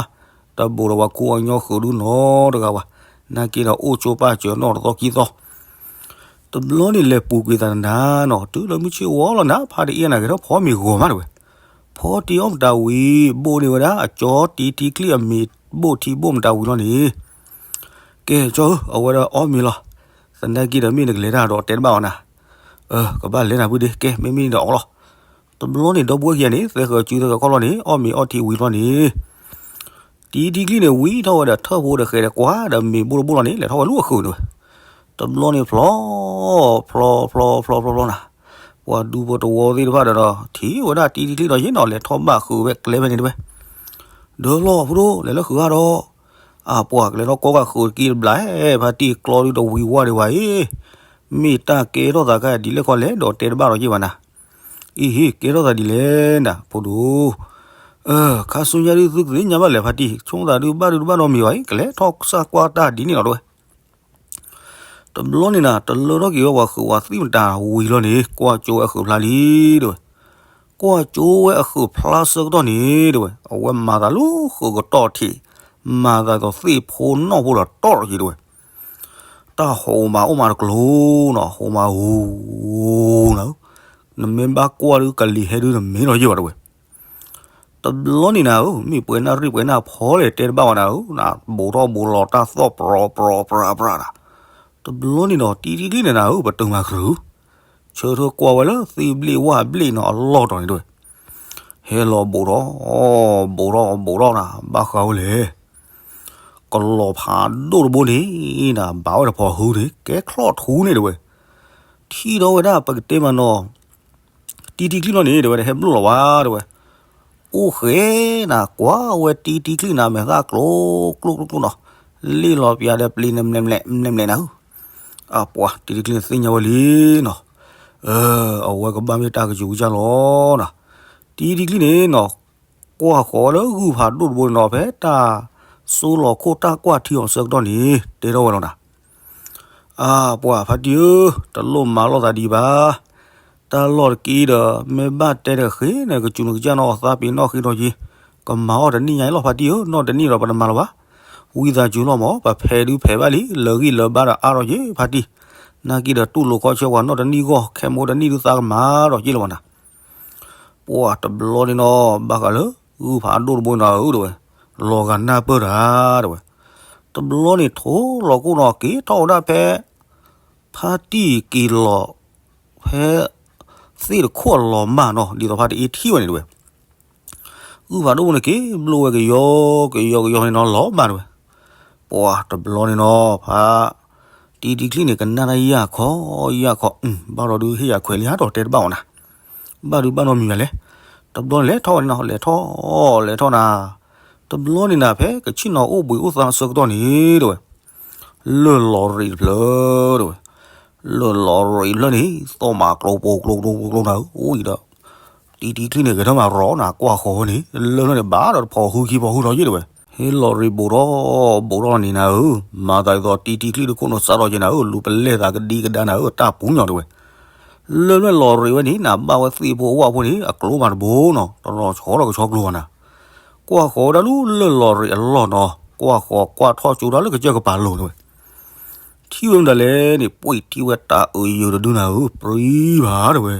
တဘူးဒီးပှၤခူပှၤကညီဃုာ်ဒုနီတဂၤဘၣ်, နာ်က့ဒီးအိၣ်ကၠိပာ်စၢၤနီၣ်တသီခံသီ တဘျီန့ၣ်လဲၤပူၤကွံာ်သးနၤနီၤ တုၤလၢမုၢ်ဆ့ၣ်ဝီလီၤနၤ ဖါတအ့နၤက့ၤထီၣ်ဖီမ့ၤဂီၤမးတဲဝဲ, ဖီတံၢ်အီၣ်မတၤဝံၤ ဘိၣ်န့ၢ်ဝဲဒၣ် အကၠီတံထံချံအမ့ၤဘိၣ်ထံဘိၣ်မတၤဝံၤလီၤန့ၣ်, ကဲကၠီဧၢ အဝဲဒၣ်အီၣ်မ့ၤလီၤ, သနာ်က့ဒီးမ့ၢ်နကလဲၤတၢ်ဒီးတဲတဘၣ်အီၤနၤ, ကဘၣ်လဲၤနၤပုၢ်ဒ့ ကဲမ့မ့ၢ်ဒီးအီၣ်လီၤ, တဘျီန့ၣ်ဒီပုၢ်ဝဲၢ်ခံဂၤန့ၣ် သဲဃုာ်စုသဲဃုာ်ခီၣ်လီၤန့ၣ် အီၣ်မ့ၤအီထံဝံၤလီၤန့ၣ် တံထံချံန့ၣ် ဝံထီၣ်ဝဲဒီးထၢၣ်ဖိဒီးဃဲၤဒီးကွၢ်ဒီးမ့ၤဘိၣ်တဘိၣ်လီၤန့ၣ် လဲၤထီၣ်ဝဲလူၤအဃုာ်န့ၣ်ဝဲ, တဘျီန့ၣ်ဖျီ ဖျီဖျီဖျီဖျီဖျီနၤ, ပှၤဒူဖိတဝီသ့ၣ်တဖၣ်ဒီး ထံၣ်ဝဲဒၣ်တံထံချံဒီးယ့ၣ်နီၤ လဲၤထီၣ်ဘၣ်ဃုာ်ဝဲကျဲဖဲန့ၣ်တဲဝဲ, ဒီးဖျီဖိဒိၣ် လဲၤလၢဃုာ်ဂၤဒီး, အပှၤကလဲၤထီၣ်ကိးဂၤဃုာ်တက့ၢ်တဘျီ ဖါတံၢ်ကျီဒုတဝံၤဝါဒံးဝဲအံၤ, မ့ၢ်တၢ်ကဲထီၣ်သးခါဒ်လဲၣ်ခီလဲၣ်ဒီးတဲတဘၣ်ဒီးယ့ၣ်ဘၣ်နၤ အံၤဟ့ၣ် ကဲထီၣ်သးဒ်လဲၣ်နၤ ဖိဒိၣ်, ခါဆူညါဒုးသုကသ့ၣ်ညါဘၣ်လဲၣ်ဖါတံၢ် ဆိကမိၣ်သးဒုးဘၣ်ဒုးတဘၣ်ဒီးမ့ၢ်ဘၣ်အံၤ ကလဲၤထီၣ်စၢ်ကွၢ်တၢ်ဒ်န့ၣ်လီၤတဲဝဲ, တဘျီန့ၣ်နၤ တလၢထီၣ်က့ၤဝဲပှၤဃုာ်ဝဲသံၣ်မတၤဝံၤလီၤန့ၣ် ကွၢ်ကၠိဝဲအဃုာ်ဖျါလံတဲဝဲ, ကွၢ်ကၠိဝဲအဃုာ်ဖျါဆၢကတီၢ်န့ၣ်တဲဝဲ အဝဲမၤသးလၢဃုာ်ကတီၢ်ထံး, မၤသးဒ်သိးသ့ၣ်ဖိနီၣ်ဖိဒီးတီၢ်ထီၣ်က့ၤတဲဝဲ တၢ်ဟိးမးအိၣ်မးတကျိၤနီၤ ဟိးမးဧူၤနၤ, နမ့ၢ်ဘၣ်ကွၢ်ဒုးကလံၤဟဲဒုးနမ့ၢ်လီၤယ့ၢ်ဘၣ်တဲဝဲ, တဘျီန့ၣ်နၤဧၢ မ့ၢ်ပှဲၤနၢ်ရံၣ်ပှဲၤနၢ်ဖီလဲၣ်တဲတဘၣ်ဝဲနၤဧၢ, နဘူးထီၣ်ဘူးလီၤတၢ်သီၣ်ပြီပြီပြီပြးနၤ, တဘျီန့ၣ်ဒီးတံထံချံန့ၣ်နၤဧၢ ပတုာ်မၤကြုး, ဆၢထၢၣ်ကွၢ်ဝဲလၢသ့ၣ်ဘျ့ၣ်ဝၣ်ဘျ့ၣ်နီၤအလီၢ်တီၤန့ၣ်တဲဝဲ, ဟဲလီၤဘူးထီၣ် ဘူးထီၣ်ဘူးထီၣ်နၤ ဘၣ်ဃးဝဲလဲၣ် ကလီၤဖးဒိၣ်တဘိန့ၣ်နၤ ဘၣ်ဝဲတဖီဟုန့ၣ် ကဲချီၣ်ထူန့ၣ်တဲဝဲ, ထံၣ်ထီၣ်ဝဲဒၣ်ပကတဲမးနီၤ, တံထံချံလီၤန့ၣ်တဲဝဲ ဟဲဘျိၣ်လီၤဝဲတဲဝဲ, အိၣ်ဃဲနၤ ကွၢ်ဝဲတံထံချံနၤ မဲာ်သၣ်ကျိၤကျိၤကျိၤကျိၤနီၤ, လ့ၣ်လီၤပျးဒီးပျံၤနမဲာ်မဲာ်မဲာ်မဲာ်နၤဧၢ, အပှၤတံထံချံန့ၣ်သ့ၣ်ညါဝဲလံနီၤ, အဝဲကဘၣ်မ့ၢ်တၢ်ကစူးကစၢ်လီၤနၤ, တံထံချံန့ၣ်နီၤ ကွၢ်ဃီၤလၢဂုၢ်ဖးဒိၣ်တဘိန့ၣ်နီၤ ဖဲတၢ်စိလီၤခိၣ်တၢ်ကွၢ်ထံအီၤဆၢကတီၢ်န့ၣ် တဲထီၣ်ဝဲလီၤနၤ, အပှၤဖါတံၢ်ဧၢ, တလိၣ်မၤလိာ်သးဒံးဘၣ်, တၢ်လီၢ်တက့ၢ်ဒီး မ့ၢ်ဘၣ်တဲတဃ့ နကစူးနကစၢ်နီၢ် သးပ့ၤနီၣ်ဃ့ထီၣ်က့ၤ, ကမၤအီၣ်တနံၣ်ညါအံၤလီၤဖါတံၢ်ဧၢ, နီၢ်တနံၣ်ဒီးပတမၤလၢၤဘၣ်, ဝံသးစူၤလီၤမး ပဖဲးဒုးဖဲးဘၣ်လံ, လၢဂံၢ်လၢဘါဒီးအါထီၣ်က့ၤဖါတံၢ်, နာ်က့ဒီးတူၢ်လိာ်ခီဆၢပှၤနီၢ်တနံၣ်ဂီၢ် ခဲမုၢ်တနံၣ်ဒုးသးကမၤဒီးက့လီၤဘၣ်နၤ. ပှၤတဘျီန့ၣ်နီၤ ဘၣ်ဃးလၢ ဂုၢ်ဖးဒိၣ်တဘိနီၤဧၢ တဲဝဲ, လီၤဂာ်နၢ်ပၢၢ်တၢ် တဲဝဲ. တဘျီန့ၣ်ထိၣ်လီၤကိၣ်နီၤ က့ၤထီၣ်ဝဲဒၣ်ဖဲ ဖါတံၢ်က့ၤလီၤ ဖဲ သ့ၣ်တခိၣ်အလီၤမၢ်နီၤ ဒ်သိးဖါတအ့ထံၣ်ဝဲန့ၣ် တဲဝဲ. ဂုၢ်ဖးဒိၣ်န့ၣ်က့ၤဘျိဝဲကယီကယီကယီန့ၣ်နီၤ လီၤမၢ် တဲဝဲ. ပှၤတဘျီန့ၣ်နီၤ ဖါတံၢ်တံၢ်ချံန့ၣ် ကနၣ်တၢ်ယၢ်ခီယၢ်ခီ, ဘၣ်ဒီးဒုးဟ့ၣ်ယၤခွဲးလံဧါ ဒီးတဲတဘၣ်အီၤနၤ, ဘၣ်ဒုးဘၣ်နီတမံၤဘၣ်လဲၣ်. တဘျီန့ၣ်လဲၤထီၣ်ဝဲန့ၣ်နီၤ လဲၤထီၣ် လဲၤထီၣ်နၤ, တဘျီန့ၣ်နၤ ဖဲကဆ့ၣ်နီၤအိၣ်ဘှံးအိၣ်သါအဆၢကတီၢ်န့ၣ် တဲဝဲ, လၢၢ်လီၤရံးတဖျၢၣ် တဲဝဲ, လၢၢ်လီၤရံးတဖျၢၣ်န့ၣ် သီၣ်မးကျိၤပူၤကျိၤကျိၤကျိၤကျိၤနၤဧၢ အိၣ်အံၤဒီး တံၢ်တံၢ်ချံန့ၣ် ဂဲၤထီၣ်မးရီၤနၤ ကွၢ်ဃီၤဝဲန့ၣ် လၢၢ်ဖျၢၣ်န့ၣ် ဘၣ်ဒီးတဖိးဟုခံဖိးဟုထီၣ်ယ့ၣ် တဲဝဲ. ဟ့ၣ်လီၤရံးဘူးထီၣ် ဘူးထီၣ်န့ၣ်နၤဧၢ, မၤသးဒ်သိးတံၢ်တံၢ်ချံတခိၣ်နီၢ်စးထီၣ်က့နၤဧၢ, လူၤပလဲၢ်သးကဒံကဒါနၤဧၢ တၢ်ပူၤညီ တဲဝဲ. လၢၢ်ဖျၢၣ်လီၤရံးဝဲန့ၣ်နၤ ဘၣ်ဝဲသ့ၣ်ဖိအဝၣ်ဖိန့ၣ် အကျိမးတဘိနီၤ, တရီၤဆီဒီးကဆီကျိၤဘၣ်နၤ. ကွၢ်ဃီၤဝဲဒၣ်လူလၢၢ်လီၤရံးအလီၢ်နီၤ, ကွၢ်ဃီၤကွၢ်ထီၣ်ကၠိဒၣ်လၢကစၢၢ်ကပၤလိၤ တဲဝဲ. ထံၣ်ဝဲမတၤလဲၣ်န့ၣ် ပှ့ၤထံၣ်ဝဲတၢ်အၢယၢၤတဒုနၤဧၢ, ပြံဘၣ် တဲဝဲ,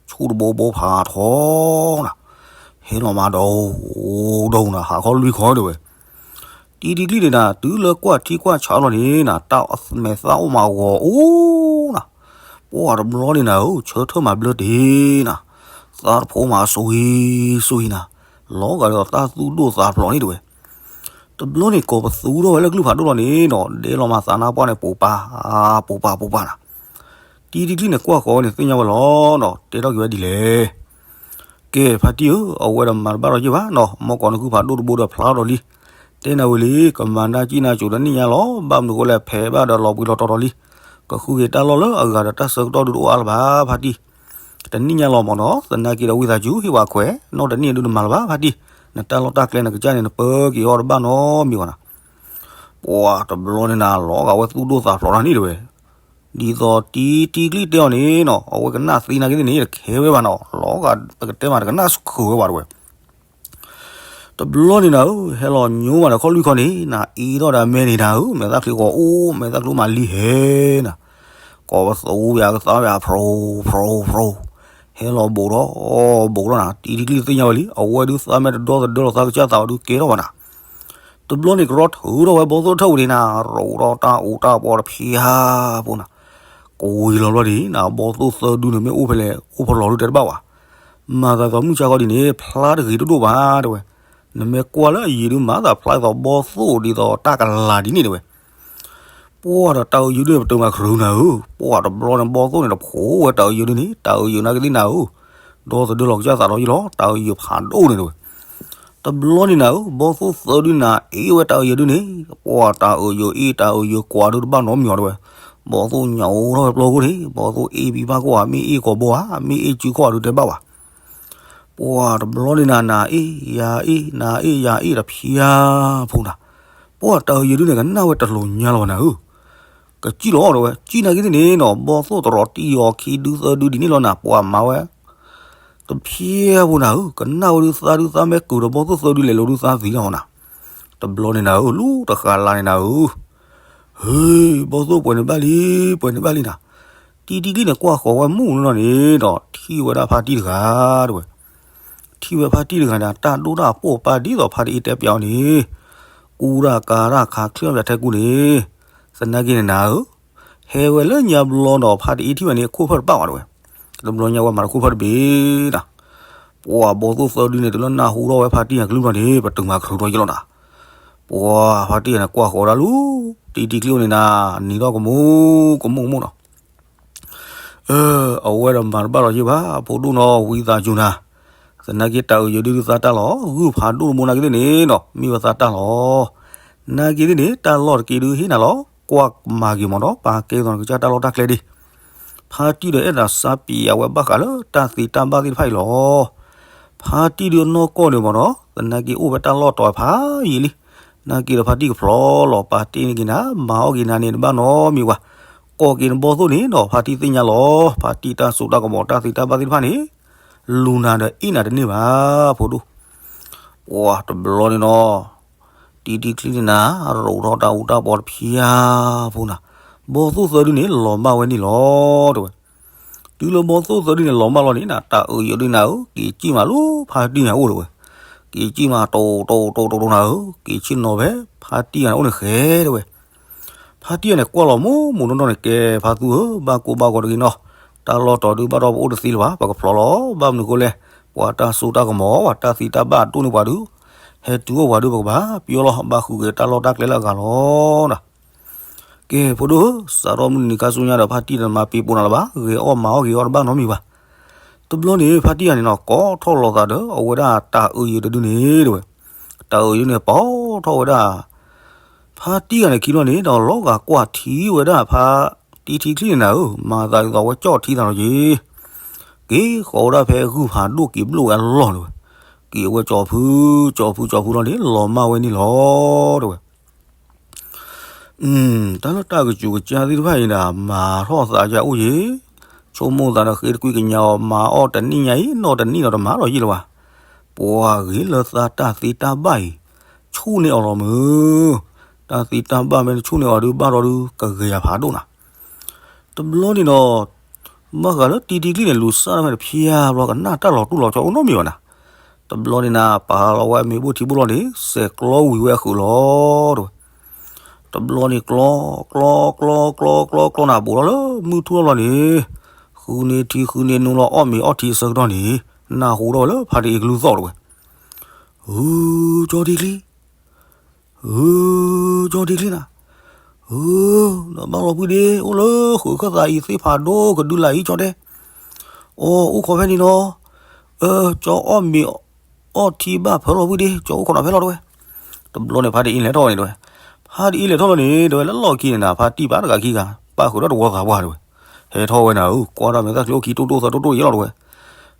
ဆူၣ်တဘိဘိဖးထီနၤ, ဟဲလီၤမးဒီး ဒီနၤ ဟးခီလွံၢ်ခီ တဲဝဲ. တံၢ်တံၢ်ချံန့ၣ်နၤ တုၤလၢကွၢ်ထံကွၢ်ဆးလီၤန့ၣ်နၤ တၢ်မဲာ်သၣ်အိၣ်မးဂီၤအိၣ်နၤ, ပှၤတဘျီန့ၣ်နၤဧၢ ဆၢထၢၣ်မးဘျၢတ့ၢ်နၤ, သးတဖိးမးစူၤဂံၤစူၤဂံၤနၤ, လီၤဂာ်ဒီးသးသူၣ်ဒိၣ်သးဖျိးန့ၣ် တဲဝဲ. တဘျီန့ၣ်ကိးပသူထီၣ်ဝဲလၢကလုၢ်ဖးဒိၣ်လီၤန့ၣ်နီၤ, ဒဲလီၤမးသးနါပှၢ်န့ၣ် ပူၤပာ် ပူၤပာ်ပူၤပာ်နၤ. တံၢ်တံၢ်ချံန့ၣ် ကွၢ်ဃီၤဝဲန့ၣ် သ့ၣ်ညါဝဲလီၤနီၤ, တဲထီၣ်က့ၤဝဲဒ်လဲၣ်. ကဲ ဖါတံၢ်ဧၢ, အဝဲဒီးမၤတဘၣ်ဒီးယ့ၢ်ဘၣ်နီၤ, မ့ၢ်ကီးနဂုၢ်ဖးဒိၣ်တဘိဒီးဖျါထီၣ်ဒီးလံ. တဲနၤဝံၤလံ, ကမၤနၢ်ကံၣ်နၢ်ကိၤတနံၣ်ညါလီၤ, ဘၣ်မနုၤဃိလဲၣ် ဖဲးဘၣ်ဒီးလီၤဘှံးလီၤတီၤဒီးလံ. ကဃုက့ၤတၢ်လီၢ်လၢအဂၤဒီးတၢ်ဆၢကတီၢ်ဒုးတအိၣ်အါလၢၤဘၣ် ဖါတံၢ်. တနံၣ်ညါလီၤမ့ၢ်နီၤ, သနာ်က့ဒီးဝံသးစူၤ ဟ့ၣ်ဝဲခွဲး, နီၢ်တနံၣ်ဒုးနမၤလၢၤဘၣ် ဖါတံၢ်. နတၢ်လီၢ်တၢ်ကျဲနကစၢ်န့ၣ် နပၢက့ၤအီၤတဘၣ်နီတမံၤဘၣ်နၤ. ပှၤတဘျီန့ၣ်နၤ လီၤဂာ်ဝဲသူၣ်ဒိၣ်သးဖျိးတၢ်န့ၣ် တဲဝဲ. ဒ်သိးတံၢ်တံၢ်ချံတဲအီၤန့ၣ်နီၤ, အဝဲကနၣ်သ့နာ်က့သ့ၣ်န့ၣ် တခဲဝဲဘၣ်နီၤ, လီၤဂာ် ပကတဲမး တကနၣ်စၢၤဝဲဘၣ် တဲဝဲ. တဘျီန့ၣ်နၤဧၢ, ဟဲလီၤညိမးဒီးခီၣ်လွံၢ်ခီန့ၣ် နအ့ထီၣ်ဒီးအမဲန့ၣ်နၤဧၢ, မဲာ်သၣ်ချံဂီၤအိၣ် မဲာ်သၣ်ချံမးလံဟဲနၤ. ကိးပသူယၤကသါယၤ ဖြိးဖြိးဖြိး, ဟဲလီၤဘူးထီၣ် ဘူးထီၣ်နၤ, တံၢ်တံၢ်ချံသ့ၣ်ညါဝဲလံ, အဝဲဒုးသးမ့ၢ်တဒီသဒၢလီၤသးကစၢ်သးဝဲဒုးကဲထီၣ်ဘၣ်နၤ. တဘျီန့ၣ်ကရီထုးထီၣ်ဝဲဘီသိၣ်ထၢၣ်ဝံၤန့ၣ်နၤ, ရိးထီၣ်တၢ်အူးတၢ်ပီတဖျါဖိနၤ. ကဝံၤလီၤဘျီဒံးနၤ, ဘီသိၣ်သၢဒုန့ၣ် မ့ၢ်အိၣ်ဖဲလဲၣ် အိၣ်ဖဲလဲၣ်ဒုးတဲတဘၣ်ဘၣ်. မၤသးဒ်သိးမုၢ်ဆါခီဒ်န့ၣ် ဖျါတဂ့ၤတဒိၣ်ဘၣ် တဲဝဲ. နမ့ၢ်ကွၢ်လၢအယံၤဒုး မၤသးဖျါဒ်သိးဘီသိၣ်ဒ်သိးတၢ်ကလၤဒ်န့ၣ် တဲဝဲ. ပှၢ်ဒီးတၢ်အၢယၢၤဒုးန့ၣ် ပတုာ်မၤခရူးနၤဧၢ, ပှၢ်တဘျီန့ၣ် ဘီသိၣ်န့ၣ် တဖိးဝဲတၢ်အၢယၢၤဒုးန့ၣ်, တၢ်အၢယၢၤနာ်က့သ့ၣ်နၤဧၢ, ဒီသဒၢလီၤကစၢ်သးဒီးယ့ၢ်လီၤ, တၢ်အၢယၢၤဖးဒိၣ်န့ၣ် တဲဝဲ. တဘျီန့ၣ်နၤဧၢ, ဘီသိၣ်သၢဒုးနၤ အ့ၣ်ဝဲတၢ်အၢယၢၤဒုးန့ၣ်, ပှၢ်တၢ်အၢယၢၤအ့ၣ် တၢ်အၢယၢၤကွၢ်ဒုးတဘၣ်နီတမံၤအီၤ တဲဝဲ. ဘီသိၣ်ညါအိၣ်ထီၣ်ဝဲပျီခိၣ်န့ၣ်, ဘီသိၣ်အ့ၣ်ဘံဘၣ်ကွၢ် မ့ၢ်အ့ၣ်ကိာ်ဘီဧါ, မ့ၢ်အ့ၣ်စုခီၣ်ဧါဒုးတဲဘၣ်ဘၣ်. ပှၢ်တဘျီန့ၣ်နၤ နၤအ့ၣ်ယၤအ့ၣ် နၤအ့ၣ်ယၤအ့ၣ်တဖျါဖိနၤ, ပှၢ်တၢ်အၢယၢၤဒုးန့ၣ် ကနၣ်ဝဲတလိၤညါလီၤဘၣ်နၤဧၢ. ကစံၣ်လီၤ တဲဝဲ, စံၣ်နာ်က့သ့ၣ်န့ၣ်နီၤ, ဘီသိၣ်တရီတံၢ်အီၤခံဒုသၢဒုဒ်န့ၣ်လီၤနၤ, ပှၢ်မၤဝဲ တဖျါဖိနၤဧၢ, ကနၣ်ဝဲဒုးသးဒုးသးမ့ၢ်ကုာ်ဒီးဘီသိၣ်သၢဒုလဲၤလိၤဒုးသးသံလီၤနၤ. တဘျီန့ၣ်နၤဧၢ, လူတဃာ်လါန့ၣ်နၤဧၢ, ဟ့ၣ် ဘီသိၣ်ပှဲၤန့ၣ်ဘၣ်လံ, ပှဲၤန့ၣ်ဘၣ်လံနၤ. တံၢ်တံၢ်တံၢ်န့ၣ် ကွၢ်ဃီၤဝဲမုၢ်နီၢ်န့ၣ်ဒီး ထံၣ်ဝဲဒၣ်ဖါတံၢ်တဂၤ တဲဝဲ. ထံၣ်ဝဲဖါတံၢ်တဂၤန့ၣ် တၢ်ဒိၣ်တၢ်ပိာ်ပာ်ဒ်သိးဖါတံၢ်အ့ၣ်တဲပျးအီၤန့ၣ်, ကူတၢ်ကၤတၢ်ခးချ့အီၣ်ပျးထဲကူန့ၣ်, သနာ်က့န့ၣ်နၤဧၢ, ဟဲဝဲလၢညါဘျီဒီး ဖါတံၢ်အ့ၣ်ထံၣ်ဝဲန့ၣ် အခိၣ်ဖၢၣ်တပာ်ဘၣ်တဲဝဲ. တဘျီညါဝဲမၤတခိၣ်ဖၢၣ်တဘ့ၣ်နၤ. ပှၢ်ဘီသိၣ်သၢဒုန့ၣ် တုၤလၢနၢ်ဟူထီၣ်ဝဲဖါတံၢ်အကလုၢ်ဘျီန့ၣ် ပတုာ်မၤခရူးထီၣ်ယ့ၢ်လီၤနၤ. ပှၢ်ဖါတံၢ်န့ၣ် ကွၢ်ဃီၤဒၣ်လူၤ, တံၢ်တံၢ်ချံန့ၣ်နၤ, နံၤထီၣ်ကမူကမူကမူနီၤ. အဝဲဒီးမၤတဘၣ်လီၤယ့ၢ်ဘၣ်, ဖိဒိၣ်နီၤ ဝံသးစူၤနၤ. သနာ်က့တၢ်အၢယၢၤဒုးသးတၢ်လီၤ, ဂုၢ်ဖးဒိၣ်တဘိနာ်က့သ့ၣ်န့ၣ်နီၤ မ့ၢ်ဝဲသးတၢ်လီၤ. နာ်က့သ့ၣ်န့ၣ် တၢ်လီၢ်တက့ၢ်ဒုးဟ့ၣ်နၤလီၤ, ကွၢ်မၤဂ့ၤမးဒီး ပာ်ကဲသိးနကစၢ်တၢ်လီၢ်တၢ်ကျဲဒံး. ဖါတံၢ်ဒီးအဲၣ်ဒိးစါပံးအဝဲဘၣ်ဃးလၢတၢ်သ့တၢ်ဘၣ်သ့ၣ်တဖၣ်အံၤလီၤ. ဖါတံၢ်ဒုးအနီၢ်ကီၢ်န့ၣ်မးနီၤ သနာ်က့အိၣ်ဝဲတၢ်လီၢ်တီၤဖးယံာ်လံ. နာ်က့ဒီးဖါတံၢ်ကဖျီလီၤ ပာ်တ့ၢ်န့ၢ်က့ၤနၤ မၤအီၣ်က့ၤနၤန့ၣ်တဘၣ်နီတမံၤဘၣ်. ကိးက့ၤနဘီၣ်သိၣ်န့ၣ်ဒီး ဖါတံၢ်သ့ၣ်ညါလီၤ. ဖါတံၢ်တၢ်စိတၢ်ကမီၤတၢ်သ့တၢ်ဘၣ်သ့ၣ်တဖၣ်န့ၣ် လူၤနၤဒီးအ့ၣ်နၤတန့ၢ်ဘၣ် ဖိဒိၣ်. ပှၢ်တဘျီန့ၣ်နီၤ တံၢ်တံၢ်ချံန့ၣ်နၤ ရိးထီၣ်တၢ်အူတၢ်ပီတဖျါဖိနၤ. ဘီသိၣ်သၢဒုန့ၣ် လီၤမၢ်ဝဲန့ၣ်လီၤ တဲဝဲ. တုၤလၢဘီသိၣ်သၢဒုန့ၣ် လီၤမၢ်လီၤန့ၣ်နၤ, တၢ်အုးယုးဒုနၤဧၢ, က့ၤစံၣ်မးလၢဖါတံၢ်ညါအိၣ် တဲဝဲ. က့ၤစံၣ်မးတိၤတိၤတိၤတိၤတိၤနၤဧၢ, က့ၤစံၣ်နီၤဖဲဖါတံၢ်ဂၤန့ၣ်အိၣ်န့ၣ်ဃဲ တဲဝဲ. ဖါတံၢ်ဂၤန့ၣ် ကွၢ်လီၤမိၢ်မိၢ်နီၢ်နီၢ်န့ၣ်, ကဲဖါသူဧၢ, ဘၣ်ကိၢ်ဘၣ်ဂီၤတဂ့ၤနီၤ, တၢ်လီၢ်တီၤဒုဘၣ်ဒီးပအိၣ်တသ့လၢၤဘၣ်, ပကဖျီလီၤ, ဘၣ်မနုၤဃိလဲၣ်, ပှၤတၢ်စိတၢ်ကမီၤ, ပှၤတၢ်သံတၢ်ဘၣ်ဒိၣ်န့ၢ်ပှၤဒုး, ဟဲတုၤအိၣ်ပှၤဒုး ပကဘၣ်ပျီလီၤ, ဘၣ်ဃုက့ၤတၢ်လီၢ်တၢ်ကျဲလၢအဂၤလီၤနၤ. ကဲ ဖိဒိၣ်ဧၢ, စးထီၣ်မုၢ်နံၤခါဆူညါဒီး ဖါတံၢ်တမၤပံာ်ပိာ်နၤလၢၤဘၣ်, ဂဲၤအီၣ်မၤအီၣ်ဂ့ၤအီၣ်တဘၣ်နီတမံၤဘၣ်. တဘျီန့ၣ် ဖါတံၢ်ဂၤန့ၣ်နီၤ ကိးထီၣ်လီၤသးဒီး အဝဲဒၣ်တၢ်အုးယုးတဒုန့ၣ် တဲဝဲ. တၢ်အုးယုးန့ၣ် ပိာ်ထီၣ်ဝဲဒၣ် ဖါတံၢ်ဂၤန့ၣ်ခံဘျီန့ၣ်ဒီး လီၤဂာ်ကွၢ်ထံဝဲဒၣ်ဖါတံထံကျိန့ၣ်နၤဧၢ, မၤသးဒ်သိးဝဲကၠီၣ်ထံသးလီၤက့ၤ, က့ၤဃီၤဝဲဒၣ်ဖဲဂုၢ်ဖးဒိၣ်က့ၤဘျိၣ်ဝဲအလီၢ် တဲဝဲ. က့ၤဝဲကၠီၤဖု, ကၠီၤဖုကၠီၤဖုလီၤန့ၣ် လီၤမၢ်ဝဲန့ၣ်လီၤ တဲဝဲ. တၢ်လၢတၢ်ကစူးကစၢ်သ့ၣ်တဖၣ်အံၤဒၣ် မၤထီၣ်သးယါအိၣ်ယ့ၣ်, ဆိကမိၣ်သးဒီးဃ့တကွံကညးအီၤ, မၤအီၣ်တနံၣ်ညါအံၤ နီၢ်တနံၣ်ဒီးတမၤလီၤယံာ်လၢၤဘၣ်. ပှၤဂ့ၤလၢသးတၢ်သ့တၢ်ဘၣ်အံၤ ဆူၣ်န့ၢ်အီၤလီၤမုၢ်, တၢ်သ့တၢ်ဘၣ်မ့ၢ်တဆူၣ်န့ၢ်အီၤဒုးဘၣ်ဒီးဒုး ကဂ့ၤယၤဖးဒိၣ်နၤ. တဘျီန့ၣ်ဒီး ဘၣ်ဃးလၢတံထံကျိန့ၣ် လူၤစၢ်တၢ်မ့ၢ်တဖျါဘျီ ကနၣ်တၢ်လီၤတူၢ်လီၤကီအိၣ်နီတမံၤဘၣ်နၤ. တဘျီန့ၣ်နၤ ပာ်လီၤဝဲမ့ၤဘိၣ်ထံဘိၣ်လီၤန့ၣ် စဲးကျီဝံၤဝဲအဃုာ်လီၤ တဲဝဲ. တဘျီန့ၣ်ကျီ, ကျီ, ကျီ, ကျီ, ကျီ, ကျီနၤ ဘူးထီၣ်လၢမုၢ်ထူၣ်ထီၣ်လီၤန့ၣ်, ဃုန့ၢ်ထံဃုန့ၢ်နိလီၤ အီၣ်မ့ၤအီထံအဆၢကတီၢ်န့ၣ် နၢ်ဟူထီၣ်ဝဲလၢဖါတံၢ်အံၤကလုၢ်သီၣ် တဲဝဲ. ဧၢ, ကၠီထံကျိ, ဧၢ, ကၠီထံကျိနၤ, ဧၢ, ဒီးဘၣ်လီၤဖုဒ့ အိၣ်လၢဃုာ်ခၢၣ်သးအံၤသ့ၣ်ဖးဒိၣ်ကဒုလၢအံၤ ကၠီတဲ, အိ, အိၣ်ခိးဖဲန့ၣ်နီၤ, အၢ, ကၠီအီၣ်မ့ၤ အီထံဘၣ်ဖၢလီၤဖုဒ့ ကၠီအိၣ်ခိးနၤဖဲလီၤ တဲဝဲ. တဘျီန့ၣ် ဖါတံၢ်အံၤလဲၤထီၣ်ဝဲန့ၣ် တဲဝဲ. ဖါတံၢ်အံၤလဲၤထီၣ်လီၤန့ၣ် တဲဝဲ လၢလီၢ်ခံန့ၣ်နၤ ဖါတံၢ်ပာ်တဂၤခံဂၤ ပာ်ဃုာ်ဒီးတဝီသးပှၢ် တဲဝဲ. ဟဲထီၣ်ဝဲနၤဧၢ, ကွၢ်တၢ်မဲာ်သၣ်ချံအိၣ်ခံတိၢ်တိၢ်သၢတိၢ်တိၢ်ယဲလီၤ တဲဝဲ.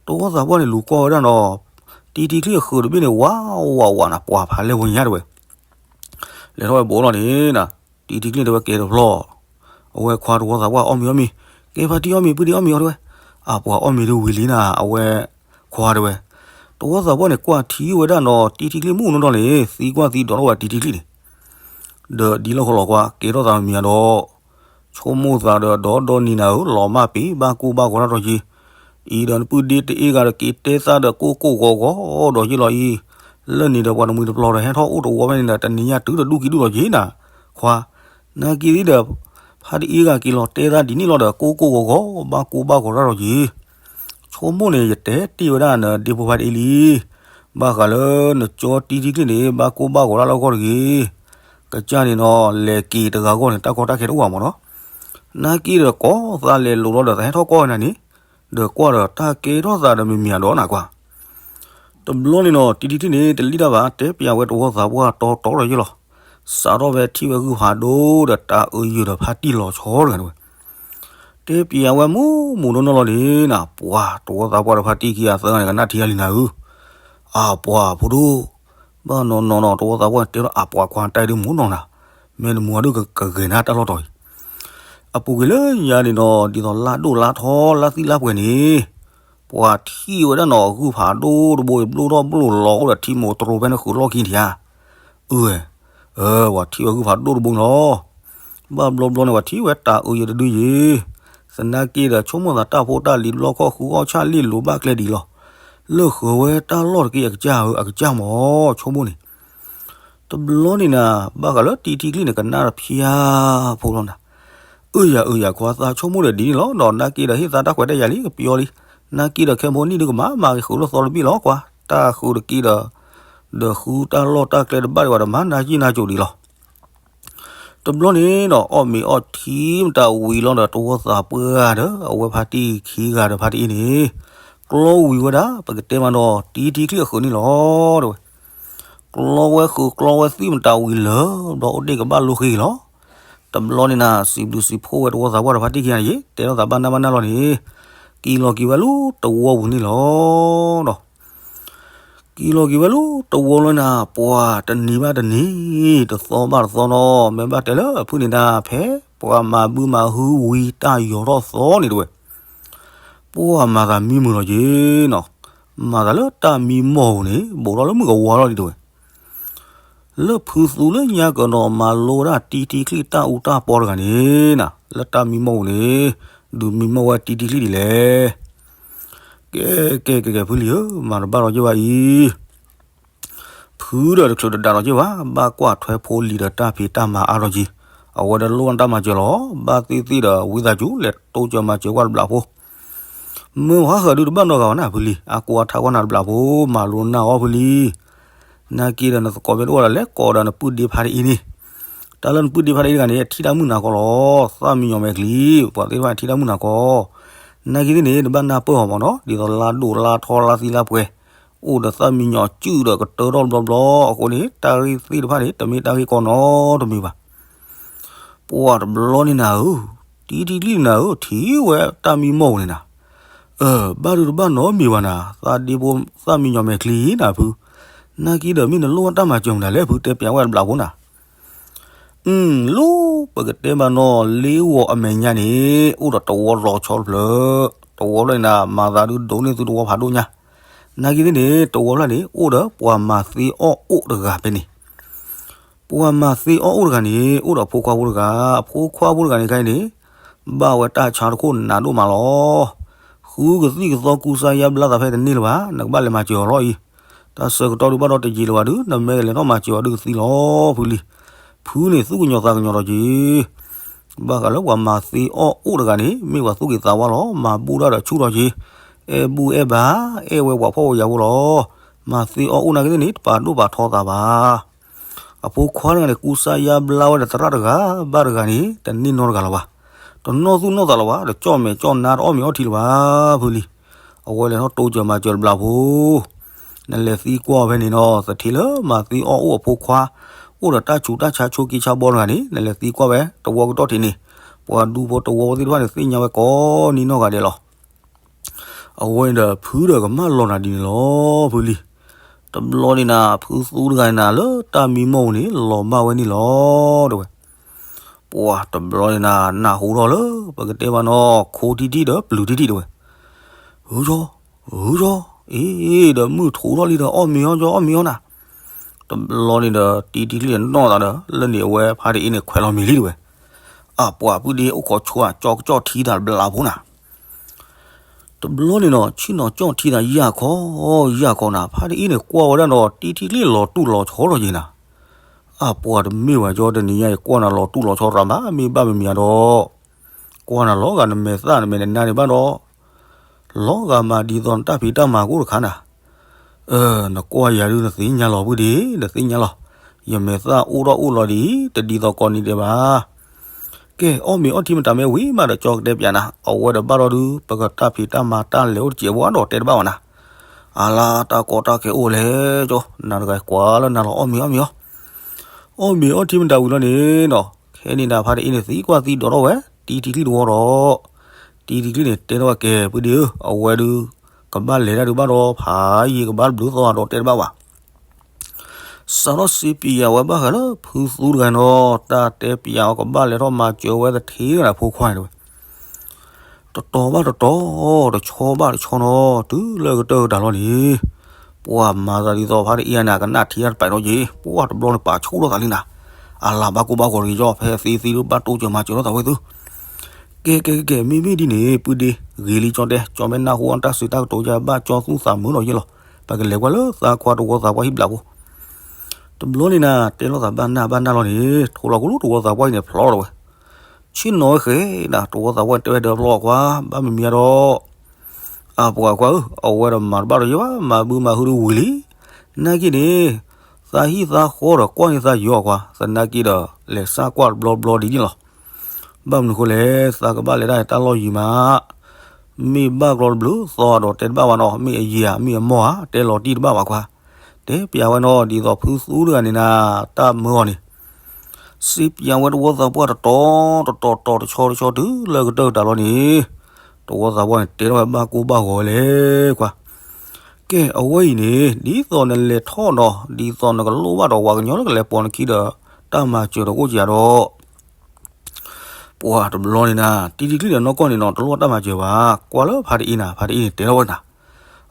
တဝီသးပှၢ်န့ၣ် လူၤကွၢ်ဝဲဒၣ်နီၤ, တံထံကျိအဃုာ်တဘ့ၣ်န့ၣ် ဝးဝးဝးနၤ ပှၤဖးလဲၢ်ဝဲညါ တဲဝဲ. လဲၤထီၣ်ဝဲဘူးလီၤန့ၣ်နၤ, တံထံကျိတဲဝဲ ကဲတဖျီၣ်, အဝဲခွါတဝီသးပှၢ်အီၣ်မ့ၤအီၣ်မ့ၤ, ကဲဖါတံၢ်အီၣ်မ့ၤ ပုၢ်ဒ့အီၣ်မ့ၤအီၤ တဲဝဲ. အပှၤအီၣ်မ့ၤဒုးဝံၤလံနၤ အဝဲခွါ တဲဝဲ. တဝီသးပှၢ်န့ၣ် ကွၢ်ထံဝဲဒၣ်နီၤ တံထံကျိမုၢ်နီၢ်နီၢ်န့ၣ် သံကွၢ်သံဒိးထီၣ်ဝဲတံထံကျိန့ၣ် ဒီးဒ်လီၢ်ဃီလီၤကွၢ် ကဲထီၣ်သးမံၤမံၤဒီး ဆိကမိၣ်သးဒီး ဒီဒီနံၤနၤဧၢ, လီၤမၢ်ပ့ၤ ဘၣ်ကိၢ်ဘၣ်ဂီၤတၢ်ဒီးယ့ၢ်, အံၤဒီးနပုၢ်ဒ့တအ့ၣ်ဂၤဒီး က့ၤတဲသးဒီးကိၢ်ကိၢ်ဂီၤဂီၤဒီးယ့ၢ်လီၤအံၤ, လၢန့ၣ်ဒီးပှၤတမှံၤတပျီၤဒီး ဟဲထီၣ်အိၣ်တဝီဖဲန့ၣ်ဒီး တနံၤညါတုၤတဒူၣ်ခံဒူၣ်ဒီးယ့ၢ်နၤ, ခွါ, နာ်က့ဒီး ဖါတအ့ၣ်ဂၤက့ၤလီၤတဲသးဒ်န့ၣ်လီၤဒီး ကိၢ်ကိၢ်ဂီၤဂီၤ ဘၣ်ကိၢ်ဘၣ်ဂီၤတၢ်ဒီးယ့ၢ် ဆိကမိၣ်န့ၣ် ယတဲတ့ၢ်ဝဲဒၣ်နဒ့ဖိဖါတအ့ၣ်လံ, ဘၣ်ဃးလၢနကၠီတံထံကျိန့ၣ် ဘၣ်ကိၢ်ဘၣ်ဂီၤတၢ်လၢအဂီၢ်တဂ့ၤ, ကစၢ်န့ၣ်နီၤ လဲၤက့ၤတဂၤအဂီၢ်န့ၣ် တၢ်ကီတၢ်ခဲတအိၣ်ဘၣ်မၢ်နီၤ, နာ်က့ဒီးကိးသးလဲၤလိာ်လီၤဒီး သးဟဲထီၣ်ကွၢ်ဝဲနၤန့ၣ်, ဒီးကွၢ်ဒီးတၢ်ကဲထီၣ်သးဒီးမံၤမံၤအဒီးနၤကွၢ် တဘျီန့ၣ်နီၤ တံထံကျိန့ၣ် တလံၣ်တၢ်ဘၣ် တဲပျးဝဲတဝီသးပှၢ်တီတီဒီးယ့ၢ်လီၤ, စးထီၣ်ဖဲထံၣ်ဝဲဂုၢ်ဖးဒိၣ်ဒီးတၢ်အုးယုးဒီးဖါတံၢ်လီၤဆီတဂၤန့ၣ်ဝဲ, တဲပျးဝဲမုၢ်မုၢ်နီၢ်နီၢ်လီၤန့ၣ်နၤ ပှၤတဝီသးပှၢ်ဒီးဖါတံၢ်ခံဂၤသၢဂၤန့ၣ် ကနၣ်ထံအါလံနၤဧၢ, အပှၤဖိဒိၣ်, ဘၣ်နီၤနီၤနီၤ တဝီသးပှၢ်န့ၣ် တဲလီၤအပှၤခွါတၢ်အံၤဒုးမုၢ်နီၢ်နၤ, မ့ၢ်နမူၤအဒုးကဂဲၤနၤတၢ်လီၢ်တီၤအံၤ အပူၤကွံာ်လၢညါန့ၣ်နီၤ ဒ်သိးလါဒိၣ်လါထီလါသံလါပှဲၤန့ၣ်, ပှၤထံၣ်ဝဲဒၣ်နီၤ ဂုၢ်ဖးဒိၣ်တဘိအံၤ ဘျိၣ်ထီၣ်ဘျိၣ်လီၤအိၣ်ဒီး ထံမိၢ်တရိၤဖဲန့ၣ်ဃုာ်လီၢ်ခံထံဧါ, အၢ, ပှၤထံၣ်ဝဲဂုၢ်ဖးဒိၣ်တဘိန့ၣ်လီၤ, ဘၣ်ဘျီဘျီန့ၣ် ပှၤထံၣ်ဝဲတၢ်အုးယုးတဒုယ့ၣ်, သနာ်က့ဒီး ဆိကမိၣ်သးတၢ်ဖိတၢ်လံၤတဘျီခီၣ် ဃုအီၣ်ဆၣ်လ့ၣ်လိၤဘၣ်ကျဲဒ်လီၤ, လၢဃုာ်ဝဲတၢ်လီၢ်တက့ၢ် အကစၢ်ဧၢ အကစၢ်မၢ် ဆိကမိၣ်န့ၣ် တဘျီန့ၣ်နၤ ဘၣ်ဃးလၢတံထံကျိန့ၣ် ကနၣ်တဖၠါဖိလီၤနၤ, အၢယၤအၢယၤခွါ သးဆိကမိၣ်ဒီးဒ်န့ၣ်လီၤ, ဒီးနာ်က့ဒီးဟ့ၣ်သးတၢ်ခွဲးတၢ်ယာ်လံ ကပျီလံ, နာ်က့ဒီးခဲဖိနံၣ်ဒုးကမၤမၤက့ၤဃုာ်လၢသီတဘ့ၣ်လီၤကွၢ်, တၢ်ဃုာ်တက့ၢ်ဒီး, ဒီးဃုတၢ်လီၢ်တၢ်ကျဲတဘၣ်ဒံးဘၣ်ဒီး မၤနၢ်ကံၣ်နၢ်ကိၤဒံးလီၤ တဘျီန့ၣ်ဒီး အီၣ်မ့ၤအီၣ်ထံမတၤဝံၤလီၤဒီး တဝီသးပှၢ်ဒီး အဝဲဖါတံၢ်ခံဂၤဒီးဖါတံၢ်အံၤန့ၣ်, ကျီဝံၤဝဲဒၣ် ပကတဲမးဒီး တံထံကျိအဃုာ်န့ၣ်လီၤ တဲဝဲ. ကျီဝဲဃုာ်ကျီဝဲသံမတၤဝံၤလၢ ဒီးအိၣ်တ့ၢ်ကဘၣ်လိဃ့လီၤ. တဘျီန့ၣ်နၤ စံးဘျုးစံးဖှိၣ်ဝဲတဝီသးပှၢ်ဒီးဖါတံၢ်ခံဂၤန့ၣ် ယတဲထီၣ်သးဘၣ်နၢ်ဘၣ်နၢ်လီၤန့ၣ်, က့ၤလီၤက့ၤဝဲလၢတဝီပူၤန့ၣ်လီၤဒီး က့ၤလီၤက့ၤဝဲလၢတဝီလီၤနၤ, ပှၤတနံၤဘၣ်တနံၤ, တသီဘၣ်တသီနီၤ, မ့ၢ်ဘၣ်တဲလၢအဖုၣ်န့ၣ်ဒၣ် ဖဲပှၤမၤဘုမၤဟုဝံၤတၢ်ယီၤထီၣ်သီန့ၣ်တဲဝဲ, ပှၤမၤသးမံမုာ်လီၤက့ၤနီၤ, မၤသးလၢတၢ်မံမီၢ်ပူၤန့ၣ် ဘူးထီၣ်လၢမုၢ်ကဝါလီၤဒ်တဲဝဲ. လၢဖုသူလၢညါကဒီးမၤလိဝဲဒၣ်တံထံကျိတၢ်အူတၢ်ပီတဂၤန့ၣ်နၤ, လၢတၢ်မံမီၢ်ပူၤန့ၣ် ဒုးမံမီၢ်ဝဲတံထံၣ်ချံဒ်လဲၣ်. ကဲ ကဲ ကဲ ကဲ ဖုလံၤဧၢ, မၤတဘၣ်ဒီးယဲၢ်ဘၣ်အံၤ ဖုဒီးတချုးတဒါဒီးက့ၢ်ဘၣ်, ဘၣ်ကွၢ်ထွဲဖိလံၤဒီးတၢ်ဖံးတၢ်မၤအါထီၣ်က့ၤ, အဝဲဒီးလိၣ်တၢ်မၤစၢၤလီၤ. ဘၣ်သ့ၣ်သ့ၣ်ဒီး ဝံသးစူၤ လဲၤတိစၢၤမၤစၢၤကွၢ်တဘျီဖိ, မ့ၢ်ဟးဃၢၤဒုးတဘၣ်နီတဂၤဘၣ်နၤဖုလံၤ, အါကိးအါထါကွၢ်နၤတဘျီဖိ, မၤလိနၢ်အီၣ်ဖုလံၤ. နာ်က့ဒီးနသကိးဘ့ၣ်တအိၣ်ဒီး လဲၤကိးဒီးနပုၢ်ဒ့ဖါတအံၤန့ၣ်, တၢ်လၢနပုၢ်ဒ့ဖါတအံၤတဂၤန့ၣ် အထံၣ်တၢ်မုၢ်နၤကီးလီၤ. သၣ်မံညီၤမဲာ်ချံ, ပှၤသ့ၣ်တဖၣ်န့ၣ် ထံၣ်တၢ်မုၢ်နၤကီး, နာ်က့သ့ၣ်န့ၣ် တဘၣ်နၢ်ပၢၢ်အီၤမးနီၤ, ဒ်သိးလါဒိၣ်လါထီလါသံလါပှဲၤ အိၣ်ဒီးသၣ်မံညီၤစုၣ်ဒီးကတၢထီၣ်တဘျီဘျီ, အဃိန့ၣ် တၢ်ဂ့ၢ်သ့ၣ်တဖၣ်န့ၣ် တမ့ၢ်တၢ်ဂ့ၢ်ကီနီတမံၤဘၣ်. ပှၤတဘျီန့ၣ်နၤဧၢ, တံထံၣ်ချံန့ၣ်နၤဧၢ, ထံၣ်ဝဲတၢ်မံမီၢ်ပူၤန့ၣ်နၤ, ဘၣ်ဒုးတဘၣ်နီတမံၤဘၣ်နၤ, သးဒ့ဖိသၣ်မံညီၤမဲာ်ချံနၤဖု, နာ်က့ဒီးမ့ၢ်နလိၣ်တၢ်မၤစၢၤမနုၤလဲၣ်ဖု, တဲပျးဝဲတဘျီဖိနၤ. အၢ လၢပကတဲဘၣ်နီၤ, လ့ဂီၤအမဲာ်ညါန့ၣ် အိၣ်ဒီးတဝီလီၤဆီတဖျၢၣ်, တဝီဖျၢၣ်န့ၣ်နၤ မၤသးဒုးဒိးန့ၢ်သုတဝီဖးဒိၣ်ညါ, နာ်က့သ့ၣ်န့ၣ် တဝီဖျၢၣ်န့ၣ် အိၣ်ဒီးပှၤမၤသ့အီၣ်အိၣ်တဂၤဖဲန့ၣ် ပှၤမၤသ့အီၣ်အိၣ်တဂၤန့ၣ် အိၣ်ဒီးဖိခွါဖိတဂၤ, အဖိခွါဖိတဂၤန့ၣ်ခဲအံၤန့ၣ် ဘၣ်ဝဲတၢ်ဆါတခိၣ်နးဒိၣ်မးလီၤ. ဃုကသံၣ်ကသီကူစါယါဘျါသးဖဲတန့ၢ်လၢၤဘၣ်, နကဘၣ်လဲၤမၤစၢၤအီၤလီၤအံၤ. တၢ်ဆၢကတီၢ်ဒုးဘၣ်ဒီးတယံာ်လၢၤဘၣ်ဒုး နမ့ၢ်ကလဲၤထီၣ်မၤစၢၤအီၤဒုးကသံလီၤဖုလံၤ. ဖုန့ၣ်သူၣ်ကညီၤသးကညီၤဒီးက့ၤ ဘၣ်ဃးလၢပှၤမၤသ့အီၣ်အိၣ်တဂၤန့ၣ် မ့ၢ်ပှၤသူၣ်က့ၤသးဝါလီၤ. မၤဘူၣ်တၢ်ဒီးဆူၣ်ထီၣ်က့ၤ, အဲၣ်ဘူၣ်အဲၣ်ဘါ, အဲၣ်ဝဲပှၤဖှီၣ်ဖိယာ်ဖိလီၤ. မၤသ့အီၣ်အိၣ်နာ်က့သ့ၣ်န့ၣ် တပာ်ဒိၣ်ပာ်ထီသးဘၣ်. အဖိခွါတဂၤန့ၣ် ကူစါယါဘျါဝဲဒီးသရၣ်တဂၤဘၣ်တဂၤန့ၣ် တန့ၢ်နီတဂၤလၢၤဘၣ်. တနီၢ်သူၣ်နီၢ်သးလၢၤဘၣ်, တကၠီၣ်မဲာ်ကၠီၣ်နါတအီၣ်မ့ၤအီထံလၢၤဘၣ်ဖုလံၤ. အဝဲလဲၤထီၣ်တိစၢၤမၤစၢၤတဘျီဖိ နလဲၤသံကွၢ်ဖဲန့ၣ်နီၤ, သထ့လၢမၤသ့အီၣ်အိၣ်အဖိခွါ, အိၣ်ဒီးတၢ်ဆူးတၢ်ဆါဆိက့ဆါဘီတဂၤန့ၣ် နလဲၤသံကွၢ်ဝဲတဝီကတီၢ်ထံးန့ၣ်, ပှၤဒူဖိတဝီဖိသ့ၣ်တဖၣ်န့ၣ် သ့ၣ်ညါဝဲကိးနံၤနီၢ်ဂၤဒဲးလီၤ. အဝဲန့ၣ်ဒီး ဖုဒီးကမၣ်လီၤနၤဒ်န့ၣ်လီၤဖုလံၤ. တဘျီန့ၣ်နၤ ဖုသူတဂၤန့ၣ်နၤ လၢတၢ်မံမီၢ်ပူၤန့ၣ် လီၤဘၣ်ဝဲန့ၣ်လီၤတဲဝဲ. ပှၤတဘျီန့ၣ်နၤ နၢ်ဟူထီၣ်လၢ ပကတဲဘၣ်နီၤ ခိတံၢ်တံၢ်ဒီးပျုၤတံၢ်တံၢ်တဲဝဲ. ဟုယီၤ, ဟုယီၤ, အ့ ဒီးမုၢ်ထူးထီၣ်လံဒီး အီၣ်မ့ၤအီၣ်ယီၤ အီၣ်မ့ၤအီၣ်နၤ. တဘျီန့ၣ်ဒီး တံထံၣ်တံၢ်နီၣ်သးဒီး လၢန့ၣ်အဝဲဖါတအံၤန့ၣ် ခွဲးလီၤမ့ၤလံတဲဝဲ. အပှၤပုၢ်ဒ့အိၣ်ခိးဆိဧါ ကၠီကၠီၣ်ထံသးတဘျီဖိနၤ. တဘျီန့ၣ်နီၤ ဆ့ၣ်နီၤကၠီၣ်ထံသးယၢ်ခီ ယၢ်ခီနၤ ဖါတအံၤန့ၣ် ကွၢ်ဝဲဒၣ်ဒီး တံထံၣ်တံၢ်လီၤတူၢ်လီၤဆီလီၤက့ၤနၤ. အပှၤတမ့ၢ်ဝဲကၠီတနံၤညါအံၤ ကွၢ်နၤလီၤတူၢ်လီၤဆီရၤမး မ့ၢ်ဘၣ်မမံၤဒီး ကွၢ်နၤလီၤဂာ်နမဲာ်သၣ်နမဲာ်နနါန့ၣ်ဘၣ်ဒီး လီၤဂာ်မးဒ်သိးနတၢ်ဖံးတၢ်မၤကအိၣ်တခါနၤ. အၢ နကွၢ်ယၤဒုးနသ့ၣ်ညါလီၤပုၢ်ဒ့ နသ့ၣ်ညါလီၤ. ယမဲာ်သၣ်အိၣ်ထီၣ်အိၣ်လီၤဒ်အံၤ တဒ်သိးကိးနံၤဒဲးဘၣ်. ကဲ အီၣ်မ့ၤအီထံမတၤမ့ၢ်ဝံၤမးဒီး ကၠီကတဲပျးနၤ အဝဲဒီးဘၣ်ဒီးဒုး ပကတၢ်ဖံးတၢ်မၤတၢ်လဲၤအိၣ်တစဲးဖိဒီးတဲတဘၣ်ဘၣ်နၤ. အလါတၢ်ကီတၢ်ခဲအိၣ်လဲၣ်ကၠီ နၤတဂၤကွၢ်လၢနၤလီၤ အီၣ်မ့ၤအီၣ်မ့ၤအီၣ် အီၣ်မ့ၤအီထံမတၤဝံၤလီၤန့ၣ်နီၤ ခဲန့ၣ်နၤဖါတအံၤန့ၣ် သံကွၢ်သံဒိးထီၣ်ဝဲ တံထံၣ်တံၢ်တဝီဒီး တံထံၣ်တံၢ်န့ၣ် တဲထီၣ်ဝဲကဲ ပုၢ်ဒ့ဧၢ အဝဲဒုး ကဘၣ်လဲၤတၢ်ဒုးဘၣ်ဒီး ဖးယံာ်ကဘၣ်တဘျုးသီဒီးတဲတဘၣ်ဘၣ်. စးထီၣ်စံးပျးဝဲဘၣ်ဃးလၢဖုသူတဂၤနီၤ တၢ်တဲပျးအီၤ ကဘၣ်လဲၤထီၣ်မၤစၢၤဝဲသထ့တဂၤန့ၣ် ဖိခွါန့ၣ်တဲဝဲ တတီၤဘၣ်တတီၤ တဆီဘၣ်တဆီနီၤ တုၤလၢကတၢၢ်ကတၢၢ်လီၤန့ၣ် ပှၤမၤသးဒ်သိးဖါတအံၤန့ၣ် ကနၣ်ထံတၢ်တပာ်နီၤက့ၤ ပှၤတဘျီန့ၣ်ပာ်ဆူၣ်ထီၣ်သးလံနၤ အလၤဘၣ်ကိၢ်ဘၣ်ဂီၤတဂ့ၤကၠီ ဖဲသ့သ့ဒုးဘၣ်တိစၢၤမၤစၢၤထီၣ်သးဝဲသု ကဲကဲကဲ မ့မ့ၢ်ဒ်န့ၣ် ပုၢ်ဒ့ ဂ့ၤလံကၠီတဲ ကၠီမ့ၢ်နၢ်ဟူအတၢ်စံးတၢ်ကတိၤယါဘၣ်ကၠီသူၣ်သးမုာ်လီၤယ့ၣ်လီၤ ပကလဲၤကွၢ်လၢသးခွါတဝီသးပှၢ်ဟံၣ်ဘျးဖိ တဘျီန့ၣ်နၤ တဲလိာ်သးဘၣ်နၢ်ဘၣ်နၢ်လီၤန့ၣ် ထိးလီၤကလူးတဝီသးပှၢ်အံၤန့ၣ်ဖျီထီၣ်ဝဲ ဆ့ၣ်နီၤဝဲဃဲနၤ တဝီသးပှၢ်တဲဝဲဒီးဖျီအခွါ ဘၣ်မမံၤဒီး အပှၤခွါဧၢ အဝဲဒီးမၤတဘၣ်ဒီးယဲဘၣ် မၤဘုမၤဟုဒုးဝံၤလံ နာ်က့န့ၣ် သးဟံၣ်သးဃီဒီးကွၢ်န့ၢ်သးယီၤအခွါ သနာ်က့ဒီး လဲၤစၢ်ကွၢ်တဘျီဘျီဒ်န့ၣ်လီၤ ဘၣ်မနုၤဃိလဲၣ် သးကဘၣ်လဲၤတၢ်တၢ်လီၢ်ယံၤမး မ့ၢ်ဘၣ်ကျီတဘျုးသီဒီးတဲတဘၣ်ဘၣ်နီၤ မ့ၢ်အယံၤဧါ မ့ၢ်အမီၢ်ဧါ တဲလီၤတံၢ်တဘၣ်ဘၣ်ခွါ တဲပျးဝဲနီၤ ဒ်သိးဖုသူတဂၤန့ၣ်နၤ တၢ်မၢအီၤန့ၣ် စံးပျးဝဲတဝီသးပှၢ်တတီၤတတီၤ တဆီတဆီတုၤလၢကတၢၢ်ကတၢၢ်လီၤန့ၣ် တဝီသးပှၢ်န့ၣ် တဲထီၣ်ဝဲဘၣ်ကိၢ်ဘၣ်ဂီၤဝဲလဲၣ်ခွါ ကဲ အဝဲအံၤန့ၣ် ဒ်သိးနလဲၤထီၣ်ဒီး ဒ်သိးနကလိၣ်ဘၣ်ဒီးပှၤကညီလၢကလဲၤပိာ်နခံဒီး တၢ်မၤစၢၤဒီးအိၣ်ကယၤဒီး ပှၤတဘျီန့ၣ်နၤ တံထံၣ်တံၢ်ဒီးနီၢ်ကီၢ်န့ၣ်နီၤ တလိၣ်တၢ်မၤစၢၤဘၣ် ကွၢ်လၢဖါတအံၤနၤ ဖါတအံၤန့ၣ်တဲထီၣ်ဝဲနၤ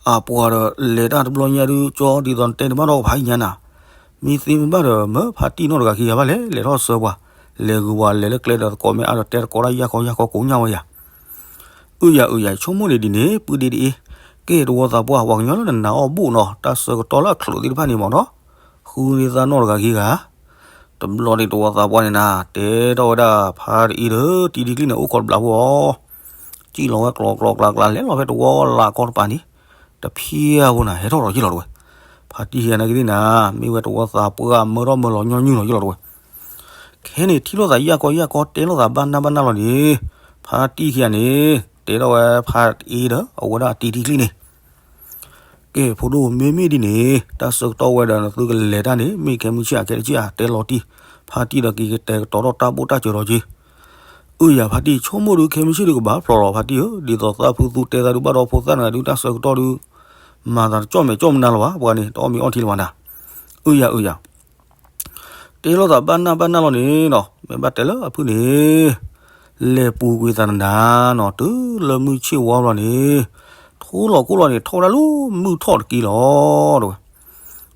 အပှၤဒီးလဲၤတၢ်တဘျီညါဒုးကၠီ ဒ်သိးနတဲန့ၣ်ဘၣ်ဒီးဖါအံၤညါနၤ မ့ၢ်သ့မ့ၢ်ဘၣ်ဒီး မၢဖါတံၢ်နီၢ်တဂၤခံဂၤဘၣ်လဲၣ် လဲၤထီၣ်ဆှၢပှၤ လဲၤဂုၤဝဲလဲၤလၢကျဲဒီးသကိးမ့ၢ်အါဒီးတဲသကိးတၢ် ယၢ်ခီယၢ်ခီကိးညၣ်ဝဲယၤ. အုယၤအုယၤ ဆိကမိၣ်န့ၣ်ဒ်န့ၣ် ပုၢ်ဒ့တအ့, ကဲတဝီသးပှၢ် ပှၤကညီလၢနနာ်အီၤဘူၣ်နီၤ တၢ်ဆၢကတီၢ်လၢအချုးသ့ၣ်တဖၣ်န့ၣ်မ့ၢ်နီၤ, ဃုန့ၢ်သးနီၢ်တဂၤဂ့ၤဂၤ. တဘျီန့ၣ်တဝီသးပှၢ်န့ၣ်နၤ တဲထီၣ်ဝဲဒၣ်ဖါတအ့ဒီး တံထံကျိန့ၣ် အိၣ်ခိးတဘျးဖိအီၤ, စံၣ်လီၤဝဲကျီကျီကျါကျါ လဲၤလီၤဖဲတဝီလၢ်ကီၢ်တပၤန့ၣ်, တဖျၢၣ်ဖိနၤ ဟဲထီၣ်လီၤက့ၤလီၤတဝဲ. ဖါတံၢ်ခံဂၤနာ်က့ၤသ့ၣ်နၤ မ့ၢ်ဝဲတဝီသးပှၢ်မၢထီၣ်မၢလီၤညီနုၢ်လီၤက့ၤလီၤတဝဲ. ခဲန့ၣ် ထံၣ်လိာ်သးယၢ်ကီယၢ်ကီ တဲလိာ်သးဘၣ်နၢ်ဘၣ်နၢ်လီၤန့ၣ်, ဖါတံၢ်ခံဂၤန့ၣ် တဲထီၣ်ဝဲဖါတအ့ဒီး အဝဲဒၣ်တံထံကျိန့ၣ် ကဲ ဖိဒိၣ် မ့မ့ၢ်ဒ်န့ၣ် တၢ်ဆၢကတီၢ်ဝဲဒီးနသုကလဲၤတၢ်န့ၣ် မ့ၢ်ခဲမုၢ်ဆ့ၣ်အခဲတဆ့ၣ်ဧါ တဲလီၤတံၢ်, ဖါတံၢ်ဒီးက့ၤကတဲာ်ကတီၤထီၣ်တၢ်ဘိၣ်တၢ်စၢၤဒီးက့ၤ. အုယၤဖါတံၢ် ဆိကမိၣ်ဒုး ခဲမုၢ်ဆ့ၣ်ဒုးကဘၣ်ဖျိးလီၤဖါတံၢ်ဧၢ, ဒ်သိးသးဖုသူတဲသးဒုးဘၣ်ဒီးဖိသၣ်နဂၤဒုး တၢ်ဆၢကတီၢ်ဒုး မၤသးတကၠီၣ်မဲာ်ကၠီၣ်မနုၤလၢၤဘၣ်, ပှၤန့ၣ် တအီၣ်မ့ၤအီထံလၢၤဘၣ်နၤ. အုယၤအုယၤ တဲလိာ်သးဘၣ်နၢ်ဘၣ်နၢ်လီၤန့ၣ်နီၤ မ့ၢ်ဘၣ်တဲလၢအဖုန့ၣ် လဲၤပူၤကွံာ်သးနၤနီၤ တုၤလၢမုၢ်ဆ့ၣ်ဝါဘျီန့ၣ် ထိလီၤခိၣ်လီၤန့ၣ် ထီၣ်ဝဲဒၣ်လၢမုၢ်ထီၣ်တက့ၢ်လီၤ တဝဲ.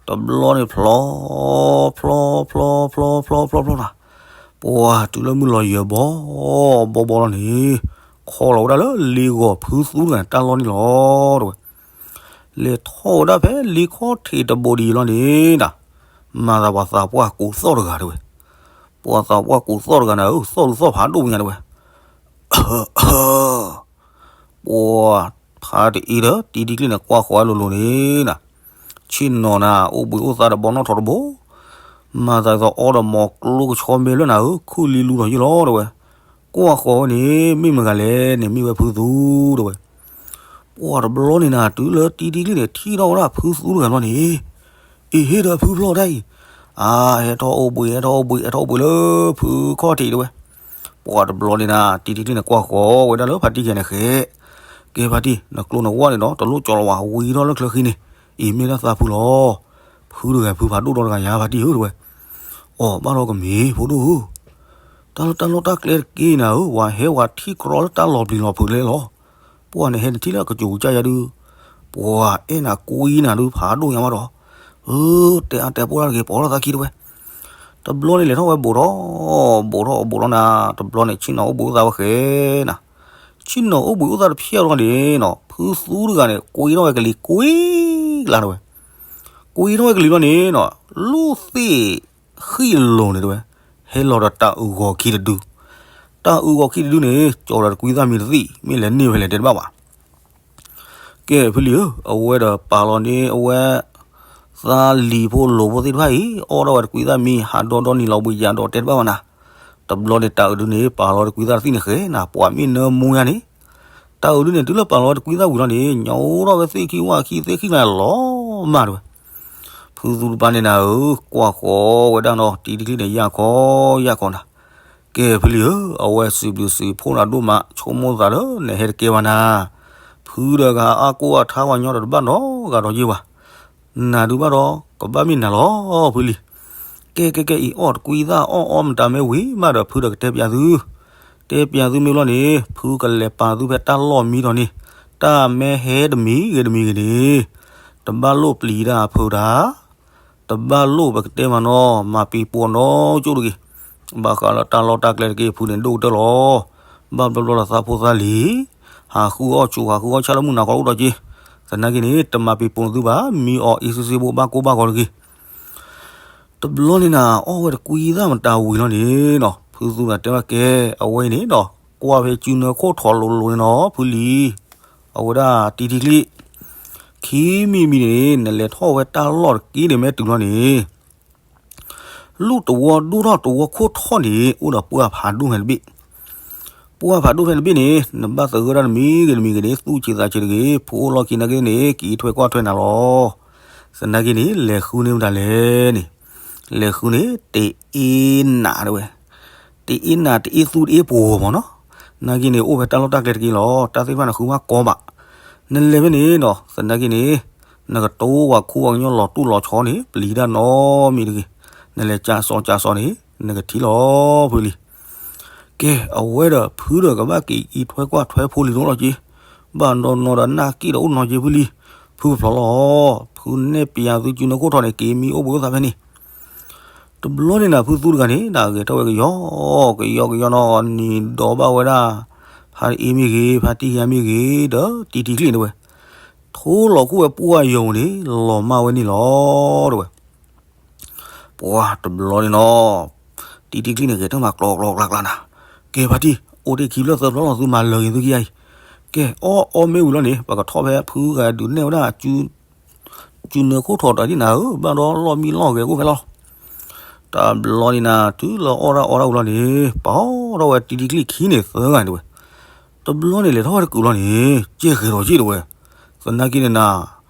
တဘျီန့ၣ်ဖျီ ဖျီ ဖျီ ဖျီ ဖျီ ဖျီ ဖျီ ဖျီနၤ ပှၤတုၤလၢမုၢ်လီၤယၢၤဘီဘီဘီလီၤန့ၣ် ခီလီၤဝဲဒၣ်လၢလ့ဂီၤဖုသူတဂၤတၢ်လီၢ်န့ၣ်လီၤ တဝဲ. လဲၤထီၣ်ဝဲဒၣ်ဖဲလ့ခီထံးတဘိဒံးလီၤန့ၣ်ဒီး မၤသးပှၤသးပှၢ်ကူးသီၣ်တဂၤ တဝဲ. ပှၤသးပှၢ်ကူးသီၣ်တဂၤန့ၣ် သီၣ်ဒုးသီၣ်ဖးဒိၣ်ညါ တဝဲ. ပှၤဖါတအ့ဒီးတံထံကျိန့ၣ် ကွၢ်ဃီၤဝဲလိၤလိၤန့ၣ်ဒီး ဆ့ၣ်နီၤနၤ အိၣ်ဘှံးအိၣ်သါဒီးဘီနီၣ်ထိးတဘိ မၤသးဒ်သိးအီဒီးမီၤကျိကဆီမဲလၢနၤဧၢ ခုၣ်လံလူလီၤယ့ၢ်လီၤ တဝဲ. ကွၢ်ဃီၤဝဲန့ၣ် မ့ၢ်မတၤဂၤလဲၣ်န့ၣ် မ့ၢ်ဝဲဖုသူ တဝဲ. ပှၤတဘျီန့ၣ်နၤ တုၤလၢတံထံကျိန့ၣ် ထံၣ်ထီၣ်ဝဲဒၣ်ဖုသူတဂၤဘျီန့ၣ် အ့ၣ် ဟ့ၣ်ဒီးဖုဖျီတၢ်အံၤ အါ ဟဲထီၣ်အိၣ်ဘှံး ဟဲထီၣ်အိၣ်ဘှံး ဟဲထီၣ်အိၣ်ဘှံးလၢဖုခီၣ်ထံး တဝဲ. ပှၤတဘျီန့ၣ်နၤ တံထံကျိန့ၣ် ကွၢ်ဃီၤဝဲဒၣ်လၢဖါတံၢ်ခံဂၤန့ၣ်ဃဲ ကဲဖါတံၢ် နကျိနဝၣ်န့ၣ်ဒီး တလိၣ်ကၠီလီၤဝဲ ဝံၤထီၣ်လၢချၢဃံန့ၣ် အံၤမ့ၢ်ဒၣ်သးဖုလီၤ ဖုတဂၤဖုဖးဒိၣ်ဒီတဂၤယၤ ဖါတံၢ်ဧၢ တဝဲ. အီ ဘၣ်ဒီးကမ့ၢ် ဖိဒိၣ်ဧၢ တၢ်လၢတၢ်လီၢ်တၢ်ကျဲတက့ၢ်နၤဧၢ ဝဲဟဲဝဲထံၣ်ကြီလၢတၢ်လီၤပျံၤလီၤဖုးလဲၣ်လီၤ. ပှၤန့ၣ်ဟဲနထံၣ်လၢအကစူၤကစၢ်ယၤဒုး ပှၤအဲၣ်နၤကွံနၤဒုးဖးဒိၣ်ညါမးဒီး အၢ တဲအါတဲပိၢ်တၢ်တဂ့ၤ ပိာ်ထီၣ်သးခံ တဝဲ. တဘျီန့ၣ်လဲၤထီၣ်ဝဲဘူးထီၣ် ဘူးထီၣ်ဘူးထီၣ်နၤ တဘျီန့ၣ် ဆ့ၣ်နီၤအိၣ်ဘှံးအိၣ်သါဝဲဃဲနၤ ဆ့ၣ်နီၤအိၣ်ဘှံးအိၣ်သါတဖျၢၣ်လီၤန့ၣ်နီၤ ဖုသူတဂၤန့ၣ် ကွံထီၣ်ဝဲကလံၤကွံကျါ တဝဲ. ကွံထီၣ်ဝဲကလံၤလီၤန့ၣ်နီၤ လူၢ်သ့ၣ်ဃံၣ်လိၤန့ၣ် တဝဲ ဟဲလီၤဒီးတၢ်အုးဂီၤခံတဒု တၢ်အုးဂီၤခံတဒုန့ၣ် ကၠီဒီးတကွံသၣ်မံတသံၣ် မ့ၢ်လဲၤန့ၢ်ဝဲလဲၤတဲတဘၣ်ဘၣ် ကဲဖုလံၤဧၢ အဝဲဒီးပာ်လီၤန့ၢ်အဝဲ သးလံၤဖိလိၤဖိသ့ၣ်တဖၣ်အံၤ အီၣ်ထီၣ်ဝဲတကွံသၣ်မံ ဟးဒီဒီနံၤလီၤဘှံးယၤဒီးတဲတဘၣ်ဘၣ်နၤ. တဘျီန့ၣ်တၢ်အုးဒုန့ၣ် ပာ်လီၤတကွံသၣ်တသံၣ်န့ၣ်ဃဲနၤ ပှၤမ့ၢ်နၢမူညါန့ၣ် တၢ်အုးဒုန့ၣ် တုၤလၢပာ်လီၤဝဲတကွံသၣ်ဝံၤလီၤန့ၣ် ညိးထီၣ်ဝဲသ့ၣ်ခံဝၣ်ခံသ့ၣ်ခံကျါလီၤမၢ် တဝဲ. ဖုသူတပၤန့ၣ်နၤဧၢ ကွၢ်ဃီၤဝဲဒၣ်နီၤ တံထံကျိန့ၣ် ယၢ်ခီယၢ်ခီနၤ ကဲဖုလံၤဧၢ အဝဲစံးဘျုးစံးဖှိၣ်နၤဒိၣ်မး ဆိကမိၣ်သးဒီး နဟဲတကဲဘၣ်နၤ, ဖုတဂၤအါကိၢ်အါထါဝဲညီဒီးတဘၣ်နီတဂၤဒီးယ့ၢ်ဘၣ်, နၤဒုးဘၣ်ဒီး ကဘၣ်မ့ၢ်နၤလီၤဖုလံၤ. ကဲကဲကဲ အံၤအီၣ်တကွံသၣ်အီၣ်အီမတၤမ့ၢ်ဝံၤမးဒီး ဖုဒီးကတဲပၠးသု, တဲပၠးသုမ့ၢ်ဘျီန့ၣ် ဖုကလဲၤပာ်သုဖဲတၢ်လီၢ်မံဒီးန့ၣ်, တၢ်မ့ၢ်ဟဲတမံၤဂ့ၤတမံၤဂ့ၤန့ၣ် တဘၣ်လိၣ်ပျံၤတၢ်အဖုတၢ် တဘၣ်လိၣ်ပကတဲမးနီၤ မၤပံၤပိာ်နီၢ်ကၠိတဂ့ၤ. ဘၣ်ဃးလၢတၢ်လီၢ်တၢ်ကျဲတက့ၢ် ဖုန့ၣ်ဒိၣ်ကတၢၢ်လီၤ. ဘၣ်ဘျီဘျီလၢသးဖိသးလံၤ ဟးဃုအီၣ်ဆူၣ် ဟးဃုအီၣ်ဆၣ်လၢမုၢ်နၤခီအိၣ်ဒီးက့ၤ. သနာ်က့န့ၣ် တမၤပံၤပိာ်သုဘၣ် မံအီၤအ့ၣ်စ့စ့ဘိ ဘၣ်ကိၢ်ဘၣ်ဂီၤတဂ့ၤ. တဘျီန့ၣ်နၤ အီၣ်ဝဲတကွံသၣ်မတၤဝံၤလီၤန့ၣ်နီၤ ဖုသူဒီးတဲဘၣ်ကဲ အဝဲအံၤန့ၣ်ဒီး ကွၢ်ဖဲစုနၢခိၣ်ထီၣ်လိၤလိၤန့ၣ်နီၤ ဖုလံၤ အဝဲဒၣ်တံထံကျံ ခံမံၤမံၤန့ၣ် နလဲၤထီၣ်ဝဲတၢ်လီၢ်တက့ၢ်န့ၣ် မ့ၢ်တုၤလီၤန့ၣ် လူၢ်တဝီဒိၣ်ထီၣ်တဝီခိၣ်ထီၣ်န့ၣ် အိၣ်ဒီးပှၢ်ဖးဒိၣ်ဖဲတဘ့ၣ်. ပှၢ်ဖးဒိၣ်ဖဲတဘ့ၣ်န့ၣ် နဘၣ်သဂၢၢ်တၢ်တမံၤဂ့ၤတမံၤဂ့ၤန့ၣ် သူၣ်ဆံးသးဆံးတဂ့ၤ ဖုအိၣ်လီၢ်ခံနာ်က့န့ၣ် ကအံးထွဲကွၢ်ထွဲနၤလီၤ. သနာ်က့န့ၣ် လဲၤဃုန့ၢ်မတၤလဲၣ်န့ၣ် လဲၤဃုန့ၢ် တအ့နးတဝဲ တအ့နး တအ့သူ တအ့ပှိၤမးနီၤ. နာ်က့န့ၣ် အိၣ်ဖဲတၢ်လီၢ်တၢ်ကျဲတက့ၢ်လီၤ. တၢ်သ့ၣ်တဖၣ်န့ၣ် ဃုမးကီဘၣ်. နလဲၤဖဲန့ၣ်နီၤ သနာ်က့န့ၣ် နကတိဝဲခူဝဲကညီလီၤတိၢ်လီၤဆီန့ၣ် ပျံၤတၢ်နီတမံၤတဂ့ၤ. နလဲၤကၠးစီၤကၠးစီၤန့ၣ် နကထံၣ်လီၤဖုလံၤ. ကဲ အဝဲဒီးဖုဒီးကဘၣ်က့ၤအံးထွဲကွၢ်ထွဲဖိလံၤတအိၣ်လီၤက့ၤ. ဘၣ်နီၢ်နီၢ်ဒီးနၢ်က့ၣ်ဒီးအိၣ်နီၢ်က့ၤဖုလံၤ. ဖုကဖျိးလီၤ. ဖုနဲၣ်ပၠးသုစုနၢခိၣ်ထီၣ်န့ၣ် က့ၤမံအိၣ်ဘှံးအိၣ်သါဖဲန့ၣ် တဘျီန့ၣ်နၤ ဖုသူတဂၤန့ၣ် နၤဂဲၤထီၣ်ဝဲကယီ ကယီကယီနီၤ နံၤဒီဘၣ်ဝဲဒၣ် ဖါတအ့မ့ၢ်ဂ့ၤ ဖါတံၢ်ခံဂၤမ့ၢ်ဂ့ၤ ဒီးတံၤထံကျံၣ်န့ၣ်ဝဲ ထိလီၤခူၣ်ဝဲပှၢ်ယိာ်န့ၣ် လီၤမၢ်ဝဲန့ၣ်လီၤ တဲဝဲ. ပှၤတဘျီန့ၣ်နီၤ တံၤထံကျံၣ်န့ၣ် ဂဲၤထၢၣ်မၤကျီကျီကျါကျါနၤ, ကဲဖါတံၢ် အိၣ်တ့ၢ်ခံဖျၢၣ်သၢဖျၢၣ်လီၤ သုမၤလၢာ်က့ၤသုခံဂၤအံၤ, ကဲ အီၣ်အီၣ်မ့ၣ်အူလီၤန့ၣ် ပကထီၣ်ဖဲဖုဂၤဒုးနဲၣ်ဝဲဒၣ် စုနၢခိၣ်ထီၣ်တၢ်ဒ်နၤဧၢ ဘၣ်ဒီးလီၢ်မံလီၢ်ဂဲၤအိၣ်ဖဲလီၤ. တဘျီန့ၣ်နၤ တုၤလၢအီၣ်တၢ်အီတၢ်ဝံၤလီၤန့ၣ် ပာ်ထီၣ်ဝဲတံၤထံကျံၣ်ခံန့ၣ်သၢဂၤန့ၣ်တဲဝဲ. တဘျီန့ၣ်လဲၤထီၣ်ဝဲတကုာ်လီၤန့ၣ် ကဲဃဲၤထီၣ်က့ၣ်တဲဝဲ. သနာ်က့န့ၣ်နၤ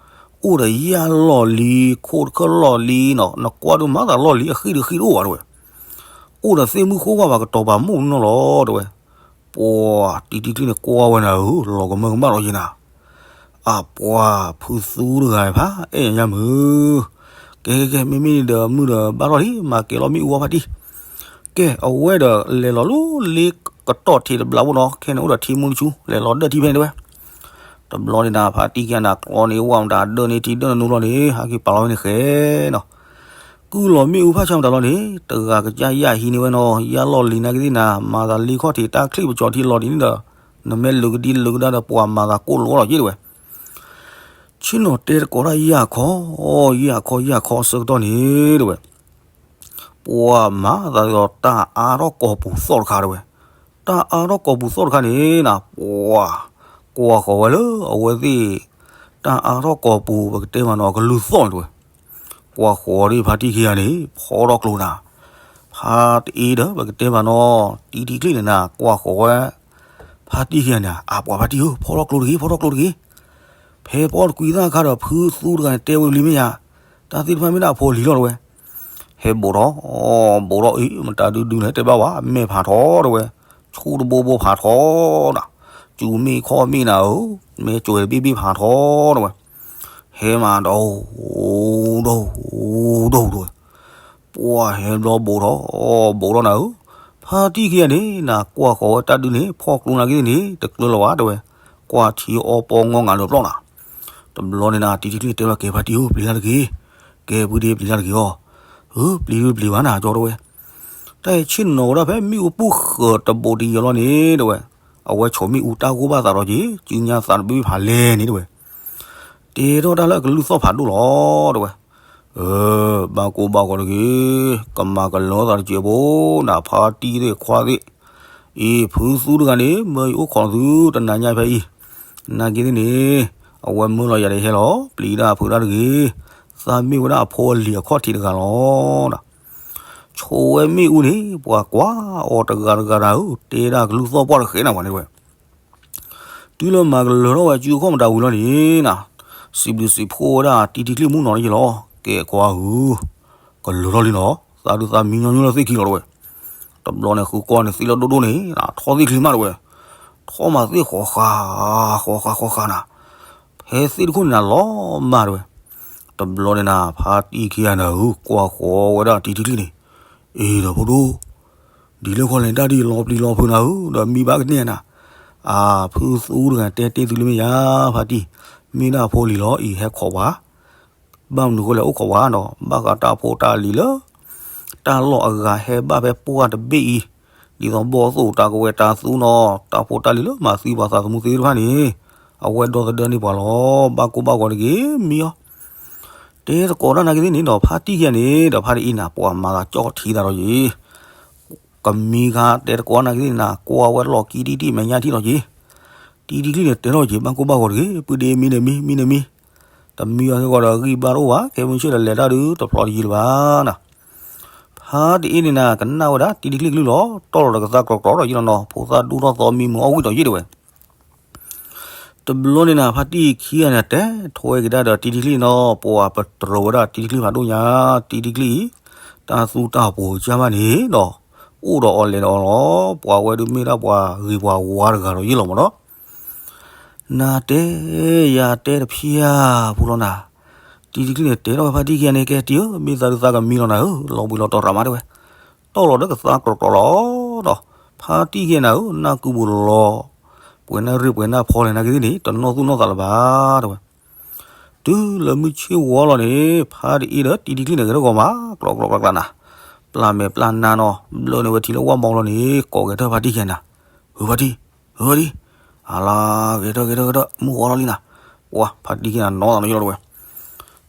အိၣ်ဒီးယၣ်လီၢ်လံၤ ခိၣ်တခၢၣ်လီၢ်လံၤနီၤ နကွၢ်ဒုးမၤသးလီၢ်လံၤ အဃံတဃံတအိၣ်ဘၣ်တဲဝဲ. အိၣ်ဒီးသ့ၣ်မုၢ်ဃိဝါဘၣ်ကတီၤပာ်မိၣ်နီၢ်လီၤတဲဝဲ. ပှၤတံၤထံကျံၣ်န့ၣ်ကွၢ်ဝဲနၤဧၢ လီၤကမၢကမၣ်လီၤယဲနၤ. အပှၤဖုသူတဂၤဖးအဲၣ်ညါမုၢ်, ကဲကဲကဲ မ့မ့ၢ်န့ၣ်ဒီးမုၢ်ဒီးဘၣ်ထီၣ်လံ မၤကဲၤလီၤမ့ၣ်အူအီၤဖါတံၢ်. ကဲ အဝဲဒီးလဲၤလီၤလၢလ့ကတီၢ်ထံးတဘျီဖိနီၤ ခဲန့ၣ်အိၣ်ဒီးထံမူတဆူ လဲၤလီၤဒၢထံဖဲန့ၣ်တဲဝဲ. တဘျီန့ၣ်နၤ ဖါတံၢ်ခံဂၤန့ၣ် ကျီန့ၢ်ဝဲမတၤဒၢန့ၢ်ထံဒၢနူလီၤန့ၣ် ဟဲက့ၤပာ်လီၤဝဲန့ၣ်ဃဲနီၤ. ကုၢ်လီၤမ့ၣ်အူဖးဆါမတၤလီၤန့ၣ် တဂၤကစၢ်ယၢ်ဟံးန့ၢ်ဝဲနီၤ ယၢ်လီၢ်လံၤနာ်က့သ့ၣ်နၤ မၤသးလ့ခီၣ်ထံးတၢ်ချံၣ်ပကၠီၤထံလီၤဒ်န့ၣ်ဒီး နမ့ၢ်လုာ်ကဒံလုာ်ကဒါဒီးပှၤမၤသးကိၢ်လိာ်လီၤက့တဲဝဲ. ဆ့ၣ်နီၤတဲတကိးတၢ်ယၢ်ခီ, ယၢ်ခီယၢ်ခီအဆၢကတီၢ်န့ၣ်တဲဝဲ. ပှၤမၤသးဒီးတၢ်အါထီၣ်ကိာ်ပူၤသီၣ်တခါတဲဝဲ. တၢ်အါထီၣ်ကိာ်ပူၤသီၣ်တခါန့ၣ်နၤ ပှၤကွၢ်ဃီၤဝဲလၢအဝဲသ့ၣ် တၢ်အါထီၣ်ကိာ်ပူၤ ပကတဲမးနီၤ ကလုၢ်သီၣ်န့ၣ်တဲဝဲ. ကွၢ်ဃီၤဒ်ဖါတံၢ်ခံဂၤန့ၣ် ဖီထီၣ်ကျိနၤ. ဖါတအ့ဒီး ပကတဲမးနီၤ တံၤထံကျံၣ်န့ၣ်နၤ ကွၢ်ဃီၤဝဲ ဖါတံၢ်ခံဂၤန့ၣ် အပှၤဖါတံၢ်ဧၢ ဖီထီၣ်ကျိတဂ့ၤ ဖီထီၣ်ကျိတဂ့ၤ. ဖဲဖီတကွံသၣ်အခါဒီး ဖုသူတဂၤန့ၣ်တဲဝဲလံမ့ၢ်ယါ, တၢ်သ့ၣ်တဖၣ်မ့ၢ်ဒၣ်အဖိအလံၤလီၤတဲဝဲ. ဟဲဘိးထီၣ်, ဘိးထီၣ်အံၤ မတၤဒုဒုလဲၣ်တဲဘၣ်ဝဲ မဲာ်ဖးထီတဲဝဲ, ဆူၣ်တဘိဘိဖးထီနၤ, စူၤမ့ၣ်ခီၣ်မ့ၣ်နၤဧၢ, မ့ၢ်ကွဲးတဘ့ၣ်ဘ့ၣ်ဖးထီတဲဝဲ. ဟဲမးဒီး, ဒီး, ဒီးတဲဝဲ. ပှၤဟဲဘျီဘိးထီၣ်, ဘိးထီၣ်နၤဧၢ, ဖါတံၢ်ခံဂၤန့ၣ် နကွၢ်ဃီၤဝဲတၢ်ဒုးန့ၣ် ဖီၣ်ကျိနာ်က့န့ၣ် တကျၢၤလီၤဘၣ်တဲဝဲ, ကွၢ်ထံအီပီငီငၤလၢပျီနၤ. တဘျီန့ၣ်နၤ တံၤထံကျံၣ်တဲလီၤက့ၤဖါတံၢ်ဧၢ ပျံၤတၢ်တဂ့ၤ, ကဲဖုဒ့ပျံၤတၢ်တဂ့ၤအီၤ, ဧၢပျံၤတပျံၤဘၣ်နၤကၠီတဲဝဲ. တၢ်အံၤဆ့ၣ်နီၤဝဲဒၣ်ဖဲမ့ၣ်အူပူၤဃၢၤတဘိးတယၢၤလီၤန့ၣ်တဲဝဲ, အဝဲဆိးမ့ၣ်အူတၢ်ဂိၢ်ဘၣ်သးဒီးက့ၤ စုညါသးတဘ့ၣ်ဖးလဲၢ်န့ၣ်တဲဝဲ. တဲထီၣ်တၢ်လၢအကလုၢ်သီၣ်ဖးဒိၣ်လီၤတဲဝဲ. ဘၣ်ကိၢ်ဘၣ်ဂီၤတဂ့ၤ, ကမၤကလၢၤသးတစဲးဖိ, နဖါတံၢ်သ့ၣ်ခွါသ့ၣ်, အံၤဖုသူတဂၤန့ၣ် မၢယအိၣ်ခိးသုတနၤညါဖဲအံၤ, နာ်က့သ့ၣ်န့ၣ်, အဝဲမၢလီၤယၤဒီးဟဲလီၤ, ပျံၤဒၣ်ဖုးဒၣ်တဂ့ၤ, သးမ့ၢ်ဝဲဒၣ်အဖိအလံၤအခီၣ်ထံးတဂၤလီၤ. ဆိးဝဲမ့ၣ်အူန့ၣ် ပှၤကွၢ်အီၤတဂၤတဂၤတဂၤဧၢ, တဲဒၣ်ကလုၢ်သီၣ်ပှၢ်တဃဲးနၤပှၤန့ၣ်တဲဝဲ. တုၤလၢမၤကလၢၤထီၣ်ဝဲစုအခီၣ်မတၤဝံၤလီၤန့ၣ်နၤ, စံးဘျုးစံးဖှိၣ်ဝဲဒၣ်တံၤထံချံမူနီၤတယံာ်လီၤ. ကဲကွၢ်ဧၢ, ကလၢၤထီၣ်လံနီၤ, သးဒုးသးမံညီညီလၢသ့ၣ်ခံလီၤတဲဝဲ. တဘျီန့ၣ်ဃုကွၢ်န့ၣ်သ့ၣ်လၢဒိၣ်ဒိၣ်န့ၣ် ထီၣ်သ့ၣ်ချံမးတဲဝဲ. ထီၣ်မးသ့ၣ်ဃီဃာ်, ဃီဃာ်ဃီဃာ်နၤ, ဖဲသ့ၣ်တခိၣ်န့ၣ်နၤလီၤမၢ်တဲဝဲ. တဘျီန့ၣ်နၤ ဖါတံၢ်ခံဂၤနၤဧၢ, ကွၢ်ဃီၤဝဲဒၣ်တံၤထံချံန့ၣ်, အ့ဒီးဖိဒိၣ်, ဒ်လဲၣ်ခီလဲၣ်တၢ်ဒ်အံၤလီၤပျံၤလီၤဖုးနၤဧၢ, ဒီးမံဘၣ်ကန့ၢ်နၤ, အၢ ဖုသူတဂၤတဲတ့ၢ်သုလၢမ့ၢ်ယါ, ဖါတံၢ်, မ့ၢ်ဒၣ်အဖိအလံၤလီၤအံၤဟဲခိးပှၤ ဘၣ်မနုၤဃိလဲၣ်အိၣ်ခိးပှၤဒီး ဘၣ်ဃးတၢ်ဖိတၢ်လံၤလၢ တၢ်လီၢ်အဂၤဟဲဘၣ်ဖဲပှၢ်တဘ့ၣ်အံၤ, ဒ်သိးဘီၣ်သိၣ်တၢ်ကဝဲၤတၢ်သူနီၤ, တၢ်ဖိတၢ်လံၤလၢမၤသံပှၤသးသမူသ့ၣ်တဖၣ်န့ၣ်, အဝဲဒီသဒၢန့ၢ်ပှၤလီၤ. ဘၣ်ကိၢ်ဘၣ်ဂီၤတဂ့ၤ မံအီၤ, တဲသကိးတၢ်နာ်က့သ့ၣ်န့ၣ်ဒီး ဖါတံၢ်ခံဂၤန့ၣ်ဒီး ဖါတံၢ်အံၤနၤ ပှၤမၤသးကၠီၣ်ထံသးဒီးယံၤ ကမံခါတဲသကိးနာ်က့သ့ၣ်န့ၣ်နၤ ကွၢ်ဝဲလီၢ်ခံတံၢ်တံၢ်မဲာ်ညါထံၣ်လီၤက့ၤ, တံၤတံၢ်တံၢ်န့ၣ် တဲထီၣ်က့ၤ ဘၣ်ကိၢ်ဘၣ်ဂီၤတဂ့ၤ, ပုၢ်ဒ့မံန့ၣ်မံ မံန့ၣ်မံ, တမံအီၤစ့ၢ်ကီးဒီးဂံၢ်ဘါတအိၣ်ဘၣ်, ခဲမုၢ်ဆ့ၣ်ဒီးလဲၤတၢ်ဒုးတဖျီတယံၤလၢၤဘၣ်နၤ. ဖါတံၢ်အံၤန့ၣ်နၤ ကနၣ်ဝဲဒၣ်တံၤတံၢ်ကျံၣ်ကလုၢ်လီၤ, တီၢ်လီၤဒီးကသါကြီၤကြီၤဒီးယံၤလီၤနီၤ, ဖိသၣ်ဒူထီၣ်သီမံမုာ်အီၣ်ဝံၣ်ဒီးယံၤတဲဝဲ. တဘျီန့ၣ်နၤ ဖါတံၢ်ခံဂၤန့ၣ် တဲထွဲက့ၤဒၣ်ဒီးတံၤတံၢ်ကျံၣ်နီၤ, ပှၤပတြၢၤဝဲဒၣ်တံၤတံၢ်ကျံၣ်ဖးဒိၣ်ညါ, တံၤတံၢ်ကျံၣ်အံၤ တၢ်သူတၢ်ပှိၤကစၢ်မးန့ၣ်ဒီး အိၣ်ဒီးအီၤလဲၤဒီးအီၤလီၤ, ပှၤဝဲဒုးမ့ၢ်ဒၣ်ပှၤဂ့ၤပှၤဝါတဂၤဒီးယံၤလီၤမးနီၤ. နၤတဲ ယၤတဲတဖျၢၣ်ဖိလီၤနၤ, တံၤတံၢ်ကျံၣ်န့ၣ် တဲထီၣ်ဝဲဖါတံၢ်ခံဂၤန့ၣ် ကဲတံၢ်ဧၢ, မ့ၢ်သးဒုးသးကမံလီၤနၤဧၢ, လီၤဘှံးလီၤတီၤရၤမးတဲဝဲ, တီၢ်လီၤဒီးကသါကြီၤကြီၤလီၤဒီး ဖါတံၢ်ခံဂၤနၤဧၢ, နၢ်ကုပူၤလီၤ, ပှဲၤနၢ်ရ့ၣ်ပှဲၤနၢ်ဖီလဲၣ်နာ်က့သ့ၣ်န့ၣ် တနီၢ်သူၣ်နီၢ်သးလၢၤဘၣ်တဲဝဲ. တုၤလၢမုၢ်ဆ့ၣ်ဝီလီၤန့ၣ် ဖါတံၢ်အံၤဒီးတံၤတံၢ်ကျံၣ်န့ၣ် ဂဲၤထီၣ်ဂီၤမး ကျီကျီကျါကျါနၤ, ပျၢ်မဲာ်ပျၢ်နါနီၤ ဘျၢန့ၢ်ဝဲထံလၢဝၣ်ဘီလီၤန့ၣ် ကိးဂဲၤထၢၣ်ဖါတံၢ်ခံဂၤနၤ, ဟုဖါတံၢ်, ဟုဖါတံၢ်, အလါ ဂဲၤထၢၣ်ဂဲၤထၢၣ်ဂဲၤထၢၣ် မုၢ်ဂီၤလီၤလံနၤ, ပှၤဖါတံၢ်ခံဂၤနၤနီသးနီၤယလီၤတဝဲ,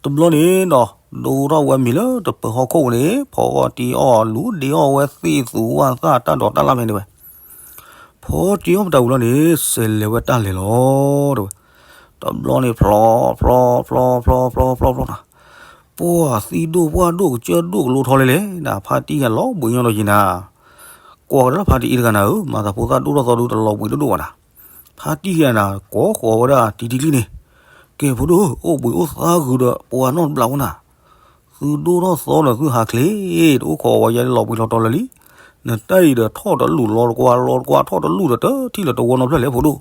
တဘျီန့ၣ်ဒီး ဒိထီၣ်ဝဲမ့ၤလၢတပၢၤဟီၣ်ခိၣ်ပူၤန့ၣ် ဖီတ့အီၣ်လူၤဒ့အီၣ်ဝဲသ့ၣ်သူဝၣ်သၣ်တၢ်ဒိးတၢ်လၣ်ဖဲန့ၣ်ဝဲ ဖီတ့အီၣ်ပတၢ်ဝံၤလီၤန့ၣ် စဲးလဲၤဝဲတၢ်လဲၤလီၤတဝဲ, တဘျီန့ၣ်ဖျီ ဖျီ ဖျီ ဖျီ ဖျီ ဖျီ ဖျီ ဖျီနၤ, ပှၤသံဒိၣ်ပှၢ်ဒိၣ်ကစၢၢ်ဒိၣ်ကလိထီလဲၤလဲၤနၤ ဖါတံၢ်ခံဂၤလီၤဘှံးညီဒီးယံၤနၤ, ကွၢ်ကဒီးဖါတံၢ်အံၤတဂၤနၤဧၢ မၤသးဖိသၣ်ဒိၣ်ထီၣ်သီဒုတလီၤဘှံးဒိၣ်ဒိၣ်ဘၣ်နၤ, ဖါတံၢ်ခံဂၤနၤ ကိးဃီၤဝဲဒၣ်တံထံကျိန့ၣ်, ကဲဖိဒိၣ် အိၣ်ဘှံးအိၣ်သါဂုၤဒီးပှၤနီတဘျီဖိနၤ သုဒိၣ်ထီၣ်သီဒီးသုဟးချ့, တအိၣ်ခိးဝဲယဲလီၤဘှံးလီၤတီၤလၢာ်လံ, နတၢ်အံၤဒီးထီၣ်တလူၢ်လီၤတကွၢ်လီၤတကွၢ်ထီၣ်တလူၢ်ဒီး တထံၣ်လၢတဝီနီဖျၢၣ်လဲၣ်ဖိဒိၣ်,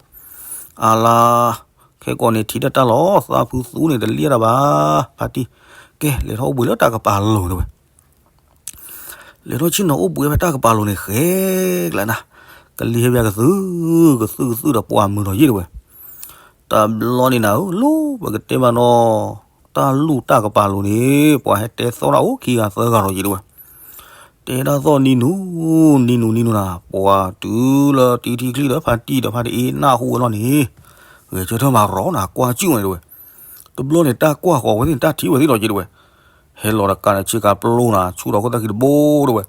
အလါ, ခဲကိာ်န့ၣ်ထံၣ်တၢ်တၢ်လီၤ သးဖုသူန့ၣ်တလံၣ်တၢ်ဘၣ်, ဖါတံၢ်, ကဲလဲၤထီၣ်အိၣ်ဘှံးလၢတၢ်ကပၤလိၤတဝဲ လဲၤထီၣ်ဆ့ၣ်နီၤအိၣ်ဘှံးဖဲတၢ်ကပၤလိၤန့ၣ် ဃဲကျါနၤ, ကလံၤဟဲဘၣ်ကသုၣ်, ကသုၣ်ကသုၣ်ဒီးပှၤမုာ်ထီၣ်ယံၤတဝဲ, တဘျီန့ၣ်နၤဧၢ လၢပကတဲဘၣ်နီၤ, တၢ်လူၢ်တၢ်ကပၤလိၤန့ၣ် ပှၤဟဲတဲသီၣ်တၢ်အိၣ်ခံဂၤသၢဂၤထီၣ်ယံၤတဝဲ, တဲဒၣ်သီၣ်နံၤနူၤ, နံၤနူၤနံၤနူၤနၤ ပှၤတုၤလၢတံထံကျိဒီးဖါတံၢ်ဒီးဖါတံၢ်အံၤနၢ်ဟူဝဲလီၤန့ၣ်, ဂဲၤဆၢထၢၣ်မၤရီၤနၤ ကွၢ်ကၠူၣ်ဝဲတဝဲ, တဘျီန့ၣ်တၢ်ကွၢ်ဃီၤဝဲသ့ၣ်န့ၣ် တၢ်ထံၣ်ဝဲသ့ၣ်ဒီးယံၤတဝဲ ဟဲလီၤတကးန့ၣ် ဆ့ကၤပျိနၤ ဆူၣ်ထီၣ်ခိၣ်သၣ်ခံတဘိတဝဲ,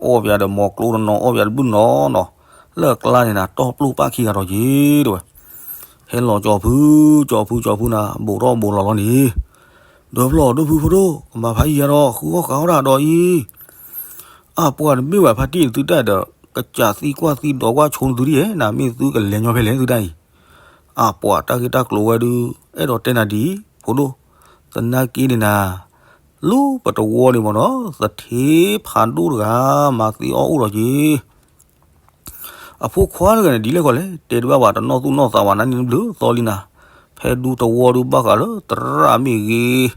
အီၣ်ပၠးဒီးမီၤကျိတနီၤ အီၣ်ပၠးတဘျုးနီၤနီၤ, လၢကျါန့ၣ်နၤ တီၢ်ပျိၢ်ပၢ်ခံဂၤထီၣ်က့ၤတဝဲ, ဟဲလီၤကၠီၤဖု, ကၠီၤဖု ကၠီၤဖုနၤ ဘူးထီၣ်ဘူးလီၤလီၤန့ၣ်, ဒီဖျီၣ်ဒိၣ်ဖုဖိဒိၣ် ကမၤဖးယံၤယၤဒီး ဃုအီၣ်ဃးအီၣ်တၢ်ဒီးအံၤ, အပှၤတမ့ၢ်ဘၣ်ဖါတံၢ်န့ၣ် သုတၢ်ဒီး ကစၢ်သံကွၢ်သံဒိးကွၢ်ဆိနသုဒ်ယဲၢ် နၤမ့ၢ်သုကလဲၤညီဖဲလဲၣ်သုတၢ်အံၤ အပှၤတၢ်ဂ့ၢ်တၢ်ကျိၤဝဲဒုး အဲၣ်ဒိးတဲနၤဒ်အံၤ ဖိဒိၣ်, သနာ်က့န့ၣ်နၤ, လၢပတဝီန့ၣ်မ့ၢ်နီၤ သထ့ဖးဒိၣ်တဂၤ မၤသ့အီၣ်အိၣ်ဒီးက့ၤ, အဖိခွါတဂၤန့ၣ် ဒ်လဲၣ်ဃီလဲၣ် တဲတဘၣ်ဘၣ် တနီၢ်သူၣ်နီၢ်သးဘၣ် နၤန့ၣ်ဘျုးသီလံနၤ, ဖဲဒူသဝီဒုးဘၣ်ဃးလၢသရၣ်မ့ၢ်ဂ့ၤ,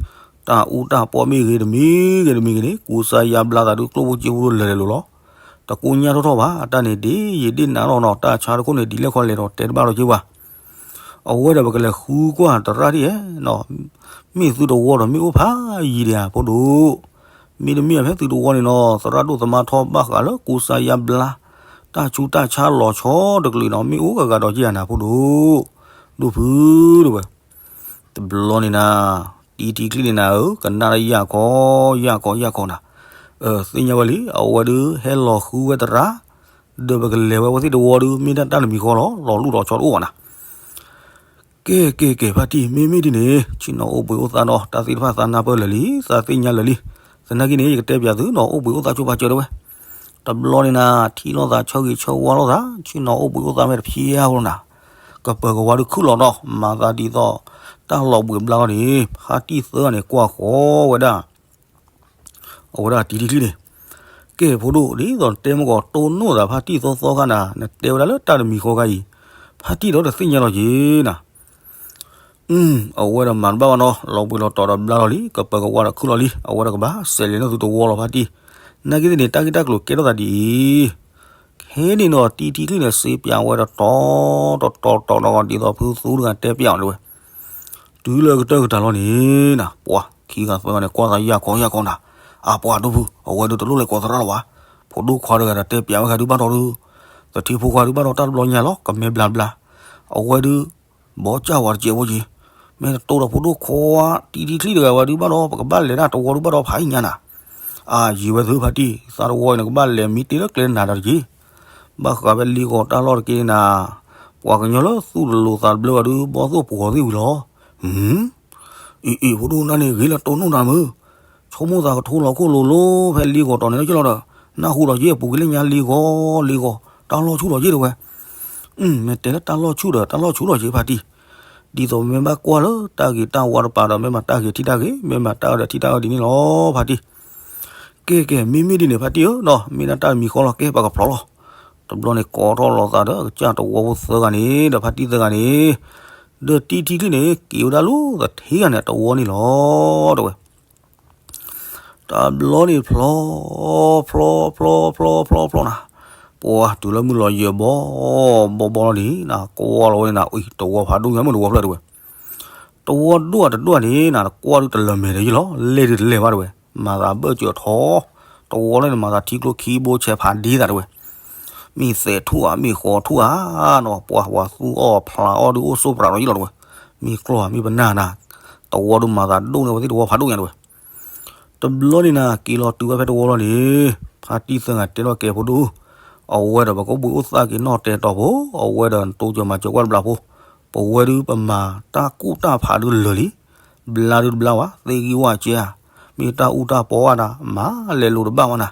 တၢ်အူတၢ်ပီမ့ၢ်ဂ့ၤ တမံၤဂ့ၤတမံၤဂ့ၤန့ၣ် ကူစါယါဘျါသးဒုး ကျိၣ်ဖိစ့ဖိဒုးလဲၤလဲၤလိၤလီၤ, တကိညၢ်ထီၣ်ထီၣ်ဘၣ် အတၢ်န့ၣ်ဒ်ယဒ့ၣ်နၤထီၣ်နီၤ တၢ်ဆါတခိၣ်န့ၣ် ဒ်လဲၣ်ခီလဲၣ်ဒီးတဲတဘၣ်လီၤက့ၤဝဲ, အဝဲဒီးပကလဲၤဃုကွၢ်သရၣ်ဒ်ယဲၢ်နီၤ, မ့ၢ်သုတဝီဒီးမ့ၢ်အိၣ်ဖးယံၤဒံးဧါ ဖိဒိၣ်, မ့တမ့ၢ်ဖဲသုတဝီန့ၣ်နီၤ သရၣ်ဒိၣ်သမါထီၣ်ဘၣ်ဃးလၢကူစါယါဘျါ, တၢ်ဆူးတၢ်ဆါလီၤဆီတကလုာ်နီၤ မ့ၢ်အိၣ်ဂၤဂၤဒီးက့ၤဧါနၤ ဖိဒိၣ်, ဒိၣ်ဖုတဝဲ တဘျီန့ၣ်နၤ, တံထံကျိန့ၣ်နၤဧၢ ကနၣ်တၢ်ယၢ်ခီ, ယၢ်ခီ ယၢ်ခီနၤ, သ့ၣ်ညါဝဲလံ အဝဲဒုးဟဲလီၤဃုဝဲသရၣ်, ဒီးပကလဲၤဝဲအဝဲသ့ၣ်တဝီဒုး မ့ၢ်ဒၣ်တၢ်တမံၤဃီလီၤ လီၤလူၢ်လီၤဆီတအိၣ်ဘၣ်နၤ ကဲ ကဲ ကဲ ဖါတံၢ် မ့မ့ၢ်ဒ်န့ၣ် ဆ့ၣ်နီၤအိၣ်ဘှံးအိၣ်သါဒီး တၢ်သ့ၣ်တဖၣ်သးနၢ်ပၢၢ်လၢာ်လံ သးသ့ၣ်ညါလၢာ်လံ, သနာ်က့န့ၣ် ယကတဲပၠးသုနီၤ အိၣ်ဘှံးအိၣ်သါဆိပာ်စၢၤတဝဲ, တဘျီန့ၣ်နၤ ထံၣ်လိာ်သးဆၢဂ့ၤဆၢဝါလိာ်သး ဆ့ၣ်နီၤအိၣ်ဘှံးအိၣ်သါမ့ၢ်တဖျါဃိလီၤနၤ, ကပၢၤကဝါဒုးခုၣ်လီၤဒီး မၤသးဒ်သိး တၢ်လီၤဘှံးဘျါလီၤန့ၣ် ဖါတံၢ်သၢဂၤန့ၣ် ကွၢ်ဃီဝဲဒၣ် အဝဲဒၣ်တံထံကျိန့ၣ်, ကဲ ဖိဒိၣ် ဒ်သိးနတဲမ့ၢ်ကီး တိၢ်နီၣ်သးဖါတံၢ်သီသီခါနၤ နတဲဝဲဒၣ်လၢတၢ်တမံၤဃီခါအံၤ, ဖါတံၢ်ဒီးတသ့ၣ်ညါလီၤက့ၤနၤ, အဝဲဒီးမၤတဘၣ်ဘၣ်နီၤ လီၤဘှံးလီၤတီၤဒီးဘျါလီၤလံ ကပၢၤကဝါဒီးခုၣ်လီၤလံ အဝဲဒီးကဘၣ်စဲးလဲၤလၢသုတဝီလီၤဖါတံၢ်, နာ်က့သ့ၣ်န့ၣ် တၢ်ဂ့ၢ်တၢ်ကျိၤကဲထီၣ်သးဒ်အံၤ, ခဲန့ၣ်ဒီးတံထံကျိန့ၣ် စ့ပၠးဝဲတတီၤတတီၤတတီၤနီၤ ဒ်သိးဖုသူတဂၤတဲပၠးအီၤတဝဲ တုၤလၢကတၢၢ်ကတၢၢ်လီၤန့ၣ်နၤ ပှၤခံဂၤသၢဂၤန့ၣ် ကွၢ်သးယၢ်ခီယၢ်ခီနၤ, အပှၤဒိၣ်ဖု အဝဲဒုးတလိၣ်လဲၤကိးသရၣ်လၢၤဘၣ်, ဖိဒိၣ်ခွါတဂၤဒီးတဲပၠးဝဲဂၤဒုးဘၣ်ဒီး, သထ့ဖိခွါဒုးဘၣ်ဒီးတၢ်တဘျီညါလီၤ ကမဲဘျါဘျါ, အဝဲဒုး ဘီကၢ်ဝဲတကဲးဖိက့ၤ, မ့ၢ်တတိၢ်ဒီးဖိဒိၣ်ခွါတံထံကျိတဂၤဝဲဒုးဘၣ်ဒီး ပကဘၣ်လဲၤဒၣ်တဝီဒုးဘၣ်ဒီးဖးအံၤညါနၤ, အါယံၤဝဲသုဖါတံၢ် သးတဝီအံၤန့ၣ် ကဘၣ်လဲၤမံတ့ၢ်လၢကျဲနၤဒီးတက့ၢ် ဘၣ်ဃးဖဲလံကီးတၢ်လီၢ်တက့ၢ်နၤ, ပှၤကညီလၢသူၣ်တလိၤသးတဘျၢဂၤဒုး ဘီၣ်သိၣ်ပှီၤသ့ၣ်ဝံၤလီၤ. အံၤအံၤ ဖိဒိၣ်နၤန့ၣ် ဂ့ၤလၢတိၢ်နီၣ်နၤမုၢ်, ဆိကမိၣ်သးကထိလီၤခိၣ်လိၤလိၤ ဖဲလံကီးတီၤန့ၣ်လီၤက့လီၤဒီး နၢ်ဟူဒီးက့ အပူၤကွံာ်လၢညါလံကီး လံကီး တၢ်လီၢ်ဆူၣ်ဒီးက့တဝဲ, မ့ၢ်တဲလၢတၢ်လီၢ်ဆူၣ်ဒီး တၢ်လီၢ်ဆူၣ်ဒီးက့ဖါတံၢ်, ဒ်သိးမ့ၢ်ဘၣ်ကွၢ်လၢတၢ်ဂ့ၤတၢ်ဝါတပၤဒီး မ့ၢ်မၤတၢ်ဂ့ၤထံၣ်တၢ်ဂ့ၤ မ့ၢ်မၤတၢ်အၢဒီးထံၣ်တၢ်အၢဒ်န့ၣ်လီၤ ဖါတံၢ် ကဲကဲ မ့မ့ၢ်ဒ်န့ၣ် ဖါတံၢ်ဧၢနီၤ မ့ၢ်ဒၣ်တၢ်တမံၤဃီလီၤ ကဲပှၤကဖျိးလီၤ. တဘျီန့ၣ် ကိးထီၣ်လိာ်သးဒီး အကစၢ်တဝီဖိသၢဂၤန့ၣ် ဒီးဖါတံၢ်သၢဂၤန့ၣ် ဒီးတံထံကျိန့ၣ် က့ၤဝဲဒၣ်လၢသထ့ဂၤန့ၣ် တဝီန့ၣ်လီၤ တဲဝဲ. တဘျီန့ၣ်ဖျီ ဖျီ ဖျီ ဖျီ ဖျီ ဖျီနၤ, ပှၤတုၤလၢမုၢ်လီၤယဲၢ်ဘီဘီဘီလီၤန့ၣ် နကွၢ်လီၤဝဲန့ၣ်နၤ အံၤ တဝီဖးဒိၣ်ညါမုၢ်တဝီဖျၢၣ်တဲဝဲ. တဝီဒိၣ်အတဒိၣ်န့ၣ် နကွၢ်ဒုးတလၢၤမဲာ်ဒီးယ့ၢ်လီၤ လဲၤဒုးတလဲၤဘၣ်တဲဝဲ. မၤသးဘၢၣ်စၢၤထီၣ် တဝီလၢန့ၣ် မၤသးထံကျိခံဘိဆဲးဖးဒ့သးတဝဲ, မ့ၢ်သဲးထူၣ်ဧါ မ့ၢ်ဃီထူၣ်ဧါနီၤ, ပှၤ ပှၤသူအီၣ်ဖျးအီၣ်ဒုးအိၣ်ဆိးပြးဒီးယလီၤတဝဲ, မ့ၢ်ကျီၢ်ဧါ မ့ၢ်ပနၢ်နၤ, တဝီဒုးမၤသးဒိၣ်န့ၢ်ဝဲသ့ၣ်တဝီဖးဒိၣ်ညါတဝဲ. တဘျီန့ၣ်နၤ က့ၤလီၤတုၤဝဲဖဲတဝီလီၤန့ၣ်, ဖါတံၢ်သၢဂၤတဲထီၣ်ကဲဖိဒိၣ်, အဝဲဒီးပကအိၣ်ဘှံးအိၣ်သးက့ၤနီၣ်တဲာ်တီၤဖိ, အဝဲဒီးနတိစၢၤမၤစၢၤကွၢ်တဘျးဖိ, ပဝဲဒုးပမၤတၢ်ကူၣ်တၢ်ဖးဒုးလၢာ်လံ, ဘျါဒုးတဘျါဝဲ, သ့ၣ်ဂံၢ်ဝၣ်ကဲဧါ, မ့ၢ်တၢ်အူတၢ်ပီဝဲဒၣ် မၤလဲၤလိာ်တဘၣ်ဝဲနၤ,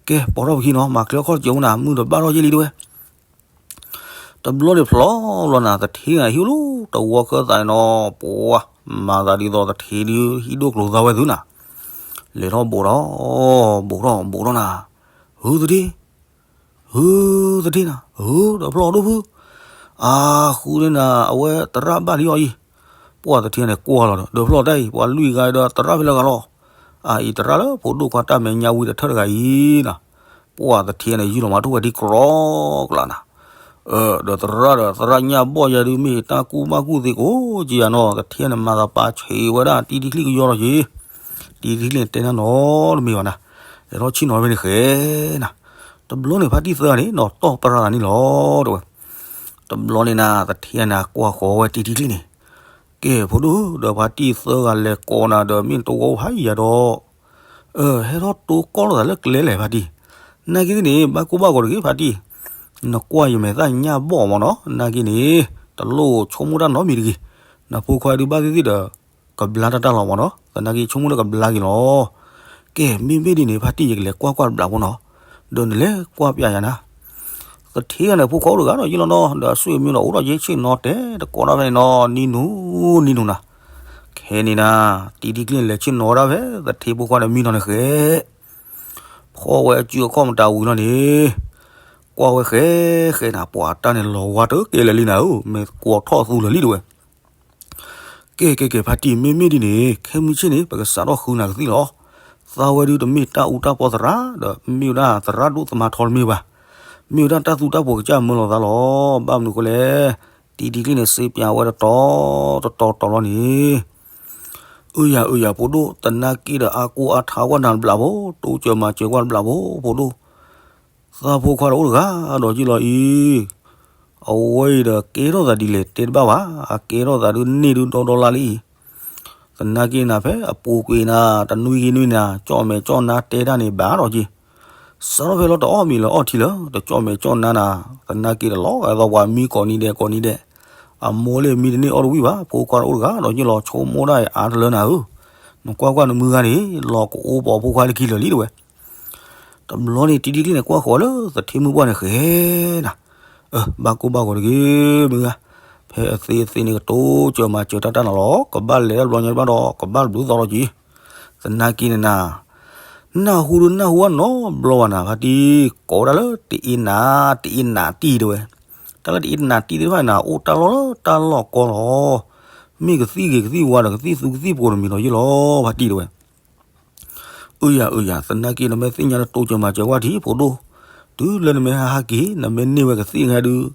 ကဲ ပိာ်ထီၣ်ပခံနီၤ, မၤချ့အခီၣ်စၢၤမူနၤ, မုၢ်တဘၣ်ထီၣ်ယဲၢ်လံတဝဲ. တဘျီန့ၣ်ဖျီလီၤနၤ သထ့ဂၤဟံၣ်လီၤ တဝီခၢၣ်သးန့ၣ်နီၤ, ပှၤမၤသးဒ်သိးသထ့ဒုး ဟံၣ်ဒိၣ်ကျိၤသၣ်ဝဲသုနၤ, လဲၤထီၣ်ဘိးထီၣ်, ဘိးထီၣ်ဘိးထီၣ်နၤ, ဟုသထ့, ဟုသထ့နၤ, ဟုဒီးဖျီၣ်ဒိၣ်ဖု, အဃုန့ၣ်နၤ အဝဲသရၣ်ဘၣ်လံအီၤအံၤ, ပှၤသထ့န့ၣ်ကွၢ်လီၤဒီး ဒီးဖျီၣ်တၢ်အံၤ ပှၤလွံၢ်ဂၤဒီးသရၣ်ဖဲလဲၣ်ဂၤလီၤ, အအံၤသရၣ်လၢဖိဒိၣ်ခွါတၢ်မဲာ်ညါဝံၤဒီးထၢၣ်တဂၤအံၤနၤ ပှၤသထ့န့ၣ် ယုၢ်လီၤမၤထူၣ်ဝဲဒ်ကြီကြီနၤ, ဒီးသရၣ်ဒီးသရၣ်ညၣ်ဘီၣ်ယၤဒုး မ့ၢ်တၢ်ကူၣ်ဘၣ်ကူၣ်သ့ကိးကယၤနီၤ, သထ့န့ၣ် မၤသးပာ်ဆံးဝဲဒၣ်တံၤထံချံကယီလီၤက့ၤ, တံၤထံချံန့ၣ်တဲနၤနီတမံၤဘၣ်နၤ, လဲၤထီၣ်ဆ့ၣ်နီၤဖဲန့ၣ်ဃဲနၤ, တဘျီန့ၣ်ဖါတံၢ်သၢဂၤန့ၣ်နီၤ တီၢ်ပရၢသးန့ၣ်လီၤ တဝဲ, တဘျီန့ၣ်နၤ သထ့န့ၣ် ကွၢ်ဃီၤဝဲတံၤထံချံန့ၣ်, ကဲဖိဒိၣ် ဒီးဖါတံၢ်သၢဂၤလဲၤကိးနၤဒီး မ့ၢ်တဝီဖးယၤဒီး ဟဲထီၣ်တိကိၢ်လိာ်သးလၢကျဲလဲၣ်ဖါတံၢ်, နာ်က့သ့ၣ်န့ၣ် ဘၣ်ကိၢ်ဘၣ်ဂီၤတဂ့ၤဖါတံၢ်, နကွၢ်ယမဲာ်သၣ်ညၣ်ဘီၣ်မးနီၤ, နာ်က့န့ၣ် တလိၣ်ဆိကမိၣ်တၢ်နီတမံၤတဂ့ၤ, နဖိခွါဒုးဘၣ်သ့ၣ်သ့ၣ်ဒီး ကဘျါတၢ်တၢ်လီၤမးနီၤ, သနာ်က့ဆိကမိၣ်လၢကဘျါက့ၤလီၤ, ကဲမ့မ့ၢ်ဒ်န့ၣ် ဖါတံၢ်ယကလဲၤကွၢ်ကွၢ်တဘျးဖိနီၤ, ဒီးနလဲၤကွၢ်ပျးယၤနၤ သထ့ဂၤန့ၣ် ဖိခွါအိၣ်တဂၤဒီးယလီၤနီၤ, ဒီးအဆွေအမျိုးဒီးအိၣ်ဒီးယဲဆ့ၣ်နီၤတဲတကိးဒၣ်ဖဲန့ၣ်နီၤ, နံၤနူၤ နံၤနူၤနၤ, ခဲန့ၣ်နၤ တံၤထံချံန့ၣ် လဲၤဆ့ၣ်နီၤဝဲဒၣ်ဖဲသထ့ဖိခွါဒီးမံနီၤန့ၣ်ဃဲ, ဖီၣ်ဝဲအစုအခီၣ်မတၤဝံၤလီၤန့ၣ်, ကွၢ်ဝဲဃဲဃဲနၤ ပှၤတၢ်န့ၣ်လီၤဝါတကဲလၢာ်လံနၤဧၢ, မ့ၢ်ကွီၤထီၣ်သူလၢာ်လံတဝဲ ကဲကဲကဲ ဖါတံၢ် မ့မ့ၢ်ဒ်န့ၣ် ခဲမုၢ်ဆ့ၣ်န့ၣ် ပကစးထီၣ်ဃုနၤကသံၣ်လီၤ. သးဝဲဒုးတမ့ၢ်တၢ်အူတၢ်ပီသရၣ် ဒီးမ့ၢ်ဝဲဒၣ်သရၣ်ဒိၣ်သမါထီတမ့ၢ်ဘၣ်. မ့ၢ်ဝဲဒၣ်တၢ်သူတၢ်ပိၤကစၢ်မၢလီၤသးလီၤ. ဘၣ်မနုၤဃိလဲၣ်, တံၤတံၤကျ့ၣ်န့ၣ် စ့ပၠးဝဲတတီၤတတီၤတီၤလီၤန့ၣ် အုယၤအုယၤ ဖိဒိၣ် သနာ်က့ဒီးအါကိၢ်အါထါဝဲနၤတဘျးဖိ, တိစၢၤမၤစၢၤကွၢ်တဘျးဖိ ဖိဒိၣ် သးဖိခွါဒီးအိၣ်တဂၤဒီးက့လီၤအံၤ, အဝဲအံၤဒီးကဲထီၣ်သးဒ်လဲၣ်တဲတဘၣ်ဘၣ်, အကဲထီၣ်သးဒုးန့ၢ်ဒုးဒီဒီလါလံအံၤ, သနာ်က့နၤဖဲအပူၤကွံာ်နၤ တနွံဂ့ၤနွံနၤ ကၠီၣ်မဲာ်ကၠီၣ်နါတဲတၢ်န့ၣ်ဘၣ်ဒီးက့ၤ, စးထီၣ်ဖဲလီၤတအီၣ်မ့ၤလၢအီၣ်ထံလၢ တကၠီၣ်မဲာ်ကၠီၣ်နါနၤ, သနာ်က့တလီၤဂာ်သိးပှၤမံကိးနံၤဒဲးကိးနံၤဒဲး, အမိၢ်လၢမံတန့ၢ်အီၣ်တဝံၣ်ဘၣ်, ဖိခွါဒီးအိၣ်တဂၤဒီးက့လီၤ ဆိကမိၣ်ဒၣ်အါတလၢနၤဧၢ, နကွၢ်ကွၢ်နမုၢ်ဂၤန့ၣ် လီၤကအိပီၤဖိခွါလၢခံလၢာ်လံတဝဲ တဘျီန့ၣ် တံၤတံၤကျ့ၣ်န့ၣ် ကွၢ်ဃီၤလၢသထ့မုၢ်ပှၢ်န့ၣ်ဃဲနၤ, ဘၣ်ကိၢ်ဘၣ်ဂီၤတဂ့ၤမုၢ်ဂၤ, ဖဲအသ့အသ့န့ၣ်ကတိစၢၤမၤစၢၤတၢ်တၢ်နၤလီၤ, ကဘၣ်လဲၤတဘျီညါတဘျီဒီး ကဘၣ်တဘျုးသီလီၤက့ၤ, သနာ်က့န့ၣ်နၤ, နၢ်ဟူဒုးနၢ်ဟူအနီတဘျီဘၣ်နၤ ဖါတံၢ်, ကိးဝဲဒၣ်လၢတအ့နး တအ့နးတံၢ်တဝဲ, တၢ်လၢတအ့နးတံၢ်သ့ၣ်တဖၣ်န့ၣ်နၤ အိၣ်တၢ်လီၢ်လၢတၢ်လီၢ်ကီလီၤ, မ့ၢ်ကသံၣ်ဂ့ၤကသံၣ်ဝါဒီးကသံၣ်သူကသံၣ်ပှိၤတမံၤဒီးယ့ၢ်လီၤ ဖါတံၢ်တဝဲ အုယၤအုယၤ သနာ်က့နမ့ၢ်သ့ၣ်ညါလၢတိစၢၤမၤစၢၤကွၢ်ထံဖိဒိၣ်, တုၤလၢနမ့ၢ်ဟးဟးက့ၤ နမ့ၢ်န့ၢ်ဝဲကသံၣ်ဂၤဒုး,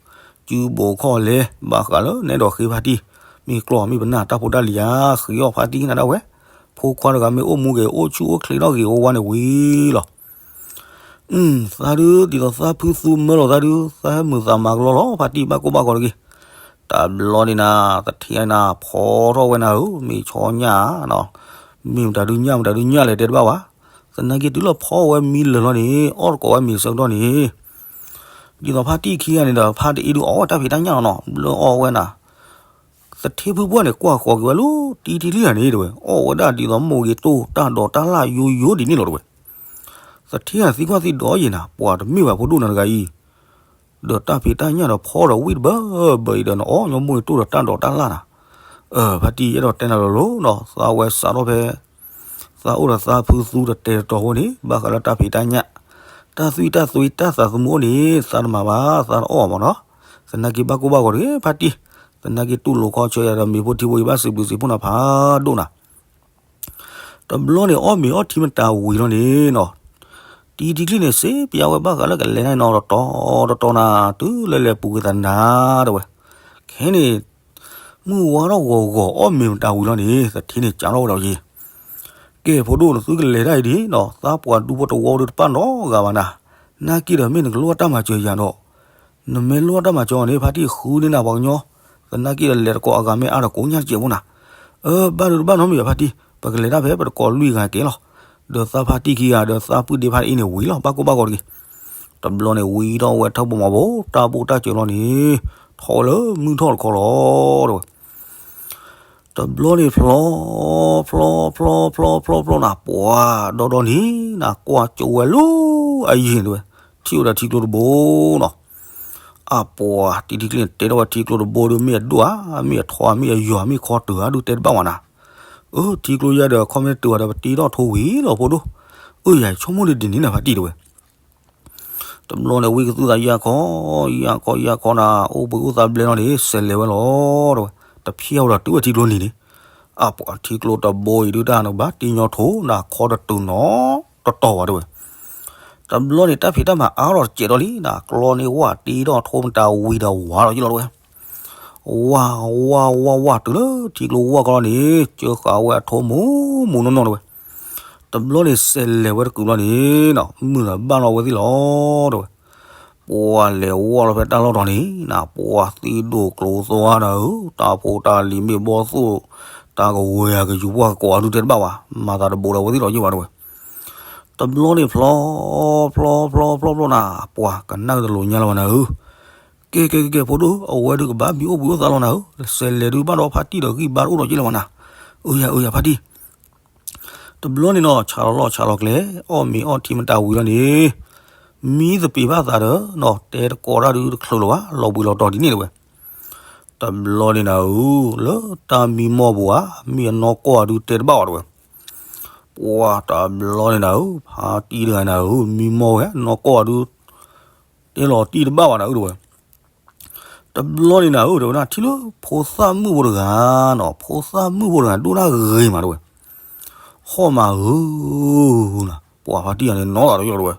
စုဘိးခီၣ်လဲၤ ဘၣ်ဃးလၢနအဲၣ်ဒိးဃ့ဖါတံၢ်, မ့ၢ်ကျီၢ်မ့ၢ်ပနၢ်တၢ်ဖိတၢ်လံၤဧါ, ဃ့အီၣ်ဖါတံၢ်ကနၣ်ဒၣ်ဝဲ, ဖိခွါတဂၤမ့ၢ်အိၣ်မူဂ့ၤ အိၣ်ဆူၣ်အိၣ်ချ့ထီၣ်ဂ့ၤအိၣ်ဝါန့ၣ်ဝံၤလီၤ သးဒုးဒ်သိးသးဖုသူမၢလီၤသးဒုး သးဟဲမုာ်သးမၤကလီလီၤ ဖါတံၢ်ဘၣ်ကိၢ်ဘၣ်ဂီၤတဂ့ၤ, တဘျီန့ၣ်နၤ သထ့နၤ ဖီထီၣ်ဝဲနၤဧၢ, မ့ၢ်ဆီညၣ်နီၤ, မ့ၢ်မတၤဒုးညၣ်မတၤဒုးညၣ်လဲၣ်တဲတဘၣ်ဘၣ်, သနာ်က့တုၤလၢဖီဝဲမံလၢာ်လီၤန့ၣ် အီၣ်တကိးဝဲမ့ၤဆၢကတီၢ်န့ၣ်, ဒ်သိးဖါတံၢ်ခံဂၤန့ၣ်ဒီး ဖါတအ့ဒုးအီၣ်ဝဲတၢ်ဖံးတၢ်ညၣ်လီၤနီၤ, ဘျၢအီၣ်ဝဲနၤ သထ့ဖုပှၢ်န့ၣ် ကွၢ်ဃီၤက့ၤဝဲလၢ တံၤတံၤလံဧါန့ၣ်တဝဲ, အီၣ်ဝဲဒၣ်ဒ်သိးမိၢ်ဂ့ၤတိၢ်တၢ်ဒိးတၢ်လၢ်ယိယိဒ်န့ၣ်လီၤတဝဲ, သထ့ဧၢ သံကွၢ်သံဒိးယံၤနၤ ပှၤတမ့ၢ်ဘၣ်ဖိဒိၣ်နၤတဂၤအံၤ, ဒီးတၢ်ဖံးတၢ်ညၣ်ဒီးဖီဒီးဝံၣ်တဘၢဘၢအံၤဒီး နအီၣ်ညီမိၢ်ဂ့ၤတိၢ်ဒီးတၢ်ဒိးတၢ်လၢ်နၤ, ဖါတံၢ်အဲၣ်ဒိးတဲနၤလီၤလီၤနီၤ, သးဝဲစးထီၣ်ဖဲ သးအိၣ်ဒီးသးဖုသူတတဲာ်တတီၤဖိန့ၣ် ဘၣ်ဃးလၢတၢ်ဖံးတၢ်ညၣ်, တၢ်သွံၣ်တၢ်သွံၣ်တၢ်သးသမူအိၣ်န့ၣ် သးတမၤဘၣ် သးတအီၣ်မးနီၤ, သနာ်က့ဘၣ်ကိၢ်ဘၣ်ဂီၤတဂ့ၤ ဖါတံၢ်, သနာ်က့တူၢ်လိာ်ခီဆၢယၤဒီး မ့ၤဖိထံဖိယဘၣ်စံးဘျုးစံးဖှိၣ်နၤဖးဒိၣ်နၤ တဘျီန့ၣ် အီၣ်မ့ၤအီၣ်ထံမတၤဝံၤလီၤန့ၣ်နီၤ, တံၤတံၤကျ့ၣ်န့ၣ် စ့ပၠးဝဲဘၣ်ဃးလၢကလဲၤန့ၣ်နီၤ တတီၤတတီၤနၤ တုၤလၢလဲၤပူၤကွံာ်သးနၤတဝဲ, ခဲန့ၣ် မုၢ်ဝါထီၣ်ဂီၤဂီၤ အီၣ်မ့ၤမတၤဝံၤလီၤန့ၣ် သထ့န့ၣ်ကးထီၣ်ဝဲဒီးယံၤ ကဲ ဖိဒိၣ် နသုကလဲၤတၢ်အံၤဒ်နီၤ, သးပှၢ်ဒူဖိတဝီဒုးတပာ်နီတဂၤဘၣ်နၤ, နာ်က့ဒီးမ့ၢ်နကလိၣ်တၢ်မၤစၢၤယၤဒီး, နမ့ၢ်လိၣ်တၢ်မၤစၢၤအီၤန့ၣ် ဖါတံၢ်ဃုန့ၢ်နၤပှၤကညီ, သနာ်က့ဒီးလဲၤတကိးအဂၤမ့ၢ်အါဒီးကိးညါတစဲးဖိနၤ, အၢ ဘၣ်ဒုးတဘၣ်နီတမံၤဘၣ်ဖါတံၢ်, ပကလဲၤတၢ်ဖဲပတကိးလွံၢ်ဂၤကဲလီၤ, ဒီးသးဖါတံၢ်ခံဂၤဒီးသးပုၢ်ဒ့ဖါတအံၤန့ၣ်ဝံၤလီၤ ဘၣ်ကိၢ်ဘၣ်ဂီၤတဂ့ၤ တဘျီန့ၣ်ဝံထီၣ်ဝဲထၢၣ်ပမီၤဘိ တၢ်ဘိၣ်တၢ်စၢၤလီၤန့ၣ်, ထီၣ်ဝဲလၢမုၢ်ထီၣ်တခီလီၤ တဲဝဲ, တဘျီန့ၣ်ဖျီ, ဖျီ, ဖျီ, ဖျီ, ဖျီ, ဖျီ, ဖျီနၤ ပှၤဒီဒီန့ၣ်နၤ ကွၢ်ကၠိဝဲလၢအယံၤတဲဝဲ, ထံၣ်ဝဲဒီးထံကျိတဘိနီၤ, အပှၤတံထံချ့န့ၣ် တဲထီၣ်ဝဲထံကျိတဘိဒီးမ့ၢ်အဒိၣ်ဧါ, မ့ၢ်အထီဧါ, မ့ၢ်အယွၤဧါ, မ့ၢ်ခီတုၤဧါ ဒုးတဲတဘၣ်ဝဲနၤ, အၢ ထံကျိယါဒီးခီမ့ၢ်တတုၤဘၣ်ဒီးပတ့ထီၣ်ထိဝံၤလီၤဖိဒိၣ်, အၢ ယဆိကမိၣ်ဒ်န့ၣ်နၤဖါတံၢ်တဲဝဲ တဘျီန့ၣ်ဝံကသူၣ်သးယၢ်ခီ, ယၢ်ခီယၢ်ခီနၤ အိၣ်ဘှံးအိၣ်သးဘျဲၣ်နီၤန့ၣ် စဲးလဲၤဝဲလီၤတဲဝဲ, တဖျီဝဲဒီးတုၤဝဲထံကျိန့ၣ်န့ၣ်, အပှၤထံကျိတဘိအံၤဒုးတၢ်နကဘၣ် တ့ညီထိနၤ ခီတတုၤနီတတီၤဘၣ်တဲဝဲ, တဘျီန့ၣ်တၢ်ဖံးတၢ်မၤအါထီၣ်တစဲးဒီးလံနၤ ကျီန့ၢ်ဝၣ်တ့ထီၣ်ထိမတၤဝံၤဒီးဝါလီၤယ့ၣ်လီၤတဲဝဲ ဝါ ဝါ ဝါ ဝါ တုၤလၢထံကျိဝါကီလီၤန့ၣ် ကၢဃာ်ဝဲအထိမူးမူးနီၢ်နီၢ်တဲဝဲ, တဘျီန့ၣ်စဲးလဲၤဝဲတကုာ်ဘျီန့ၣ်နီၤ မုၢ်ဒီးဘၣ်လီၤဝဲသ့ၣ်လီၤတဲဝဲ, ပှၤလဲၤဝါလီၤဖဲတၢ်လီၢ်တီၤန့ၣ်နၤ ပှၤသံဒိၣ်ကျိၤသွါနၤဧၢ တၢ်ဖိတၢ်လံၤမ့ၢ်ဘီၣ်သိၣ် တၢ်ကဝဲၤအကယူၤပှၢ်ကကိးအဒုးတဲတဘၣ်ဘၣ် မၤသးတဘူးဒီးဝဲသ့ၣ်လီၤယ့ၣ်ဘၣ်တဲဝဲ, တဘျီန့ၣ်ဖျီ ဖျီ ဖျီ ဖျီ ဖျီနၤ ပှၤကနၣ်တလိၤညါလၢၤဘၣ်နၤဧၢ ကဲ ကဲ ကဲ ကဲ ဖိဒိၣ် အဝဲဒုးကဘၣ်မံအိၣ်ဘှံးအိၣ်သးလီၤနၤဧၢ စဲးလဲၤဒုးဘၣ်ဒီးဖါတံၢ်ဒီးဂံၢ်ဘါတအိၣ်ဒီးယ့ၣ်လီၤဘၣ်နၤ, အၢ ယၤ အၢ ယၤ ဖါတံၢ်, တဘျီန့ၣ်နီၤ ဆးလီၤလီၢ်ဆးလီၤကျဲ အီၣ်မ့ၤအီၣ်ထံမတၤဝံၤလီၤန့ၣ်, မံသပ့ၤဘၣ်သးဒီးနီၤ တဲတကိးတၢ်ဒုးတချုးလၢၤဘၣ် လီၤဘှံးလီၤတီၤဒ်န့ၣ်တဲဝဲ, တဘျီန့ၣ်နၤဧၢ လၢတၢ်မံမီၢ်ပူၤဧါ မ့ၢ်အနီၢ်ကီၢ်အဒုးတဲတဘၣ်ဘၣ်တဲဝဲ, ပှၤတဘျီန့ၣ်နၤဧၢ ဖါတံၢ်တဂၤနၤဧၢ မံမီၢ်ဝဲနီၢ်ကီၢ်အဒုး တဲလီၤတံၢ်တဘၣ်ဘၣ်နၤဧၢတဲဝဲ, တဘျီန့ၣ်နၤဧၢ တဲဝဲဒၣ် ထံၣ်လၢဖိသၣ်မုၣ်ဖိတဂၤနီၤ ဖိသၣ်မုၣ်ဖိတဂၤဒိၣ်ဒၣ်ဂ့ၤမးတဲဝဲ, ဟီၣ်မးဧၢ, နၤ ပှၤဖါတံၢ်ဂၤန့ၣ်နီၢ်သးလီၤယ့ၣ်လီၤတဲဝဲ,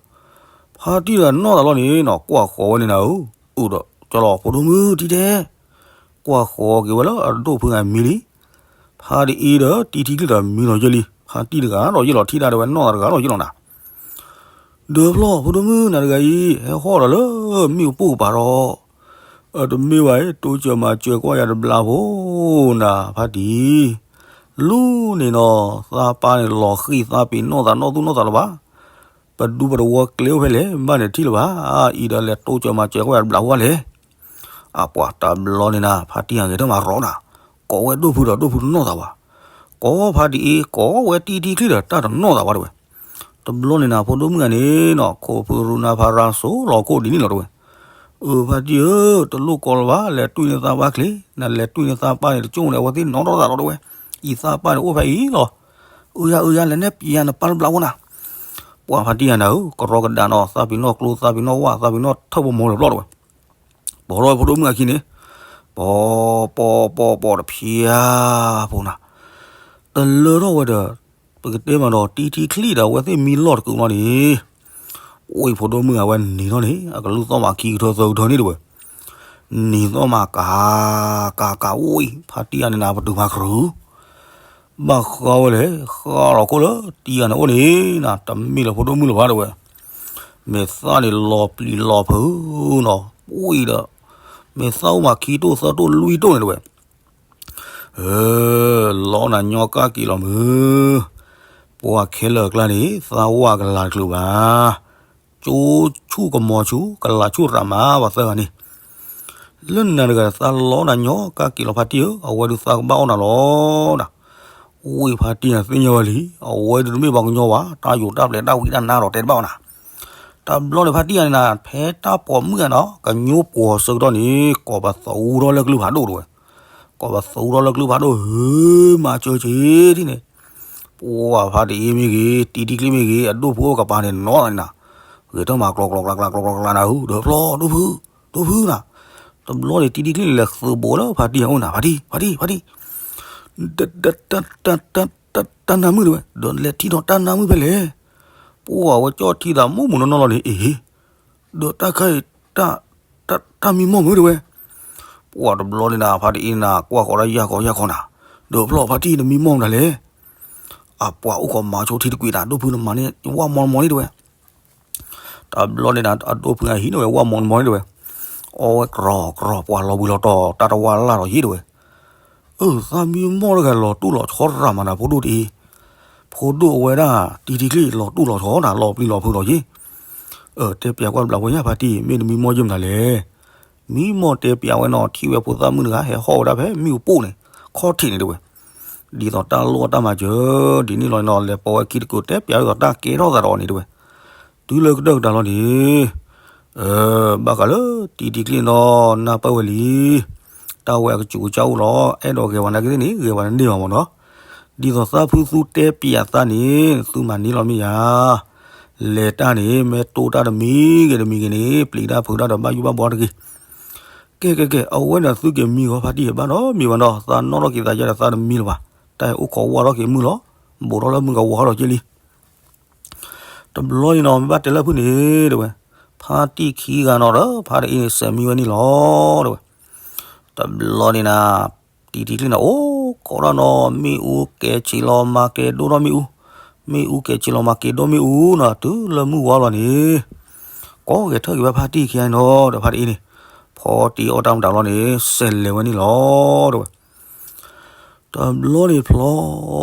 ဖါတံၢ်တဂၤနီၢ်သးလီၤန့ၣ်နီၤ ကွၢ်ဃီၤဝဲန့ၣ်နၤဧၢ, အၢဒီး ကၠီလီၤဖိဒိၣ်မုၣ်ထံၣ်တဲ ကွၢ်ဃီၤက့ၤဝဲလၢအဒိၣ်ဖုဂၤမံလံ, ဖါတအံၤဒီးတံထံကျ့ဒီးမံလီၤယဲလံ, ဖါတံၢ်တဂၤဒီးယ့ၣ်လီၤထံၣ်တၢ်တဲဝဲနီၢ်သးတဂၤဒီးယ့ၣ်လီၤနၤ ဒီးဖျီၣ်ဖိဒိၣ်မုၣ်နၤတဂၤအံၤ ဟဲဟီၣ်ဒီးလၢမ့ၣ်အူပူၤကပၤဒီး, အတမ့ၢ်ဘၣ်အံၤ တိစၢၤမၤစၢၤကွၢ်ယၤတဘျါဖိ, နၤဖါတံၢ်, လူန့ၣ်နီၤ သးပၢ်န့ၣ်လီၤဃံၤသးပ့ၤနီၣ်သးနီၢ်သူၣ်နီၢ်သးလၢၤဘၣ်, ပဒူပတဝီကျဲအိၣ်ဖဲလဲၣ် ဘၣ်န့ၣ်ထံၣ်လၢၤဘၣ်, အံၤဒီးလဲၤတိစၢၤမၤစၢၤကွၢ်ယၤတဘျါဖိဘၣ်လဲၣ် အပှၤတဘျီန့ၣ်နၤ ဖါတံၢ်အဂဲၤတၢ်မၤရီနၤ, ကိးဝဲဒိၣ်ဖုဒီးဒိၣ်ဖုတနီၢ်သးဘၣ်, ကိးဖါတံၢ်အံၤ ကိးဝဲတံထံကျ့ဒီးတၢ်တနီၢ်သးဘၣ်တဲဝဲ, တဘျီန့ၣ်နၤ ဖိဒိၣ်မုၣ်ဂၤန့ၣ်နီၤ ခိၣ်ဖုရူနၤဖါရၤစိၤလီၤခိၣ်ဒ်န့ၣ်လီၤတဲဝဲ, အၢ ဖါတံၢ်ဧၢ, တလိၣ်ကိးလၢၤဘၣ် လဲၤတွံၢ်န့ၢ်သးပှၢ်ချ့, နလဲၤတွံၢ်န့ၢ်သးပှၢ်န့ၣ် တကၠိၣ်န့ၣ် အဝဲသ့ၣ်နီၣ်ထီၣ်သးလီၤတဲဝဲ, အံၤသးပှၢ်န့ၣ်အိၣ်ဖဲအံၤလီၤ, အၢ ယၤ အၢ ယၤ လဲၤနဲၣ်ပျံၤယၤနပၢ်တဘျါဖိနၤ ပှၤဖါတံၢ်ယၤနၤဧၢ ကရီကဒးနီၤ သးပ့ၤနီၣ်ကျိ သးပ့ၤနီၣ်ဝၣ် သးပ့ၤနီၣ်ထၢၣ်ပမီၤလၢပျီၢ်တဲဝဲ, ပိာ်ထီၣ်ဝဲဖိဒိၣ်မုၣ်အခံန့ၣ်, ပီၤ ပီၤ ပီၤ ပီၤ တဖျါဖိနၤ, တလၢထီၣ်ဝဲဒီး, ပကတဲမးဒီး တံထံချ့ဒီးအဝဲသ့ၣ်မံလီၢ်တကုာ်လီၤန့ၣ်, အိၣ်အံၤဖိဒိၣ်မုၣ်ဂၤဝဲနံၤထီၣ်န့ၣ် အကလုၢ်သီၣ်မးခံကထၢသၢကထၢန့ၣ်တဲဝဲ, နံၤသီၣ်မးကး ကး ကး အိၣ်အံၤ ဖါတံၢ်ယၤန့ၣ်နၤ ပတုာ်မၤကရူၤ ဘၣ်ဃးဝဲလဲၣ် ဃးလီၤခိၣ်လၢတံၢ်ယၤန့ၣ်အိၣ်န့ၣ်နၤ တမ့ၢ်လၢဖိဒိၣ်မုၣ်လၢၤဘၣ်တဲဝဲ, မ့ၢ်သၣ်န့ၣ်လီၤပျံၤလီၤဖုးနီၤ ပှံၤဒီး, မ့ၢ်သၣ်အိၣ်မးခံတိၢ်သၢတိၢ်လွံၢ်တိၢ်န့ၣ်တဲဝဲ, လီနၤညီကၢ်က့ၤလီၤမုၢ်, ပှၤခဲလၢာ်အကျါန့ၣ် သးဝၣ်ကလၤတချုးဘၣ်, ကၠိဆူၣ်ကမီၤဆူၣ် ကလၤဆူၣ်ရးမး ပှၤသၢဂၤန့ၣ် လၢနၤတဂၤသးလီနၤညီကၢ်က့ၤလီၤဖါတံၢ်ဧၢ အဝဲဒုးသးကဘၣ်အီၣ်နၤလီၤနၤ, ဝံၤဖါတံၢ်ယၤသ့ၣ်ညါဝဲလံ အဝဲဒုးတမ့ၢ်ပှၤကညီဘၣ် တၢ်ယိးတၢ်ပျဲၤတၢ်ဝံတၢ်နါဒီးတဲတဘၣ်အီၤနၤ, တဘျီန့ၣ်ဖါတံၢ်ယၤန့ၣ်နၤ ဖဲတၢ်ပိာ်မုၣ်ယၤနီၤ ကညိပှီၤဆၢကတီၢ်န့ၣ် ကိးပသူထီၣ်လၢကလုၢ်ဖးဒိၣ်တဲဝဲ, ကိးပသူထီၣ်လၢကလုၢ်ဖးဒိၣ်ဧၢ, မၤစၢၤက့ၤဒ်န့ၣ်, ပှၤဖါတံၢ်အံၤမ့ၢ်ဂ့ၤ တံထံချ့မ့ၢ်ဂ့ၤ အဒိၣ်ဖုအိၣ်ကပၤန့ၣ်နီၤနၤ, ဂဲၤထီၣ်မၤကျီကျီကျါကျါကျါကျါနၤဧၢ ဒီးဖျီဒိၣ်ဖု, ဒိၣ်ဖုနၤ, တဘျီန့ၣ်တံထံချ့န့ၣ်လဲၤသုးဘိးလၢဖါတံၢ်ယၤအိၣ်နၤ ဖါတံၢ် ဖါတံၢ် ဖါတံၢ် တၢ်နါမုၣ်တဲဝဲ ဒီးလဲၤထံၣ်ဒီးတၢ်နါမုၣ်ဖဲလဲၣ်, ပှၤဝဲကၠီၣ်ထံသးမူးမူးနီၢ်နီၢ်လီၤန့ၣ် အ့ၣ်, ဒီးတၢ်ခါအံၤ တၢ်မံမီၢ်မုၢ်တဲဝဲ, ပှၤတဘျီန့ၣ်နၤ ဖါတံၢ်အံၤနၤ ကွၢ်ဃီၤတၢ်ယၢ်ခီယၢ်ခီနၤ, ဒီးဖျီဖါတံၢ်နမံမီၢ်မနုၤလဲၣ်, အ အပှၤအိၣ်ခိးမၤဆိထံတကွံာ်တၢ် ဒိၣ်ဖုနမၤန့ၢ်ဝၣ်မီၢ်မီၢ်န့ၣ်တဲဝဲ. တဘျီန့ၣ်ဒီး အဒိၣ်ဖုအဟံးန့ၢ်ဝဲဝၣ်မီၢ်မီၢ်န့ၣ်တဲဝဲ, အီဝဲကြီကြီ ပှၤလီၤဘှံးလီၤတီၤ တၢ်တဝၢလၢ်လီၤယ့ၣ်တဲဝဲ. အၢ သးမံမီၢ်တဂၤလီၤတူၢ်လီၤဆီရၣ်မးနၤ ဖိဒိၣ်တအံၤ, ဖိဒိၣ်အဝဲဒၣ် တံၤတံၤချ့လီၤတူၢ်လီၤဆီနၤ လီၤပျံၤလီၤဖုးလီၤယ့ၣ်. အၢ တဲပျးကွၢ်တဘျီ ဝဲညါဖါတံၢ် မ့ၢ်တမံမီၢ်ယ့ၣ်မနုၤလဲၣ်. မံမီၢ်တဲပျးဝဲနီၤ ထံၣ်ဝဲဖိသၣ်မုၣ်တဂၤ ဟဲဟီၣ်ဝဲဒၣ်ဖဲမ့ၣ်အူပိၢ်န့ၣ် ခီၣ်ထံးန့ၣ်တဲဝဲ. ဒ်သိးတၢ်လိၣ်တၢ်မၤစၢၤ ဒ်န့ၣ်လီၤနီၤ လဲၤပိာ်ဝဲခံတကုာ် တဲပျးဒ်သိးတၢ်ကဲထီၣ်သးဒီးအီၤန့ၣ်တဲဝဲ. တုၤလၢကတၢၢ်ကတၢၢ်လီၤန့ၣ် အၢ ဘၣ်ဃးလၢတံၤတံၤချ့နီၤ နၢ်ပၢၢ်ဝဲလံ. တၢ်ဝဲအကစူးကစၢ်အိၣ်လီၤ အဲၣ်ဒိးဂဲၤဝဲနာ်က့သ့ၣ်န့ၣ် ဂဲၤဝဲတန့ၢ်ဘၣ်မးနီၤ. ဒ်သိးသးဖုသူတဲပျးသးန့ၣ် သုမၤန့ၢ်လီၤမ့ၢ်ယၤ လဲၤတၢ်န့ၣ် မ့ၢ်တိၢ်တၢ်တမံၤဂ့ၤတမံၤဂ့ၤန့ၣ် ပျံၤတၢ်ဖုးတၢ်ဒီးဘၣ်ယိၣ်ဘၣ်ဘှီတဂ့ၤ. ကဲကဲကဲ အဝဲန့ၣ်သုက့ၤမံဂီၤဖါတံၢ် ဘၣ်ဒီးမံဘၣ်ဒီး သးနီၣ်ထီၣ်က့ၤသးယါဒီးသးတမံလၢၤဘၣ်. တၢ်အိၣ်ခိးဝၣ်ထီၣ်က့ၤမုၢ်လီၤ. ဘူးထီၣ်လၢမုၢ်ကဝီၤထီၣ်က့ၤလံ. တဘျီန့ၣ်နီၤ မ့ၢ်ဘၣ်တဲလၢဖုန့ၣ်တဲဝဲ, ဖါတံၢ်ခံဂၤနီၤဒီး ဖါတအံၤန့ၣ် စဲးမံဝဲန့ၣ်လီၤတဲဝဲ. တဘျီန့ၣ်နၤ တံၤတံၤချ့န့ၣ် အိၣ်ကိးဒၣ်နီၤ မ့ၣ်အူကဲဆံးလီၤမၤကဲဒိၣ်ထီၣ်မ့ၣ်အူ, မ့ၣ်အူကဲဆံးလီၤမၤကဲဒိၣ်မ့ၣ်အူနီၤ တုၤလၢမုၢ်ဝါလီၤန့ၣ် ကိးဂဲၤထၢၣ်က့ၤဘၣ်ဖါတံၢ်ခံဂၤနီၤဒီး ဖါတအံၤန့ၣ် ဖီတံၢ်အီၣ်တၢ်မတၤလီၤန့ၣ် စဲးလဲၤဝဲန့ၣ်လီၤတဲဝဲ. တဘျီန့ၣ်ဖျီ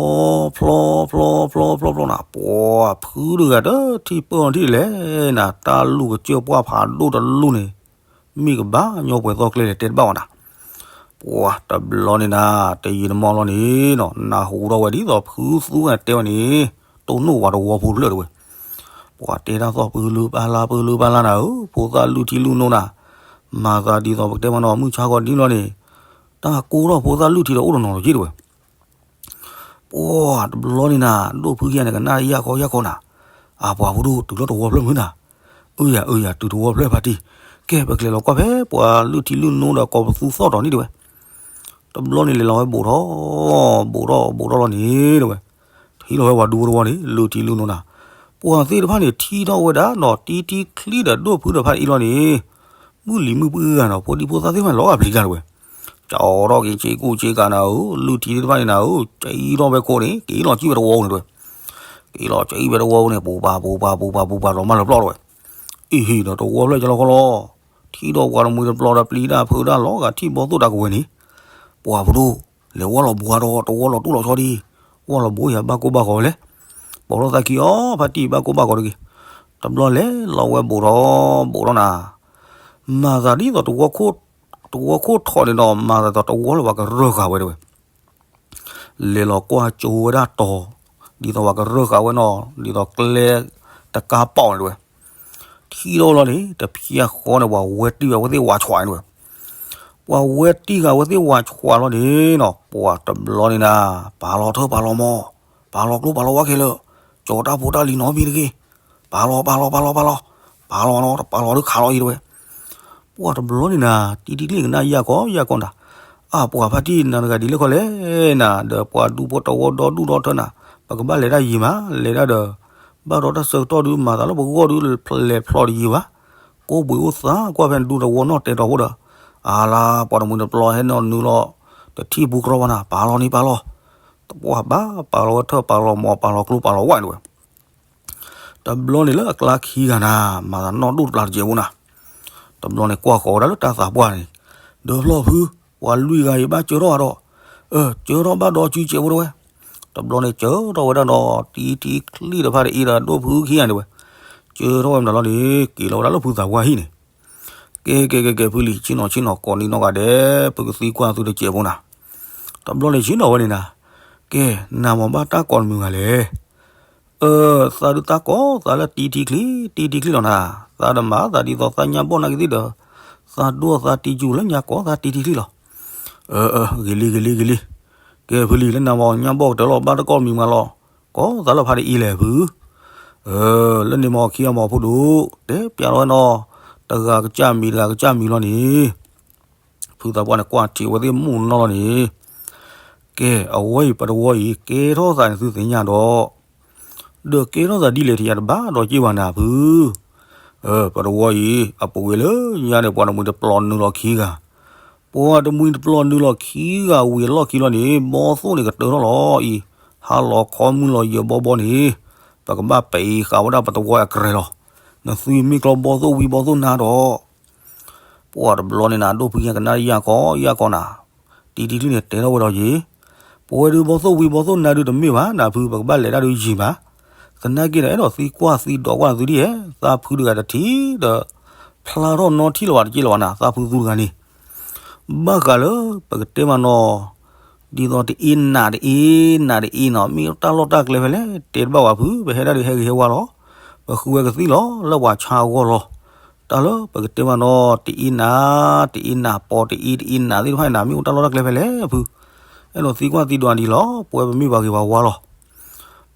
ဖျီ ဖျီ ဖျီ ဖျီ ဖျီနၤ ပှၤဖုတဂၤတထံၣ်ပၢၢ်ထံၣ်လဲၣ်နၤ တၢ်လူၢ်ကစၢၢ်ပှၢ်ဖးဒိၣ်တလူၢ်န့ၣ် မ့ၢ်ကဘၣ်ညီပှဲၤသီကျဲလဲၣ်တဲတဘၣ်ဝဲနၤ. ပှၤတဘျီန့ၣ်နၤ တယံာ်တမီၢ်လီၤန့ၣ်နီၤ နၢ်ဟူထီၣ်ဝဲဒ်သိးဖုသူဂၤတဲဝဲန့ၣ် တိၢ်နီၣ်ဝဲတဝီဖိတဖျၢၣ်တဲဝဲ. ပှၤတဲတၢ်သီၣ်ပၢလုပၢ်လၢပၢလုပၢ်လၢနၤဧၢ ဖိသၣ်လုၢ်ထံလုၢ်နိနၤ, မၤသးဒ်သိးပကတဲမနီၤ မုၢ်ဆါဂီၤဒ်လီၤန့ၣ် တၢ်ကိၢ်ထီၣ်ဖိသၣ်လုၢ်ထံဒီးအိၣ်တနီၤလီၤက့တဲဝဲ. ပှၤတဘျီန့ၣ်နၤ ဒိၣ်ဖုခံဂၤန့ၣ် ကနၣ်ယၢ်ခီယၢ်ခီနၤ, အပှၤဖိဒိၣ်တုၤလီၤတဝီဖျၢၣ်မုၢ်နၤ, အၢယၤအၢယၤ တုၤတဝီဖျၢၣ်ဖါတံၢ်, ကဲပကလဲၤလီၤကွၢ်ဖဲပှၤလုၢ်ထံလုၢ်နိဒီးကိးပသူသီၣ်တီၤန့ၣ်တဲဝဲ. တဘျီန့ၣ်လဲၤလီၤဝဲဘူးထီၣ် ဘူးထီၣ်ဘူးထီၣ်လီၤန့ၣ်တဲဝဲ, ထံၣ်လီၤဝဲပှၤဒူဖိတဝီန့ၣ် လုၢ်ထံလုၢ်နိနၤ, ပှၤသ့ၣ်တဖၣ်န့ၣ် ထံၣ်ထီၣ်ဝဲဒၣ်နီၤ တံၤတံၤချ့ဒီးဒိၣ်ဖုဒီးဖါတံၢ်အံၤလီၤန့ၣ်, မုၢ်လံၤမုၢ်ပှၢ်ဂၤနီၤ ဖိဒံဖိသၣ်သ့ၣ်တဖၣ်န့ၣ် လီၤဂာ်ပျံၤတၢ်တဲဝဲ. ကၠီထီၣ်က့ၤဆ့ကူဆ့ကၤနၤဧၢ, လုၢ်ထံသ့ၣ်တဖၣ်န့ၣ်နၤဧၢ, ကၠံထီၣ်ဝဲခိၣ်န့ၣ် က့ၤလီၤကံၣ်ဝဲတဝီန့ၣ်တဲဝဲ. က့ၤလီၤကံၣ်ဝဲတဝီန့ၣ် ပူၤပာ်ပူၤပာ်ပူၤပာ်ပူၤပာ်လီၤမၢ်လီၤပျီၢ်တဲဝဲ. အံၤဟ့ၣ်ဒီးတဝီဖျၢၣ်ကလီကလီ, ထံၣ်ဒီးပှၤတမှံၤတပျီၤဒီးပျံၤတၢ်ဖုးတၢ်လီၤဂာ်ထံၣ်ဘီသိၣ်တၢ်ကဝဲၤန့ၣ်, ပှၤဖိဒိၣ်, လဲၤဝီလီၤဘူးအါဒီးတဝီလီၤတူၢ်လီၤဆီဒံး, ဝီလီၤဘူးယၤဘၣ်ကိၢ်ဘၣ်ဂီၤဝဲလဲၣ်, ပိာ်ထီၣ်သးခံအီၤ ဖါတံၢ်ဘၣ်ကိၢ်ဘၣ်ဂီၤတဂ့ၤ. တဘျီလဲၤလီၤဝဲဘူးထီၣ်ဘူးထီၣ်နၤ, မၤသးဒ်သိးတဝီခိၣ်ထီၣ်န့ၣ်ဒီး မၤသးဒ်သိးတဝီလၢပှၤကရၢဃာ်ဝဲတဲဝဲ. လဲၤလီၤကွၢ်ကၠိဝဲဒၣ်တီၤ, ဒ်သိးပှၤကရၢဃာ်ဝဲနီၤ ဒ်သိးကျဲတကါပီၣ်န့ၣ်တဲဝဲ. ထံၣ်ထီၣ်လီၤန့ၣ် တဖျၢၣ်ဃီန့ၣ် ပှၤဝဲတံၢ်ဝဲသ့ၣ်ဝးဆွးန့ၣ်တဲဝဲ. ပှၤဝဲတံၢ်ဃာ်ဝဲသ့ၣ်ဝးဆွးလီၤန့ၣ်နီၤ ပှၤတဘျီန့ၣ်နၤ, ပာ်လီၤထၢၣ်ပာ်လီၤမီၤ, ပာ်လီၤကျိပာ်လီၤဝါခဲလၢာ်, ကၠီၤတၢ်ဖိတၢ်လံၤနီတမံၤတဂ့ၤ, ပာ်လီၤပာ်လီၤပာ်လီၤပာ်လီၤ, ပာ်လီၤနီၤ ပာ်လီၤဒုးခးလီၤအံၤတဲဝဲ. ပှၤတဘျီန့ၣ်နၤ တံၤတံၤချ့ကနၣ်ယၢ်ကီယၢ်ကီနၤ, အါ ပှၤဖါတံၢ်နၤတဂၤဒ်လဲၣ်ခီလဲၣ်နၤ ဒီးပှၤဒူဖိတဝီဒီဒူၣ်ဒီထၢနၤ, ပကဘၣ်လဲၤတၢ်ယံၤမး လဲၤတၢ်ဒီး ဘၣ်ဒီးတၢ်ဆၢကတီၢ်ဒုးမၤသးလၢပဂီၢ်ဒုးလဲၤဖျိးတယံၤဘၣ်, ကိးဘှံးအိၣ်သးကွၢ်ဖဲနဒူတဝီနီၣ်တဲာ်တီၤဖိဒီး, အါလါ ပှၤတမှံၤတပျီၤဟဲနီၤနုာ်လီၤ, တထံၣ်ပူၤကြီဘၣ်နၤ ပာ်လီၤန့ၣ်ပာ်လီၤ, ပှၤဘၣ်ပာ်လီၤဝဲထၢၣ်ပာ်လီၤမီၤပာ်လီၤကျိပာ်လီၤဝါန့ၣ်တဲဝဲ. တဘျီန့ၣ်လၢအကျါခံဂၤနၤ မၤသးနီၣ်ဒိၣ်တပျၢ်တစဲးဖိနၤ, တဘျီန့ၣ်ကွၢ်ဃီၤဝဲဒၣ်လၢတၢ်သးပှၢ်န့ၣ်, ဒၢဖျီၣ်ဖု, ပှၤလွံၢ်ဂၤအံၤဘၣ်စၢထီၣ်အါဒီး, အၢ စၢထီၣ်ဘၣ်ဒီးစုစဲးဖိတဲဝဲ. တဘျီန့ၣ်စၢထီၣ်ဝဲဒၣ်ဒီး တံၤတံၤချ့ဒီးဖါတံၢ်အံၤဒီးဒိၣ်ဖုခံဂၤန့ၣ်တဲဝဲ, စၢထီၣ်ဝဲမတၤလီၤန့ၣ် က့ၤလီၤဝဲဒၣ်လၢဖုသးပှၢ်ဟံၣ်န့ၣ် ကဲကဲကဲကဲ ဖုလံၤ ဆ့ၣ်နီၤဆ့ၣ်နီၤ ကိးနံၤနီၢ်ဂၤဒဲး ပကသံကွၢ်သုတစဲးဖိနၤ, တဘျီန့ၣ်ဆ့ၣ်နီၤဝဲန့ၣ်နၤ, ကဲ နမ့ၢ်ဘၣ်တၢ်ကိးတမုာ်ဂၤလဲၣ်, အၢ သးဒုးသးကိးသးလၢတံၤတံၤချ့ တံၤတံၤချ့လီၤနၤ, သးတမၤသးဒ်သိးသးညါဘီၣ်နာ်က့သ့ၣ်ဒီး, သးဒိၣ်သးတံၤကူၤလၢညါကိးသးတံၤတံၤချ့လီၤ. အၢ အၢ ဂ့ၤလံ ဂ့ၤလံ ဂ့ၤလံ, ကဲ ဖုလံၤ လၢနမ့ၢ်ညါဘီၣ်ကတၢၢ်လီၤ ဘၣ်တၢ်ကိးတမံၤမးလီၤ, ကိးသးလၢဖါတံၢ်အံၤလဲၣ်ဖု, အၢ လၢန့ၣ်မ့ၢ်ခံဂၤမ့ၢ်ဖိဒိၣ်, တဲပျးလီၤဝဲနီၤ, တဂၤကစၢ်မံၤ တဂၤကစၢ်မံၤလီၤန့ၣ် ဖုသးပှၢ်န့ၣ်ကွၢ်ထံးဝဲသ့ၣ်မုၢ်နီၢ်လီၤန့ၣ်, ကဲ အဝဲအံၤပတဝီအံၤ ကဲထီၣ်သးန့ၣ်သုသ့ၣ်ညါဒီး, ဒီးကဲထီၣ်သးဒ်လဲၣ်ထံၣ်ယၤတဘၣ်ဒီးက့ၢ်ဘၣ်နၤဖု, အၢ ပတဝီအံၤ အပူၤကွံာ်လၢညါန့ၣ် ပှၤတမှံၤတပျီၤနုာ်လီၤခံဂၤ, ပှၤတမှံၤတပျီၤနုာ်လီၤခံဂၤဝံၤအလီၢ်ခံလီၤန့ၣ် ဘီသိၣ်န့ၣ်ကတၢၢ်ထီၣ်လီၤအံၤ, ဟါလီၤခီမုၢ်လီၤယဲၢ်ဘီဘီန့ၣ်, ပကဘၣ်ပံးဃာ်ဝဲဒၣ်ပတဝီအကြဲးလီၤ. နသုမ့ၢ်ကျီဘီသိၣ်ဝံၤဘီသိၣ်နါဒီး ပှၤတဘျီန့ၣ်နၤ ဒိၣ်ဖုညါကနၣ်ယၢ်ခီယၢ်ခီနၤ, တံၤတံၤချံန့ၣ်တဲထီၣ်ဝဲဒီးယံၤ, ပဝဲဒုးဘီသိၣ်ဝံၤဘီသိၣ်နါဒုးတမ့ၢ်ဘၣ်နၤဖု ပကဘၣ်လဲၤတၢ်ဒုးယံၤဘၣ်. သနာ်က့ဒီး အဲၣ်ဒိးသံကွၢ်သံဒိးကွၢ်နသုဒ်အံၤ, သးဖုတဂၤတထံၣ်ဒီး ဖျါထီၣ်နီထံၣ်လၢၤဘၣ်တက့ၢ်လၢၤဘၣ်နၤ, သးဖုသူတဂၤန့ၣ် ဘၣ်ဃးလၢပကတဲမးနီၤ, ဒ်သိးတအ့နးတအ့ နးတအ့နီၤ, မ့ၢ်တၢ်လီၢ်တၢ်ကျဲဖဲလဲၣ် တဲတဘၣ်ဝဲဖု, ပဟဲဒၣ်ဒုးဟဲဂ့ၤဟဲဝါလီၤ. ပဃုဝဲကသံၣ်လီၤ လၢပှၤဆါအဂီၢ်လီၤ. တၢ်လၢပကတဲမးနီၤ တအ့နး, တအ့နးပီၤတအ့ တအ့နးသ့ၣ်တဖၣ်န့ၣ်နၤ မ့ၢ်အိၣ်တၢ်လီၢ်တၢ်ကျဲဖဲလဲၣ်ဖု, အဲၣ်ဒိးသံကွၢ်သံဒိးနၤဒ်လီၤ, ပဝဲပမ့ၢ်ပှၤဂ့ၤပှၤဝါလီၤ.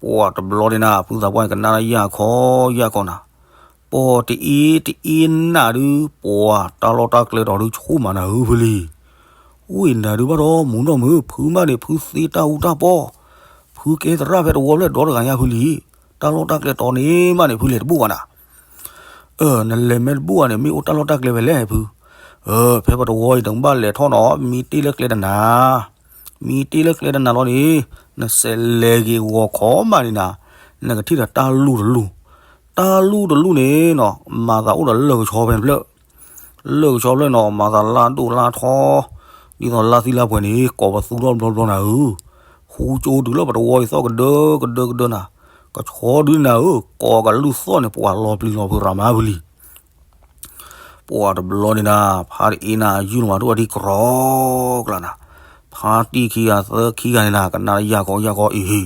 ပှၤတဘျီန့ၣ်နၤ ဖုသးပှၢ်န့ၣ် ကနၣ်ယၢ်ခီယၢ်ခီနၤ, ပီၤတအ့တအ့နးဒုး ပှၤတၢ်လီၢ်တၢ်ကျဲတီၤဒုးဆိကမိၣ်နၤဧၢဖုလံ. အိၣ်အံၤနၤဒုးဘၣ်ဒီးမူနီၢ်မုာ် ဖုမးန့ၣ် ဖုသ့တၢ်အူတၢ်ပီၢ်, ဖုကဲသရၣ်ဖဲတဝီဖျၢၣ်ဒီတဂၤညါဖုလံ. တၢ်လီၢ်တၢ်ကျဲတီၤန့ၣ်မးန့ၣ် ဖုလဲၤတဘူၣ်ဘၣ်နၤ. အၢ နလဲၤမ့ၢ်တဘူၣ်ဘၣ်န့ၣ် မ့ၢ်အိၣ်တၢ်လီၢ်တၢ်ကျဲဖဲလဲၣ်ဖု. အၢ ဖဲပတဝီအံၤ နကဘၣ်လဲၤထီၣ်နီၤ မံတ့ၢ်လၢကျဲတနၤ, မံတ့ၢ်လၢကျဲတနၤလီၤန့ၣ်, နစဲးလဲၤဂ့ၤဂီၤခီမးန့ၣ်နၤ, နကထံၣ်ဒီးတၢ်လူၢ်တလူၢ်, တၢ်လူၢ်တလူၢ်န့ၣ်နီၤ မၤသးအိၣ်ဒီးလၢၢ်ကဆီဖဲတဖျၢၣ်, လၢၢ်ကဆီဖျၢၣ်နီၤ မၤသးလၢဒိၣ်လၢထီ, ဒ်သိးလၢသံလၢပှဲၤန့ၣ် ကိးပသူထီၣ်ဘျီဘျီနၤဧၢ. ဃူကၠိတုၤလၢပတဝီအံၤသီၣ်ကဒၢကဒၢကဒၢနၤ, ကဆီဒုးနၤဧၢ ကိးကလုၢ်သီၣ်န့ၣ် ပှၤလီၤပျံၤလီၤဖုးရၤမၤဖုလံ. ပှၤတဘျီန့ၣ်နၤ ဖါတအ့နၤယုၢ်လီၤမးတအိၣ်ဒံးကြီကျါနၤ, ဖါတံၢ်ခံဂၤသၢခံဂၤန့ၣ်နၤ ကနၣ်ယၢ်ခီယၢ်ခီအံ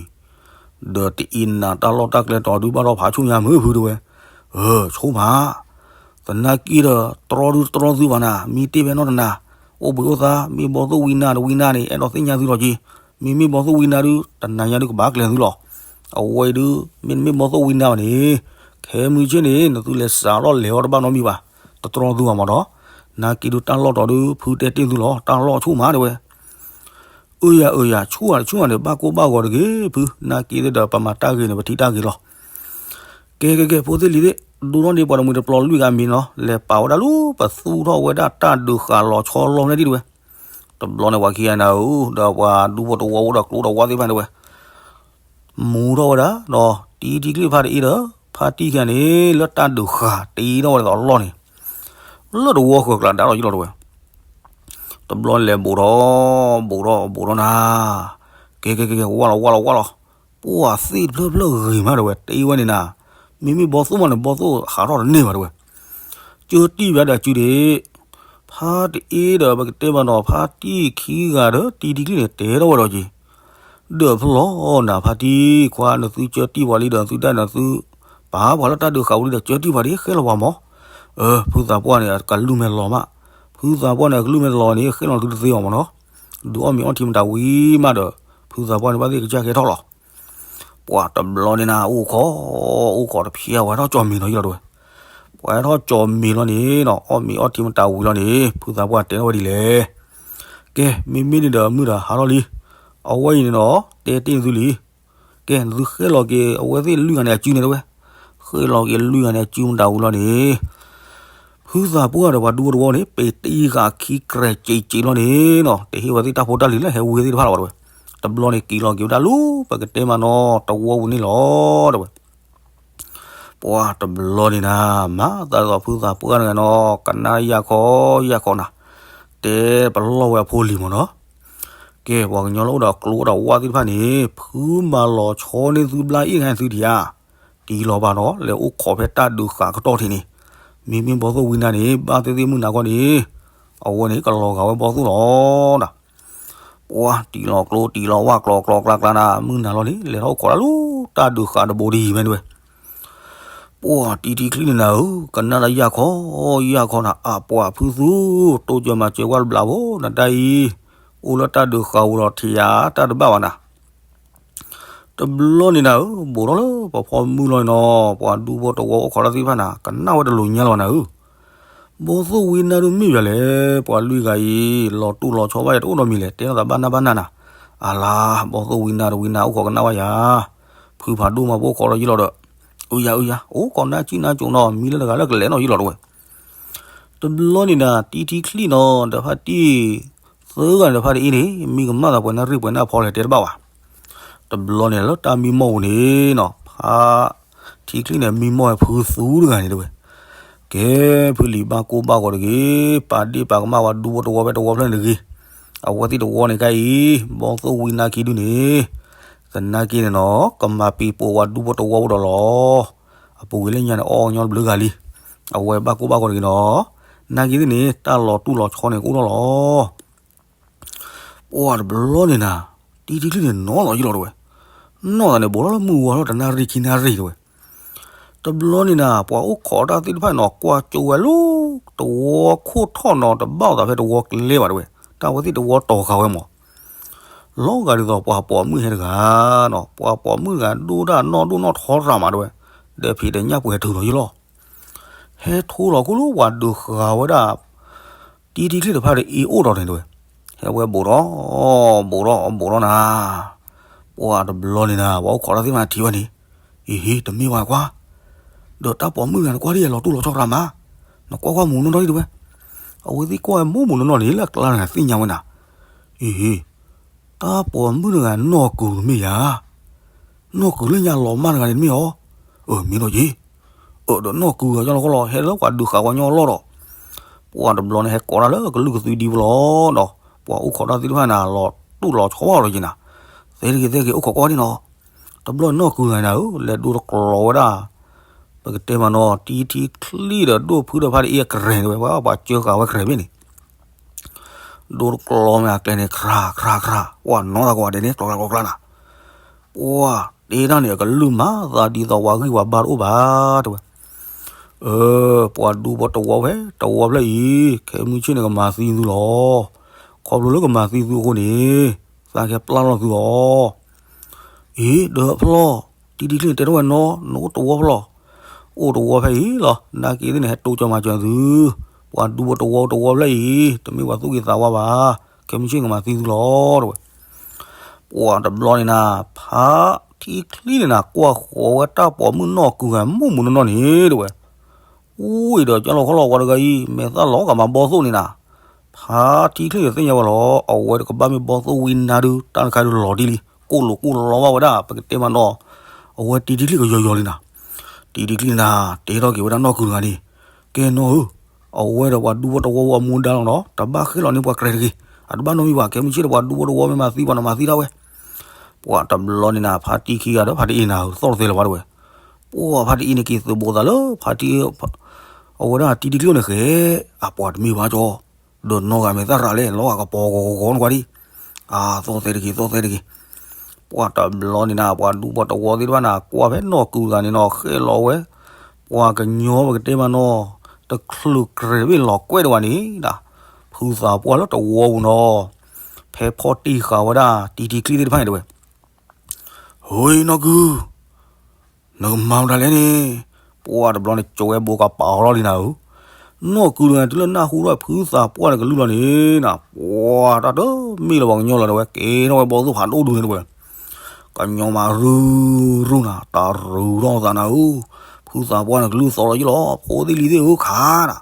ၤ, ဒီးတအ့နၤတၢ်လီၢ်တၢ်ကျဲတီၤဒုးဘၣ်ဒီးဖးဆူၣ်ညါမုာ်ဖုတဲဝဲ, အၢ ဆိကမိၣ်မး, သနာ်က့ဒီးတြီဒုးတတြီသုဘၣ်နၤ မံတ့ၢ်ဖဲနီတနၤ, အိၣ်ဘှံးအိၣ်သါ မ့ၢ်ဘီသိၣ်ဝံနၤတဝံနၤန့ၣ် အဲၣ်ဒိးသ့ၣ်ညါသုလီၤက့ၤ, မ့မ့ၢ်ဘီသိၣ်ဝံနၤဒုး တနၤညါဒုးကဘၣ်ကျဲၤသုလီၤ. အဝဲအံၤဒုး မ့တမ့ၢ်ဘီသိၣ်ဝံနၤဘၣ်န့ၣ်, ခဲမုၢ်ဆ့ၣ်န့ၣ် နသုလဲၤစးထီၣ်လဲၤအီၤတဘၣ်နီတမံၤဘၣ်, တတြီသုဘၣ်မးဒီး, နာ်က့ဒုးတၢ်လီၢ်တီၤဒုး ဖုတဲတ့ၢ်သုလီၤ တၢ်လီၢ်ဆိကမိၣ်မးတဲဝဲ. အၢယၤအၢယၤ ဆူၣ်ဧါတဆူၣ်ဧါန့ၣ် ဘၣ်ကိၢ်ဘၣ်ဂီၤတဂ့ၤဖု, နာ်က့သ့ၣ်ဒီးပမၤတၢ်ဂ့ၤန့ၣ် ပထံၣ်တၢ်ဂ့ၤလီၤ. ကဲကဲကဲ ဖိသ့ၣ်လံၤသ့ၣ်, ဒိၣ်ထီၣ်န့ၢ်ပှၤတမှံၤတပျီၤလွံၢ်ဂၤမံၤနီၤ, လဲၤပာ်ဝဲဒၣ်လၢပသူထီၣ်ဝဲဒၣ်တၢ်ဒုးဃာ်လီၤဆီလီၤမနုၤဒံးတဲဝဲ. တဘျီန့ၣ်ပှၤခံဂၤနၤဧၢ, ဒီးပှၤဒူဖိတဝီဖိဒီးကျိဒီးဝါသ့ၣ်တဖၣ်န့ၣ်တဲဝဲ, မူထီၣ်ဝဲဒၣ်ဒီး တံၤထံချံၣ်ဖါတအ့ဒီး ဖါတံၢ်ခံဂၤန့ၣ် လၢတၢ်ဒုးဃာ်တ့ထီၣ်ဝဲဒၣ်အလီၢ်န့ၣ်, လၢတဝီဃၢၤကျါဒါဒီးယလီၤတဲဝဲ. တဘျီလဲၤဘူးထီၣ် ဘူးထီၣ်ဘူးထီၣ်နၤ, ကဲကဲကဲကဲ ဝၢ်လီၤဝၢ်လီၤဝၢ်လီၤ, ပှၤသ့ၣ်တဖျၢၣ်ဖျၢၣ်ဂ့ၤမးတဲဝဲ တ့ဝဲန့ၣ်နၤ, မ့မ့ၢ်ဘီသိၣ်မးန့ၣ် ဘီသိၣ်ဟးထီၣ်တန့ၢ်ဘၣ်တဲဝဲ. ကၢတံၢ်ဘၣ်ဒီးစုဒ့ၣ်, ဖါတအ့ဒီးပကတဲမးနီၤ ဖါတံၢ်ခံဂၤဒီးတံၤထံချံၣ်န့ၣ် တဲထီၣ်ဝဲဒီးက့ၤ, ဒီးဖျီနၤဖါတံၢ်ခွါ နသုကၢတံၢ်ပှၤလံဒီးသုတၢ်နသု ပာ်ပှၤလၢတၢ်ဒုးဃာ်ဝံၤဒီးကၢတံၢ်ပှၤဒ်ဃဲလီၤပှၤမး, အၢ ဖုသးပှၢ်န့ၣ် အကလုၢ်မဲာ်လီၤမး, ဖုသးပှၢ်န့ၣ် အကလုၢ်မဲာ်တလီၤန့ၣ် ဃဲလီၤသုတသ့အီၤမးနီၤ, ဒုးအီၣ်မ့ၤအီထံမတၤဝံၤမးဒီး ဖုသးပှၢ်န့ၣ် ဘၣ်သ့ၣ်ကစၢ်ကဲထီၣ်လီၤ. ပှၤတဘျီန့ၣ်နၤ အိၣ်ခိး အိၣ်ခိးတဖျဲး ပှၤဟဲထီၣ်ကၠီၤမ့ၤလီၤယလီၤတဲဝဲ, ပှၤဟဲထီၣ်ကၠီၤမ့ၤလီၤန့ၣ်နီၤ အီၣ်မ့ၤအီထံမတၤဝံၤလီၤန့ၣ် ဖုသးပှၢ်တဲထီၣ်ဝဲဒ်လဲၣ်, ကဲ မ့မ့ၢ်န့ၣ်ဒီးမုၢ်ဒီးဟါထီၣ်လံ, အဝဲအံၤန့ၣ်နီၤ တဲတ့ၢ်သုလံ, ကဲ နသုဃဲလီၤက့ၤ အဝဲသ့ၣ်လွံၢ်ဂၤန့ၣ်အစုန့ၣ်တဲဝဲ, ဃဲလီၤက့ၤလွံၢ်ဂၤန့ၣ်အစုမတၤဝံၤလီၤန့ၣ် ဖုသးပှၢ်ဒီးပှၤဒူဖိတဝီန့ၣ် ပ့ၤတံၢ်ဃာ်ခံကြဲးစံးစံးလီၤန့ၣ်နီၤ တဟ့ၣ်ဝဲသ့ၣ်တၢ်ဖိတၢ်လံၤလၢဟဲဝံသ့ၣ်တဖၣ်လီၤဘၣ်တဲဝဲ, တဘျီန့ၣ်က့ၤလီၤက့ၤဝဲဒၣ်လၢပကတဲမးနီၤ တဝီပူၤန့ၣ်လီၤတဲဝဲ. ပှၤတဘျီန့ၣ်နၤ မၤသးဒ်သိးဖုသးပှၢ်တဂၤနီၤ ကနၣ်ယၢ်ခီယၢ်ခီနၤ, တဲပလီၢ်ဝဲအဖိလံၤမးနီၤ, ကဲ ပှၤကညီလၢအိၣ်ဒီးကျိဒီးဝၣ်သ့ၣ်တဖၣ်န့ၣ် ဖုမၤလီၤဆီန့ၢ်သုဘျါအ့ၣ်ဂၤသုဒံးဧါ, တံၤလီၤဘၣ်နီၤ လဲၤအိၣ်ခိးဖဲတၢ်ဒုးဃာ်ကတီၢ်ထံးန့ၣ်, မ့မ့ၢ်ဘီသိၣ်ဝံနၤန့ၣ် ဘၣ်သ့ၣ်သ့ၣ်မုၢ်နၤခီန့ၣ်, အဝဲန့ၣ်ကလီၤဂာ်ဝဲဘီသိၣ်လီၤနၤ ပှၤတံၤလီၤကျိတံၤလီၤဝၣ်ကျီကျီကျါကျါနၤ မုၢ်နၤလီၤန့ၣ် လဲၤထီၣ်အိၣ်ခိးတၢ်လၢတၢ်ဒုးဃာ်တဘိဒံးမ့ၢ်တဲဝဲ, ပှၤတံၤထံချံန့ၣ်နၤဧၢ ကနၣ်တၢ်ယၢ်ခီယၢ်ခီနၤ အပှၤဖုသူ တိစၢၤမၤစၢၤကွၢ်တဘျီဖိ နတၢ်အံၤ အိၣ်လၢတၢ်ဒုးဃာ်ဝံၤဒီးထံၣ်ယၤတၢ်တဘၣ်ဘၣ်နၤ တဘျီန့ၣ်နၤဧၢ ဘူးထီၣ်လၢပဖီမုၢ်လီၤန့ၣ်နီၤ ပှၤဒူဖိတဝီအိၣ်ခိးတၢ်သ့ၣ်တဖၣ်နၤ ကနၣ်ဝဲတလိၤညါလီၤနၤဧၢ, ဘီသိၣ်ဝံနၤဒုးမ့ၢ်ယၤလဲၣ် ပှၤလွံၢ်ဂၤအံၤ လီၤတူၢ်လီၤဆီဘၣ်ယၤတအိၣ်နီတမံၤလဲၣ် တဲထီၣ်သးဘၣ်နၢ်ဘၣ်နၢ်နၤ, အလါ ဘီသိၣ်ဝံနၤတဝံနၤအိၣ်ခိးကနၣ်ဘၣ်ယၤ, ဖုဖးဒိၣ်မးပအိၣ်ခိးလီၤယံလီၤဒီး, အုယၤအုယၤ အိၣ်ခိးနၢ်စုနၢ်ကိးနီၤ မံလၢတဂၤလၢကလဲၤနီၤယံလီၤတဝဲ တဘျီန့ၣ်နၤ တံၤထံချံနီၤ ဒီးဖါတံၢ် သၢဂၤန့ၣ်ဒီးဖါတအ့န့ၣ် မံကမၣ်သးပှဲၤနၢ်ရ့ၣ်ပှဲၤနၢ်ဖီလဲၣ်တဲတဘၣ်ဘၣ်. တဘျီန့ၣ်လၢတၢ်မံမီၢ်ပူၤန့ၣ်နီၤ ဖါထံချံန့ၣ် မံမီၢ်ဝဲဖုသူတဂၤန့ၣ်တဲဝဲ, ကဲ ဖုလံၤဘၣ်ကိၢ်ဘၣ်ဂီၤတဂ့ၤ, ပာ်ဒ့ၣ်ပာ်ကမၣ်ပှၤဒူဖိတဝီဖဲတဝီဖျၢၣ်န့ၣ်တဂ့ၤ, အဝဲသ့ၣ်တဝီန့ၣ်ခဲအံၤ ဘီသိၣ်ဝံနါခံဒုန့ၣ် သနာ်က့န့ၣ်နီၤ ကမၤပံၤပိာ်ပှၤဒူဖိတဝီဖိဒီးလီၤ. အပူၤကွံာ်လၢညါန့ၣ် အီၣ်ညီတဘျုးဂၤလံ. အဝဲဘၣ်ကိၢ်ဘၣ်ဂီၤတဂ့ၤနီၤ, နာ်က့သ့ၣ်န့ၣ် တၢ်လီၤတူၢ်လီၤဆီန့ၣ်ကအိၣ်ထီၣ်လီၤ. ပှၤတဘျီန့ၣ်နၤ, တံထံချံန့ၣ်နီၣ်လီၤယလီၤတဲဝဲ, နီၣ်သးန့ၣ် ဘူးထီၣ်လၢမုၢ်ဝါထီၣ်တနၣ်ရံၣ်ခံနၣ်ရံၣ်တဲဝဲ. တဘျီန့ၣ်နၤ ပှၤအိၣ်ခိးတၢ်သ့ၣ်တဖၣ်န့ၣ်နီၤ ကွၢ်ကၠိဝဲလၢ တဝီခိၣ်ထီၣ်နီၤ တဘၣ်အသးဖဲတဝီကျဲဘၣ်တဲဝဲ, တၢ်ဝဲသ့ၣ်တဝီတီၤဃာ်ဝဲမး လီၤဂာ်ဒ်သိးပှၤပိာ်မုၣ်ဟဲတဂၤနီၤ, ပှၤပိာ်မုၣ်တဂၤဒိၣ်ဒၣ်နီၢ်ဒိၣ်နီၢ်ထီရၣ်မးတဲဝဲ, ဒီးဖံးတညၣ်ပှဲၤထုးလီၤယလီၤ. ဟဲထိလီၤခိၣ်လၢပှၤဒုးဃာ်ဝဲဒၣ် တံထံချံတဖၣ်ဒီးအ့ၣ်အိၣ်ထီၣ်န့ၣ်တဲဝဲ, ဟဲဝဲဘူးထီၣ် ဘူးထီၣ် ဘူးထီၣ်နၤ, ပှၤတဘျီန့ၣ်နၤ ပှၤအိၣ်ခိးတၢ်သ့ၣ်တဖၣ်ထံၣ်ဝဲန့ၣ်, အ့ဟ့ တမ့ၢ်ဘၣ်ကွၢ်, ဒီးတၢ်ပိာ်မုၣ်တဂၤန့ၣ်ကွၢ်ဒ်အံၤလီၤတူၢ်လီၤဆီတရၣ်မး, နကွၢ်ကွၢ်မူနီၢ်နီၢ်ဒံးတဲဝဲ. အဝဲသ့ၣ်ကွၢ်ဝဲမူမူနီၢ်နီၢ်န့ၣ် လၢအကျါတဂၤသ့ၣ်ညါဝဲနၤ, အ့ဟ့ တၢ်ပိာ်မုၣ်တဂၤနီၢ်ကုၤတမ့ၢ်ဧါ, နီၢ်ကုၤလၢညါလီၤမၢ်တဂၤန့ၣ်တမ့ၢ်ဧါ, အၢ မ့ၢ်နီၢ်က့ၤ, အၢ ဒီးနီၢ်ကုၤဒီးကၠီလီၤခီလီၤ ဟဲလၢပှၤဒုးဃာ်ပှၤညီအလီၢ်ဒီး, ပှၤတဘျီန့ၣ်ဟဲကိးတၢ်လၢကလုၢ်ကသွံဒံဖိလီၤဒီး, ပှၤအိၣ်ခိးတၢ်သ့ၣ်တဖၣ်န့ၣ် လီၤတူၢ်လီၤဆီလီၤက့ၤနၤ, သဲတဂ့ၤသဲတဂ့ၤ အိၣ်ခိးကွၢ်ဒံးနီၤ, တဘျီန့ၣ်နီၢ်ကုၤတဂၤန့ၣ်ဧၢ လဲၤဒိတကျီၤဝဲဒၣ်, ပကတဲမးနီၤ တံထံချံဒီးဒိၣ်ဖုဒီးဖါတအ့ၣ်အကရဲၤတဲဝဲ ပှၤစၢဃာ်ဝဲကရဲၤဘ့ၣ်န့ၣ် ဒိတကျီၤမ့ၢ်အကျဲန့ၣ် ခရၣ်ခရၣ်ခရၣ် ပှၤနီၢ်သးကိးဂၤဒဲးန့ၣ် ကျီၤကျါကျီၤကျါနၤ, ပှၤတဲတၢ်န့ၣ် အကလုၢ်မၤသးဒ်သိးပှၤဂံၢ်ပှၤဘါတအိၣ်ဘၣ်တဲဝဲ, အၢ ပှၤဒူဖိတဝီဖဲတဝီဖျၢၣ်အံၤ ခဲမုၢ်ဆ့ၣ်န့ၣ်ကမၤသံသုလီၤ, ခီဖျိလၢကမၤသံသုအဃိန့ၣ် သးကဲပျၢ်လီၤသုလီၤ. အ့ ဒီးဖျီၣ် တံထံချံန့ၣ်တဲထီၣ်ဝဲနီၤ နအိၣ်တဝီဖျီၣ်, အိၣ်တဝီဖဲအံၤလီၤ နာ်က့သ့ၣ်န့ၣ် ဟဲတိစၢၤမၤစၢၤသု, ပှၤဒူဖိတဝီတဝီဖျၢၣ်အံၤ တမ့ၢ်ပှၤသူၣ်က့ၤသးဝါဘၣ်, ခဲမုၢ်ဆ့ၣ်န့ၣ်ကမၤသံသုလီၤတဲဝဲ. ပှၤတဘျီန့ၣ်နၤ ဖါထံချံန့ၣ်နၤ ကွၢ်ဃီၤဝဲတၢ်ပိာ်မုၣ်နီၢ်ကုၤဂၤမူးမူးနီၢ်နီၢ်န့ၣ်တဲဝဲ, ဝံၤဒီးကၠီလီၤခီလီၤ ပှၤတဂၤအံၤ မဲာ်သၣ်လီၤကမၤဘီသိၣ်န့ၣ်နၤ, ဖါထံချံန့ၣ်သ့ၣ်ညါဝဲလီၤ အဝဲတကဘၣ်မ့ၢ်ဘီသိၣ်ဝံနါဒုး တၢ်တခါဒုးလီၤတံၢ်လံ ကိၣ်လိာ်ကိၣ်လီဘၣ်ဝဲဒၣ် ပကတဲမးနီၤ, အဝဲတံထံချံကယီၤယီၤလံနၤ, တံထံချံနၤ တဲထီၣ်က့ၤဝဲဒၣ်နီၢ်ကုၤတဂၤန့ၣ်, ကဲနီၢ်ဧၢ, အဝဲဒီးပှၤဒူဖိတဝီဖိအမူဒါလီၤဒီး တဘၣ်ဃ့ၢ်လီၤန့ၢ်ပှၤကရဲၤတဂ့ၤ, အတဘၣ်နီတမံၤဘၣ် ခဲမုၢ်ဆ့ၣ်ဒီးပှၤဒူဖိတဝီမ့ၢ်မၤသံပှၤန့ၣ်မၤသံဒၣ်ဝဲ. ပှၤတဘျီန့ၣ်နၤ ဖါတံခံဂၤဒီးဖါတအ့ၣ်နၤ သီၣ်တသဲလၢၤဘၣ်တဲဝဲ, ပှၤဖါတအ့ၣ်န့ၣ်က့ၤသုးဘိးသးလၢ ဖါတံ အဝဲဒၣ်တံထံချံန့ၣ်ဃဲ, အပှၤတမ့ၢ်ဘၣ်ကၠီ, ဒီးနီၢ်ဂၤမဲာ်သၣ်ရၤလဲၣ် လီၤဂာ်ကပီၤဂီၤဂီၤဂီၤနကွၢ်ဒံး, အသီၣ်သဲတဂ့ၤ သီၣ်သဲတဂ့ၤ. ပှၤတဘျီန့ၣ်နၤ ပှၤဒူဖိတဝီသ့ၣ်တဖၣ်န့ၣ် ကွၢ်ဖဲနီၢ်ကုၤတဂၤန့ၣ်နီၤ ဃဲလီၤဝဲ, ပှၤကညီပကတဲမးနီၤ, တချုးကြဲးဘ့ၣ်လီၤကွဲးတဝဲန့ၣ်ဒၣ်, ဖုသးပှၢ်လၢတဝီပူၤနီၤ, ဖဲဖီၣ်တံၢ်ဃာ်ဝဲဒၣ်တံထံချံသ့ၣ်တဖၣ်န့ၣ်တဲဝဲ, ဟိနီၢ်ကုၤ နကမၤမတၤလဲၣ်န့ၣ်, ပှၤတဘျီန့ၣ် ကၠီဝဲဘိးကပာ်အီၤလီၤလံနၤဧၢ, နီၢ်ကုၤတဂၤတုၤလၢနၢ်ဟူထီၣ်ဖုသးပှၢ်န့ၣ်ကလုၢ်လီၤန့ၣ်နၤ, ပှၤတၢ်တမ့ၢ်လၢၤပှၤကညီလီၤတဲဝဲ ကဲထီၣ်ဝဲဘီသိၣ်ဖးဒိၣ်ဒုန့ၣ်တဲဝဲ, ကညီမးရုၢ်ရုၢ်နၤ တၢ်ရုၢ်ထီၣ်သးနၤဧၢ, ဖုသးပှၢ်န့ၣ်ကလုၢ်သီလီၤယလီၤ ဖိသ့ၣ်လံၤသ့ၣ်ဧၢခးနၤ,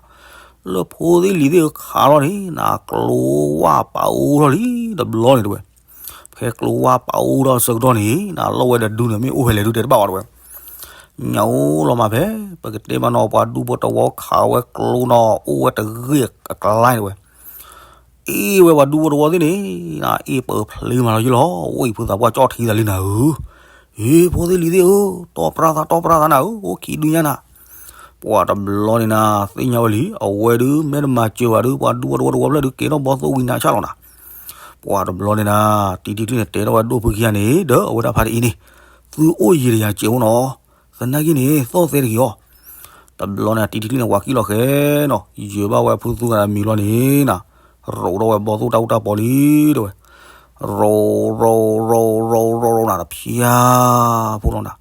လၢဖိသ့ၣ်လံၤသ့ၣ်ဧၢခးလီၤန့ၣ်နၤ ကျိဝၢ်ပာ်အိၣ်ထီၣ်လံ တဘျီန့ၣ်တဲဝဲ ဖဲကျိဝၢ်ပာ်အိၣ်ထီၣ်ဆၢကတီၢ်န့ၣ် နၤလီၢ်ဝဲဒီးဒုန့ၣ် မ့ၢ်အိၣ်ဖဲလဲၣ်ဒုတဲတဘၣ်ဝဲတဲဝဲ, ညၣ်အိၣ်လီၤမးဖဲ ပကတဲမးနီၤ ပှၤဒူဖိတဝီခးဝဲကျိနီၤ အိၣ်ဝဲတဂ့ၢ်အကျါန့ၣ်တဲဝဲ, အ့ၣ်ဝဲပှၤဒူဖိတဝီသ့ၣ်န့ၣ် အ့ၣ်ပၢဖျ့မးလီၤယလီၤ ဝဲအံၤဖုသးပှၢ်ကၠီထံသးလံနၤဧၢ, အ့ၣ် ဖိသ့ၣ်လံၤသ့ၣ်ဧၢ တီၢ်ပြၢ်သး တီၢ်ပြၢ်သးနၤဧၢ အိၣ်ခံဒုညါနၤ ပှၤတဘျီန့ၣ်နၤ သ့ၣ်ညါဝဲလံ အဝဲဒုး မ့ၢ်တမၤစၢၤဘၣ်ဒုး ပှၤဒူဖိတဝီတဝီဖျၢၣ်ဒုး ကဲထီၣ်ဘီသိၣ်ဝံနါဆၣ်လီၤနၤ, ပှၤတဘျီန့ၣ်နၤ တံထံချံန့ၣ် တဲထီၣ်ဝဲဒိၣ်ဖုခံဂၤန့ၣ် ဒီးအဝဲဒၣ်ဖါတအံၤန့ၣ် သုအိၣ်ယံၤတယၤစဲးဖိနီၤ, သနာ်က့န့ၣ် သီၣ်သဲတဂ့ၤအီၤ, တဘျီန့ၣ် တံထံချံန့ၣ် ဝၤကံၣ်လီၤဃဲနီၤ ယၢၤဘၣ်ဝဲဖုသူဂၤအမံၤလီၤန့ၣ်နၤ, ရိးထီၣ်ဝဲဘီသိၣ်တၢ်အူတၢ်ပီၤလံ တဲဝဲ ရိး ရိး ရိး ရိး ရိး ရိး နၤ တဖျါ ဖိလီၤနၤ,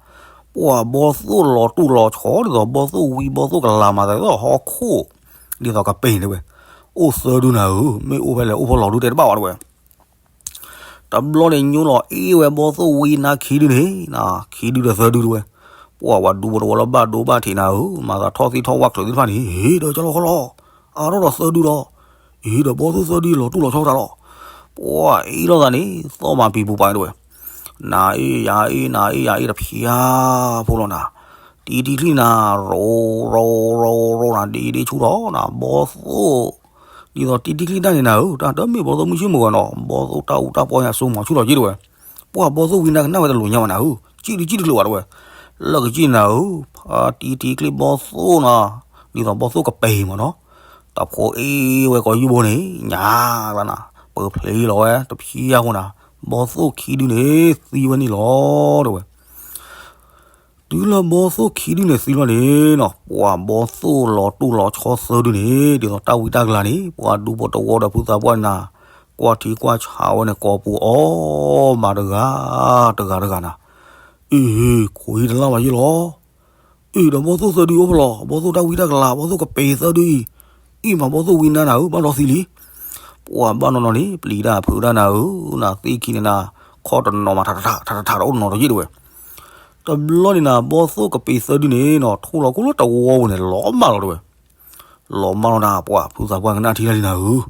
ပှၤဘီသိၣ်လီၤတူၢ်လီၤဆီ ဒ်သိးဘီသိၣ်ဝံဘီသိၣ်ကလၤမၤသးဒ်သိးဟီၣ်ခိၣ် ဒ်သိးကပဲၢ်န့ၣ်တဲဝဲ, အိၣ်သၢဒုနၤဧၢ, မ့ၢ်အိၣ်ဖဲလဲၣ်အိၣ်ဖဲလဲၣ်ဒုတဲတဘၣ်ဝဲတဲဝဲ တဘျီန့ၣ်ညိလီၤအ့ၣ်ဝဲဘီသိၣ်ဝံနါခံဒုန့ၣ်နၤ, ခံဒုဒီးသၢဒုတဲဝဲ, ပှၤဝဲဒူဖိတဝီလၢဘၣ်ဒိဘၣ်ထံးနၤဧၢ, မၤသးထီၣ်သံထီၣ်ဝၣ်ချုးသ့ၣ်တဖၣ်န့ၣ် ဟ့ၣ်ဒီးကၠီလီၤခီလီၤ, အါထီၣ်ဒီးသၢဒုလီၤ, အ့ၣ်ဒီးဘီသိၣ်သၢဒုလီၤတူၢ်လီၤဆီတၢ်လီၤ, ပှၤအ့ၣ်လိာ်သးန့ၣ် သီၣ်မၤပံၤပူၤပာ်တဲဝဲ, နၤအ့ၣ်ယၤအ့ၣ် နၤအ့ၣ်ယၤအ့ၣ်တဖျါဖိလီၤနၤ, တံၤတံၤချံနၤ ရိရိရိရိနၤ ဒ့ဒ့ဆူၣ်ထီၣ်နၤ ဘီသိၣ်, ဒ်သိးတံၤတံၤချံတၢ်န့ၣ်နၤဧၢ, တၢ်တမ့ၢ်ဘီသိၣ်မုၢ်ဆ့ၣ်မုၢ်ဂီၤနီၤ ဘီသိၣ်တၢ်အူတၢ်ပီညါစိကမီၤဆူၣ်ထီၣ်က့တဝဲ, ပှၤဘီသိၣ်ဝံနါကနၣ်ဝဲတလိာ်ညါဝဲနၤဧၢ, ကံၣ်တကံၣ်တချုးဘၣ်တဝဲ, လၢကစံၣ်နၤဧၢ, ဖါတံၤတံၤချံဘီသိၣ်နီၤ, ဒ်သိးဘီသိၣ်ကပ့ၤမးနီၤ, တၢ်ဖိအ့ၣ်ဝဲကီးယုၢ်ဘိန့ၣ် ညါလၢနၤ, ပဖျ့လီၤဝဲတဖျါဖိနၤ, ဘီသိၣ်ခံဒုန့ၣ်သံဝဲန့ၣ်လီၤတဝဲ တုၤလၢဘီသိၣ်ခံဒုန့ၣ်သံလီၤန့ၣ်နီၤ ပှၤဘီသိၣ်လီၤတူၢ်လီၤဆီသၢဒုန့ၣ် ဒ်သိးတၢ်ဝံတၢ်ကလၤန့ၣ် ပှၤဒူဖိတဝီဒီးဖုသးပှၢ်န့ၣ်နၤ, ကွၢ်ထံကွၢ်ဆးဝဲန့ၣ် ကိးပူၤအီၣ်မးတဂၤ, တဂၤတဂၤနၤ, အ့ၣ်, ခိးဟံၣ်တလၢ်ဘၣ်ယ့ၢ်လီၤ, အ့ၣ်ဒီးဘီသိၣ်သၢဒုအိၣ်ဖဲလဲၣ်, ဘီသိၣ်တၢ်ဝံတၢ်ကလၤ ဘီသိၣ်ကပ့ၤသၢဒုအံၤ, အ့ၣ်မးဘီသိၣ်ဝံနါနၤဧၢ ဘၣ်ဒီးသံလံ ပှၤဘၣ်နီၢ်နီၢ်န့ၣ် ပျံၤတၢ်ဖုးတၢ်နၤဧၢ, နၤသ့ၣ်ခံန့ၣ်နၤ, ခီၣ်တနီၤမး ထးထးထးထးထးတအိၣ်တနီၤဒီးယ့ၢ်တဝဲ, တဘျီန့ၣ်နၤ ဘီသိၣ်ကပ့ၤသၢဒုန့ၣ်နီၤ ထိၣ်လီၤကိၣ်လၢတဝီပူၤန့ၣ် လီၤမၢ်လီၤတဝဲ, လီၤမၢ်လီၤနၤ ပှၤဖုသးပှၢ်ကနၣ်ထံလၢလံနၤဧၢ,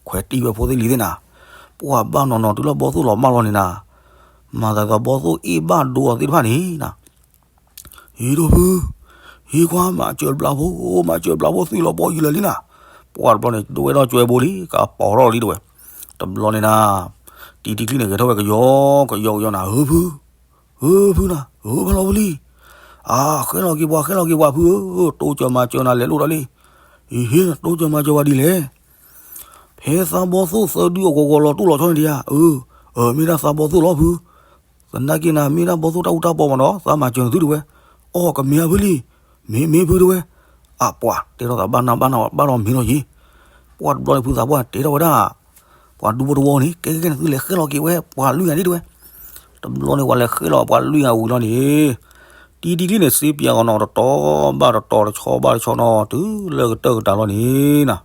ခွဲးတံၢ်ဝဲဖိသ့ၣ်လံၤသ့ၣ်နၤ, ပှၤဘၣ်နီၢ်နီၢ်တုၤလၢဘီသိၣ်လီၤမၢ်လီၤန့ၣ်နၤ, မၤသးဒ်သိးဘီသိၣ်အ့ၣ်ဘၣ်ဒိအီၤသ့ၣ်တဖၣ်န့ၣ်နၤ ဟံးဒီးဖု, ဟံးကွၢ်မၤစၢၤဘျးဖိ, မၤစၢၤဘျးဖိသွံၣ်လီၤဘီယံၤလၢာ်လံနၤ, ပှၤတဘျီန့ၣ် ဒိဝဲဒီးကၠွဲဘိလံ ကပီၤထီၣ်လံတဝဲ, တဘျီန့ၣ်နၤ, တံၤတံၤချံန့ၣ် ဂဲၤထီၣ်ဝဲကယီကယီ ကယီနၤ, ဧၢဖု, ဧၢဖုနၤ, ဧၢဖဲလီၤဖုလံ, အါ, ဃဲလီၤက့ၤပှၤ ဃဲလီၤက့ၤပှၤဖုဧၢ, တိစၢၤမၤစၢၤနၤလဲၤလိၣ်ဒီးလံ, အံၤဟ့ၣ် တိစၢၤမၤစၢၤပှၤဒ်လဲၣ် ဖဲသးဘီသိၣ်သၢဒုအဂီၤဂီၤလီၤတူၢ်လီၤဆီန့ၣ်ဒံးဧါ, အၢ, အၢ မ့ၢ်ဒၣ်သးဘီသိၣ်လီၤဖု, သနာ်က့နၤ မ့ၢ်ဒၣ်ဘီသိၣ်တၢ်အူတၢ်ပီမးနီၤ သးမၤစၢၤနသုတဝဲ, အီၣ်ကမ့ၢ်ဧါဖုလံ, မ့ၢ်မ့ၢ်ဖုတဝဲ, အပှၤတဲထီၣ်သးဘၣ်နၢ်ဘၣ်နၢ်ဘၣ်ဒီးမ့ၢ်လီၤယံၤ, ပှၤတဘျီန့ၣ်ဖုသးပှၢ်တဲထီၣ်ဝဲဒၣ် ပှၤဒူဖိတဝီန့ၣ် ကဲကဲကဲန့ၣ် သုလဲၤဃဲလီၤက့ၤဝဲ ပှၤလွံၢ်ဂၤဒ်တဝဲ, တဘျီန့ၣ်ပှၤလဲၤဃဲလီၤပှၤလွံၢ်ဂၤဝံၤလီၤန့ၣ်, တံၤတံၤချံန့ၣ် စ့ပၠးအီၤနီၤ တတီၤဘၣ်တတီၤ တဆီဘၣ်တဆီနီၤ တုၤလၢကတၢၢ်ကတၢၢ်လီၤန့ၣ်နၤ,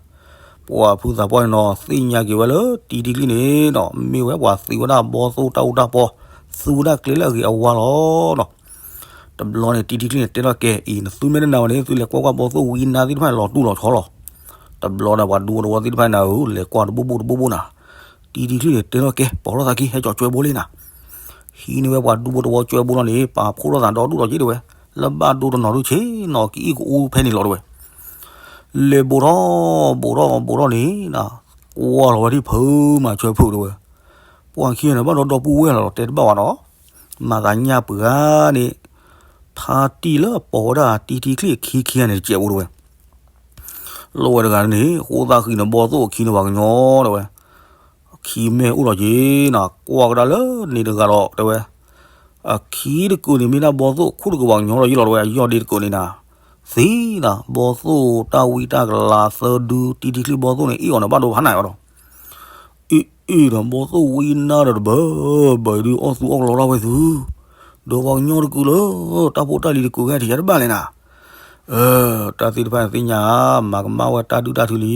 ပှၤဖုသးပှၢ်န့ၣ်နီၤ သ့ၣ်ညါက့ၤဝဲလၢတံၤတံၤချံန့ၣ်နီၤ မ့ၢ်ဝဲပှၤသံဝဲဒၣ်ဘီသိၣ်တၢ်အူတၢ်ပီ, သူဝဲဒၣ်ကျဲလၢအဂ့ၤအဝါလီၤနီၤ. တဘျီန့ၣ် တံၤတံၤချံန့ၣ်တဲထီၣ်ကဲ အံၤ နသုမ့ၢ်တနာ်ဝဲန့ၣ် သုလဲၤကွၢ်ကွၢ်ဘီသိၣ်ဝံနါသ့ၣ်တဖၣ်န့ၣ် လီၤတူၢ်လီၤဆီလီၤ. တဘျီဒီးပှၤဒူဖိတဝီသ့ၣ်တဖၣ်န့ၣ်ဧၢ လဲၤကွၢ်တဘိဘိတဘိဘိနၤ, တံၤတံၤချံန့ၣ်တဲထီၣ်ကဲ ပိာ်ထီၣ်သးခံ ဟဲကၠီၤကၠွဲဘိလံနၤ, ဟံးန့ၢ်ဝဲပှၤဒူဖိတဝီကၠွဲဘိလီၤန့ၣ် ပာ်ဖှိၣ်ထီၣ်သးဒီဒူၣ်ဒီးက့တဝဲ, လၢဘၣ်ဒိတနီၤဒုးဆ့ၣ်နီၤ ကအံၣ်ကအူဖဲန့ၣ်လီၤတဝဲ လဲၤဘိးထီၣ် ဘိးထီၣ် ဘိးထီၣ်န့ၣ်နၤ, ကွၢ်လီၤဝဲဒၣ်ဖုမၤစၢၤဖုတဝဲ, ပှၤခံဂၤန့ၣ် ဘၣ်ဒီးဒီပုၢ်ဝဲၢ်လီၤ တဲတဘၣ်ဝဲနီၤ, မၤသးညၣ်ပှၤန့ၣ်, ဖါတံၢ်လၢအပိာ်ဝဲဒၣ်တံၤတံၤချံအခံခံဂၤန့ၣ် တစဲးဖိတဝဲ, လီၤဝဲတဂၤန့ၣ် ဃိသးဃံန့ၣ် ဘီသိၣ်အခံန့ၣ် ပှၤကညီတဝဲ ခံမဲာ်အိၣ်လီၤက့ၤနၤ ကွၢ်ကဒါလၢန့ၣ်တဂၤဒီး တဲဝဲ, အခံတကုာ်န့ၣ် မ့ၢ်ဒၣ်ဘီသိၣ်အခိၣ်တကုာ် ပှၤကညီလီၤယ့ၢ်လီၤတဝဲ အယီၢ်ဒ့တကုာ်န့ၣ်နၤ, သံနၤ ဘီသိၣ်တၢ်ဝံတၢ်ကလၤသၢဒု တံၤတံၤချံဘီသိၣ်န့ၣ် အ့ၣ်အီၤန့ၣ် ဘၣ်ဒိဖးနးဝဲဒီး အ့ၣ်အ့ၣ်ဒီး ဘီသိၣ်ဝံနါဒီးတဘၢဘၢဒုး အီၣ်သူအီၣ်ကလီထီၣ်ဝဲသု, ဒီးပှၤကညီတကုာ်လၢ တၢ်ဖိတၢ်လံၤတကုာ်ဂဲၤထံးယၤတဘၣ်လဲၣ်နၤ, တၢ်သ့ၣ်တဖၣ်န့ၣ်သ့ၣ်ညါ မၤကမၣ်ဝဲတၢ်ဒုၣ်တၢ်ထုလံ,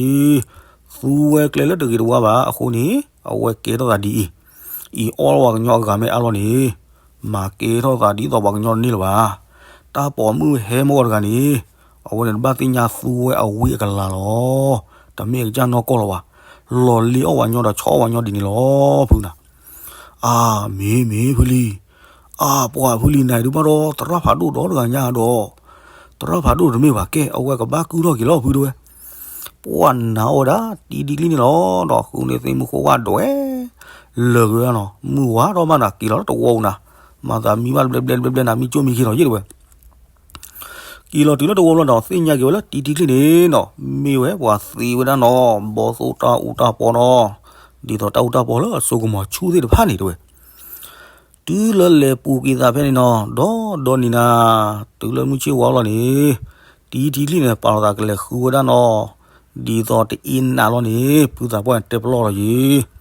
သူဝဲကျဲလၢတဂ့ၤတဝါဘၣ် အဃိန့ၣ် အဝဲကဲထီၣ်သးဒ်အံၤ, အံၤအီၣ်လီၤပှၤကညီအဂၤမ့ၢ်အါလီၤန့ၣ်, မၤကဲထီၣ်သးဒ်သိးပှၤကညီတန့ၢ်လၢၤဘၣ်, တၢ်ပိာ်မုၣ်ဟဲမီၢ်တဂၤန့ၣ်, အဝဲန့ၣ်တဘၣ်သ့ၣ်ညါသူဝဲအဝံအကလၤလီၤ, တမ့ၢ်အကစၢ်နီၢ်ကီၢ်လီၤဘၣ်, လီၤလ့အီၣ်ပှၤကညီဒီးဆီအီၣ်ပှၤကညီဒ်န့ၣ်လီၤ ဖုနၤ အါ မ့ၢ်မ့ၢ်ဖုလံ, အါ ပှၤဖုလံနၤဒုးဘၣ်ဒီး သရၣ်ဖးဒိၣ်ဒီတဂၤညါဒီး, သရၣ်ဖးဒိၣ်တမ့ၢ်ဘၣ်ကဲ အဝဲကဘၣ်ကုၢ်ထီၣ်က့ၤလီၤဖုတဝဲ, ပှၤနာ်အီၣ်ဝဲဒၣ် တံၤတံၤချံန့ၣ်လီၤ, ဒီးဃုန့ၢ်သ့ၣ်မုၢ်ဃိဝဲဒွဲၣ်, လၢာ်က့ၤဝဲဒၣ်နီၤ မုၢ်ဝါထီၣ်ဘၣ်နၤ က့ၤလီၤလၢတဝီပူၤနၤ, မၤသးမံဘၣ်ဘျဲဘျဲဘျဲဘျဲနၤ မံကၠိမံက့ၤထီၣ်ယ့ၢ်တဝဲ က့ၤလီၤတုၤလၢတဝီလီၤဒီး သ့ၣ်ညါက့ၤဝဲလၢတံၤတံၤချံန့ၣ်နီၤ မ့ၢ်ဝဲပှၤသံဝဲဒၣ်နီၤ ဘီသိၣ်တၢ်အူတၢ်ပီနီၤ, ဒ်သိးတၢ်အူတၢ်ပီလၢအစိကမီၤဆူၣ်သ့ၣ်တဖၣ်န့ၣ်တဝဲ, တုၤလၢလဲၤပူၤက့ၤသးဖဲန့ၣ်နီၤ ဒီးဒီးနံၤနၤ, တုၤလၢမုၢ်ဆ့ၣ်ဝါလီၤန့ၣ်, တံၤတံၤချံန့ၣ် ပာ်လီၤသးကလဲၤဃုဝဲဒၣ်နီၤ, ဒ်သိးတအ့ၣ်နးလီၤန့ၣ် ဖုသးပှၢ်န့ၣ်တဲပလီၢ်လီၤယ့ၤ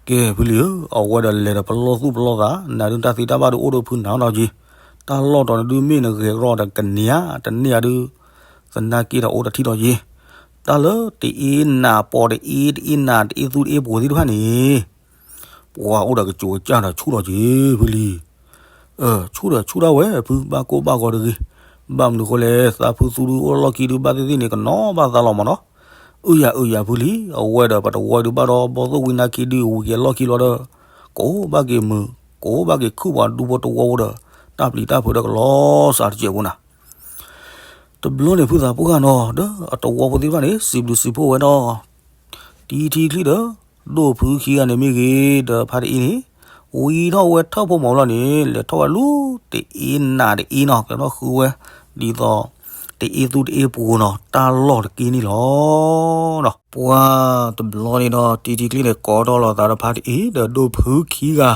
ကဲဖုလံဧၢ, အဝဲဒီးလဲၤဒီးပလီၢ်သူၣ်ပလီၢ်သး, နၤဒုးတၢ်သံတၢ်ဘၣ်ဒုးအိၣ်ဒီးဖုနၤဒီးယ့ၤ, တၢ်လီၢ်တီၤန့ၣ်ဒုးမ့ၢ်နဂဲၤကရီဒီးကန့ၢ်ဧါ, တန့ၢ်ဧါဒုး, သနာ်က့ဒီးအိၣ်တထံၣ်ဒီးယ့ၤ, တၢ်လၢတအ့ၣ်နးပီၤတအ့ၣ်တအ့ၣ်နး တအ့ၣ်သူတအ့ၣ်ပှိၤသ့ၣ်တဖၣ်န့ၣ် ပှၤအိၣ်ဒီးကစူၤကစၢ်ဒီးဆူၣ်ထီၣ်က့ၤဖုလံ, ဆူၣ်ဒီးဆူၣ်ထီၣ်ဝဲဖု ဘၣ်ကိၢ်ဘၣ်ဂီၤတဂ့ၤ, ဘၣ်မနုၤဃိလဲၣ် သးဖုသူဒုးအိၣ်လီၢ်ခံဒုး ဘၣ်သ့ၣ်သ့ၣ်န့ၣ် ကနီၤဘၣ်သးလီၤမးနီၤ, အုၣ်ယၤအုၣ်ယၤဖုလံ, အဝဲဒီးပတဝီဒုးဘၣ်ဒီး ဘီသိၣ်ဝံနါခံဒုး ဝံၤက့ၤလီၢ်ခံလီၤဒီး ကိးဘၣ်က့ၤမုာ် ကိးဘၣ်က့ၤခုၣ်ပှၤဒူဖိတဝီဖိဒီး တၢ်ပျံၤတၢ်ဖုးဒီးကလီၤစးတစဲးဖိနၤ. တဘျီန့ၣ်ဖုသးပှၢ်နီၤ ဒီးအတဝီဖိသ့ၣ်တဖၣ်န့ၣ် စံးဘျုးစံးဖှိၣ်ဝဲဒီး တံထံချံဒီး ဒိၣ်ဖုခံဂၤန့ၣ်မ့ၢ်ဂ့ၤ ဒီးဖါတအ့န့ၣ် ဝံထီၣ်ဝဲထၢၣ်ဖိမီၤလီၤန့ၣ် လဲၤထီၣ်ဝဲလူတအ့နးတအ့နီၤ ကဲထီၣ်ဃုဝဲဒ်သိး တအ့သူတအ့ပူၤနီၤ တၢ်လီၢ်တက့ၢ်န့ၣ်လီၤ. ပှၢ်တဘျီန့ၣ်ဒီး တံထံချံန့ၣ် ကိးထီၣ်လိာ်သးဒီးဖါတအ့ ဒီးဒိၣ်ဖုခံဂၤ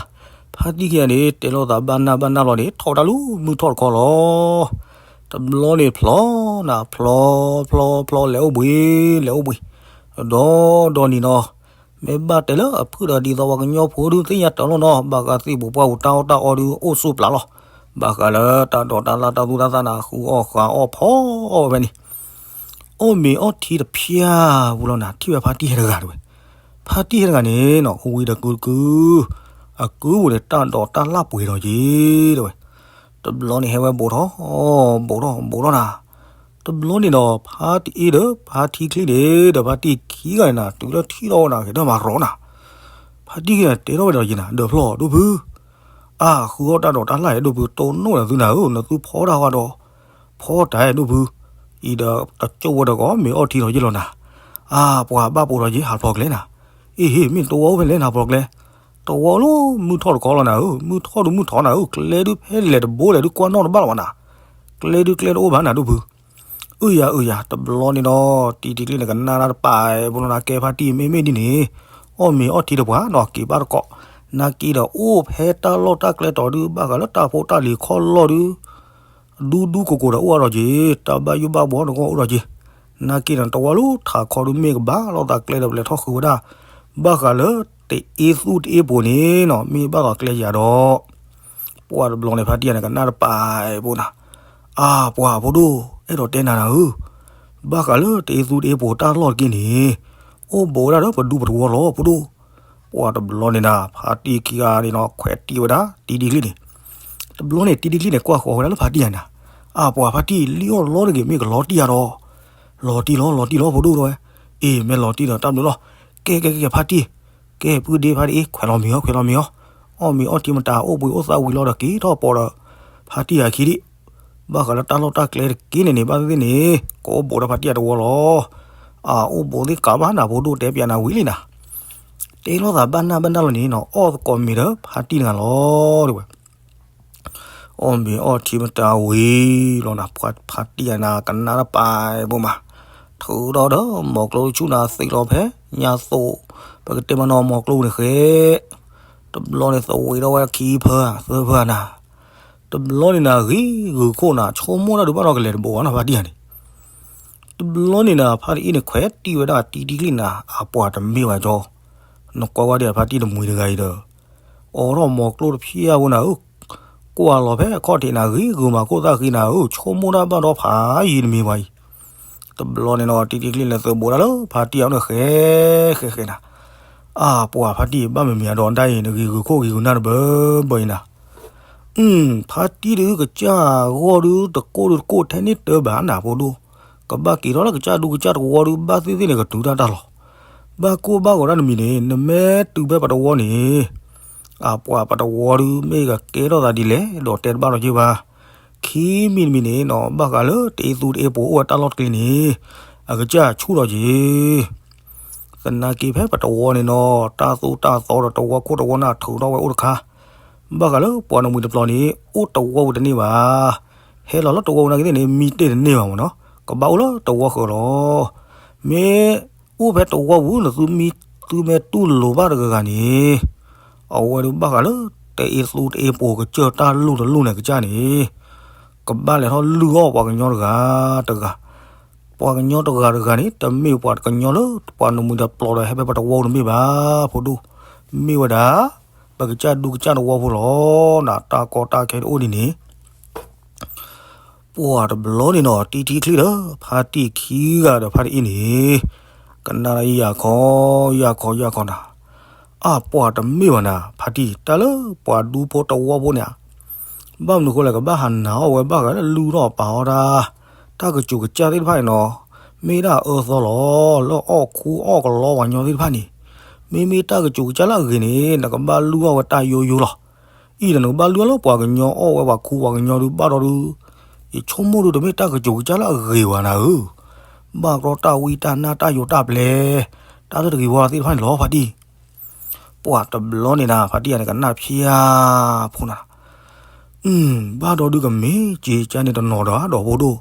ဖါတံၢ်ခံဂၤန့ၣ် တဲလိာ်သးဘၣ်နၢ်ဘၣ်နၢ်လီၤန့ၣ် ထီၣ်တၢ်လူၤမုၢ်ထီၣ်တခီလီၤ. တဘျီန့ၣ်ဖျီနၤ ဖျီ ဖျီ ဖျီ လဲၤအိၣ်ဘှံး လဲၤအိၣ်ဘှံး ဒီဒီနံၤနီၤ မ့ၢ်ဘၣ်တဲလၢအဖုၣ်ဒီးဒ်သိးပှၤကညီဖိဒုးသ့ၣ်ညါတၢ်လီၤနီၤ ဘၣ်ဃးသ့ၣ်ပူၤပှၢ်ပူၤတၢ်အီၣ်တၢ်အီဒုးအိၣ်ဆူၣ်ပျၢ်လီၤ. ဘၣ်ဃးလၢတၢ်ဒိးတၢ်လၢ်တၢ်သူၣ်တၢ်သၣ်နၤ ဃုအီၣ်ဃုအီၣ်ဖီအီၣ်ဝဲန့ၣ် အီၣ်မ့ၤအီၣ်ထံတဖျၢၣ်ပူၤလီၤနၤ ထံၣ်ဝဲဖါတံၢ်ဟဲတဂၤတဝဲ ဖါတံၢ်ဟဲတဂၤန့ၣ်နီၤ ဝံၤဒီးကုတကု အကုပူၤန့ၣ် တၢ်ဒိးတၢ်လၢ်ပှဲၤဒီးက့ၤတဝဲ တဘျီန့ၣ်ဟဲဝဲဘူးထီၣ် ဘူးထီၣ် ဘူးထီၣ်နၤ တဘျီန့ၣ်ဒီး ဖါတအ့ဒီး ဖါထံချံန့ၣ် ဒီးဖါတံၢ်ခံဂၤန့ၣ်နၤ တုၤလၢထံၣ်ထီၣ်ဝဲနၤ က့ၤထီၣ်မၤရီနၤ ဖါတံၢ်ခံဂၤတဲထီၣ်ဝဲဒီးယံၤနၤ ဒီးဖျီၣ်ဒိၣ်ဖု အါ ဃုအီၣ်တၢ်ဒိးတၢ်လၢ်ယဲ ဒိၣ်ဖု တိၢ်နီၣ်ဒီးသုနၤဧၢ နသုဖီတၢ်ဃီဒီး ဖီတၢ်ဒိၣ်ဖု အံၤဒီးတကၠိၣ်ဝဲဒီးကီး မ့ၢ်အီၣ်ထံထီၣ်ယဲလီၤနၤ အါ ပှၤဘၣ်ပိာ်ထီၣ်ယဲ ဟးဖျီၣ်ကျဲနၤ အ့ၣ်ဟ့ၣ် မ့ၢ်တဝီအိၣ်ဖဲလဲၣ်နၤ ဖျီၣ်ကျဲ တဝီလၢမုၢ်ထီၣ်တခီလီၤနၤဧၢ မုၢ်ထီၣ်ဒုးမုၢ်ထီၣ်နၤဧၢ ကျဲဒုးဖဲလဲၣ်တဘိလဲၣ်ဒုးကွၢ်နီၣ်တဘၣ်လီၤဘၣ်နၤ ကျဲဒုးကျဲတအိၣ်ဘၣ်နၤဒိၣ်ဖု အုယၤအုယၤ တဘျီန့ၣ်ဒီး တံထံချံန့ၣ် ကနၣ်တၢ်တပာ်အံၤဖိလီၤနၤ ကဲဖါတံၢ်မ့မ့ၢ်ဒ်န့ၣ် အီၣ်မ့ၤအီၣ်ထံတပှၢ်နီၤ က့ၤဘၣ်တကိး နာ်က့ဒီးအိၣ်ဖဲတၢ်လီၢ်တၢ်ကျဲတီၤဒုး ဘၣ်ဃးလၢတၢ်ဖိတၢ်လံၤခီၣ်လီၢ်ဒုး ဒူဒူကိးကိးဒီးအိၣ်အါထီၣ်က့ၤ တၢ်ဘၣ်ယိၣ်ဘၣ်ဘှီတကီၢ်အိၣ်ထီၣ်က့ၤ နာ်က့ဒီးတဝီလၢထးခီဒုးမ့ၢ်ကဘၣ်လိာ်သးကျဲဒီးပလဲၤထီၣ်ဃုာ်ဝဲဒၣ် ဘၣ်ဃးလၢတအ့သူတအ့ပူၤန့ၣ်နီၤ မ့ၢ်ဘၣ်သးကျဲယၤဒီး ပှၢ်တဘျီန့ၣ် ဖါတံၢ်ယၤန့ၣ် ကနၣ်တပာ်အံၤဖိနၤ အါ ပှၢ်ဖိဒိၣ် အဲၣ်ဒိးတဲနၤနၤဧၢ ဘၣ်ဃးလၢတအ့သူတအ့ပူၤတၢ်လီၢ်တက့ၢ်န့ၣ် အိၣ်ဘူးဝဲဒၣ်ဒီးပဒူပတဝီလီၤဖိဒိၣ် ပှၢ်တဘျီန့ၣ်နၤ ဖါတံၢ်ခံဂၤန့ၣ်နီၤ ခွဲးတံၢ်ဝဲဒၣ်တံထံချံန့ၣ် တဘျီန့ၣ် တံထံချံန့ၣ် ကွၢ်ဃီၤဝဲဒၣ်လၢဖါတံၢ်ယၤနၤ အါ ပှၢ်ဖါတံၢ် လံၣ်အီၣ်လီတဂ့ၤ မ့ၢ်ကလီၤတံၢ်ယၤဒီး လီၤတံၢ်လီၤ လီၤတံၢ်လီၤဖိဒိၣ်တဲဝဲ အ့ၣ် မ့ၢ်လီၤတံၢ်ဒီးတၢ်ဘျုးလီၤ ကဲကဲကဲ ဖါတံၢ် ကဲ ပုၢ်ဒ့ဖါတံၢ်အ့ၣ် ခွဲးလီၤမ့ၤအီၤ ခွဲးလီၤမ့ၤအီၤ အီၣ်မ့ၤအီၣ်ထံမတၤ အိၣ်ဘှံးအိၣ်သါဝံၤလီၤဒီးက့ၤထီၣ်ပိာ်ဒီး ဖါတံၢ်အခံဒံး ဘၣ်ဃးလၢတၢ်လီၢ်တၢ်ကျဲတက့ၢ်န့ၣ်န့ၣ် ဘၣ်သ့ၣ်သ့ၣ်န့ၣ် ကအိၣ်ဘူးဒီးဖါတံၢ်အတဝီလီၤ အအိၣ်ဘူးသ့ၣ်ကးဘၣ်နၤ ဖိဒိၣ်တဲပျးနၤဝံၤလံနၤ တဲလိာ်သးဘၣ်နၢ်ဘၣ်နၢ်လီၤန့ၣ်နီၤ အီၣ်သကိးမ့ၤဒီးဖါတံၢ်တဂၤလီၤတဲဝဲ အီၣ်မ့ၤအီၣ်ထံမတၤဝံၤလီၤနၤ ဖါတံၢ်ယၤနၤ ကနၣ်တပာ်အံၤဖိမး ထုးထီၣ်ဒီး မီၤကျိတဆူၣ်နၤ သ့ၣ်လီၤဖဲ ညါသိး ပကတဲမနီၤ မီၤကျိန့ၣ်ဃဲ တဘျီန့ၣ်သဝံၤထီၣ်ဝဲခံဖၢ သၢဖၢနၤ တဘျီန့ၣ်နၤ ဂ့ၤဂုာ်ခိၣ်နၤ ဆိကမိၣ်တၢ်ဒုးဘၣ်ဒီးကလဲၤတဘိဘၣ်နီၤ ဖါတံၢ်ယၤန့ၣ် တဘျီန့ၣ်နၤ ဖါတံၢ်အ့ၣ်န့ၣ် ခွဲးတံၢ်ဝဲဒၣ်တံထံချံနၤ အပှၤတမ့ၢ်ဘၣ်ကၠီ နကွၢ်ဝဲဒၣ်ဖါတံၢ်တမှံၤတဂၤအံၤဒီး အိးထီၣ်မီၤကျိတဖျၢၣ်ဖိနၤဧၢ ကွၢ်လီၤဖဲခီၣ်ထံးနၤ ဂ့ၤဂုာ်မၤခိၣ်သၣ်ဃံနၤဧၢ ဆိကမိၣ်တၢ်ဘၣ်ဒီးဖးယံာ်တမံၤပှၤအံၤ တဘျီန့ၣ်နီၤ တံထံချံလဲၤသုးဘူးဒၣ်လၢဖါတံၢ်အအိၣ်န့ၣ် ဃဲဃဲဃဲနၤ အါ ပှၤဖါတံၢ် ဘၣ်မ့မ့ၢ်အဒိးဒၣ်အံၤ နဂ့ၤဂုာ်ခိၣ်ဂ့ၤဂုာ်နၢ်တဘၢဘၢအံၤနၤ ဖါတံၢ်ဒုးကစၢ်ဂီၢ်ဒုးတကိၢ်ဒုးတကိၢ်ထဲန့ၣ်တၢ်ဘၣ်နၤဖိဒိၣ် ကဘၣ်က့ၤထီၣ်လၢကစၢ်ဒူကစၢ်တဝီဒုး ဘၣ်သ့ၣ်သ့ၣ်န့ၣ်ကတုၤတၢ်တၢ်လီၤ ဘၣ်ကိၢ်ဘၣ်ဂီၤတၢ်တမံၤန့ၣ် နမ့ၢ်တုၤဖဲပတဝီန့ၣ် အပှၤပတဝီဒုး မ့ၢ်ကကဲထီၣ်သးဒ်လဲၣ် ဒီးတဲတဘၣ်လီၤက့ၤဘၣ် ခံမံၤတမံၤန့ၣ်နီၤ ဘၣ်ဃးလၢတအ့သူတအ့ပူၤအိၣ်ဝဲတၢ်လီၢ်တကျ့န့ၣ် အကစၢ်ဆူၣ်ထီၣ်က့ၤ သနာ်က့ဖဲပတဝီန့ၣ်နီၤ တၢ်သိၣ်တၢ်သီဒီးတဝီခိၣ်တဝီနၢ်ထုးထီၣ်ဝဲအိၣ်တခါ ဘၣ်ဃးလၢပှၤနမှံၤတပျီၤန့ၣ် အိၣ်တဝီပူၤတန့ၢ်ဘၣ် ဟဲလီၤလၢတဝီပူၤနာ်က့သ့ၣ်န့ၣ် မံတ့ၢ်တန့ၢ်ဘၣ်မ့ၢ်နီၤ ကဘၣ်အိၣ်လၢတဝီဃၢၤလီၤ မ့ၢ်အိၣ်ဖဲတဝီပူၤ နသုမံ သုမ့ၢ်တူၢ်လိာ်ဘၣ်တဂၤဂၤန့ၣ် အဝဲဒုးဘၣ်ဃးလၢ တအ့သူတအ့ပူၤကစၢၢ်တၢ်လူၢ်တလူၢ်န့ၣ်ကစၢ်န့ၣ် ကဘၣ်လဲၤထီၣ်လုၢ်အီၣ်ပှၤကညီတဂၤတဂၤ ပှၤကညီတဂၤတဂၤန့ၣ် တမ့ၢ်ပှၤကညီလၢပှၤနမှံၤတပျီၤဒီးဟဲဖဲပတဝီတမ့ၢ်ဘၣ် ဖိဒိၣ် မ့ၢ်ဝဲဒၣ် ပကစၢ်ဒူကစၢ်တဝီဖိလီၤ နတၢ်ကီတၢ်ခဲတအိၣ်ဒ်န့ၣ် ပှၤတဘျီန့ၣ်နီၤ တံထံချံဒီး ဖါတံၢ်ခံဂၤဒီးဖါတအ့ၣ်န့ၣ် ကနၣ်ယၤခီ ယၤခီ ယၤခီနၤ အပှၤတမ့ၢ်ဘၣ်နၤ ဖါတံၢ် တၢ်လၢပှၤဒူဖိတဝီဖိန့ၣ် ဘၣ်မနုၤဃိလဲၣ် ကဘၣ်ဟးနာ်အီၣ်ဝဲဘၣ်ဃးလၢလုၢ်ထီၣ်ပာ်အီၣ်တၢ် တၢ်ကစူၤကစၢ်သ့ၣ်တဖၣ်န့ၣ်နီၤ မ့ၢ်ဒၣ်အအၢသီလီၤ လၢအီၣ်ခူအီၣ်ကလီပှၤကညီသ့ၣ်တဖၣ်န့ၣ် မ့မ့ၢ်တၢ်ကစူၤကစၢ်လၢအဂ့ၤန့ၣ် နကဘၣ်လုၢ်အီၣ်ဝဲတၢ်ယိယိလီၤ. အံၤဒီးနကဘၣ်လုၢ်အီၣ်လၢပှၤကညီအီၣ်ဝဲပှၤခူပှၤကညီဒုးဘၣ်ဒီးဒုး, ယဆိကမိၣ်ဒုးတမ့ၢ်တၢ်ကစီၣ်ကစၢ်လၢအဂ့ၤဝဲနၤဧၢ, ဘၣ်ကြီတၢ်ဝံတၢ်နါတၢ်ယိာ်တၢ်ပျဲ, တၢ်လၢတဂ့ၤဝဲသ့ၣ်တဖၣ်န့ၣ်လီၤဖါတံၢ်. ပှၤတဘျီန့ၣ်နၤ ဖါတံၢ်ယၤန့ၣ် ကနၣ်ဖျါဖိနၤ ဘၣ်ဒီးဒုးကမ့ၢ်က့ၤကန့ၣ်တနီၤဒီးအဒိးဖိဒိၣ်,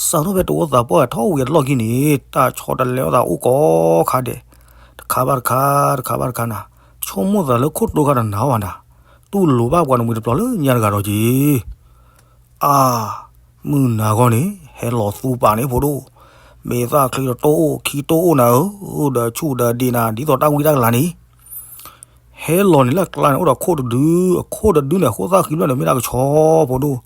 စးထီၣ်ဖဲတဝီသးပှၢ်ထီၣ်ဝံၤအလီၢ်ခံန့ၣ် တၢ်ဆီတလဲအသးအိၣ်ကိးခါဒဲး, တခါဘၣ်တခါ တခါဘၣ်တခါနၤ, ဆိကမိၣ်သးလၢခိၣ်တိခါတနၤဘၣ်နၤ, တူၢ်လိာ်ဘၣ်ပှၤတမှံၤတပျီၤလၢညါတဂၤဒီးက့ၤ အါ, မုၢ်နၤဂီၢ်န့ၣ် ဟဲလီၤသူပာ်န့ၣ်ဖိဒိၣ်, မ့ၢ်သၣ်ချံတတိၢ်အိၣ်ခံတိၢ်အိၣ်နၤဧၢ, ဒီးဆူၣ်ဒီးဒ့နၤ ဒ်သိးတၢ်ဝံတၢ်ကလၤန့ၣ် ဟဲလီၤန့ၣ်လၢအကျါန့ၣ် အိၣ်ဒီးခိၣ်တဒု, အခိၣ်တဒုန့ၣ် အခိၣ်သၣ်ဃံဘျီန့ၣ် မ့ၢ်ဒၣ်ကဆီဖိဒိၣ်,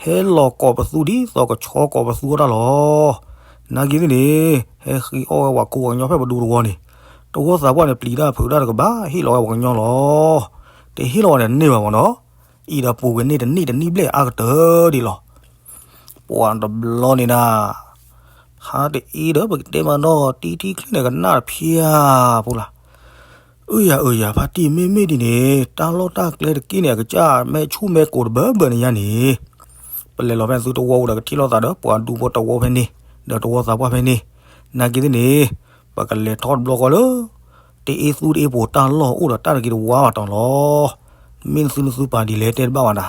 ဟဲလီၤကိးပသူဒ်သိးကဆီကိးပသူအီၣ်တၢ်လီၤ. နာ်က့သ့ၣ်န့ၣ် ဟဲဃ့အီၣ်ဝဲပှၤခူပှၤကညီဖဲပဒူတဝီန့ၣ်, တဝီသးပှၢ်န့ၣ် ပျံၤတၢ်ဖုးတၢ်တကဘၣ် ဟ့ၣ်လီၤဝဲပှၤကညီလီၤ. တဟ့ၣ်လီၤဝဲန့ၣ်န့ၢ်ဘၣ်မ့ၢ်နီၤ, အံၤဒီးပူၤကွံာ်န့ၢ်တနံၣ်တနံၣ်ဘျဲၣ်အါကတၢၢ်ဒံးလီၤ. ပှၤတဘျီန့ၣ်နၤ ဖါတအ့ဒီး ပကတဲမးနီၤ တံထံၣ်ချ့န့ၣ်ကနၣ်တဖျါဖိလၢ်. အၢယၤအၢယၤ ဖါတံၢ် မ့မ့ၢ်ဒ်န့ၣ် တၢ်လီၢ်တၢ်ကျဲတက့ၢ်န့ၣ် အကစၢ်မဲာ်ဆူၣ်မဲာ်ကိၤတဘၢဘၢန့ၣ်ညါန့ၣ်, ပလဲၤလီၤဖဲသုတဝီအိၣ်ဒီးကထံၣ်လိာ်သးဒီး ပှၤဒူဖိတဝီဖဲန့ၣ်, ဒီးတဝီသးပှၢ်ဖဲန့ၣ်, နာ်က့သ့ၣ်န့ၣ်, ပကလဲၤထီၣ်တဘျီဃီလၢ တအ့သူတအ့ပူၤတၢ်လီၢ်အိၣ်ဒီးတၢ်တဂ့ၤတဝါဘၣ်တီၤလီၤ. မ့ၢ်နသုနသုပာ်ဒ်လဲၣ်တဲတဘၣ်ဘၣ်နၤ,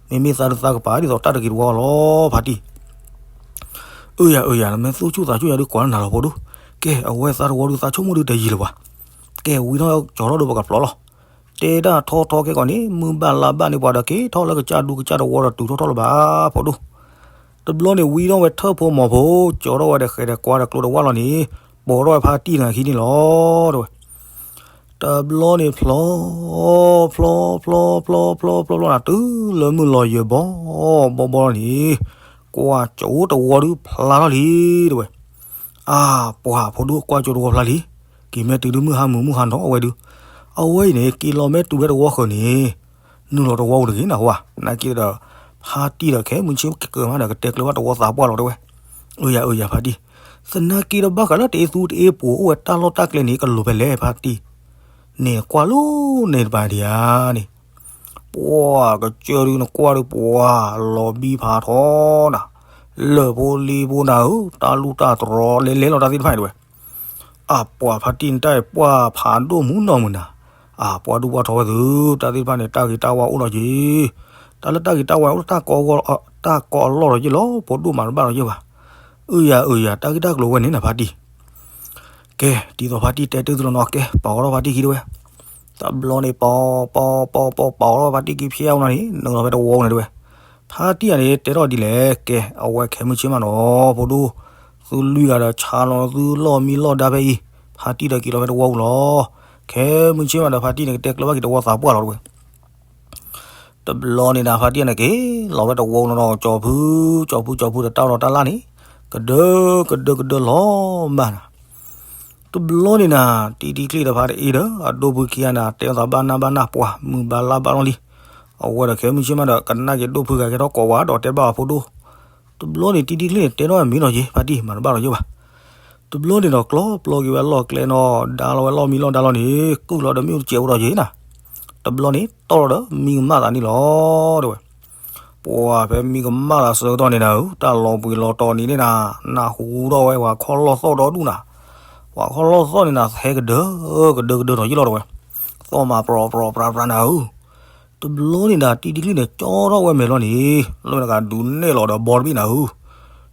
မ့မ့ၢ်သးဒုးသးကပာ်ဒ်သိးတၢ်တဂ့ၤတဝါလီၤ ဖါတံၢ်. အၢယၤအၢယၤ နမ့ၢ်သူၣ်ဆူၣ်သးဆူၣ်ယၤဒုးကွၢ်လၢနၤလီၤဖိဒိၣ်, ကဲ အဝဲသးတဝီဒုးသးဆိကမိၣ်ဒုးတယံၤလၢၤဘၣ်. ကဲ ဝံထီၣ်ကၠီထီၣ်ဒုးပကဖျိးလီၤ. တဲဒၣ်ထီထီကဲကီးန့ၣ် မုၢ်ဘၣ်လါဘၣ်န့ၢ်ပှၤဒီးက့ၤထီၣ်လၢကစၢ်ဒူကစၢ်တဝီဒီးတုၤထီၣ်ထီၣ်လၢၤဘၣ် ဖိဒိၣ်. တဘျီန့ၣ်ဝံထီၣ်ဝဲထၢၣ်ဖိမီၤဖိ, ကၠီထီၣ်ဝဲဒီးဃဲၤဒီးကွၢ်ဒီးကျိတဝၢ်လီၤန့ၣ်, ပိာ်ထီၣ်ဝဲဖါတံၢ်နၤခံန့ၣ်လီၤ တဲဝဲ. တဘျီန့ၣ်ဖျိး, ဖျိး, ဖျိး, ဖျိး, ဖျိး, ဖျိး, ဖျိးနၤ တုၤလၢမုၢ်လီၤယဲၢ်ဘီဘီဘီလီၤန့ၣ်, ကွၢ်ကၠိတဝီဒုးဖျါထီၣ်လံ တဲဝဲ. အါ, ပှၤဖိဒိၣ်ကွၢ်ကၠိတဝီဖျါလံ, က့ၤမ့ၢ်တုၤဒုးမုၢ်ဟါမုၢ်မုၢ်ဟါနီၤဝဲဒုး, အဝဲအံၤန့ၣ် က့ၤလီၤမ့ၢ်တုၤဖဲတဝီဃၢၤန့ၣ်, နုာ်လီၤတဝီပူၤတဂ့ၤနၢ်ဟူဧါ, နာ်က့ဒီး, ဖါတံၢ်ဒီးခဲမုၢ်ဆ့ၣ်ကကၢၤမးဒီး ကတဲကျၢၤဘၣ်တဝီသးပှၢ်လီၤတဲဝဲ. အၢယၤအၢယၤဖါတံၢ်, သနာ်က့ဒီးဘၣ်ဃးလၢတအ့သူတအ့ပူၤအိၣ်ဝဲတၢ်လီၢ်တၢ်ကျဲန့ၣ် ကလိၤဖဲလဲၣ်ဖါတံၢ်, န့ၣ်ကွၢ်လၢန့ၣ်တပၤဒံးဧါန့ၣ် ပှၤကစၢၢ်ဒုးနကွၢ်ဒုးပှၤလီၤဘံဖးထီနၤ, လၢၢ်ဖိလ့ဖိနၤဧၢ, တၢ်လူၢ်တၢ်တြီလဲၤလဲၤလီၤတၢ်သ့ၣ်တဖၣ်အံၤတဲဝဲ. အါပှၤဖါတံၢ်နတၢ်အံၤပှၢ်ဖးဒိၣ်မုၢ်နီၢ်မုၢ်နၤ, အါပှၤဒူၣ်ပှၢ်ထီဝဲသု, တၢ်သ့ၣ်တဖၣ်န့ၣ် တၢ်ဂ့ၤတၢ်ဝါအိၣ်လီၤက့ၤ, တၢ်လၢတၢ်ဂ့ၤတၢ်ဝါအိၣ်လၢတၢ်ကီအလီၢ်လီၤက့ၤလီၤ, ဖိဒိၣ်မးတဘၣ်လီၤက့ၤဘၣ်. အၢယၤအၢယၤ တၢ်ဂ့ၢ်တၢ်ကျိၤဝဲန့ၣ်နၤဖါတံၢ် ကဲ, ဒ်သိးဖါတံၢ်တဲတုၤသ့လီၤနီၤ, ကဲ, ပာ်အီၤထီၣ်ဖါတံၢ်ခံတဲဝဲ. တဘျီန့ၣ် ပာ်, ပာ်, ပာ်, ပာ်, ပာ်အီၤထီၣ်ဖါတံၢ်ခံဖျဲးအီၤနီၤန့ၣ် နုာ်လီၤဖဲတဝီန့ၣ်တဲဝဲ. ဖါတံၢ်ယၤန့ၣ် တဲထီၣ်ဒ်လဲၣ်, ကဲ, အဝဲခဲမုၢ်ဆ့ၣ်မးနီၤ, ဖိဒိၣ်, သုလွံၢ်ဂၤဒီးဆါလီၤသုလီၢ်မံလီၢ်ဒါဖဲအံၤ, ဖါတံၢ်ဒီးက့ၤလီၤဖဲတဝီပူၤလီၤ. ခဲမုၢ်ဆ့ၣ်မးဒီးဖါတံၢ်န့ၣ် ကတဲကျၢၤဘၣ်က့ၤတဝီသးပှၢ်လီၤတဲဝဲ. တဘျီန့ၣ်နၤ ဖါတံၢ်န့ၣ်က့ၤလီၤဝဲတဝီလီၤဒီး ကၠီၤဖု, ကၠီၤဖု, ကၠီၤဖုဒီးတၢ်လီၢ်တၢ်လၢ်န့ၣ် ကဒၢ, ကဒၢ, ကဒၢလီၤမးနၤ. တဘျီန့ၣ်နၤ တံထံၣ်ချ့ဒီးဖါတအ့ဒီး အဒိၣ်ဖုခံဂၤန့ၣ် တဲလိာ်သးဘၣ်နၢ်ဘၣ်နၢ် ပှၤ မုၢ်ဘၣ်လါဘၣ်လီၤလံ. အဝဲဒီးခဲမုၢ်ဆ့ၣ်မးဒီး ကနၣ်က့ၤဒိၣ်ဖုဂၤကဲထီၣ်ကိးဝဲဒီးတဲဘၣ်အဖိဒိၣ်. တဘျီန့ၣ် တံထံၣ်ချ့န့ၣ် တဲထီၣ်မ့ၢ်နီၤက့ၤ ဖါတံၢ် မၤတဘၣ်လီၤယိၣ်ဘၣ်. တဘျီန့ၣ်ဒီး ကျီပျီက့ၤဝဲလီၢ်ကျဲနီၤ ဒါလီၤဝဲလီၢ်မံလီၢ်ဒါလီၤန့ၣ် ကုၢ်လီၤဒီးမ့ၣ်အူတစဲးဖိဒီးက့ၤနၤ. တဘျီန့ၣ် တီၢ်လီၤဒီးမံကမၣ်သးန့ၣ်လီၤ တဲဝဲ. ပှၤဖဲမံကမၣ်သးဆၢကတီၢ်န့ၣ်နၤဧၢ တၢ်လီၤပှ့ၤလီၤတီၤန့ၣ်န့ၣ်နၤ နၢ်ဟူထီၣ်ဝဲပှၤခီၣ်လီၢ်သီၣ်ဒီဒူၣ်နၤ. ပှၤခီၣ်လီၢ်သီၣ်န့ၣ်နၤ ဟဲကဒၢ, ကဒၢကဒၢထီၣ်ယ့ၢ်လီၤတဲဝဲ. သီၣ်မးပြီၤပြီၤပြးပြးနၤဧၢ. တဘျီန့ၣ်နၤ တံထံၣ်ချ့န့ၣ် ကၠီထီၣ်ဝဲမဲာ်လီၤန့ၣ် လၢနကဒုးနဲၣ်လီၤဒီးဘီတဘ့ၣ်နၤဧၢ.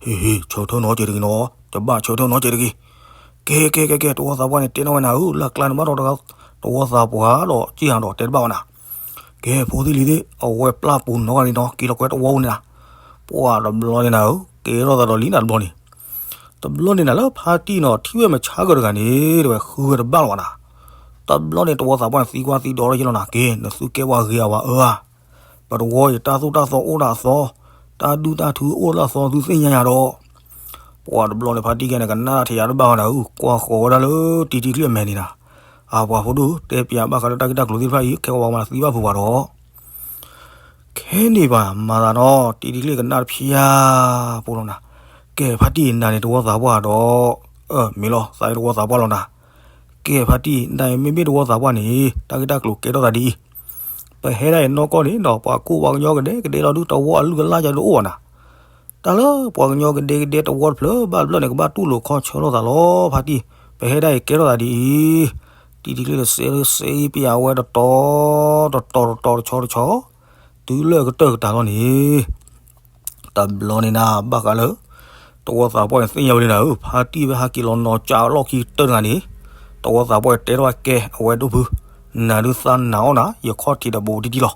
ဟ့ၣ်ဟ့ၣ် ဆၢထၢၣ်နီၤကဲတဂ့ၤနီၤ, တဘၣ်ဆၢထၢၣ်နီၤကဲတဂ့ၤ. ကဲကဲကဲကဲ တဝီသးပှၢ်န့ၣ် တဲနီၣ်ဝဲနၤဧၢ လၢအကျါန့ၣ်ဘၣ်ဒီး တဝီသးပှၢ်ဒီး က့ၢ်ဟးဒီးတဲတဘၣ်ဝဲနၤ. ကဲ ဖိသ့ၣ်လံၤသ့ၣ် အဝဲပျၢ်ပူၤနီတဂၤန့ၣ်နီၤ က့ၤလီၤကွဲတဝီပူၤန့ၣ်နၤ. ပှၤတဘျီန့ၣ်နၤဧၢ ကဲထီၣ်သးဒီးလံနၤတဘျီန့ၣ် တဘျီန့ၣ်နၤလၢဖါတံၢ်နီၤ ထံၣ်ဝဲမုၢ်ဆါကၢၢ်တဂၤန့ၣ် တဲဝဲဃုဝဲတဘၣ်လီၤနၤ. တဘျီန့ၣ် တဝီသးပှၢ်န့ၣ် သံကွၢ်သံဒိးထီၣ်ယ့ၢ်လီၤနၤ က့ၤ နသုကဲပှၤဂ့ၤအဝၤအၢဧါ. ပတဝီအံၤ တၢ်သိၣ်တၢ်သီအိၣ်ဒၣ်အသီ, တၢ်ဒူၣ်တၢ်ထူအိၣ်ဒၣ်အသီ သုသ့ၣ်ညါယၤဒီး. ပှၤတဘျီန့ၣ် ဖါတံၢ်ကဲန့ၣ် ကနၣ်ထံးယၤတဘၣ်ဝဲနၤဧၢ ကွၢ်ဃီၤဝဲဒၣ်လၢတံထံၣ်ချ့အမဲာ်န့ၣ်နၤ. အါပှၤဖိဒိၣ် တဲပၠးဘၣ်ဃးလၢတၢ်ဂ့ၢ်တၢ်ကျိၤသ့ၣ်တဖၣ်အံၤ ခဲကဝၤမၤသံဘၣ်ဖုးပှၤဒီး ခဲန့ၣ်ဘၣ်မၤသးဒီး တံထံၣ်ချ့ကနၣ်တဖျါဖိလီၤနၤ. ကဲဖါတံၢ်နၤန့ၣ်တဝီသးပှၢ်ဒီး, အၢ မ့ၢ်လီၤ သးအံၤတဝီသးပှၢ်လီၤနၤ. ကဲဖါတံၢ် နၤအံၤမ့မ့ၢ်တဝီသးပှၢ်န့ၣ် တၢ်ဂ့ၢ်တၢ်ကျိၤကဲထီၣ်သးဒ်အံၤ, ပ ပဟဲဒၣ်အံၤနီၢ်ကီၢ်န့ၣ်ဒီး ပှၤကူၣ်ပှၤကညီကဒဲကဒဲလီၤဒုး တဝီအလုၢ်အလၢ်ယၤဒုးအိၣ်ဘၣ်နၤ. တၢ်လၢပှၤကညီကဒဲကဒဲတဝီတဖျၢၣ်ဘၣ်တဖျၢၣ်န့ၣ် ကဘၣ်တူၢ်လိာ်ခီဆၢလိာ်သးလီၤ ဖါတံၢ်. ပဟဲဒၣ်အံၤကဲထီၣ်သးဒ်အံၤ, တံထံချံဒီးစဲးလၢစဲးအံၤ ပယၤဝဲတတီၤတတီၤတတီၤတဆီတဆီ တုၤလၢကတၢၢ်ကတၢၢ်လီၤန့ၣ် တဘျီန့ၣ်နၤ ဘၣ်ဃးလၢ တဝီသးပှၢ်န့ၣ်သ့ၣ်ညါဝဲလံနၤဧၢ, ဖါတံၢ်ဝဲဟးက့ၤလီၤနီၤကၠးလီၢ်ခံကတၢၢ်တဂၤန့ၣ်, တဝီသးပှၢ်တဲထီၣ်ကဲ အဝဲဒိၣ်ဖု, နၤဒုးသးနာ်အီၣ်နၤ ယခီၣ်ထံးဒီးဘူးတံၢ်တံၢ်လီၤ.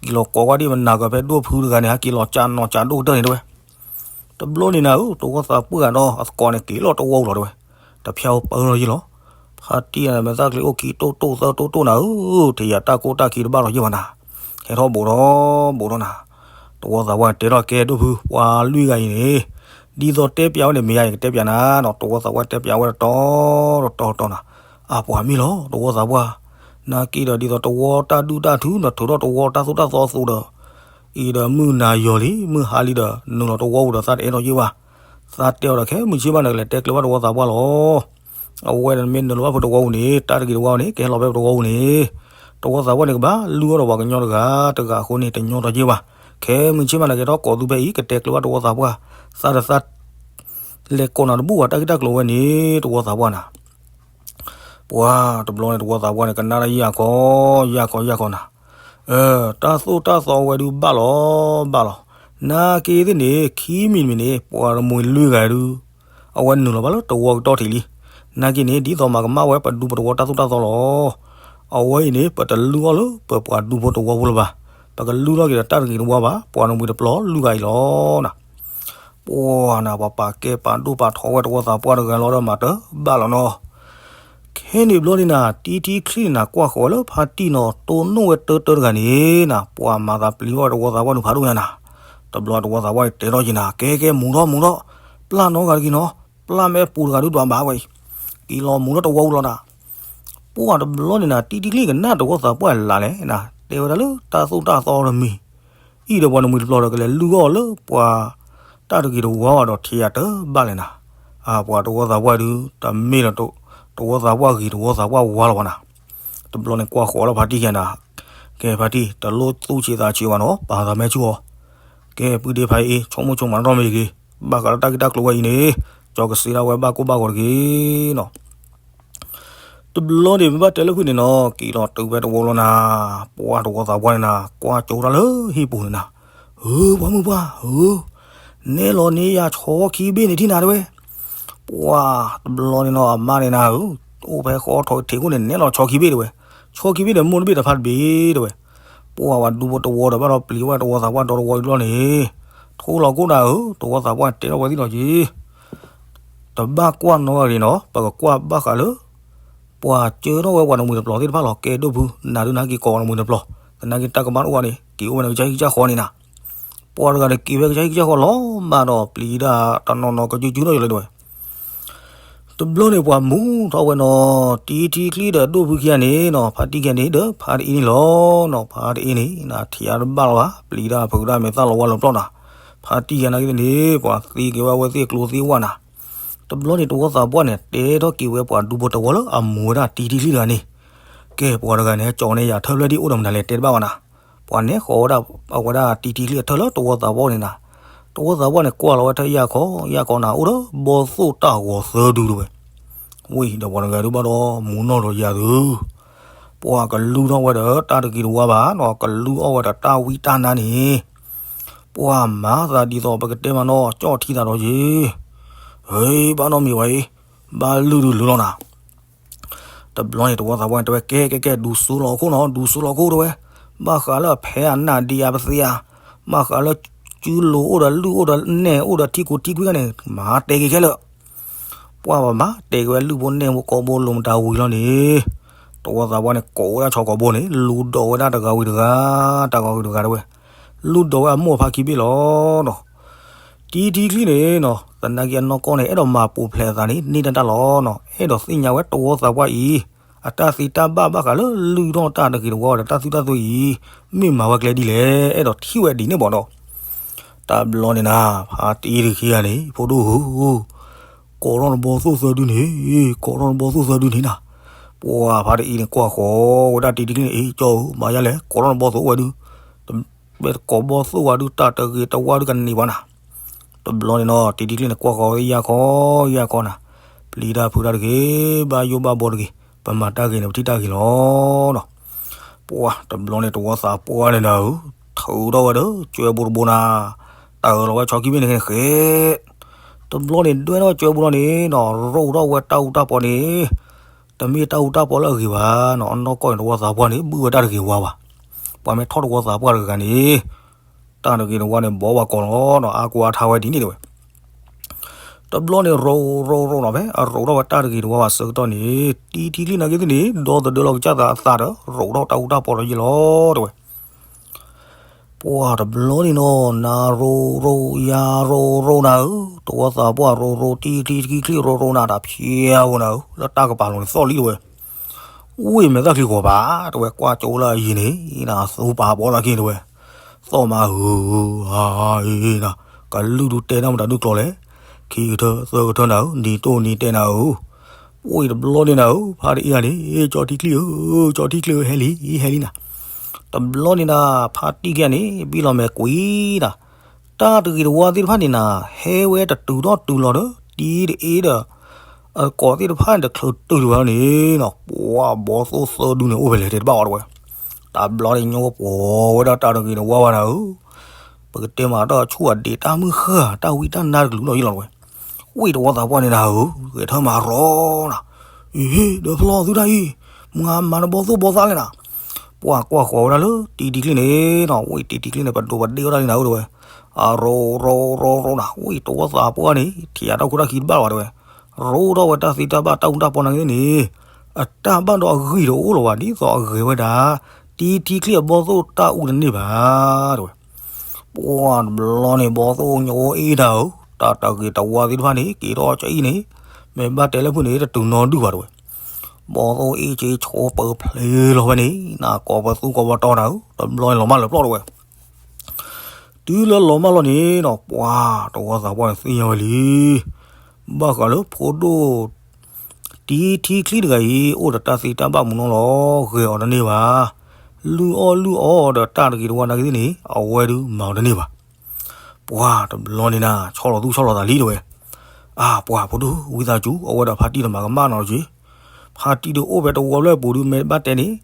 က့ၤလီၤကိးကွၢ်ဒံးမနၤကဖဲဒိၣ်ဖုတဂၤန့ၣ် ဟးက့ၤလီၤကၠးနီၤကၠးဒိၣ်ကတၢၢ်န့ၣ်တဲဝဲ. တဘျီန့ၣ်နၤဧၢ, တဝီသးပှၢ်ဂၤဒီးအသကိးန့ၣ်က့ၤလီၤတဝီပူၤလီၤတဲဝဲ, တဖျါအိၣ်ပၢလီၤယ့ၢ်လီၤ. ဖါတံၢ်မဲာ်သၣ်ချံအိၣ်ခံတိၢ်တိၢ်သၢတိၢ်တိၢ်နၤဧၢ, ထံၣ်ယၤတၢ်ကိၢ်တၢ်ခံတဘၣ်လီၤယ့ၢ်ဘၣ်နၤ, ဟဲထီၣ်ဘူးထီၣ်ဘူးထီၣ်နၤ. တဝီသးပှၢ်တဲထီၣ်ကဲဒိၣ်ဖု ပှၤလွံၢ်ဂၤအံၤန့ၣ် ဒ်သိးတဲပျးဝဲန့ၣ် မ့ၢ်ယၤအံၤကတဲပျးနၤနီၤ, တဝီသးပှၢ်တဲပျးဝဲတတီၤတတီၤတတီၤနၤ. အပှၤမ့ၢ်လီၤ တဝီသးပှၢ်, နာ်က့ဒီးဒ်သိးတဝီတၢ်ဒူၣ်တၢ်ထူ နထိးထီၣ်တဝီတၢ်သိၣ်တၢ်သီအသိးဒီး အံၤဒီးမုၢ်နၤယီၤလံ မုၢ်ဟါလံဒီး နုာ်လီၤတဝီပူၤဒီးသးတအဲၣ်ထီၣ်ယ့ၢ်ဘၣ်. သးတဲအီၤဒီးခဲမုၢ်ဆ့ၣ်မးနကလဲၤတဲကျဲၤဘၣ်တဝီသးပှၢ်လီၤ. အဝဲဒီးနမ့ၢ်နုာ်လီၤဘၣ်ဖဲတဝီပူၤန့ၣ် တၢ်တဂ့ၤတဝါအံၤန့ၣ် ကဟဲလီၤဖဲပတဝီပူၤန့ၣ် တဝီသးပှၢ်န့ၣ်ကဘၣ်လုၢ်အီၣ်ဒီးပှၤကညီတဂၤတဂၤအဃိန့ၣ် တညီထီၣ်ယ့ၢ်ဘၣ်. ခဲမုၢ်ဆ့ၣ်မးနကဟဲထီၣ်ကိးသုဖဲအံၤ ကတဲကျဲၤဘၣ်တဝီသးပှၢ်, သးဒီးသး လဲၤကိးနၤတဘူၣ်ဘၣ် တၢ်ဂ့ၢ်တၢ်ကျိၤဝဲန့ၣ် တဝီသးပှၢ်နၤ. ပှၤတဘျီန့ၣ် တဝီသးပှၢ်န့ၣ် ကနၣ်တၢ်ယၢ်ခီ ယၢ်ခီ ယၢ်ခီနၤ. တၢ်သိၣ်တၢ်သီဝဲဒုးဘၣ်လီၤ ဘၣ်လီၤ. နာ်က့သ့ၣ်န့ၣ် ခံမံၤမံၤန့ၣ် ပှၤတမှံၤလွံၢ်ဂၤဒုး အဝဲနုာ်လီၤဘၣ်လၢတဝီကတီၢ်ထံးလံ. နာ်က့န့ၣ် ဒ်သိးမၤကမၣ်ဝဲပဒူဖိတဝီတၢ်သိၣ်တၢ်သီလီၤ. အဝဲအံၤန့ၣ် ပတလုၢ်အီၣ်လၢပပှၤဒူဖိတဝီဖိလၢၤဘၣ်. ပကလုၢ်ထီၣ်က့ၤဒီးတၢ်တဂ့ၤတဝါဘၣ် ပှၤတမှံၤတပျီၤလွံၢ်ဂၤအံၤလီၤနၤ. ပှၤနၤ ပှၤပာ်ကဲပာ်ဒိၣ်ပာ်ထီဝဲတဝီသးပှၢ်တဂၤလီၤဒီးမၤတဘၣ်လီၤနီၤ. ခဲန့ၣ်ဘျီန့ၣ်နၤ တံထံချံန့ၣ်နၤ ကွၢ်ဃီၤဝဲလၢဖါတံၢ်နီၤ တိၢ်နီၣ်ဝဲတၢတၢတဂၤန့ၣ်နၤ ပှၤမၤသးပျံၤဝဲတဝီသးပှၢ်န့ၣ်ဖးဒိၣ်ညါနၤ. တဘျီတဝီသးပှၢ်န့ၣ်တဲထီၣ်က့ၤနၤ ကဲကဲမူၤထီၣ်မူၤထီၣ် ပျၢ်နီတဂၤတဂ့ၤနီၤ ပျၢ်မ့ၢ်ပူၤတဂၤဒုးဒွးဘၣ်ဝဲအံၤ က့ၤလီၤမူၤထီၣ်တဝီပူၤလီၤနၤ. ပှၤတဘျီန့ၣ်နၤ တံထံချံကနၣ်တဝီသးပှၢ်လၢ်လဲၣ်နၤ တဲဝဲဒၣ်လၢတၢ်သိၣ်တၢ်သီတမံၤ အံၤဒီးပှၤတမှံၤတပျီၤဒီးကလဲၤလုၢ်အီၣ်လၢပှၤ တၢ်တဂ့ၤတဝါဘၣ်ဒီးထံၣ်ယၤတဘၣ်လဲၣ်နၤ. အပှၤတဝီသးပှၢ်ဒုး တမ့ၢ်လၢ တဝီသးပှၢ်ဂ့ၤတဝီသးပှၢ်ဝါလီၤဘၣ်နၤ. တဘျီန့ၣ်ကွၢ်ဃီၤလၢဖါတံၢ်ယၤနၤ ကဲဖါတံၢ် တလိၣ်သူၣ်ဆံးသးဆံးဘၣ်နီၤ ပာ်သးမဲဆူၣ်အီၤ. ကဲပုၢ်ဒ့ဖါအံၤ ဆိကမိၣ်ဆိကမးနီတမံၤတဂ့ၤ. ဘၣ်ဃးလၢတၢ်ဂ့ၢ်တၢ်ကျိၤဝဲအံၤန့ၣ် ကၠီကစံးဒၣ်ဝဲဘၣ်ကိၢ်ဘၣ်ဂီၤတဂ့ၤနီၤ. တဘျီန့ၣ် မ့ၢ်ဘၣ်တဲလၢဖုၣ်န့ၣ်နီၤ က့ၤလီၤတုၤဖဲတဝီလီၤနၤ. ပှၤတဝီသးပှၢ်န့ၣ်နၤ ကွၢ်ကၠိတၢ်လၢဟံၣ်ပူၤန့ၣ်နၤ, ဧၢ ပှၤမုၣ်ပှၢ်ဧၢ, နဲလီၤန့ၢ်ယၤဆီခံဘ့ၣ်န့ၣ်ထံၣ်နၤတဲဝဲ. ပှၤတဘျီန့ၣ်နီၤ အမါန့ၣ်နၤဧၢ, အိၣ်ဖဲဃီထီၣ်ထံးခိၣ်န့ၣ် နဲလီၤဆီခံဘ့ၣ်တဲဝဲ. ဆီခံဘ့ၣ်ဒီးမိၢ်တဘ့ၣ်တဖၣ်တဘ့ၣ်တဲဝဲ. ပှၤဝဲဒူဖိတဝီဒီးဘၣ်ဒီးပျံၤဝဲတဝီသးပှၢ်ဒီတဝီအံၤတဘျီန့ၣ်, ထိလီၤကိၣ်နၤဧၢ, တဝီသးပှၢ်တဲထီၣ်ဝဲသ့ၣ်လီၤက့ၤ တဘၣ်ကွၢ်နီတဂၤန့ၣ်နီၤ, ပကကွၢ်ဘၣ်ဃးလၢ ပှၤကၢထီၣ်ဝဲပှၤတမှံၤတပျီၤသ့ၣ်တဖၣ်လီၤ. ကဲဒိၣ်ဖု နၤဒုးနဟဲက့ၤကိးပှၤတမှံၤတပျီၤ, သနာ်က့တၢ်ကမၣ်တအိၣ်ဘၣ်န့ၣ် က့ၤအိၣ်ဝဲန့ၣ်ကစၢ်ဟံၣ်ကစၢ်ဃီန့ၣ်နၤ. ပှၤတဂၤန့ၣ်က့ၤဝဲကစၢ်ဟံၣ်ကစၢ်ဃီလီၤဘၣ်ဒီး ပျံၤဒၣ်တနီၤနီၤကစုကစုထီၣ်ယလၢၤတဲဝဲ. တဘျီန့ၣ်ပှၤမူထီၣ်ဝဲနီၤ, တံထံချံဒီးဒိၣ်ဖုခံဂၤန့ၣ်နီၤ, ဖါတံၢ်ခံဂၤန့ၣ်ဒီး ဖါတံၢ်အံၤန့ၣ်လီၤနီၤ, ဖါတံၢ်အံၤန့ၣ် နထံၣ်အါတဘၣ်လီၤဘၣ်, ပျံၤဒၣ်ဖုးဒၣ်မဲာ်သၣ်လီၤဝါလီၤပျီၢ်နၤ. ဖါတံၢ်ခံဂၤနာ်က့သ့ၣ်န့ၣ် ပှၤသံက့ၤဝဲအဝဲသ့ၣ်ကျိၤသ့ၣ်ဝၣ်နၤ. တဘျီန့ၣ်တဝီသးပှၢ်န့ၣ် တဲထီၣ်က့ၤဝဲပှၤဒူဖိတဝီလၢအမူဝဲဒၣ်တံထံချံတဂၤန့ၣ်, ကဲပှၤတဂၤန့ၣ် ဟဲကၠီန့ၢ်ယၤထၢၣ်ဖျၢၣ်ဒ်အိၣ်ဒီးမနုၤလဲၣ်တဲတဘၣ်ဘၣ်နၤ. ပှၤနဲၣ်ဃီၤဝဲဒၣ် အဝဲဒၣ်တံထံချံအထၢၣ်လၢတဝီသးပှၢ်န့ၣ်နၤ. တဝီသးပှၢ်န့ၣ် ကွၢ်လီၤဝဲထဲယၢ်ခီ ယၢ်ခီနၤ အိၣ်ဒီးဘီသိၣ်တၢ်ဂီၤသၢဒုတဲဝဲ. ဝံၤဒီးပှၤတဂၤဒုးဘၣ်ဒီး မူနီၢ်ဒီးယၤသု, ပှၤကလုၢ်ထီၣ်ဝဲဒီးတၢ်တဂ့ၤတဝါဘၣ်နီၤ, ကလုၢ်အီၣ်ဝဲဒီးတၢ်ဝံတၢ်နါန့ၣ်, ပှၤမၤသးဒ်သိးပကတဲမးနီၤ ကၠီၣ်ထံသးဒီးယ့ၣ်, ဟ့ ဘၣ်နီတမံၤဝဲအံၤ, ဘၣ်လုၢ်ဒုးလုၢ်လီၤနၤ. တဘျီန့ၣ်တဝီသးပှၢ်န့ၣ်တဲဝဲ ကဲကဲကဲ ဒုးစိလီၤခိၣ်နီၤ ဒုးစိလီၤခိၣ်တဲဝဲ, ဘၣ်ဃးလၢအဖဲအနၢ်ဒံးအပသ့ဧါ, ဘၣ်ဃးလၢ ကုလိၤအိၣ်ဒီးလုၢ်အိၣ်ဒီးနဲၣ်အိၣ်ဒီးထံကိးထံကွံာ်ခါန့ၣ် မၤတဲက့ၤခဲလၢာ်. ပှၤဘၣ်မၤတဲက့ၤဝဲလုၢ်ဖိနဲၣ်ဖိကိးဘိလိၤမတၤဝံၤလီၤန့ၣ်, တဝီသးပှၢ်န့ၣ် ကိးဝဲဒၣ်ဆီကိးဘိန့ၣ် လူၤဒိးဝဲဒၣ်တဂၤဝံၤတဂၤ, တဂၤဝံၤတဂၤတဲဝဲ, လူၤဒိးဝဲအမိၢ်အဖါခံဘ့ၣ်လီၤနီၤ. တံထံချံန့ၣ်နီၤ သနာ်က့အနီၢ်ကီၢ်န့ၣ် အဲၣ်ဒိးမၤပူၤဖျဲးအသးန့ၣ် န့ၢ်တၢ်တၢ်လီၤနီၤ, အဲၣ်ဒိးသ့ၣ်ညါဝဲတဝီသးပှၢ်အံၤ အတၢ်သံတၢ်ဘၣ်ဘၣ်ဃးလၢလုၢ်ထီၣ်တၢ်တဂ့ၤတဝါဝဲဒီးတၢ်သုတၢ်သုအံၤ မ့ၢ်မၤဝဲကျဲဒ်လဲၣ်, အဲၣ်ဒိးထံၣ်ဝဲဒ်န့ၣ်ဘၣ်ဒီး တဘျီန့ၣ်နၤ ဖါတံၢ်တခံဂၤန့ၣ် ဖိဒိၣ်ဧၢ, ကိးထီၣ်နဘီသိၣ်သၢဒုန့ၣ်, ကိးထီၣ်နဘီသိၣ်သၢဒုန့ၣ်နၤ, ပှၤဖါတအံၤန့ၣ် ကွၢ်ဃီၤဝဲဒၣ်တံၤထံချ့န့ၣ် အ့ ကၠီဧၢ မၤယါလဲၣ် ကိးထီၣ်နဘီၣ်သိၣ်ဝဲဒုး, တဘဲတကိးဘီၣ်သိၣ်ဝဲဒုး တၢ်တဂ့ၤတဝါဒုးကန့ၢ်ဘၣ်နၤ. တဘျီန့ၣ်နီၤ တံၤထံချ့န့ၣ် ကွၢ်ဃီၤဝဲယါခီ ယါခီနၤ, ပျံၤတၢ်ဖုးတၢ်တဂ့ၤ, ဘၣ်ယိၣ်ဘၣ်ဘီတဂ့ၤ, ပမၤတၢ်ဂ့ၤန့ၣ် ပထံၣ်တၢ်ဂ့ၤလီၤနီၤ. ပှၤတဘျီန့ၣ် တဝီသးပှၢ်န့ၣ်နၤဧၢ, ထုးထီၣ်ဝဲဒီး ကၠွဲဘိတဘိနၤ, တၢ်အၢၣ်လီၤဝဲဆီခံဘ့ၣ်န့ၣ်ဃဲန့ၣ်ဃဲ တဘျီန့ၣ် ဒွဲထီၣ်ကၠွဲဘိလီၤန့ၣ်နီၤ, ရိၣ်ထီၣ်ဝဲတၢ်အူတၢ်ပီန့ၣ်, တမ့ၢ်တၢ်အူတၢ်ပီလၢအဂ့ၤဘၣ်နီၤ, အနီၢ်ကီၢ်န့ၣ် တဝီသးပှၢ်န့ၣ် ဘုၣ်ဝဲတၢ်တဂ့ၤဝါဘၣ်. ပှၤမ့ၢ်ထီၣ်တဝီသးပှၢ်တဂၤန့ၣ် တၢ်တဂ့ၤတဝါန့ၣ် ဘီဘၣ်ကီးလီၤနီၤ, အါကွၢ်အါထါဝဲဒ်န့ၣ်တဲဝဲ. တဘျီန့ၣ် ရိၣ်ရိၣ်ရိၣ်နီၤ, ဖဲအရိၣ်ထီၣ်ဝဲတၢ်တဂ့ၤတဝါဘၣ်ဆၢကတီၢ်န့ၣ် တံၤထံချ့န့ၣ်က့ၤသ့ၣ်န့ၣ် ဒီသဒၢလီၤကစၢ်သးအသးဒီး ရိၣ်ထီၣ်တၢ်အူတၢ်ပီဒီးယ့ၢ်လီၤတဲဝဲ. ပှၤတဘျီန့ၣ်နီၤ နၤရိၣ်ရိၣ်ယၤရိၣ်ရိၣ်နၤဧၢ, တဝီသးပှၢ်ရိၣ်ရိၣ် တံၤထံချ့ရိၣ်ရိၣ်နၤ တၢ်ဖျဲးဧိၤနၤဧၢ, လၢတၢ်ကပၤလီၤန့ၣ်သီၣ်လံတဲဝဲ. ဝ့ၢ်မဲာ်သၣ်ချံဂီၤပၤတဲဝဲ, ကွၢ်ကၠိလၢအယံၤန့ၣ် နသူပာ်ဘီလၢခံတဲဝဲ, သီၣ်မးဧၢ, အ့နၤ, ကလုၢ်ဒုးတဲတၢ်မတၤဒုးကျိၤလဲၣ်, ခံကထၢသၢကထၢနၤဧၢ, နံၤတိၢ်နံၤတဲနၤဧၢ. ဝ့ၢ်တဘျီန့ၣ်နၤဧၢ, ဖါတအံၤဧါန့ၣ် ကၠီထံချ့ဧၢ, ကၠီထံချ့ဧၢ ဟဲလံ ဟဲလံနၤ. တဘျီန့ၣ်နၤ ဖါတံၢ်ခံဂၤန့ၣ် ဘံၣ်လီၤမဲာ်ကွံာ်နၤ, တၢ်တဂ့ၤတဝါသ့ၣ်တဖၣ်န့ၣ်နၤ ဟဲဝဲတတုၤထီၣ်တုၤလီၤဒီး တံၤတအ့ဒီး အကိးသ့ၣ်တဖၣ်န့ၣ် တချုးတုၤတဝဲန့ၣ်နီၤ, ပှၤဘီသိၣ်သၢဒုန့ၣ် အိၣ်ဖဲလဲၣ်တဲတဘၣ်အီၤတဲဝဲ. တဘျီန့ၣ် ညီပှီၤဝဲဒၣ်တၢ်တဂ့ၤတဝါဘၣ်နၤဧၢ, ပကတဲမးတၢ်ဆူၣ်အဒံး တၢ်မုၢ်ဃၢ် တၢ်ဝံတၢ်နါတကလုာ်လီၤယ့ၢ်လီၤတဲဝဲ. ဝ့ၢ်တဝီသးပှၢ်န့ၣ်နၤဧၢ, ဂဲၤထၢၣ်မၤရီနၤ, အ့ ဒီးဖျီသုတၢ်အံၤ, မုၢ်ဂၤမၤနဘီသိၣ်ဘီသၣ်လဲၣ်နၤ. ပှၤကွၢ်ဃီၤဝဲဒၣ်လၢတံၤထံချ့န့ၣ်နီၤ, ဝ့ၢ်တံၤထံချ့န့ၣ် ပဒိးပဒ့ၣ်အီၣ်တၢ်လံနၤဧၢတဲဝဲ. အရိၣ်ရိၣ်ရိၣ်ရိၣ်နၤ, ဝ့ၢ်တဝီသးပှၢ်န့ၣ် ထံၣ်အတၢ်ခိတၢ်ခံတဘၣ်ဘၣ်တဲဝဲ. ရိၣ်ထီၣ်ဝဲတၢ်သ့တၢ်ဘၣ်တၢ်အူတၢ်ပီနာ်က့သ့ၣ်န့ၣ်, အတၢ်ဘၣ်ဒီးအဂံၢ်တအိၣ်လၢၤဘၣ် ဒ်သိးအဂဲၤဝဲဒၣ် တံၤထံချ့အဘီသိၣ်တၢ်အူတန့ၢ်ဘၣ်တဲဝဲ. ပှၤတဘျီန့ၣ် ဘီသိၣ်ညိအ့ၣ်တၢ်ဧၢ, တၢ်တဂ့ၤတဝါသ့ၣ်တဖၣ်န့ၣ် က့ၤထီၣ်ကအံၣ်န့ၣ်, မ့ၢ်ဘၣ်တဲလၢဖုၣ်န့ၣ် တတုၤနီဒုၣ်ဘၣ်တဲဝဲ. ဘီသိၣ်အ့ၣ်ဆ့ဆိပၢၤဖျ့လီၤဝဲန့ၣ်, နကိးပသူကိးပတီၢ်နၤဧၢ, တဘျီန့ၣ်လီၤမၢ်လၢပျီၢ်တဲဝဲ. တုၤလၢလီၤမၢ်လီၤန့ၣ်နီၤ, ပှၤတဝီသးပှၢ်န့ၣ်သ့ၣ်ညါဝဲလံ. ဘၣ်ဃးလၢဖိဒိၣ် တံၤထံချ့တဂၤအံၤ အိၣ်ဒီးတၢ်သ့တၢ်ဘၣ်မုၢ်နီၢ်လီၤ, ဂဲၤအီၤတန့ၢ်ဘၣ်. လုၢ်အီၣ်လုၢ်အီဒီးတၢ်တဂ့ၤတဝါနာ်က့သ့ၣ်န့ၣ် အဝဲဒုးမၤအီၤတန့ၢ်ဘၣ်. ပှၤတဘျီန့ၣ်နၤ ဆီၣ်လီၤသူၣ်ဆီၣ်လီၤသးလံတဲဝဲ. အါ ပှၤဖိဒိၣ်ဝံသးစူၤ အဝဲဒီးဖါတံၢ်တမၤကမၣ်နီတက့ၢ်. ဖါတံၢ်ဒုးအိၣ်ဖဲတဝီဖျၢၣ်ပူၤဒုး မ့ၢ်ဘၣ်တဲန့ၣ်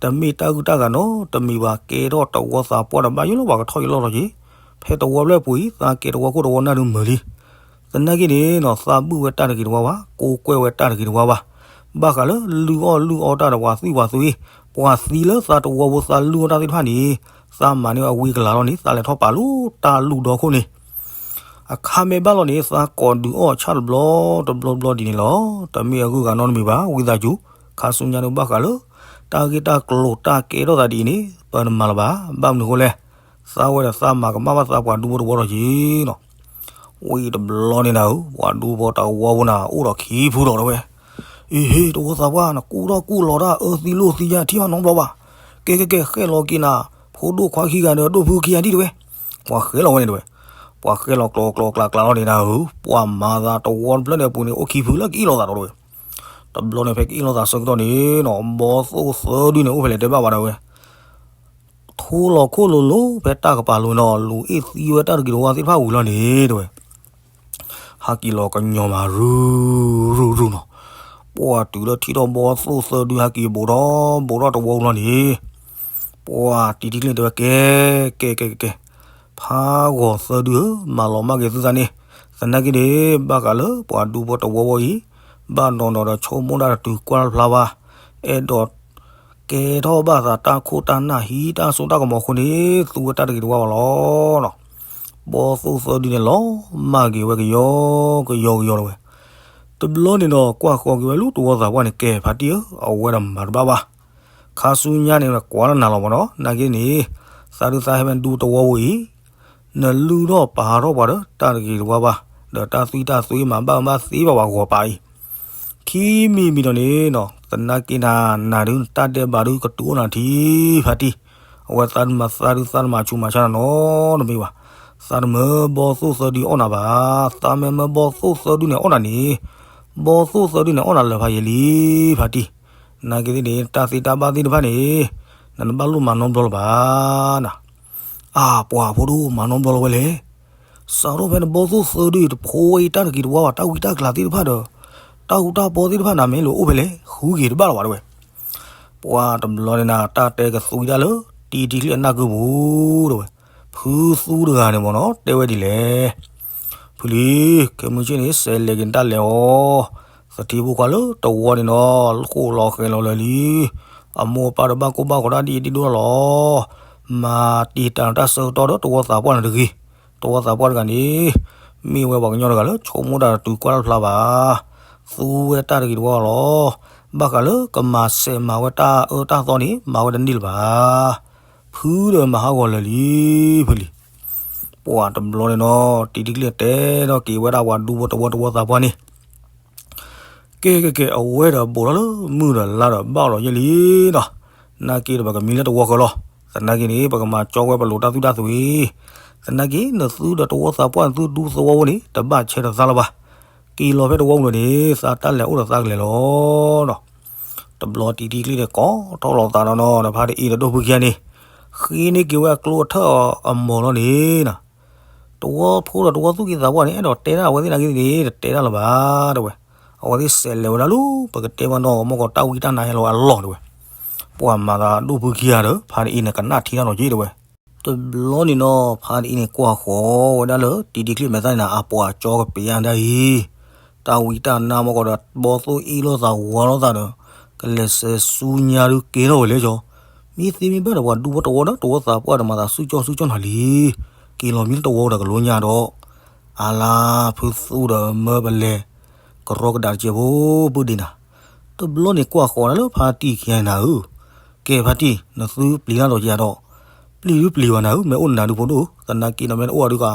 တမ့ၢ်တၢ်ဂုၢ်တၢ်ဂၤနီတမံၤဘၣ်, ကဲထီၣ်တဝီသးပှၢ်ဒီးဘၣ်ယိၣ်လီၤ ပှၤကထီၣ်ယိၣ်လီၤထီၣ်က့ၤ. ဖဲတဝီဖျၢၣ်ပူၤအံၤ သးကဲတဝီခိၣ်တဝီနၢ်ဒုးမုာ်လံ. သနာ်က့န့ၣ်နီၤ သးဘုၣ်ဝဲတၢ်တဂ့ၤတဝါဘၣ်, ကိးကွဲၢ်ဝဲတၢ်တဂ့ၤတဝါဘၣ်. ဘၣ်ဃးလၢလုၢ်အီၣ်လုၢ်အီတၢ်ဒီးပှၤသွံၣ်ပှၤသွံၣ်, ပှၤသံလၢသးတဝီဖိသးလုၢ်အီၣ်တၢ်သ့ၣ်တဖၣ်န့ၣ် သးမၤန့ၢ်အဝံကလၤလီၤန့ၣ် သးလဲၤထီၣ်ပာ်လၢတၢ်လုၢ်ဒီခိၣ်န့ၣ် အခါမ့ၢ်ဘၣ်လီၤန့ၣ် သးကိးဒုးအီၣ်ဆၣ်တဘျီတဘျီဘျီဒ်န့ၣ်လီၤ. တမ့ၢ်အဂုၤအဂၤနီတမံၤဘၣ်. ဝံသးစူၤ ခါဆူညါဒုးဘၣ်ဃးလၢ တၢ်ဂ့ၢ်တၢ်ကျိၤတၢ်ကဲထီၣ်သးဒ်အံၤန့ၣ် ပနမၤလၢၤဘၣ်. ဘၣ်မနုၤအဃိလဲၣ်, သးဝဲဒီးသးမၤကမၣ်ဘၣ်သးပှၤဒူဖိတဝီလီၤက့ၤနီၤ. ဝံၤတဘျီန့ၣ်နၤဧၢ, ပှၤဒူဖိတဝီဖိနၤ အိၣ်ဒီးခံဖုဒီးတဲဝဲ, အ့ဟ့ တဝီသးပှၢ် နကူၣ်ထီၣ်ကူၣ်လီၤတၢ်အၢသံလိာ်သံယါထံၣ်အီၤနီတဘျီဘၣ်. ကဲကဲကဲ ဃဲလီၤက့ၤနၤ ဖိဒိၣ်ခွါခံဂၤဒီးဒိၣ်ဖုခံဂၤဒ်တဲဝဲ. ပှၤဃဲလီၤဝဲန့ၣ်တဲဝဲ. ပှၤဃဲလီၤကျိၤကျိၤကျါကျါလီၤန့ၣ်နၤဧၢ, ပှၤမၤသးတဝီတဖျၢၣ်န့ၣ်အပူၤန့ၣ် အိၣ်ခံဖုလၢကအ့ၣ်လိာ်သးဒီးတဲဝဲ. တဘျီန့ၣ်ဖဲကအ့ၣ်လိာ်သးဆၢကတီၢ်န့ၣ်နီၤ ဘီသိၣ်သၢဒုန့ၣ် အိၣ်ဖဲလဲၣ်တဲဘၣ်ဝဲဒၣ်ဝဲ ထိလီၤခိၣ်လိၤလိၤ ဖဲတၢ်ကပၤလိၤနီၤ လူၤအ့ၣ်သံဝဲတၢ်တဂ့ၤတဝါသ့ၣ်တဖၣ်ဝံၤလီၤန့ၣ်တဲဝဲ. ဟးက့ၤလီၤကညီၤမး ရုၢ်ရုၢ်ရုၢ်နီၤ. ပှၤတုၤလၢထံၣ်ထီၣ်ဘီသိၣ်သၢဒုဟးက့ၤဘူးထီၣ်ဘူးထီၣ်တဝီလီၤန့ၣ်, ပှၤတံၤထံချ့တဲဝဲ ကဲ ကဲ ကဲ ကဲ ဖးဂီၤသၢဒုဧၢ, မၤလီၤမၢ်က့ၤသုသးန့ၣ်, သနာ်က့န့ၣ် ဘၣ်ဃးလၢပှၤဒူဖိတဝီဝီအံၤ, ဘၣ်နီၢ်နီၢ်ဒီးဆိကမိၣ်ဒၣ်တတုၤကွၢ်တဖျါဘၣ်, အဲၣ်ဒိး ကဲထီၣ်ဘၣ်သးတၢ်ခိၣ်တၢ်နၢ်ဟံးတၢ်စိတၢ်ကမီၤအဃိန့ၣ် သူဝဲတၢ်တဂ့ၤတဝါဘၣ်လီၤနီၤ. ဘီသိၣ်သၢဒုန့ၣ်လီၤမၢ်က့ၤဝဲကယီကယီကယီလီၤဝဲ. တဘျီန့ၣ်ဒီး ကွၢ်ဃီၤက့ၤဝဲလၢတဝီသးပှၢ်န့ၣ် ကဲ ဖါတံၢ်ဧၢ, အဝဲဒၣ်မၤတဘၣ်ဘၣ်. ခါဆူညါန့ၣ် ကွၢ်လၢနၤလီၤမးနီၤ, နာ်က့န့ၣ် သးဒုးသးဟဲမ့ၢ်ဒူတဝီဝီအံၤ နလုၢ်ထီၣ်ပာ်ထီၣ်ပှၤဒီးတၢ်တဂ့ၤတဝါဘၣ်, ဒီးတၢ်သွံၣ်တၢ်သွံၣ်မၤဘၣ်မၤသ့ဘၣ်ပှၤဂီၤပာ်အံၤ, ခံမံၤမံၤဒီးန့ၣ်နီၤ, သနာ်က့နၤ နၤဒုးနတၢ်ဒဲးဘးဒုးကတုၤအိၣ်နၤထံဖါတံၢ်, အဝဲသးဒုးမၤသးဒုးသးတမၤဆူးမၤဆါနၤနီတမံၤဘၣ်. သးတမၢဘီသိၣ်သၢဒုအီၣ်နၤဘၣ်, သးမ့ၢ်မၢဘီသိၣ်သၢဒုန့ၣ်အီၣ်နၤန့ၣ်, ဘီသိၣ်သၢဒုန့ၣ်အီၣ်နၤလၢာ်ဖးယံာ်လံဖါတံၢ်. နာ်က့သ့ၣ်န့ၣ် တၢ်သ့တၢ်ဘၣ်သ့ၣ်တဖၣ်န့ၣ် နတဘၣ်လိၣ်မၤနီတဘျီလၢၤဘၣ်နၤ. အၢ ပှၤဖိဒိၣ် မၤနီတဘျီလၢၤဝဲလဲၣ်. စးထီၣ်ဖဲနဘီၣ်သိၣ်သၢဒုတဖိဝဲအံၤ တၢ်တဂ့ၤတဝါဘၣ် တၢ်ဝံတၢ်ကျးသ့ၣ်တဖၣ်ဒီး တၢ်ဃူတၢ်ဖိးသ့ၣ်တဖၣ်န့ၣ် မ့ၢ်လိာ်အိၣ်ဖဲလဲၣ် ဃုက့ၤတဘၣ်လၢၤဘၣ်တဲဝဲ. ပှၤတဘျီန့ၣ်နၤ တၢ်တဲကသွံတၢ်လၢ တံၤတံၤချံအနၢ်ကုပူၤတဲဝဲ. ဖုသူတဂၤန့ၣ်မ့ၢ်နီၤ တဲဝဲဒ်လဲၣ်. ဖုလံၤ ခဲမုၢ်ဆ့ၣ်န့ၣ် စဲးလဲၤက့ၤနတၢ်လဲၤအီၤ, သထံဖိခွါလၢတဝီန့ၣ်နီၤ ဃိၣ်လီၤဃဲၤလီၤလၢာ်လံ. အမိၢ်အပၢ်ဒီးဘၣ်ကိၢ်ဘၣ်ဂီၤတၢ်ဒ်အံၤဒ်ဒိၣ်လီၤ. မၤတံာ်တာ်တၢ်ဆၢကတီၢ်ဒီးတဝီသးပှၢ်န့ၣ်တဂ့ၤ. တဝီသးပှၢ်တဂၤန့ၣ် မ့ၢ်ဝဲပှၤကညီတဂၤလၢဆိကမိၣ်တၢ်တတုၤကွၢ်တဖျါဘၣ်. သူဝဲတၢ်တဂ့ၤတဝါလီၤ. ဘၣ်ဃးလၢကမၤစဲးမၤဝဲတၢ်အၢတၢ်သီန့ၣ် မၤဝဲတန့ၢ်လၢၤဘၣ်. ဖုဒီးမၤဟးဂီၤလၢာ်လံ ဖုလံၤ. ပှၤတဘျီန့ၣ်နီၤ တံၤတံၤကျံၢ်တဲထီၣ်က့ၤဝဲဒၣ်ပှၤဒူဖိတဝီတဝီသးပှၢ်န့ၣ် ကဲကဲကဲ အဝဲဒီးဘူးထီၣ်လၢမုၢ်ဒီးလါဒီးဘၣ်လီၤယဲၢ်လံနီၤ. သနာ်က့ဒီးပကမံလၢတဝီဃၢၤလီၤ. သနာ်က့န့ၣ် ပကမၤကၠီဝဲပလိာ်တၢ်သူၣ်တၢ်သွံၣ်. သနာ်က့ နသုဒီးတဝီသးပှၢ် နသုဒူသဝီဖိန့ၣ် တဘၣ်ဆဲးဒီးသးလၢၤဘၣ်. က့ၤလီၤဖဲတဝီပူၤန့ၣ် သးတၢ်လဲၤအိၣ်ဒီးသးကလဲၤလီၤနီၤ. တဘျီတံၤတံၤကျံၢ်န့ၣ် ကိးထီၣ်လီၤသးဒီးနီၤ ဒီးဖါတအ့ဒီးဒိၣ်ဖုခံဂၤန့ၣ် ဃ့န့ၢ်က့ၤဝဲအကျိအထၢၣ်အမီၤလီၤန့ၣ်နီၤ. တဝီဖိဒီးတဝီသူၣ်က့သးပှၢ်န့ၣ် အဲၣ်ဒိးတဲဒၣ်အဝဲသ့ၣ်နာ်က့န့ၣ် တတဲဒၣ်လၢၤဘၣ်တဲဝဲ. အဝဲသ့ၣ်စဲးလဲၤဝဲဒၣ်လၢ ပကတဲမနီၤ မ့ၢ်ကီးတၢ်ဝံတၢ်နါဟဲလီၤအလီၢ်တဲဝဲ. ပှၤမၤသးဒိၣ်ဖုခံဂၤဒီး ဖါတအ့န့ၣ် ကနၣ်ထံတၢ်နီၤက့တဲဝဲ. တဘျီန့ၣ်နီၤ ဖါတအ့န့ၣ် ကွၢ်ဃီၤဝဲဒၣ်လၢ တံၤတံၤကျံၢ်မဲာ်သၣ်န့ၣ် အပှၤကၠီကပျးဒၣ်အံၤ တၢ်ဝံတၢ်နါမ့ၢ်ကီးဒီး ဘီသိၣ်အ့ၣ်လိာ်သးဝါလိာ်သးဒီး ကလဲၤစဲးဆူညါဒုးကဲထီၣ်ဝဲလဲၣ်ကီး. မ့ၢ်သ့မ့ၢ်ဘၣ်ဒီး ပှၤဒူဖိတဝီဒီး တဝီသးပှၢ်ဒီးမၤသးဆူၣ်ကၠီဆူၣ်ကၠီနၤလံ. က့ၤလီၤမံလၢတဝီဒီးကလိညါဒီး အလါ ဖုသူဒီးမၢပလဲၤ ကရီကဒါတစဲးဖိ ပုၢ်ဒ့နၤ. တဘျီန့ၣ်ကွၢ်ဃီၤဒၣ်လၢဖါတံၢ်ခံဂၤန့ၣ်နၤဧၢ, ကဲဖါတံၢ် နသုပျံၤတၢ်ဒီးကယၤဒီး, ပျံၤဒုပျံၤဘၣ်နၤဧၢ, မ့ၢ်အိၣ်နနၤဒုဖိဒိၣ်, သနာ်က့ဒီးမ့ၢ်နအိၣ်အဒုကါ,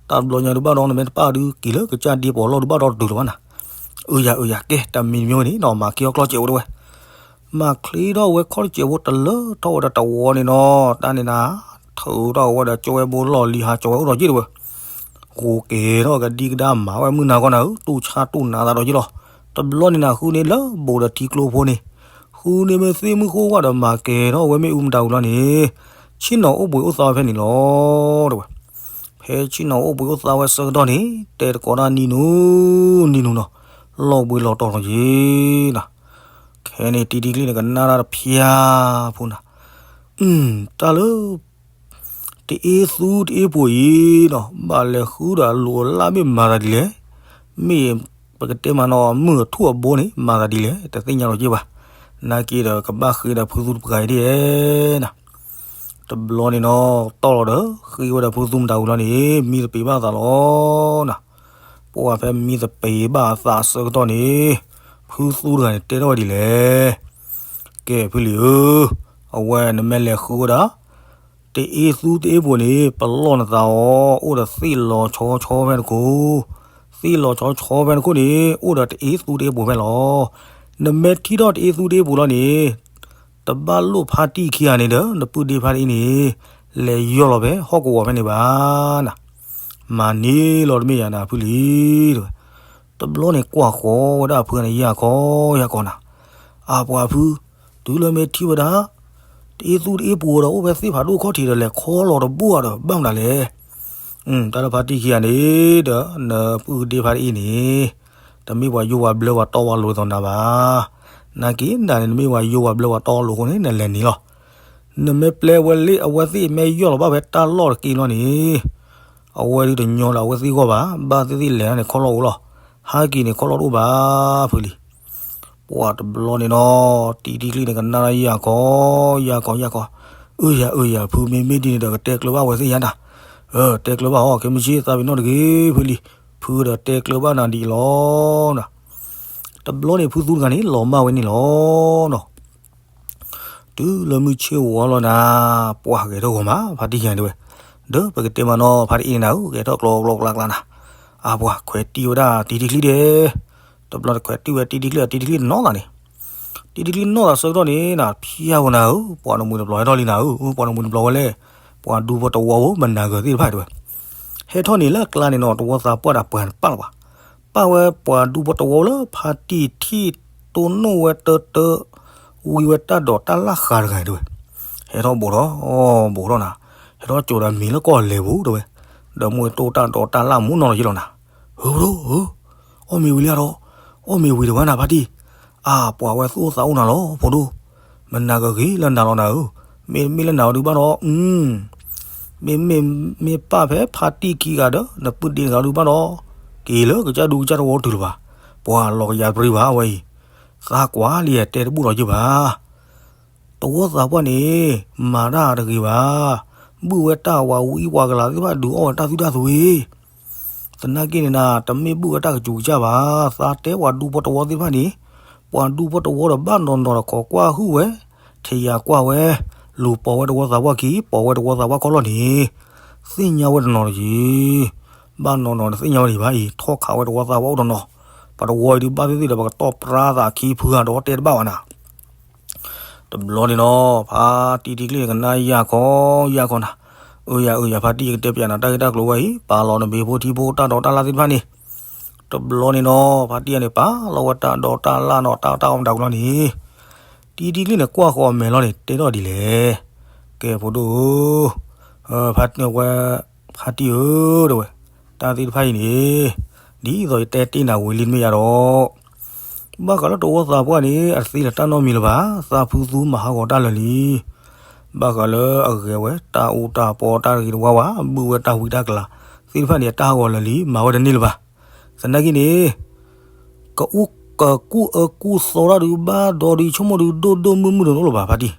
တၢ်တဘျီညါဒုးဘၣ်ဒီး နမ့ၢ်တပၣ်ဒုက့ၤလၢကစၢ်ဒ့ပီးလီၢ်ဒုးဘၣ်ဒီးတတုၤလၢၤဘၣ်နၤ. အၢယၤအၢယၤ ကဲတမံၤမ့ၢ်ဝဲန့ၣ်နီၤ မၤချ့ထီၣ်ကျီၢ်စဲးဖိတဲဝဲ မၤချ့ထီၣ်ဝဲကျီၢ်စဲးဖိတလၢထီၣ်ဝဲဒီးတဝီန့ၣ်နီၤ, တၢ်န့ၣ်နၤ, ထုးထီၣ်ဝဲဒီးကၠီဝဲဘိလီၢ်လံၤဟးကၠီဝဲအိၣ်ဒီးက့တဲဝဲ, ဃိက့ၤထီၣ်ကဒံကဒါမၤဝဲမုၢ်နၤခီနၤဧၢ, တူၢ်ဆါတူၢ်နးသးဒီးက့လီၤ. တဘျီန့ၣ်နၤ ဃုန့ၢ်လၢဘူးဒီးထံကျိဖိန့ၣ်, ဃုန့ၢ်မ့ၢ်သ့ၣ်မုၢ်ဃိဝဲဒီးမၤကဲၤထီၣ်ဝဲမ့ၣ်အူမတၤအူလီၤန့ၣ်, ဆ့ၣ်နီၤအိၣ်ဘှံးအိၣ်သါဝဲဖဲန့ၣ်လီၤ တဲဝဲ. ဖဲဆ့ၣ်နီၤအိၣ်ဘှံးအိၣ်သါဝဲဆၢကတီၢ်န့ၣ် တဲတကိးတၢ်နံၤနူနံၤနူနီၤ, လီၤဘှံးလီၤတီၤလီၤက့ၤနၤ. ခဲန့ၣ်တံၤတံၤကျံၢ်န့ၣ်ကနၣ်တၢ်တဖျါဖိနၤ, တၢ်လၢ တအ့သူတအ့ပှိၤအံၤနီၤ, ဘၣ်လဲၤဃုဒီးအလိၤအလၢ်မ့ၢ်မၤသးဒ်လဲၣ်, မ့ၢ်ပကတဲမးနီၤ မုၢ်အထူၣ်အဘိန့ၣ် မၤသးဒ်လဲၣ် တသ့ၣ်ညါလီၤက့ဘၣ်. နာ်က့ဒီးကဘၣ်ဃ့ဒီးဖုသူတပှၤအံၤဒ်လဲၣ်နၤ. တဘျီန့ၣ်နီၤ တီၢ်လီၤဒီး ဃ့ဝဲဒီးဖုသူမတၤဝံၤလီၤန့ၣ် မံသပ့ၤဘၣ်သးလီၤနၤ. ပှၤဖဲမံသပ့ၤဘၣ်အသးအဆၢကတီၢ်န့ၣ် ဖုသူတဂၤန့ၣ် တဲထီၣ်ဝဲဒ်လဲၣ်. ကဲဖုလံၤဧၢ, အဝဲနမ့ၢ်လဲၤဃုဝဲဒၣ် တအ့သူတအ့ပှိၤန့ၣ် ပလီၢ်နသးအီၤ အိၣ်ဒီးသ့ၣ်လီၤဆီဆီဖဲနခိၣ်, သ့ၣ်လီၤဆီဆီဖဲနခိၣ်န့ၣ် အိၣ်ဒီးတအ့သူတအ့ပှိၤဖဲလီၤ. နမ့ၢ်ထံၣ်ထီၣ်တအ့သူတအ့ပှိၤလီၤန့ၣ် တဘၣ်လိၣ်ဖါတံၢ်ခံဂၤန့ၣ်ဒီး နပုၢ်ဒ့ဖါတအ့န့ၣ် လဲၤယီၢ်လီၤဖဲဟီၣ်ကဝီၤဖဲန့ၣ်ဘၣ်နၤ. မၤန့ၢ်လီၤတမ့ၢ်ယၤနၤဖုလံၤ တဲဝဲ. တဘျီန့ၣ်ကွၢ်ဃီၤဝဲဒၣ်အဖုန့ၣ် ယၢ်ခီယၢ်ခီနၤ, အပှၤဖု, တုၤလၢမ့ၢ်ထံၣ်ဝဲဒၣ် တအ့သူတအ့ပှိၤဒီး အိၣ်ဖဲသ့ၣ်ဖးဒိၣ်ခီၣ်ထံးဒီး လဲၤခီလီၤတဘိၣ်ဒီး ဘၣ်မနုၤလဲၣ်. တၢ်လၢဖါတံၢ်ခံဂၤန့ၣ်ဒီး နပုၢ်ဒ့ဖါတအ့န့ၣ် တမ့ၢ်ပှၤယိၣ်ပှၤဘျၢပှၤတီပှၤလိၤဒ်သိးနၤဘၣ်. နာ်က့နၤန့ၣ် နမ့ၢ်ပှၤယိၣ်ပှၤဘျၢပှၤတီလိၤအဃိန့ၣ် နလဲၤန့ၣ်လီၤ. နမ့ၢ်ပျဲဝဲလၢအဝဲသ့ၣ်မ့ၢ်ယီၢ်လီၤဘၣ်ဖဲတၢ်လီၢ်တက့ၢ်လီၤန့ၣ် အဝဲဒုးတညီလၢအဝဲသ့ၣ်ဂီၢ်ဘၣ်, ဘၣ်သ့ၣ်သ့ၣ်လဲၤန့ၣ်ခီလီၢ်အိၣ်လီၤ. ဟဲက့ၤန့ၣ်ခီလီၢ်တအိၣ်ဘၣ်ဖုလံၤ. ပှၤတဘျီန့ၣ်နီၤ တံၤတံၤကျံၢ်န့ၣ် ကနၣ်ယၢ်ခီ, ယၢ်ခီ ယၢ်ခီ, အၢယၤ အၢယၤ ဖုမ့မ့ၢ်ဒ်န့ၣ်ဒီး ကတဲကျၢၤဘၣ်ဝဲသ့ၣ်ညါနၤ. တဲကျၢၤဘၣ်အီၤ ခဲမုၢ်ဆ့ၣ်သးပ့ၤနီၣ်တဂ့ၤ ဖုလံၤ, ဖုဒီးတဲကျၢၤဘၣ်နၤဒ်အံၤလီၤ. တဘျီန့ၣ်ဖုသူတဂၤန့ၣ် လီၤမၢ်ဝဲန့ၣ်လီၤ. တုၤလၢမုၢ်ဆ့ၣ်ဝီၤလီၤနၤ, ပှၤဂဲၤထီၣ်ဂီၤမး ဖါတံၢ်ခံဂၤတဲဝဲ, ဒီးပကတဲမးနီၤ ဖါတအ့န့ၣ်နၤဧၢ ဂဲၤထီၣ်ကျီကျီကျါကျါနၤ. အပှၤခွဲးတံၢ်ဝဲဒၣ်တံၤတံၤကျံၢ်ဒဲး, တဘျီတခွဲးတံၢ်ဝဲတံၤတံၤကျံၢ် တံၤတံၤကျံၢ်နီၢ်သးန့ၣ်, တံၤတံၤကျံၢ်နီၢ်သးဆၢကတီၢ်န့ၣ် နဖျါဧိၤနၤဧၢ, ပှၤနမှံၤတဘျီဟဲထီၣ်လံနၤဧၢ, ပှၤနမှံၤတဘျီဝဲလဲၣ်, ပှၤဒူဖိတဝီဧိၤ မနၤဂၤသ့ၣ်တဖၣ်တဲဝဲ, ဟဲထီၣ်န့ၣ်လၢအကျါန့ၣ်နီၤ တဝီသးပှၢ်ဒီးပှၤတပၣ်လၢၤဘၣ်. ပၣ်ဝဲပှၤဒူဖိတဝီလၢဖါတံၢ်ထံၣ်တိၢ်နီၣ်ဝဲတၢတၢ ဝံဝဲတၢ်ဒိးတၢ်လၣ်ဃာ်တဂၤတဲဝဲ, ဟဲထီၣ်ဘူးထီၣ်, ဘူးထီၣ်နၤ, ဟဲထီၣ်ကၠိဒီးမ့ၤလၢကီၢ်လဲၤပူၤတဲဝဲ, ဒီးမ့ၢ်တိၢ်တၢ်ဒိးတၢ်လၣ်မူနီၢ်လီၤယ့လီၤနၤ, ဟၢဖဒိၣ်ဧၢ, အီၣ်မ့ၤဝံၤလံဒီး, အီၣ်မ့ၤဝံၤတဝဲနၤဖါတံၢ်, အါပှၤဝဲသူၣ်အိၣ်သးအိၣ်နၤလီၤ ဖိဒိၣ်, မနၤကဂ့ၤလၢနၤလီၤနၤဧၢ, မ့မ့ၢ်လၢနၤဒုးဘၣ်ဒီး မ့မ့ၢ်မ့ၢ်ပၢ်ဖဲဖါတံၢ်ခံဂၤဒီး နပုၢ်ဒ့တဂၤဒုးဘၣ်ဒီး, က့ၤလၢကစၢ်ဒူကစၢ်တဝီတုၤလၢၤဘၣ်, ပှၤလီၤကယၤတပရံဘၣ်ဝဲအံၤ, သးကွၢ်လံတဲတဘူၣ်ဒီးယဘၣ် တဝီသးပှၢ်န့ၣ်, မၤတၢ်တဂ့ၤဘၣ်, ဘုၣ်ဝဲတၢ်ဝၤဝံပှၤကလၤသ့ၣ်တဖၣ်ဒုးအီၣ်ဝဲတၢ်သွံၣ်တၢ်သွံၣ်, သနာ်က့န့ၣ်နၤ တမ့ၢ်ဘုၣ်ဝဲတၢ်ကစူၤကစၢ်ဘၣ်, သးတဲပှၤဒူဖိတဝီသ့ၣ်တဖၣ်န့ၣ်, ပှၤဒူဖိတဝီဒီးဘၣ်နီၢ်နီၢ်ဒီးခိးကွၢ်ဟုၣ်ဝဲ, ထံၣ်ယၤကွၢ်ဝဲ, လူၤပိာ်ဝဲတဝီသးပှၢ်ခံ ပိာ်ဝဲတဝီသးပှၢ်ခီၣ်လီၢ်န့ၣ်, သ့ၣ်ညါဝဲတနီၤတယံၤ, ဘၣ်နီၢ်နီၢ်န့ၣ်သ့ၣ်ညါဝဲတယံၤဘၣ်အံၤ ထီၣ်ခးဝဲတဝီသးပှၢ်အိၣ်တနီၤ, ပှၤတဝီအံၤဒုးဘၣ်သ့ၣ်သ့ၣ်ဒီး ပကတီၢ်ပြါသးခံဖုဂၤဒီးတဲတဘၣ်ဘၣ်နၤ တဘျီန့ၣ်နီၤ ဖါတံၢ်ထံချ့ကနၣ်ယၢ်ခီယၢ်ခီနၤ, အၢယၤအၢယၤ ဖါတံၢ်ကတဲပၠးနၤတၢ်ဂ့ၢ်တၢ်ကျိၤဝဲအံၤ ပာ်လီၤနဘ့ဖိထံဖိတၢ်ဒိးတၢ်လၣ်သ့ၣ်တဖၣ်န့ၣ်, တဘျီန့ၣ်နီၤ ဖါတံၢ်န့ၣ် ပာ်လီၤဝဲတၢ်ဒိးတၢ်လၣ်နီၤ တၢ်တၢ်အီၣ်မတၤကျိၤန့ၣ်, တံၢ်ထံချ့န့ၣ် ကွၢ်ဃီၤအမဲာ်လီၤန့ၣ် တဲထီၣ်ဒ်လဲၣ်, ကဲဖိဒိၣ်ဧၢ, ဖါတံၢ်ဧၢ တဲဝဲ, တၢ်သ့ၣ်တဖၣ်အံၤန့ၣ်, ဒ်သိးယတဲတ့ၢ်နၤဝံၤလံတမ့ၢ်ယါဒီး ဘၣ်ဃးလၢတဝီသးပှၢ်န့ၣ် အတသ့လၢၤတၢ်နီတမံၤလၢၤဘၣ်, သးဖုသူမၤဟးဂီၤတၢ်လၢာ်လံ, ဘၣ်ဃးလၢအဂဲၤဝဲတၢ်အူတၢ်ပီတၢ်တဂ့ၤတဝါဝါ ဘုၣ်ဝဲတၢ်ဝံတၢ်ကလၤသ့ၣ်တဖၣ်န့ၣ် အတၢ်ဟးဂီၤလၢာ်လံ မၤဝဲတန့ၢ်လၢၤဘၣ်, သနာ်က့န့ၣ် ကကူၣ်အၢကူၣ်သီတၢ်ဒုးဘၣ်ဒီးဒုးဆိကမိၣ်ဒုးဒိၣ်ဒိၣ်မုၢ်မုၢ်တအိၣ်လၢၤဘၣ်ဖါတံၢ်,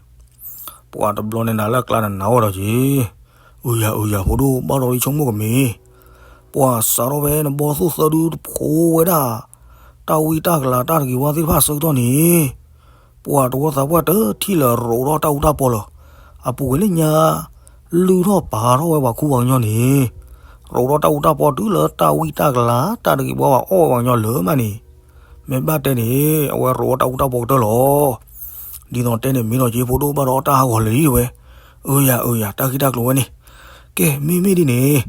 ပှၤတဘျီန့ၣ်နၤလၢအကျါန့ၣ်နၤအီၣ်ဒီးက့ၤ, အုယၤအုယၤဖိဒိၣ် ဘၣ်ဒီးဒုးဆိကမိၣ်ကမ့ၢ် ပှၤစးထီၣ်ဖဲနဘီသိၣ်သၢဒုတဖိဝဲဒၣ်, တၢ်ဝံတၢ်ကလၤတၢ်တဂ့ၤဝါသ့ၣ်တဖၣ်ဆၢကတီၢ်န့ၣ်, ပှၤတဝီသးပှၢ်တထံၣ်လၢၤရိးထီၣ်တၢ်အူတၢ်ပီလၢၤ, အပူၤကွံာ်လၢညါ, လုၢ်ထီၣ်ပာ်ထီၣ်ဝဲပှၤခူပှၤကညီန့ၣ်, ရိးထီၣ်တၢ်အူတၢ်ပီတုၤလၢတၢ်ဝံတၢ်ကလၤ တၢ်တဂ့ၤဝါဘၣ်အီၣ်ဝဲပှၤကညီလၢာ်မးန့ၣ်, မ့ၢ်ဘၣ်တဲန့ၣ် အဝဲရိးထီၣ်တၢ်အူတၢ်ပီကတၢၢ်လီၤ. ဒ်သိးတဲန့ၣ်မ့ၢ်ဒီးက့ၤဖိဒိၣ်ဘၣ်ဒီးတၢ်ဟးဂီၤလၢာ်လံဝဲ, အုယၤအုယၤ တၢ်ဂ့ၢ်တၢ်ကျိၤဝဲန့ၣ်, ကဲမ့မ့ၢ်ဒ်န့ၣ်,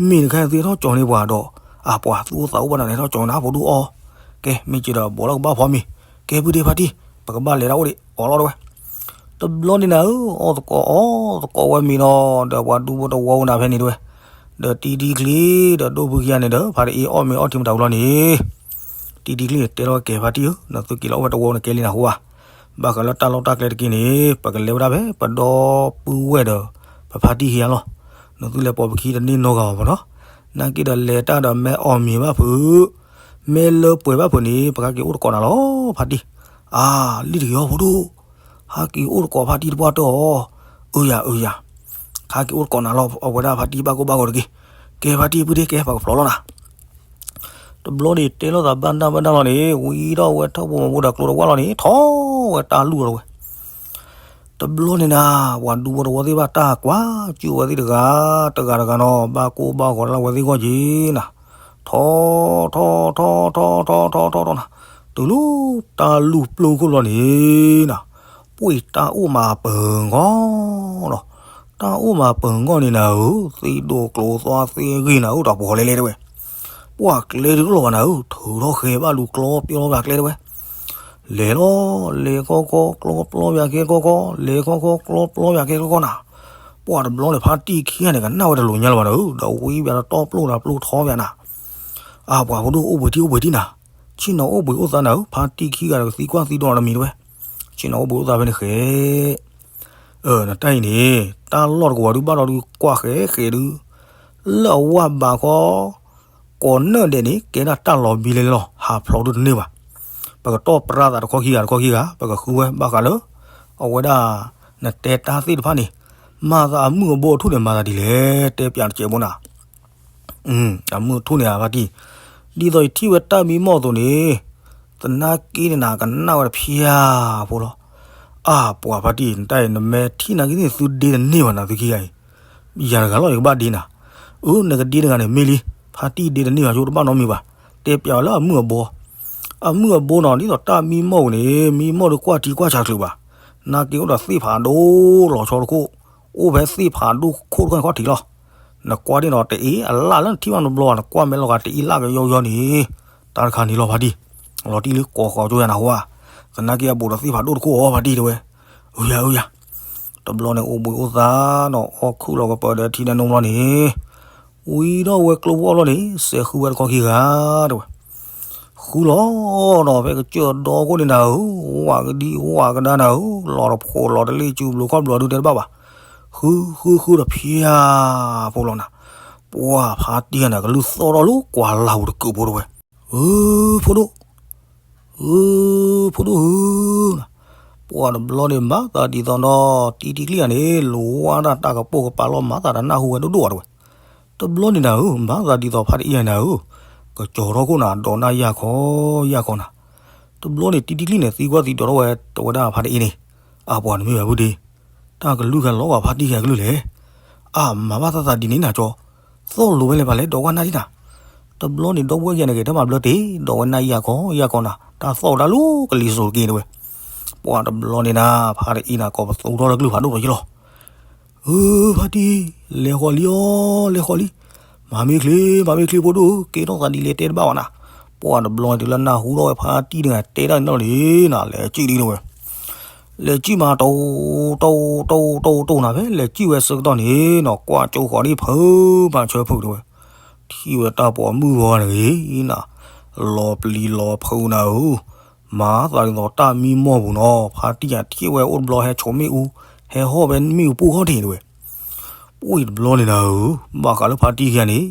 မ့ၢ်တခါသုဟဲထီၣ်ကၠီၤန့ၢ်ပှၤဒီး, အပှၤသူၣ်အိၣ်သးအိၣ်ဘၣ်နၤန့ၣ် ဟဲထီၣ်ကၠီၤနၤဖိဒိၣ်အီၤ, ကဲမ့ၢ်က့ၤဒီးဘီလၢကဘၣ်ဖီမ့ၤ, ကဲပုၢ်ဒ့ဖါတံၢ် ပကဘၣ်လဲၤဒၣ်အိၣ်ဒံးအီၤလီၤတဲဝဲ, တဘျီန့ၣ်နၤဧၢ အီၣ်သကိးအီၣ်သကိးဝဲမ့ၤဒီး ဒီးပှၤဒူဖိတဝီဝဲနၤဖဲန့ၣ်တဲဝဲ, ဒီးတံၢ်ထံချ့ ဒီးဒိၣ်ဖုခံဂၤန့ၣ်ဒီး ဖါတအ့ၣ်အီၣ်မ့ၤအီထံမတၤဝံၤလီၤန့ၣ်, တံၢ်ထံချ့န့ၣ် တဲထီၣ်ကဲဖါတံၢ်ဧၢ နသုက့ၤလီၤအိၣ်ဝဲတဝီန့ၣ်ကဲလံနၢ်ဟူဧါ, ဘၣ်ဃးလၢတၢ်လီၢ်တၢ်ကျဲတက့ၢ်န့ၣ် ပကလဲၤဝဲဒၣ်ဖဲပဒီပုၢ်ဝဲၢ်ဒီး ပဖါတံၢ်ခံဂၤလီၤ, နသုလဲၤပိာ်ပခံတန့ၢ်နီတဂၤဘၣ်နီၤ, နာ်က့ဒီးလဲၤတၢ်ဒီးမ့ၢ်အီၣ်မ့ၤဘၣ်ဖုး မ့ၢ်လၢပှဲၤဘၣ်ဖုးန့ၣ် ပကဟဲက့ၤအိၣ်သကိးနၤလီၤ ဖါတံၢ်, အါ လံၣ်တဂ့ၤအီၤဖိဒိၣ်, ဟဲက့ၤအိၣ်သကိးဖါတံၢ်တပှၢ်တၢၢ်အီၤ, အုယၤအုယၤ, ဟဲက့ၤအိၣ်သကိးနၤလီၤ အဝဲဒၣ်ဖါတံၢ်ဘၣ်ကိၢ်ဘၣ်ဂီၤတက့ၢ်, ကဲဖါတံၢ်ပုၢ်ဒ့ကဲပကဖျိးလီၤနၤ တဘျီန့ၣ်တဲလိာ်သးဘၣ်ဒၣ်ဘၣ်ဒၣ်လီၤန့ၣ် ဝံထီၣ်ဝဲထီၣ်ဘိမဘိဒီးကျိတဝၢ်လီၤန့ၣ် ထီၣ်ဝဲတၢ်လူၢ်လီၤဝဲ တဘျီန့ၣ်နၤ ပှၤဒူဖိတဝီသ့ၣ်တဖၣ်တၢ်ကွၢ်ကၠူၣ်ဝဲသ့ၣ်တဂၤ တဂၤတဂၤနီၤ ဘၣ်ကိၢ်ဘၣ်ဂီၤလၢဝဲသ့ၣ်ဂီၢ်က့ၤနၤ, ထီၣ်ထီၣ်ထီၣ်ထီၣ်ထီၣ်ထီၣ်ထီၣ်ထီၣ်ထီၣ်နၤ, တုၤလၢတၢ်လူၢ်ပျိၢ်ခိၣ်ဘျီန့ၣ်နၤ, ပှ့ၤတၢ်အိၣ်မးပၢၤဂီၢ်နီၤ, တၢ်အိၣ်မးပၢၤဂီၢ်န့ၣ်နၤဧၢ, သ့ၣ်ဒိၣ်ကျိၤသွါသ့ၣ်ဂ့ၤနၤဧၢ တၢ်ပှီၤလဲလဲတဲဝဲ ပှၤကျဲဒုးတလီၤဘၣ်နၤဧၢ, ထုးထီၣ်ဃဲၤဘၣ်လူၤကျီပျီပျီကျဲတဲဝဲ, လဲၤလီၤ လဲၤခီခီကျီပျီပျီကျဲခီခီ, လဲၤခီခီကျီပျီပျီကျဲခီခီနၤ, ပှၤတဘျီန့ၣ် ဖါတံၢ်ခံဂၤန့ၣ် ကနၣ်ဝဲတလိၤညါလၢၤဘၣ်နၤဧၢ, ဒီးဝံဘၣ်ဒီးတီပျိၢ်ဒီးပျိၢ်ထီဘၣ်နၤ, အါပှၤဖိဒိၣ်အိၣ်ဘှံးထံအိၣ်ဘှံးထံနၤ, ဆ့ၣ်နီၤအိၣ်ဘှံးအိၣ်သါနၤဧၢ, ဖါတံၢ်ခံဂၤဒီးကသံကွၢ်သံဒိးနမံၤတဲဝဲ, ဆ့ၣ်နီၤအိၣ်ဘှံးအိၣ်သါဖဲန့ၣ်ဃဲ နတၢ်အံၤန့ၣ် တၢ်လီၢ်တကဝီၤဒုးဘၣ်ဒီးဒုးကွၢ်ဃဲဃဲဒုး, လၢအဝၢ်ဘးခီ ကိးနၢ်ဒဲးန့ၣ် ကဲဒၣ်တၢ်လီၤဘံလၢလီၤ ဟးဖျိးဒုတန့ၢ်ဘၣ်, ပကတီၢ်ပြါသးတခီခံဂၤတခီခံဂၤ ပကဃုဝဲဘၣ်ဃးလၢ အဝဲဒၣ် နတဲတၢ်သ့ၣ်တဖၣ်န့ၣ် မၤသးအမုၢ်အဘိအထူၣ်န့ၣ်မၤသးဒ်လဲၣ် တဲပၠးတစဲးဘိနၤ အမုၢ်ထူၣ်န့ၣ်ဧါဖါတံၢ်, ဒ်သိးယထံၣ်ဝဲတၢ်မံမီၢ်အသိးန့ၣ်, သနာ်က့န့ၣ်နၤ ကနၣ်ဝဲတဖၠၣ်ဖိလီၤ. အါပှၤဖါတံၢ် နတၢ်အံၤ နမ့ၢ်ထံၣ်နာ်က့န့ၣ် သုဒ့တန့ၢ်ဘၣ်နၤ သုခံဂၤအံၤ, ယၤတဂၤလီၤ ယကဘၣ်ဒ့နၤ, အၢ နကဒ့တဂၤန့ၣ်မ့ၢ်လံ, ဖါတံၢ်ဒ့တန့ၢ်ဘၣ် ယအိၣ်တဘၣ်နီတမံၤဘၣ်, တဲပၠးဝဲလၢအမုၢ်အဘိ အမုၢ်အဘိနီၤ ဒ်သိးတၢ်မံမီၢ်အံၤန့ၣ် မံမီၢ်ဒီးကွၢ်ထံကွၢ်ဆးချုးဘၣ်, နာ်က့အိၣ်ဒီးသ့ၣ်ဖးဒိၣ်လီၤဆီတခိၣ်, အိၣ်ဖဲသ့ၣ်ဖးဒိၣ်ခိၣ်တခီၣ်ခီၣ်ထံးလီၤ. နကွၢ်ဒ်န့ၣ်ဒီး တအ့ၣ်အလၣ်လၢနထံၣ်ဘၣ်တဘျီဘၣ်, နကွၢ်မဲာ်လီၤဂာ်တအ့ၣ်လၣ်ကယီကယီန့ၣ်, တၢ်တခါန့ၣ်လီၤဖါတံၢ်, လီၤတံၢ်လံကိးဃီကၠိယၤနၢ်ဟူဧါ, သ သနာ်က့အဘူးဒီးသ့ၣ်ဖးဒိၣ်တခိၣ်အီၤဖါတံၢ်တဲဝဲ, အုယၤ အုယၤ, တဘျီန့ၣ်အိၣ်ဘှံးအိၣ်သါနီၤ အီၣ်ခုၣ်လီၤကပၢၤဒီးထံဒဲနိဘျီန့ၣ်, ဝံၤဒီးဝဲကျိဖိအလီၢ်န့ၣ် စဲးဃုဝဲတခီခံဂၤတဲဝဲ, ဃုလီၤဒီး ဖဲကစၢၢ်ဒီခိၣ်န့ၣ်နၤဧၢ, ဝးကဒံဝးကဒါနၤဧၢ, လီၤတဖိးလီၤတလ့ၣ်စုဘျိခီၣ်ဘျိဒုတဲတဘၣ်ဘၣ်, ဃုဃုဃုဒီးဖျါဖိလီၤနၤ, ပှၢ်ဖါတံၢ်ဂၤန့ၣ် ကလုၢ်သီၣ်ထီၣ်လၢကွၢ်လၢ်ပူၤတကုးဖိတဲဝဲ, ဧၢ ဖိဒိၣ် ဧၢ ဖိဒိၣ်ဧၢ, ပှၢ်တဘျီန့ၣ် မၤသးဒ်သိးဒီး တံၤတံၤကျံၣ်ဂၤန့ၣ် လိၤဝါဒၣ်တၢ်ကပိာ်ကပၤလီၤ မၤသးတနၢ်ဟူဝဲဒိၣ်ဒိၣ်အီၤတဲဝဲ, တဘျီန့ၣ်နၤဧၢ, မၤသးဒ်သိးဖါတံၢ်ဂၤနၤဧၢ, ကကၠီၤထီၣ်ခိၣ်နၤ ဒီးနၢ်ယၢ်ခီယၢ်ခီနၤ, တဘျီန့ၣ် တံၤတံၤကျံၣ်န့ၣ် သံကွၢ်သံဒိးထီၣ်ဝဲ တဲဝဲဒၣ်ဖါတံၢ်အံၤန့ၣ်, အပှၤတမ့ၢ်ဘၣ်ဖုဒ့, တၢ်ကလုၢ်ဂၤလီၤဘၣ်ဖါတံၢ်ဂၤကလုၢ်လဲၣ်, အမၤဘၣ်သးသးဒ်န့ၣ်နၤကၠီ, သီၣ်လိၤဝဲလဲၣ်ပှၤလဲၣ် ဒီးဝဲနၢ်တံၢ်နၤ, တဘျီန့ၣ် ဒီပုၢ်ဝဲၢ်ခံဂၤန့ၣ် က့ၤတၢ်မၤဘျၢတ့ၢ် ဒီးဝဲနၢ်ယၢ်ခီယၢ်ခီနၤ, တၢ်သီၣ်ဝဲဒၣ်လၢကလံၤစိးတက့ၢ်တဲဝဲ, ပှၢ်တဘျီန့ၣ်နၤ ဖါတံၢ်အံၤနၤ ကိးပသူထီၣ်လၢကလုၢ်ဖးဒိၣ်လီၤယလီၤ ဧၢ ဖါတံၢ်, လဲၤဃီၤလံအီၤ လဲၤဃီၤလံ, မၤမ့ၢ်ချ့ မၤမ့ၢ်ချ့ဖိဒိၣ်ဧၢ, ကဲထီၣ်သးဒ်လဲၣ်တဲတဘၣ်ဘၣ်နၤ, ပှၢ်တဘျီန့ၣ် တုၤလၢနၢ်ဟူထီၣ်ဝဲဖါတံၢ်တဂၤတဲတၢ်န့ၣ်လီၤလံနၤ လဲၤစံၣ်လံတဲဝဲ, လဲၤစံၣ်မး တိၢ်တိၢ်တိၢ်တိၢ်တိၢ်နၤ ဖဲလဲၤစံၣ်ဝဲဆၢကတီၢ်န့ၣ်နီၤ ကွၢ်ကၠိဃီၤဒံးဖုးပာ်ဆၢဖုးတဲဝဲ, ထံၣ်ဝဲတၢ်ပိာ်မုၣ်ဂီၤတဂ့ၤနၤ, လီၤပျံၤလီၤဖုးနၤဧၢ, မၤသးဒ်သိးတၢ်မံမီၢ်ပူၤနီၤ, ဖါတံၢ်ယၤထံၣ်ဝဲအိၣ်တဘျီဟဲဆိးမ့ၣ်အူ, ဟဲဟီၣ်ဝဲမ့ၣ်အူပူၤခီၣ်ထံးတဲဝဲ, ပှၢ်တဘျီန့ၣ်နၤဧၢ, ဘၣ်ဃးလၢဖါတံၢ်ခံဂၤန့ၣ်,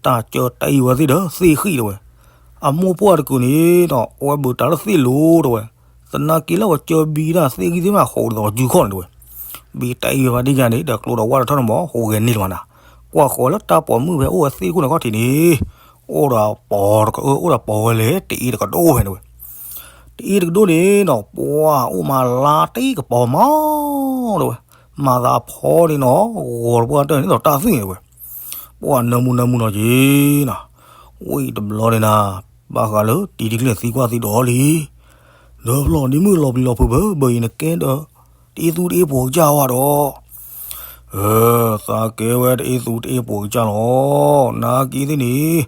တၢ်ကၢတၢ်အံၤဝဲသ့ၣ်ဒီးသ့ၣ်ဃံၣ်တဲဝဲ, အမိၢ်ပှၢ်တကုးန့ၣ်ဒီး အဝဲဘုးတၢ်လၢသ့ၣ်လိၤတဲဝဲ, သနာ်က့လၢအဝဲကၢဘံဒၣ်သ့ၣ်ဂံၢ်သ့ၣ်ဘၣ်ဃိးဒ်သိးကယူခီၣ်န့ၣ်တဲဝဲ, ဘံတၢ်အံၤဝဲဖါတံၢ်ခံဂၤန့ၣ် ဒီးကျိဒီးဝၣ်တထီၣ်န့ၣ်မ့ၢ် ဟူးဂဲၤန့ၢ်လၢၤဘၣ်နၤ, ကွၢ်ဃီၤလၢတၢ်ပိာ်မုၣ်ဖဲအိၣ်ဝဲသ့ၣ်ခိၣ်န့ၣ်ခီၣ်ထံးန့ၣ်, အိၣ်ဒီးပိာ်တကအိၣ် အိၣ်ဒီးပိာ်ဝဲလဲၣ် တအ့တကဒိၣ်ဖဲတဲဝဲ တအ့တကဒိၣ်န့ၣ်နီၤ ပှၢ်အိၣ်မးလါတအ့ကပီၤမးတဲဝဲ, မၤသးဖီန့ၣ်နီၤ ဂီၤတပှၢ်တၢၢ်န့ၣ်ဒီးတၢ်သွံၣ်န့ၣ်တဲဝဲ, ပှၢ်နၢမူနၢမူနီၤက့ၤနီၤ, ဝံၤတဘျီန့ၣ်နၤ, ဘၣ်ဃးလၢတံၤတံၤကျံၢ်န့ၣ်သံကွၢ်သံဒိးလံ, ဒီးဖျီၣ်ဒ့မုၣ်လီၤပျံၤလီၤဖုးဘၢဘၢအံၤ နကဲဒီး တအ့သူတအ့ပိာ်ကစၢ်ဝဲဒီး သးကဲဝဲတအ့သူတအ့ပိာ်ကစၢ်လီၤ. နာ်က့သ့ၣ်န့ၣ်,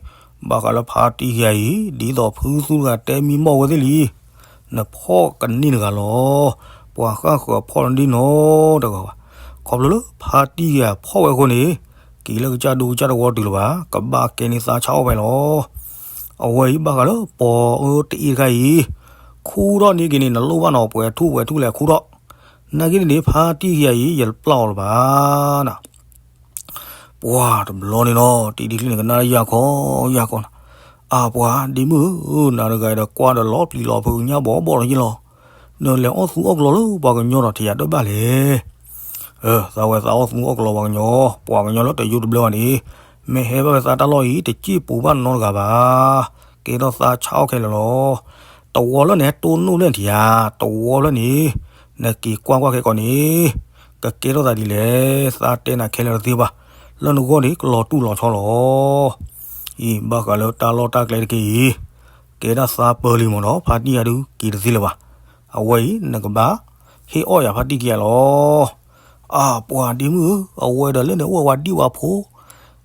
ဘၣ်ဃးလၢဖါတံၢ်ခံဂၤအံၤ, ဒ်သိးဖုသူတဂၤတဲမံမီၢ်ဝဲသ့ၣ်လံ. နဖီၣ်ကန့ၢ်တဂၤလီၤ. ပှၤဃၣ်ဃၢၤဖီၣ်တန့ၢ်နီတဂၤဘၣ်. ခီဖျိလၢဖါတံၢ်ခံဂၤဖီၣ်ဝဲအဃိန့ၣ်, က့ၤလၢကစၢ်ဒူကစၢ်တဝီတုၤလၢၤဘၣ်, ကဘၣ်ကဲန့ၢ်သးဆၣ်အီၣ်ဖဲလီၤ. အဝဲအံၤဘၣ်ဃးလၢပိာ်အၢတအ့တခါအံၤ, ခူၣ်ထီၣ်န့ၢ်က့ၤန့ၣ် နလိၣ်ဘၣ်နီၤ ပှဲၤထူၣ်ပှဲၤထူၣ်လဲၤခူၣ်ထီၣ်. နာ်က့န့ၣ်န့ၣ် ဖါတံၢ်ခံဂၤအံၤ ယပျၢ်အီၤလၢၤဘၣ်နၤ. ပှၤတဘျီန့ၣ်နီၤ တံၤတံၤကျံၢ်န့ၣ် ကနၣ်ယၢ်ခီယၢ်ခီနၤ, အါပှၤဒ့မုၣ်ဧၢ, နၤတဂၤအံၤဒီးကွၢ်ဒီးလီၤပျံၤလီၤဖုး ညၣ်ဘီဘီလီၤယ့ၣ်လီၤ. နလဲၤအီၣ်သူအီၣ်ကျီလၢပှၤကညီဒီး ထံၣ်ယၤတဘၣ်လဲၣ်. သးဝဲသးအီၣ်သူအီၣ်ကျီပှၤကညီ, ပှၤကညီလၢတယိတဘျၢဘၣ်န့ၣ်, မ့ၢ်ဟဲဘၣ်ဝဲသးတၢ်လီၢ်အံၤ တစံၣ်ပူၤဘၣ်နီတဂၤဘၣ်. ကဲထီၣ်သးဆၣ်အီၣ်ခဲလၢာ်လီၤ. တဝီလၢန့ၣ် ဟဲတိၢ်နီၣ်လၢထံၣ်ယၤ, တဝီလၢန့ၣ် နက့ၤကွၢ်ကွၢ်ခဲကိာ်န့ၣ်, ကကဲထီၣ်သးဒ်လဲၣ် သးတဲနၤခဲလၢာ်တသ့ဘၣ်. လၢနဂီၢ်န့ၣ် ကလီၤတူၢ်လီၤဆီလီၤ. အံၤဘၣ်ဃးလၢတၢ်လီၢ်တၢ်ကျဲတက့ၢ်အံၤ, ကဲဒၣ်သးပၢလံမ့ၢ်နီၤ ဖါတံၢ်ယၤဒုး က့ၤတသ့လၢၤဘၣ်. အဝဲအံၤ နကဘၣ်ဟ့ၣ်အီၣ်ယၤဖါတံၢ်ခံဂၤလီၤ. အါပှၤဒ့မုၣ်ဧၢ, အဝဲဒီးလၢန့ၣ်အိၣ်ဝဲဒံးဝဲဖိ,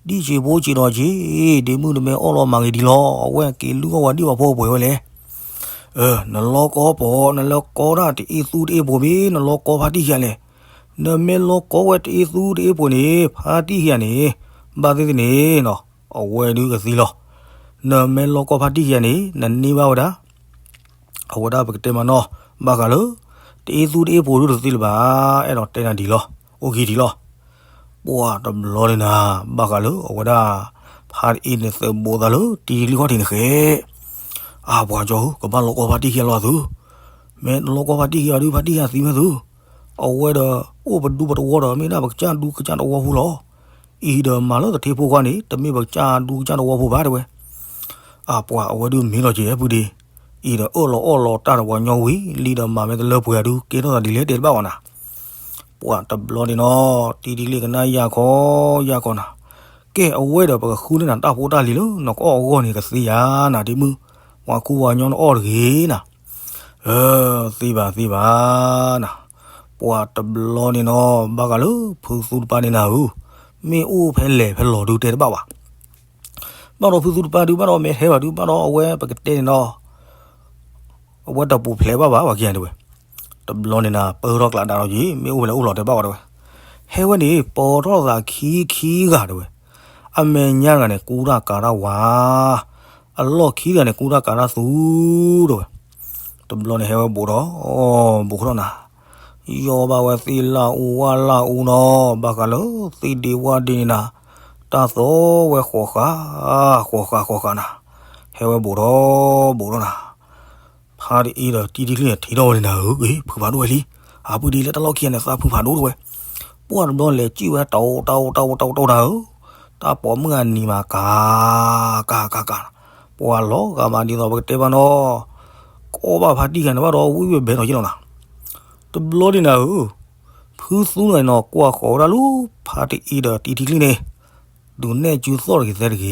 ဒ်ဆံးဖိဆံးဒီးက့ၤ, ဒ့မုၣ်နမ့ၢ်အီၣ်လီၤမၤဂ့ၤဒ်လီၤ, အဝဲက့ၤလုၢ်အီၣ်ဝဲဒံးဝဲဖိပှဲၤဝဲလဲၣ်. နလီၢ်ကီပိာ်, နလီၢ်ကီဒၣ်တအ့သူတအ့ပိာ်မ့ၢ် နလီၢ်ကီဖါတံၢ်ခံဂၤလဲၣ်. နမ့ၢ်လီၢ်ကီဝဲတအ့သူတအ့ပိာ်န့ၣ် ဖါတံၢ်ခံဂၤန့ၣ်, ဘၣ်သ့ၣ်သ့ၣ်န့ၣ်နီၤ, အဝဲဒုးကသံလီၤ. နမ့ၢ်လီၢ်ကီဖါတံၢ်ခံဂၤန့ၣ် နန့ၢ်ဘၣ်ဝဲဒၣ် အဝဲဒၣ်ပကတဲမးနီၤ, ဘၣ်ဃးလၢ တအ့သူတအ့ပိာ်ဒုးတသ့လၢၤဘၣ်, အဲၣ်ဒိးတဲနၤဒ်လီၤ, အိၣ်ခံထံၣ်လီၤ. ပှၤတဘျီန့ၣ်နၤ, ဘၣ်ဃးလၢအဝဲဒၣ် ဖါတံၢ်န့ၣ်သဘိသးလၢတံၤတံၤကျံၢ်ခီၣ်ထံးန့ၣ်ဃဲ, အါပှၤကၠီဧၢ, ကဘၣ်လီၢ်ကီဖါတံၢ်ခံဂၤလီၤသု. မ့ၢ်တလီၢ်ကီဖါတံၢ်ခံဂၤဒုး ဖါတံၢ်ခံဂၤသံမ့ၢ်သု. အဝဲဒီး အိၣ်ပဒူပတဝီဒီး မ့ၢ်ဒၣ်ပကစၢ်ဒူကစၢ်တဝီဖိလီၤ. အံၤဒီးမၤလၢသထ့ဖိခွါန့ၣ် တမ့ၢ်ပကစၢ်ဒူကစၢ်တဝီဖိဘၣ်တဲဝဲ. အါပှၤအဝဲဒုးမ့ၢ်လီၤက့ၤဖုဒ့, အံၤဒီးအၢၣ်လီၤအီလီၤတၢ်ဒီးပှၤကညီဝံၤလံဒီး မၤမ့ၢ်တလၢပှဲၤဒုး ကဲထီၣ်သးဒ်လဲၣ်တဲတဘၣ်ဝဲနၤ. ပှၤတဘျီန့ၣ်နီၤ, တံၤတံၤကျံၢ်ကနၣ်ယၢ်ခီယၢ်ခီနၤ, ကဲအဝဲဒီး ပကဃုန့ၢ်နၤတၢ်ဖိတၢ်လံၤလၢနကအီၣ်အဂီၢ်န့ၣ် ကသ့ဧါနၤ ဒ့မုၣ်, ပှၤခူပှၤကညီနအီၣ်တဂ့ၤနၤ. သ့ဘၣ်သ့ဘၣ်နၤ, ပှၤတဘျီန့ၣ်နီၤ, ဘၣ်ဃးလၢဖုသူတပၤန့ၣ်နၤဧၢ, မ့ၢ်အိၣ်ဖဲလဲၣ်ဖဲလဲၣ်ဒုးတဲတဘၣ်ဘၣ်. ဘၣ်ဒီးဖုသူတပၤဒုး ဘၣ်ဒီးမ့ၢ်ဟဲဘၣ်ဒုး ဘၣ်ဒီးအဝဲပကတဲန့ၣ်နီၤ အဝဲတပူၤဖျဲးဘၣ်ဘၣ်ဝဲခံဂၤတဲဝဲ, တဘျီန့ၣ်နၤ ပၢၢ်ထီၣ်ကျးဒၣ်လီၤက့ၤ မ့ၣ်အူဖဲလဲၣ်အိၣ်လီၤတဲဘၣ်ဝဲတဲဝဲ, ဟဲဝဲန့ၣ် ပိာ်ထီၣ်သးခံခံဂၤတဲဝဲ, အမဲာ်ညါတဂၤန့ၣ် ကူတၢ်ကၤတၢ်ဝါ, အလီၢ်ခံတဂၤန့ၣ် ကူတၢ်ကၤတၢ်သူတဲဝဲ, တဘျီန့ၣ်ဟဲဝဲဘူးထီၣ်, ဘူးထီၣ်နၤ, ယီၢ်ဘၣ်ဝဲသ့ၣ်လၢအူဝၣ်လၢအူနီၤ ဘၣ်ဃးလၢသ့ၣ်ဒ့ဝၣ်ဒ့န့ၣ်နၤ, တၢ်သီဝဲဃီၤဃာ်, ဃီၤဃာ်ဃီၤဃာ်နၤ, ဟဲဝဲဘူးထီၣ်ဘူးထီၣ်နၤ ဖါတအ့ဒီးတံထံကျိန့ၣ် ထံၣ်ထီၣ်ဝဲန့ၣ်နၤဧၢ, ဖုဖးဒိၣ်ဝဲလံ, အဖုဒ်လၢတၢ်လီၢ်ခံဂၤန့ၣ် သးဖုဖးဒိၣ်တဝဲ, ပှၢ်တဘျီလဲၤစံၣ်ဝဲတၢ်အိၣ်တၢ်အိၣ်တၢ်အိၣ်တၢ်အိၣ်တၢ်အိၣ်နၤဧၢ, တၢ်ပိာ်မုၣ်ဂၤနံၤမးကၤ, ကၤကၤကၤ, ပှၢ်လီၤဂာ်မးဒ်သိးပကတဲဘၣ်နီၤ, ကီဘၣ်ဖါတံၢ်ဂၤန့ၣ်ဘၣ်ဒီးဝံၣ်ဝဲဘဲထီၣ်က့လီၤနၤ, တဘျီဒ်နၤဧၢ, ဖုသူန့ၣ်နီၤ ကွၢ်ဃီၤဝဲဒၣ်လၢ ဖါတအ့ဒီးတံထံကျိန့ၣ် ဒုးနဲၣ်စုသီၣ်တဂ့ၤသဲတဂ့ၤနီ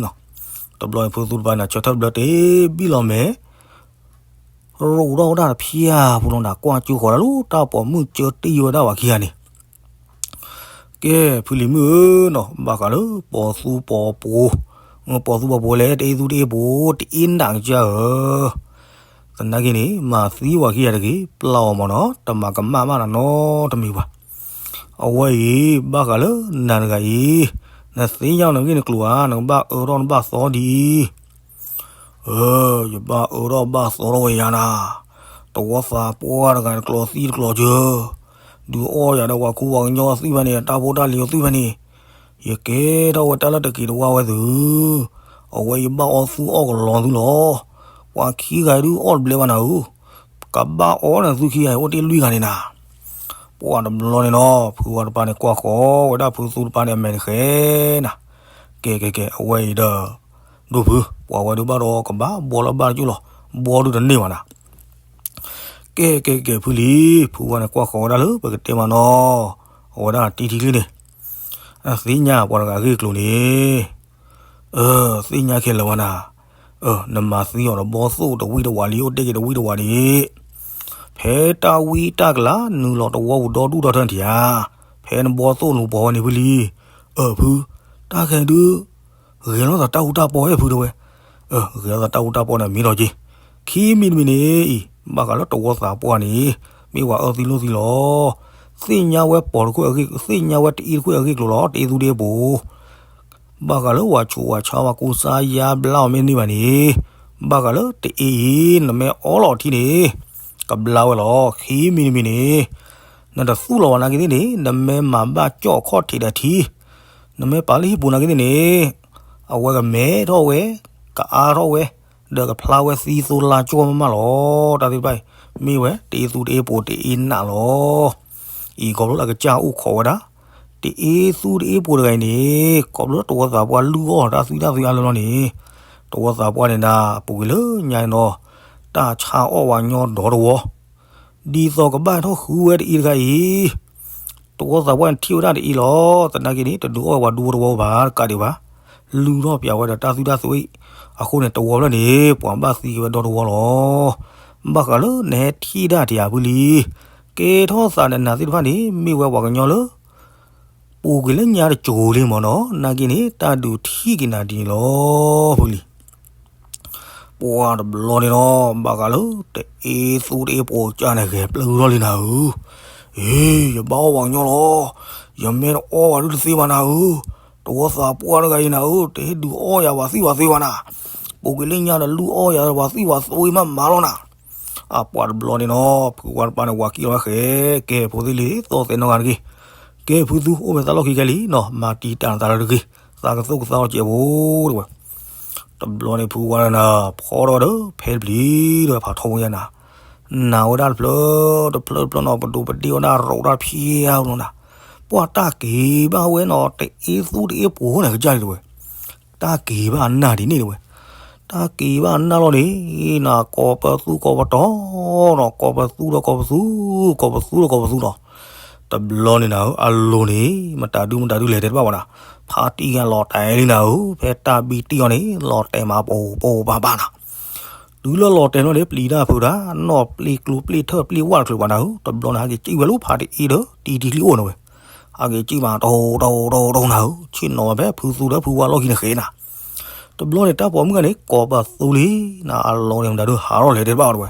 ၤ, တဘျီန့ၣ်ဖုသူတပၤန့ၣ် ဆၢထၢၣ်တဘျၢတ့ၢ်ဘံၣ်လီၤမဲာ်, ရိးထီၣ်ဝဲဒၣ်တဖၠၣ်ဖိလီၤနၤ ကွၢ်ကၠိဃီၤဒၣ်လၢတၢ်ပိာ်မုၣ်ကၢတံၢ်ဝဲဒၣ်ဝဲခံဂၤန့ၣ်, ကဲ ဖုလံၤမုၣ်ဧၢနီၤ ဘၣ်ဃးလၢပိာ်သူပိာ်ပိၤ, ပိာ်သူပိာ်ပိၤလဲၣ် တအ့သူတအ့ပိၤ တအ့နးကစၢ်ဧၢ, သနာ်က့န့ၣ် မၤသံဝဲခံဂၤတဂ့ၤ ပျၢ်အီၤမ့ၢ်နီၤ တမၤကမၣ်ဘၣ်နၤနီတမံၤဘၣ်, အဝဲအံၤ ဘၣ်ဃးလၢနၤတဂၤအံၤ, နသ့ၣ်ညါနဂ့ၢ်နကျိၤဧါ နကဘၣ်အၢထီၣ်နဘၣ်သီဒ်အံၤ ယဘၣ်အၢထီၣ်ဘၣ်သီထီၣ်ဝဲယၤနၤ, တဝီသးပှၢ်တဂၤတကျိၤသံတကျိၤစၢၤ, ဒုးအီၣ်ယၤဒီးပှၤခူပှၤကညီသ့ၣ်ဖဲန့ၣ် တၢ်ဖိတၢ်လံၤသ့ၣ်ဖဲန့ၣ်, ယကဲထီၣ်ဝဲတၢ်လၢတက့ၤတဝၢ်ဝဲသု, အဝဲယဘၣ်အီၣ်သူၣ်အီၣ်ကလီၤသုလီၤ, ပှၤခံဂၤဒုးအီၣ်တဘျဲဘၣ်နၤဧၢ, ကဘၣ်အီၣ်နၤသုခံဂၤအံၤအိၣ်တ့ၢ်လွံၢ်ဂၤန့ၣ်နၤ ပှၢ်တဘျီန့ၣ်နီၤ ဖုဝါတပၤန့ၣ် ကွၢ်ဃီၤဝဲဒၣ်ဖုသူတပၤန့ၣ် အမဲာ်တဃဲၤနၤ, ကဲကဲကဲ အဝဲအံၤဒီး ဒိၣ်ဖု ပှၤဝဲဒုးဘၣ်ဒီးကဘၣ်ဘှီလၢဘၣ်တကၠိၢ်လီၤ, ဘှီဒုးတန့ၢ်ဘၣ်နၤ, ကဲကဲကဲ ဖုလံၤ ဖုဝါန့ၣ် ကွၢ်ဃီၤဝဲဒၣ်လၢပကတဲမးနီၤ, အဝဲဒၣ်တံထံကျိန့ၣ် သ့ၣ်ညါပှၤတဂၤအဂ့ၢ်အကျိၤန့ၣ် သ့ၣ်ညါခဲလၢာ်ဝဲနၤ, နမၤသံအီၤဒီးဘီသိၣ်တဝံၣ်တဝးလံ အိၣ်တ့ၢ်က့ၤတဝံၣ်တဝးဒံး, ဖဲတၢ်ဝံၣ်တၢ်ကလၤ နုာ်လီၤတဝီပူၤဒီဒူၣ်ဒီထၢန့ၣ်ထံၣ်ဧါ, ဖဲနဘီသိၣ်နူၤပီၤဝဲန့ၣ်ဖုလံၤ, အၢ ဖု, တၢ်ခဲဒုး ဂဲၤလိာ်သးတၢ်ဃူတၢ်ဖိးဟဲဖုတဲဝဲ, ဂဲၤလိာ်သးတၢ်ဃူတၢ်ဖိးန့ၣ်မ့ၢ်ထီၣ်က့ၤ, ခံမံၤတမံၤန့ၣ်အံၤ ဘၣ်ဃးလၢတဝီသးပှၢ်န့ၣ် မ့ၢ်ဝဲအၢသံလိာ်သံလီၤ, သ့ၣ်ညါဝဲပိာ်တခိၣ်အဂ့ၢ် သ့ၣ်ညါဝဲတအ့တခိၣ်အဂ့ၢ်ကျိၤလီၤ တအ့သူတအ့ပိၤ ဘၣ်ဃးလၢဝၤဆူးဝၤဆါဝဲကူစါယါဘျါအီၤမ့ၢ်န့ၢ်ဘၣ်န့ၣ်, ဘၣ်ဃးလၢတအ့အံၤ နမ့ၢ်အီလီၤထံန့ၣ် ကဘျါဝဲလီၤ ခံမံၤတမံၤန့ၣ်, နတသူၣ်လီၤဝဲနာ်က့သ့ၣ်န့ၣ် နမ့ၢ်မၤဘၣ်ကၠီၣ်အခီၣ်ထံးဒီးထံ, နမ့ၢ်ပာ်လၢဟံၣ်ပူၤနာ်က့သ့ၣ်န့ၣ်, အဝဲကမဲထီၣ်ဝဲ, ကအါထီၣ်ဝဲ, ဒီးကဖျါဝဲသံသိလါကၠီၣ်မးမးလီၤ. တၢ်သ့ၣ်တဖၣ်အံၤ မ့ၢ်ဝဲတအ့သူတအ့ပိၤတအ့နးလီၤ. အံၤခီဖျိလၢအကစၢ်အိၣ်ခိးဝဲဒၣ် တအ့သူတအ့ပိၤတဂၤအံၤန့ၣ် ခီဖျိလၢတဝီသးပှၢ်လုၢ်အီၣ်တၢ်သွံၣ်တၢ်သွံၣ်အါလၢလီၤန့ၣ်, တဝီသးပှၢ်န့ၣ်ဒၣ် ပူၤကွံာ်လၢညါန့ၣ်ဒီး တၢ်ဆါအီၣ်ဝဲညီဒီတဝီ ဒ်သိးကဘၣ်ထီၣ်ဃုဝဲတအ့တဂၤအံၤ, တဝီသးပှၢ်န့ၣ်ထံၣ်ဝဲဒၣ်တအ့လီၤ. သနာ်က့န့ၣ် တဒုးအီၣ်ဝဲပှၤဒူဝီတဝီဘၣ်တကးဒံးဘၣ်. လုၢ်ထီၣ်ပၠးဝဲဒီးတၢ်သွံၣ်တၢ်သွံၣ်အံၤ, အဃိန့ၣ် တဝီဖျၢၣ်န့ၣ် ပှၤဘၣ်သံက့ၤဝဲဒီတဝီလီၤ. ဘၣ်ဃးလၢနဟဲထံၣ်ဒၣ်တယၤဖုလံ, ကဲထီၣ်သးနနၤသ့ၣ်တဖၣ်န့ၣ် မ့ၢ်ဝဲပှၤကညီလၢ ပူၤကွံာ်လၢညါတစိၤလံမ့ၢ်နီၤ, နာ်က့န့ၣ် တၢ်ဒုးထံၣ်က့ၤနၤဒ်န့ၣ်လီၤ ဖုလံ. ပှၤတဘျီန့ၣ်နီၤ ဘၣ်ဃးလၢ တအ့သူတအ့ပိၤကစၢ်န့ၣ် ဂဲၤပျုၢ်ထီၣ်လံနၤဧၢ, အ့ ယဘၣ်အီၣ်ပှၤကညီလီၤ, ယမ့ၢ်တအီၣ်ဝဲဒုးတသ့ဘၣ်နၤဧၢ, တဝီသးပှၢ်တဂၤအံၤနၤဧၢ, တဟဲဒုးအီၣ်ယၤပှၤသွံၣ်ပှၤသွံၣ်ဘၣ်နၤ, ပူၤကွံာ်လၢညါဒီးလုၢ်အီၣ်ယၤပှၤသွံၣ်ပှၤသွံၣ်မးမးလီၤနၤ. အပှၤတဘျီန့ၣ်နီၤ ဖုဝါတပၤန့ၣ် ဝၤကံၣ်လီၤဝဲဃဲ, ကဲဖိသ့ၣ်လံၤ သီၣ်သဲးနီၢ်ဂၤတဂ့ၤ, ကဲဖုသူ အိၣ်ဖဲသးလီၢ်ခံခဲလံနီၤ, မၤတံာ်တာ်နသးလၢတဂ့ၤ, သးကသိၣ်ကသီလီၤစဲးဖိတဲဝဲ တဘျီန့ၣ် ဖုဝါန့ၣ် ဖီထီၣ်ဒီး ဖဲတပျံၤဒီး ဖးထီဝဲယါနၤ, နာ်ဝဲဒၣ်တဖျၢၣ်တဖျၢၣ်တဖျၢၣ်နီၤ, ပဒိးပဒ့ဝဲဒၣ်ရိးတၢ်ဖျါဝဲနီၤ, ပှၤတၢ်က့ၤဘၣ်ဝဲနီၤ, တအ့သူတအ့ပိၤန့ၣ် ကစၢ်ဒ်တဲဝဲ, တၢ်က့ၤဘၣ်အနၢ်ဒ်န့ၣ်တဲဝဲ, တၢ်က့ၤဘၣ်အနၢ်လီၤန့ၣ်, နၤ ကိးပသူကိးပတီၤနီၤ, ကိးပသူဒီးကိးပသူ, ကိးပသူဒီးကိးပသူနီၤ, တဘျီန့ၣ်နၤဧၢ, အလိၤန့ၣ် မတၤဒုမတၤဒုလဲၤတဲတဘၣ်ဘၣ်နၤ, ဖါတံၢ်ဂၤလီၤတဲာ်လံနၤဧၢ, ဖဲတၢ်ဘံၣ်တံၢ်အီၤန့ၣ် လီၤတဲာ်မးပိာ်ပိာ်ပၤပၤနၤ, တုၤလၢလီၤတဲာ်လီၤန့ၣ် ပျံၤတၢ်ဖုးတၢ်, နီၢ်ပျံၤကျိၤပျံၤထၢၣ်ပျံၤဝၣ်တချုးဘၣ်နၤဧၢ, တဘျီန့ၣ် ဟဲက့ၤစံၣ်ဝဲလၢဖါတအ့ဒီး တံၤတံၤကျံအိၣ်န့ၣ်ဝဲ, ဟဲက့ၤစံၣ်မး တဟူးတဟူးတဟူးတဟူးနၤဧၢ, ဆ့ၣ်နီၤဝဲဖဲဖုသူဒီးဖုဝါလီၢ်ခံန့ၣ်ဃဲနၤ တဘျီန့ၣ် တၢ်ပိာ်မုၣ်ဂၤန့ၣ် ကိးပသူလံ, နၤအလီၤန့ၣ် မတၤဒုးဟးထီၣ်လဲၤတဲတဘၣ်အီၤတဲဝဲ,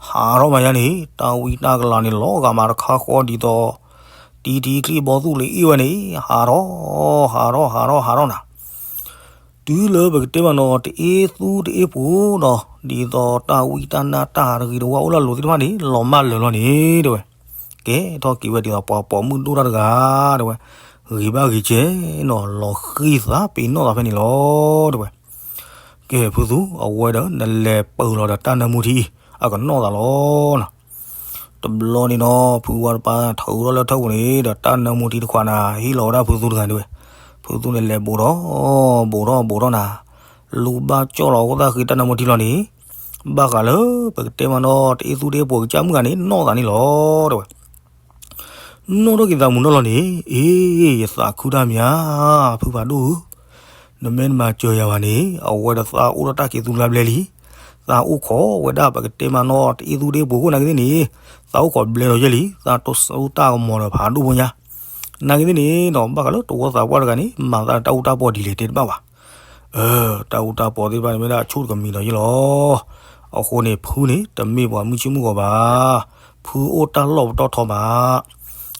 ဟးထီၣ်မးယါန့ၣ် တၢ်ဝံတၢ်ကလၤန့ၣ် လီၤဂာ်မးတခါဃီဒ်သိး တံၤတံၤချံၣ်ဘီသူၣ်လၢအ့ၣ်ဝဲန့ၣ် ဟးထီၣ် ဟးထီၣ် ဟးထီၣ် ဟးထီၣ်နၤ တုၤလၢပကတဲမးနီၤ တအ့ၣ်သူတအ့ၣ်ပှိၤဒီး ဒ်သိးတၢ်ဝံတၢ်နါတၢ်တဂ့ၤတဝါအိၣ်လၢအလိၤသ့ၣ်တဖၣ်န့ၣ် လီၤမၢ်လၢာ်လီၤန့ၣ် တဲဝဲ ကဲထီၣ်က့ၤဝဲဒ်သိးပှၤပိာ်မုၣ်ဒိၣ်တၢ်တဂၤ တဲဝဲ ဂ့ၤဘၣ်ဂ့ၤကဲနီၤ လီၤဃံသးပ့ၤနီၣ်သးဖဲန့ၣ်လီၤ တဲဝဲ ကဲဖုသူ အဝဲဒီးနလဲၤပၢၢ်လီၤဒီးတၢ်နၢမူထံအံၤ အကနီၣ်သးလီၤနီၤ တဘျီန့ၣ်နီၤ ဖုဝါတပၤထုးထီၣ်လၢထၢၣ်ပူၤန့ၣ်ဒီး တၢ်နၢမူထံတခွးနၤ ဟ့ၣ်လီၤဝဲဒၣ်ဖုသူတဂၤန့ၣ်ဝဲ ဖုသူန့ၣ်လဲၤဘိးထီၣ် ဘိးထီၣ် ဘိးထီၣ်နၤ လူၤဘၣ်ကၠီၣ်လီၤအဃိသတးဃ့တၢ်နၢမူထံလီၤန့ၣ် ဘၣ်ဃးလၢပကတဲမးနီၤ တအ့ၣ်သူတအ့ၣ်ပှိၤကစၢ်မုၣ်ဂၤန့ၣ် နီၣ်သးန့ၣ်လီၤ တဲဝဲ နီၣ်ထီၣ်က့ၤသးမုာ်နီၢ်လီၤန့ၣ် အ့ ယသးခုတၢ်မး ဖုဖးဒိၣ်ဧၢ နမ့ၢ်နမၤစၢၤယၤဘၣ်န့ၣ် အဝဲဒီးသးအိၣ်ဒီးတၢ်က့ၤသူလါဘျဲလံ သးအိၣ်ခိးဝဲဒၣ်ပကတဲမးနီၤ တအ့ၣ်သူတအ့ၣ်ပှိၤအဃိ နာ်က့သ့ၣ်န့ၣ် သးအိၣ်ခိးဘျဲလီၤယဲၢ်လံ သးတိၢ်ဆူၣ်တၢ်ကမီၤဒီးဖးဒိၣ်ဖိညါ နာ်က့သ့ၣ်န့ၣ်ဒီး ဘၣ်ဃးလၢတဝီသးပှၢ်တဂၤန့ၣ် မၤသးဒီးတၢ်အူတၢ်ပီၢ်ဒ်လဲၣ်တဲတဘၣ်ဘၣ် အၢ တၢ်အူတၢ်ပီၢ်သ့ၣ်တဖၣ်န့ၣ် မ့ၢ်ဒၣ်အဆူၣ်တကမံၤဒီးယဲၢ်လီၤ အဃိန့ၣ် ဖုန့ၣ် တမ့ၢ်ပှၤမုၢ်ဆ့ၣ်မုၢ်ဂီၤဘၣ် ဖုအိၣ်တၢ်လီၢ်ပတီၢ်ထီဘၣ်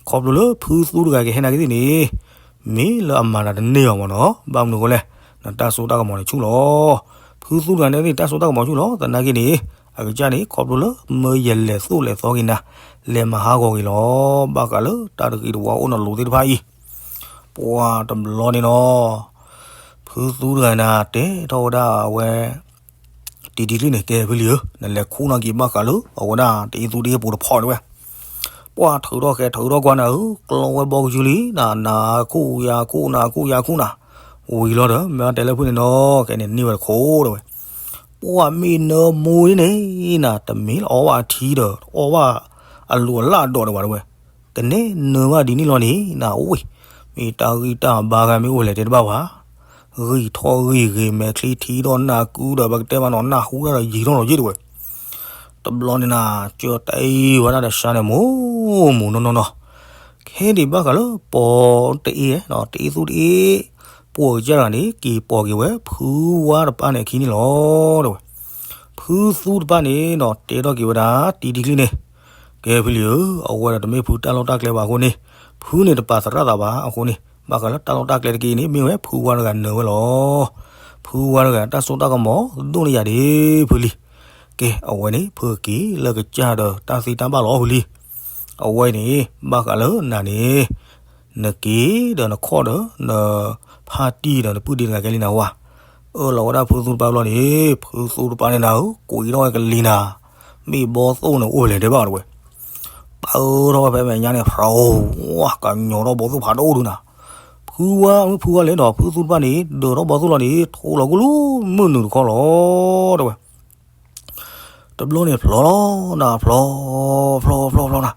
ခီဖျိလၢဖုသူတဂၤကဟဲနာ်က့သ့ၣ်န့ၣ် မ့ၢ်လၢအမၤနၤတန့ၢ်ဘၣ်မးနီၤ ဘၣ်မနုၤအဃိလဲၣ် နတၢ်စိတၢ်ကမီၤန့ၣ်ဆူၣ်လီၤ ဖုသူတဂၤန့ၣ်သ့ၣ် တၢ်စိတၢ်ကမီၤဆူၣ်လီၤ သနာ်က့န့ၣ် အကစၢ်န့ၣ် ခီဖျိလၢမၢယလဲၤသိၣ်လဲၤသီက့ၤနၤ လဲၤမၤဟးဂီၤက့ၤလီၤ ဘၣ်ဃးလၢတၢ်တဂ့ၤတဝါအိၣ်နီၤလိၤသ့ၣ်တဖၣ်အံၤ ပှၤတဘျီန့ၣ်နီၤ ဖုသူတဂၤနၤ တဲထီၣ်ဝဲဒၣ်အဝဲ တံၤတံၤချံၣ်န့ၣ် ကဲဖုလံၤဧၢ နလဲၤခူၣ်နီၣ်က့ၤဘၣ်ဃးလၢ အဝဲဒၣ်တအ့ၣ်သူတအ့ၣ်ပှိၤတဖီတဲဝဲ ပှၤထုးထီၣ်ဃဲထုးထီၣ်ကွၢ်နၤဧၢ ကျီဝဲဘီကယူလံ နၤနၤခူၣ်ယၤခူၣ်နၤခူၣ်ယၤခူၣ်နၤ ဝံၤလီၤဒီး မ့ၢ်အတဲလၢဖုန့ၣ်နီၤ ကဲန့ၣ်န့ၢ်ဝဲတခိၣ်တဲဝဲ ပှၤမ့ၢ်နၢမူန့ၣ် နတမ့ၢ်လၢအီၣ်ဘၣ်အထံဒီး အီၣ်ဘၣ်အလူၤအလၣ်အဒီးတဲဝဲ ကနဲနၢဘၣ်ဒ်န့ၣ်လီၤန့ၣ် နဝ့ၢ် မ့ၢ်တၢ်ဂံၢ်တၢ်ဘါဂၤမ့ၢ်အိၣ်လဲၣ်တဲတဘၣ်ဘၣ် ဂံၢ်ထီၣ်ဂံၢ်ဂ့ၤ မဲာ်ချံထံထီၣ်နၢ်ကုဒီး ပကတဲမးနီၤ နၢ်ဟူတၢ်ဒီးယံာ်ထီၣ်လီၤယ့ၣ်တဲဝဲ တဘျီန့ၣ်နၤ ကၢတအံၤဝဲဒၣ်ဒီးစှၤန့ၣ် မိၢ်မိၢ်နီၢ်နီၢ်နီၢ် ခဲဒံးဘၣ်ဃးလၢပီၤတအ့ၣ် တအ့ၣ်သူတအ့ၣ် ပှိၤကစၢ်တဂၤန့ၣ် က့ၤပိာ်က့ၤဝဲ ဖုဝါတပၢ်န့ၣ်အခံန့ၣ်လီၤ တဲဝဲ ဖုသူတပၢ်န့ၣ်ဒီး တဲထီၣ်က့ၤဝဲဒၣ် တံၤတံၤချံန့ၣ် ကဲဖုလံၤဧၢ အဝဲဒီးတမ့ၢ်ဖုတၢ်လီၢ်တၢ်ကျဲဘၣ်အဃိန့ၣ် ဖုန့ၣ်တပာ်သရၣ်သးဘၣ်အဃိန့ၣ် ဘၣ်ဃးလၢတၢ်လီၢ်တၢ်ကျဲတက့ၢ်န့ၣ် မ့ၢ်ဝဲဖုဝါတဂၤနၢဝဲလီၤ. ဖုဝါတဂၤတၢ်စိတၢ်ကမီၤဒိၣ်န့ၢ်ယၤဒၣ်ဖုလံၤ. ကဲ အဝဲန့ၣ် ဖုက့ၤလၢကစၢ်ဒီးတၢ်သံတၢ်ဘၣ်လီၤဖုလံၤ. အဝဲန့ၣ် ဘၣ်ဃးလၢနၤန့ၣ် နက့ၤဒီးနခီၣ်ဒီး နဖါတံၢ်ဒီးနပုၢ်ဒ့တဂၤကဲလံနၤဝဲ. အၢၣ်လီၤဝဲဒၣ်ဖုသူတပၢ်ဘျီန့ၣ် ဖုသူတပၢ်န့ၣ်နၤဧၢ ကွံာ်ထီၣ်ဝဲကလံၤနၤ, မ့ၢ်ဘီသိၣ်န့ၣ်အိၣ်ဖဲလဲၣ်တဲဘၣ်အီၤတဝဲ. ပၢထီၣ်ဝဲဖဲမဲာ်ညါန့ၣ် ဖြီဝါ ကညီထီၣ်ဘီသိၣ်ဖးဒိၣ်ဒုနၤ. ဖုဝါ မ့ၢ်ဖုဝါလဲၣ်ဒီး ဖုသူတပၢ်န့ၣ် ဒၢးထီၣ်ဘီသိၣ်လီၤန့ၣ် ထိလီၤကလူမုၢ်နုာ်တခီလီၤ တဲဝဲ. တဘျီန့ၣ် ဖျီလီၤနၤ ဖျီ ဖျီ ဖျီ ဖျီနၤ,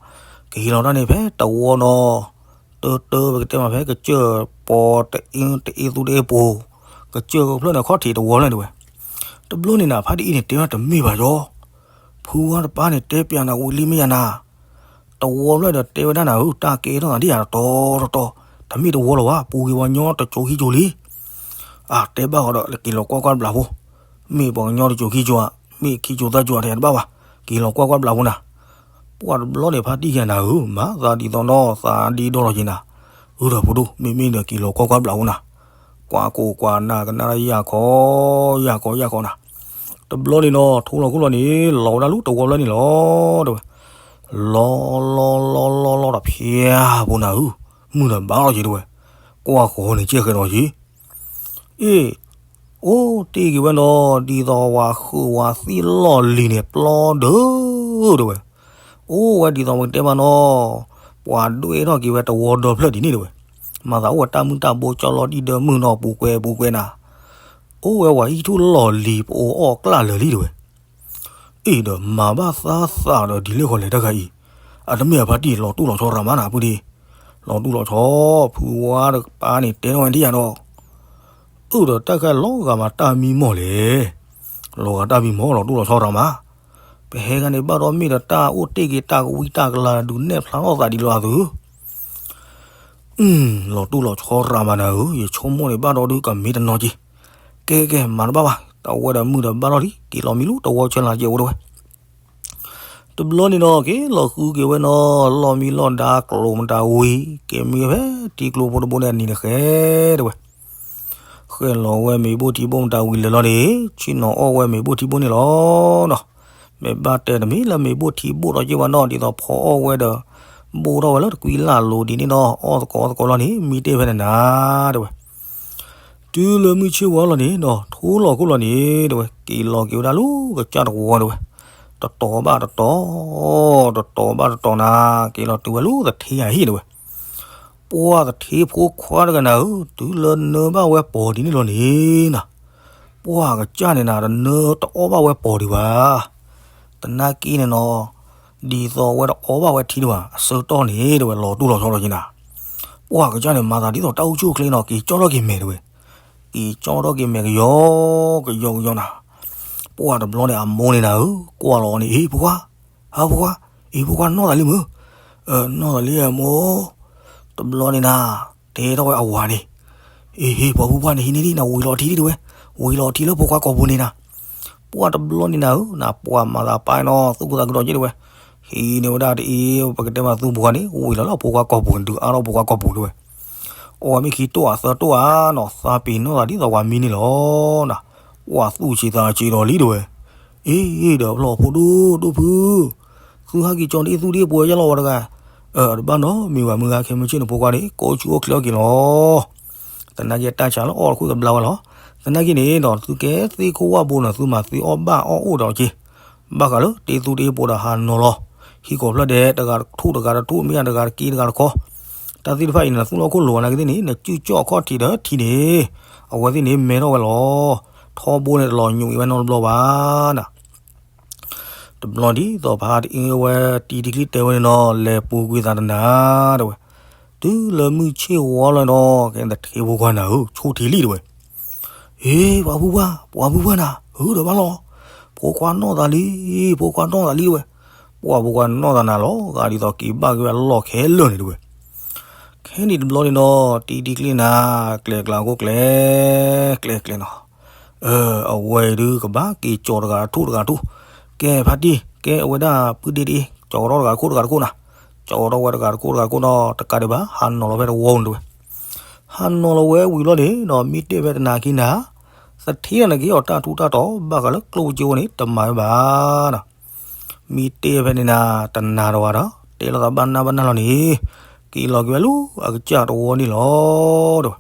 ကဟ့ၣ်လီၤတၢ်န့ၣ်ဖဲတဝီနီၤ, တၢတၢ ပကတဲမးဖဲကစၢၢ်ပီတအ့ တအ့သူတအ့ပူၤ, ကစၢၢ်ကဖျၢၣ်န့ၣ် ခီၣ်ထံးတဝီဖျၢၣ်န့ၣ်ဝဲ. တဘျီန့ၣ်နၤ ဖါတံၢ်အံၤန့ၣ် တဲဝဲတမ့ၢ်ဘၣ်ယီၤ, ဖုဝါတပၢ်န့ၣ် တဲပျးနၤဝံၤလံမ့ၢ်ယၤနၤ, တဝီဖျၢၣ်ဒီးတဲဝဲဒၣ်နၤဧၢ တၢ်ကဲထီၣ်သးဒ်ယၤတတီၤတတီၤ, တမ့ၢ်တဝီလီၤဝဲ ပူၤက့ၤပှၤကညီတစိၤခံစိၤလံ. အါ တဲဘၣ်ဃီဒီး က့ၤလီၤကွၢ်ကွၢ်တဘျီဖိ, မ့ၢ်ပှၤကညီတစိၤခံစိၤဧါ, မ့ၢ်ခံစိၤသၢစိၤဧါ တဲတဘၣ်ဘၣ်, က့ၤလီၤကွၢ်ကွၢ်တဘျီဖိနၤ. ပှၤတဘျီန့ၣ် ဖါတံၢ်ယၤနၤဧၢ မၤသးဒ်သိးနီၢ်သးဒ်ဒီလီၤ က့ၤနၤ, အၢ ဒီးဖိဒိၣ် မ့မ့ၢ်ဒီးက့ၤလီၤကွၢ်ကွၢ်တဘျီဖိနၤ. ကွၢ်ကိၢ်ကွၢ်နၢ်ကနၣ်ယၢ်ခီ ယၢ်ခီ ယၢ်ခီနၤ. တဘျီန့ၣ်နီၤ ထိလီၤခိၣ်လီၤန့ၣ် လီၤဝဲဒၣ်လူတဝီဖျၢၣ်န့ၣ်လီၤ တဲဝဲ. လီၤလီၤလီၤလီၤလီၤဒီး ဖျါဖိနၤဧၢ, မုၢ်ဒီးဘၣ်လီၤက့ၤတဲဝဲ, ကွၢ်ဃီန့ၣ် ကဲဃဲၤဒီးက့ၤ အ့ အိၣ်တ့ၢ်က့ၤဝဲနီၤ ဒ်သိးဝၤဃုာ်ဝၤသံလီၢ်လံၤန့ၣ် ပျီဒၢ တဲဝဲ. အိၣ်ဝဲဒ်သိးပကတဲမးနီၤ, ပှၤဒွဲၣ်ထီၣ်က့ၤဝဲတဝီဒီဖျၢၣ်ဒ်န့ၣ်တဲဝဲ. မၤသးအိၣ်ဝဲတၢ်မုၢ်တၢ်ဘိကၠီလီၤဒံၣ်ဒၢမုၢ်နီၤ ပူၤကွဲပူၤကွဲနၤ. အိၣ်ဝဲဝၤဟံၣ်ထူၣ်လီၢ်လံၤပအိၣ်အီၣ်ကျၢ်လၢာ်လံတဲဝဲ. အ့ၣ်ဒီးမၤဘၣ်သးသးဒီးဒ်လဲၣ်ဃီလဲၣ်တၢ်ခါအံၤ, အတမ့ၢ်အဖါတံၢ်လီၤတူၢ်လီၤဆီရၤမးနၤ ပုၢ်ဒ့, လီၤတူၢ်လီၤဆီ, ဖုဝါတပၢ်န့ၣ်တဲထီၣ်ဝဲဒ်ယၤဒီး, အၢၣ်ဒီးတၢ်ခါလီၤဂာ်မးတၢ်မံမီၢ်လဲၣ်, လီၤဂာ်တၢ်မံမီၢ်လီၤတူၢ်လီၤဆီရၤမး, ပဟဲဂၤန့ၣ်ဘၣ်ဒီးမ့ၢ်ဒီးတၢ်အိၣ်တ့ၢ်က့ၤတၢ်ကဝံတၢ်ကလၤဒုးနဲၣ်ဖျါထီၣ်သးဒ်လီၤအသု လီၤတူၢ်လီၤဆီရၤမးနၤဧၢ, ယဆိကမိၣ်န့ၣ်ဘၣ်ဒီးဒုးကမ့ၢ်တနီၤက့ၤ, ကဲကဲမၤတဘၣ်ဘၣ်, တဝီဒီးမုၢ်ဒီးဘၣ်လီၤလံ က့ၤလီၤမံလူတဝီဆၢလၢကဲအိၣ်တဲဝဲ. တဘျီန့ၣ်နီၤ က့ၤလီၤဃုက့ၤဝဲနီၤ လီၢ်မံလီၢ်ဒါကျိၤမတၤဝံၤ က့ၤမံဖဲထံကျိဖိတဘိန့ၣ် အနံၤတဃဲတဲဝဲ ဃဲၣ်လီၤဝဲမ့ၤဘိၣ်ထံဘိၣ်မတၤဝံၤလၢာ်လီၤန့ၣ် ဆ့ၣ်နီၤအီၣ်ဝဲမ့ၤဘိၣ်ထံဘိၣ်န့ၣ်လီၤနီၤ. မ့ၢ်ဘၣ်တဲတမံၤလၢမ့ၤဘိၣ်ထံဘိၣ်ဒီးက့ၤဘၣ်နီၤ ဒ်သိးဖီအီၣ်ဝဲဒီး ဘိၣ်ထီၣ်ဝဲလၢတကွံလၢ်လိၤဒ်န့ၣ်နီၤ အီၣ်သကိးသကိးလီၤန့ၣ် မံတ့ၢ်ဖဲန့ၣ်နၤတဲဝဲ တုၤလၢမုၢ်ဆ့ၣ်ဝါလီၤန့ၣ်နီၤ ထိလီၤခိၣ်လီၤန့ၣ်တဲဝဲ က့ၤလီၤက့ၤဝဲဒၣ်လၢကစၢ်တဝီတဲဝဲ တတီၤဘၣ်တတီၤ တတီၤဘၣ်တတီၤနၤ က့ၤလီၤတုၤဝဲလၢသထ့ယၤဟံၣ်တဲဝဲ ပှၢ်သထ့ဖိခွါတဂၤနၤဧၢ တုၤလၢနၢဘၣ်ဝဲပိာ်ဒ်န့ၣ်လီၤန့ၣ်နၤ ပှၢ်ကစၢ်န့ၣ်နၤ တနၢတအီၣ်ဘၣ်ဝဲပိာ်ဒံးဘၣ် သနာ်က့န့ၣ်နီၤ ဒ်သိးအဝဲတအီၣ်ဘၣ်ဝဲထံဒံးဘၣ် အဆၢကတီၢ်န့ၣ်တဲဝဲ လီၤတိၢ်လီၤဆီလီၤက့ၤနၤ ပှၢ်ကစၢ်န့ၣ် မၤသးဒ်သိးတၢ်အိၣ်ဆူၣ်အိၣ်ချ့နီၤ က့ၤကၠီထီၣ်က့ၤမဲာ်တဲဝဲ က့ၤကၠီထီၣ်က့ၤမဲာ်ကယီကယီကယီနၤ ပှၢ်တဘျီန့ၣ် အမိၢ်န့ၣ်နၤဧၢ ကွၢ်လီၤအီၤန့ၣ် ဟ့ၣ်ဖိခွါ ဟါဖိခွါ အံၤဖိခွါနီၢ်သးလံမုၢ် နီၢ်သးလံအမိၢ် တဘျီန့ၣ်နၤ တဲထီၣ်ဝဲအဝၤန့ၣ် အ့ဟ့ၣ် ပှၤဖိခွါန့ၣ် ဟံးန့ၢ်ဒံးနၤ ဝံၤလီၤထံဒံးတဲဝဲ ဝံၤလီၤထံလၢဖိခွါကိာ်ပူၤန့ၣ်နၤ ပှၢ်တဘျီန့ၣ်နၤဧၢ နပှၢ်မၤသးပာ်နီၤ သူၣ်ကသးကဒီးက့တဲဝဲ ဟံးန့ၢ်ဝဲဒၣ်တအ့ ပကတဲမးသူၣ်ပူၤခွါန့ၣ် ဝံၤလီၤလၢဖိခွါကိာ်ပူၤန့ၣ် ဒုးအါထီၣ်ဖိခွါကိာ်ပူၤတဲဝဲ အဝၤမ့ၢ်ခံတိၢ်အသၢတိၢ်ဧါနီၤ သးပ့ၤနီၣ်သးဒ်သိးဝၤမံန့ၣ်လီၤနၤ ပှၢ်သူၣ်ဆံးသးဆံးဒီးလံတဲဝဲ အ့ ဒီးဖျီၣ်ဖိဒိၣ်ဒိၣ်ဖု သုဟဲက့ၤကၠီဒ်သူၣ်ဒ်ပှဲၤယလီၤဝဲတဂၤ တဘၣ်နီတမံၤဘၣ် မုၢ်ဂၤခဲမုၢ်ဆ့ၣ်န့ၣ် ဖိခွါန့ၣ် ကိးဆူၣ်အိၣ်ချ့အိၣ်က့ၤလီၤ သနာ်က့တၢ်ဆါလၢအီၣ်တခိၣ်ကဘျါဝဲလီၤ သနာ်က့န့ၣ်ဒီး သုကဲသ့ၣ်ခိၣ်ဝၣ်ဘိန့ၣ် သုမၤသ့အီၣ်ဘၣ်အီၣ်အိၣ်ဒီးက့ၤ ဘၣ်ဃးလၢတ့သူတ့ပှဲၤဒီးဟးနီၤလီၤ ဟံၣ်ကိာ်ဖျၢၣ်ဒဲး တဂၤတထူၣ်တဂၤတထူၣ် မ့ၢ်ယၤတဂၤတက့တဂၤတခီ တၢ်သ့ၣ်တဖၣ်အံၤန့ၣ် နသူၣ်လီၢ်ခိၣ်လိၤအနာ်က့သ့ၣ်န့ၣ် နစုကၠီၣ်အခီၣ်ထံးဒီးထံန့ၣ် အဝဲသ့ၣ်န့ၣ်မဲထီၣ်ဝဲလီၤ ထီဘိန့ၣ်တလီၤညူးအံၤဝဲနီတဘျီဘၣ်နၤ တဘျီဒ်သိးဖါတအ့ၣ်ဝဲတံၤတံၤချံတဲဝဲန့ၣ်နီၤ လဲၤပူၤကွံာ်သးတနၤတဲဝဲ တုၤလၢမုၢ်ဆ့ၣ်ဝါလီၤဒီး ကဲသထ့ဖိခွါနၤဧၢ ဆိထံလံတဲဝဲ ဟ့ၣ် ပှၤဖိခွါ ပှၤဖိခွါနၤ ဟုဒီးဘၣ်လီၤ ဖိခွါနီၢ်သးလံ ဖိခွါနီၢ်သးလံတဲဝဲ ပှၢ်ဖိခွါနီၢ်သးနၤလီၤ ဂၤဒ်သိးက့ၤဘၣ်က့ၤဝဲလီၢ်ခဲလၢာ်န့ၣ်တဲဝဲ ခဲနံၣ်တဘျီန့ၣ်နီၤ တံၤတံၤကျ့နၤ ကျဲၤကျါခိၣ်ကျဲၤ ကျဲၤကျဲၤနီၤ အဝဲအံၤဒုးကဘၣ်က့ၤကၠီၤတဂၤထူၣ်တဂၤထူၣ် ကဲဖါတံၢ် ကဲအဝဲဒၣ်ပုၢ်ဒ့တအ့ၣ် ကၠီၤထီၣ်တဂၤခိၣ်တဂၤတခိၣ်နၤ ကၠီၤထီၣ်ဝဲတဂၤတခိၣ်တဂၤခိၣ်နီၤ တကးဒံးဘၣ် ဟးနီၤလီၤဖဲတဝီန့ၣ်တဲဝဲ ဟးနီၤလီၤဝဲဝံၤလီၤန့ၣ်နီၤ မ့ၢ်တဲဖဲတနၤခံနၤ သထ့တၢ်န့ၣ်က့ၤအီၤတၢ်ထူးတၢ်တီၤ ဘၣ်ဃးလၢကျိၣ်စ့ဝဲန့ၣ် တမၤဝဲဘၣ်နီၤ မ့ၢ်တဲဖဲန့ၣ်နၤ တနၤတဝၤဒီး တဲလိာ်သးဘၣ်နၢ်ဘၣ်နၢ်လီၤန့ၣ် က့ၤလီၤက့ၤဝဲလၢအကစၢ်တဝီန့ၣ်လီၤတဲဝဲ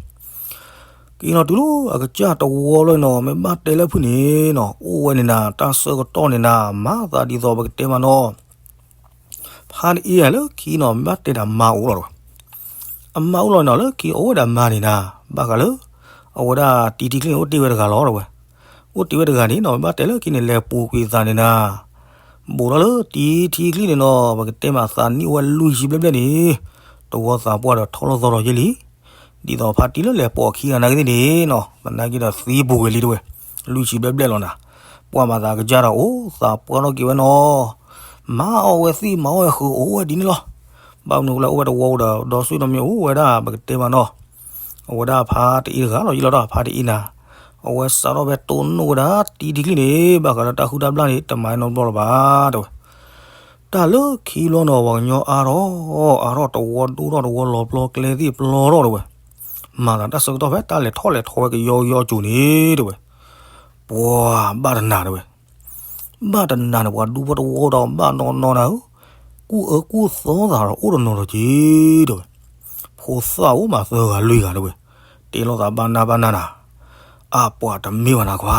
က့ၤလီၤတုၤလၢအကစၢ်တဝီလီၤနီၤ မ့ၢ်ဘၣ်တဲလၢဖုၣ်န့ၣ်နီၤ အိၣ်ဝဲန့ၣ်နၤ တၢ်ဆၢကတီၢ်န့ၣ်နၤ မၤသးဒ်သိးပကတဲမးနီၤ ဖါတအ့ၣ်လၢခံနီၤ မ့ၢ်ဘၣ်တဲဒၣ်မါအိၣ်လီၤတဲဝဲ အမါအိၣ်လီၤနီၤ လၢခံအိၣ်ဝဲဒၣ်မါန့ၣ်နၤ ဘၣ်ဃးလၢ အဝဲဒၣ်တံၤထံချံန့ၣ်အိၣ်တ့ၢ်ဝဲတဂၤလီၤတဲဝဲ အိၣ်တ့ၢ်ဝဲတဂၤန့ၣ်နီၤ မ့ၢ်ဘၣ်တဲလၢခံန့ၣ် လဲၤပူၤကွံာ်သးန့ၣ်နၤ ဘူးထီၣ်လၢတံၤထံချံန့ၣ်နီၤ ပကတဲမးသးနံၣ်အိၣ်ဝဲလွံၢ်ဆံဘျဲၣ်ဘျဲၣ်န့ၣ် တဝီသးပှၢ်ဒီးထီၣ်လီၤသီထီၣ်ယဲလံ ဒ်သိးဖါတံၢ်လၢလဲၤပိာ်ခံဂၤနာ်က့သ့ၣ်န့ၣ်နီၤ သနာ်က့ဒီးသံပူၤကွံာ်လံတဲဝဲ လွံၢ်ဆံဘျဲၣ်ဘျဲၣ်လီၤနၤ ပှၢ်မၤသးကစၢ်ဒီးအိၣ်သးပှၢ်ထီၣ်က့ၤဝဲနီၤ မၤအီၣ်ဝဲသ့ၣ်မၤအီၣ်ဝဲဃုာ်အိၣ်ဝဲဒ်န့ၣ်လီၤ ဘၣ်မနုၤလဲၣ်အိၣ်ဝဲတဝီဒီး ဒီးဆူၣ်ဒီးမ့ၢ်အိၣ်ဝဲဒၣ်ပကတဲမးနီၤ အဝဲဒၣ်ဖါတအ့ၣ်တဂၤလီၤယံလီၤဒီးဖါတအ့ၣ်နၤ အဝဲစးထီၣ်ဖဲတိၢ်နီၣ်ဝဲဒၣ်တံၤထံချံန့ၣ် ဘၣ်ဃးလၢတၢ်ဟုၣ်တၢ်ဘျၣ်န့ၣ် တမၤနီတဘျီလၢၤဘၣ်တဲဝဲ တၢ်လၢခံဘျီနီၤ ပှၤကညီအါထီၣ် အါထီၣ်တဝီဒိၣ်ထီၣ်တဝီလီၤပျီ ကျဲသ့ၣ်ပျီထီၣ်တဲဝဲ မၤသးတၢ်ဆၢကတီၢ်ဖဲတၢ်လဲၤထီၣ်လဲၤထီဝဲကယီကယီကၠိၤန့ၣ်တဲဝဲ ပှၤဘၣ်တနၤတဲဝဲ ဘၣ်တနၤန့ၣ် ပှၤဒူဖိတဝီဒီးဘၣ်နီၢ်နီၢ်နၤဧၢ, ကူၣ်အၢကူၣ်သီသးဒီးအိၣ်တနီၤဒီးက့ၤတဲဝဲ, ဖိသၣ်အိၣ်မးသၢဂၤလွံၢ်ဂၤတဲဝဲ, တဲလိာ်သးဘၣ်နၢ်ဘၣ်နၢ်နၤ, အပှၤတမ့ၢ်ဘၣ်နၤခွါ,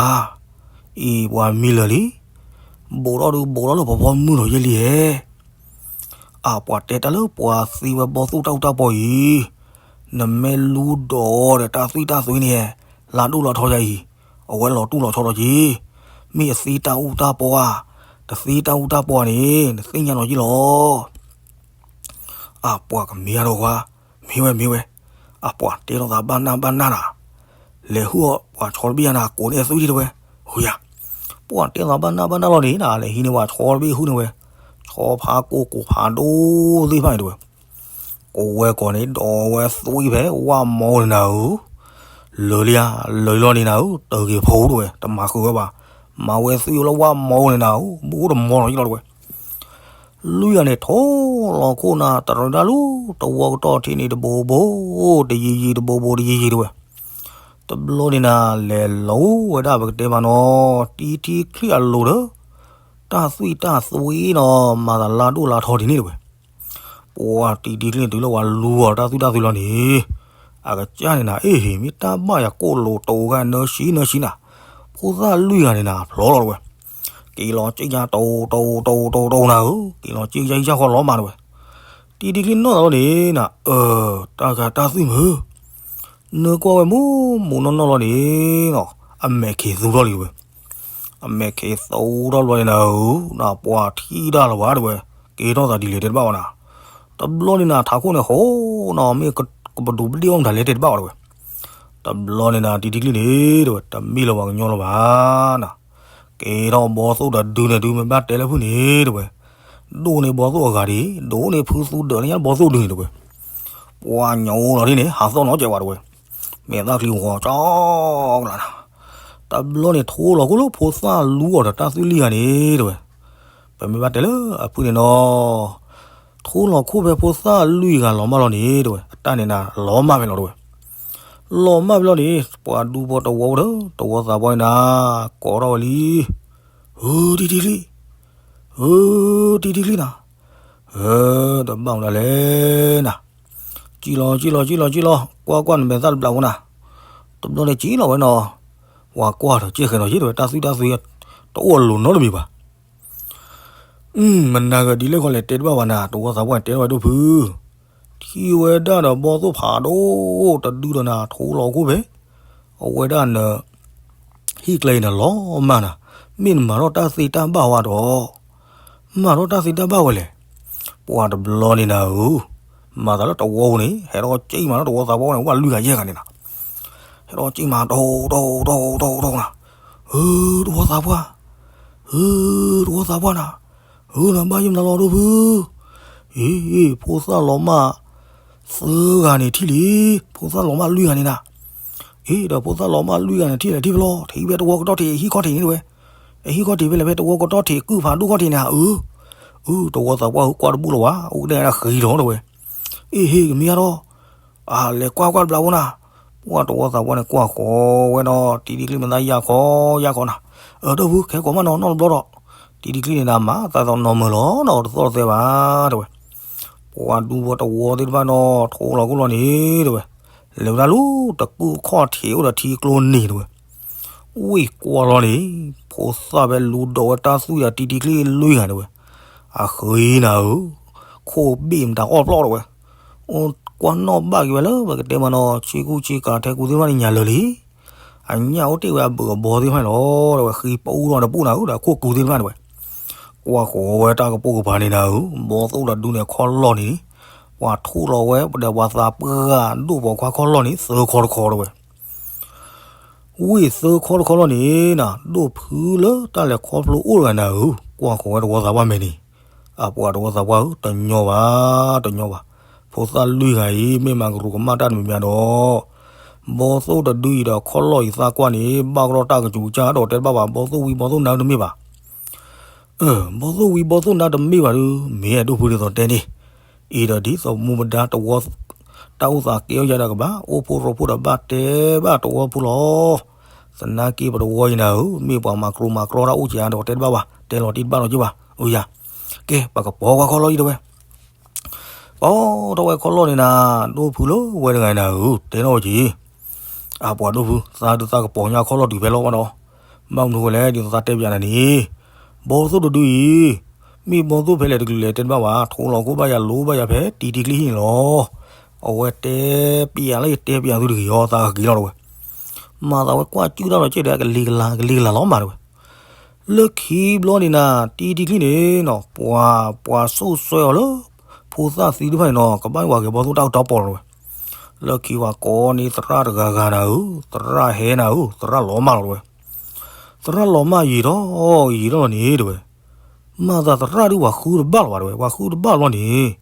အံၤပှၤမံလၢာ်လံ, ဘူးထီၣ်ဒုးဘူးထီၣ်လၢပဖီမုၢ်ဒီးယဲလံဧဲ, အပှၤတဲတၢ်လၢပှၤသံဝဲဘီသူၣ်တၢ်အူတၢ်ပီအံၤ, နမ့ၢ်လူဒီးဒီးတၢ်သွံၣ်တၢ်သွံၣ်န့ၣ်, လါဒိၣ်လီၤထီယၤအံၤ, အဝဲလီၤတူၢ်လီၤဆီဒီးက့ၤ, မ့ၢ်အသံတၢ်အူတၢ်ပီဧါ, တသံတၢ်အူတၢ်ပီန့ၣ် နသ့ၣ်ညါလီၤယ့ၣ်လီၤ. အပှၤကမ့ၢ်အါဒီးခွါ, မ့ၢ်ဝဲမ့ၢ်ဝဲ, အပှၤတဲလိာ်သးဘၣ်နၢ်ဘၣ်နၢ်နၤ, လဲၤဟုၣ်အီၣ်ပှၤဆီတဘ့ၣ်ယၤနၤ ကိးန့ၢ်အသွံၣ်ဒံးတဲဝဲ, ဟူယၤ, ပှၤတဲလိာ်သးဘၣ်နၢ်ဘၣ်နၢ်လီၤန့ၣ် လဲၤဟံးန့ၢ်ပှၤဆီတဘ့ၣ်ဟုၣ်န့ၢ်ဝဲ, ဆီဖးကိၢ်ကိးဖးဒိၣ်သ့ၣ်တဖၣ်န့ၣ်တဲဝဲ ကိးဝဲကိးန့ၣ်ဒီးဝဲသွံၣ်ဖဲဝၣ်မီန့ၣ်နၤဧၢ, လၢာ်လံဧါ, လၢာ်လံလီၤန့ၣ်နၤဧၢ, တဂ့ၤဖိတဲဝဲ, တမၤဃုာ်ဝဲဘၣ်, မၤဝဲသွံၣ်လၢဝၣ်မီန့ၣ်နၤဧၢ, ဘူးတမီလီၤယ့ၣ်လီၤတဲဝဲ. လွံၢ်ဂၤန့ၣ် ထိလီၤခိၣ်နၤ တရၢတၢ်လူၤ တဝီကတီၢ်ထံးန့ၣ် တဘိဘိ တယံၤယံၤ တဘိဘိတယံၤယံၤတဲဝဲ. တဘျီန့ၣ်နၤ လဲၤလီၤဝဲဒၣ်ပကတဲမးနီၤ တံထံချံအလိၤဒီး တၢ်သွံၣ်တၢ်သွံနီၤ မၤသးလါဒိၣ်လါထီဒ်န့ၣ်တဲဝဲ. ပှၤတံထံချံတုၤလၢပှၤလူၤအီၤတၢ်သွံၣ်တၢ်သွံလီၤန့ၣ် အကစၢ်န့ၣ်နၤ အ့ၣ်ဟ့ၣ် မ့ၢ်တၢ်ဘၣ်ယၤကိၣ်လိၤတိၤဂၤနၢဆံနၢဆံနၤ, ဖိသၣ်လွံၢ်ဂၤန့ၣ်နၤ ဖျီလီၤတဲဝဲ. က့ၤလီၤစ့ၢ်ညါ တိၤ တိၤ တိၤ တိၤနၤဧၢ, က့ၤလီၤစ့ၢ်ညါ ယၢ်ဃီလီၤမးတဲဝဲ. တံထံချံနီၣ်သးလီၤန့ၣ်နၤ အၢ တၢ်ဂၤတၢ်သွံၣ်မုၢ် နၢကွၢ်ဝဲမူမူနီၢ်နီၢ်လီၤန့ၣ်နီၤ အမဲာ်ခံးသူထီၣ်လံတဲဝဲ. အမဲာ်ခံးသူထီၣ်ဘျီန့ၣ်နၤဧၢ, နပှၤထံၣ်တၢ်လၢၤဘၣ်တဲဝဲ, ကဲထီၣ်သးဒ်လဲၣ်တဲတဘၣ်ဝဲနၤ. တဘျီန့ၣ်နၤ ထးခိၣ်န့ၣ်ဟီၣ်နီၤ မ့ၢ်ကပဒိးပဒ့ၣ်အီၣ်မတၤလဲၣ်တဲတဘၣ်ဝဲတဲဝဲ. တဘျီန့ၣ်နၤ တံထံချံန့ၣ်တဲဝဲ တမ့ၢ်လၢၤပှၤကညီလၢၤဘၣ်နၤ. ကဲထီၣ်ဘီသိၣ်တဒုန့ၣ်ဒုး မ့ၢ်ဘၣ်တဲလၢဖုၣ်န့ၣ်တဲဝဲ, ဒိၣ်န့ၢ်ဘီသိၣ်အဂၤဒံး ဒိၣ်န့ၢ်ဖုသူဒၢးလၢညါဘီသိၣ်ဒုန့ၣ်တဲဝဲ. ပှၤညိလီၤဒ်န့ၣ် ဟးသီၣ်နီၤကဲးဝဲတဲဝဲ, မဲာ်သၣ်ချံဂီၤကၠီကလးနၤ. တဘျီန့ၣ် ထိလီၤခိၣ်လၢဖိသၣ်လူၤအီၤဒီးတၢ်သွံၣ်လွံၢ်ဂၤန့ၣ်တဲဝဲ. ပမ့ၢ်ဘၣ်တဲလၢအဖုၣ်န့ၣ်နီၤ ထိလီၤခိၣ်ဖဲဖိသၣ်လွံၢ်ဂၤလီၤမၢ်လီၤန့ၣ်တဲဝဲ အတၢ်န့ၣ်နၤလီၤမၢ်ဖဲလီၤတဲဝဲ. လီၤမၢ်ဖဲလီၤန့ၣ် ပှၤဒူဖိတဝီဒီး တဝီသးပှၢ်န့ၣ်နၤ ကိးထီၣ်ဝဲလံ, ဧၢ တံထံချံ, ဧၢ တံထံချံနၤ, ဧၢ တဘၣ်မတၤလဲၣ်နၤ, ကံလီၤ ကံလီၤ ကံလီၤ ကံလီၤ ကွၢ်ကွၢ်နမဲာ်သၣ်တဘျီဖိနၤ. တဘျီန့ၣ်ကံလီၤဝဲနီၤ, ပှၤကွၢ်ဒီးကဲဃဲၤနီၤ ယ့ၣ်တဲဝဲ တၢ်သွံၣ်တၢ်သွံၣ် တအိၣ်အလိၤနီတမံၤဘၣ်. မနၤဂၤဒ်လဲၣ်ဃီလဲၣ်တဲတဘၣ်ဘၣ်နၤ တဝီသးပှၢ်န့ၣ်တဲထီၣ်ဝဲဒိၣ်ဖုၣ်, ထံၣ်ဝဲဒၣ်ဒီးဘီသိၣ်ဖးဒိၣ်တဒုဒီးနၤ ထိလီၤခိၣ်ဖဲ အဝဲဒၣ်န ဟံၣ်ကျဲအံၤန့ၣ်လီၤမၢ်နၤ, မ့ၢ်နမၤထီၣ်တၢ်သ့တၢ်ဘၣ်ဝဲဒီး မၤထီၣ်တၢ်သ့တၢ်ဘၣ်ဝဲလဲၣ်. ပှၤတဘျီန့ၣ်နၤဧၢ, မၤသးလၢတဝီပူၤန့ၣ် ဟဲထီၣ်ကံၣ်မးလၢတဝီသးပှၢ်န့ၣ် ဝဲလွံၢ်ဂၤယဲၢ်ဂၤန့ၣ်နၤ, ဟဲထီၣ်ကံၣ်မး တိၢ်တိၢ်တိၢ်တိၢ်နၤ, ဧၢ တဝီသးပှၢ်, ဧၢ တဝီသးပှၢ်နၤ, ဧၢ နဘၣ်ယိၣ်မနုၤလီၤဒိၣ်ဖုၣ်, အ့ ဖိသၣ်လီၤမၢ် သၢဂၤန့ၣ်ထံၣ်လံ, ဖိသၣ်လီၤမၢ်လွံၢ်ဂၤန့ၣ်နၤ, အ့ ဒီးဖိသၣ်လီၤမၢ်လွံၢ်ဂၤန့ၣ်ထံၣ်လဲၣ်ထံၣ်ဖဲလဲၣ်, ထံၣ်ဖဲတဝီကတီၢ်ထံး ဟံၣ်ခီၣ်ထံးန့ၣ်တဲဝဲ, အဟံၣ်ခီၣ်ထံးဖဲလဲၣ် ဖဲတဝီကတီၢ်ထံး ကုၢ်ဖးဒိၣ်ခီၣ်ထံးန့ၣ်ဧၢ, အၢ တဝီသးပှၢ်ဧၢ ကွၢ်တဘူၣ်လၢၤဝဲ အိၣ်ကတဲဒၣ်ဃံလီၤတဲဝဲ, အ့ ဟ့ၣ်ကမ့ၢ်ယါထီၣ် အလဲၤကွၢ်ကွၢ်တဘျီဖိနၤ, ပှၤတဝီသးပှၢ်န့ၣ် ကွၢ်ဃီၤဝဲဒီး တံထံချံမ့ၢ်သး ယၢ်ခီယၢ်ခီနၤ, အၢ ဒိၣ်ဖုၣ် ခဲကိးမးနီၤ နီၢ်တဘျီဒီး, တံထံချံန့ၣ်နၤ မၤသးသိးနီၢ်မုၢ်လီၤနီၤ တသီၣ်တသဲဘၣ်တဲဝဲ, ပှၤဒူဖိတဝီသ့ၣ်တဖၣ်နီၤ ထိလီၤခိၣ်လီၤန့ၣ်တဲဝဲ, လဲၤဝဲဒၣ်လၢတကုၢ်ခီၣ်ထံးအိၣ်ဒီးထံကျိန့ၣ်တဲဝဲ, ဝ့ၢ်ကွၢ်လီၤန့ၣ်, ဖိသၣ်ဖဲလူၤဒိးဝဲတၢ်သွံၣ်ဒီးတံထံချံလွံၢ်ဂၤတဲဝဲ, အဃ့နၤဧၢ, ခိၣ်ဘ့ၣ်မတၤအီၣ်ဖျီၣ်တဲဝဲ, အိၣ်ကွၢ်နီၣ်ဘၣ်က့ၤဝဲလၢပကတဲမးနီၤ ဆ့ကူဆ့ကၤထဲကူသ့ၣ်တဖၣ်န့ၣ် ညါလၢာ်လံ, အညၣ်အိၣ်တ့ၢ်ဝဲအဘုးအဘီသ့ၣ်တဖၣ်န့ၣ်လီၤတဲဝဲ, ဃံပူထီၣ်တပူၤနၤဧၢ ဒီးခိၣ်ကူသ့ၣ်တဖၣ်တဲဝဲ, ကွၢ်ဃီၤဝဲတၢ်ကပိာ်ကပၤန့ၣ်နၤဧၢ, ဘီသိၣ်တဒုန့ၣ်ခီၣ်လီၢ်န့ၣ်, ပှၤထိလီၤဝဲဒီးပှၤသးပှၢ်ဒိၣ်ပိာ်ခွါခီၣ်လီၢ်န့ၣ် သၢခီတခီတဲဝဲ ဝ့ၢ်သၢခီတခီလီၤန့ၣ်နၤ ဒိၣ်ဖုလၢတၢ်လဲၤခီဖျိအိၣ်တဂၤနၤဧၢ, ကွၢ်ဃီၤဝဲတဝီသးပှၢ်မဲာ်န့ၣ်, အပှၤတဝီသးပှၢ်ဧၢ တညီဘၣ်, တညီဘၣ်, ဖိသၣ်လွံၢ်ဂၤအံၤ မ့ၢ်မၤကရူၢ်ကမၣ်တၢ်တမံၤမံၤဒီး, ဘီသိၣ်တဒုအံၤဒီးခီၣ်လီၢ်အံၤသးကွၢ်န့ၣ် ဘၣ်ကရီတၢ်ကစူၤကစၢ်ဒီးတဲတဘၣ်ဘၣ် ဘီသိၣ်ဝံၤဘီသိၣ်နါတမ့ၢ်ဘၣ် အၢ ဘီသိၣ်ဝံၤဘီသိၣ်နါတမ့ၢ်ဘၣ်ဒီး မ့ၢ်အဲၣ်ဒိၣ်ဖုဒ်သိးတဲန့ၣ်, အံၤဒီးဒ်သိးမူပဒါတဝီ တၢ်အိၣ်သးကဲထီၣ်ယၤဒီးကဘၣ် အိၣ်ဖိရိဖှိၣ်ဒီးဘၣ်တဲဘၣ်တဝီဖိလီၤ. သနာ်က့ပတဝီအံၤနၤဧၢ, မ့ၢ်ပှၤမၤကရူၢ်မၤကရီတၢ်အိၣ်ကဲဒီးတဲတဘၣ်ဘၣ်, တဲလီၤတံၢ်တဘၣ်လီၤက့ဘၣ်, အၢယၤ, ကဲ ပကပိာ်ကွၢ်ခီၣ်လီၢ်အံၤတဲဝဲ ပိာ်ထီၣ်ဝဲခီၣ်လီၢ်န့ၣ်နၤ, ဒိၣ်ဖုလၢဝဲတဂၤနၤဧၢ, တဲထီၣ်ဝဲက့ၤ, အပှၤဒိၣ်ဖု, သးဒုးသးကပိာ်ညါခီၣ်လီၢ်တုၤဖဲလီၤဘၣ်ဒီး, ဘၣ်မနုၤဃိလဲၣ် ဒ်သိးသးတဲပၠးနၤန့ၣ်, ဘီသိၣ်တဒုအံၤ, မ့ၢ်ဘီသိၣ်ဖဲလဲၣ်တကလုာ်လဲၣ်တဲတဘၣ်ဘၣ်, ထိလီၤခိၣ်ဘၣ်ယၤလိၤဘၣ်ယၤဖဲတံထံချံန့ၣ်လီၤ. အဝဲတဲပၠးလၢယတဲပၠးသုတဂ့ၤအီၤ သးကက့ၤလီၤတဲဝဲ, မၤသးဝဲကွၢ်စုၣ်တၢ်လီၤကဲဒီး ကလံၤကလၤ ကလံၤကလၤလီၤမးတဲဝဲ လၢခံဘျီန့ၣ်နၤ, တံထံချံန့ၣ်နီၤ, ပှၤ ပှၤစိၣ်စွဲအီၤလၢ ဖိသၣ်သံတဖၣ်န့ၣ်နီၤ, ကဘၣ်ဝဲက့ၤဘီသိၣ်တၢ်အူတၢ်ပီၢ်လီၤဝဲ, လၢခံဝဲကိးန့ၢ်သရၣ်တဂၤဂၤနၤဧၢ, သရၣ်ဟဲနၤဧၢ, သရၣ်လီၤမၢ်လီၤဝဲ, သရၣ်လီၤမၢ်ယံာ်ထီၣ် ယံာ်ထီၣ်လီၤန့ၣ်တဲဝဲ, မၤသးသရၣ်ဒုးပှၤဃုတဘၣ်လီၤဘၣ်တဲဝဲ, ပှၤဃုတဘၣ်လီၤန့ၣ်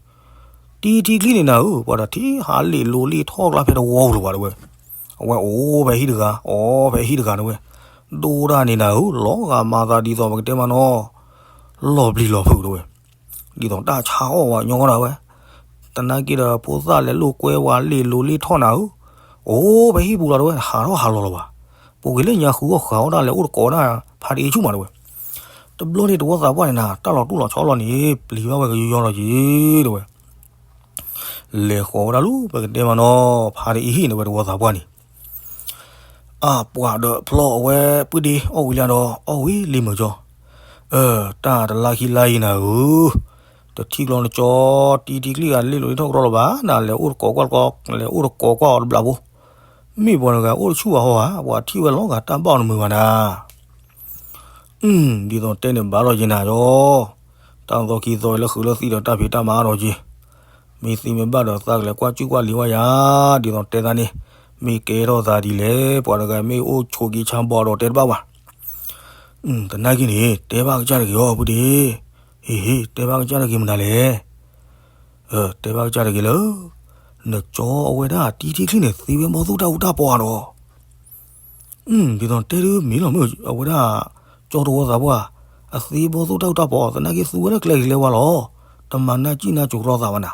တံထံချံန့ၣ်နၤဧၢ, ပှၤတထံၣ်ဟးလ့ၣ်လိၤလ့ၣ်ထီၣ်ကျါဖဲတဝီပူၤလၢၤဘၣ်တဲဝဲ, အဝဲအိၣ်ဖဲဟံၣ်တဂၤ အီၣ်ဖဲဟံၣ်တဂၤတဲဝဲ, ဒိၣ်ဒၣ်န့ၣ်နၤဧၢ, လီၤဂာ်မၤသးဒ်သိးပကတဲမးနီၤ, လီၤပျံၤလီၤဖုးတဲဝဲ, ဒ်သိးတၢ်ဆါအီၣ်ဝဲညီနၤဝဲ, သနာ်က့ဒီးဖိသၣ်လဲၤလိာ်ကွဲဝဲလ့ၣ်လိၤလ့ၣ်ထီၣ်နၤဧၢ, အိၣ်ဖဲဟံၣ်ပူၤလီၤတဲဝဲ ဟးထီၣ်ဟးလီၤလီၤဘၣ်, ပူၤကွံာ်လၢညါဃုအီၣ်ဃုအီၣ်ဒၣ်လဲၤအိၣ်တကိးဒၣ်ဖါတအံၤဆူၣ်မးတဲဝဲ, တဘျီန့ၣ်တဝီသးပှၢ်န့ၣ်နၤ တၢ်လီၤတူၢ်လီၤဆီလီၤန့ၣ် ပျံၤဘၣ်ဝဲကယီယီလီၤက့ၤတဲဝဲ လဲၤဃီၤဝဲဒၣ်လၢ ပကတဲမးနီၤ ဖါတအံၤဟံၣ်န့ၣ်ဝဲတဝီသးပှၢ်န့ၣ်, အပှၤဒီးဖျီၣ်အဝဲပုၢ်ဒ့အီၣ်ဝံၤလံဒီး အီၣ်ဝံၤလံမုာ်ကၠီ, အၢ တၢ်တလါခံလါအံၤနၤဧၢ, တထံၣ်ကျီနကၠီ တံထံကျံဂၤလ့ၣ်လိၤလ့ၣ်ထီၣ်ကရီလီၤဘၣ်, နၤလဲၤအိၣ်တကိးကွၢ်တကိး လဲၤအိၣ်တကိးကွၢ်အီၤတဘျီဖိ, မ့ၢ်ပှၤတဂၤအိၣ်တဆူၣ်ဘၣ်ဟီဧါ, ပှၤထံၣ်ဝဲလီၤဂာ်တၢ်ဘၣ်အီၤတမုာ်ဘၣ်နၤ ဒ်သိးတဲန့ၣ်ဘၣ်လီၤယံၤနၤဒီး, တၢ်သီခံသီလၢဃုာ်လၢသံဒီးတၢ်ဖံးတၢ်မၤအါထီၣ်က့ၤ, မ့ၢ်သံမ့ၢ်ဘၣ်ဒီးသးကလဲၤကွၢ်ကူၣ်ကွၢ်လံၤဝဲယၤ, ဒ်သိးတဲသးန့ၣ်, မ့ၢ်ကဲထီၣ်သးဒ်လဲၣ်, ပှၤတဂၤမ့ၢ်အိၣ်ဆိးက့ဆါဘီဒီးတဲတဘၣ်ဘၣ်, သနာ်က့န့ၣ် တဲဘၣ်ကစၢ်တဂ့ၤအီၤဖုဒ့, ဟ့ၣ်ဟ့ၣ် တဲဘၣ်ကစၢ်တဂ့ၤမနုၤလဲၣ် တဲဘၣ်ကစၢ်တဂ့ၤလၢ နကၠီအဝဲဒၣ်တံထံကျံန့ၣ် သ့ဝဲဘီသိၣ်တၢ်အူတၢ်ပီဧါဒီး, ဒ်သိးတဲဒ်မ့ၢ်လီၤမုၢ် အဝဲဒၣ် ကၠီတဝီသးပှၢ် အသ့ဘီသိၣ်တၢ်အူတၢ်ပီ သနာ်က့သူဝဲလၢကျဲဂ့ၤကျဲဝါလီၤ. တမၤနၢ်စံၣ်နၢ်စိၤကျီသးဘၣ်နၤ,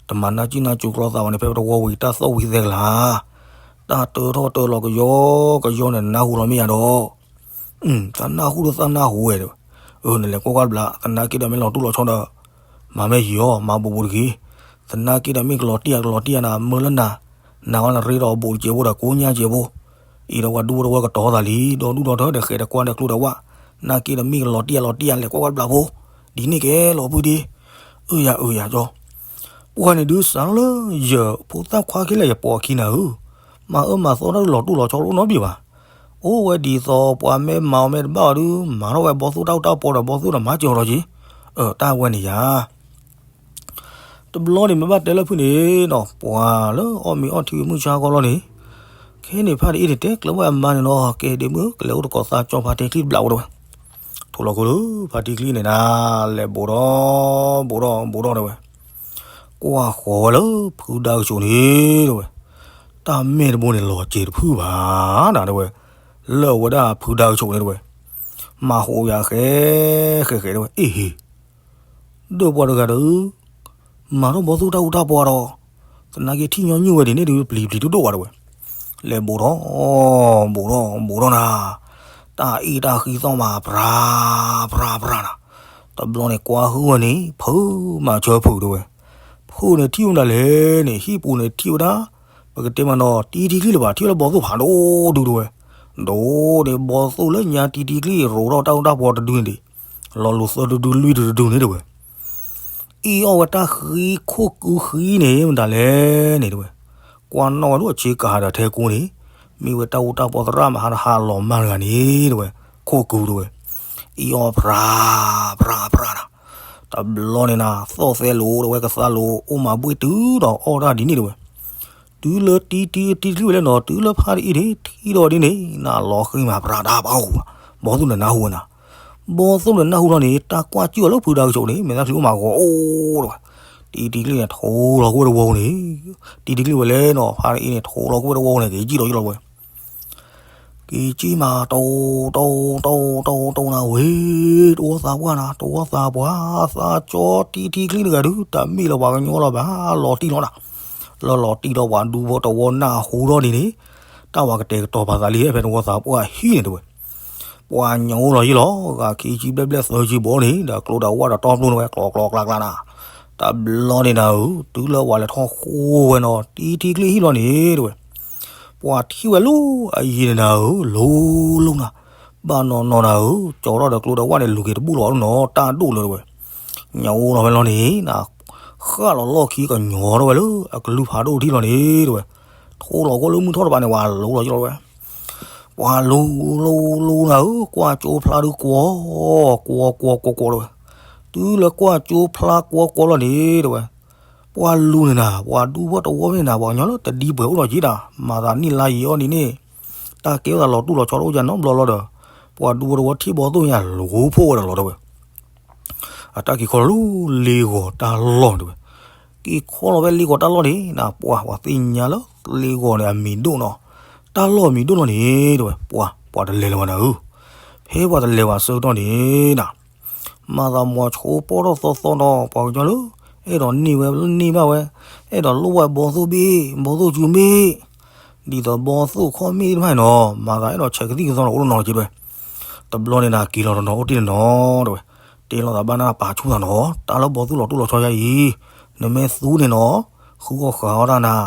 တမၤနၢ်စံၣ်နၢ်စိၤကျီသးဘၣ်န့ၣ် ဖဲပတဝီဝံၤတၢ်သီၣ်ဝံၤသဲကလၤ တၢ်တၢထီၣ်တၢလီၤကယီကယီန့ၣ် နနၢ်ဟူလီၤမ့ၢ်ယါဒီး သးနၢ်ဟူဒီးသးနၢ်ဟူဝဲ, အၢ နလဲၤကွၢ်ကွၢ်တဘျီ သနာ်က့ဒီးမ့ၢ်လီၤတူၢ်လီၤဆီဒီး မၤမ့ၢ်ယံၤအီၤ မၤဘူးဘူးတဂ့ၤ, သနာ်က့ဒီးမ့ၢ်ကလီၤတံၢ်ယါကလီၤတံၢ်ယါနၤ မၢလၢနၤ, နၤဝဲနရ့ဒီးဘူးတစဲးဖိဒီးကိညၢ်စဲးဖိ, အံၤဒီးပှၤဒူဖိတဝီကတီၤသးလံ ဒီဒူၣ်ဒီထၢဒီးဃဲးဒီးကွၢ်ဒီးကျိဒီးဝၣ်, သနာ်က့ဒီးမ့ၢ်ကလီၤတံၢ်ယါလီၤတံၢ်ယါ လဲၤကွၢ်ကွၢ်တဘျီဖိ, ဒ်န့ၣ်ကဲလီၤဖုဒ့, အၢယၤအၢယၤကၠီ ပှၤန့ၣ်ဒုးစးထီၣ်လၢယဖိသၣ်ခွါခံလဲၣ်ယပိာ်အခံနၤဧၢ, မၤအၢမၤသီတၢ်ဒုးလီၤတူၢ်လီၤဆီတအိၣ်နီတဘ့ၣ်ဘၣ်, အိၣ်ဝဲဒ်သိးပှၤမ့ၢ်မၤအီၤမ့ၢ်တဘၣ်အီၤဒုး မၤထီၣ်ဝဲဘီသိၣ်တၢ်အူတၢ်ပီဒီးဘီသိၣ်ဒီးမၤစၢၤအီၤဒီးက့ၤ, အတၢ်ဝဲန့ၣ်ယၤ တဘျီန့ၣ်မ့ၢ်ဘၣ်တဲလၢဖုန့ၣ်နီၤ ပှၤလၢအီၣ်မ့ၤအီထံဝံၤမုၢ်ဆါခီလီၤန့ၣ်, ခဲန့ၣ်ဖါတအံၤန့ၣ် တဲကျၢၤဝဲအမါန့ၣ်နီၤ ကဲဒ့မုၣ် ကလဲၤအိၣ်တကိးသးကၠီဖါတံကျံတဘျီဝဲတဲဝဲ, ထိၣ်လီၤခိၣ်လၢဖါတံကျံန့ၣ်နၤ လဲၤဘူးဒီး ဘူးဒီး ဘူးဒီးတဲဝဲ, ကွၢ်ဃီၤဝဲလၢဖုဒါကဆိးန့ၣ်တဲဝဲ, တၢ်မဲာ်တဘိန့ၣ်လီၤစဲၤတဖုဘၣ်နၤတဲဝဲ, လၢအဝဲဒၣ်ဖုဒါကဆိးန့ၣ်တဲဝဲ, မၤဟူးယၤဃဲဃဲဃဲတဲဝဲ အ့ၣ်ဟ့ၣ် ဒီးပှၤတဂၤဒီး မၤထီၣ်ဘီသိၣ်တၢ်အူတၢ်ပီဒီး, သနာ်က့ထံၣ်ညီနုၢ်ဝဲဒ်န့ၣ်ဒီးပျံၤပျံၤဒိၣ်ဒိၣ်ဝဲတဲဝဲ, လဲၤဘူးထီၣ် ဘူးထီၣ် ဘူးထီၣ်နၤ, တၢ်အ့ၣ်တၢ်ဃံသီၣ်မး ပြၤ ပြၤ ပြၤနၤ, တဘျီန့ၣ်ကွၢ်ဟုၣ်ဝဲန့ၣ် ဖုမၤဆၢဖုးတဲဝဲ, ဖုန့ၣ်ထံၣ်ဝဲဒၣ်လဲၣ်န့ၣ် ဟံၣ်ပူၤန့ၣ်ထံၣ်ဝဲဒၣ်, ပကတဲမးနီၤ တံထံကျံလၢၤဘၣ် ထံၣ်ဝဲလၢဘီသိၣ်ဖးဒိၣ်ဒုတဲဝဲ, ဒိၣ်န့ၣ်ဘီသိၣ်လၢညါတံထံကျံရိးထီၣ်တၢ်အူတၢ်ပီတဒုန့ၣ်ဒံး လီၤလိၤသၢဒုဒုလွံၢ်ဒုဒုန့ၣ်တဲဝဲ, အ့ၣ်အီၣ်ဝဲတၢ်ဃံခိၣ်ကုဃံန့ၣ် မတၤလဲၣ်န့ၣ်တဲဝဲ, ကွၢ်နီၣ်ဝဲဒၣ်အဆ့ကၤဒီးထဲကိန့ၣ်, မ့ၢ်ဝဲတၢ်အူတၢ်ပီသရၣ်မဟါတဟါလီၤမၢ်တဂၤန့ၣ်တဲဝဲ, ခိၣ်ကုတဲဝဲ, အ့ၣ်အီၣ်ပြၤ ပြၤ ပြၤနၤ, တဘျီန့ၣ်နၤ သီၣ်သဲလိာ်တဲဝဲ ကသါလိာ် အိၣ်မၤဘှ့ၣ်တုၤဒီးအီၣ်တၢ်ဒ်န့ၣ်တဲဝဲ တုၤလၢတံထံကျံဝဲလဲၣ်နီၤ တုၤလၢဖါတံအံၤန့ၣ် ထံၣ်ဒီးဒ်န့ၣ် နလီၤဃံမးပြၤတၢ်ပာ်အိၣ်ဘၣ်, ဘီသိၣ်န့ၣ်နၢ်ဟူဝဲနၤ, ဘီသိၣ်န့ၣ်နၢ်ဟူလီၤန့ၣ် တၢ်ကွၢ်စၢၢ်အီၤလၢဖုဒါကဆိးန့ၣ် မဲာ်သၣ်ချံအိၣ်မးဂီၤအိၣ်တဲဝဲ, တံထံကျံန့ၣ်ထိလီၤကွံာ်ဝဲတဝီန့ၣ်, တံထံကျံဝဲလဲၣ်နီၤ ဖါတံအံၤန့ၣ်ထိလီၤကွံာ်ဝဲတဝီန့ၣ် က့ၤကံၣ်လီၤကံၣ်လီၤဝဲ က့ၤကံၣ်မး တိ တိ တိ တိ တိနၤဝဲ, တဝီသးပှၢ်နၤ တဝီသးပှၢ် သးကၠီတံထံကျံတဂၤဒုး တမ့ၢ်လၢပှၤကညီလီၤဘၣ် လီၤတံၢ်လီၤနၤ, လၢလီၤတံၢ်ဒီးပှၤဒူဖိတဝီနၢ်ဟူထီၣ်ဒ်န့ၣ်, တၢ်ဝဲကတဲာ်ကတီၤပာ်သးလံ ဖဲတဝီသးပှၢ်ဟံၣ်န့ၣ်တဲဝဲ ပှၤညိလီၤယံလီၤ ဂၤခံဆံဘျဲၣ်ဘျဲၣ်သၢဆံဘီန့ၣ် ဒီးကျိဒီးဝၣ်ဒီးတီပျိန့ၣ်ဝဲ ကျီကျီကျါကျါနၤ, တဘျီန့ၣ်နၤဧၢ တုၤလၢပှၤလဲၤထီၣ်ဃိဝဲနီၤ တံထံကျံဟံၣ်လီၤန့ၣ်တဲဝဲ ပှၤထံၣ်ဝဲလၢအယံၤန့ၣ်နၤဧၢ လိၤလိၤနၤ, ဘၣ်နီၢ်နီၢ်နၤဧၢ ကၠီထီၣ်ဒီးကျိဒီးဝၣ်န့ၣ် လူၤက့ၤတဘူၣ်လီၤနီၤ တၢ်ဒိၣ်လၢတဲဝဲ, ညိလီၤဝဲလီၤန့ၣ်နၤ, ဃၣ်လီၤလီၢ်ခံကညီထီၣ်ဝဲလၢ အကလုၢ်ဖးဒိၣ်ထံၣ်လီၤန့ၣ်တဲဝဲ, ထိလီၤကွံာ်လၢမုၢ်ထီၣ်တပၤန့ၣ် ပှၤလူၤလီၤယံလီၤတဲဝဲ ပှၤလူၤလူၤလူၤနၤဧၢ ကွၢ်ကၠိဖျါဒုးကွီၤ, ကွီၤကွီၤကွီၤကွီၤတဲဝဲ, တုၤလၢကွၢ်ကၠိဖျါကွီၤကွီၤလီၤန့ၣ်တဲဝဲ, ပှၤလူၤန့ၣ်နၤ ပှၤဒူဖိတဝီဖဲန့ၣ်နၤ ပှၤကညီလၢတဒံပှဲၤအိၣ်လီၤက့ၤတၢ် မၤသးနံၣ်လါယံၤအီၤဒ်န့ၣ်, တၢ်ကဲထီၣ်သးလီၤတူၢ်လီၤဆီတအိၣ်ယါနီတဘျီလီၤဒီး, ပှၤဒူဖိတဝီထံၣ်ဘီသိၣ်ညါလူၤဖိဝဲဒီးလီၤတဲဝဲ အတၢ်က့ၤခီလီၤလၢလ့ဂီၤတၢ်လီၢ်တဲဝဲ, က့ၤခီလီၤဖဲလ့ဂီၤတၢ်လီၢ်န့ၣ်နၤ ပှၤပှၤသ့ၣ်ညါလၢလ့ဂီၤန့ၣ် အမံၤဒိၣ်နီၤ, တၢ်လီၢ်အမံၤဒိၣ်လီၤန့ၣ်တဲဝဲ, ပှၤပှၤတလဲၤလၢၤဘၣ်နၤဧၢ, ဖဲပှၤတလဲၤဘၣ်ဆၢကတီၢ်န့ၣ်နၤ မၤသးမီၤဆိပီၢ်ထီၣ်သီသီနီၤ ပှၤကညီလၢ အဲၣ်ဒိးန့ၢ်ဝဲလၢန့ၢ်ဘၣ်ဝဲ, အဲၣ်ဒိးလိၣ်ဘၣ်ဘီသိၣ်ဘ့ၣ် ဘီသိၣ်စူၤမ့ၣ်, ဒ်သိးဘီသိၣ်ခီၣ်မ့ၣ်တဖၣ်နီၤ မၤသးအဲၣ်ဒိးဆဲးကသံၣ်ကသီနီၤ အိၣ်တနီၤက့ဒဝဲ. တဘျီန့ၣ်နၤက့ၤလီၤတနီၤအိၣ်တ့ၢ်တနီၤဒဝဲ, တဲလိာ်သးဘၣ်နၢ်ပာ်ဆူၣ်သးနီၤ တၢ်လၢဘီသိၣ်လီၤတိၢ်လီၤဆီယါအံၤ, နမ့ၢ်သူန့ၣ်နီၤ ဃုအီၣ်ဃးအီၣ်တၢ်နၤ,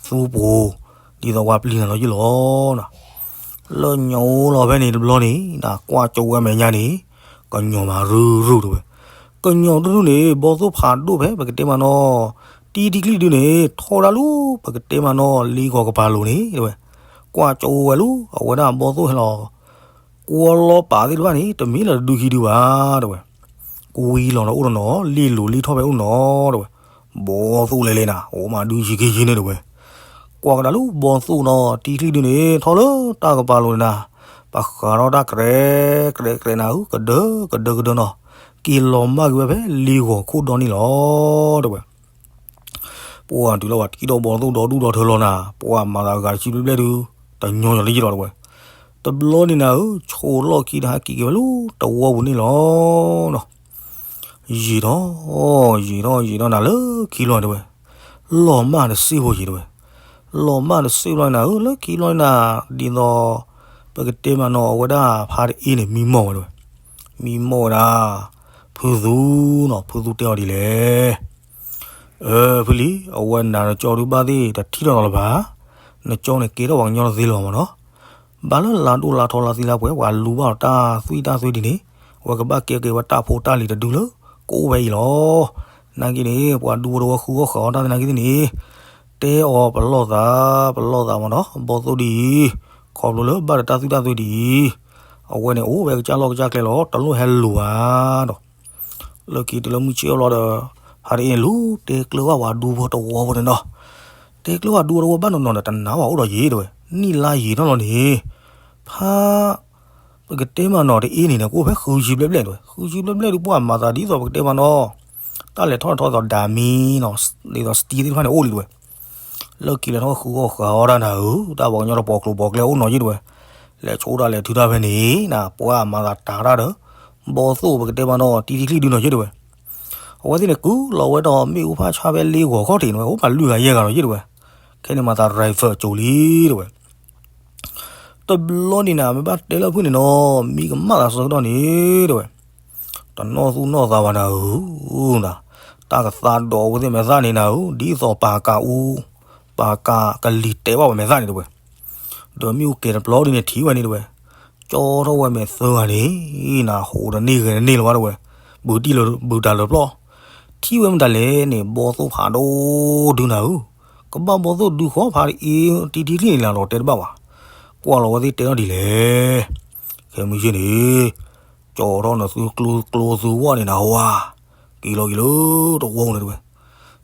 သူပူၤ, ဒ်သိးဝဲပျံၤနၤလီၤယ့ၢ်လီၤ. လၢညိလီၤဖဲန့ၣ်တဘျီန့ၣ် နကွၢ်ကၠိဝဲမဲာ်ညါန့ၣ် ကညီၤမးရုၢ်ရုၢ်တဝဲ, ကညီၤရုၢ်ရုၢ်န့ၣ် ဘီသိၣ်ဖးဒိၣ်ဖဲပကတဲမးနီၤ တံထံချံၣ်ဒုန့ၣ် ထီဒါလူ ပကတဲမးနီၤ လ့ဂီၤကပၤလိၤန့ၣ်တဝဲ, ကွၢ်ကၠိဝဲလူ အဝဲဒၣ်ဘီသိၣ်ဟဲလီၤ ကွီလီပာ်သ့ၣ်တဖၣ်န့ၣ် တမ့ၢ်လၢတဒုခံဒုဘၣ်တဝဲ, ကွံလီၤဒီးအိၣ်တနီၤ လ့ၣ်လိၤလ့ၣ်ထီၣ်ဖဲအိၣ်နီၤတဝဲ, ဘီသိၣ်လဲၤလဲၤနၤ အိၣ်မးဒုဆံခံဆံန့ၣ်တဝဲ, ကွၢ်ကဒါလူဘီသိၣ်နီၤ တံထံချံၣ်ဒုန့ၣ် ထီၣ်လၢတၢ်ကပၤလိၤန့ၣ်နၤ, ပဃးထီၣ်တၢ်ကြဲးကြဲးကြဲးနၤဧၢ ကဒၢကဒၢကဒၢနီၤ, က့ၤလီၤမၢ်က့ၤဝဲဖဲလ့ဂီၤခိၣ်ဒီန့ၣ်လီၤတဝဲ ပှၤတုၤလီၤဝဲထံၣ်ဒီးဘီသိၣ်ဒီဒူၣ်ဒီထၢလီၤနၤ ပှၤမၤသးဂၤတဆံဘျဲၣ်ဘျဲၣ်ဒု တညီညီလၢယံၤလီၤတဝဲ, တဘျီန့ၣ်နၤဧၢ ဆိးလီၢ်ခံတဟးက့ၤက့ၤဝဲလၢတဝီပူၤန့ၣ်လီၤနီၤ, ယံာ်ထီၣ် ယံာ်ထီၣ်ယံာ်ထီၣ်နၤလၢခံလီၤတဝဲ, လီၤမၢ်တစ့ၢ်ဖိယံာ်တဝဲ, လီၤမၢ်တစ့ၢ်ဘျီန့ၣ်နၤဧၢ လၢခံလီၤန့ၣ်နၤ ဒ်သိး ပကတဲမးနီၤ အဝဲဒၣ်ဖါတအ့န့ၣ် မံမီၢ်ဝဲတဝဲ, မံမီၢ်ဝဲဒၣ် ဖုသူနီၤ ဖုသူတဲအီၤဒ်လဲၣ် အၢ ဖုလံၤ အဝဲနၤနကၠီဒုဘၣ်သ့ၣ်တထံၣ်ထီၣ်နီၤလၢၤဘၣ်, နကၠီန့ၣ်ကဲထီၣ်ပှၤကညီတသ့လၢၤဘၣ်မးနီၤ, ဘၣ်လၢလါဒိၣ်လါထီလါသံလါပှဲၤ ပှၤလူၤဘၣ်အီၤတၢ်သွံၣ်တၢ်သွဲဒ်န့ၣ်, အဝဲကဘၣ်ကဲက့ၤဝဲတၢ်ဖိတၢ်လံၤတဒုလၢ ကအိၣ်ဝဲအံၤလီၤ. နာ်က့န့ၣ် ပှၤဒူဖိတဝီဃုဂီၢ်ဃာ်အီၣ်တၢ်သနာ်က့သ့ၣ်န့ၣ်, တဲအီၤပလီၢ်သး, ပလီၢ်သးမးနီၤ ဘီသိၣ်ဒ်အံၤ, ခီဖျိလၢဘၣ်ဒီးတၢ်သွံၣ်တၢ်သွဲဒ်အံၤ, အဝဲန့ၣ်အိၣ်ဝဲကစၢ်လီၢ်ကစၢ်ကျဲလီၤ တလိၣ်ဟဲလူၤဘၣ်ဒီး လၢခံတုၤလၢမုၢ်ဆ့ၣ်အလီၤဒီး ဖါတအ့န့ၣ်လူၤတဲကျၢၤဘၣ်ပှၤဒူဖိတဝီဖိန့ၣ်နီၤ, တဲကျၢၤဘၣ်ဒူဖိတဝီဘၣ်နီၤနီၤဒီး တနာ်ဘၣ်အိၣ်ဒီးယံာ်တဝဲ, နံၣ်လါယံာ်ထီၣ်လီၤန့ၣ်, ဖါ ပကတဲမးနီၤတအ့န့ၣ်ဒီး ကအိၣ်ဖဲဃုဆံဘျဲၣ်ဘျဲၣ်တဝဲ, ဃုဆံဘျဲၣ်ဘျဲၣ်ဒုးပှၤမၤသးဒ်သိးပကတဲမးနီၤ, တၢ်လဲၤထီၣ်ထီၣ်သိးဒၤမံနီၤ, ဒ်သိး စတံသ့ၣ်တဖၣ်န့ၣ်အိၣ်လံတဝဲ, လၢခံလဲၤထီၣ်ဃုဂီၢ်ဃာ်အီၣ်တၢ်နၤဧၢ, တၢ်ပှၤကညီတပိာ်ကျိၤပိာ်ကျဲအိၣ်နီၤယံာ်တဝဲ, လဲၤဆိတၢ်လဲၤထုတၢ်ဖဲန့ၣ်နၤ ပှၤမၤသးတၤတၢ်ဒီး ဘီသိၣ်ပကတဲမးနီၤ တံထံချံၣ်ဒုနီၤယံာ်တဝဲ, အဝဲသ့ၣ်န့ၣ် ကုၢ်လီၤဝဲဒီးမ့ၣ်အူဖးဆါဖဲလ့ဂီၤခီၣ်ထံးန့ၣ်ဝဲ အိၣ်မးလွံၢ်ဂၤယဲၢ်ဂၤနီၤယံာ်တဝဲ, ခဲန့ၣ်မၤသး rifle ကၠိလံတဝဲ တဘျီန့ၣ်နၤ မ့ၢ်ဘၣ်တဲလၢဖုၣ်န့ၣ်နီၤ မံကမၣ်သးဆၢကတီၢ်န့ၣ်တဝဲ, တနီၢ်သူၣ်နီၢ်သးဘၣ်နၤဧၢ, တၢ်ကသါဒိးဝဲသ့ၣ်မဲာ်သၣ်န့ၣ်နၤဧၢ, ဒ်သိးပာ်ကးအူ, ပာ်ကးကလံၤတဲာ်ဘၣ်ဝဲမဲာ်သၣ်န့ၣ်တဝဲ, ဒီးမ့ၣ်အူကဲၤတပျီဒ်န့ၣ်ထံၣ်ဝဲန့ၣ်တဝဲ, ကၠီထီၣ်ဝဲမဲာ်သၢဂၤန့ၣ်နၤ ဟိးတန့ၢ်ဂဲၤတန့ၢ်လၢၤဘၣ်တဝဲ, ဘုးတံၢ်လၢဘုးတၢ်လၢပျီၢ်, ထံၣ်ဝဲမတၤလဲၣ်န့ၣ် ဘီသိၣ်ဖးဒိၣ်ဒုနၤဧၢ, ကဘၣ်ဘီသိၣ်ဒုဃီဖးတအ့ တံထံချံၣ်န့ၣ်လီၤတဲတဘၣ်ဘၣ်, ကွၢ်လီၤဝဲသ့ၣ်တဲထီၣ်ဒ်လဲၣ်, ခဲမုၢ်ဆ့ၣ်န့ၣ် ကၠီထီၣ်နသုကျိကျိသုဝီၢ်န့ၣ်နၤဝါ, က့ၤလီၤက့ၤလၢတဝီန့ၣ်တဝဲ,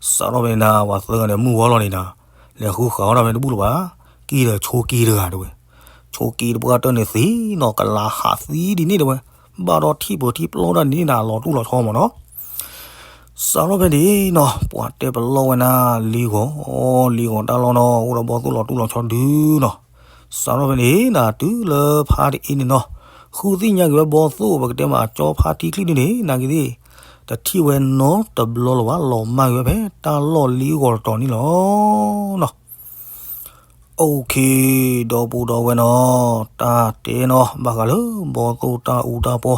စးထီၣ်ဖဲန့ၣ်နၤ ပှၤသၢဂၤန့ၣ် မုၢ်ဝီလီၤန့ၣ်နၤ, လဲၤဃုဃာ်အီၣ်တၢ်ဖဲန့ၣ်တဘူၣ်လၢၤဘၣ်, က့ၤဒီးဆိက့ၤတဂၤတဝဲ, ဆိက့ၤတပှၢ်တၢၢ်န့ၣ်သ့နီၤ ကလၤဟးသံဒ်န့ၣ်တဝဲ, ဘၣ်ဒီးထံၣ်ပၢၤထံၣ်ပျီတၢ်န့ၣ်နၤ လီၤတူၢ်လီၤဆီမးနီၤ စးထီၣ်ဖဲန့ၣ်နီၤ ပှၤတဲပလီၢ်ဝဲနၤ လ့ဂီၤ, လ့ဂီၤတၢ်လီၢ်နီၤ အိၣ်ဒီးဘီသိၣ်လီၤတူၢ်လီၤဆီဒုနီၤ, စးထီၣ်ဖဲန့ၣ်နၤ တုၤလၢဖါတအ့န့ၣ်နီၤ, ဃုသ့ၣ်ညါက့ၤဝဲဘီသိၣ် ပကတဲမးကၠီဖါတံချံၣ်ဒုန့ၣ် နာ်က့သ့ၣ်, တထံၣ်ဝဲနီတဘျီလၢၤဘၣ် လီၤမၢ်က့ၤဝဲဖဲတၢ်လီၢ်လ့ဂီၤတတီၤန့ၣ်လီၤနီၤ OK, ဒီပုၢ်ဒီဝဲၢ်နီၤ, တၢ်တဲနီၤ ဘၣ်ဃးလၢ ဘီသိၣ်တၢ်အူတၢ်ပီ,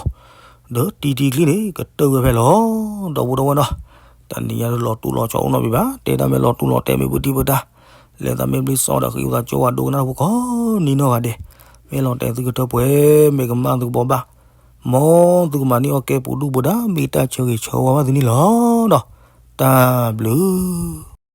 ဒီးတံထံချံန့ၣ် ကတၢၢ်ဝဲဖဲလီၤ, ဒီပုၢ်ဒီဝဲၢ်နီၤ, တနံၤညါလၢလီၤတူၢ်လီၤဆီအိၣ်နီတမံၤဘၣ်, တဲတၢ်မ့ၢ်လီၤတူၢ်လီၤတဲာ်မ့ၢ်ပတံၢ်ပတၢ်, လဲၤသးမ့ၢ်ဘျ့စီဒီးဃ့ဝံသးစူၤဝဲဒိကနၣ်တၢ်ဖိကိးနံၤနီၢ်ဂၤဒဲး, မ့ၢ်လီၤတဲာ်သုကထၢပှဲၤ, မ့ၢ်ကမၣ်သုကဘိးဘၣ်, မ်သုကမၤန့ၢ်အီၣ်ကဲပူၤဒူၣ်ပူၤဒါ မ့ၢ်တၢ်ဆၢဂ့ၤဆၢဝါဘၣ်သုန့ၣ်လီၤနီၤ, တၢ်ဘျုး